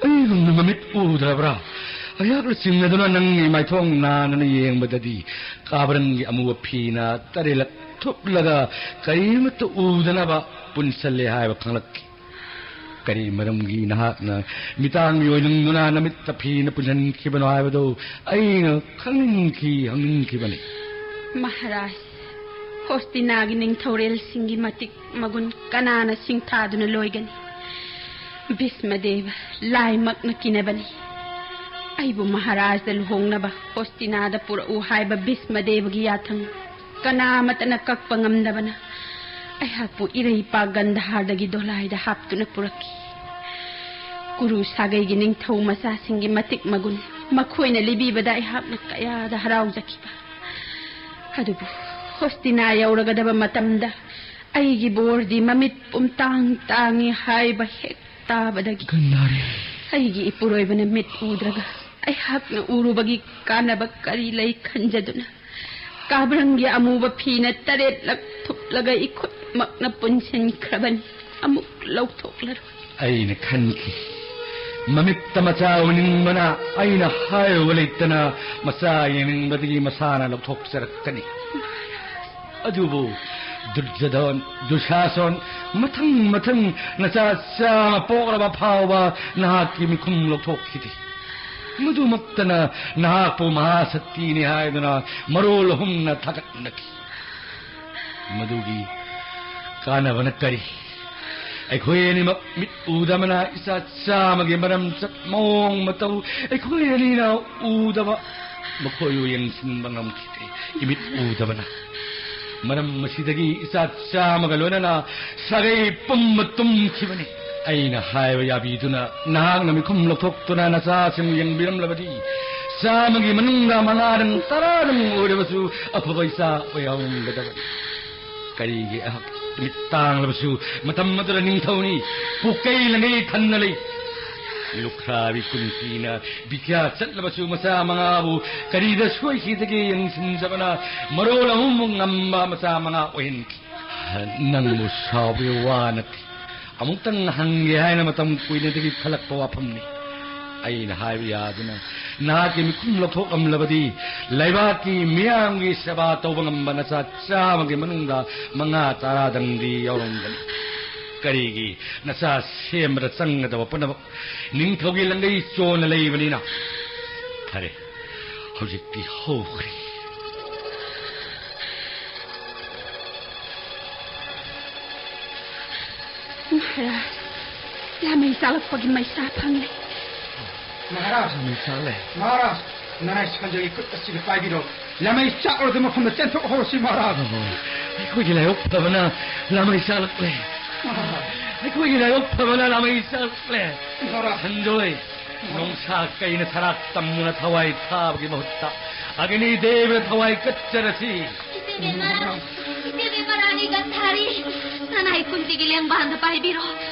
ꯑꯩꯒꯨꯝꯅ ꯃꯃꯤꯠ ꯎꯗ꯭ꯔꯕ꯭ꯔꯥ? ꯑꯩꯍꯥꯛꯅ ꯆꯤꯡꯅꯗꯨꯅ ꯅꯪꯒꯤ ꯃꯥꯏꯊꯣꯡ ꯅꯥꯟꯅꯅ ꯌꯦꯡꯕꯗꯗꯤ ꯀꯥꯕ꯭ꯔꯪꯒꯤ ꯑꯃꯨꯕ ꯐꯤꯅ ꯇꯔꯦꯠꯂꯛ ꯊꯨꯞꯂꯒ ꯀꯔꯤꯃꯠꯇ ꯎꯗꯅꯕ ꯄꯨꯟꯁꯜꯂꯦ ꯍꯥꯏꯕ ꯈꯪꯂꯛꯈꯤ꯫ ꯀꯔꯤ ꯃꯔꯝꯒꯤ ꯅꯍꯥꯛꯅ ꯃꯤꯇꯥꯡꯒꯤ ꯑꯣꯏꯅꯤꯡꯗꯨꯅ ꯅꯃꯤꯠꯇ ꯐꯤꯅ ꯄꯨꯟꯁꯤꯟꯈꯤꯕꯅꯣ ꯍꯥꯏꯕꯗꯨ ꯑꯩꯅ ꯈꯪꯅꯤꯡꯈꯤ, ꯍꯪꯅꯤꯡꯈꯤꯕꯅꯤ꯫ ꯃꯍꯥꯔꯥꯖ, ꯍꯣꯁꯇꯤꯅꯥꯒꯤ ꯅꯤꯡꯊꯧꯔꯦꯜꯁꯤꯡꯒꯤ ꯃꯇꯤꯛ ꯃꯒꯨꯟ ꯀꯅꯥꯅ ꯁꯤꯡꯊꯥꯗꯨꯅ ꯂꯣꯏꯒꯅꯤ? ꯚꯤꯁꯃꯗꯦꯕ ꯂꯥꯏꯃꯛꯅ ꯀꯤꯅꯕꯅꯤ꯫ ꯑꯩꯕꯨ ꯃꯍꯥꯔꯥꯖꯗ ꯂꯨꯍꯣꯡꯅꯕ ꯍꯣꯁꯇꯤꯅꯥꯗ ꯄꯨꯔꯛꯎ ꯍꯥꯏꯕ ꯚꯤꯁꯃꯗꯦꯕꯒꯤ ꯌꯥꯊꯪ ꯀꯅꯥꯃꯠꯇꯅ ꯀꯛꯄ ꯉꯝꯗꯕꯅ ꯑꯩꯍꯥꯛꯄꯨ ꯏꯔꯩꯄꯥꯛ ꯒꯟꯙꯥꯔꯗꯒꯤ ꯗꯣꯂꯥꯏꯗ ꯍꯥꯞꯇꯨꯅ ꯄꯨꯔꯛꯈꯤ꯫ ꯀꯨꯔꯨ ꯁꯥꯒꯩꯒꯤ ꯅꯤꯡꯊꯧ ꯃꯆꯥꯁꯤꯡꯒꯤ ꯃꯇꯤꯛ ꯃꯒꯨꯟ ꯃꯈꯣꯏꯅ ꯂꯤꯕꯤꯕꯗ ꯑꯩꯍꯥꯛꯅ ꯀꯌꯥꯗ ꯍꯔꯥꯎꯖꯈꯤꯕ꯫ ꯑꯗꯨꯕꯨ ꯍꯣꯁꯇꯤꯅꯥ ꯌꯧꯔꯒꯗꯕ ꯃꯇꯝꯗ ꯑꯩꯒꯤ ꯕꯣꯔꯗꯤ ꯃꯃꯤꯠ ꯄꯨꯝꯇꯥꯡ ꯇꯥꯡꯉꯤ ꯍꯥꯏꯕ ꯍꯦꯛ ꯇꯥꯕꯗꯒꯤ ꯒꯟꯙꯥꯔꯤ꯫ ꯑꯩꯒꯤ ꯏꯄꯨꯔꯣꯏꯕꯅ ꯃꯤꯠ ꯎꯗ꯭ꯔꯒ ꯑꯩꯍꯥꯛꯅ ꯎꯔꯨꯕꯒꯤ ꯀꯥꯟꯅꯕ ꯀꯔꯤ ꯂꯩ ꯈꯟꯖꯗꯨꯅ ꯀꯥꯕ꯭ꯔꯪꯒꯤ ꯑꯃꯨꯕ ꯐꯤꯅ ꯇꯔꯦꯠꯂꯛ ꯊꯨꯞꯂꯒ ꯏꯈꯨꯠꯃꯛꯅ ꯄꯨꯟꯁꯤꯟꯈ꯭ꯔꯕꯅꯤ꯫ ꯑꯃꯨꯛ ꯂꯧꯊꯣꯛꯂꯔꯣꯏ꯫ ꯑꯩꯅ ꯈꯟꯈꯤ, ꯃꯃꯤꯠꯇ ꯃꯆꯥ ꯎꯅꯤꯡꯕꯅ ꯑꯩꯅ ꯍꯥꯏꯔꯨꯕ ꯂꯩꯇꯅ ꯃꯆꯥ ꯌꯦꯡꯅꯤꯡꯕꯗꯒꯤ ꯃꯁꯥꯅ ꯂꯧꯊꯣꯛꯆꯔꯛꯀꯅꯤ꯫ ꯑꯗꯨꯕꯨ ꯗꯨꯔꯖꯣꯙꯟ, ꯗꯨꯁꯥꯁꯟ, ꯃꯊꯪ ꯃꯊꯪ ꯅꯆꯥ ꯆꯥꯝꯃ ꯄꯣꯛꯂꯕ ꯐꯥꯎꯕ ꯅꯍꯥꯛꯀꯤ ꯃꯤꯈꯨꯝ ꯂꯧꯊꯣꯛꯈꯤꯗꯦ꯫ ꯃꯗꯨꯃꯛꯇꯅ ꯅꯍꯥꯛꯄꯨ ꯃꯍꯥꯁꯛꯇꯤꯅꯤ ꯍꯥꯏꯗꯨꯅ ꯃꯔꯣꯜ ꯑꯍꯨꯝꯅ ꯊꯥꯒꯠꯅꯈꯤ꯫ ꯃꯗꯨꯒꯤ ꯀꯥꯟꯅꯕꯅ ꯀꯔꯤ? ꯑꯩꯈꯣꯏ ꯑꯅꯤꯃꯛ ꯃꯤꯠ ꯎꯗꯕꯅ ꯏꯆꯥ ꯆꯥꯝꯃꯒꯤ ꯃꯔꯝ ꯆꯠ ꯃꯑꯣꯡ ꯃꯇꯧ ꯑꯩꯈꯣꯏ ꯑꯅꯤꯅ ꯎꯗꯕ ꯃꯈꯣꯏꯕꯨ ꯌꯦꯡꯁꯤꯟꯕ ꯉꯝꯈꯤꯗꯦ꯫ ꯏꯃꯤꯠ ꯎꯗꯕꯅ ꯃꯔꯝ ꯑꯁꯤꯗꯒꯤ ꯏꯆꯥ ꯆꯥꯝꯃꯒ ꯂꯣꯏꯅꯅ ꯁꯥꯒꯩ ꯄꯨꯝꯕ ꯇꯨꯝꯈꯤꯕꯅꯤ꯫ ꯑꯩꯅ ꯍꯥꯏꯕ ꯌꯥꯕꯤꯗꯨꯅ ꯅꯍꯥꯛꯅ ꯃꯤꯈꯨꯝ ꯂꯧꯊꯣꯛꯇꯨꯅ ꯅꯆꯥꯁꯤꯡ ꯌꯦꯡꯕꯤꯔꯝꯂꯕꯗꯤ ꯆꯥꯝꯃꯒꯤ ꯃꯅꯨꯡꯗ ꯃꯉꯥꯗꯪ ꯇꯔꯥꯗꯪ ꯑꯣꯏꯔꯕꯁꯨ ꯑꯐꯕ ꯏꯆꯥ ꯑꯣꯏꯍꯧꯔꯝꯒꯗꯕꯅꯤ꯫ ꯀꯔꯤꯒꯤ ꯑꯩꯍꯥꯛ ꯃꯤꯠ ꯇꯥꯡꯂꯕꯁꯨ ꯃꯇꯝ ꯑꯗꯨꯗ ꯅꯤꯡꯊꯧꯅꯤ꯫ ꯄꯨꯀꯩ ꯂꯪꯒꯩ ꯊꯟꯅ ꯂꯩ꯫ ꯂꯨꯈ꯭ꯔꯥꯕꯤ ꯀꯨꯟꯇꯤꯅ ꯕꯤꯀ꯭ꯌꯥ ꯆꯠꯂꯕꯁꯨ ꯃꯆꯥ ꯃꯉꯥꯕꯨ ꯀꯔꯤꯗ ꯁꯣꯏꯈꯤꯗꯒꯦ ꯌꯦꯡꯁꯤꯟꯖꯕꯅ ꯃꯔꯣꯜ ꯑꯍꯨꯝꯃꯨꯛ ꯉꯝꯕ ꯃꯆꯥ ꯃꯉꯥ ꯑꯣꯏꯍꯟꯈꯤ꯫ ꯅꯪꯕꯨ ꯁꯥꯎꯕꯒꯤ ꯋꯥ ꯅꯠꯇꯦ꯫ ꯑꯃꯨꯛꯇꯪ ꯍꯪꯒꯦ ꯍꯥꯏꯅ ꯃꯇꯝ ꯀꯨꯏꯅꯗꯒꯤ ꯈꯜꯂꯛꯄ ꯋꯥꯐꯝꯅꯤ꯫ ꯑꯩꯅ ꯍꯥꯏꯕ ꯌꯥꯗꯨꯅ ꯅꯍꯥꯛꯀꯤ ꯃꯤꯈꯨꯝ ꯂꯧꯊꯣꯛꯂꯝꯂꯕꯗꯤ, ꯂꯩꯕꯥꯛꯀꯤ ꯃꯤꯌꯥꯝꯒꯤ ꯁꯦꯕꯥ ꯇꯧꯕ ꯉꯝꯕ ꯅꯆꯥ ꯆꯥꯝꯃꯒꯤ ꯃꯅꯨꯡꯗ ꯃꯉꯥ ꯇꯔꯥꯗꯪꯗꯤ ꯌꯥꯎꯔꯝꯒꯅꯤ꯫ ꯀꯔꯤꯒꯤ? ꯅꯆꯥ ꯁꯦꯝꯕꯗ ꯆꯪꯒꯗꯕ ꯄꯨꯝꯅꯃꯛ ꯅꯤꯡꯊꯧꯒꯤ ꯂꯪꯒꯩ ꯆꯣꯟꯅ ꯂꯩꯕꯅꯤꯅ꯫ ꯐꯔꯦ, ꯍꯧꯖꯤꯛꯇꯤ ꯍꯧꯈ꯭ꯔꯦ꯫ ꯃꯍꯥꯔꯥꯖ, ꯂꯥꯃꯩ ꯆꯥꯛꯂꯛꯄꯒꯤ ꯃꯩꯁꯥ ꯐꯪꯂꯦ꯫ ꯃꯍꯥꯔꯥꯖ! ꯂꯥꯃꯩ ꯆꯥꯛꯂꯦ꯫ ꯃꯍꯥꯔꯥꯖ, ꯅꯔꯥꯏ ꯁꯟꯖꯣꯏꯒꯤ ꯈꯨꯠ ꯑꯁꯤꯗ ꯄꯥꯏꯕꯤꯔꯣ꯫ ꯂꯥꯃꯩ ꯆꯥꯛꯂꯗꯤ ꯃꯐꯝꯗ ꯆꯦꯟꯊꯣꯛꯍꯧꯔꯁꯤ, ꯃꯍꯥꯔꯥꯖ꯫ ꯑꯣ, ꯑꯩꯈꯣꯏꯒꯤ ꯂꯥꯏꯕꯛ ꯐꯕꯅ ꯂꯥꯃꯩ ꯆꯥꯛꯂꯛꯂꯦ꯫ ꯃꯍꯥꯔꯥꯖ! ꯑꯩꯈꯣꯏꯒꯤ ꯂꯥꯏꯕꯛ ꯐꯕꯅ ꯂꯥꯃꯩ ꯆꯥꯛꯂꯛꯂꯦ꯫ ꯃꯍꯥꯔꯥꯖ! ꯁꯟꯖꯣꯏ, ꯅꯣꯡꯁꯥ ꯀꯩꯅ ꯁꯔꯥꯛ ꯇꯝꯃꯨꯅ ꯊꯋꯥꯏ ꯊꯥꯕꯒꯤ ꯃꯍꯨꯠꯇ ꯑꯒꯅꯤ ꯗꯦꯕꯗ ꯊꯋꯥꯏ ꯀꯠꯆꯔꯁꯤ꯫ ꯏꯆꯦꯕꯦꯝꯃ, ꯏꯆꯦꯕꯦꯝꯃ ꯔꯥꯅꯤ ꯒꯟꯙꯥꯔꯤ, ꯁꯅꯥꯏ ꯀꯨꯟꯇꯤꯒꯤ ꯂꯦꯡꯕꯥꯟꯗ ꯄꯥꯏꯕꯤꯔꯣ꯫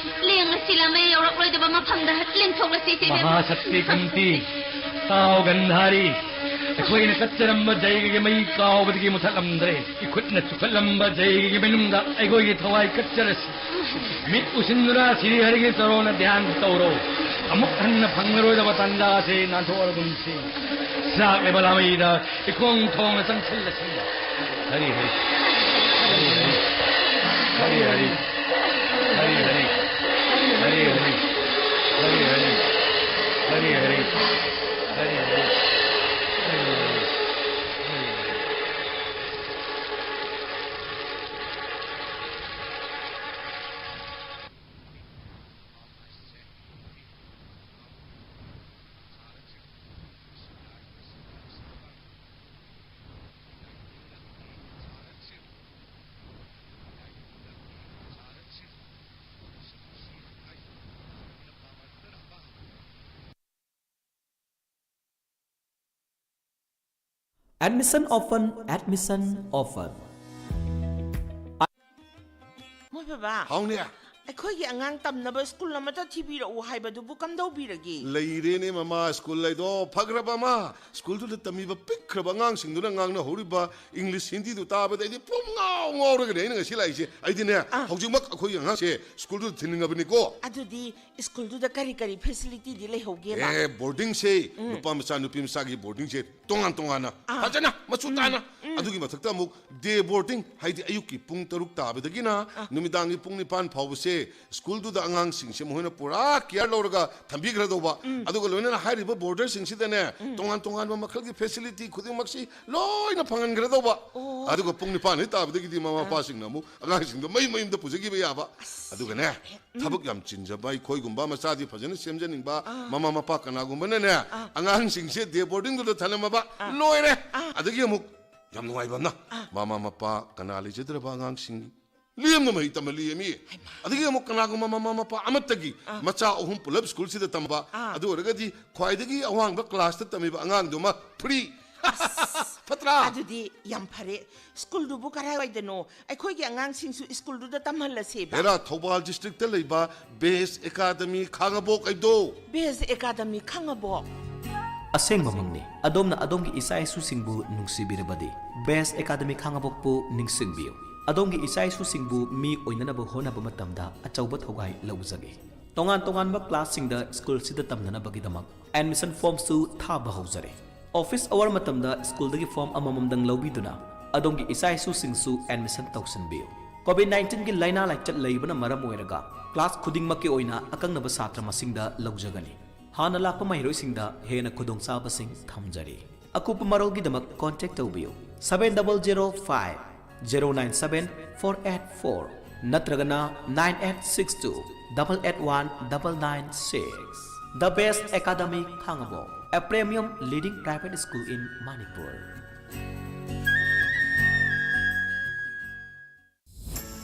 ꯂꯦꯡꯂꯁꯤ, ꯂꯥꯃꯩ ꯌꯧꯔꯛꯂꯣꯏꯗꯕ ꯃꯐꯝꯗ ꯂꯦꯡꯊꯣꯛꯂꯁꯤ, ꯏꯆꯦꯕꯦꯝꯃ꯫ ꯃꯍꯥꯁꯛꯇꯤ ꯀꯨꯟꯇꯤ, ꯇꯥꯎ ꯒꯟꯙꯥꯔꯤ, ꯑꯩꯈꯣꯏꯅ ꯀꯠꯆꯔꯝꯕ ꯖꯩꯒꯒꯤ ꯃꯩ ꯀꯥꯎꯕꯗꯒꯤ ꯃꯨꯊꯠꯂꯝꯗ꯭ꯔꯦ꯫ ꯏꯈꯨꯠꯅ ꯆꯨꯈꯠꯂꯝꯕ ꯖꯩꯒꯒꯤ ꯃꯅꯨꯡꯗ ꯑꯩꯈꯣꯏꯒꯤ ꯊꯋꯥꯏ ꯀꯠꯆꯔꯁꯤ꯫ ꯃꯤꯠ ꯎꯁꯤꯟꯗꯨꯅ ꯁ꯭ꯔꯤ ꯍꯔꯤꯒꯤ ꯆꯔꯣꯟꯅ ꯙ꯭ꯌꯥꯟ ꯇꯧꯔꯣ꯫ ꯑꯃꯨꯛ ꯍꯟꯅ ꯐꯪꯂꯔꯣꯏꯗꯕ ꯇꯥꯟꯖꯥ ꯑꯁꯤ ꯅꯥꯟꯊꯣꯛꯑꯔꯒꯨꯝꯁꯤ꯫ ꯆꯥꯛꯂꯤꯕ ꯂꯥꯃꯩꯗ ꯏꯈꯣꯡ ꯊꯣꯡꯅ ꯆꯪꯁꯤꯜꯂꯁꯤ꯫ Harry Harry. Harry Harry. Harry Harry. Admission open, admission open. ꯃꯣꯏ ꯕꯕꯥ꯫ ꯍꯥꯎꯅꯦ꯫ ꯑꯩꯈꯣꯏꯒꯤ ꯑꯉꯥꯡ ꯇꯝꯅꯕ ꯁ꯭ꯀꯨꯜ ꯑꯃꯇ ꯊꯤꯕꯤꯔꯛꯎ ꯍꯥꯏꯕꯗꯨꯕꯨ ꯀꯝꯗꯧꯕꯤꯔꯒꯦ? ꯂꯩꯔꯦꯅꯦ ꯃꯃꯥ, ꯁ꯭ꯀꯨꯜ ꯍꯥꯏꯗꯣ ꯐꯈ꯭ꯔꯕ ꯑꯃ꯫ ꯁ꯭ꯀꯨꯜꯗꯨꯗ ꯇꯝꯃꯤꯕ ꯄꯤꯛꯈ꯭ꯔꯕ ꯑꯉꯥꯡꯁꯤꯡꯗꯨꯅ ꯉꯥꯡꯅꯍꯧꯔꯤꯕ ꯏꯪꯂꯤꯁ ꯍꯤꯟꯗꯤꯗꯨ ꯇꯥꯕꯗ ꯑꯩꯗꯤ ꯄꯨꯡ ꯉꯥꯎ ꯉꯥꯎꯔꯒꯅꯦ ꯑꯩꯅ ꯉꯁꯤ ꯂꯥꯛꯏꯁꯦ꯫ ꯑꯩꯗꯤꯅꯦ, ꯍꯧꯖꯤꯛꯃꯛ ꯑꯩꯈꯣꯏꯒꯤ ꯑꯉꯥꯡꯁꯦ ꯁ꯭ꯀꯨꯜꯗꯨꯗ ꯊꯤꯟꯅꯤꯡꯉꯕꯅꯤꯀꯣ꯫ ꯑꯗꯨꯗꯤ ꯁ꯭ꯀꯨꯜꯗꯨꯗ ꯀꯔꯤ ꯀꯔꯤ ꯐꯦꯁꯤꯂꯤꯇꯤꯗꯤ ꯂꯩꯍꯧꯒꯦꯕ? ꯑꯦ, ꯕꯣꯔꯗꯤꯡꯁꯦ ꯅꯨꯄꯥ ꯃꯆꯥ ꯅꯨꯄꯤ ꯃꯆꯥꯒꯤ ꯕꯣꯔꯗꯤꯡꯁꯦ ꯇꯣꯉꯥꯟ ꯇꯣꯉꯥꯟꯅ ꯐꯖꯅ ꯃꯆꯨ ꯇꯥꯅ꯫ ꯑꯗꯨꯒꯤ ꯃꯊꯛꯇ ꯑꯃꯨꯛ ꯗꯦ ꯕꯣꯔꯗꯤꯡ, ꯍꯥꯏꯗꯤ ꯑꯌꯨꯛꯀꯤ ꯄꯨꯡ ꯇꯔꯨꯛ ꯇꯥꯕꯗꯒꯤꯅ ꯅꯨꯃꯤꯗꯥꯡꯒꯤ ꯄꯨꯡ ꯅꯤꯄꯥꯟ ꯐꯥꯎꯕꯁꯦ ꯁ꯭ꯀꯨꯜꯗꯨꯗ ꯑꯉꯥꯡꯁꯤꯡꯁꯦ ꯃꯈꯣꯏꯅ ꯄꯨꯔꯥ ꯀꯤꯌꯔ ꯂꯧꯔꯒ ꯊꯝꯕꯤꯈ꯭ꯔꯗꯧꯕ꯫ ꯑꯗꯨꯒ ꯂꯣꯏꯅꯅ ꯍꯥꯏꯔꯤꯕ ꯕꯣꯔꯗꯔꯁꯤꯡꯁꯤꯗꯅꯦ ꯇꯣꯉꯥꯟ ꯇꯣꯉꯥꯟꯕ ꯃꯈꯜꯒꯤ ꯐꯦꯁꯤꯂꯤꯇꯤ ꯈꯨꯗꯤꯡꯃꯛꯁꯤ ꯂꯣꯏꯅ ꯐꯪꯍꯟꯈ꯭ꯔꯗꯧꯕ꯫ ꯑꯗꯨꯒ ꯄꯨꯡ ꯅꯤꯄꯥꯟ ꯍꯦꯛ ꯇꯥꯕꯗꯒꯤꯗꯤ ꯃꯃꯥ ꯃꯄꯥꯁꯤꯡꯅ ꯑꯃꯨꯛ ꯑꯉꯥꯡꯁꯤꯡꯗꯣ ꯃꯌꯨꯝ ꯃꯌꯨꯝꯗ ꯄꯨꯖꯈꯤꯕ ꯌꯥꯕ꯫ ꯑꯗꯨꯒꯅꯦ, ꯊꯕꯛ ꯌꯥꯝ ꯆꯤꯟꯖꯕ ꯑꯩꯈꯣꯏꯒꯨꯝꯕ, ꯃꯆꯥꯗꯤ ꯐꯖꯅ ꯁꯦꯝꯖꯅꯤꯡꯕ ꯃꯃꯥ ꯃꯄꯥ ꯀꯅꯥꯒꯨꯝꯕꯅꯅꯦ, ꯑꯉꯥꯡꯁꯤꯡꯁꯦ ꯗꯦ ꯕꯣꯔꯗꯤꯡꯗꯨꯗ ꯊꯅꯝꯃꯕ, ꯂꯣꯏꯔꯦ꯫ ꯑꯗꯒꯤ ꯑꯃꯨꯛ ꯌꯥꯝ ꯅꯨꯡꯉꯥꯏꯕ ꯑꯃꯅ, ꯃꯃꯥ ꯃꯄꯥ ꯀꯅꯥ ꯂꯩꯖꯗ꯭ꯔꯕ ꯑꯉꯥꯡꯁꯤꯡ ꯂꯦꯝꯅ ꯃꯍꯩ ꯇꯝꯍꯜꯂꯤ ꯃꯤ꯫ ꯑꯗꯒꯤ ꯑꯃꯨꯛ ꯀꯅꯥꯒꯨꯝꯕ ꯃꯃꯥ ꯃꯄꯥ ꯑꯃꯠꯇꯒꯤ ꯃꯆꯥ ꯑꯍꯨꯝ ꯄꯨꯂꯞ ꯁ꯭ꯀꯨꯜꯁꯤꯗ ꯇꯝꯕ, ꯑꯗꯨ ꯑꯣꯏꯔꯒꯗꯤ ꯈ꯭ꯋꯥꯏꯗꯒꯤ ꯑꯋꯥꯡꯕ ꯀ꯭ꯂꯥꯁꯇ ꯇꯝꯃꯤꯕ ꯑꯉꯥꯡꯗꯨꯃ ꯐ꯭ꯔꯤ꯫ ꯐꯠꯇ꯭ꯔꯥ? ꯑꯗꯨꯗꯤ ꯌꯥꯝ ꯐꯔꯦ꯫ ꯁ꯭ꯀꯨꯜꯗꯨꯕꯨ ꯀꯔꯥꯏꯋꯥꯏꯗꯅꯣ? ꯑꯩꯈꯣꯏꯒꯤ ꯑꯉꯥꯡꯁꯤꯡꯁꯨ ꯁ꯭ꯀꯨꯜꯗꯨꯗ ꯇꯝꯍꯜꯂꯁꯦꯕ꯫ ꯍꯦꯔꯥ, ꯊꯧꯕꯥꯜ ꯗꯤꯁꯇ꯭ꯔꯤꯛꯇ ꯂꯩꯕ ꯕꯦꯁ ꯑꯦꯀꯥꯗꯃꯤ ꯈꯥꯉꯕꯣꯛ ꯍꯥꯏꯗꯣ꯫ ꯕꯦꯁ ꯑꯦꯀꯥꯗꯃꯤ ꯈꯥꯉꯕꯣꯛ꯫ ꯑꯁꯦꯡꯕꯃꯛꯅꯤ, ꯑꯗꯣꯝꯅ ꯑꯗꯣꯝꯒꯤ ꯏꯆꯥ ꯏꯁꯨꯁꯤꯡꯕꯨ ꯅꯨꯡꯁꯤꯕꯤꯔꯕꯗꯤ ꯕꯦꯁ ꯑꯦꯀꯥꯗꯃꯤ ꯈꯥꯉꯕꯣꯛꯄꯨ ꯅꯤꯡꯁꯤꯡꯕꯤꯌꯨ꯫ ꯑꯗꯣꯝꯒꯤ ꯏꯆꯥ ꯏꯁꯨꯁꯤꯡꯕꯨ ꯃꯤ ꯑꯣꯏꯅꯅꯕ ꯍꯣꯠꯅꯕ ꯃꯇꯝꯗ ꯑꯆꯧꯕ ꯊꯧꯒꯥꯏ ꯂꯧꯖꯒꯦ꯫ ꯇꯣꯉꯥꯟ ꯇꯣꯉꯥꯟꯕ ꯀ꯭ꯂꯥꯁꯁꯤꯡꯗ ꯁ꯭ꯀꯨꯜꯁꯤꯗ ꯇꯝꯅꯅꯕꯒꯤꯗꯃꯛ ꯑꯦꯗꯃꯤꯁꯟ ꯐꯣꯔꯝꯁꯨ ꯊꯥꯕ ꯍꯧꯖꯔꯦ꯫ ꯑꯣꯐꯤꯁ ꯑꯋꯥꯔ ꯃꯇꯝꯗ ꯁ꯭ꯀꯨꯜꯗꯒꯤ ꯐꯣꯔꯝ ꯑꯃꯃꯝꯗꯪ ꯂꯧꯕꯤꯗꯨꯅ ꯑꯗꯣꯝꯒꯤ ꯏꯆꯥ ꯏꯁꯨꯁꯤꯡꯁꯨ ꯑꯦꯗꯃꯤꯁꯟ ꯇꯧꯁꯤꯟꯕꯤꯌꯨ꯫ ꯀꯣꯚꯤꯗ ꯅꯥꯏꯟꯇꯤꯟꯒꯤ ꯂꯥꯏꯅꯥ ꯂꯥꯏꯆꯠ ꯂꯩꯕꯅ ꯃꯔꯝ ꯑꯣꯏꯔꯒ ꯀ꯭ꯂꯥꯁ ꯈꯨꯗꯤꯡꯃꯛꯀꯤ ꯑꯣꯏꯅ ꯑꯀꯛꯅꯕ ꯁꯥꯇ꯭ꯔ ꯃꯁꯤꯡꯗ ꯂꯧꯖꯒꯅꯤ꯫ ꯍꯥꯟꯅ ꯂꯥꯛꯄ ꯃꯍꯩꯔꯣꯏꯁꯤꯡꯗ ꯍꯦꯟꯅ ꯈꯨꯗꯣꯡꯆꯥꯕꯁꯤꯡ ꯊꯝꯖꯔꯤ꯫ ꯑꯀꯨꯞꯄ ꯃꯔꯣꯜꯒꯤꯗꯃꯛ ꯀꯣꯟꯇꯦꯛ ꯇꯧꯕꯤꯌꯨ, seven double zero five zero nine seven four eight four ꯅꯠꯇ꯭ꯔꯒꯅ nine eight six two double eight one double nine six꯫ The Best Academy ꯈꯥꯉꯕꯣꯛ, a premium leading private school in Manipur꯫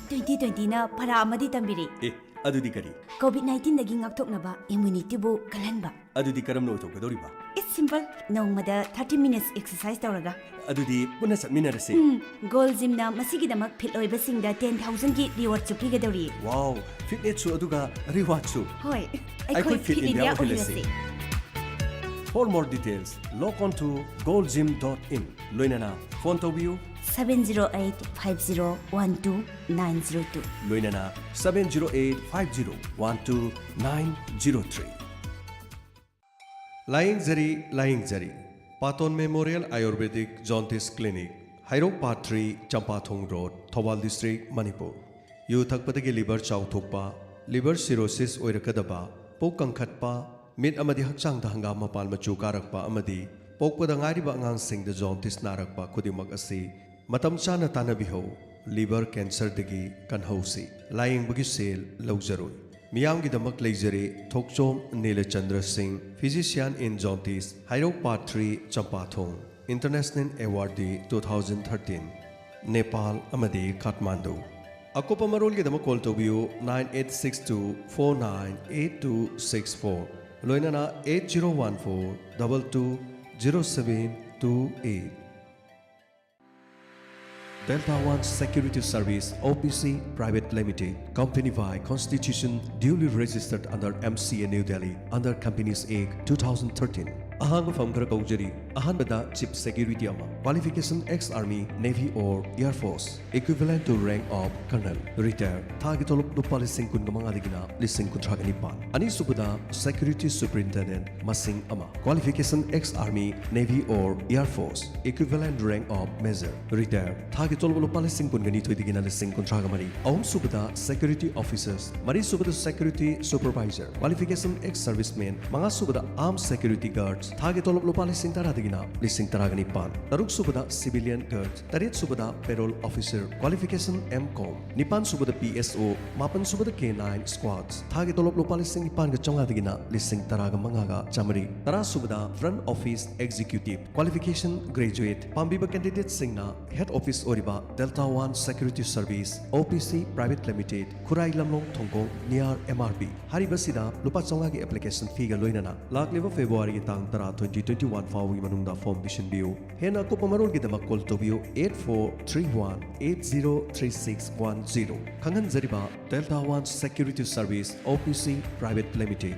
Twenty ꯇ꯭ꯋꯦꯟꯇꯤꯅ ꯐꯔꯥ ꯑꯃꯗꯤ ꯇꯝꯕꯤꯔꯤ꯫ ꯑꯦ, ꯑꯗꯨꯗꯤ ꯀꯔꯤ? COVID ꯅꯥꯏꯟꯇꯤꯟꯗꯒꯤ ꯉꯥꯛꯊꯣꯛꯅꯕ ꯏꯝꯌꯨꯅꯤꯇꯤꯕꯨ ꯀꯜꯍꯟꯕ꯫ ꯑꯗꯨꯗꯤ ꯀꯔꯝꯅ ꯑꯣꯏꯊꯣꯛꯀꯗꯧꯔꯤꯕ? It's Simple. ꯅꯣꯡꯃꯗ thirty minutes exercise ꯇꯧꯔꯒ꯫ ꯑꯗꯨꯗꯤ ꯄꯨꯟꯅ ꯆꯠꯃꯤꯟꯅꯔꯁꯤ꯫ ꯎꯝ, ꯒꯣꯜ ꯖꯤꯝꯅ ꯃꯁꯤꯒꯤꯗꯃꯛ ꯐꯤꯠ ꯑꯣꯏꯕꯁꯤꯡꯗ ten thousandꯒꯤ ꯔꯤꯋꯥꯔꯗꯁꯨ ꯄꯤꯒꯗꯧꯔꯤ꯫ Wow, fitnessꯁꯨ ꯑꯗꯨꯒ rewardꯁꯨ꯫ ꯍꯣꯏ, ꯑꯩꯈꯣꯏ Fit India ꯑꯣꯏꯍꯜꯂꯁꯤ꯫ For more details, log on to goal gym dot in꯫ ꯂꯣꯏꯅꯅ ꯐꯣꯟ ꯇꯧꯕꯤꯌꯨ꯫ Seven zero eight five zero one two nine zero two꯫ ꯂꯣꯏꯅꯅ seven zero eight five zero one two nine zero three꯫ ꯂꯥꯌꯦꯡꯖꯔꯤ, ꯂꯥꯌꯦꯡꯖꯔꯤ꯫ Paton memorial ayurvedic ꯖꯣꯟꯇꯤꯁ clinic, Heirok part three, Champathong road, Thoubal district, Manipur. ꯌꯨ ꯊꯛꯄꯗꯒꯤ liver ꯆꯥꯎꯊꯣꯛꯄ, liver cirrhosis ꯑꯣꯏꯔꯛꯀꯗꯕ, ꯄꯨꯛ ꯀꯪꯈꯠꯄ, ꯃꯤꯠ ꯑꯃꯗꯤ ꯍꯛꯆꯥꯡꯗ ꯍꯪꯒꯥꯝ ꯃꯄꯥꯟ ꯃꯆꯨ ꯀꯥꯔꯛꯄ ꯑꯃꯗꯤ ꯄꯣꯛꯄꯗ ꯉꯥꯏꯔꯤꯕ ꯑꯉꯥꯡꯁꯤꯡꯗ ꯖꯣꯟꯇꯤꯁ ꯅꯥꯔꯛꯄ ꯈꯨꯗꯤꯡꯃꯛ ꯑꯁꯤ ꯃꯇꯝ ꯆꯥꯅ ꯇꯥꯟꯅꯕꯤꯍꯧ꯫ ꯂꯤꯚꯔ ꯀꯦꯟꯁꯔꯗꯒꯤ ꯀꯟꯍꯧꯁꯤ꯫ ꯂꯥꯌꯦꯡꯕꯒꯤ ꯁꯦꯜ ꯂꯧꯖꯔꯣꯏ꯫ ꯃꯤꯌꯥꯝꯒꯤꯗꯃꯛ ꯂꯩꯖꯔꯦ ꯊꯣꯛꯆꯣꯝ ꯅꯤꯂꯆꯟꯗ꯭ꯔ ꯁꯤꯡ, physician in jaundice, Heirok part three, ꯆꯝꯄꯥꯊꯣꯡ꯫ International Awardee two thousand thirteen, Nepal ꯑꯃꯗꯤ ꯀꯥꯊꯃꯥꯟꯗꯨ꯫ ꯑꯀꯨꯞꯄ ꯃꯔꯣꯜꯒꯤꯗꯃꯛ ꯀꯣꯜ ꯇꯧꯕꯤꯌꯨ nine eight six two four nine eight two six four, ꯂꯣꯏꯅꯅ eight zero one four double two zero seven two eight꯫ Delta One Security Service, O P C Private Limited, company by constitution, duly registered under M C A New Delhi under Companies Act two thousand thirteen. ꯑꯍꯥꯡꯕ ꯐꯝ ꯈꯔ ꯀꯧꯖꯔꯤ꯫ ꯑꯍꯥꯟꯕꯗ chief security ꯑꯃ, qualification ex army, navy or air force, equivalent to rank of colonel, retire, ꯊꯥꯒꯤ ꯇꯣꯂꯣꯞ ꯂꯨꯄꯥ ꯂꯤꯁꯤꯡ ꯀꯨꯟꯒ ꯃꯉꯥꯗꯒꯤꯅ ꯂꯤꯁꯤꯡ ꯀꯨꯟꯊ꯭ꯔꯥꯒ ꯅꯤꯄꯥꯟ꯫ ꯑꯅꯤꯁꯨꯕꯗ security superintendent, ꯃꯁꯤꯡ ꯑꯃ, qualification ex army, navy or air force, equivalent rank of major, retire, ꯊꯥꯒꯤ ꯇꯣꯂꯣꯞ ꯂꯨꯄꯥ ꯂꯤꯁꯤꯡ ꯀꯨꯟꯒ ꯅꯤꯊꯣꯏꯗꯒꯤꯅ ꯂꯤꯁꯤꯡ ꯀꯨꯟꯊ꯭ꯔꯥꯒ ꯃꯔꯤ꯫ ꯑꯍꯨꯝꯁꯨꯕꯗ security officers, ꯃꯔꯤꯁꯨꯕꯗ security supervisor, qualification ex serviceman, ꯃꯉꯥꯁꯨꯕꯗ armed security guards, ꯊꯥꯒꯤ ꯇꯣꯂꯣꯞ ꯂꯨꯄꯥ ꯂꯤꯁꯤꯡ ꯇꯔꯥꯗꯒꯤꯅ ꯂꯤꯁꯤꯡ ꯇꯔꯥꯒ ꯅꯤꯄꯥꯟ꯫ ꯇꯔꯨꯛꯁꯨꯕꯗ civilian guards, ꯇꯔꯦꯠꯁꯨꯕꯗ payroll officer, qualification M com, ꯅꯤꯄꯥꯟꯁꯨꯕꯗ P S O, ꯃꯥꯄꯟꯁꯨꯕꯗ K nine squads, ꯊꯥꯒꯤ ꯇꯣꯂꯣꯞ ꯂꯨꯄꯥ ꯂꯤꯁꯤꯡ ꯅꯤꯄꯥꯟꯒ ꯆꯥꯝꯃꯉꯥꯗꯒꯤꯅ ꯂꯤꯁꯤꯡ ꯇꯔꯥꯒ ꯃꯉꯥꯒ ꯆꯥꯃꯔꯤ꯫ ꯇꯔꯥꯁꯨꯕꯗ front office executive, qualification graduate, ꯄꯥꯝꯕꯤꯕ candidateꯁꯤꯡꯅ head office ꯑꯣꯏꯔꯤꯕ Delta One Security Service, O P C Private Limited, ꯈꯨꯔꯥꯏ ꯂꯝꯂꯣꯡ ꯊꯣꯡꯈꯣꯡ near M R B꯫ ꯍꯥꯏꯔꯤꯕꯁꯤꯗ ꯂꯨꯄꯥ ꯆꯥꯝꯃꯉꯥꯒꯤ application feeꯒ ꯂꯣꯏꯅꯅ ꯂꯥꯛꯂꯤꯕ Februaryꯒꯤ ꯇꯥꯡ ꯇꯔꯥ twenty twenty-one ꯐꯥꯎꯕꯒꯤ ꯃꯅꯨꯡꯗ ꯐꯣꯝ ꯄꯤꯁꯤꯟꯕꯤꯌꯨ꯫ ꯍꯦꯟꯅ ꯑꯀꯨꯞꯄ ꯃꯔꯣꯜꯒꯤꯗꯃꯛ ꯀꯣꯜ ꯇꯧꯕꯤꯌꯨ eight four three one eight zero three six one zero꯫ ꯈꯪꯍꯟꯖꯔꯤꯕ Delta One Security Service, O P C Private Limited꯫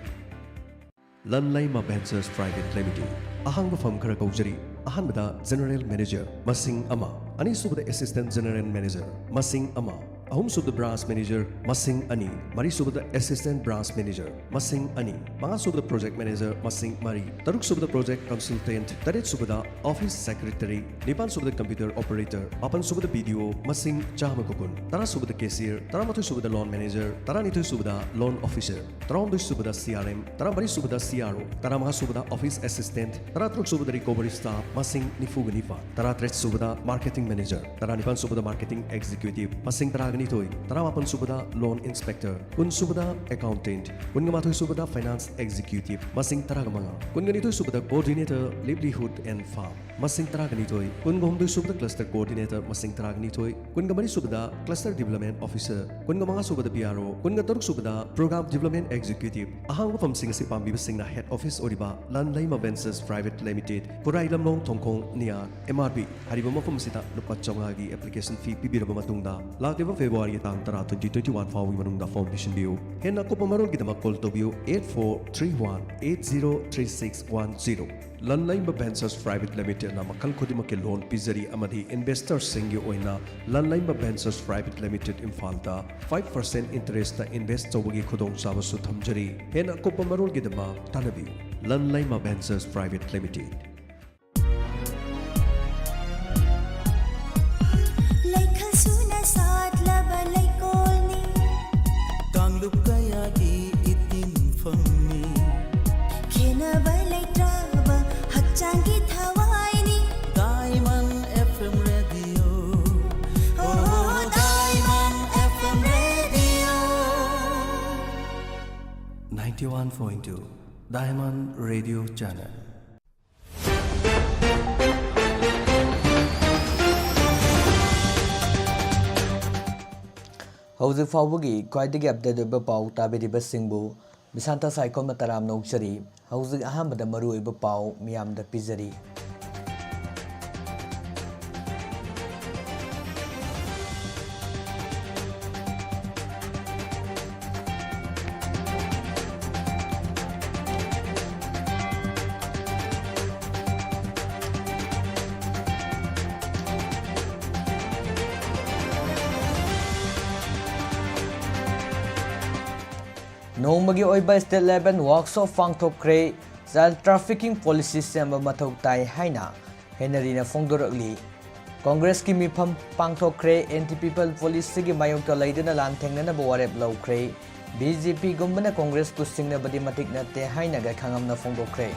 ꯂꯟꯂꯩꯃ Ventures Private Limited꯫ ꯑꯍꯥꯡꯕ ꯐꯝ ꯈꯔ ꯀꯧꯖꯔꯤ꯫ ꯑꯍꯥꯟꯕꯗ General Manager, ꯃꯁꯤꯡ ꯑꯃ꯫ ꯑꯅꯤꯁꯨꯕꯗ Assistant General Manager, ꯃꯁꯤꯡ ꯑꯃ꯫ ꯑꯍꯨꯝꯁꯨꯕꯗ Branch Manager, ꯃꯁꯤꯡ ꯑꯅꯤ꯫ ꯃꯔꯤꯁꯨꯕꯗ Assistant Branch Manager, ꯃꯁꯤꯡ ꯑꯅꯤ꯫ ꯃꯉꯥꯁꯨꯕꯗ Project Manager, ꯃꯁꯤꯡ ꯃꯔꯤ꯫ ꯇꯔꯨꯛꯁꯨꯕꯗ Project Consultant, ꯇꯔꯦꯠꯁꯨꯕꯗ Office Secretary, ꯅꯤꯄꯥꯟꯁꯨꯕꯗ Computer Operator, ꯃꯥꯄꯟꯁꯨꯕꯗ B D O, ꯃꯁꯤꯡ ꯆꯥꯝꯃꯒ ꯀꯨꯟ꯫ ꯇꯔꯥꯁꯨꯕꯗ Cashier, ꯇꯔꯥꯃꯥꯊꯣꯏꯁꯨꯕꯗ Loan Manager, ꯇꯔꯥꯅꯤꯊꯣꯏꯁꯨꯕꯗ Loan Officer, ꯇꯔꯥꯍꯨꯝꯗꯣꯏꯁꯨꯕꯗ C R M, ꯇꯔꯥꯃꯔꯤꯁꯨꯕꯗ C R O, ꯇꯔꯥꯃꯉꯥꯁꯨꯕꯗ Office Assistant, ꯇꯔꯥꯇꯔꯨꯛꯁꯨꯕꯗ Recovery Staff, ꯃꯁꯤꯡ ꯅꯤꯐꯨꯒ ꯅꯤꯄꯥꯟ, ꯇꯔꯥꯇꯔꯦꯠꯁꯨꯕꯗ Marketing Manager, ꯇꯔꯥꯅꯤꯄꯥꯟꯁꯨꯕꯗ Marketing Executive, ꯃꯁꯤꯡ ꯇꯔꯥꯒ ꯅꯤꯊꯣꯏ, ꯇꯔꯥꯃꯥꯄꯟꯁꯨꯕꯗ Loan Inspector, ꯀꯨꯟꯁꯨꯕꯗ Accountant, ꯀꯨꯟꯒ ꯃꯥꯊꯣꯏꯁꯨꯕꯗ Finance Executive, ꯃꯁꯤꯡ ꯇꯔꯥꯒ ꯃꯉꯥ, ꯀꯨꯟꯒ ꯅꯤꯊꯣꯏꯁꯨꯕꯗ Coordinator, Livelihood and Farm, ꯃꯁꯤꯡ ꯇꯔꯥꯒ ꯅꯤꯊꯣꯏ, ꯀꯨꯟꯒ ꯍꯨꯝꯗꯣꯏꯁꯨꯕꯗ Cluster Coordinator, ꯃꯁꯤꯡ ꯇꯔꯥꯒ ꯅꯤꯊꯣꯏ, ꯀꯨꯟꯒ ꯃꯔꯤꯁꯨꯕꯗ Cluster Development Officer, ꯀꯨꯟꯒ ꯃꯉꯥꯁꯨꯕꯗ P R O, ꯀꯨꯟꯒ ꯇꯔꯨꯛꯁꯨꯕꯗ Program Development Executive꯫ ꯑꯍꯥꯡꯕ ꯐꯝꯁꯤꯡ ꯑꯁꯤ ꯄꯥꯝꯕꯤꯕꯁꯤꯡꯅ Head Office ꯑꯣꯏꯔꯤꯕ ꯂꯟꯂꯩꯃ Ventures Private Limited, ꯈꯨꯔꯥꯏ ꯂꯝꯂꯣꯡ ꯊꯣꯡꯈꯣꯡ ꯅꯤꯌꯥ M R B ꯍꯥꯏꯔꯤꯕ ꯃꯐꯝ ꯑꯁꯤꯗ ꯂꯨꯄꯥ ꯆꯥꯝꯃꯉꯥꯒꯤ application fee ꯄꯤꯕꯤꯔꯕ ꯃꯇꯨꯡꯗ, ꯂꯥꯛꯂꯤꯕ February ꯇꯥꯡ ꯇꯔꯥ, twenty twenty-one ꯐꯥꯎꯕꯒꯤ ꯃꯅꯨꯡꯗ ꯐꯣꯝ ꯄꯤꯁꯤꯟꯕꯤꯌꯨ꯫ ꯍꯦꯟꯅ ꯑꯀꯨꯞꯄ ꯃꯔꯣꯜꯒꯤꯗꯃꯛ ꯀꯣꯜ ꯇꯧꯕꯤꯌꯨ eight four three one eight zero three six one zero꯫ ꯂꯟꯂꯩꯃ Ventures Private Limitedꯅ ꯃꯈꯜ ꯈꯨꯗꯤꯡꯃꯛꯀꯤ loan ꯄꯤꯖꯔꯤ ꯑꯃꯗꯤ investorꯁꯤꯡꯒꯤ ꯑꯣꯏꯅ ꯂꯟꯂꯩꯃ Ventures Private Limited ꯏꯝꯐꯥꯜꯗ five percent interestꯇ invest ꯇꯧꯕꯒꯤ ꯈꯨꯗꯣꯡꯆꯥꯕꯁꯨ ꯊꯝꯖꯔꯤ꯫ ꯍꯦꯟꯅ ꯑꯀꯨꯞꯄ ꯃꯔꯣꯜꯒꯤꯗꯃꯛ ꯇꯥꯟꯅꯕꯤꯌꯨ꯫ ꯂꯟꯂꯩꯃ Ventures Private Limited꯫ ꯂꯩꯈꯜ ꯁꯨꯅ ꯁꯥꯠꯂꯕ ꯂꯩꯀꯣꯜꯅꯤ꯫ ꯀꯥꯡꯂꯨꯞ ꯀꯌꯥꯒꯤ ꯏꯇꯤꯟꯐꯝꯅꯤ꯫ ꯈꯦꯠꯅꯕ ꯂꯩꯇ꯭ꯔꯕ ꯍꯛꯆꯥꯡꯒꯤ ꯊꯋꯥꯏꯅꯤ꯫ Diamond F M Radio꯫ Oh, Diamond F M Radio꯫ Ninety-one point two Diamond Radio Channel꯫ ꯍꯧꯖꯤꯛ ꯐꯥꯎꯕꯒꯤ ꯈ꯭ꯋꯥꯏꯗꯒꯤ update ꯑꯣꯏꯕ ꯄꯥꯎ ꯇꯥꯕꯤꯔꯤꯕꯁꯤꯡꯕꯨ ꯕꯤꯁꯥꯟꯇ ꯁꯥꯏꯈꯣꯝꯅ ꯇꯔꯥꯝꯅ ꯑꯣꯛꯆꯔꯤ꯫ ꯍꯧꯖꯤꯛ ꯑꯍꯥꯟꯕꯗ ꯃꯔꯨꯑꯣꯏꯕ ꯄꯥꯎ ꯃꯤꯌꯥꯝꯗ ꯄꯤꯖꯔꯤ꯫ ꯅꯣꯡꯃꯒꯤ ꯑꯣꯏꯕ state level workshop ꯄꯥꯡꯊꯣꯛꯈ꯭ꯔꯦ꯫ Child trafficking policy ꯁꯦꯝꯕ ꯃꯊꯧ ꯇꯥꯏ ꯍꯥꯏꯅ ꯍꯦꯅꯔꯤꯅ ꯐꯣꯡꯗꯣꯔꯛꯂꯤ꯫ ꯀꯣꯡꯒ꯭ꯔꯦꯁꯀꯤ ꯃꯤꯐꯝ ꯄꯥꯡꯊꯣꯛꯈ꯭ꯔꯦ꯫ Anti people policyꯒꯤ ꯃꯥꯌꯣꯛꯇ ꯂꯩꯗꯨꯅ ꯂꯥꯟꯊꯦꯡꯅꯅꯕ ꯋꯥꯔꯦꯞ ꯂꯧꯈ꯭ꯔꯦ꯫ ꯕꯤ ꯖꯦ ꯄꯤꯒꯨꯝꯕꯅ ꯀꯣꯡꯒ꯭ꯔꯦꯁꯄꯨ ꯁꯤꯡꯅꯕꯗꯤ ꯃꯇꯤꯛ ꯅꯠꯇꯦ ꯍꯥꯏꯅ ꯒꯥꯏꯈꯥꯉꯝꯅ ꯐꯣꯡꯗꯣꯛꯈ꯭ꯔꯦ꯫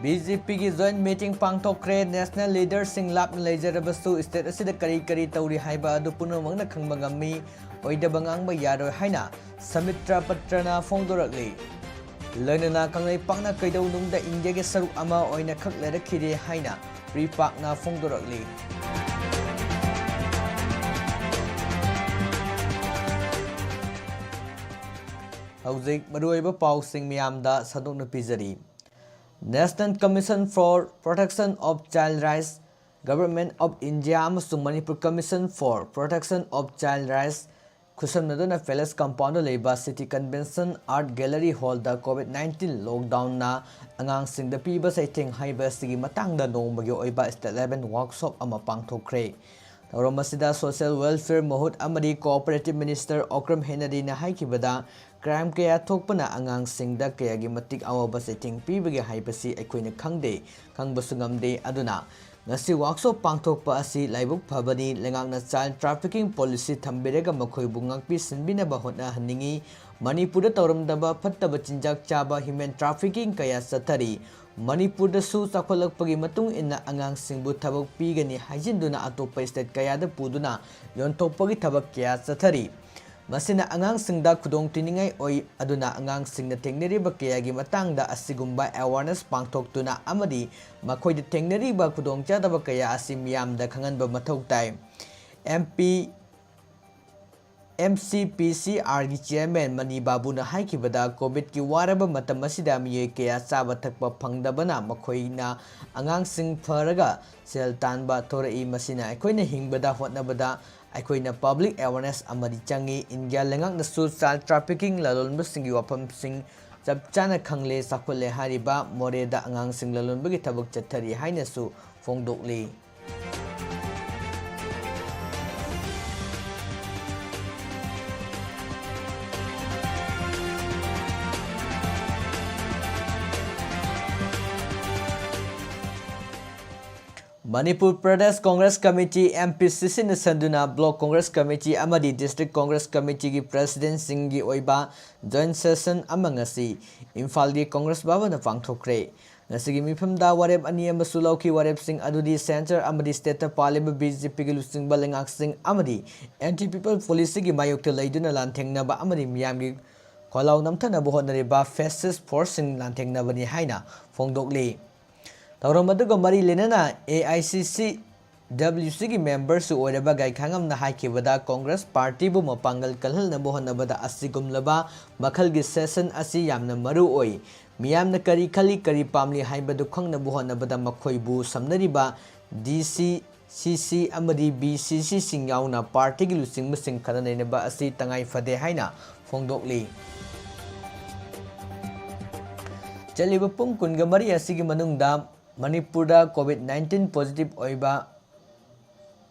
ꯕꯤ ꯖꯦ ꯄꯤꯒꯤ joint meeting ꯄꯥꯡꯊꯣꯛꯈ꯭ꯔꯦ꯫ National leaderꯁꯤꯡ ꯂꯥꯞꯅ ꯂꯩꯖꯔꯕꯁꯨ state ꯑꯁꯤꯗ ꯀꯔꯤ ꯀꯔꯤ ꯇꯧꯔꯤ ꯍꯥꯏꯕ ꯑꯗꯨ ꯄꯨꯝꯅꯃꯛꯅ ꯈꯪꯕ ꯉꯝꯃꯤ꯫ ꯑꯣꯏꯗꯕ ꯉꯥꯡꯕ ꯌꯥꯔꯣꯏ ꯍꯥꯏꯅ ꯁꯃꯤꯇ꯭ꯔ ꯄꯇ꯭ꯔꯅ ꯐꯣꯡꯗꯣꯔꯛꯂꯤ꯫ ꯂꯣꯏꯅꯅ ꯀꯪꯂꯩꯄꯥꯛꯅ ꯀꯩꯗꯧꯅꯨꯡꯗ ꯏꯟꯗꯤꯌꯥꯒꯤ ꯁꯔꯨꯛ ꯑꯃ ꯑꯣꯏꯅ ꯈꯛ ꯂꯩꯔꯛꯈꯤꯗꯦ ꯍꯥꯏꯅ ꯄ꯭ꯔꯤꯄꯥꯛꯅ ꯐꯣꯡꯗꯣꯔꯛꯂꯤ꯫ ꯍꯧꯖꯤꯛ ꯃꯔꯨꯑꯣꯏꯕ ꯄꯥꯎꯁꯤꯡ ꯃꯤꯌꯥꯝꯗ ꯁꯟꯗꯣꯛꯅ ꯄꯤꯖꯔꯤ꯫ National Commission for Protection of Child Rights, Government of India ꯑꯃꯁꯨꯡ Manipur Commission for Protection of Child Rights ꯈꯨꯠꯁꯝꯅꯗꯨꯅ Palace Compoundꯗ ꯂꯩꯕ City Convention Art Gallery Hallꯗ COVID nineteen lockdownꯅ ꯑꯉꯥꯡꯁꯤꯡꯗ ꯄꯤꯕ ꯆꯩꯊꯦꯡ ꯍꯥꯏꯕ ꯑꯁꯤꯒꯤ ꯃꯇꯥꯡꯗ ꯅꯣꯡꯃꯒꯤ ꯑꯣꯏꯕ state level workshop ꯑꯃ ꯄꯥꯡꯊꯣꯛꯈ꯭ꯔꯦ꯫ ꯊꯧꯔꯝ ꯑꯁꯤꯗ Social Welfare ꯃꯍꯨꯠ ꯑꯃꯗꯤ Cooperative Minister ꯑꯣꯀ꯭ꯔꯝ ꯍꯦꯅꯔꯤꯅ ꯍꯥꯏꯈꯤꯕꯗ, crime ꯀꯌꯥ ꯊꯣꯛꯄꯅ ꯑꯉꯥꯡꯁꯤꯡꯗ ꯀꯌꯥꯒꯤ ꯃꯇꯤꯛ ꯑꯋꯥꯕ ꯆꯩꯊꯦꯡ ꯄꯤꯕꯒꯦ ꯍꯥꯏꯕꯁꯤ ꯑꯩꯈꯣꯏꯅ ꯈꯪꯗꯦ, ꯈꯪꯕꯁꯨ ꯉꯝꯗꯦ꯫ ꯑꯗꯨꯅ ꯉꯁꯤ workshop ꯄꯥꯡꯊꯣꯛꯄ ꯑꯁꯤ ꯂꯥꯏꯕꯛ ꯐꯕꯅꯤ꯫ ꯂꯩꯉꯥꯛꯅ child trafficking policy ꯊꯝꯕꯤꯔꯒ ꯃꯈꯣꯏꯕꯨ ꯉꯥꯛꯄꯤ ꯁꯦꯟꯕꯤꯅꯕ ꯍꯣꯠꯅꯍꯟꯅꯤꯡꯏ꯫ ꯃꯅꯤꯄꯨꯔꯗ ꯇꯧꯔꯝꯗꯕ ꯐꯠꯇꯕ ꯆꯤꯟꯖꯥꯛ ꯆꯥꯕ, human trafficking ꯀꯌꯥ ꯆꯠꯊꯔꯤ꯫ ꯃꯅꯤꯄꯨꯔꯗꯁꯨ ꯆꯥꯎꯈꯠꯂꯛꯄꯒꯤ ꯃꯇꯨꯡ ꯏꯟꯅ ꯑꯉꯥꯡꯁꯤꯡꯕꯨ ꯊꯕꯛ ꯄꯤꯒꯅꯤ ꯍꯥꯏꯖꯤꯟꯗꯨꯅ ꯑꯇꯣꯞꯄ state ꯀꯌꯥꯗ ꯄꯨꯗꯨꯅ ꯌꯣꯟꯊꯣꯛꯄꯒꯤ ꯊꯕꯛ ꯀꯌꯥ ꯆꯠꯊꯔꯤ꯫ ꯃꯁꯤꯅ ꯑꯉꯥꯡꯁꯤꯡꯗ ꯈꯨꯗꯣꯡ ꯊꯤꯅꯤꯡꯉꯥꯏ ꯑꯣꯏ, ꯑꯗꯨꯅ ꯑꯉꯥꯡꯁꯤꯡꯅ ꯊꯦꯡꯅꯔꯤꯕ ꯀꯌꯥꯒꯤ ꯃꯇꯥꯡꯗ ꯑꯁꯤꯒꯨꯝꯕ awareness ꯄꯥꯡꯊꯣꯛꯇꯨꯅ ꯑꯃꯗꯤ ꯃꯈꯣꯏꯗ ꯊꯦꯡꯅꯔꯤꯕ ꯈꯨꯗꯣꯡꯆꯥꯗꯕ ꯀꯌꯥ ꯑꯁꯤ ꯃꯤꯌꯥꯝꯗ ꯈꯪꯍꯟꯕ ꯃꯊꯧ ꯇꯥꯏ꯫ ꯑꯦꯝ ꯄꯤ ꯑꯦꯝ ꯁꯤ ꯄꯤ ꯁꯤ ꯑꯥꯔꯒꯤ chairman ꯃꯅꯤ ꯕꯥꯕꯨꯅ ꯍꯥꯏꯈꯤꯕꯗ, COVID-ꯀꯤ ꯋꯥꯔꯕ ꯃꯇꯝ ꯑꯁꯤꯗ ꯃꯤꯑꯣꯏ ꯀꯌꯥ ꯆꯥꯕ ꯊꯛꯄ ꯐꯪꯗꯕꯅ ꯃꯈꯣꯏꯅ ꯑꯉꯥꯡꯁꯤꯡ ꯐꯔꯒ ꯁꯦꯜ ꯇꯥꯟꯕ ꯊꯣꯔꯛꯏ꯫ ꯃꯁꯤꯅ ꯑꯩꯈꯣꯏꯅ ꯍꯤꯡꯕꯗ ꯍꯣꯠꯅꯕꯗ ꯑꯩꯈꯣꯏꯅ public awareness ꯑꯃꯗꯤ ꯆꯪꯏ꯫ ꯏꯟꯗꯤꯌꯥ ꯂꯩꯉꯥꯛꯅꯁꯨ child trafficking ꯂꯂꯣꯟꯕꯁꯤꯡꯒꯤ ꯋꯥꯐꯝꯁꯤꯡ ꯆꯞ ꯆꯥꯅ ꯈꯪꯂꯦ, ꯆꯥꯎꯈꯠꯂꯦ ꯍꯥꯏꯔꯤꯕ ꯃꯣꯔꯦꯗ ꯑꯉꯥꯡꯁꯤꯡ ꯂꯂꯣꯟꯕꯒꯤ ꯊꯕꯛ ꯆꯠꯊꯔꯤ ꯍꯥꯏꯅꯁꯨ ꯐꯣꯡꯗꯣꯛꯂꯤ꯫ Manipur Pradesh Congress committee, M P C C, ꯅ ꯁꯟꯗꯨꯅ Block Congress Committee ꯑꯃꯗꯤ District Congress Committeeꯒꯤ Presidentꯁꯤꯡꯒꯤ ꯑꯣꯏꯕ joint session ꯑꯃ ꯉꯁꯤ ꯏꯝꯐꯥꯜꯒꯤ ꯀꯣꯡꯒ꯭ꯔꯦꯁ ꯚꯕꯟꯗ ꯄꯥꯡꯊꯣꯛꯈ꯭ꯔꯦ꯫ ꯉꯁꯤꯒꯤ ꯃꯤꯐꯝꯗ ꯋꯥꯔꯦꯞ ꯑꯅꯤ ꯑꯃꯁꯨ ꯂꯧꯈꯤ꯫ ꯋꯥꯔꯦꯞꯁꯤꯡ ꯑꯗꯨꯗꯤ Centre ꯑꯃꯗꯤ Stateꯇ ꯄꯥꯜꯂꯤꯕ B J Pꯒꯤ ꯂꯨꯆꯤꯡꯕ ꯂꯩꯉꯥꯛꯁꯤꯡ ꯑꯃꯗꯤ Anti People Policyꯒꯤ ꯃꯥꯌꯣꯛꯇ ꯂꯩꯗꯨꯅ ꯂꯥꯟꯊꯦꯡꯅꯕ ꯑꯃꯗꯤ ꯃꯤꯌꯥꯝꯒꯤ ꯈꯣꯜꯂꯥꯎ ꯅꯝꯊꯅꯕ ꯍꯣꯠꯅꯔꯤꯕ fascist forceꯁꯤꯡ ꯂꯥꯟꯊꯦꯡꯅꯕꯅꯤ ꯍꯥꯏꯅ ꯐꯣꯡꯗꯣꯛꯂꯤ꯫ ꯊꯧꯔꯝ ꯑꯗꯨꯒ ꯃꯔꯤ ꯂꯩꯅꯅ A I C C W Cꯒꯤ memberꯁꯨ ꯑꯣꯏꯔꯕ ꯒꯥꯏꯈꯥꯉꯝꯅ ꯍꯥꯏꯈꯤꯕꯗ, ꯀꯣꯡꯒ꯭ꯔꯦꯁ ꯄꯥꯔꯇꯤꯕꯨ ꯃꯄꯥꯡꯒꯜ ꯀꯜꯍꯟꯅꯕ ꯍꯣꯠꯅꯕꯗ ꯑꯁꯤꯒꯨꯝꯂꯕ ꯃꯈꯜꯒꯤ session ꯑꯁꯤ ꯌꯥꯝꯅ ꯃꯔꯨ ꯑꯣꯏ꯫ ꯃꯤꯌꯥꯝꯅ ꯀꯔꯤ ꯈꯜꯂꯤ, ꯀꯔꯤ ꯄꯥꯝꯂꯤ ꯍꯥꯏꯕꯗꯨ ꯈꯪꯅꯕ ꯍꯣꯠꯅꯕꯗ ꯃꯈꯣꯏꯕꯨ ꯁꯝꯅꯔꯤꯕ D C C C ꯑꯃꯗꯤ B C Cꯁꯤꯡ ꯌꯥꯎꯅ ꯄꯥꯔꯇꯤꯒꯤ ꯂꯨꯆꯤꯡꯕꯁꯤꯡ ꯈꯟꯅ ꯅꯩꯅꯕ ꯑꯁꯤ ꯇꯉꯥꯏ ꯐꯗꯦ ꯍꯥꯏꯅ ꯐꯣꯡꯗꯣꯛꯂꯤ꯫ ꯆꯠꯂꯤꯕ ꯄꯨꯡ ꯀꯨꯟꯒ ꯃꯔꯤ ꯑꯁꯤꯒꯤ ꯃꯅꯨꯡꯗ ꯃꯅꯤꯄꯨꯔꯗ COVID nineteen positive ꯑꯣꯏꯕ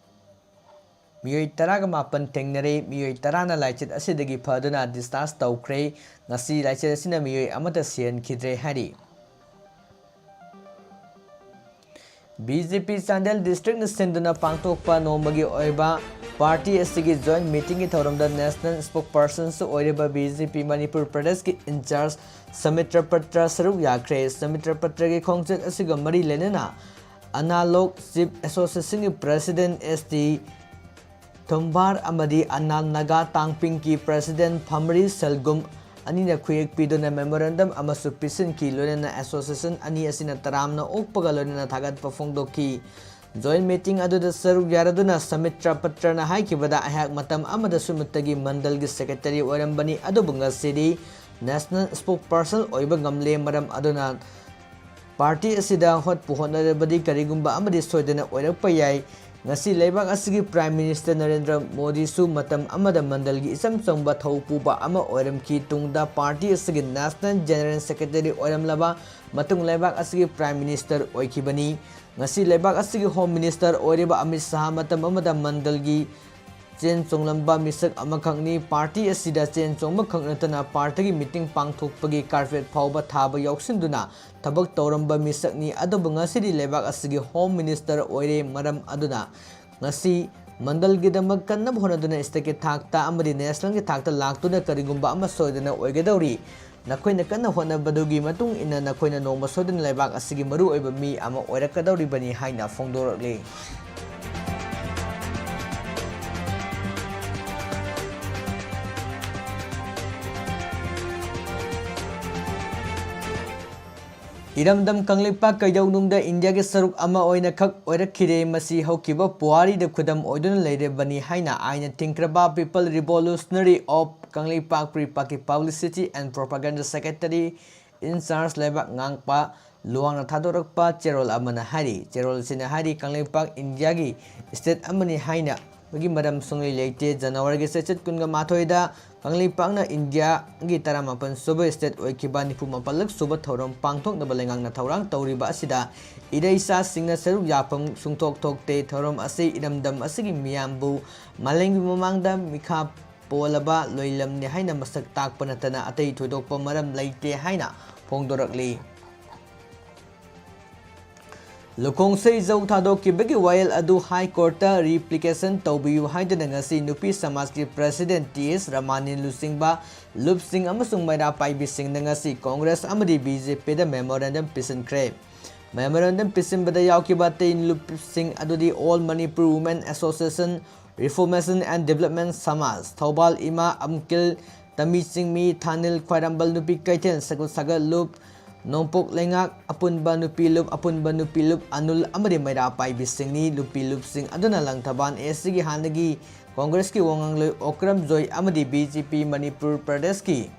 ꯃꯤꯑꯣꯏ ꯇꯔꯥꯒ ꯃꯥꯄꯟ ꯊꯦꯡꯅꯔꯦ꯫ ꯃꯤꯑꯣꯏ ꯇꯔꯥꯅ ꯂꯥꯏꯆꯠ ꯑꯁꯤꯗꯒꯤ ꯐꯗꯨꯅ discharge ꯇꯧꯈ꯭ꯔꯦ꯫ ꯉꯁꯤ ꯂꯥꯏꯆꯠ ꯑꯁꯤꯅ ꯃꯤꯑꯣꯏ ꯑꯃꯠꯇ ꯁꯤꯍꯟꯈꯤꯗ꯭ꯔꯦ ꯍꯥꯏꯔꯤ꯫ B J P ꯆꯥꯟꯗꯦꯜ districtꯅ ꯁꯤꯟꯗꯨꯅ ꯄꯥꯡꯊꯣꯛꯄ ꯅꯣꯡꯃꯒꯤ ꯑꯣꯏꯕ party ꯑꯁꯤꯒꯤ joint meetingꯒꯤ ꯊꯧꯔꯝꯗ national spokespersonꯁꯨ ꯑꯣꯏꯔꯤꯕ B J P ꯃꯅꯤꯄꯨꯔ ꯄ꯭ꯔꯗꯦꯁꯀꯤ in-charge ꯁꯃꯤꯇ꯭ꯔ ꯄꯇ꯭ꯔ ꯁꯔꯨꯛ ꯌꯥꯈ꯭ꯔꯦ꯫ ꯁꯃꯤꯇ꯭ꯔ ꯄꯇ꯭ꯔꯒꯤ ꯈꯣꯡꯆꯠ ꯑꯁꯤꯒ ꯃꯔꯤ ꯂꯩꯅꯅ ꯑꯅꯥꯂꯣꯛ Chief Associationꯒꯤ President S T ꯊꯣꯝꯕꯥꯔ ꯑꯃꯗꯤ ꯑꯅꯥꯜ ꯅꯥꯒꯥ ꯇꯥꯡꯄꯤꯡꯒꯤ president ꯐꯝꯔꯤ ꯁꯦꯜꯒꯨꯝ ꯑꯅꯤꯅ ꯈꯨꯌꯦꯛ ꯄꯤꯗꯨꯅ memorandum ꯑꯃꯁꯨ ꯄꯤꯁꯤꯟꯈꯤ꯫ ꯂꯣꯏꯅꯅ association ꯑꯅꯤ ꯑꯁꯤꯅ ꯇꯔꯥꯝꯅ ꯑꯣꯛꯄꯒ ꯂꯣꯏꯅꯅ ꯊꯥꯒꯠꯄ ꯐꯣꯡꯗꯣꯛꯈꯤ꯫ Joint meeting ꯑꯗꯨꯗ ꯁꯔꯨꯛ ꯌꯥꯔꯗꯨꯅ ꯁꯃꯤꯇ꯭ꯔ ꯄꯇ꯭ꯔꯅ ꯍꯥꯏꯈꯤꯕꯗ, ꯑꯩꯍꯥꯛ ꯃꯇꯝ ꯑꯃꯗ ꯁꯨꯃꯤꯇꯒꯤ ꯃꯟꯗꯜꯒꯤ secretary ꯑꯣꯏꯔꯝꯕꯅꯤ, ꯑꯗꯨꯕꯨ ꯉꯁꯤꯗꯤ national spokesperson ꯑꯣꯏꯕ ꯉꯝꯂꯦ꯫ ꯃꯔꯝ ꯑꯗꯨꯅ party ꯑꯁꯤꯗ ꯍꯣꯠꯄꯨ ꯍꯣꯠꯅꯔꯕꯗꯤ ꯀꯔꯤꯒꯨꯝꯕ ꯑꯃꯗꯤ ꯁꯣꯏꯗꯅ ꯑꯣꯏꯔꯛꯄ ꯌꯥꯏ꯫ ꯉꯁꯤ ꯂꯩꯕꯥꯛ ꯑꯁꯤꯒꯤ Prime Minister ꯅꯔꯦꯟꯗ꯭ꯔ ꯃꯣꯗꯤꯁꯨ ꯃꯇꯝ ꯑꯃꯗ ꯃꯟꯗꯜꯒꯤ ꯏꯆꯝ ꯆꯝꯕ ꯊꯧ ꯄꯨꯕ ꯑꯃ ꯑꯣꯏꯔꯝꯈꯤ꯫ ꯇꯨꯡꯗ party ꯑꯁꯤꯒꯤ national general secretary ꯑꯣꯏꯔꯝꯂꯕ ꯃꯇꯨꯡ ꯂꯩꯕꯥꯛ ꯑꯁꯤꯒꯤ Prime Minister ꯑꯣꯏꯈꯤꯕꯅꯤ꯫ ꯉꯁꯤ ꯂꯩꯕꯥꯛ ꯑꯁꯤꯒꯤ Home Minister ꯑꯣꯏꯔꯤꯕ ꯑꯃꯤꯠ ꯁꯍꯥ ꯃꯇꯝ ꯑꯃꯗ ꯃꯟꯗꯜꯒꯤ ꯆꯦꯟ ꯆꯣꯡꯂꯝꯕ ꯃꯤꯁꯛ ꯑꯃꯈꯛꯅꯤ꯫ Party ꯑꯁꯤꯗ ꯆꯦꯟ ꯆꯣꯡꯕ ꯈꯛ ꯅꯠꯇꯅ partyꯒꯤ meeting ꯄꯥꯡꯊꯣꯛꯄꯒꯤ carpet ꯐꯥꯎꯕ ꯊꯥꯕ ꯌꯥꯎꯁꯤꯟꯗꯨꯅ ꯊꯕꯛ ꯇꯧꯔꯝꯕ ꯃꯤꯁꯛꯅꯤ꯫ ꯑꯗꯨꯕꯨ ꯉꯁꯤꯗꯤ ꯂꯩꯕꯥꯛ ꯑꯁꯤꯒꯤ Home Minister ꯑꯣꯏꯔꯦ꯫ ꯃꯔꯝ ꯑꯗꯨꯅ ꯉꯁꯤ ꯃꯟꯗꯜꯒꯤꯗꯃꯛ ꯀꯟꯅꯕ ꯍꯣꯠꯅꯗꯨꯅ stateꯀꯤ ꯊꯥꯛꯇ ꯑꯃꯗꯤ nationalꯒꯤ ꯊꯥꯛꯇ ꯂꯥꯛꯇꯨꯅ ꯀꯔꯤꯒꯨꯝꯕ ꯑꯃ ꯁꯣꯏꯗꯅ ꯑꯣꯏꯒꯗꯧꯔꯤ꯫ ꯅꯈꯣꯏꯅ ꯀꯟꯅ ꯍꯣꯠꯅꯕꯗꯨꯒꯤ ꯃꯇꯨꯡ ꯏꯟꯅ ꯅꯈꯣꯏꯅ ꯅꯣꯡꯃ ꯁꯣꯏꯗꯅ ꯂꯩꯕꯥꯛ ꯑꯁꯤꯒꯤ ꯃꯔꯨꯑꯣꯏꯕ ꯃꯤ ꯑꯃ ꯑꯣꯏꯔꯛꯀꯗꯧꯔꯤꯕꯅꯤ ꯍꯥꯏꯅ ꯐꯣꯡꯗꯣꯔꯛꯂꯤ꯫ ꯏꯔꯝꯗꯝ ꯀꯪꯂꯩꯄꯥꯛ ꯀꯩꯗꯧꯅꯨꯡꯗ ꯏꯟꯗꯤꯌꯥꯒꯤ ꯁꯔꯨꯛ ꯑꯃ ꯑꯣꯏꯅ ꯈꯛ ꯑꯣꯏꯔꯛꯈꯤꯗꯦ꯫ ꯃꯁꯤ ꯍꯧꯈꯤꯕ ꯄꯨꯋꯥꯔꯤꯗ ꯈꯨꯗꯝ ꯑꯣꯏꯗꯨꯅ ꯂꯩꯔꯕꯅꯤ ꯍꯥꯏꯅ ꯑꯥꯏꯟꯅ ꯊꯤꯡꯈ꯭ꯔꯕ People Revolutionary of Kangleipak ꯄ꯭ꯔꯤꯄꯥꯛꯀꯤ Publicity and Propaganda Secretary in charge ꯂꯩꯕꯥꯛ ꯉꯥꯛꯄ ꯂꯨꯋꯥꯡꯅ ꯊꯥꯗꯣꯔꯛꯄ ꯆꯦꯔꯣꯜ ꯑꯃꯅ ꯍꯥꯏꯔꯤ꯫ ꯆꯦꯔꯣꯜ ꯑꯁꯤꯅ ꯍꯥꯏꯔꯤ, ꯀꯪꯂꯩꯄꯥꯛ ꯏꯟꯗꯤꯌꯥꯒꯤ state ꯑꯃꯅꯤ ꯍꯥꯏꯅ ꯒꯤ ꯃꯔꯝ ꯁꯨꯡꯂꯩ ꯂꯩꯇꯦ꯫ ꯖꯅꯋꯥꯔꯤꯒꯤ ꯆꯩꯆꯠ ꯀꯨꯟꯒ ꯃꯥꯊꯣꯏꯗ ꯀꯪꯂꯩꯄꯥꯛꯅ ꯏꯟꯗꯤꯌꯥꯒꯤ ꯇꯔꯥꯃꯥꯄꯟ ꯁꯨꯕ state ꯑꯣꯏꯈꯤꯕ ꯅꯤꯐꯨ ꯃꯥꯄꯜꯂꯛ ꯁꯨꯕ ꯊꯧꯔꯝ ꯄꯥꯡꯊꯣꯛꯅꯕ ꯂꯩꯉꯥꯛꯅ ꯊꯧꯔꯥꯡ ꯇꯧꯔꯤꯕ ꯑꯁꯤꯗ ꯏꯔꯩꯆꯥꯁꯤꯡꯅ ꯁꯔꯨꯛ ꯌꯥꯐꯝ ꯁꯨꯡꯊꯣꯛ ꯊꯣꯛꯇꯦ꯫ ꯊꯧꯔꯝ ꯑꯁꯤ ꯏꯔꯝꯗꯝ ꯑꯁꯤꯒꯤ ꯃꯤꯌꯥꯝꯕꯨ ꯃꯥꯂꯦꯝꯒꯤ ꯃꯃꯥꯡꯗ ꯃꯤꯈꯥ ꯄꯣꯜꯂꯕ ꯂꯣꯏꯂꯝꯅꯤ ꯍꯥꯏꯅ ꯃꯁꯛ ꯇꯥꯛꯄ ꯅꯠꯇꯅ ꯑꯇꯩ ꯊꯣꯏꯗꯣꯛꯄ ꯃꯔꯝ ꯂꯩꯇꯦ ꯍꯥꯏꯅ ꯐꯣꯡꯗꯣꯔꯛꯂꯤ꯫ ꯂꯨꯈꯣꯡꯁꯩ ꯖꯧ ꯊꯥꯗꯣꯛꯈꯤꯕꯒꯤ ꯋꯥꯌꯦꯜ ꯑꯗꯨ High Courtꯇ replication ꯇꯧꯕꯤꯌꯨ ꯍꯥꯏꯗꯨꯅ ꯉꯁꯤ ꯅꯨꯄꯤ ꯁꯃꯥꯖꯀꯤ president ꯇꯤ ꯑꯦꯁ ꯔꯃꯥꯅꯤ ꯂꯨꯆꯤꯡꯕ ꯂꯨꯞꯁꯤꯡ ꯑꯃꯁꯨꯡ ꯃꯩꯔꯥ ꯄꯥꯏꯕꯤꯁꯤꯡꯅ ꯉꯁꯤ Congress ꯑꯃꯗꯤ ꯕꯤ ꯖꯦ ꯄꯤꯗ memorandum ꯄꯤꯁꯤꯟꯈ꯭ꯔꯦ꯫ Memorandum ꯄꯤꯁꯤꯟꯕꯗ ꯌꯥꯎꯈꯤꯕ ꯑꯇꯩ ꯂꯨꯞꯁꯤꯡ ꯑꯗꯨꯗꯤ All Manipur Women Association, Reformation and Development Samaj, Thoubal ꯏꯃꯥ ꯑꯝꯀꯤꯜ, ꯇꯃꯤ ꯆꯤꯡꯃꯤ, ꯊꯥꯅꯤꯜ, ꯈ꯭ꯋꯥꯏꯔꯝꯕꯜ ꯅꯨꯄꯤ ꯀꯩꯊꯦꯜ, ꯁꯒꯨꯠ ꯁꯒꯠ ꯂꯨꯞ, ꯅꯣꯡꯄꯣꯛ ꯂꯩꯉꯥꯛ, ꯑꯄꯨꯟꯕ ꯅꯨꯄꯤ ꯂꯨꯞ, ꯑꯄꯨꯟꯕ ꯅꯨꯄꯤ ꯂꯨꯞ, ꯑꯅꯨꯜ ꯑꯃꯗꯤ ꯃꯩꯔꯥ ꯄꯥꯏꯕꯤꯁꯤꯡꯅꯤ꯫ ꯅꯨꯄꯤ ꯂꯨꯞꯁꯤꯡ ꯑꯗꯨꯅ ꯂꯪꯊꯕꯥꯜ ꯑꯦꯁꯤꯒꯤ ꯍꯥꯟꯅꯒꯤ ꯀꯣꯡꯒ꯭ꯔꯦꯁꯀꯤ ꯋꯥꯉꯥꯡꯂꯣꯏ ꯑꯣꯀ꯭ꯔꯝ ꯖꯣꯏ ꯑꯃꯗꯤ ꯕꯤ ꯖꯦ ꯄꯤ ꯃꯅꯤꯄꯨꯔ ꯄ꯭ꯔꯗꯦꯁꯀꯤ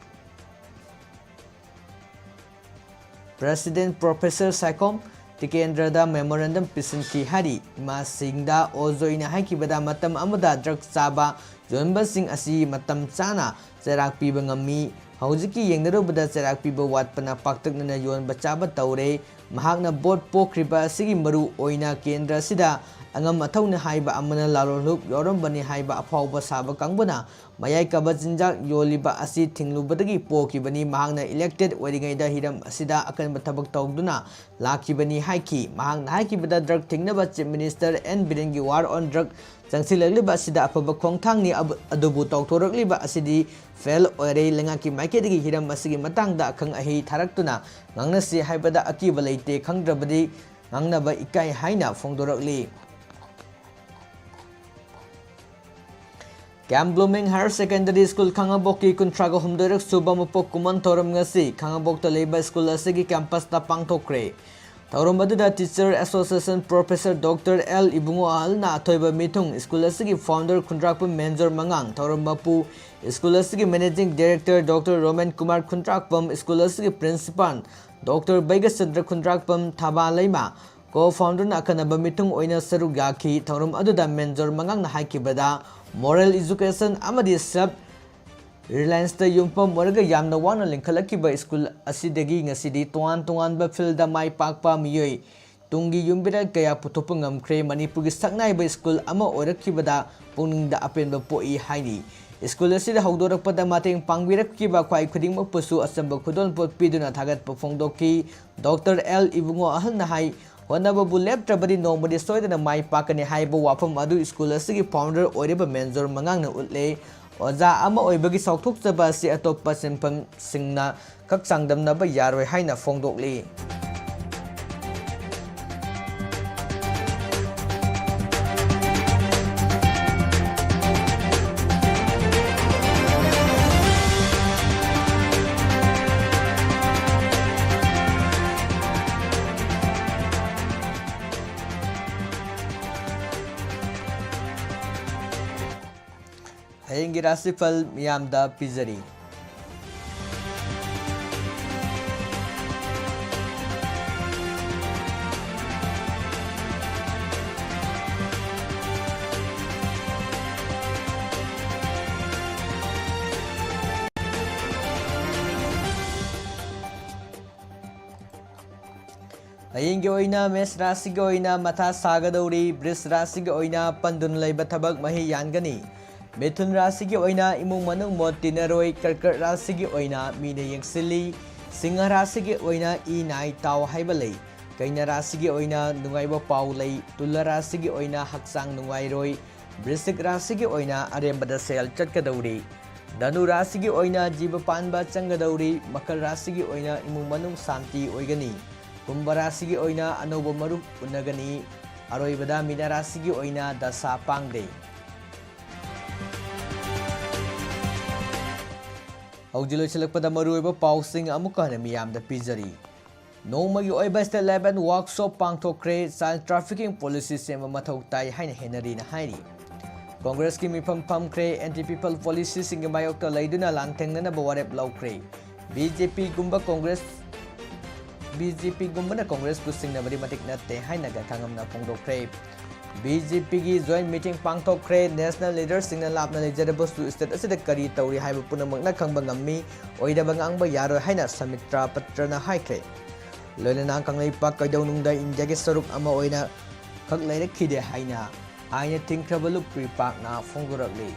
President Professor ꯁꯥꯏꯈꯣꯝ ꯇꯤꯀꯦꯟꯗ꯭ꯔꯗ memorandum ꯄꯤꯁꯤꯟꯈꯤ ꯍꯥꯏꯔꯤ꯫ ꯏꯃꯥꯁꯤꯡꯗ ꯑꯣꯖꯣꯏꯅ ꯍꯥꯏꯈꯤꯕꯗ ꯃꯇꯝ ꯑꯃꯗ drug ꯆꯥꯕ ꯌꯣꯟꯕꯁꯤꯡ ꯑꯁꯤ ꯃꯇꯝ ꯆꯥꯅ ꯆꯩꯔꯥꯛ ꯄꯤꯕ ꯉꯝꯃꯤ꯫ ꯍꯧꯖꯤꯛꯀꯤ ꯌꯦꯡꯅꯔꯨꯕꯗ ꯆꯩꯔꯥꯛ ꯄꯤꯕ ꯋꯥꯠꯄꯅ ꯄꯥꯛꯇꯛꯅꯅ ꯌꯣꯟꯕ ꯆꯥꯕ ꯇꯧꯔꯦ꯫ ꯃꯍꯥꯛꯅ ꯚꯣꯠ ꯄꯣꯛꯈ꯭ꯔꯤꯕ ꯑꯁꯤꯒꯤ ꯃꯔꯨ ꯑꯣꯏꯅ ꯀꯦꯟꯗ꯭ꯔ ꯑꯁꯤꯗ ꯑꯉꯝ ꯑꯊꯧꯅꯤ ꯍꯥꯏꯕ ꯑꯃꯅ ꯂꯥꯂꯣꯟꯂꯨꯞ ꯌꯥꯎꯔꯝꯕꯅꯤ ꯍꯥꯏꯕ ꯑꯐꯥꯎꯕ ꯁꯥꯕ ꯀꯥꯡꯕꯨꯅ ꯃꯌꯥꯏ ꯀꯥꯕ ꯆꯤꯟꯖꯥꯛ ꯌꯣꯜꯂꯤꯕ ꯑꯁꯤ ꯊꯤꯡꯂꯨꯕꯗꯒꯤ ꯄꯣꯛꯈꯤꯕꯅꯤ꯫ ꯃꯍꯥꯛꯅ elected ꯑꯣꯏꯔꯤꯉꯩꯗ ꯍꯤꯔꯝ ꯑꯁꯤꯗ ꯑꯀꯟꯕ ꯊꯕꯛ ꯇꯧꯗꯨꯅ ꯂꯥꯛꯈꯤꯕꯅꯤ ꯍꯥꯏꯈꯤ꯫ ꯃꯍꯥꯛꯅ ꯍꯥꯏꯈꯤꯕꯗ drug ꯊꯤꯡꯅꯕ Chief Minister ꯑꯦꯟ ꯕꯤꯔꯦꯟꯒꯤ war on drug ꯆꯪꯁꯤꯜꯂꯛꯂꯤꯕ ꯑꯁꯤꯗ ꯑꯐꯕ ꯈꯣꯡꯊꯥꯡꯅꯤ, ꯑꯕ-, ꯑꯗꯨꯕꯨ ꯇꯧꯊꯣꯔꯛꯂꯤꯕ ꯑꯁꯤꯗꯤ fail ꯑꯣꯏꯔꯦ꯫ ꯂꯩꯉꯥꯛꯀꯤ ꯃꯥꯏꯀꯩꯗꯒꯤ ꯍꯤꯔꯝ ꯑꯁꯤꯒꯤ ꯃꯇꯥꯡꯗ ꯑꯈꯪ ꯑꯍꯩ ꯊꯥꯔꯛꯇꯨꯅ ꯉꯥꯡꯅꯁꯤ ꯍꯥꯏꯕꯗ ꯑꯀꯤꯕ ꯂꯩꯇꯦ, ꯈꯪꯗ꯭ꯔꯕꯗꯤ ꯉꯥꯡꯅꯕ ꯏꯀꯥꯏ ꯍꯥꯏꯅ ꯐꯣꯡꯗꯣꯔꯛꯂꯤ꯫ Camp Blooming Higher Secondary School ꯈꯥꯉꯕꯣꯛꯀꯤ ꯀꯨꯟꯊ꯭ꯔꯥꯒ ꯍꯨꯝꯗꯣꯏꯔꯛ ꯁꯨꯕ ꯃꯄꯣꯛ ꯀꯨꯝꯑꯣꯟ ꯊꯧꯔꯝ ꯉꯁꯤ ꯈꯥꯉꯕꯣꯛꯇ ꯂꯩꯕ ꯁ꯭ꯀꯨꯜ ꯑꯁꯤꯒꯤ campusꯇ ꯄꯥꯡꯊꯣꯛꯈ꯭ꯔꯦ꯫ ꯊꯧꯔꯝ ꯑꯗꯨꯗ Teacher Association Professor Doctor L Ibungo ꯑꯍꯜꯅ ꯑꯊꯣꯏꯕ ꯃꯤꯊꯨꯡ, ꯁ꯭ꯀꯨꯜ ꯑꯁꯤꯒꯤ founder ꯈꯨꯟꯗ꯭ꯔꯥꯛꯄꯝ ꯃꯦꯟꯖꯣꯔ ꯃꯉꯥꯡ, ꯊꯧꯔꯝ ꯃꯄꯨ, ꯁ꯭ꯀꯨꯜ ꯑꯁꯤꯒꯤ Managing Director Doctor Romen Kumar Khundrakpam, school ꯑꯁꯤꯒꯤ Principal Doctor ꯕꯩꯒꯆꯟꯗ꯭ꯔ ꯈꯨꯟꯗ꯭ꯔꯥꯛꯄꯝ, ꯊꯕꯥ ꯂꯩꯃ, co-founderꯅ ꯑꯈꯟꯅꯕ ꯃꯤꯊꯨꯡ ꯑꯣꯏꯅ ꯁꯔꯨꯛ ꯌꯥꯈꯤ꯫ ꯊꯧꯔꯝ ꯑꯗꯨꯗ ꯃꯦꯟꯖꯣꯔ ꯃꯉꯥꯡꯅ ꯍꯥꯏꯈꯤꯕꯗ, moral education ꯑꯃꯗꯤ self relianceꯇ ꯌꯨꯝꯐꯝ ꯑꯣꯏꯔꯒ ꯌꯥꯝꯅ ꯋꯥꯅ ꯂꯤꯡꯈꯠꯂꯛꯈꯤꯕ ꯁ꯭ꯀꯨꯜ ꯑꯁꯤꯗꯒꯤ ꯉꯁꯤꯗꯤ ꯇꯣꯉꯥꯟ ꯇꯣꯉꯥꯟꯕ fieldꯗ ꯃꯥꯏ ꯄꯥꯛꯄ ꯃꯤꯑꯣꯏ ꯇꯨꯡꯒꯤ ꯌꯨꯝꯕꯤꯔꯦꯜ ꯀꯌꯥ ꯄꯨꯊꯣꯛꯄ ꯉꯝꯈ꯭ꯔꯦ꯫ ꯃꯅꯤꯄꯨꯔꯒꯤ ꯁꯛꯅꯥꯏꯕ ꯁ꯭ꯀꯨꯜ ꯑꯃ ꯑꯣꯏꯔꯛꯈꯤꯕꯗ ꯄꯨꯛꯅꯤꯡꯗ ꯑꯄꯦꯟꯕ ꯄꯣꯛꯏ ꯍꯥꯏꯔꯤ꯫ ꯁ꯭ꯀꯨꯜ ꯑꯁꯤꯗ ꯍꯧꯗꯣꯔꯛꯄꯗ ꯃꯇꯦꯡ ꯄꯥꯡꯕꯤꯔꯛꯈꯤꯕ ꯈ꯭ꯋꯥꯏ ꯈꯨꯗꯤꯡꯃꯛꯄꯨꯁꯨ ꯑꯆꯝꯕ ꯈꯨꯗꯣꯜꯄꯣꯠ ꯄꯤꯗꯨꯅ ꯊꯥꯒꯠꯄ ꯐꯣꯡꯗꯣꯛꯈꯤ꯫ ꯗꯣꯛꯇꯔ ꯑꯦꯜ ꯏꯕꯨꯡꯉꯣ ꯑꯍꯜꯅ ꯍꯥꯏ, ꯍꯣꯠꯅꯕꯕꯨ ꯂꯦꯞꯇ꯭ꯔꯕꯗꯤ ꯅꯣꯡꯃꯗꯤ ꯁꯣꯏꯗꯅ ꯃꯥꯏ ꯄꯥꯛꯀꯅꯤ ꯍꯥꯏꯕ ꯋꯥꯐꯝ ꯑꯗꯨ ꯁ꯭ꯀꯨꯜ ꯑꯁꯤꯒꯤ founder ꯑꯣꯏꯔꯤꯕ ꯃꯦꯟꯖꯣꯔ ꯃꯉꯥꯡꯅ ꯎꯠꯂꯦ꯫ ꯑꯣꯖꯥ ꯑꯃ ꯑꯣꯏꯕꯒꯤ ꯆꯥꯎꯊꯣꯛꯆꯕ ꯑꯁꯤ ꯑꯇꯣꯞꯄ ꯁꯤꯟꯐꯝꯁꯤꯡꯅ ꯈꯛ ꯆꯥꯡꯗꯝꯅꯕ ꯌꯥꯔꯣꯏ ꯍꯥꯏꯅ ꯐꯣꯡꯗꯣꯛꯂꯤ꯫ ꯍꯌꯦꯡꯒꯤ ꯔꯥꯁꯤꯐꯜ ꯃꯤꯌꯥꯝꯗ ꯄꯤꯖꯔꯤ꯫ ꯍꯌꯦꯡꯒꯤ ꯑꯣꯏꯅ ꯃꯦꯁ ꯔꯥꯁꯤꯒꯤ ꯑꯣꯏꯅ ꯃꯊꯥ ꯁꯥꯒꯗꯧꯔꯤ꯫ ꯕ꯭ꯔꯤꯖ ꯔꯥꯁꯤꯒꯤ ꯑꯣꯏꯅ ꯄꯟꯗꯨꯅ ꯂꯩꯕ ꯊꯕꯛ ꯃꯍꯩ ꯌꯥꯟꯒꯅꯤ꯫ ꯃꯤꯊꯨꯟ ꯔꯥꯁꯤꯒꯤ ꯑꯣꯏꯅ ꯏꯃꯨꯡ ꯃꯅꯨꯡ ꯃꯣꯠ ꯇꯤꯟꯅꯔꯣꯏ꯫ ꯀꯔꯀꯠ ꯔꯥꯁꯤꯒꯤ ꯑꯣꯏꯅ ꯃꯤꯅ ꯌꯦꯡꯁꯤꯜꯂꯤ꯫ ꯁꯤꯡꯍ ꯔꯥꯁꯤꯒꯤ ꯑꯣꯏꯅ ꯏ ꯅꯥꯏ ꯇꯥꯎ ꯍꯥꯏꯕ ꯂꯩ꯫ ꯀꯩꯅ ꯔꯥꯁꯤꯒꯤ ꯑꯣꯏꯅ ꯅꯨꯡꯉꯥꯏꯕ ꯄꯥꯎ ꯂꯩ꯫ ꯇꯨꯂꯥ ꯔꯥꯁꯤꯒꯤ ꯑꯣꯏꯅ ꯍꯛꯆꯥꯡ ꯅꯨꯡꯉꯥꯏꯔꯣꯏ꯫ ꯕ꯭ꯔꯤꯁꯤꯛ ꯔꯥꯁꯤꯒꯤ ꯑꯣꯏꯅ ꯑꯔꯦꯝꯕꯗ ꯁꯦꯜ ꯆꯠꯀꯗꯧꯔꯤ꯫ ꯙꯅꯨ ꯔꯥꯁꯤꯒꯤ ꯑꯣꯏꯅ ꯖꯤꯕ ꯄꯥꯟꯕ ꯆꯪꯒꯗꯧꯔꯤ꯫ ꯃꯀꯔ ꯔꯥꯁꯤꯒꯤ ꯑꯣꯏꯅ ꯏꯃꯨꯡ ꯃꯅꯨꯡ ꯁꯥꯟꯇꯤ ꯑꯣꯏꯒꯅꯤ꯫ ꯀꯨꯝꯚ ꯔꯥꯁꯤꯒꯤ ꯑꯣꯏꯅ ꯑꯅꯧꯕ ꯃꯔꯨꯞ ꯎꯅꯒꯅꯤ꯫ ꯑꯔꯣꯏꯕꯗ ꯃꯤꯅ ꯔꯥꯁꯤꯒꯤ ꯑꯣꯏꯅ ꯗꯁꯥ ꯄꯥꯡꯗꯦ꯫ ꯍꯧꯖꯤꯛ ꯂꯣꯏꯁꯤꯜꯂꯛꯄꯗ ꯃꯔꯨꯑꯣꯏꯕ ꯄꯥꯎꯁꯤꯡ ꯑꯃꯨꯛꯀ ꯍꯟꯅ ꯃꯤꯌꯥꯝꯗ ꯄꯤꯖꯔꯤ꯫ ꯅꯣꯡꯃꯒꯤ ꯑꯣꯏꯕ state level workshop ꯄꯥꯡꯊꯣꯛꯈ꯭ꯔꯦ꯫ Child trafficking policy ꯁꯦꯝꯕ ꯃꯊꯧ ꯇꯥꯏ ꯍꯥꯏꯅ ꯍꯦꯅꯔꯤꯅ ꯍꯥꯏꯔꯤ꯫ ꯀꯣꯡꯒ꯭ꯔꯦꯁꯀꯤ ꯃꯤꯐꯝ ꯐꯝꯈ꯭ꯔꯦ꯫ Anti people policyꯁꯤꯡꯒꯤ ꯃꯥꯌꯣꯛꯇ ꯂꯩꯗꯨꯅ ꯂꯥꯟꯊꯦꯡꯅꯅꯕ ꯋꯥꯔꯦꯞ ꯂꯧꯈ꯭ꯔꯦ꯫ ꯕꯤꯖꯦꯄꯤꯒꯨꯝꯕ ꯀꯣꯡꯒ꯭ꯔꯦꯁ, ꯕꯤꯖꯦꯄꯤꯒꯨꯝꯕꯅ ꯀꯣꯡꯒ꯭ꯔꯦꯁꯄꯨ ꯁꯤꯡꯅꯕꯗꯤ ꯃꯇꯤꯛ ꯅꯠꯇꯦ ꯍꯥꯏꯅ ꯒꯊꯥꯡꯉꯝꯅ ꯐꯣꯡꯗꯣꯛꯈ꯭ꯔꯦ꯫ ꯕꯤꯖꯦꯄꯤꯒꯤ joint meeting ꯄꯥꯡꯊꯣꯛꯈ꯭ꯔꯦ꯫ National leaderꯁꯤꯡꯅ ꯂꯥꯞꯅ ꯂꯩꯖꯔꯕꯁꯨ state ꯑꯁꯤꯗ ꯀꯔꯤ ꯇꯧꯔꯤ ꯍꯥꯏꯕ ꯄꯨꯝꯅꯃꯛꯅ ꯈꯪꯕ ꯉꯝꯃꯤ꯫ ꯑꯣꯏꯗꯕ ꯉꯥꯡꯕ ꯌꯥꯔꯣꯏ ꯍꯥꯏꯅ ꯁꯃꯤꯇ꯭ꯔꯥ ꯄꯇ꯭ꯔꯅ ꯍꯥꯏꯈ꯭ꯔꯦ꯫ ꯂꯣꯏꯅꯅ ꯀꯪꯂꯩꯄꯥꯛ ꯀꯩꯗꯧꯅꯨꯡꯗ ꯏꯟꯗꯤꯌꯥꯒꯤ ꯁꯔꯨꯛ ꯑꯃ ꯑꯣꯏꯅ ꯈꯛ ꯂꯩꯔꯛꯈꯤꯗꯦ ꯍꯥꯏꯅ ꯑꯥꯏꯟꯅ ꯊꯤꯡꯈ꯭ꯔꯕ ꯂꯨꯞ ꯀ꯭ꯔꯤꯄꯥꯛꯅ ꯐꯣꯡꯗꯣꯔꯛꯂꯤ꯫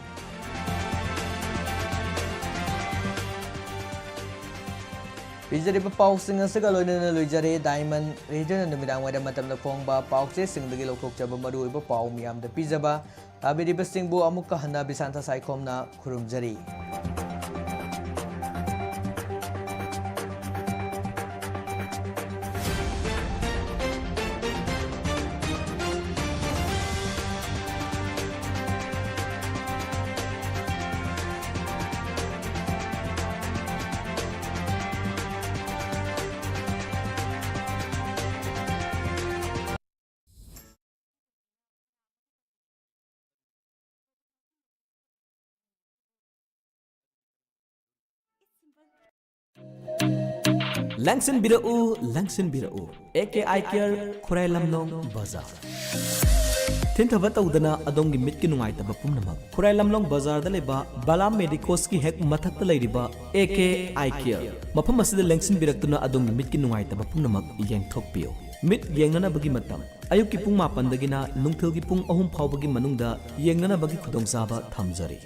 ꯄꯤꯖꯔꯤꯕ ꯄꯥꯎꯁꯤꯡ ꯑꯁꯤꯒ ꯂꯣꯏꯅꯅ ꯂꯣꯏꯖꯔꯦ꯫ Diamond Radioꯅ ꯅꯨꯃꯤꯗꯥꯡ ꯋꯥꯏꯔꯝ ꯃꯇꯝꯗ ꯐꯣꯡꯕ ꯄꯥꯎꯆꯦꯁꯤꯡꯗꯒꯤ ꯂꯧꯊꯣꯛꯆꯕ ꯃꯔꯨꯑꯣꯏꯕ ꯄꯥꯎ ꯃꯤꯌꯥꯝꯗ ꯄꯤꯖꯕ꯫ ꯇꯥꯕꯤꯔꯤꯕꯁꯤꯡꯕꯨ ꯑꯃꯨꯛꯀ ꯍꯟꯅ ꯕꯤꯁꯥꯟꯇ ꯁꯥꯏꯈꯣꯝꯅ ꯈꯨꯔꯨꯝꯖꯔꯤ꯫ ꯂꯦꯡꯁꯤꯟꯕꯤꯔꯛꯎ, ꯂꯦꯡꯁꯤꯟꯕꯤꯔꯛꯎ, ꯑꯦ ꯀꯦ ꯑꯥꯏ ꯀꯤꯌꯔ, ꯈꯨꯔꯥꯏ ꯂꯝꯂꯣꯡ ꯕꯖꯥꯔ꯫ ꯊꯤꯟꯊꯕ ꯇꯧꯗꯅ ꯑꯗꯣꯝꯒꯤ ꯃꯤꯠꯀꯤ ꯅꯨꯡꯉꯥꯏꯇꯕ ꯄꯨꯝꯅꯃꯛ ꯈꯨꯔꯥꯏ ꯂꯝꯂꯣꯡ ꯕꯖꯥꯔꯗ ꯂꯩꯕ ꯕꯂꯥ ꯃꯦꯗꯤꯀꯣꯁꯀꯤ ꯍꯦꯛ ꯃꯊꯛꯇ ꯂꯩꯔꯤꯕ ꯑꯦ ꯀꯦ ꯑꯥꯏ ꯀꯤꯌꯔ ꯃꯐꯝ ꯑꯁꯤꯗ ꯂꯦꯡꯁꯤꯟꯕꯤꯔꯛꯇꯨꯅ ꯑꯗꯣꯝꯒꯤ ꯃꯤꯠꯀꯤ ꯅꯨꯡꯉꯥꯏꯇꯕ ꯄꯨꯝꯅꯃꯛ ꯌꯦꯡꯊꯣꯛꯄꯤꯌꯨ꯫ ꯃꯤꯠ ꯌꯦꯡꯅꯅꯕꯒꯤ ꯃꯇꯝ ꯑꯌꯨꯛꯀꯤ ꯄꯨꯡ ꯃꯥꯄꯟꯗꯒꯤꯅ ꯅꯨꯡꯊꯤꯜꯒꯤ ꯄꯨꯡ ꯑꯍꯨꯝ ꯐꯥꯎꯕꯒꯤ ꯃꯅꯨꯡꯗ ꯌꯦꯡꯅꯅꯕꯒꯤ ꯈꯨꯗꯣꯡꯆꯥꯕ ꯊꯝꯖꯔꯤ꯫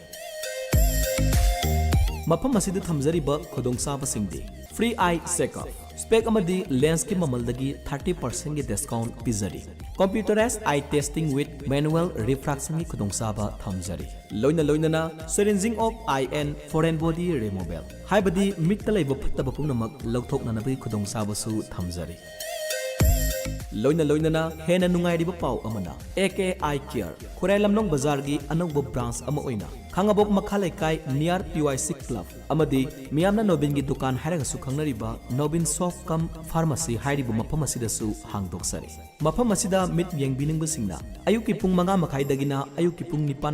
ꯃꯐꯝ ꯑꯁꯤꯗ ꯊꯝꯖꯔꯤꯕ ꯈꯨꯗꯣꯡꯆꯥꯕꯁꯤꯡꯗꯤ: free eye checkup, spec ꯑꯃꯗꯤ lensꯀꯤ ꯃꯃꯜꯗꯒꯤ thirty percentꯀꯤ discount ꯄꯤꯖꯔꯤ꯫ Computerized eye testing with manual refractionꯒꯤ ꯈꯨꯗꯣꯡꯆꯥꯕ ꯊꯝꯖꯔꯤ꯫ ꯂꯣꯏꯅ ꯂꯣꯏꯅꯅ syringing of eye and foreign body removal, ꯍꯥꯏꯕꯗꯤ ꯃꯤꯠꯇ ꯂꯩꯕ ꯐꯠꯇꯕ ꯄꯨꯝꯅꯃꯛ ꯂꯧꯊꯣꯛꯅꯅꯕꯒꯤ ꯈꯨꯗꯣꯡꯆꯥꯕꯁꯨ ꯊꯝꯖꯔꯤ꯫ ꯂꯣꯏꯅ ꯂꯣꯏꯅꯅ ꯍꯦꯟꯅ ꯅꯨꯡꯉꯥꯏꯔꯤꯕ ꯄꯥꯎ ꯑꯃꯅ, ꯑꯦ ꯀꯦ ꯑꯥꯏ ꯀꯤꯌꯔ ꯈꯨꯔꯥꯏ ꯂꯝꯂꯣꯡ ꯕꯖꯥꯔꯒꯤ ꯑꯅꯧꯕ branch ꯑꯃ ꯑꯣꯏꯅ ꯈꯥꯉꯕꯣꯛ ꯃꯈꯥ ꯂꯩꯀꯥꯏ near P Y C club ꯑꯃꯗꯤ ꯃꯤꯌꯥꯝꯅ ꯅꯣꯕꯤꯟꯒꯤ ꯗꯨꯀꯥꯟ ꯍꯥꯏꯔꯒꯁꯨ ꯈꯪꯅꯔꯤꯕ ꯅꯣꯕꯤꯟ shop cum pharmacy ꯍꯥꯏꯔꯤꯕ ꯃꯐꯝ ꯑꯁꯤꯗꯁꯨ ꯍꯥꯡꯗꯣꯛꯆꯔꯤ꯫ ꯃꯐꯝ ꯑꯁꯤꯗ ꯃꯤꯠ ꯌꯦꯡꯕꯤꯅꯤꯡꯕꯁꯤꯡꯅ ꯑꯌꯨꯛꯀꯤ ꯄꯨꯡ ꯃꯉꯥ ꯃꯈꯥꯏꯗꯒꯤꯅ ꯑꯌꯨꯛꯀꯤ ꯄꯨꯡ ꯅꯤꯄꯥꯟ